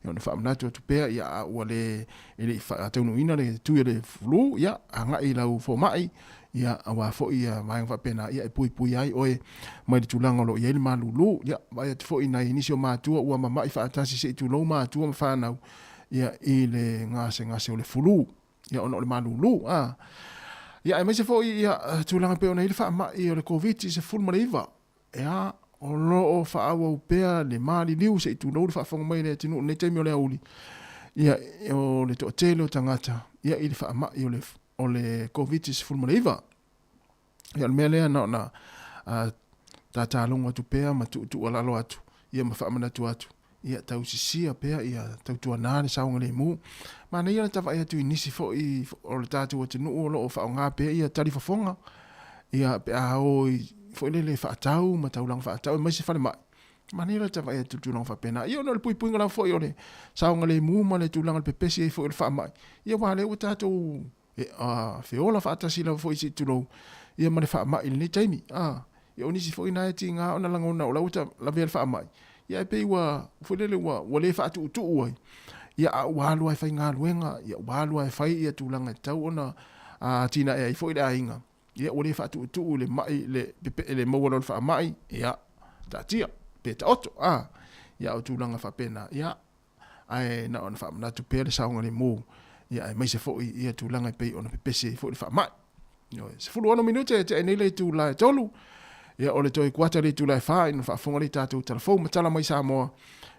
Ia ona faamanatu atu pea, ia a ua le, e le i faataunuuina le tui o le fulu, ia agai i lau fomai, ia aua foi ia vaega faapena, ia e puipuia ai oe mai le tulaga o lo o i ai le malulu. Ia vaai atu foi i nai nisi o matua ua mamai faatasi se i tulou matua ma fanau, ia i le gasegase o le fulu. Ia ona o le malulu, a. Ia aemaise foi ia tulaga pei ona i ai le faamai o le Koviti-19, Ea, o lo o faaauau pea le maliliu se i tulou le faafofoga mai a le atunuu i lenei taimi o le aoauli, ia, o le toatele o tagata, ia, i le faamai o le, o le Koviti-19. Ia, o le mea lea na ona tatalogo atu pea ma tuutuualalo atu, ia ma faamanatu atu, ia tausisia pea, ia tautuana le saogalemu. Manaia le tavaai atu i nisi foi o le tatou atunuu o lo o faaaoga pea ia talifofoga, ia pe a o i foi lele faatau ma taulaga faatau aemaise falemai. Manaia le tavaai atu i le tulaga faapena. Ia ona o le puipuiga lava foi o le saogalemu ma le tulaga o le pepesi ai foi o le faamai, ia aua o lea ua tatou E feola faatasi lava foi se i tulou, ia ma le faamai i lenei taimi. A, ia o nisi foi na e tiga ona lagona o la ua lavea le faamai, ia ae pei ua, foi lele ua, ua le faatuutuu ai, ia a ua alu lava e faigaluega, ia ua alu lava e fai ia tulaga e tatau ona atinae ai foi le aiga, ia ua le faatuutuu i le mai, le pepe, le maua loa o le faamai, ia taatia, pe taoto, a, ia o tulaga faapena, ia ae na ona faamanatu pea le saogalemu, ia aemaise foi ia tulaga e pei ona pepesi ai foi le faamai. Ioe, 16 minute e tea nei le itula e 3, ia o le toe kuata le itula e 4 ina faafofoga lea i tatou tala fou ma tala mai Samoa.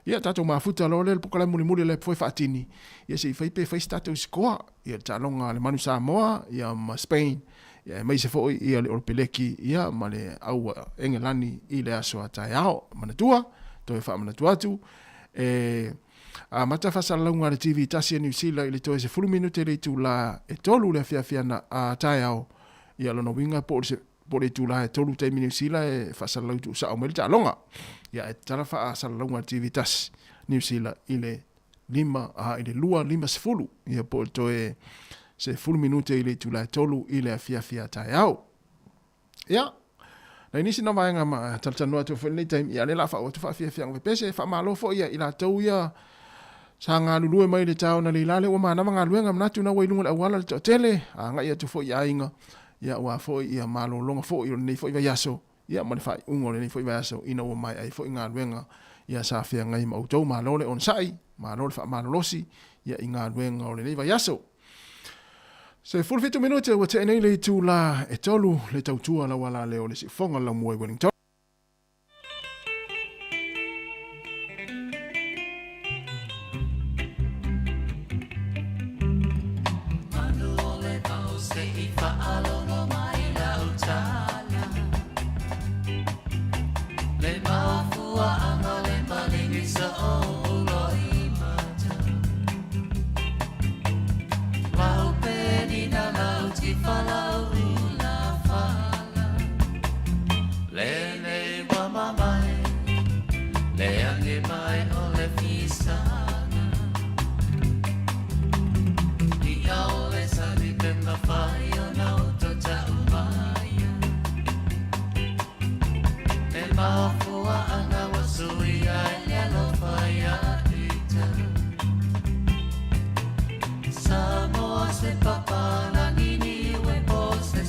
Ia tatou mafuta loa lea le polokalame mulimuli lea foi faatini, ia se i fai pe fai se tatou sikoa, ia le taaloga a le Manu Samoa, ia ma Spain, ia aemaise foi ia le Olopeleki, ia ma le au Engelani i le aso a taeao. Manatua, toe faamanatu atu, E amata faasalalauga a le TV tasi a Niu Sila i le toe 10 minute le itula e 3 le afiafi ana a taeao. Ia lona uiga po o le po o le itula e 3 taimi Niu Sila e faasalalau tuusao mai le taaloga. Ia ae tatala faasalalauga a le TV tasi Niu Sila i le 5 a i le 2:50 ia po o le toe 10 minute i le itula e 3 i le afiafi a taeao. Ia, nai nisi na vaega ma talatalanoa atu foi lenei taimi, ia lea la faauu atu faafiafiaga pepese, faamalo foi ia i latou ia sa galulue mai le taona leila lea ua manava galuega, manatu na ua i luga o le auala le toatele, agai atu foi i aiga, ia aua foi ia malologa foi o lenei foi vaiaso, ia ma le faaiuga o lenei foi vaiaso ina ua maea ai foi galuega ia sa feagai ma outou. Malo le onosai, malo le faamalolosi ia i galuega o lenei vaiaso. 17 minute ua tea nei le itula e 3 le tautua lau ala lea o le siufofoga o le laumua i Wellington. Manu o le vao se i faalogo mai lau tala Le mafuaaga le maligi sa ou loimata Lau penina lau tifa lau ula fala Lenei ua mamae le age mai o le fisaga Ia o le sali pe mafai ona uto ta'u maia Le mafuaaga ua suia ai le alofa ia ita Samoa se papa lagi niue po se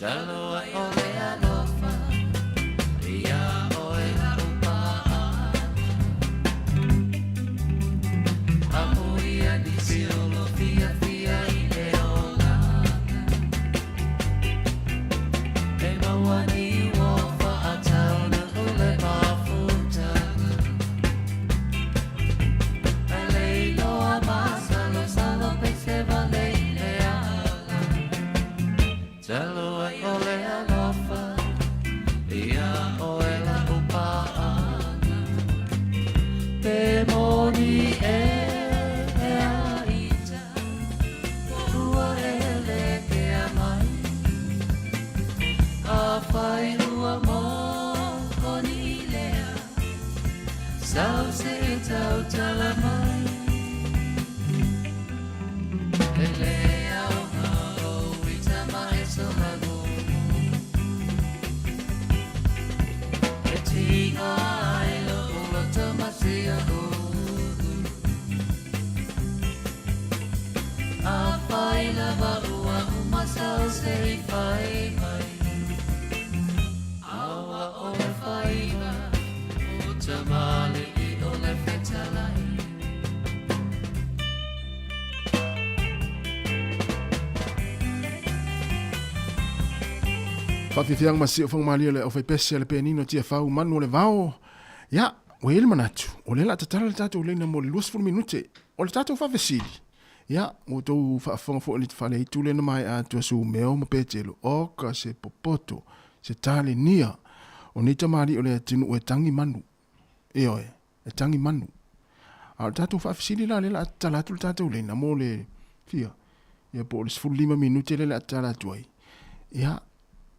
Talo ai o le alofa Ia oe lau paaga Amuia nisi o lo fiafia i le olaga E maua ni ua faatauna o le mafutaga E le iloa masalosalo pe se vale i le ala Talo ai o le alofa Ia oe lau paaga Pe moni e a ita Ua e le kea mai Afai ua moni lea Sau se i tautala mai E le aoga o ita ma e sohagumu E tiga ai lo uloto masia ulu Afai lava ua uma sau se i fai mai Aua o le faiva o tamale i o le fetalai. Faafiafiaga ma siufofoga malie o le aufaipese a le penina o Tiafau manu o le vao. Ia, ua i ai le manatu, o lea o le a tatala le tatou laina mo le 20 minute o le tatou faafesili. Ia, ua outou faafofoga foi i le faaleitu lea na maea atu a Sumeo ma Petelo, oka se popoto, se talenia o nei tamalii o le atunuu e tagi manu. Ioe, e tagi manu. A o le tatou faafesili la lea o le a tatala atu le tatou laina mo le fia, ia po o le 15 minute lea o le a tatala atu ai. Ia,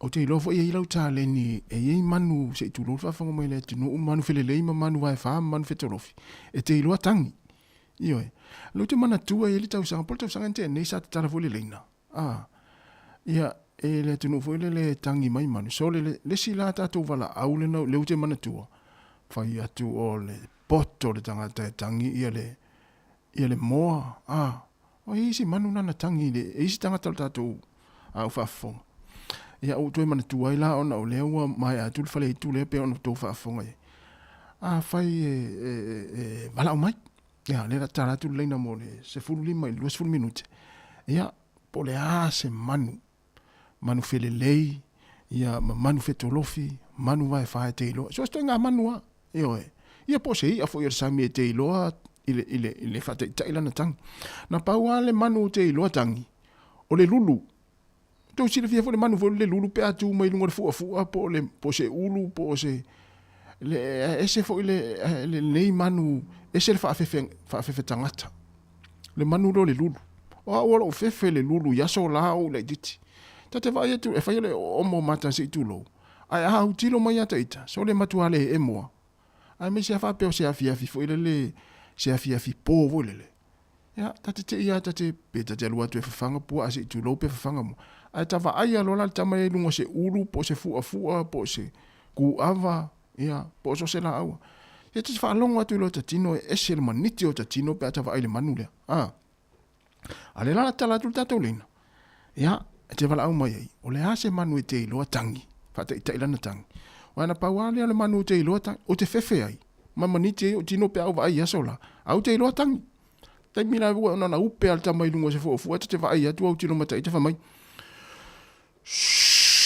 ou te iloa foi e i ai lau taleni e i ai manu se i tulou le faafofoga mai a le atunuu, manu felelei ma manu vaefa ma manu fetolofi, e te iloa tagi. Ioe. O lea ou te manatua e i ai le tausaga, po o le tausaga na tea nei sa tatala foi le laina. A, ia, e le atunuu foi lele e tagi mai manu. So, le, le isi la tatou valaau lena, lea ou te manatua, fai atu o le poto le tagata e tagi ia le, ia le moa, a, o i isi manu na na tagi i le, e isi tagata o le tatou au faafofoga. Ia, ua ou toe manatua ai la ona o lea ua maea atu le faleitu lea pei ona outou faafofoga i ai. Afai e, e, e, e valaau mai, Ia, lea la tatala atu le laina mo le 15 i le 20 minute. Ia, po o le a se manu, manu felelei, ia, ma manu fetolofi, manu vaefa e te iloa. So o se ituaiga manu lava, ioe. Ia po o se i'a foi o le sami e te iloa i le, i le, i le faataitai lana tagi. Na pau lava le manu ou te iloa tagi, o le lulu. Tou silafia foi le manu foi le lulu pe a tu mai luga o le fuafua po o le po o se ulu po o se le ese foi le lenei manu ese le faafefe faafefe tagata. Le manu lea o le lulu. O au o lou fefe le lulu i aso la o ou laitiiti. Ta te vaai atu e fai o le oomo mata se i tulou. Ae a autilo mai ia ita, sole matua le emo lava. Aemaise a faapea o se afiafi foi lele, se afiafi po foi lele. Ia, ta te tei lava, ta te, pe ta te alu atu e fafaga puaa se i tulou pe fafaga moa. Ae ta vaai lava loa la le tama ia i luga o se ulu po o se fuafua po o se kūava, ia, po o so o se laau. Ia, ta te faalogo atu i lo ta tino e ese le maniti o ta tino pe a ta vaai i le manu lea. A, a lea la la tatala atu le tatou laina. Ia, e te valaau mai ai, o le a se manu e te iloa tangi, faataitai lana tangi. Aua na pau lava lea o le manu ou te iloa tangi, ou te fefe ai, ma maniti ai ou tino pe a ou vaai i aso la, a ou te iloa tangi. Taimi la ua ona na upe a le tama i luga o se fuafua, ta te vaai atu au tino matai, te fai mai, Shhh,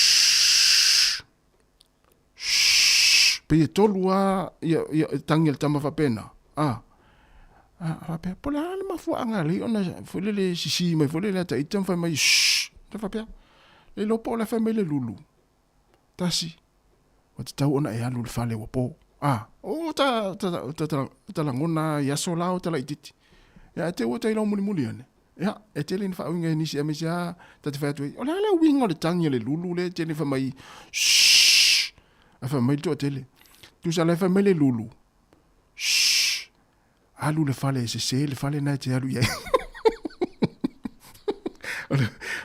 shhh, pei e tolu lava ia, ia tangi a le tama faapena, a, a, faapea, po o le a le mafuaaga e ala ai ona foi lele sisi mai foi lele ata ita ma fai mai, shhh, ta faapea, le iloa po o le a fai mai le lulu, tasi, ua tatau ona e alu i le fale ua po. A, o ta, ta, ta, ta, ta lagona i aso la o ta laitiiti. Ia, e te ua ta iloa mulimuli ane. Ia, e tele ina faauiga e nisi aemaise lava ta te fai atu ai, o le a le uiga o le tagi a le lulu lea e tele fai mai, shhh, ae fai mai le toatele. Tusa la e fai mai le lulu, shhh, alu le fale e sese le fale na e te alu i ai.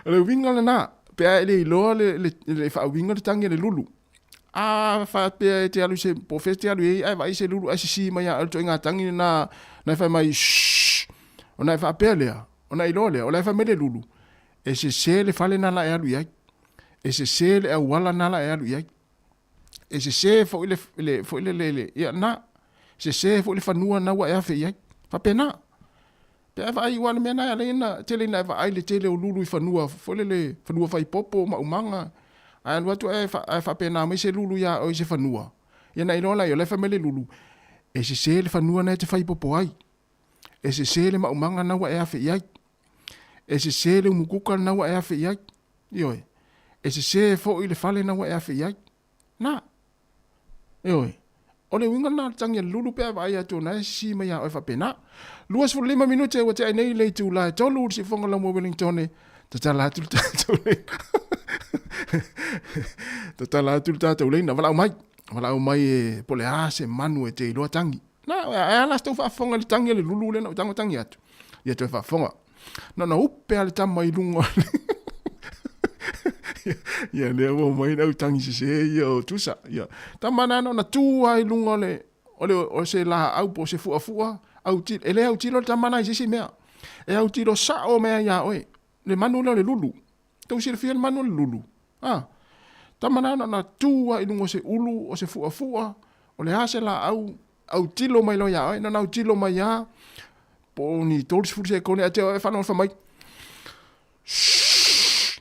O le uiga lena, pe a e le iloa le, le, le faauiga o le tagi a le lulu. A faapea e te alu i se, po o fea e te alu i ai, ae vaai se lulu ae sisi mai ia oe le ituaiga tagi lena, na e fai mai, shhh. Ona e faapea lea, ona e iloa lea, o la e fai mai le lulu, e sese le fale lena la e alu i ai. E sesē le auala na la e alu i ai. E sesē foi le, le, foi le, le, le, ia na, sesē foi le fanua na ua e afe i ai. Faapena. Pe a vaai ua le mea na e ala ai ona tele ina e vaai le tele o lulu i fanua foi lele, fanua faipopo, maumaga, ae alu atu ae, ae faapena mai se lulu iā oe i se fanua, ia na iloa laia o la e fai mai le lulu, e sesē le fanua na e te faipopo ai. E sesē le maumaga na ua e afe i ai. E sesē le umukuka na ua e afe i ai. Ioe. E sesē foi le fale na ua e afe i ai. Na. Ioe. O le uiga lena o le tagi a le lulu pe a vaai atu o na e sisi mai iā oe faapena. 25 minute ua tea nei le itula e tolu i le siufofoga o Laumua Wellingtone, tatala atu le tatou leina. Tatala atu le tatou leina, valaau mai. Valaau mai e po o le a se manu e te iloa tagi. Na, e a la se tou faafofoga i le tagi a le lulu lea na ou tago tagi atu? Ia toe faafofoga. Na ona upe a le tama i luga o le Ia lea ua omai le au tagi sese ia o Tusa. Ia, tama na na ona tu lava i luga o le, o le, o se laau po o se fuafua, autilo, e le autilo le tama na i se isi mea. E autilo sao mea iā oe. Le manu lea o le lulu. Tou silafia le manu o le lulu? A. Tama na ona tu lava i luga o se ulu, o se fuafua, o le a se laau, autilo mai loa iā oe, na ona autilo mai lava, po o ni 30 sekone ae te oe e faalogo mai, Shhh!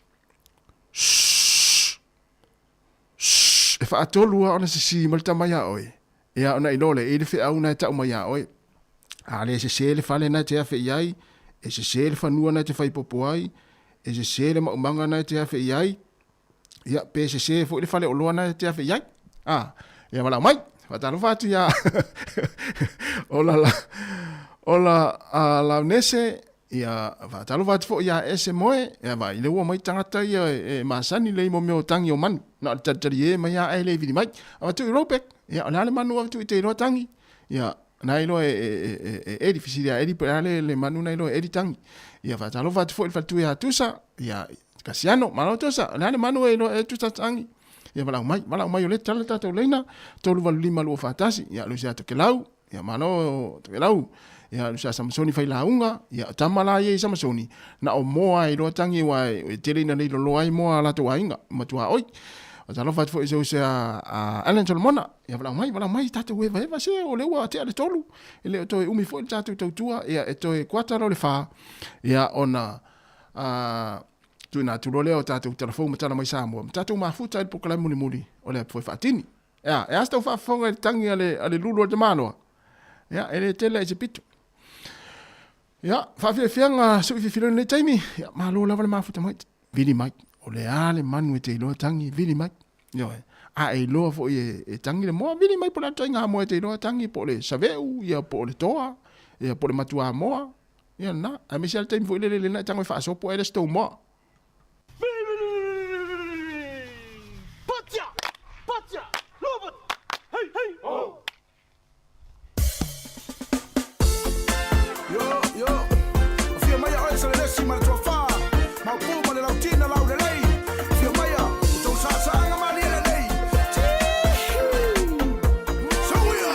Shhh! Shhh! E faatolu lava ona sisi mai le tama iā oe, ia ona iloa lea, e i ai le feau na e tau mai iā oe. A le sesē le fale na e te afe i ai, e sesē le fanua na e te faipopo ai, e sesē le maumaga na e te afe i ai, ia, pe sesē foi le faleoloa na e te afe i ai. A, ia valaau mai, faatalofa atu iā Ola la, ola a Launese, ia faatalofa atu foi iā Ese Moe, ia vaai le ua mai tagata ia e masani lei mo mea o tangi o manu, na o le talitali e mai a e le vili mai. Avatu i Robeck, ia o le a le manu avatu i te iloa tangi, ia na iloa e, e, e, e Eli, fesili a Eli po o le a le, le manu na iloa e Eli tangi. Ia faatalofa atu foi i le faletua ia Tusa, ia Kasiano, malo Tusa, o le a le manu e iloa e Tusa tangi. Ia valaau mai, valaau mai o lea e tatala le tatou leina, 385 241, ia Lusia Tokelau, ia malo Tokelau, ia Lusia Samasoni Failauga, ia o tama la ia i Samasoni, na o moa e iloa tangi aua e tele ina le loloa ai moa a latou aiga, matua oi. Faatalofa atu foi i se uso a Alan Solomona, Ia valaau mai, valaau mai tatou hevahewa se o lea ua tea le tolu, e le o toe umi foi le tatou tautua, ia e toe kuata loa le fa, ia ona tuuina atu loa lea o tatou tala fou ma tala mai Samoa, ma tatou mafuta i le polokalame mulimuli o le Apu Foi Faatini. Ia, e a se tau faafofoga i le tagi a le, a le lulu o le tamaloa? Ia, e le tele ai se pito. Ia, faafiafiaga sui fifilo i lenei taimi, ia, malo lava le mafuta mai, vili mai. O le a le manu e te iloa tagi, vili mai. Ioe. A e iloa foi e, e tagi le moa, vili mai po o le a le ituaiga moa e te iloa e tagi, po o le saveu, ia po o le toa, ia po o le matuamoa, ia lena. Aemaise lava le taimi foi lele lena e tago e faasopo ai le isi tou moa. Patia! Patia! Lova! Hei, hei! Ho! Yo, yo. Afio mai a oe Salelesi ma le Tuafa, Maopu ma le Lautina Laulelei. Afio mai a o tou saasaaga malie lelei. Tihuu! Soia!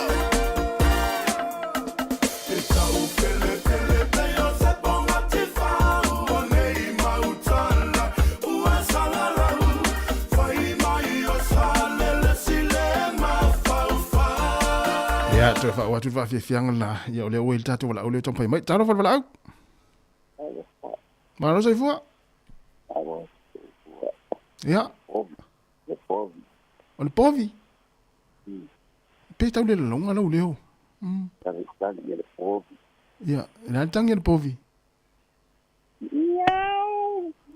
E tau pelepele pei o se ponga tifau o nei mau tala ua salalau. Fai mai o Salelesi le mafaufau. Ia, toe faaoo atu le faafiafiaga lena. Ia, o lea ua i le tatou valaau lea o taumafai mai. Talofa le valaau. Malo soifua. Ia. O le povi. Pe tau le laloga lau leo. Ia, e le a le tagi a le povi?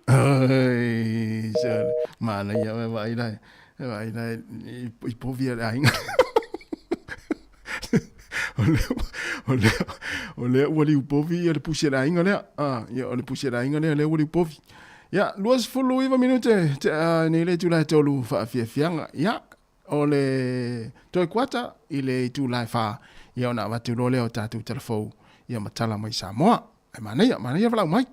Oi, sole. Manaia oe vaai la. Vaai la i povi a le aiga. O lea, o lea, o lea ua liu povi ia le pusi a le aiga lea. Ah, ia o le pusi a le aiga lea, lea ua liu povi. Ia, 29 minute, te, uh, nei le itula e tolu faafiafiaga. Ia, o le toe kuata i le itula e whā, ia ona avatu loa lea o tatou tala fou, ia ma tala mai Samoa. Ae manaia, manaia valaau mai.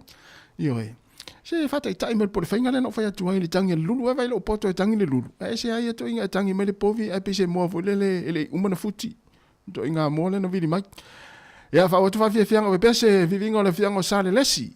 Ioe. Se faataitai mai le po o le faiga lea na ou fai atu ai i le tagi a le lulu, ae vaai lou poto e tagi le lulu. Ae ese ai atoiga e tagi mai le povi ae pei se moa foi lele e le i uma ona futi. Itoaiga moa lea na vili mai. Ia, faaauau atu faafiafiaga o pea se viviga o le afioaga o Salelesi.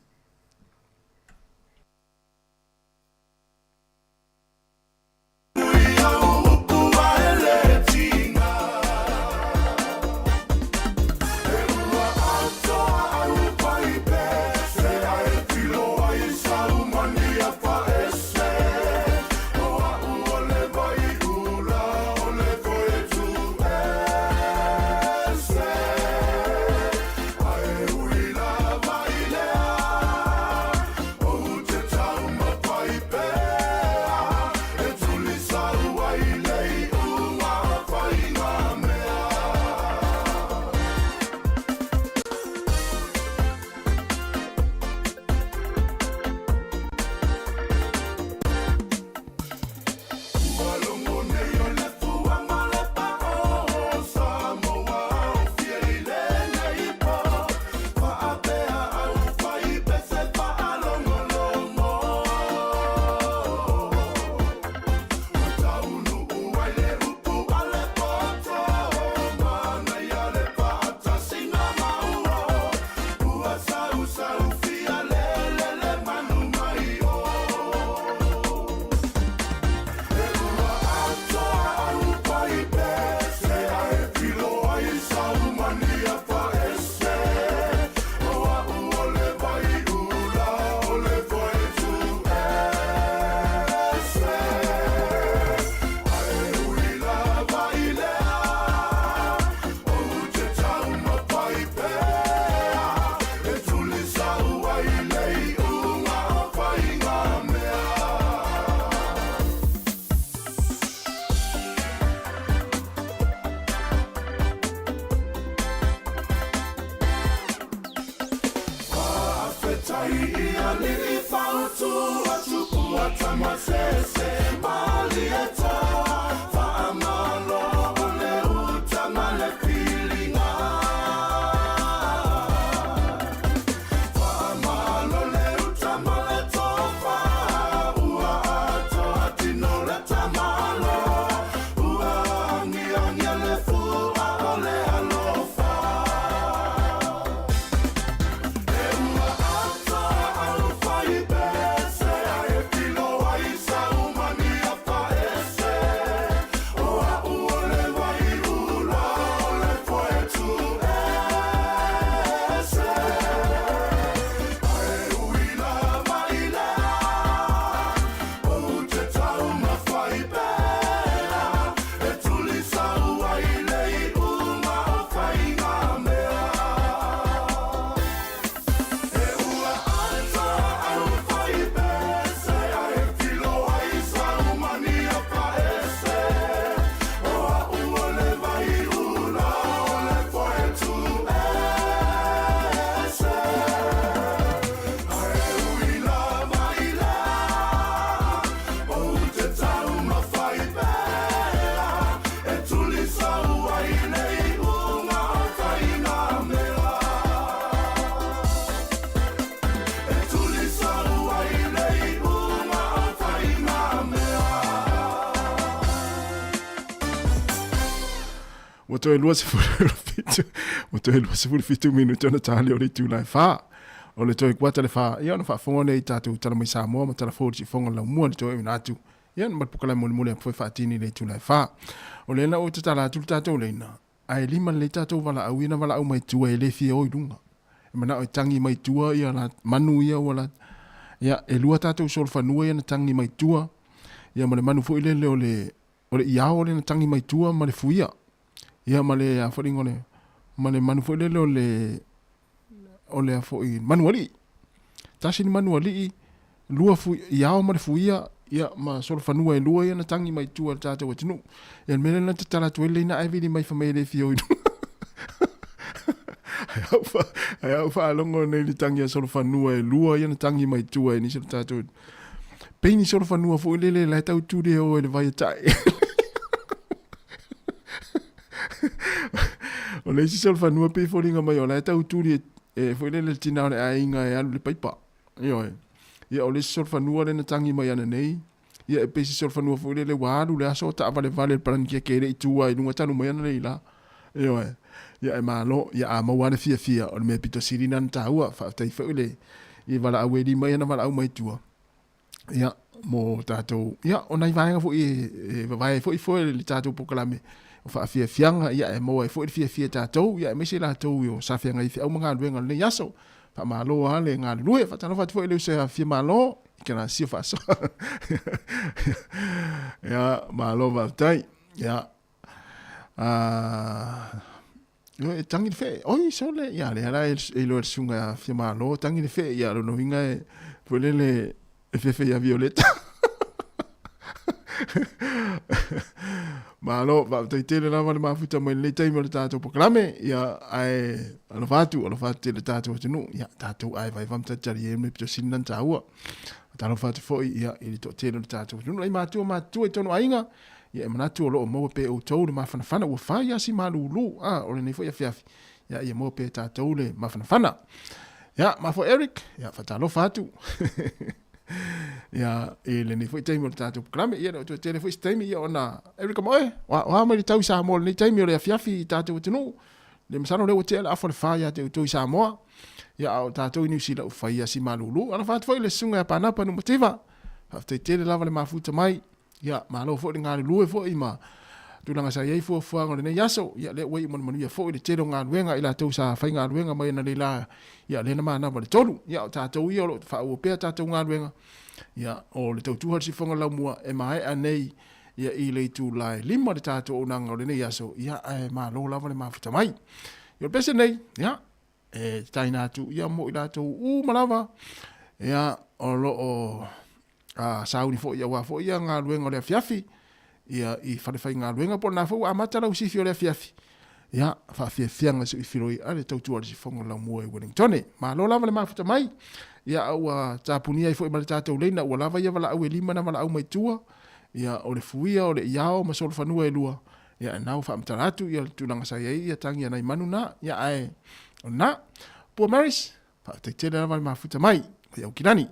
Ua toe 27, ua toe 27 minute ona ta lea o le itula e 4. O le toe kuata le 4, ia ona faafofoga lea i tatou tala mai Samoa ma tala fou i le siufofoga o le laumua le toe auina atu. Ia ma le polokalame mulimuli a foi faatini i le itula e 4. O lea na ou tatala atu le tatou leina, ae lima lelei tatou valaau ia na valaau mai tua e le fia o i luga. E manao e tagi mai tua ia la manu ia ua la ia e lua tatou solofanua ia na tagi mai tua ia ma le manu foi lele o le o le iao lea na tagi mai tua ma le fuia. Ia ma le a foi le ma le manu foi lele o le o le a foi manu alii. Tasi le manu alii, lua fui, iao ma le fuia, ia ma solofanua e lua ia na tagi mai tua i le tatou atunuu. Ia le mea lea na tatala atu ai le leina ae vili mai fai mai e le fia o i luga. Ai au faalogo nei le tangi a solofanua e lua ia na tangi mai tua e nisi o le tatou pei ni solofanua foi lele la e tau tuli e o e le vai e tae. O le isi solofanua pei foliga mai o la e tau tuli e, e foi lele le tina o le aiga e alu le paipa. Ioe. Ia o le isi solofanua lea na tangi mai ana nei, ia e pei se solofanua foi lele ua alu le aso o taavalevale le palanikieke e le i tu ai i luga talu mai ana nei la. Ioe. Ia e malo, ia a maua le fiafia o le mea pito sili na na taua, faafetai foi le i valaau e lima ia na valaau mai tua. Ia mo tatou, ia o nai vaega foi e vavae ai foi foe le tatou polokalame o faafiafiaga, ia e maua ai foi le fiafia e tatou, ia aemaise latou o sa feagai i feau ma galuega o lenei aso. Faamalo lava le galulue. Faatalofa atu foi i le uso ia Fiamalo i Kalasia Faasoa. Ia, malo faafetai. Ia, e tangi le fee. Oi, sole, ia lea la e iloa e le susuga ia Fiamalo, tangi le fee, ia lona uiga e foi lele e fefe ia Violeta. Malo, faafetai tele lava le mafuta mai lenei taimi o le tatou polokalame, ia ae alofa atu, alofa atu tele tatou atunuu, ia tatou aevaeva ma talitali e me pito sili na taua. Talofa atu foi ia i le toatele o le tatou atunuu, lai matua matua i tonu aiga, ia e manatu o loo maua pea e outou le mafanafana ua fai asi malulu, a o lenei foi afiafi, ia ia maua pea e tatou le mafanafana. Ia, ma foi Eric, ia faatalofa atu. Ia, i lenei foi taimi o le tatou polokalame, ia le o toe tele foi se taimi, ia ona, Eric ma oe, o a mai le tau i Samoa lenei taimi o le afiafi i tatou atunuu, le masalo lea ua tea le afa le fa ia te outou i Samoa, ia a o tatou i Niu Sila ua fai asi malulu. Alofa atu foi le susuga ia Panapa Numativa, faafetai tele lava le mafuta mai. Ia, malo foi le galulue foi ma tulaga sa i ai fuafuaga o lenei aso. Ia, lea ua iu ma le manuia foi le tele o galuega i latou sa faigaluega mai analeila, ia, lea na manava le tolu. Ia, o tatou ia o lo o faaauau pea tatou galuega. Ia, o le tautua a le siufofoga laumua e maea nei ia i le itula e 5 le tatou auaunaga o lenei aso, ia, ae malo lava le mafuta mai. Ia, o le pese nei, ia, e tataina atu ia mo i latou uma lava, ia, o lo o a sauni foi aua foi ia galuega o le afiafi, ia i falefaigaluega po o lena foi ua amata lau sifi o le afiafi. Ia, faafiafiaga se i filoi a le tautua a le sifoga o le laumua i Wellingtone. Malo lava le mafuta mai. Ia, a ua tapunia ai foi ma le tatou leina, ua lava ia valaau e lima na valaau mai tua. Ia, o le fuia, o le iao ma solofanua e lua. Ia, na ua faamatala atu ia le tulaga sa i ai ia tagi a nai manu na. Ia, ae, o lena. Pua Maris, faafetai tele lava le mafuta mai. Mai Aukilani.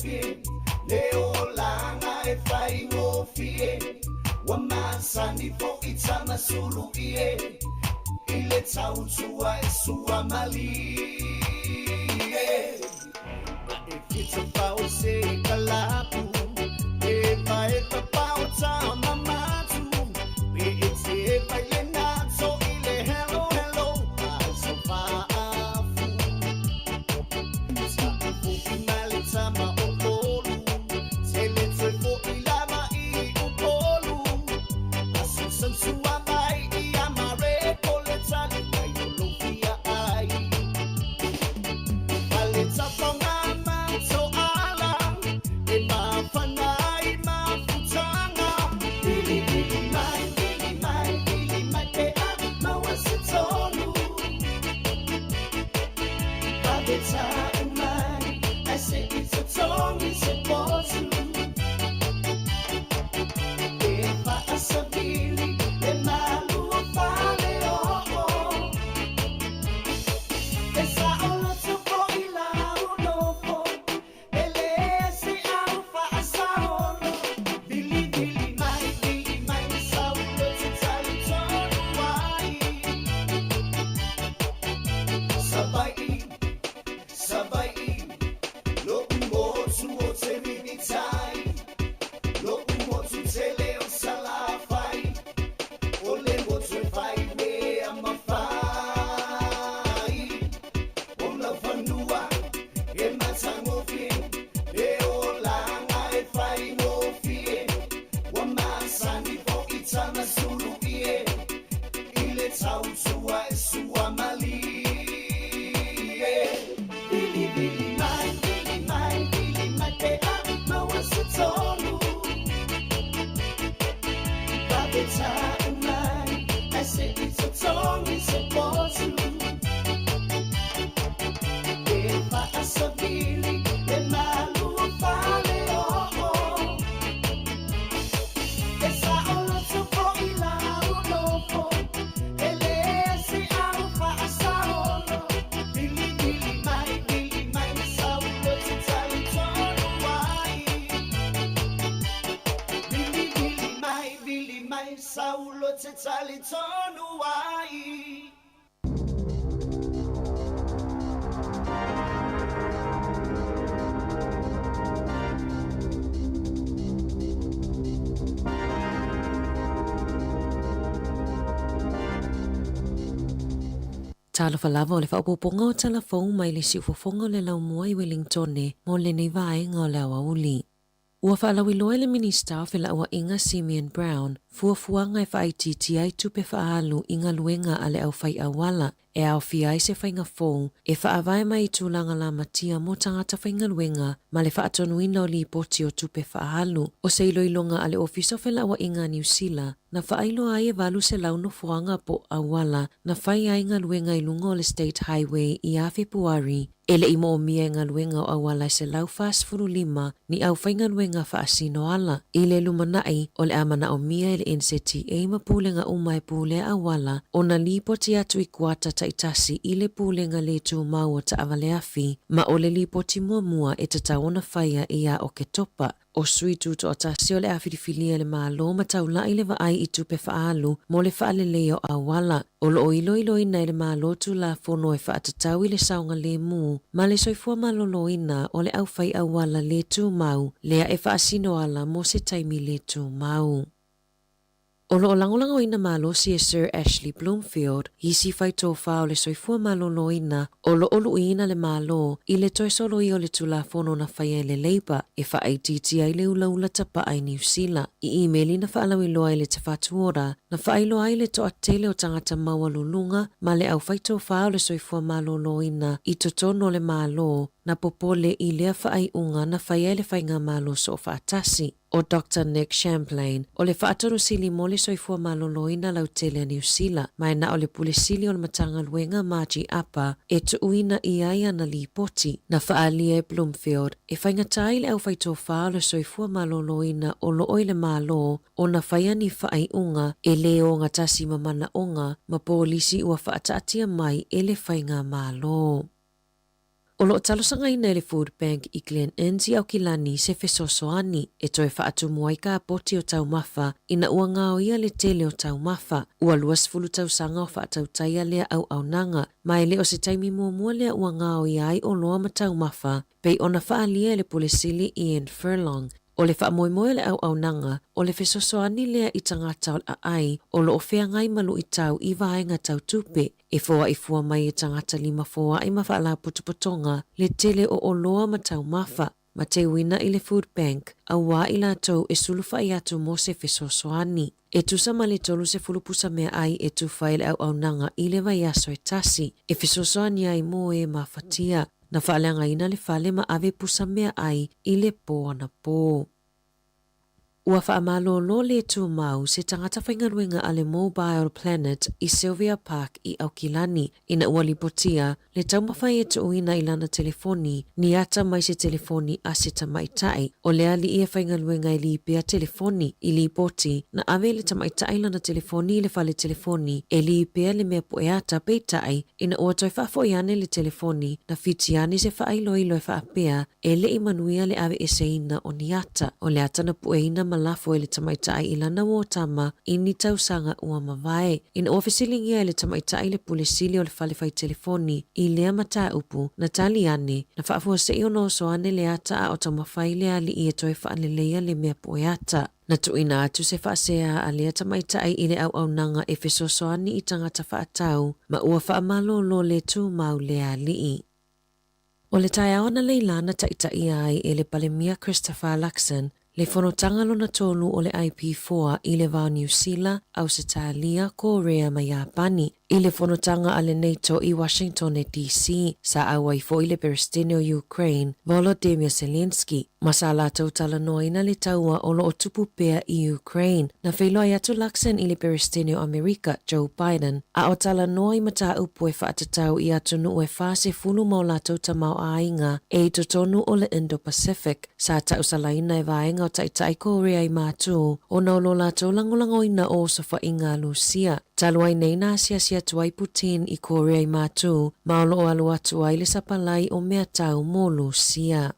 matagofie, le olaga e faigofie, ua masani foʻi tamasuluʻie, i le tautua e suamalie. Ma e fitafao se kalapu, e vae papao tamamatu, pe e te vai le nato i le hello hello, a so faafu. Taʻifuʻi ma le tama o olu, tele toe foʻi lava i Upolu. Aso sausua mai ia mareko le tali mai o lou fia ai. Fale tafaga ma toala, e mafana ai mafutaga. Vilivili mai, vili mai, vili mai pe a maua se tonu. Vave taʻu mai, ae seʻi totogi se potu. E faasavili le malu o fale oo. E saoloto foʻi lau nofo, e leai se au faasaolo. Vilivili mai, vili mai, sauloto talitonu ai. Savaiʻi, Savaiʻi, loʻu motu o Tevinitai, loʻu motu tele o Salafai, o le motu e fai mea mafai. O laufanua e matagofie, le olaga e faigofie, ua masani foʻi tamasuluʻie, i le tautua e suamalie. Vilivili mai, vili mai, vili mai pe a maua se tonu. Vave taʻu mai, ae seʻi totogi se potu. E faasavili le malu o fale oo. E saoloto foʻi lau nofo, e leai se au faasaolo. Vilivili mai, vili mai, sauloto talitonu ai. Vilivili mai, vili mai, sauloto talitonu ai. Talofa lava o le faaopoopoga o tala fou mai le siufofoga o le laumua i Wellingtone mo lenei vaega o le aoauli. Ua faalauiloa e le Minista o Felauaiga Simeon Brown fuafuaga e faaitiitia ai tupe faaalu i galuega a le aufai auala e aofia ai se faiga fou e faavae mai i tulaga lamatia mo tagata faigaluega ma le faatonuina o lipoti o tupe faaalu. O se iloiloga a le Ofisa o Felauaiga a Niu Sila na faailoa ai e 800 nofoaga po o auala na fai ai galuega i luga o le State Highway ia Fepuari e le i moomia e galuega o auala e 145 ni aufaigaluega faasino ala. I le lumanai, o le a manaomia e le NZTA ma pulega uma e pulea auala ona lipoti atu i kuata taitasi i le Pulega le Tumau o Taavaleafi ma o le lipoti muamua e tatau ona faia ia Oketopa. O sui tutoatasi o le a filifilia e le Malo ma taulai le vaai i tupe faaalu mo le faaleleia o auala. O lo o iloiloina e le Malo Tulafono e faatatau i le saogalemu ma le soifua maloloina o le aufai auala le tumau lea e faasino ala mo se taimi le tumau. O lo o lagolagoina malosi e Sir Ashley Bloomfield isi faitofa o le soifua maloloina o lo o luiina le Malo i le toe soloia o le Tulafono na faia e le Labour e faaitiitia ai le ulaula tapaa i Niu Sila. I imeli na faalauiloa e le Te Whatu Ora, na faailoa ai le toatele o tagata maualuluga ma le aufaitofa o le soifua maloloina i totonu o le Malo na popole i lea faaiuga na faia e le Faigamalo Soofaatasi. O Doctor Nick Champlain, o le Faatonusili mo le Soifua Maloloina Lautele a Niu Sila, ma e na o le Pule Sili o le Matagaluega Margie Apa e tuuina i ai ana lipoti, na faaalia e Bloomfield e faigata ai le aufaitofa o le soifua maloloina o lo o i le Malo ona faia ni faaiuga e lē ogatasi ma manaoga ma polisi ua faataatia mai e le Faigamalo. O lo o talosagaina e le Food Bank i Glen Innes i Aukilani se fesoasoani e toe faatumu ai kapoti o taumafa ina ua gaoia le tele o taumafa. Ua 20 tausaga o faatautaia lea auaunaga, ma e le o se taimi muamua lea ua gaoia ai oloa ma taumafa pei ona faaalia e le Pule Sili Ian Furlong. O le faamoemoe o le auaunaga, o le fesoasoani lea i tagata o le aai o lo o feagai ma luitau i vaega tau tupe, e foai fua mai e tagata lima foai ma faalapotopotoga le tele o oloa ma taumafa ma teuina i le Food Bank auā i latou e sulufai atu mo se fesoasoani. E tusa ma le 30 pusa meaai e tufa ai le auaunaga i le vaiaso e tasi, e fesoasoani ai mo e mafatia. Na faaleagaina le fale ma ave pusa meaai i le pō anapō. Ua faamalōlō le tumau se tagata faigaluega a le Mobile Planet i Sylvia Park i Aukilani ina ua lipotia le taumafai e tuuina i lana telefoni ni ata mai se telefoni a se tamaitai. O le alii e faigaluega e lipea telefoni i lipoti na ave e le tamaitai lana telefoni i le fale telefoni e lipea le mea pue ata peitai ina ua toe faafoi ane le telefoni na fiti ane se faailoilo e faapea e le i manuia le aveeseina o ni ata. O le ata na pueina ma lafo e le tamaitai i lana uō tama i ni tausaga ua mavae. Ina ua fesiligia e le tamaitai le pule sili o le fale fai telefoni i lea mataupu, na tali ane, na faafuasei ona oso ane le ata a o taumafai le alii e toe faaleleia le mea pue ata. Na tuuina atu se faasea a lea tamaitai i le auaunaga e fesoasoani i tagata faatau ma ua faamalōlō le tumau le alii. O le taeao analeila na taitaia ai e le Palemia Christopher Luxon le fonotaga lona tolu o le IP4 i le va o Niu Sila, Ausetalia, Korea ma Iapani. I le fonotaga a le NATO i Washingtone DC, sa auai foi le Peresetene o Ukraine, Volodymyr Zelensky, ma sa latou talanoaina le taua o lo o tupu pea i Ukraine. Na feiloai atu Luxon i le Peresetene o Amerika, Joe Biden, a o talanoa i mataupu e faatatau i atunuu e 40 ma o latou tamaoaiga e i totonu o le Indo-Pacific. Sa tausalaina e vaega o Taitai Korea i Matū ona o lo latou lagolagoina o osofaiga a Lusia. Talu ai nei na asiasi atu ai Putin i Korea i Matū ma o lo o alu atu ai le sapalai o meatau mo Lusia.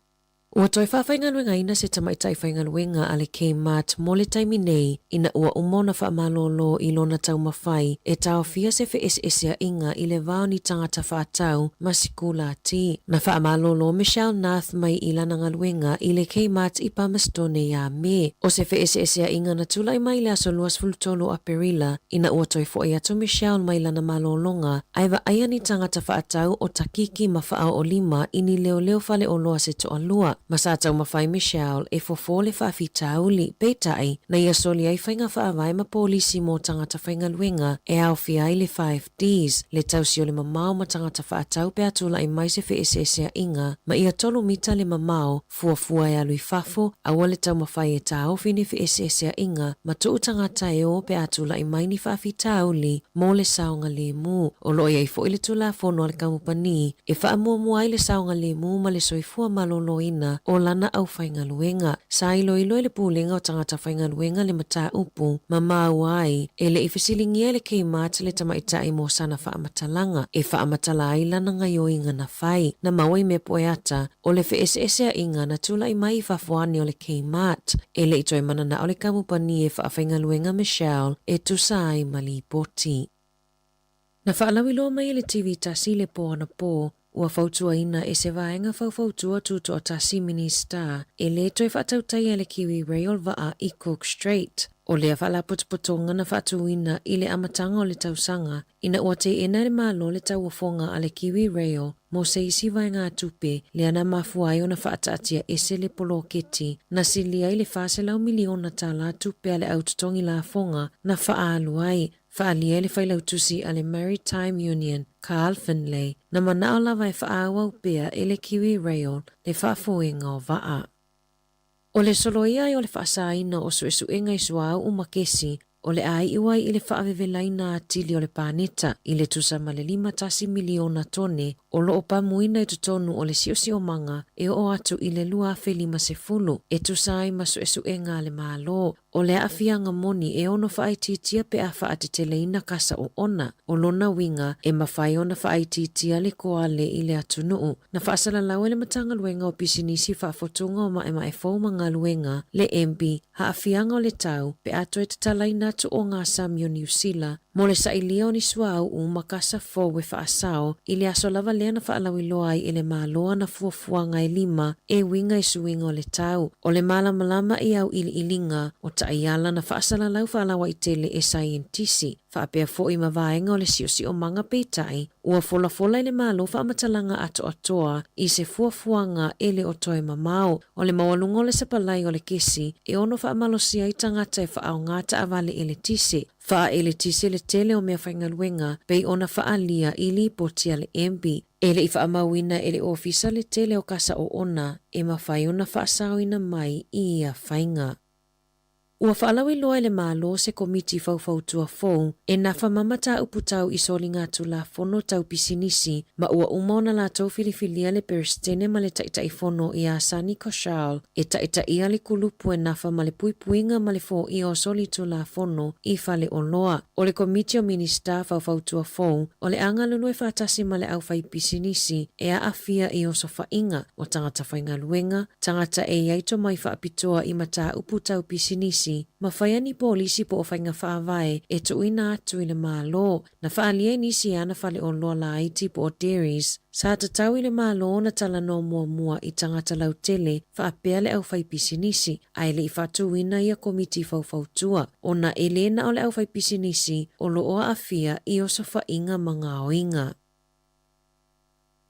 Ua toe faafaigaluegaina se tamaitai faigaluega a le Kmart mo le taimi nei ina ua uma ona faamalōlō i lona taumafai e taofia se feeseeseaiga i le va o ni tagata faatau ma sikulati. Na faamalōlō Michelle Nath mai i lana galuega i le Kmart i Palmerston ia Me. O se feeseeseaiga na tulai mai i le aso 23 o Aperila ina ua toe foʻi atu Michelle mai lana malōlōga ae vaaia ni tagata faatau o takiki ma faaoolima i ni leoleo faleoloa se toalua. Ma sa taumafai Michelle e fofō le faafitauli, peitai, na ia soli ai faiga faavae ma polisi mo tagata faigaluega e aofia ai le 5Ds, le tausi o le mamao ma tagata faatau pe a tulai mai se feeseeseaiga ma ia tolu mita le mamao fuafua e alu i fafo, aua le taumafai e taofi ni feeseeseaiga ma tuu tagata e o pe a tulai mai ni faafitauli mo le saogalemu. O lo o i ai foi le Tulafono a le Kamupani e faamuamua ai le saogalemu ma le soifua malōlōina o lana aufaigaluega. Sa iloilo e le Pulega o Tagata Faigaluega le mataupu ma maua ai e le i fesiligia e le Kmart le tamaitai mo sana faamatalaga e faamatala ai lana gaoioiga na fai. Na maua i mea poeata o le feeseeseaiga na tulai mai i fafo ane o le Kmart. E le i toe mananao le kamupani e faafaigaluega Michelle e tusa ai ma lipoti. Na faalauiloa mai e le TV tasi i le pō anapō, ua fautuaina e se vaega faufautua tutoatasi Minisita e lē toe faatautaia le Kiwi Rail vaa i Cook Strait. O lea faalapotopotoga na faatuina i le amataga o le tausaga ina ua teena e le Malo le tauofoga a le Kiwi Rail mo se isi vaegatupe lea na mafua ai ona faataatia ese le poloketi na silia i le $400 miliona tala tupe a le au totogi lafoga na faaalu ai. Faaalia e le failautusi a le Maritime Union, Carl Finlay, na manao lava e faaauau pea e le Kiwi Rail le faafoega o vaa. O le soloia ai o le faasaina o suesuega i suauu ma kesi. o le a iu ai i le faavevelaina atili o le paneta i le tusa ma le 51 miliona tone o lo o pamuina i totonu o le siosiomaga e oo atu i le 2050 e tusa ai ma suesuega a le Malo. O le aafiaga moni e ono faaitiitia pe a faateteleina kasa oona. O lona uiga, e mafai ona faaitiitia le koale i le atunuu. Na faasalalau e le Matagaluega o Pisinisi Faafotuga o Maemae Fou ma Galuega, le MB, aafiaga o le tau pe a toe tatalaina atu ogasami o Niu Sila mo le sailia o ni suauu ma kasa fou e faasao i le aso lava lea na faalauiloa ai e le Malo ana fuafuaga e lima e uiga i suiga o le tau. O le malamalama i auiliiliga o taiala na faasalalau faalauaitele e saienitisi faapea foi ma vaega o le siosiomaga peitai ua folafola i le Malo faamatalaga atoatoa i se fuafuaga e le o toe mamao. O le maualuga o le sapalai o le kesi e ono faamalosia ai tagata e faaaoga taavale eletise, faaeletise le tele o meafaigaluega pei ona faaalia i lipoti a le MB. E le i faamauina e le Ofisa le tele o kasa oona e mafai ona faasaoina mai i ia faiga. Ua faalauiloa e le Malo se Komiti Faufautua fou e nafa ma mataupu tau i soligatulafono tau pisinisi ma ua uma ona latou filifilia le Peresetene ma le Taitaifono iā Sunny Kaushal e taitaia le kulupu e nafa ma le puipuiga ma le foia o solitulafono i faleoloa. O le Komiti o Minisita Faufautua fou o le a galulue faatasi ma le aufaipisinisi e aafia i osofaiga o tagata faigaluega, tagata e i ai tomai faapitoa i mataupu tau pisinisi, ma faia ni polisi po o faiga faavae e tuuina atu i le Malo. Na faaalia i nisi e ana faleoloa laiti po o dairies, sa tatau i le Malo ona talanoa muamua i tagata lautele faapea le aufaipisinisi, ae le i faatuina ia komiti faufautua, ona e le na o le aufaipisinisi o lo o aafia i osofaiga ma gaoiga.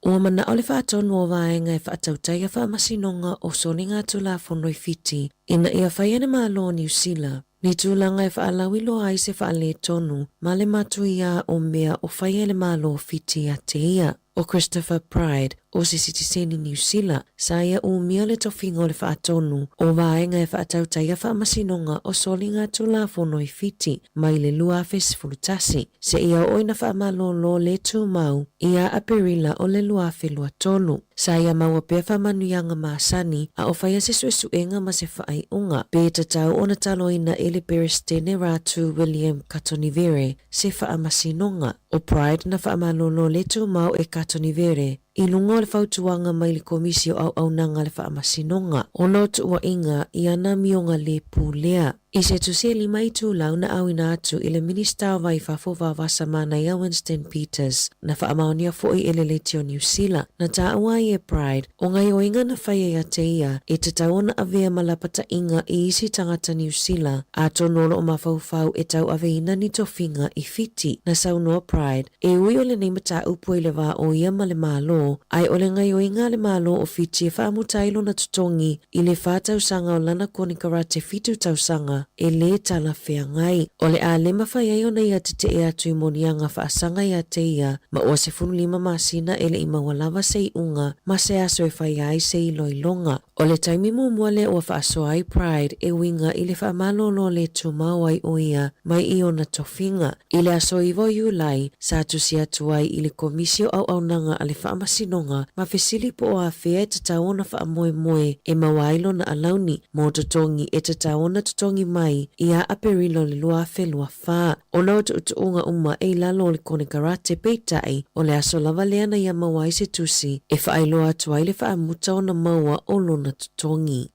Ua manao le faatonu o vaega e faatautaia faamasinoga o soligatulafono i Fiti ina ia faia le Malo o Niu Sila ni tulaga e faalauiloa ai se faaletonu ma le matuia o mea o faia e le Malo o Fiti ia te ia. O Christopher Pryde, o se sitiseni Niu Sila, sa ia umia le tofiga o le faatonu o vaega e faatautaia faamasinoga o soligatulafono i Fiti mai le 2011 seia oo ina faamalōlō le tumau ia Aperila o le 2023. Sa ia maua pea faamanuiaga masani a o faia se suesuega ma se faaiuga pe tatau ona taloina e le Peresetene Ratu William Katonivere se faamasinoga. O Pryde na faamalōlō le tumau e Katonivere i luga o le fautuaga mai le Komisi o Auaunaga a le Faamasinoga ona o tuuaiga i ana amioga lē pulea. I se tusi e lima itulau na auina atu i le Minisita o Vaifafo Vavasa Manaia Winston Peters, na faamaonia foi e le Leitio Niu Sila, na taua ai e Pryde, o gaoioiga na faia ia te ia e tatau ona avea ma lapataiga i isi tagata Niu Sila, atonu o lo o mafaufau e tauaveina ni tofiga i Fiti. Na saunoa Pryde, E ui o lenei mataupu i le va o ia ma le Malo, ae o le gaoioiga a le Malo o Fiti e faamuta ai lona totogi i le fa tausaga o lana konekarate 7 tausaga e lē talafeagai. O le a le mafai ai ona ia tetee atu i moniaga faasaga ia te ia ma ua 15 masina e le i maua lava se iuga ma se aso e faia ai se iloiloga. O le taimi muamua lea ua faasoa ai Pryde e uiga i le faamalōlō le tumau ai o ia mai i ona tofiga. I le aso 9 o Iulai, sa tusi atu ai i le Komisi o Auaunaga a le Faamasinoga ma fesili po o afea e tatau ona faamoemoe e maua ai lona alauni mo totogi e tatau ona totogi mai ia Aperila o le 2024. Ona o tuutuuga uma e i lalo o le konekarate peitai, o le aso lava lea na ia maua ai se tusi e faailoa atu ai le faamuta ona maua o lona totogi.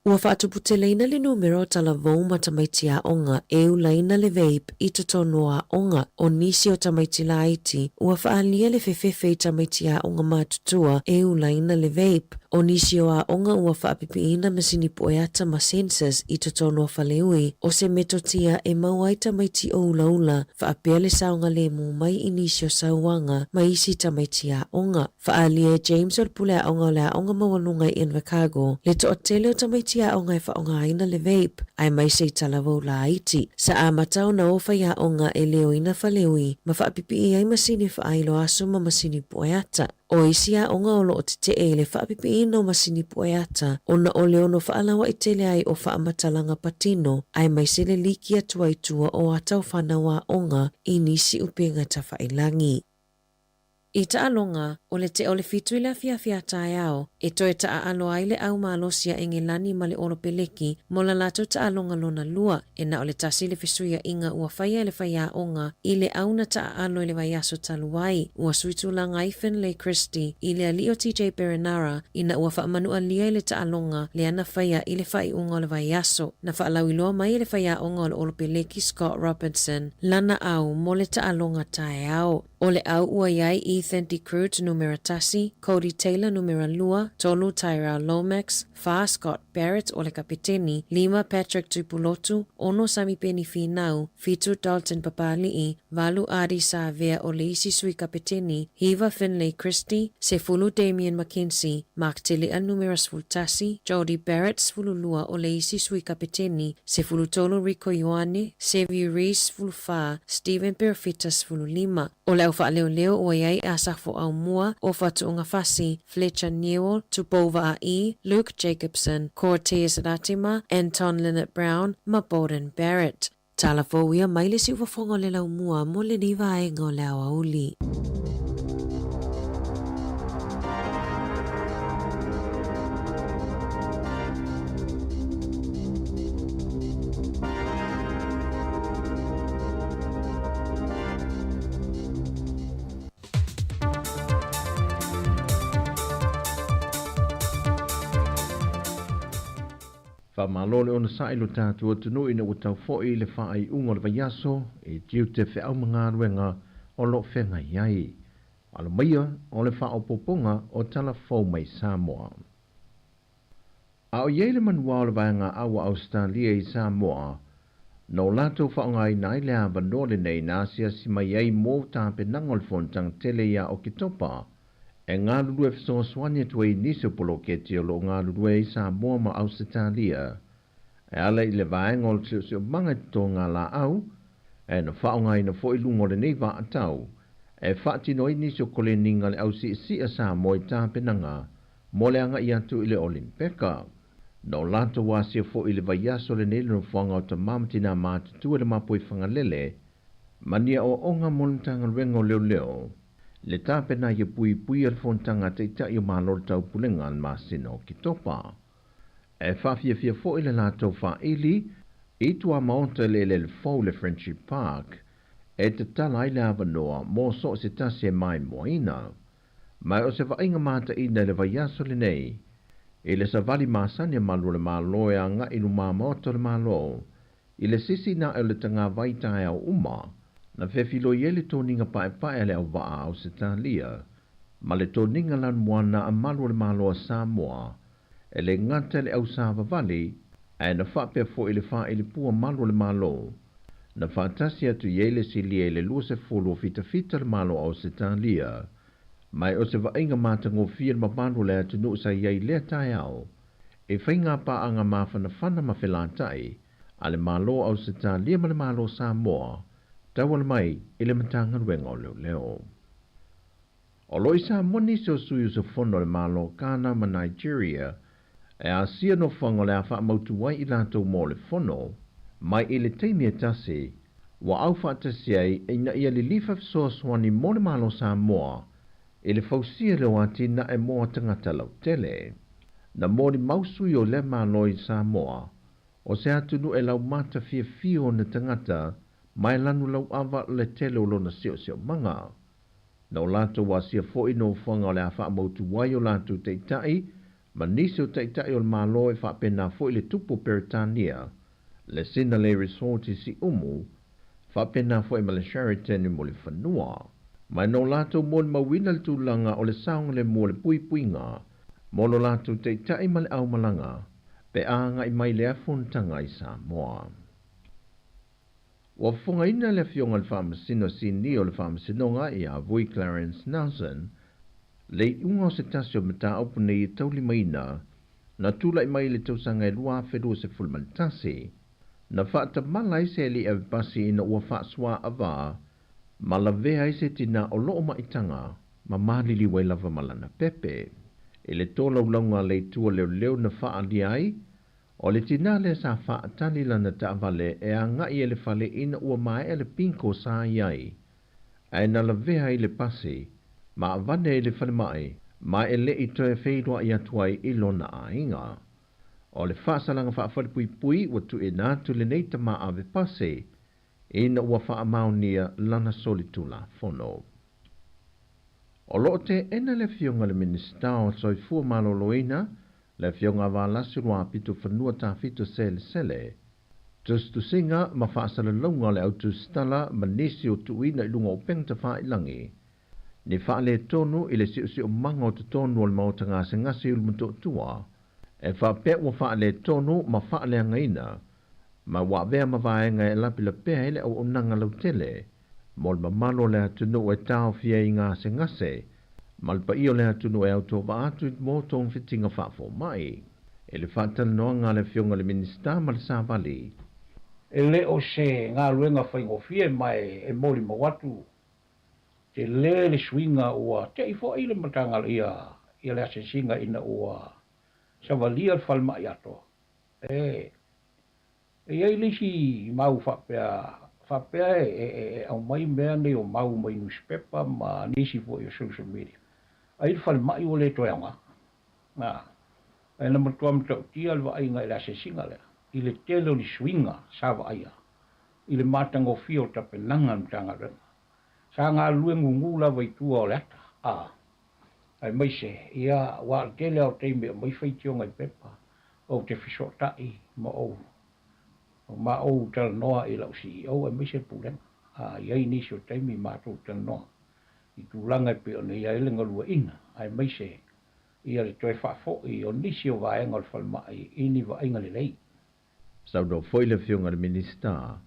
Ua faatuputeleina le numera o talavou ma tamaiti aoga e ulaina le vape i totonu o aoga. O nisi o tamaiti laiti ua faaalia le fefefe i tamaiti aoga matutua e ulaina le vape. O nisi o aoga ua faapipiina masini pueata ma sensors i totonu o faleui o se metotia e maua ai tamaiti o ulaula faapea le saogalemu mai i nisi o sauaga ma isi tamaiti aoga. Faaalia e James o le pule aoga o le aoga maualuga i Invercargill le toatele o tamaiti aoga e faaaogaina le vape aemaise i talavou laiti. Sa amata ona o faiaoga e leoina faleui ma faapipii ai masini faailo aso ma masini pueata. O isi aoga o lo o teteʻe i le faapipiina o masini pueata ona o le ono faalauaʻi tele ai o faamatalaga patino aemaise le liki atu ai tua o ata o fanau aoga i nisi upega tafailagi. I taaloga, o le tea o le 7 i le afiafi a taeao, e toe taaalo ai le au malosi a Engelani ma le Olopeleki mo la latou taaloga lona lua, e na o le tasi le fesuiaiga ua faia e le faiaoga i le au na taaalo i le vaiaso talu ai, ua sui tulaga ai Finlay Christie i le alii o TJ Perenara ina ua faamanualia i le taaloga lea na faia i le faaiuga o le vaiaso. Na faalauiloa mai e le faiaoga o le Olopeleki Scott Robertson lana au mo le taaloga taeao. O le au ua i ai Ethan de Groot numera tasi, Codie Taylor numera lua, tolu Tyrell Lomax, fa Scott Barrett o le kapeteni, lima Patrick Tuipulotu, 6 Samipeni Finau, 7 Dalton Papali'i, 8 Ardie Savea o le isi sui kapeteni, 9 Finlay Christie, 10 Damian McKenzie, Mark Tele'a numera 11, Jordie Barrett 12 o le isi sui kapeteni, 13 Rieko Ioane, Sevu Reece 14, Stephen Perofeta 15. O le au faaleoleo ua i ai Asafo Aumua, Ofa Tu'ungafasi, Fletcher Newell, Tupou Vaa'i, Luke Jacobson, Cortez Ratima, Anton Lienert-Brown ma Beauden Barrett. Tala fou ia mai le siufofoga o le laumua mo lenei vaega o le aoauli. Faamalo le onosai lo tatou atunuu ina ua tau foi i le faaiuga o le vaiaso i tiute feau ma galuega o lo o feagai ai. Alo maia o le faaopoopoga o tala fou mai Samoa. A o i ai le manuā o le Vaega Au a Ausetalia i Samoa, na o latou faaaogaina ai le avanoa lenei na asiasi mai ai mo tapenaga o le fonotaga tele ia Oketopa e galulue fesoasoani atu ai i nisi o poloketi o lo o galulue ai Samoa ma Ausetalia e ala i le vaega o le siosiomaga i totoga laau e na faaaogaina foi i luga o lenei vaatau e faatino ai nisi o koleniga a le ausiisia Samoa i tapenaga mo le agai atu i le Olimpeka. Na o latou asia foi i le vaiaso lenei le nofoaga o Tamā ma Tinā Matutua i le Mapuifagalele ma ni aoaoga mo le Matagaluega o Leoleo, le tapena ia puipuia le fonotaga a Taitai o Malo o le Taupulega i le masina o Oketopa. E faafiafia foi le latou faaili i tuamaota i le eleele fou i le Friendship Park e tatala ai le avanoa mo so o se tasi e maimoaina. Ma o se vaaiga mataina i le vaiaso lenei, i le savali masani a malu o le Malo e agai i lumamaota o le Malo, i le sisi nae o le tagavai taeao uma, na fefiloi ai le toniga paepae a le auvaa a Ausetalia, ma le toniga lanumoana a malu o le Malo a Samoa, e le gata i le ausavavali, ae na faapea foi i le faailipua malu o le Malo, na faatasi atu i ai le silia i le 20 o fitafita le Malo o Ausetalia. Ma o se vaaiga matagofie le mamalu o le atunuu sa i ai i lea taeao, e faiga paaga mafanafana ma felatai a le Malo o Ausetalia ma le Malo o Samoa, tauala mai i le Matagaluega o Leoleo. O lo o i Samoa nisi o sui usufono o le Malo o Kana ma Nigeria e asia nofoaga o le a faamautu ai i latou mo le fono, mai i le taimi e tasi ua aufaatasi ai ina ia lilifa fesoasoani mo le Malo o Samoa i le fausia lea o atinae mo tagata lautele. Na molimau sui o lea Malo i Samoa, o se atunuu e laumata fiafia ona tagata ma e lanu lauava le tele o lona siosiomaga. Na o latou asia foi nofoaga o le a faamautu ai o latou taitai ma nisi o taitai o le Malo e faapena foi le tupu o Peretania, le Sinalei Resort i Siumu, faapena foi ma le Sheraton i Mulifanua. Ma na o latou molimauina le tulaga o le saogalemu o le puipuiga mo lo latou taitai ma le aumalaga pe a agai mai lea fonotaga i Samoa. Ua fofogaina le Afioga i le Faamasino Sinia o le Faamasinoga ia Vui Clarence Nelson le iuga o se tasi o mataupu nei e taulimaina na tulai mai i le tausaga e 2021, na faatamala ai se alii avepasi ina ua faasuaavā ma lavea ai se tinā o lo o maitaga ma maliliu ai lava ma lana pepe. I le tolaulauga a le Itu o Leoleo na faaalia ai, o le tinā lea sa faatali lana taavale e agai i le fale ina ua maea le bingo sa i ai, ae na lavea i le pasi ma avane i le falemai ma e le i toe feiloai atu ai i lona aiga. O le faasalaga faafalepuipui ua tuuina atu lenei tama ave pasi ina ua faamaonia lana solitulafono. O lo o teena le Afioga i le Minisita o Soifua Maloloina, le Afioga a Valasi Luapitofanua Tafito Selesele, tusitusiga ma faasalalauga o le au tusitala ma nisi o tuuina i luga o upega tafailagi, ni faaletonu i le siosiomaga o totonu o le maota gasegase i Ulumotootua, e faapea ua faaletonu ma faaleagaina ma ua avea ma vaega e lapelapea ai le auaunaga lautele mo le mamalu o le atunuu e taofia ai gasegase ma le paia o le atunuu e autovaa atu mo togafitiga faafomai. I le faatalanoaga a le Afioga i le Minisita ma le Savali. E le o se galuega faigofie ma e molimau atu tele le suiga ua te'i foi le Matagaluega ia le asiasiga ina ua savalia le falemai atoa. E E i ai le isi mau faapea, faapea e aumai mea nei o mau mai nusipepa ma nisi foi o social media, ai le falemai ua le toe aoga. A, ae na matua matautia le vaaiga i le asiasiga lea, i le tele o ni suiga sa vaaia i le matagofie o tapenaga a le Matagaluega. Sa galulue gugu lava i tua o le ata, a, aemaise, ia, aua o le tele lava o taimi e aumai faitioga i pepa, ou te fesootai ma ou ma ou talanoa i lau CEO aemaise le Pulega. A i ai nisi o taimi matou talanoa i tulaga e pei ona i ai le galueaiina aemaise ia le toe faafoi o nisi o vaega o le falemai i ni vaaiga lelei. Saunoa foi le Afioga i le Minisita,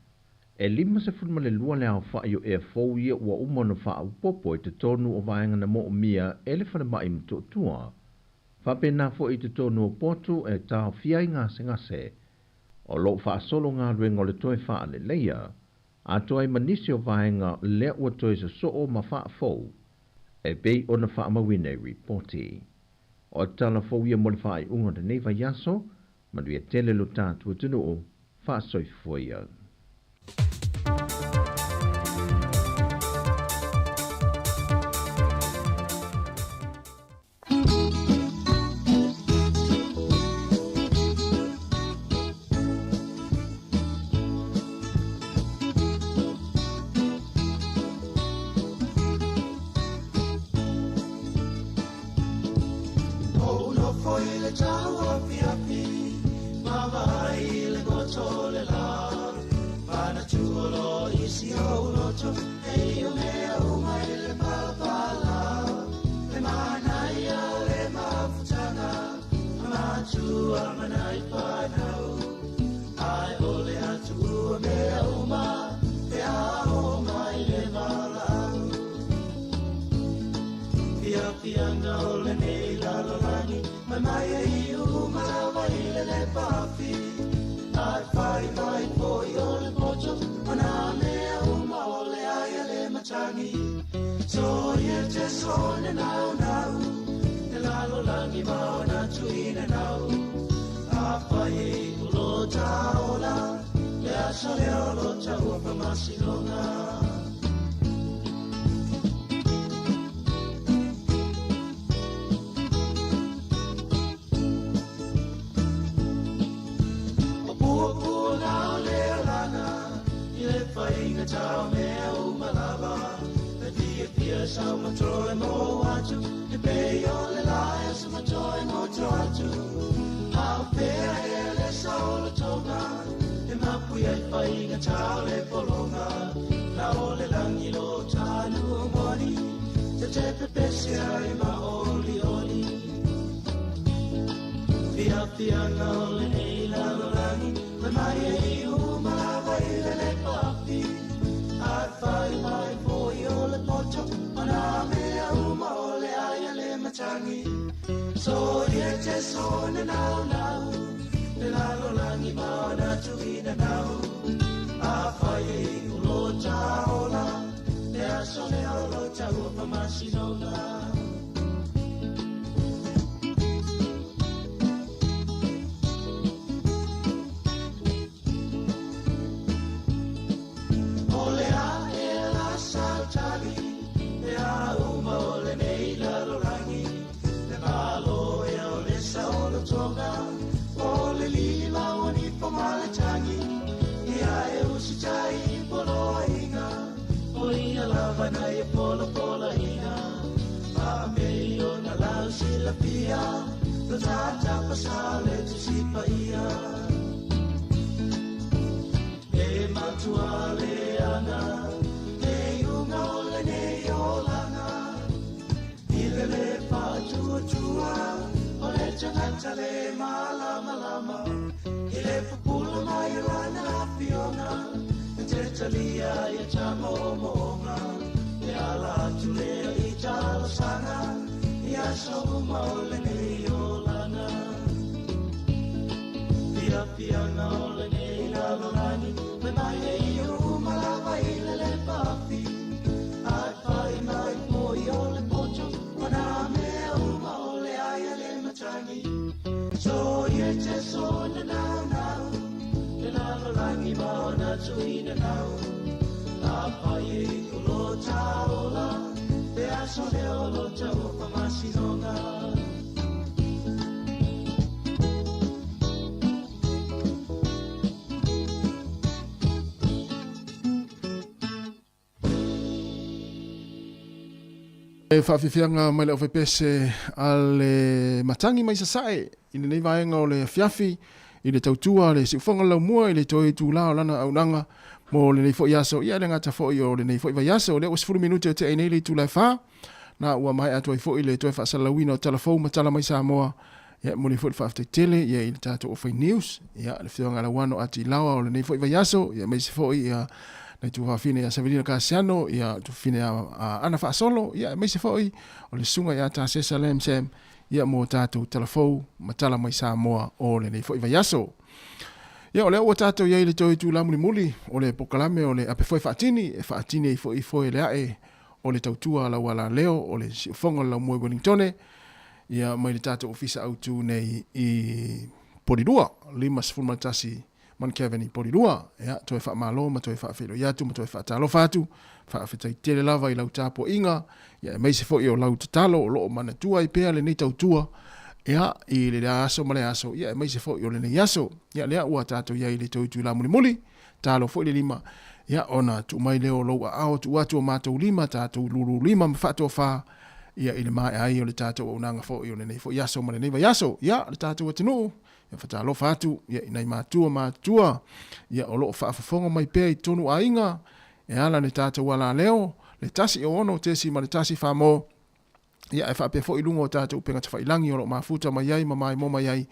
e 52 le aofai o ea fou ia ua uma ona faaopoopo i totonu o vaega na moomia e le falemai Motootua. Faapena foi i totonu o potu e taofia ai gasegase, o lo o faasolo galuega o le toe faaleleia atoa ai ma nisi o vaega lea ua toe sosoo ma faafou e pei ona faamauina i ripoti. O tala fou ia mo le faaiuga o lenei vaiaso, manuia tele lo tatou atunuu, faasoifua ia. aso lea o lo taua faamasinoga. O le ae la sautali, le a uma o lenei lalolagi, le malo ea o le saolotoga, o le lima o ni fomale tagi, ia e usitai i poloaiga, o ia lava na ia polapolaiga, faapei ona lau silafia, lo tatapasa le Tusi Paia. E matua leaga, le iuga o lenei olaga, i le lē faatuatua, o le tagata le malamalama, i le pupula mai o lana afioga, e te talia ia tamoomo'oga, e ala atu lea i talosaga, i aso uma o lenei olaga. Fiafiaga o lenei lalolagi, mai mai e ia uma lava i le lepafi, ae fai mai foi o le poto, o nā mea uma o le ai a le matagi. So ie te so na nau nau, le lalolagi ma ona tuina nau. A fai e o lo taola, le aso lea o lo taua faamasinoga. E faafiafiaga mai le aufaipese a le matagi mai sasae i lenei vaega o le afiafi i le tautua le siufoga laumua i le toe itulā o lana auaunaga mo lenei foi aso ia e le gata foi o lenei foi vaiaso. O lea ua 10 minute o te'e nei le itula e 4 na ua maea atu ai foi le toe faasalalauina o tala fou ma tala mai Samoa. Ia e momoli foi le faafetai tele ia i le tatou Ofai News, ia le afioga ia Lauano Ati Laoa o lenei foi vaiaso, ia aemaise foi ia nai tuafafine ia Savelina Kasiano, ia tuafafine ia Ana Faasolo, ia aemaise foi o le susuga ia Tasesa Lam Sam, ia mo tatou tala fou ma tala mai Samoa o lenei foi vaiaso. Ia o lea ua tatou i ai i le toe itula mulimuli o le pokalame o le ape foe faatini, e faatini ai foi foe le ae o le tautua a lau alaleo o le siufofoga o le laumua i Wellingtone, ia mai le tatou ofisa autu nei i Polilua, 51 Mount i Polilua. Ia, toe faamalo ma toe faafeiloai atu ma toe faatalofa atu, faafetai tele lava i lau tapuaiga, ia aemaise foi o lau tatalo o lo o manatua ai pea lenei tautua, ia, i le aso ma le aso, ia aemaise foi o lenei aso. Ia, lea ua tatou i ai i le toe itula mulimuli, talo foi le lima, ia, ona tuu mai lea o lou aao tuu atu o matou lima, tatou lulu lima ma faatofa, ia, i le maea ai o le tatou auaunaga foi o lenei foi aso ma lenei vaiaso. Ia, le tatou atunuu, ia, fatalofa atu, ia, i nai matua matutua, ia, o lo o faafofoga mai pea i totonu aiga, e ala le tatou alaleo, le 106.1 Famo, ia, ae faapea foi i luga o tatou upega tafailagi o lo o mafuta mai ai ma maimoa mai ai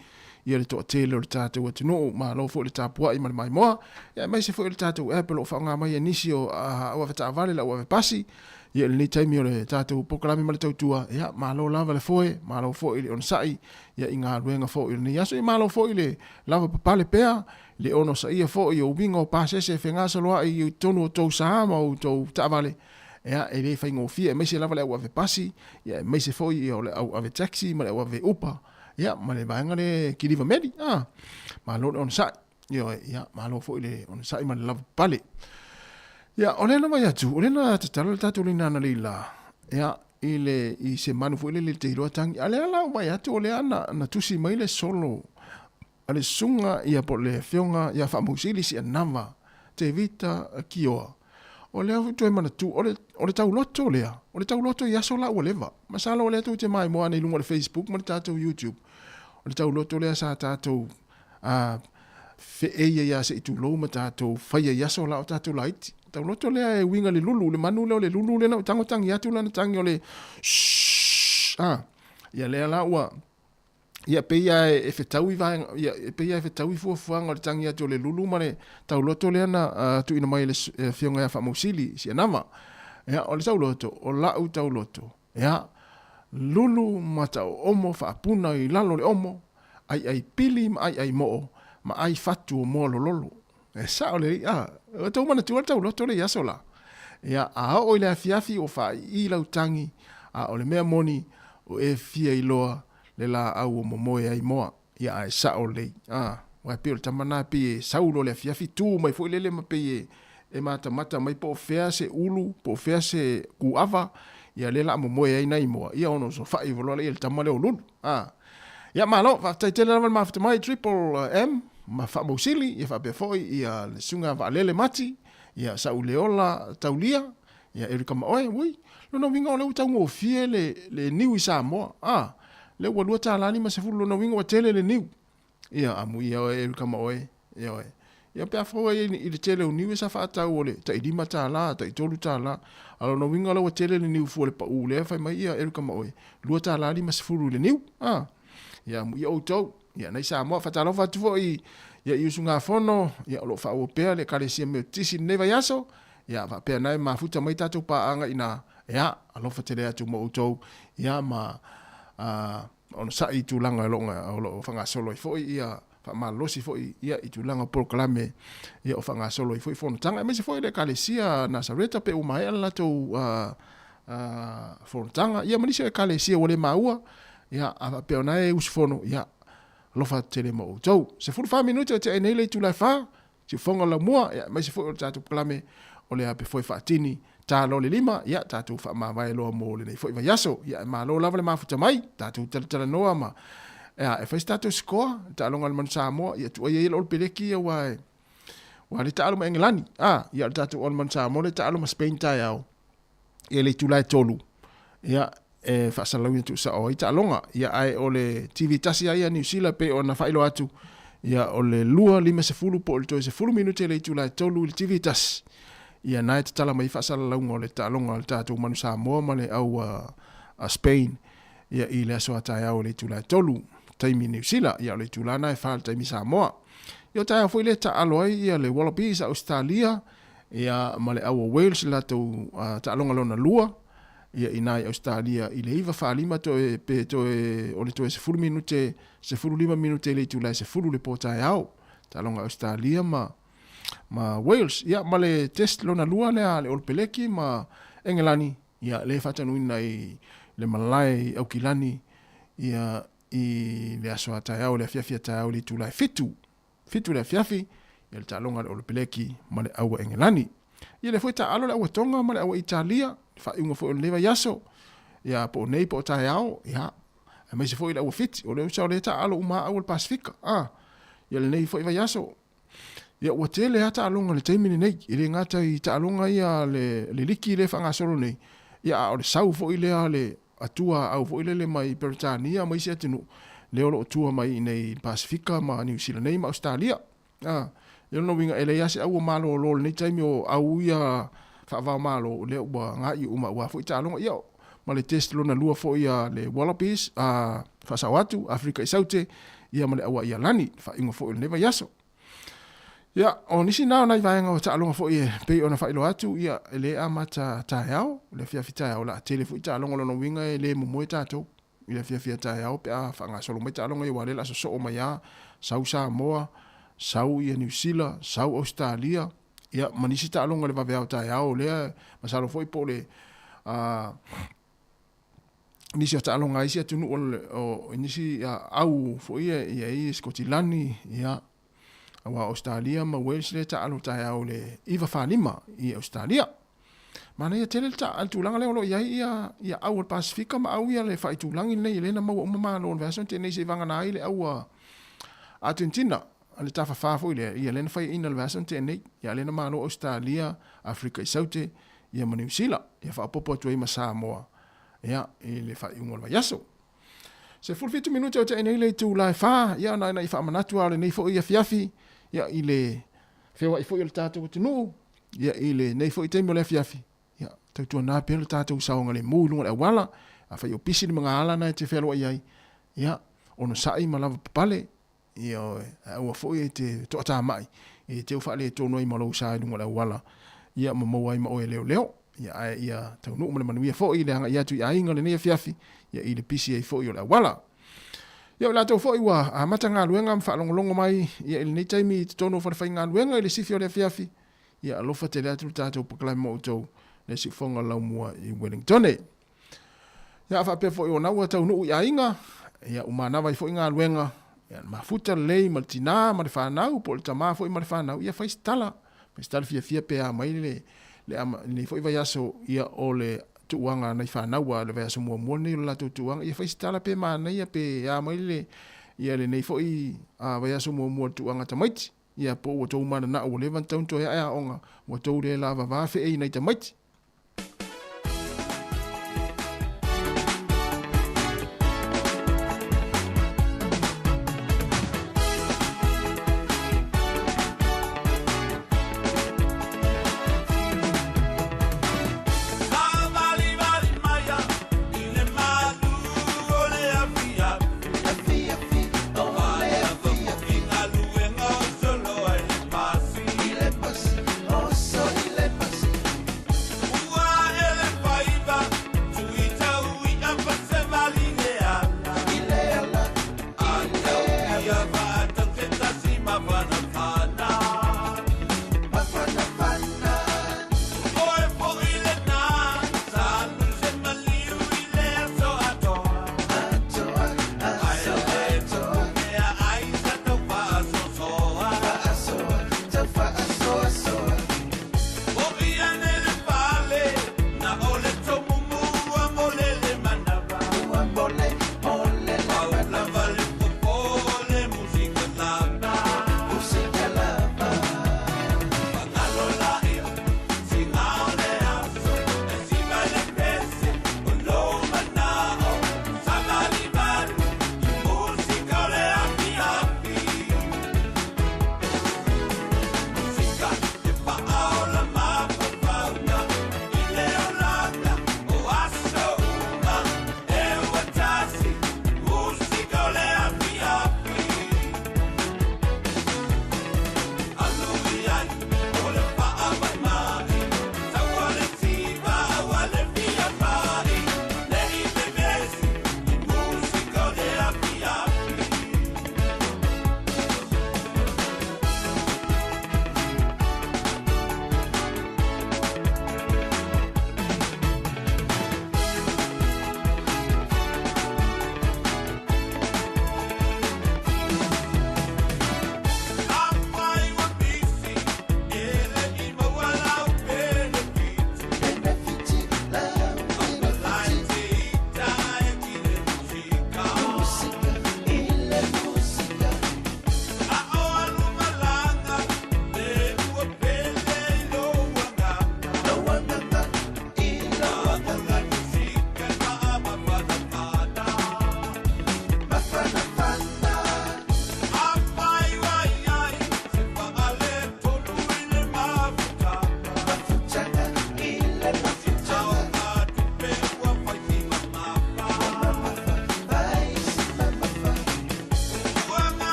ia le toatele o le tatou atunuu. Malo foi le tapuai ma le maimoa, ia, aemaise foi o le tatou app o lo o faaaoga mai e nisi o au avetaavale le au avepasi, ia, i lenei taimi o le tatou polokalame ma le tautua. Ia, malo lava le foe, malo foi le onosai, ia, i galuega foi o lenei aso. Ia, malo foi le lava papale pea, le onosaia foi o uiga o pasese e fegasoloai i totonu o tou sa ma outou taavale. Ia, e le faigofie, aemaise lava le au ave pasi, ia, aemaise foi ia, o le au ave taxi ma le au ave upa, ia, ma le vaega le kiliva meli. Ah, malo le onosai. Ioe, ia, malo foi le onosai ma le lava papale. Ia, o lea na vaai atu, o lea na tatalo le tatou lina analeila, ia, i le, i se manu foi lele te iloa tangi. A lea la ua vaai atu, o lea na, na tusi mai le solo a le susuga ia po o le afioga ia Faamausili Sianava Tevita Kioa. O lea foi toe manatu, o le, o le tauloto lea, o le tauloto i aso la ua leva. Masalo o lea tou te maimoa ana i luga o le Facebook ma le tatou YouTube. O le tauloto lea sa tatou a feei ai lava se i tulou ma tatou faia i aso la o tatou laiti. Tauloto lea e uiga le lulu, le manu lea o le lulu lea na ou tago tangi atu lana tangi o le shhh a. Ia lea la ua ia pei lava e fetau i vaega ia e pei lava e fetau i fuafuaga o le tangi atu o le lulu ma le tauloto lea na tuuina mai e le Afioga ia Faamausili Sianava. Ia o le tauloto, o la'u tauloto, ia lulu ma tauomo faapuna i lalo o le omo, ʻaiʻai pili ma ʻaiʻai moʻo, ma ʻai fatu o moa lololo. E sao lelei, a, ua tou manatua le tauloto lea i aso la. Ia, a oo i le afiafi ua faaiii lau tagi, a o le mea moni, ua e fia iloa le laau ua momoe ai moa. Ia, ae sao lelei. A, aua e pei o le tama lena e pei e sau loa i le afiafi, tu mai foi lele ma pei e, e matamata mai po o fea se ulu, po o fea se kuava, ia lea la a momoe ai nai moa, ia ona osofai loa lea i le tama lea o Lulu. A, ia malo, faafetai tele lava le mafuta mai Triple M ma Faamausili, ia faapea foi ia le Susuga Vaalele Mati, ia Sauleola Taulia, ia Erika Maoe, ui, lona uiga o lea ua taugofie le, le niu i Samoa. A, lea ua $2.50 lona uiga ua tele le niu. Ia, amuia oe Erika Maoe, ioe. Ia pe a fua i i le tele o niu ia sa faatau o le tai $5, tai $3. A o lona uiga o lea ua tele le niu fua i le pau lea fai mai ia Erika Maoe, $2.50 i le niu. A, ia amuia outou. Ia nai Samoa, faatalofa atu foi ia i usugafono, ia o lo o faaauau pea le Ekalesia Metotisi i lenei vaiaso. Ia faapea na e mafuta mai tatou paaga i ina, ia alofa tele atu mo outou, ia ma onosai i tulaga o lo o faagasolo ai foi ia faamalolosi foi ia i tulaga o polokalame ia o faagasolo ai foi fonotaga aemaise foi le Ekalesia Nasareta pe ua maea le latou fonotaga ia ma nisi o Ekalesia ua le maua ia a faapea o na e usufono ia alofa atu tele mo outou. 14 minute o tea ai nei le itula e 4 Siufofoga o le Laumua, ia, aemaise foi o le tatou polokalame o le Ape Foe Faatini, ta loa le 5, ia, tatou faamavae loa mo lenei foi vaiaso. Ia, e malo lava le mafuta mai, tatou talatalanoa ma, ia, e fai se tatou sikoa, le taaloga a le Manu Samoa, ia, tuuaia ia le Olo Peleki ia, aua e, aua le taalo ma Engelani, a, ia, o le tatou Olo Manu Samoa le taalo ma Spain taeao, ia, le itula e 3, ia, e faasalalauina tuusao ai taaloga. Ia, ae o le TV tasi lava ia a Niu Sila e pei ona faailoa atu, ia, o le 2:50 po o le toe 10 minute i le itula e 3 i le TV tasi, ia, na e tatala mai ai faasalalauga o le taaloga a le tatou Manu Samoa ma le au a Spain, ia, i le aso a taeao i le itula e 3, taimi Niu Sila, ia, o le itula lena e 4 i le taimi Samoa. Ia, o taeao foi lea e taaalo ai ia le Wallabies a Ausetalia, ia, ma le au a Wales i le latou taaloga lona lua, ia ina i Ausetalia i le 9:45 toe pe toe o le toe 10 minute 15 minute i le itula e 10 le po taeao taaloga Ausetalia ma ma Wales ia ma le test lona lua lea a le Olopeleki ma Engelani ia le faatanuina i le malae i Aukilani ia i le aso a taeao le afiafi a taeao i le itula e 7 7 le afiafi, ia le taaloga a le Olopeleki ma le Aua Engelani. Ia lea foi taaalo le Aua Tonga ma le Aua Italia, le faaiuga foi o lenei vaiaso, ia po o nei po o taeao, ia, aemaise foi le Aua Fiti, o le usa o lea taaalo uma lava aua le Pasefika, a, ia lenei foi vaiaso. Ia ua tele lava taaloga i le taimi lenei, e le gata i taaloga ia a le, le liki lea e faagasolo nei, ia a o le sau foi lea a le atua au foi lele mai Peretania ma isi atunuu lea o lo o tua mai i inei i le Pasefika ma Niu Sila nei ma Ausetalia. A, ia lona uiga e leai lava se au ua malolo i lenei taimi o au ia faava-o-Malo lea ua gaii uma aua foi taaloga. Ia, ma le test lona lua foi a le Wallabies, a, faasao atu, Aferika i Saute, ia ma le Aua Ialani, le faaiuga foi o lenei vaiaso. Ia, o nisi na o nai vaega o taaloga foi e pei ona faailoa atu, ia, e le amata taeao, le afiafi taeao, o le a tele foi taaloga, o lona uiga e le momoe tatou i le afiafi a taeao pe a faagasolo mai taaloga ia, aua o lea o le a sosoo mai lava, sau Samoa, sau ia Niu Sila, sau Ausetalia, ia, ma nisi taaloga i le vaveao taeao, lea masalo foi po o le, nisi o taaloga a isi atunuu o nisi au foi ia i ai Sikotilani, ia, aua o Ausetalia ma Wales lea e taaalo taeao i le 9:45 i Ausetalia. Manaia tele le le tulaga lea o lo o i ai ia, ia au o le Pasefika ma au ia le faaitulagi lenei, lea na maua uma malo o le vaiaso na tea nei seivagana ai le au a Argentina, le tafafa foi lea, ia lea na faiaina i le vaiaso na tea nei. Ia lea na malo Ausetalia, Aferika i Saute, ia ma Niu Sila, ia faaopoopo atu ai ma Samoa, ia, i le faaiuga o le vaiaso. 17 minute o tea nei le itula e 4, ia ona ina i faamanatu lava o lenei foi afiafi, ia i le feoai foi o le tatou atunuu, ia i lenei foi taimi o le afiafi, ia tautuana pea le tatou saogalemu i luga o le auala, afai o pisi le magaala na e te fealuai ai, ia onosai ma lavapapale, Ioe, ae aua foi e te toatamai, e te faaletonu ai ma lou sa i luga o le auala, ia ma maua ai ma oe e leoleo. Ia, ae ia taunuu ma le manuia foi le agai atu i aiga lenei afiafi, ia i le pisi ai foi o le auala. Ia, o i latou foi ua amata galuega ma faalogologo mai ia i lenei taimi i totonu o falefaigaluega i le sifi o le afiafi, ia alofa tele atu le tatou polokalame mo outou. le siufofoga o le laumua i Wellingtone. Ia a faapea foi o na ua taunuu i aiga, ia ua manava ai foi galuega, ia mafuta lelei ma le tinā ma le fanau po o le tamā foi ma le fanau, ia fai se tala, fai se tala fiafia pe a mai le le ama lenei foi vaiaso ia o le tuuaga a nai fanau a le vaiaso muamua lenei o le latou tuuaga, ia fai se tala pe manaia pe a mai le ia lenei foi vaiaso muamua o le tuuaga tamaiti, ia po ua tou mananao ua leva ona tatau ona toe ae aoga, ua tou le lavavā feei i nai tamaiti.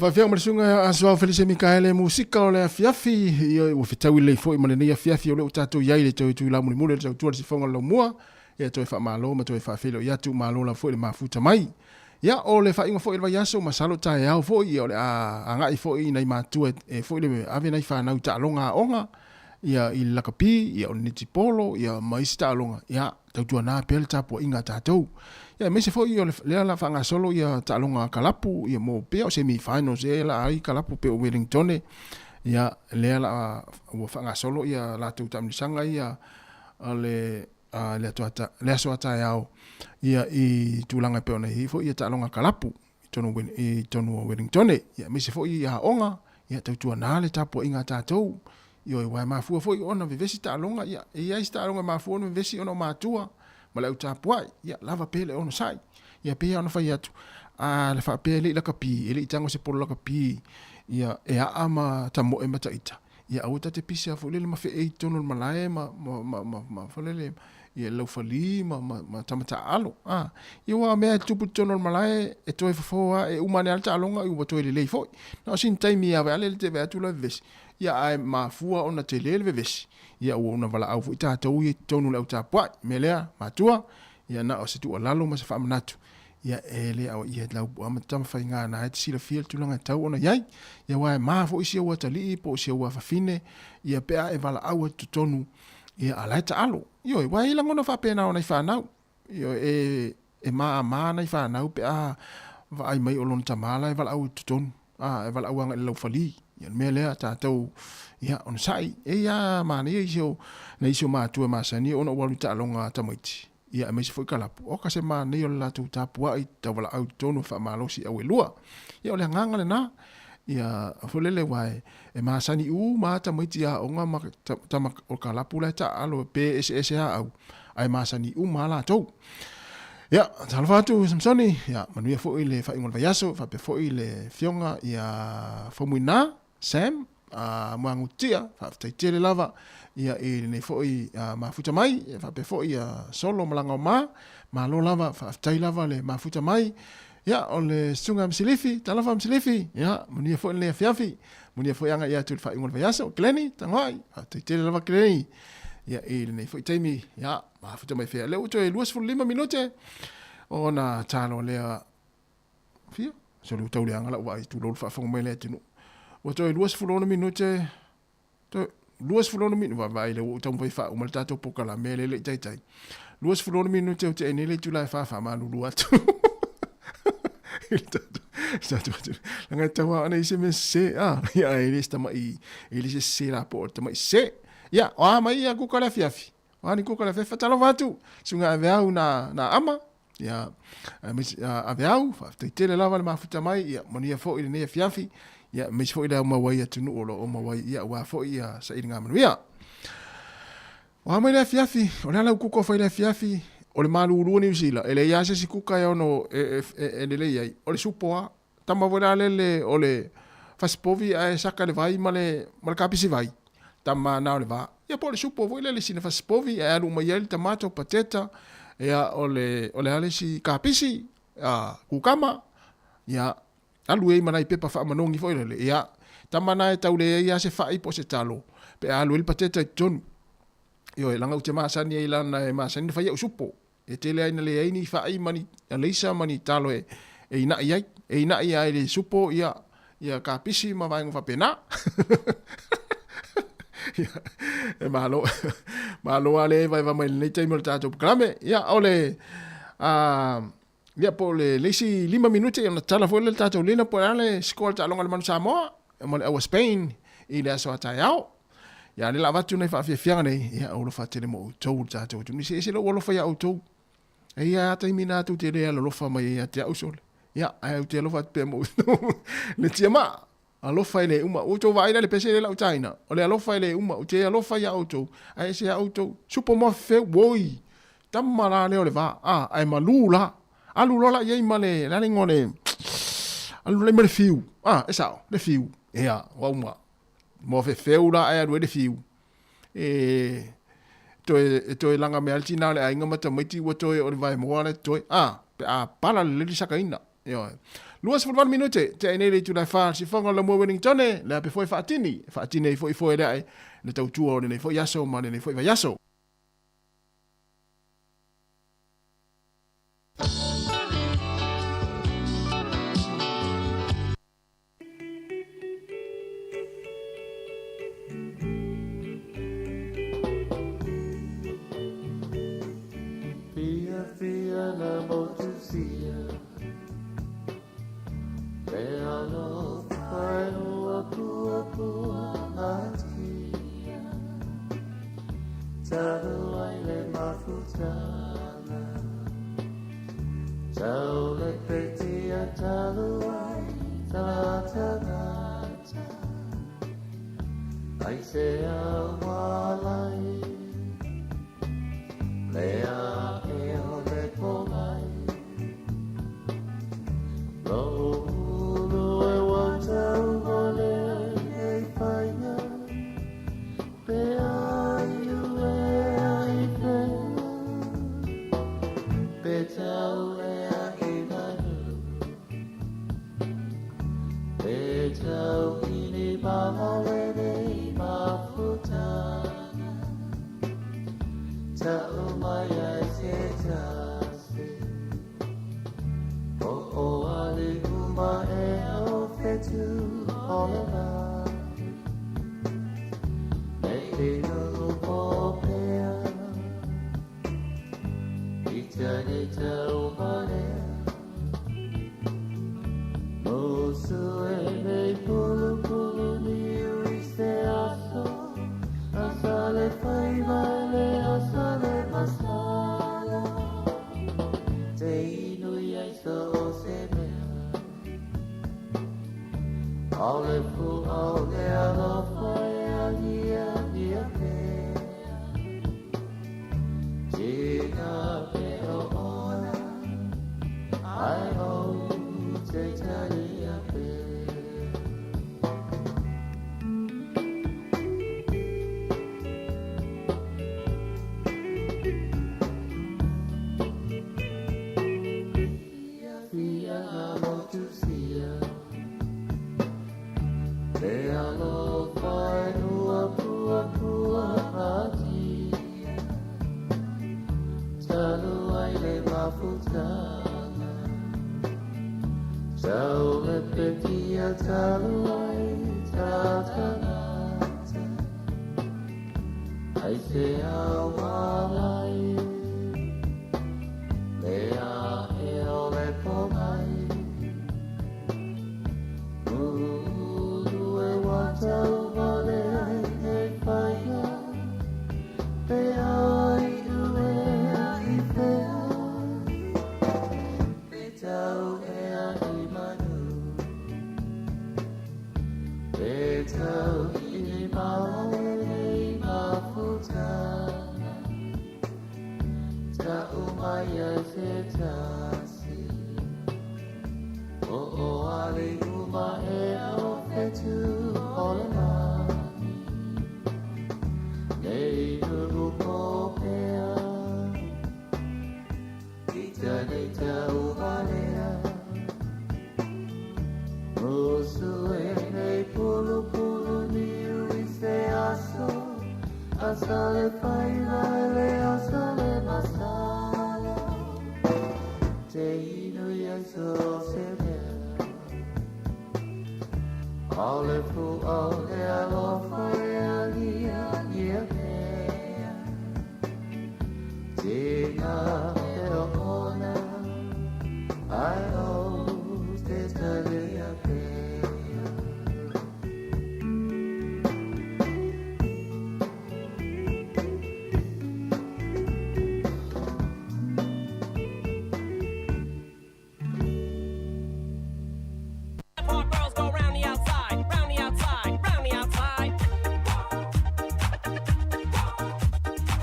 faafeau ma le susuga ia Asoao Felise Mikaele Musika o le afiafi, ia ua fetaui lelei foi ma lenei afiafi o lea ua tatou i ai i le toe tui lamulimuli o le tautua le sifoga o le laumua, ia toe faamalo ma toe faafeiloai atu, malo lava foi le mafuta mai. Ia o le faaiuga foi o le vaiaso, masalo taeao foi, ia o le a agai foi nai matua e foi le ave nai fanau i taaloga aoga, ia i le lakapi, ia o le netipolo, ia ma isi taaloga, ia tautuana pea le tapuaiga a tatou. Ia aemaise foi o lea o le a faagasolo ia taaloga a kalapu, ia mo pea o semi finals ea la ai kalapu pei o Wellingtone, ia lea la ua faagasolo ia latou taamilosaga ia o le le aso a taeao ia i tulaga e pei ona i ai foi ia taaloga kalapu i totonu o Wellingtone, ia aemaise foi i aoga, ia tautuana le tapuaiga a tatou. Ioe, aua e mafua foi ona vevesi taaloga, ia e i ai se taaloga e mafua ona vevesi ona o matua ma le au tapuai, ia lava pea le onosai. Ia pei lava ona fai atu, a faapea e le i lakapi, e le i tago se polo lakapi, ia e aa ma tamoe ma taita, ia aua ta te pisi lava foi lele ma feei i totonu o le malae ma, ma, ma, ma, ma foi lele, ia laufali ma, ma, ma tama taaalo. A, ia aua o mea e tutupu i totonu o le malae, e toe fofo lava, e uma ane lava le taaloga, ua toe lelei foi. Na o sina taimi lava ale le te vaai atu la vevesi, ia ae mafua ona tele le vevesi, ia ua ona valaau foi tatou ia i totonu o le au tapuai. O le mea lea, matua, ia na o se tuualalo ma se faamanatu, ia e le ao ia lau ma tama faiga na e te silafia le tulaga e tau ona iai. Ia aua e ma foi si ou atalii po o si ou afafine, ia pe a e valaau atu totonu, ia a la e taalo. Ioe, aua e i ai lagona faapena o nai fanau. Ioe, e, e māmā nai fanau pe a vaai mai o lona tama la e valaau i totonu, a, e valaau agai i le laufali. Ia, o le mea lea, tatou, ia, onosai. E i ai lava manaia isi o, nai isi o matua e masani ona ua alu i taaloga a tamaiti, ia, aemaise foi kalapu. Oka se manaia o le latou tapuai, tauvalaau i totonu e faamalosi au e lua. Ia, o le agaga lena. Ia, foi lele, aua e, e masani uma lava tamaiti aoga ma tama o kalapu la e taaalo pe eseese lava au, ae masani uma lava latou. Ia, talofa atu Samsoni, ia, manuia foi le faaiuga o le vaiaso, faapea foi le afioga ia Faumuina, Sam, a Muagututia, faafetai tele lava ia i lenei foi mafuta mai, ia faapea foi ia Solo ma Lagaoma, malo lava, faafetai lava le mafuta mai. Ia, o le susuga ia Msilifi, talofa Msilifi, ia, manuia foi lenei afiafi, manuia foi agai atu i le faaiuga o le vaiaso. Glenny, Tagoai, faafetai tele lava Glenny, ia, i lenei foi taimi, ia, mafuta mai fea. Lea ua toe 25 minute ona talo lea fia, soli ua tau leaga lau vaai, tulou le faafofoga mai le atunuu. Ua toe 26 minute, toe 26 minute, vaavaai lea ua ou taumafai e faauma le tatou polokalame lea e le i taitai. 26 minute o tea nei le itula e fa, faamalulu atu. Leaga e tau lava ona i se mea sese, a, ia, e le se tamai, e le se sese la po o le tamai sese. Ia, o a mai ia kuka le afiafi. O a ni kuka le afiafi, faatalofa atu. Susuga Aveau na, na ama, ia, aemaise, Aveau, faafetai tele lava le mafuta mai, ia, manuia foi lenei afiafi, ia, aemaise foi le au mau ai atunuu o lo o mau ai, ia, aua foi ia sailiga manuia. O a mai le afiafi, o le a lau kuka o fai le afiafi, o le malulu o Niu Sila, e leai lava se isi kuka e ono e, e, e, e lelei ai, o le supo lava. Tama foi la lele o le fasipovi ae saka i le vai ma le, ma le kapisi vai. Tama na o le va. Ia po o le supo foi lele sina fasipovi ae alu uma i ai le tamato, pateta, ia o le, o le a le isi kapisi, a, kukama, ia, alu ai ma nai pepa faamanogi foi lele, ia, tama na e tau leai lava se fai po o se talo, pe a alu ai le pateta i totonu. Ioe, leaga ou te masani ai lana e masani ona fai au supo. E tele ai na leai ni fa'i ma ni aleisa ma ni talo e ina'i ai. E ina'i ai le supo ia, ia kapisi ma vaega faapena. Ia, e malo, malo lava le evaeva mai lenei taimi o le tatou polokalame. Ia, o le, a, ia, po o le, le isi 5 minute ona tatala foi lea le tatou lina po o le a le sikoa o le taaloga a le Manu Samoa ma le Aua Spain i le aso a taeao. Ia, lea la avatu nei faafiafiaga nei, ia, ou alofa tele mo outou le tatou atunuu. Se ese lou alofa iā outou. E i ai lava taimi na tou te le alolofa mai ai ia te au sole. Ia, ae ou te alofa atu pea mo outou. Le tiamaa, alofa e le uma. Ua outou vaai la i le pese lea lau taina. O le alofa e le uma. Ou te alofa iā outou, ae ese lava outou. Supo moa fefeu, oi! Tama la lea o le va, a, ae malu la. Alu loa la i ai ma le, le a le igoa o le, alu loa la i ai ma le fiu. A, e sao, le fiu. Ia, ua uma. Moa fefeu la ae alu ai le fiu. E toe, e toe laga mea le tina o le aiga ma tamaiti ua toe o le vaemoa le toe. A, pe a pala lelei le sakaina. Ioe. 28 minute, tea i nei le itula e 4 le sifoga o le Laumua Wellingtone, le ape foi faatini, e faatini ai foi foe le ae, le tautua o lenei foi aso ma lenei foi vaiaso. Fia fia na motu sia Le alofa e ua pua pua matia Talu ai le mafutanga Tau le petia talu ai tala tagata Ai se awalai Le a e o le pomai Lo ulu e watau ole e whainga Pe ai ue ai pea Pe tau e a i manu Pe tau ini mahale nei mafutanga Tau mai ai se tasi O o ale uma e o whetu o le lani Me i nuu o pea I tane tau marea Musu e nei pulu pulu niu i se aso Asale faiva le asale masala Te inu i so o se mea Aole fu aole alofa e agia ia pea Tina pe o ona Ai o te talia pea Fia na motu sia Le alofa e ua pua pua atia Talu ai le mafutanga Tau le petia talu ai tatangata Ai se awalai Le a e o le pomai Ulu e watau vale ai e whainga Pe ai ue a i pea Pe tau e a i manu Pe tau i maole mafutanga Tau mai ai se tasi O o ale uma e o whetu o le lani Nei nuu po pea I tane tau valea Musu e nei pulu pulu niu i se aso Asale faiva le asale masala Te inu i so se mea Aole fu aole alofa e agia ia pea Tina e o ona Ai o te talia pea Park girls go round the outside, round the outside, round the outside.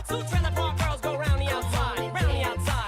Two trailer park girls go round the outside, round the outside.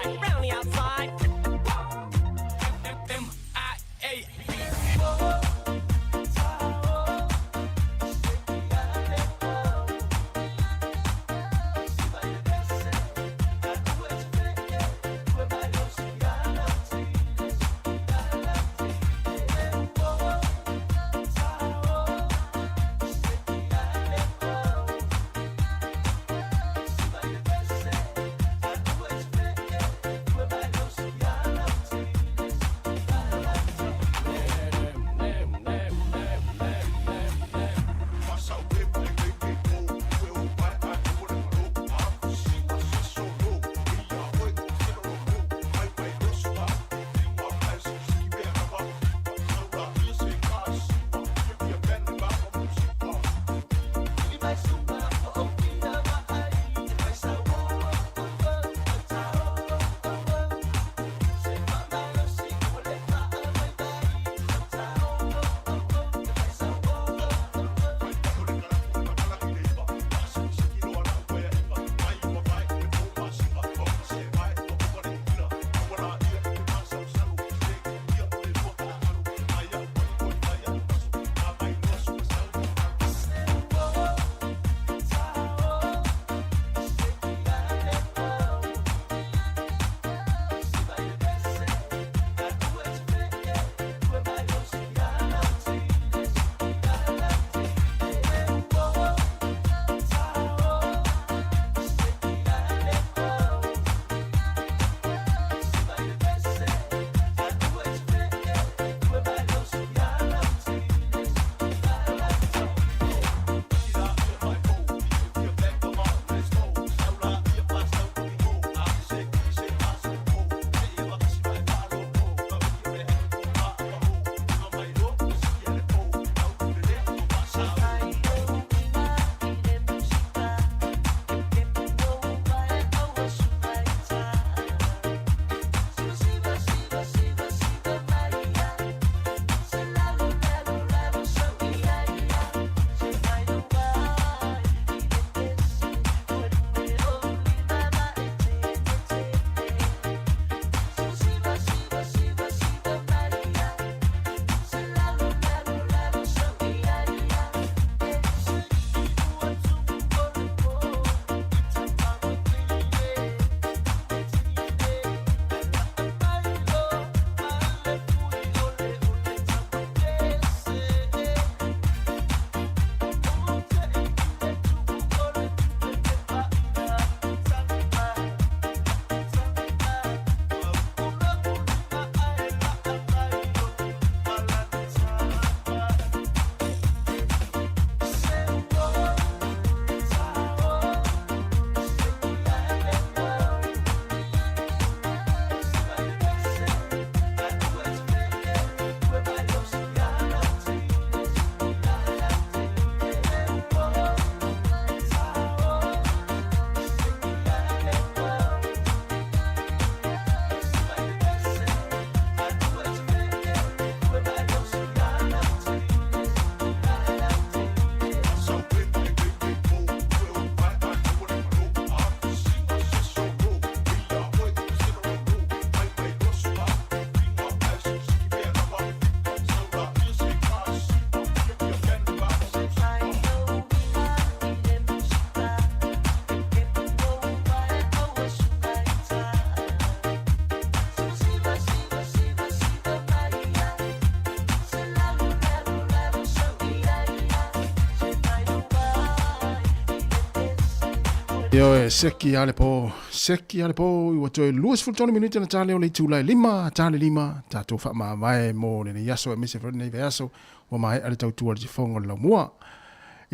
Ioe, seki a le pō, seki a le pō, i ua toe 23 minute na tāle o le itula e lima, tāle lima, tātou whaamāvae mō lenei aso aemaise foi lenei vaiaso, ua maea le tautua i le tifoga o le laumua.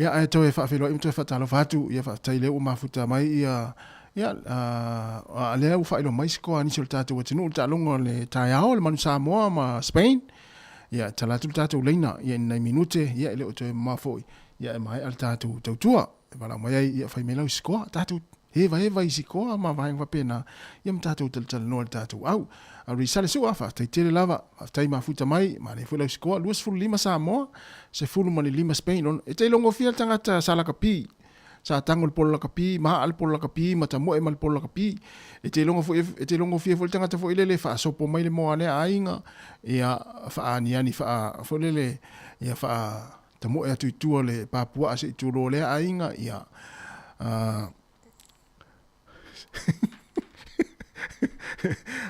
Ia, ae toe faafeiloai ma toe faatalofa atu, ia faafetai lea ua mafuta mai ia, ia, a lea ua faailoa mai se koa a nisi o le tātou atunuu, le taaloga o le taeao, le Manu Samoa ma Spain. Ia, e tala atu le tātou leina, ia, i nai minute, ia, e le o toe mamao foi, ia, e maea le tātou tautua. E valaau mai ai, ia fai mai lau sikoa, tātou hevaheva i sikoa ma vaega faapena, ia ma tātou talatalanoa i le tātou au. A Risa le sua, faafetai tele lava, faafetai mafuta mai, manaia foi lau sikoa, 25 Samoa, 15 Spain. Lona, e te logofia le tagata sa lakapi, sa tango le polo lakapi, maa le polo lakapi, ma tamoe ma le polo lakapi. E te iloga foi, e te logofia foi le tagata foi lele faasopo mai le moa lea aiga, ia faaaniani faa, foi lele, ia faa, Tamoe atu i tua le papuaa se i tulo lea aiga, ia,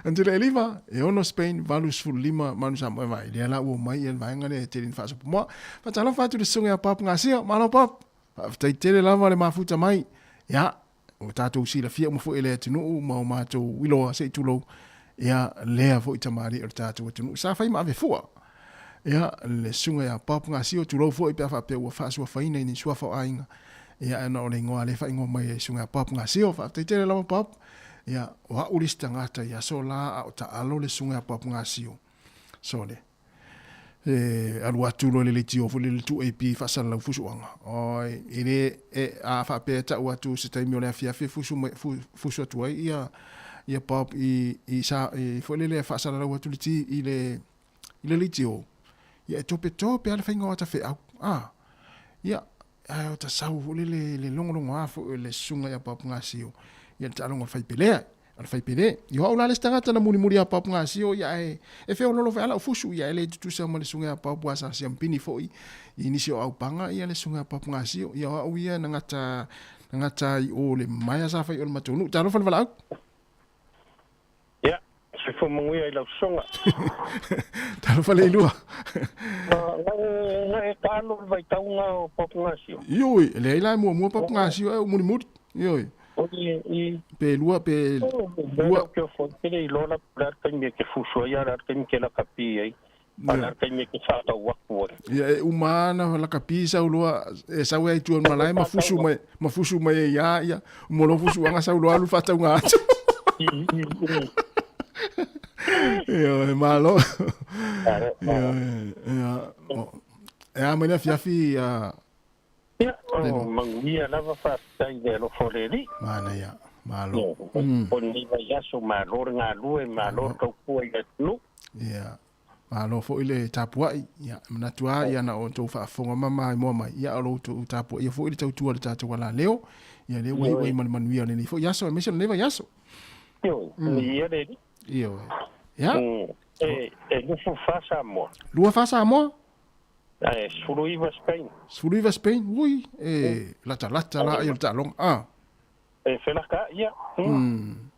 Antele e lima, e ono Spain, 85 Manu Samoa e vai. Lea la ua mai ia le vaega lea e tele ina faasopo moa. Faatalofa atu i le susuga ia Pop Gasia. Malo Pop! Faafetai tele lava le mafuta mai. Ia, ua tatou silafia uma foi e le atunuu ma o matou iloa se i tulou, ia, lea foi tamalii o le tatou atunuu sa fai ma avefua. Ia, le susuga ia Bob Gasio, tulou foi pe a faapea ua faasuafaina i ni suafa o aiga, ia, ona o le igoa lea e faaigoa mai ai susuga ia Bob Gasio. Faafetai tele lava Bob. Ia, o au le isi tagata i aso la a o taalo le susuga ia Bob Gasio. Sole. E alu atu loa i le leitio foi lele 2AP faasalalau fusuaga. Oi, e le, e, a faapea e tau atu se taimi o le afiafi e fusu mai, fu, fusu atu ai ia, ia Bob i, i, sa, i foi lele e faasalalau atu le ti i le, i le leitio. Ia e tope tope lava le faiga o ata feau. A, ia, ae o ta sau foi lele le logologoa foi o le susuga ia Bob Gasio, ia le taaloga o le faipelea. O le faipele. I o au la le isi tagata na mulimuli ia Bob Gasio, ia ae e feololo foi a lau fusu, ia e le tutusa ma le susuga ia Bob ua sa siampini foi i nisi o aupaga ia le susuga ia Bob Gasio. Ia o au ia na gata, na gata i o le maea sa fai o le matou nuu. Talofa le valaau. Ia, soifua manuia i lau sosoga. Talofa le ilua. Na e taalo le vaitauga o Bob Gasio. Ioe, e leai la e muamua Bob Gasio ae ou mulimuli. Ioe. Pe lua, pe lua. Ke fo ke le iloa la le a le taimi e te fusu ai, a o le a le taimi e te lakapi ai, a o le a le taimi e te faatau atu ai. Ia e uma lava na lakapi sau loa, e sau ai i tua o le malae ma fusu mai, ma fusu mai ai lava, ia, uma loa fusuaga sau loa alu faatauga atu. Ioe, malo. Ioe, ia, e a mai le afiafi, a, Ia, o manuia lava faafetai i le alofa o le Alii. Manaia, malo. O lenei vaiaso, malo le galue, malo le tautua i le atunuu. Ia, malo foi le tapuai. Ia, e manatu lava, ia na o outou faafofoga ma maimoa mai, ia o lo outou tapuaia foi le tautua i le tatou alaleo. Ia, lea ua iu ai ma le manuia o lenei foi aso, aemaise o lenei vaiaso. Ioe, viia le Alii. Ioe. Ia. E 24 Samoa. 24 Samoa? Ae 19 Spain. 19 Spain, ui, e latalata la ia le taaloga. Ah. E felaka ia.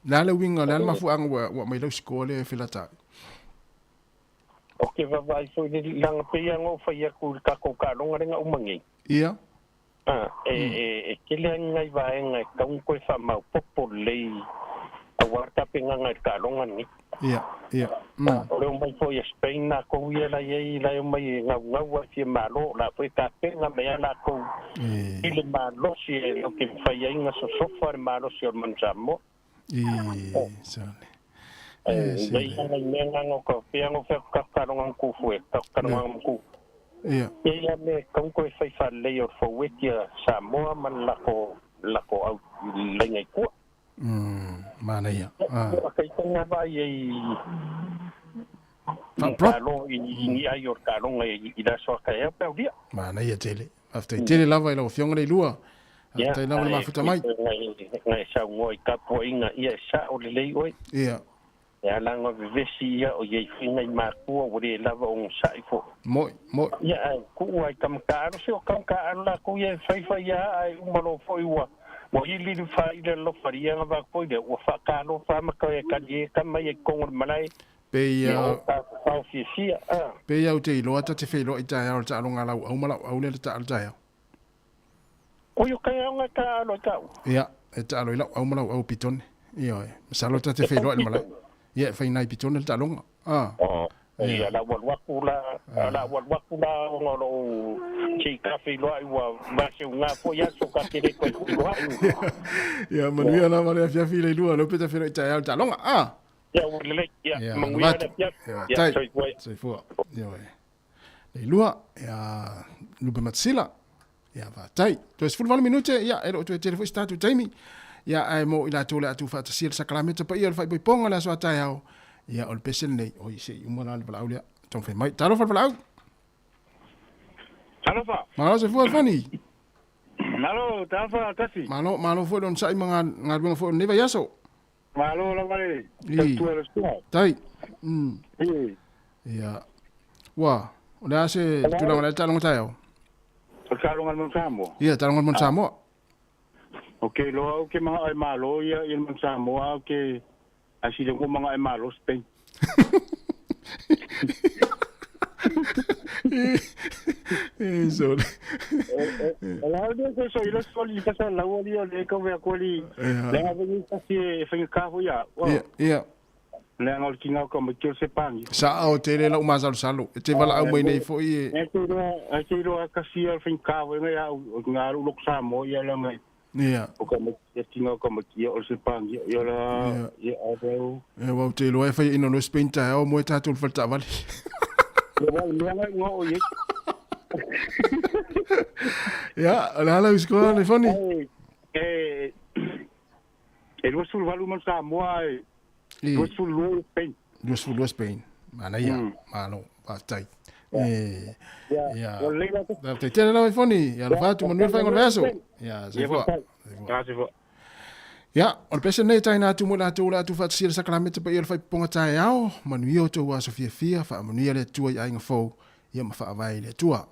Le a le uiga, le a le mafuaaga ua ua aumai lau sikoa lea e felataai? O ke vavaai foi le leaga pei lava ona ou fai atu i le tatou taaloga lea na uma nei. Ia. A, e, e, e tele lava ni nai vaega e tatau ona toe faamaopoopo lelei aua le tapenaga i le taaloga lenei. Ia, ia. A, o le omai foi a Spain latou ia la i ai, la e omai e naunau lava e fia malo, o la foi e tapena mai lava latou i le malosi e latou te mafai ai ona sosofa le malosi o le Manu Samoa. E, sale. E, e i ai lava nai mea na na o pei lava ona ou fai atu tatou taaloga ma Tufue, tatou taaloga ma Tufue. Ia. E i ai lava mea e tatau ona toe fai faalelei o le faueti a Samoa ma le latou latou au laina i tua. Manaia. Ah. Ua kaitaga vaai ai i taalo i ni ai o le taaloga i le aso a taeao pe aulia. Manaia tele. Faafetai tele lava i lau Afioga Leilua. Faafetai lava le mafuta mai. Na e saunoa i tapuaiga ia e sao lelei oe. Ia. E ala ona vevesi ia o iai foi nai matua ua le lava onosai foi. Moi, moi. Ia ae tuu ai tama taalo se o tama taalo latou ia e fai fai a ae uma loa foi ua ua ili le faaili alofa ia na va foi lea ua faatalofa ma toe tali e tama ia i totonu o le malae. Pei ia o tatou fao fiafia a. Pei au te iloa ta te feiloai taeao i le taaloga a lau au ma lau au lea le taalo taeao. Oi o taeao na taalo ai taua. Ia. e taalo i lau au ma lau au pitone. Ioe, masalo ta te feiloai i le malae. Ia, e fai nai pitone le taaloga. Ah. Ia, la ua alu atu la, la ua alu atu la ona o lou se i ta feiloai ua vaseuga foi aso ta te le toe feiloai. Ia, manuia lava le afiafi i le lua, lea pe ta feiloai taeao i le taaloga. Ah. Ia, ua lelei. Ia, manuia le afiafi. Ia, soifua. Soifua. Ioe. Le lua, ia, Lupe Matasila. Ia, faafetai. Toe 18 minute, ia, e le o toe tele foi se tatou taimi. Ia, ae mo i latou o le a tuufaatasia le sakalameta paia o le faaipoipoga i le aso a taeao, ia, o le pese lenei, oi, se i uma la le valaau lea. Taumafai mai. Talofa le valaau. Talofa. Malo soifua le Foni. Malo, talofa Tasi. Malo, malo foi le onosai ma galuega foi o lenei vaiaso. Malo lava le tautua le susuga. Tai. Ia. Ua, o le a se tulaga o le a taaloga taeao? O le taaloga a le Manu Samoa? Ia, taaloga a le Manu Samoa. Ok, loa au ke manao e malo ia i le Manu Samoa au ke a sile ko manao e malo Spain. E sole. O la le ko so ilo soli ka sa lau ali o le ka vea ko li. Le nga vengi kasi e whainga ka hui a. Ia, ia. Le nga o le kinga o ka mai se pangi. Sa o te le lau masalosalo. E te valaau mai nei foi e. E te iloa, e te iloa kasi o le whainga ka hui ngai au nga ru lok sa mo ia la ngai. Ia. O ka mai e tinga o ka mai o le se pangi ia la ia a rau. E wau te iloa e whai ina no Spain tae o mo e tātou le whale taavale. Ia wau mea ngai unga o ie. Ia, o le ala usikoa le foni. E, e 28 manu Samoa e 22 Spain. 22 Spain. Manaia, malo, faafetai. E, ia. Faafetai tele lava i foni. Ia alofa atu, manuia le faaiuga o le vaiaso. Ia, soifua. Soifua. Ia, o le pese lenei e taina atu mo i latou o le a tuufaatasia le sakalameta paia o le faaipopoga taeao, manuia outou aso fiafia, faamanuia le Atua i aiga fou, ia ma faavae i le Atua.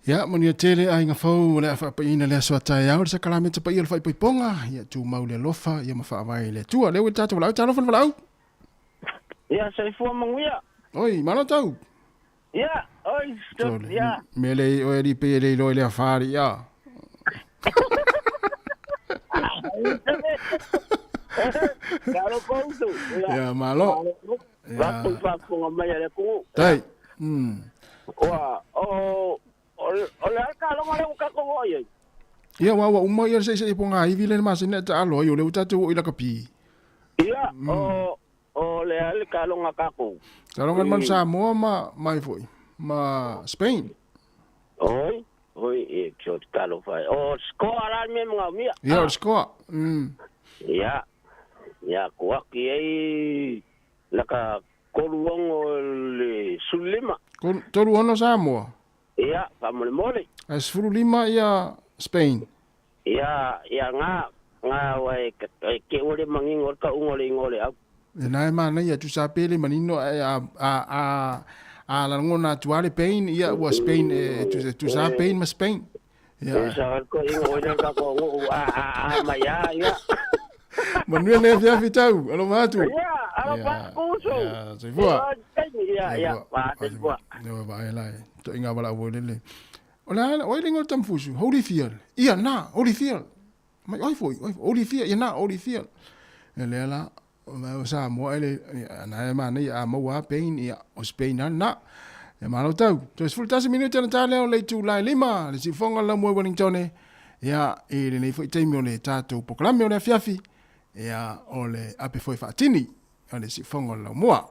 Ia, manuia tele aiga fou o le a faapaiina le aso a taeao le sakalameta paia o le faaipoipoga, ia tumau le alofa ia ma faavae i le Atua. Lea ua i le tatou valaau, talofa le valaau. Ia, soifua manuia. Oi, malo tau. Ia, oi, Tole. ia. Me le oe li pe le iloa i le afari ia. Kalo pausu. Ia, malo. Ia. Vaku faafofoga mai a le atunuu. Tai. Mm. Ua, o, o, o le alakaloga lea ua tatou oo i ai. Ia, ua uma ia le seisei po ngā ivi le masina e taalo ai o le ua tatou oo i lakapi. Ia, o, o le alakaloga tatou. Taloga le manu Samoa ma mai foi ma Spain. Oi, oi, e tio te talofa e. O scoa la le mea e manaomia. Ia, o le scoa. Mm. Ia, ia, kuaki ai laka 36 le 15. 36 Samoa. Ia, faamolemole. Ae 15 ia Spain. Ia, ia ngā, ngā wa e, e ke ua le mangingo le kauga o le igoa o le au. E na e manaia tusa pe le manino e a a a a lagona atu lava le Pain ia ua Spain e tusa tusa Pain ma Spain. Ia. E sa ko ingo o le ka ko ngo a a a mai a ia. Manuia le afiafi tau, alofa atu. Ia, alofa atu uso. Ia, soifua. Ia, ia, soifua. Ia, vaai la e, toaiga valaau foi lele. O le a, o ai le igoa o le tamafusu? Holyfield. Ia, na, Holyfield. Mai, oi foi, oi foi, Holyfield, ia na, Holyfield. Ia lea la, o Samoa ele, na e manaia a maua a Pain, ia, o Spain a na. Ia malo tau. Toe 11 minute ona ta lea o le itula e 5, le siufoga o le laumua i Wellingtone. Ia, i lenei foi taimi o le tatou polokalame o le afiafi, ia, o le ape foi faatini o le siufoga o le laumua.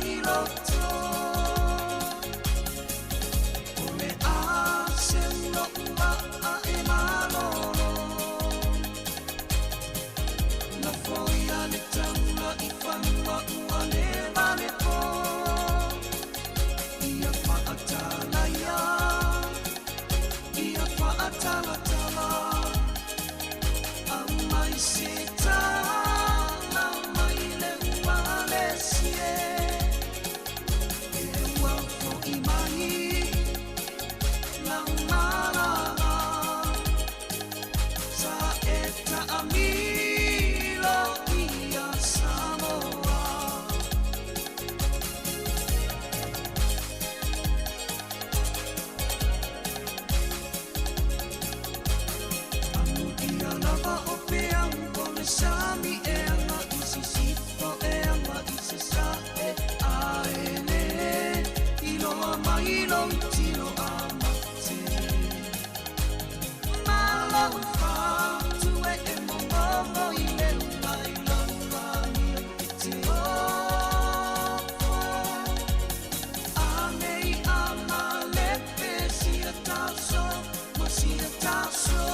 ai loto. O le a se lo'u va'a e malolo. Nofo ia le taula i fanua ua leva le po. Ia fa'atala ia, ia fa'atalatala. Aumai se tala mai le ua lesi e. E ua fo'i mai lau malala. Sa e ta'amilo ia Samoa. Amuia lava o peau o le sami e aga i sisifo e aga i sasa'e ae lē iloa mai lou tino a mate. Ma lou fatu e e momomo i le ula i lau amio e te ofo. A nei a malepe sia taso ma sia tasolo.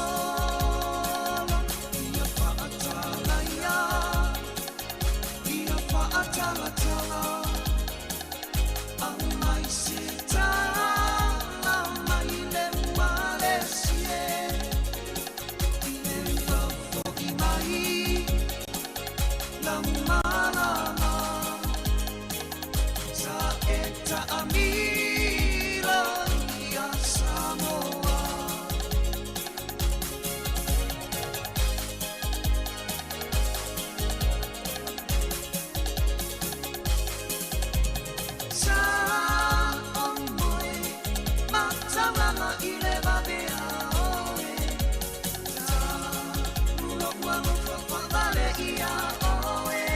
Ia fa'atala ia, ia fa'atalatala. Aumai se tala mai le ua lesi e. I le ua fo'i mai lau malala. Sa e ta'amilo ia Samoa. Sa o moe mataulanga i le vavea oe. Ta ulo ua alofa fa'avale ia oe.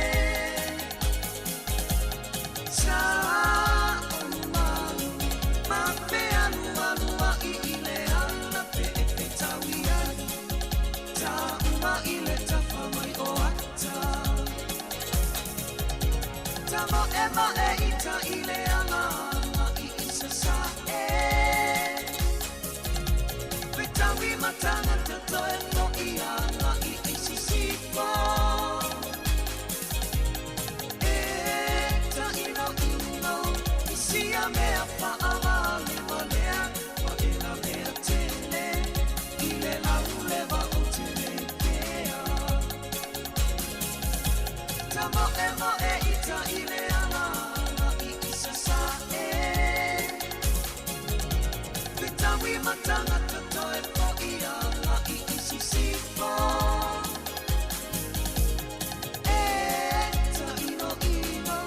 Sa o malu ma fealualua'i i le ala pe e fetaui ai. Ta uma i le tafa mai o ata. Ta mo'emo'e i ta i le ala i i sasa'e. Fetaui ma tagata toe fo'i aga'i i sisifo. E ta'ino'ino i sia mea fa'avalevalea ua e lavea tele i le lauleva o te lē pea. Ta mo'emo'e i ta i le ala i i sasa'e. Fetaui ma tagata toe fo'i aga'i i sisifo. E ta'ino'ino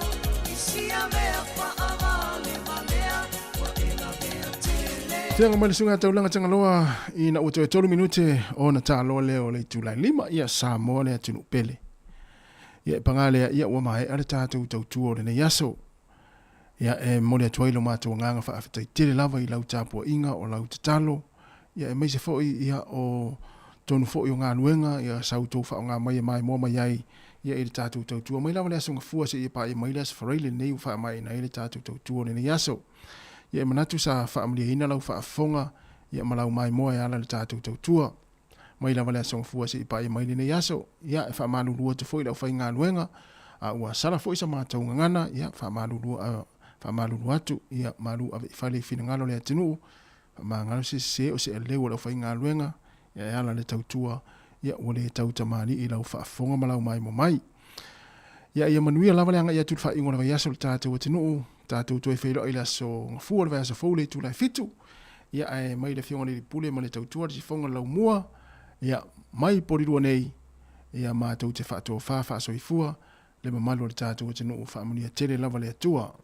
i sia mea fa'avalevalea ua e lavea tele. Feaga mai le suga taulaga Tagaloa ina ua toe 3 minute ona tāloa lea o le itula e 5, ia Samoa le atunuu pele. Ia e pagā lea, ia ua maea le tatou tautua o lenei aso. Ia e momoli atu ai lo matou agaga faafetai tele lava i lau tapuaiga o lau tatalo, ia aemaise foi ia o tonu foi o galuega ia sa outou faaaoga mai e maimoa mai ai ia i le tatou tautua mai lava le aso Gafua seia paia mai le aso Faraile lenei ua faamaeaina ai le tatou tautua o lenei aso. Ia e manatu sa faamalieina lau faafofoga ia ma lau maimoa e ala i le tatou tautua mai lava le aso Gafua seia paia mai lenei aso. Ia e faamalulu atu foi i le aufaigaluega a ua sala foi sa matou gagana, ia faamalulu faamalulu atu, ia malu ave i fale i finagalo o le atunuu, faamagalo se sese o se aleu o le aufaigaluega, ia e ala le tautua, ia ua le tau tamalii i lau faafofoga ma lau maimoa mai. Ia ia manuia lava le agai atu i le faaiuga o le vaiaso i le tatou atunuu, tatou toe feiloai i le aso Gafua o le vaiaso fou le itula e 7. Ia ae mai le Afioga i le Alii Pule ma le tautua le sifoga o le laumua, ia mai Polilua nei, ia matou te faatofa faasoifua le mamalu o le tatou atunuu faamanuia tele lava le Atua.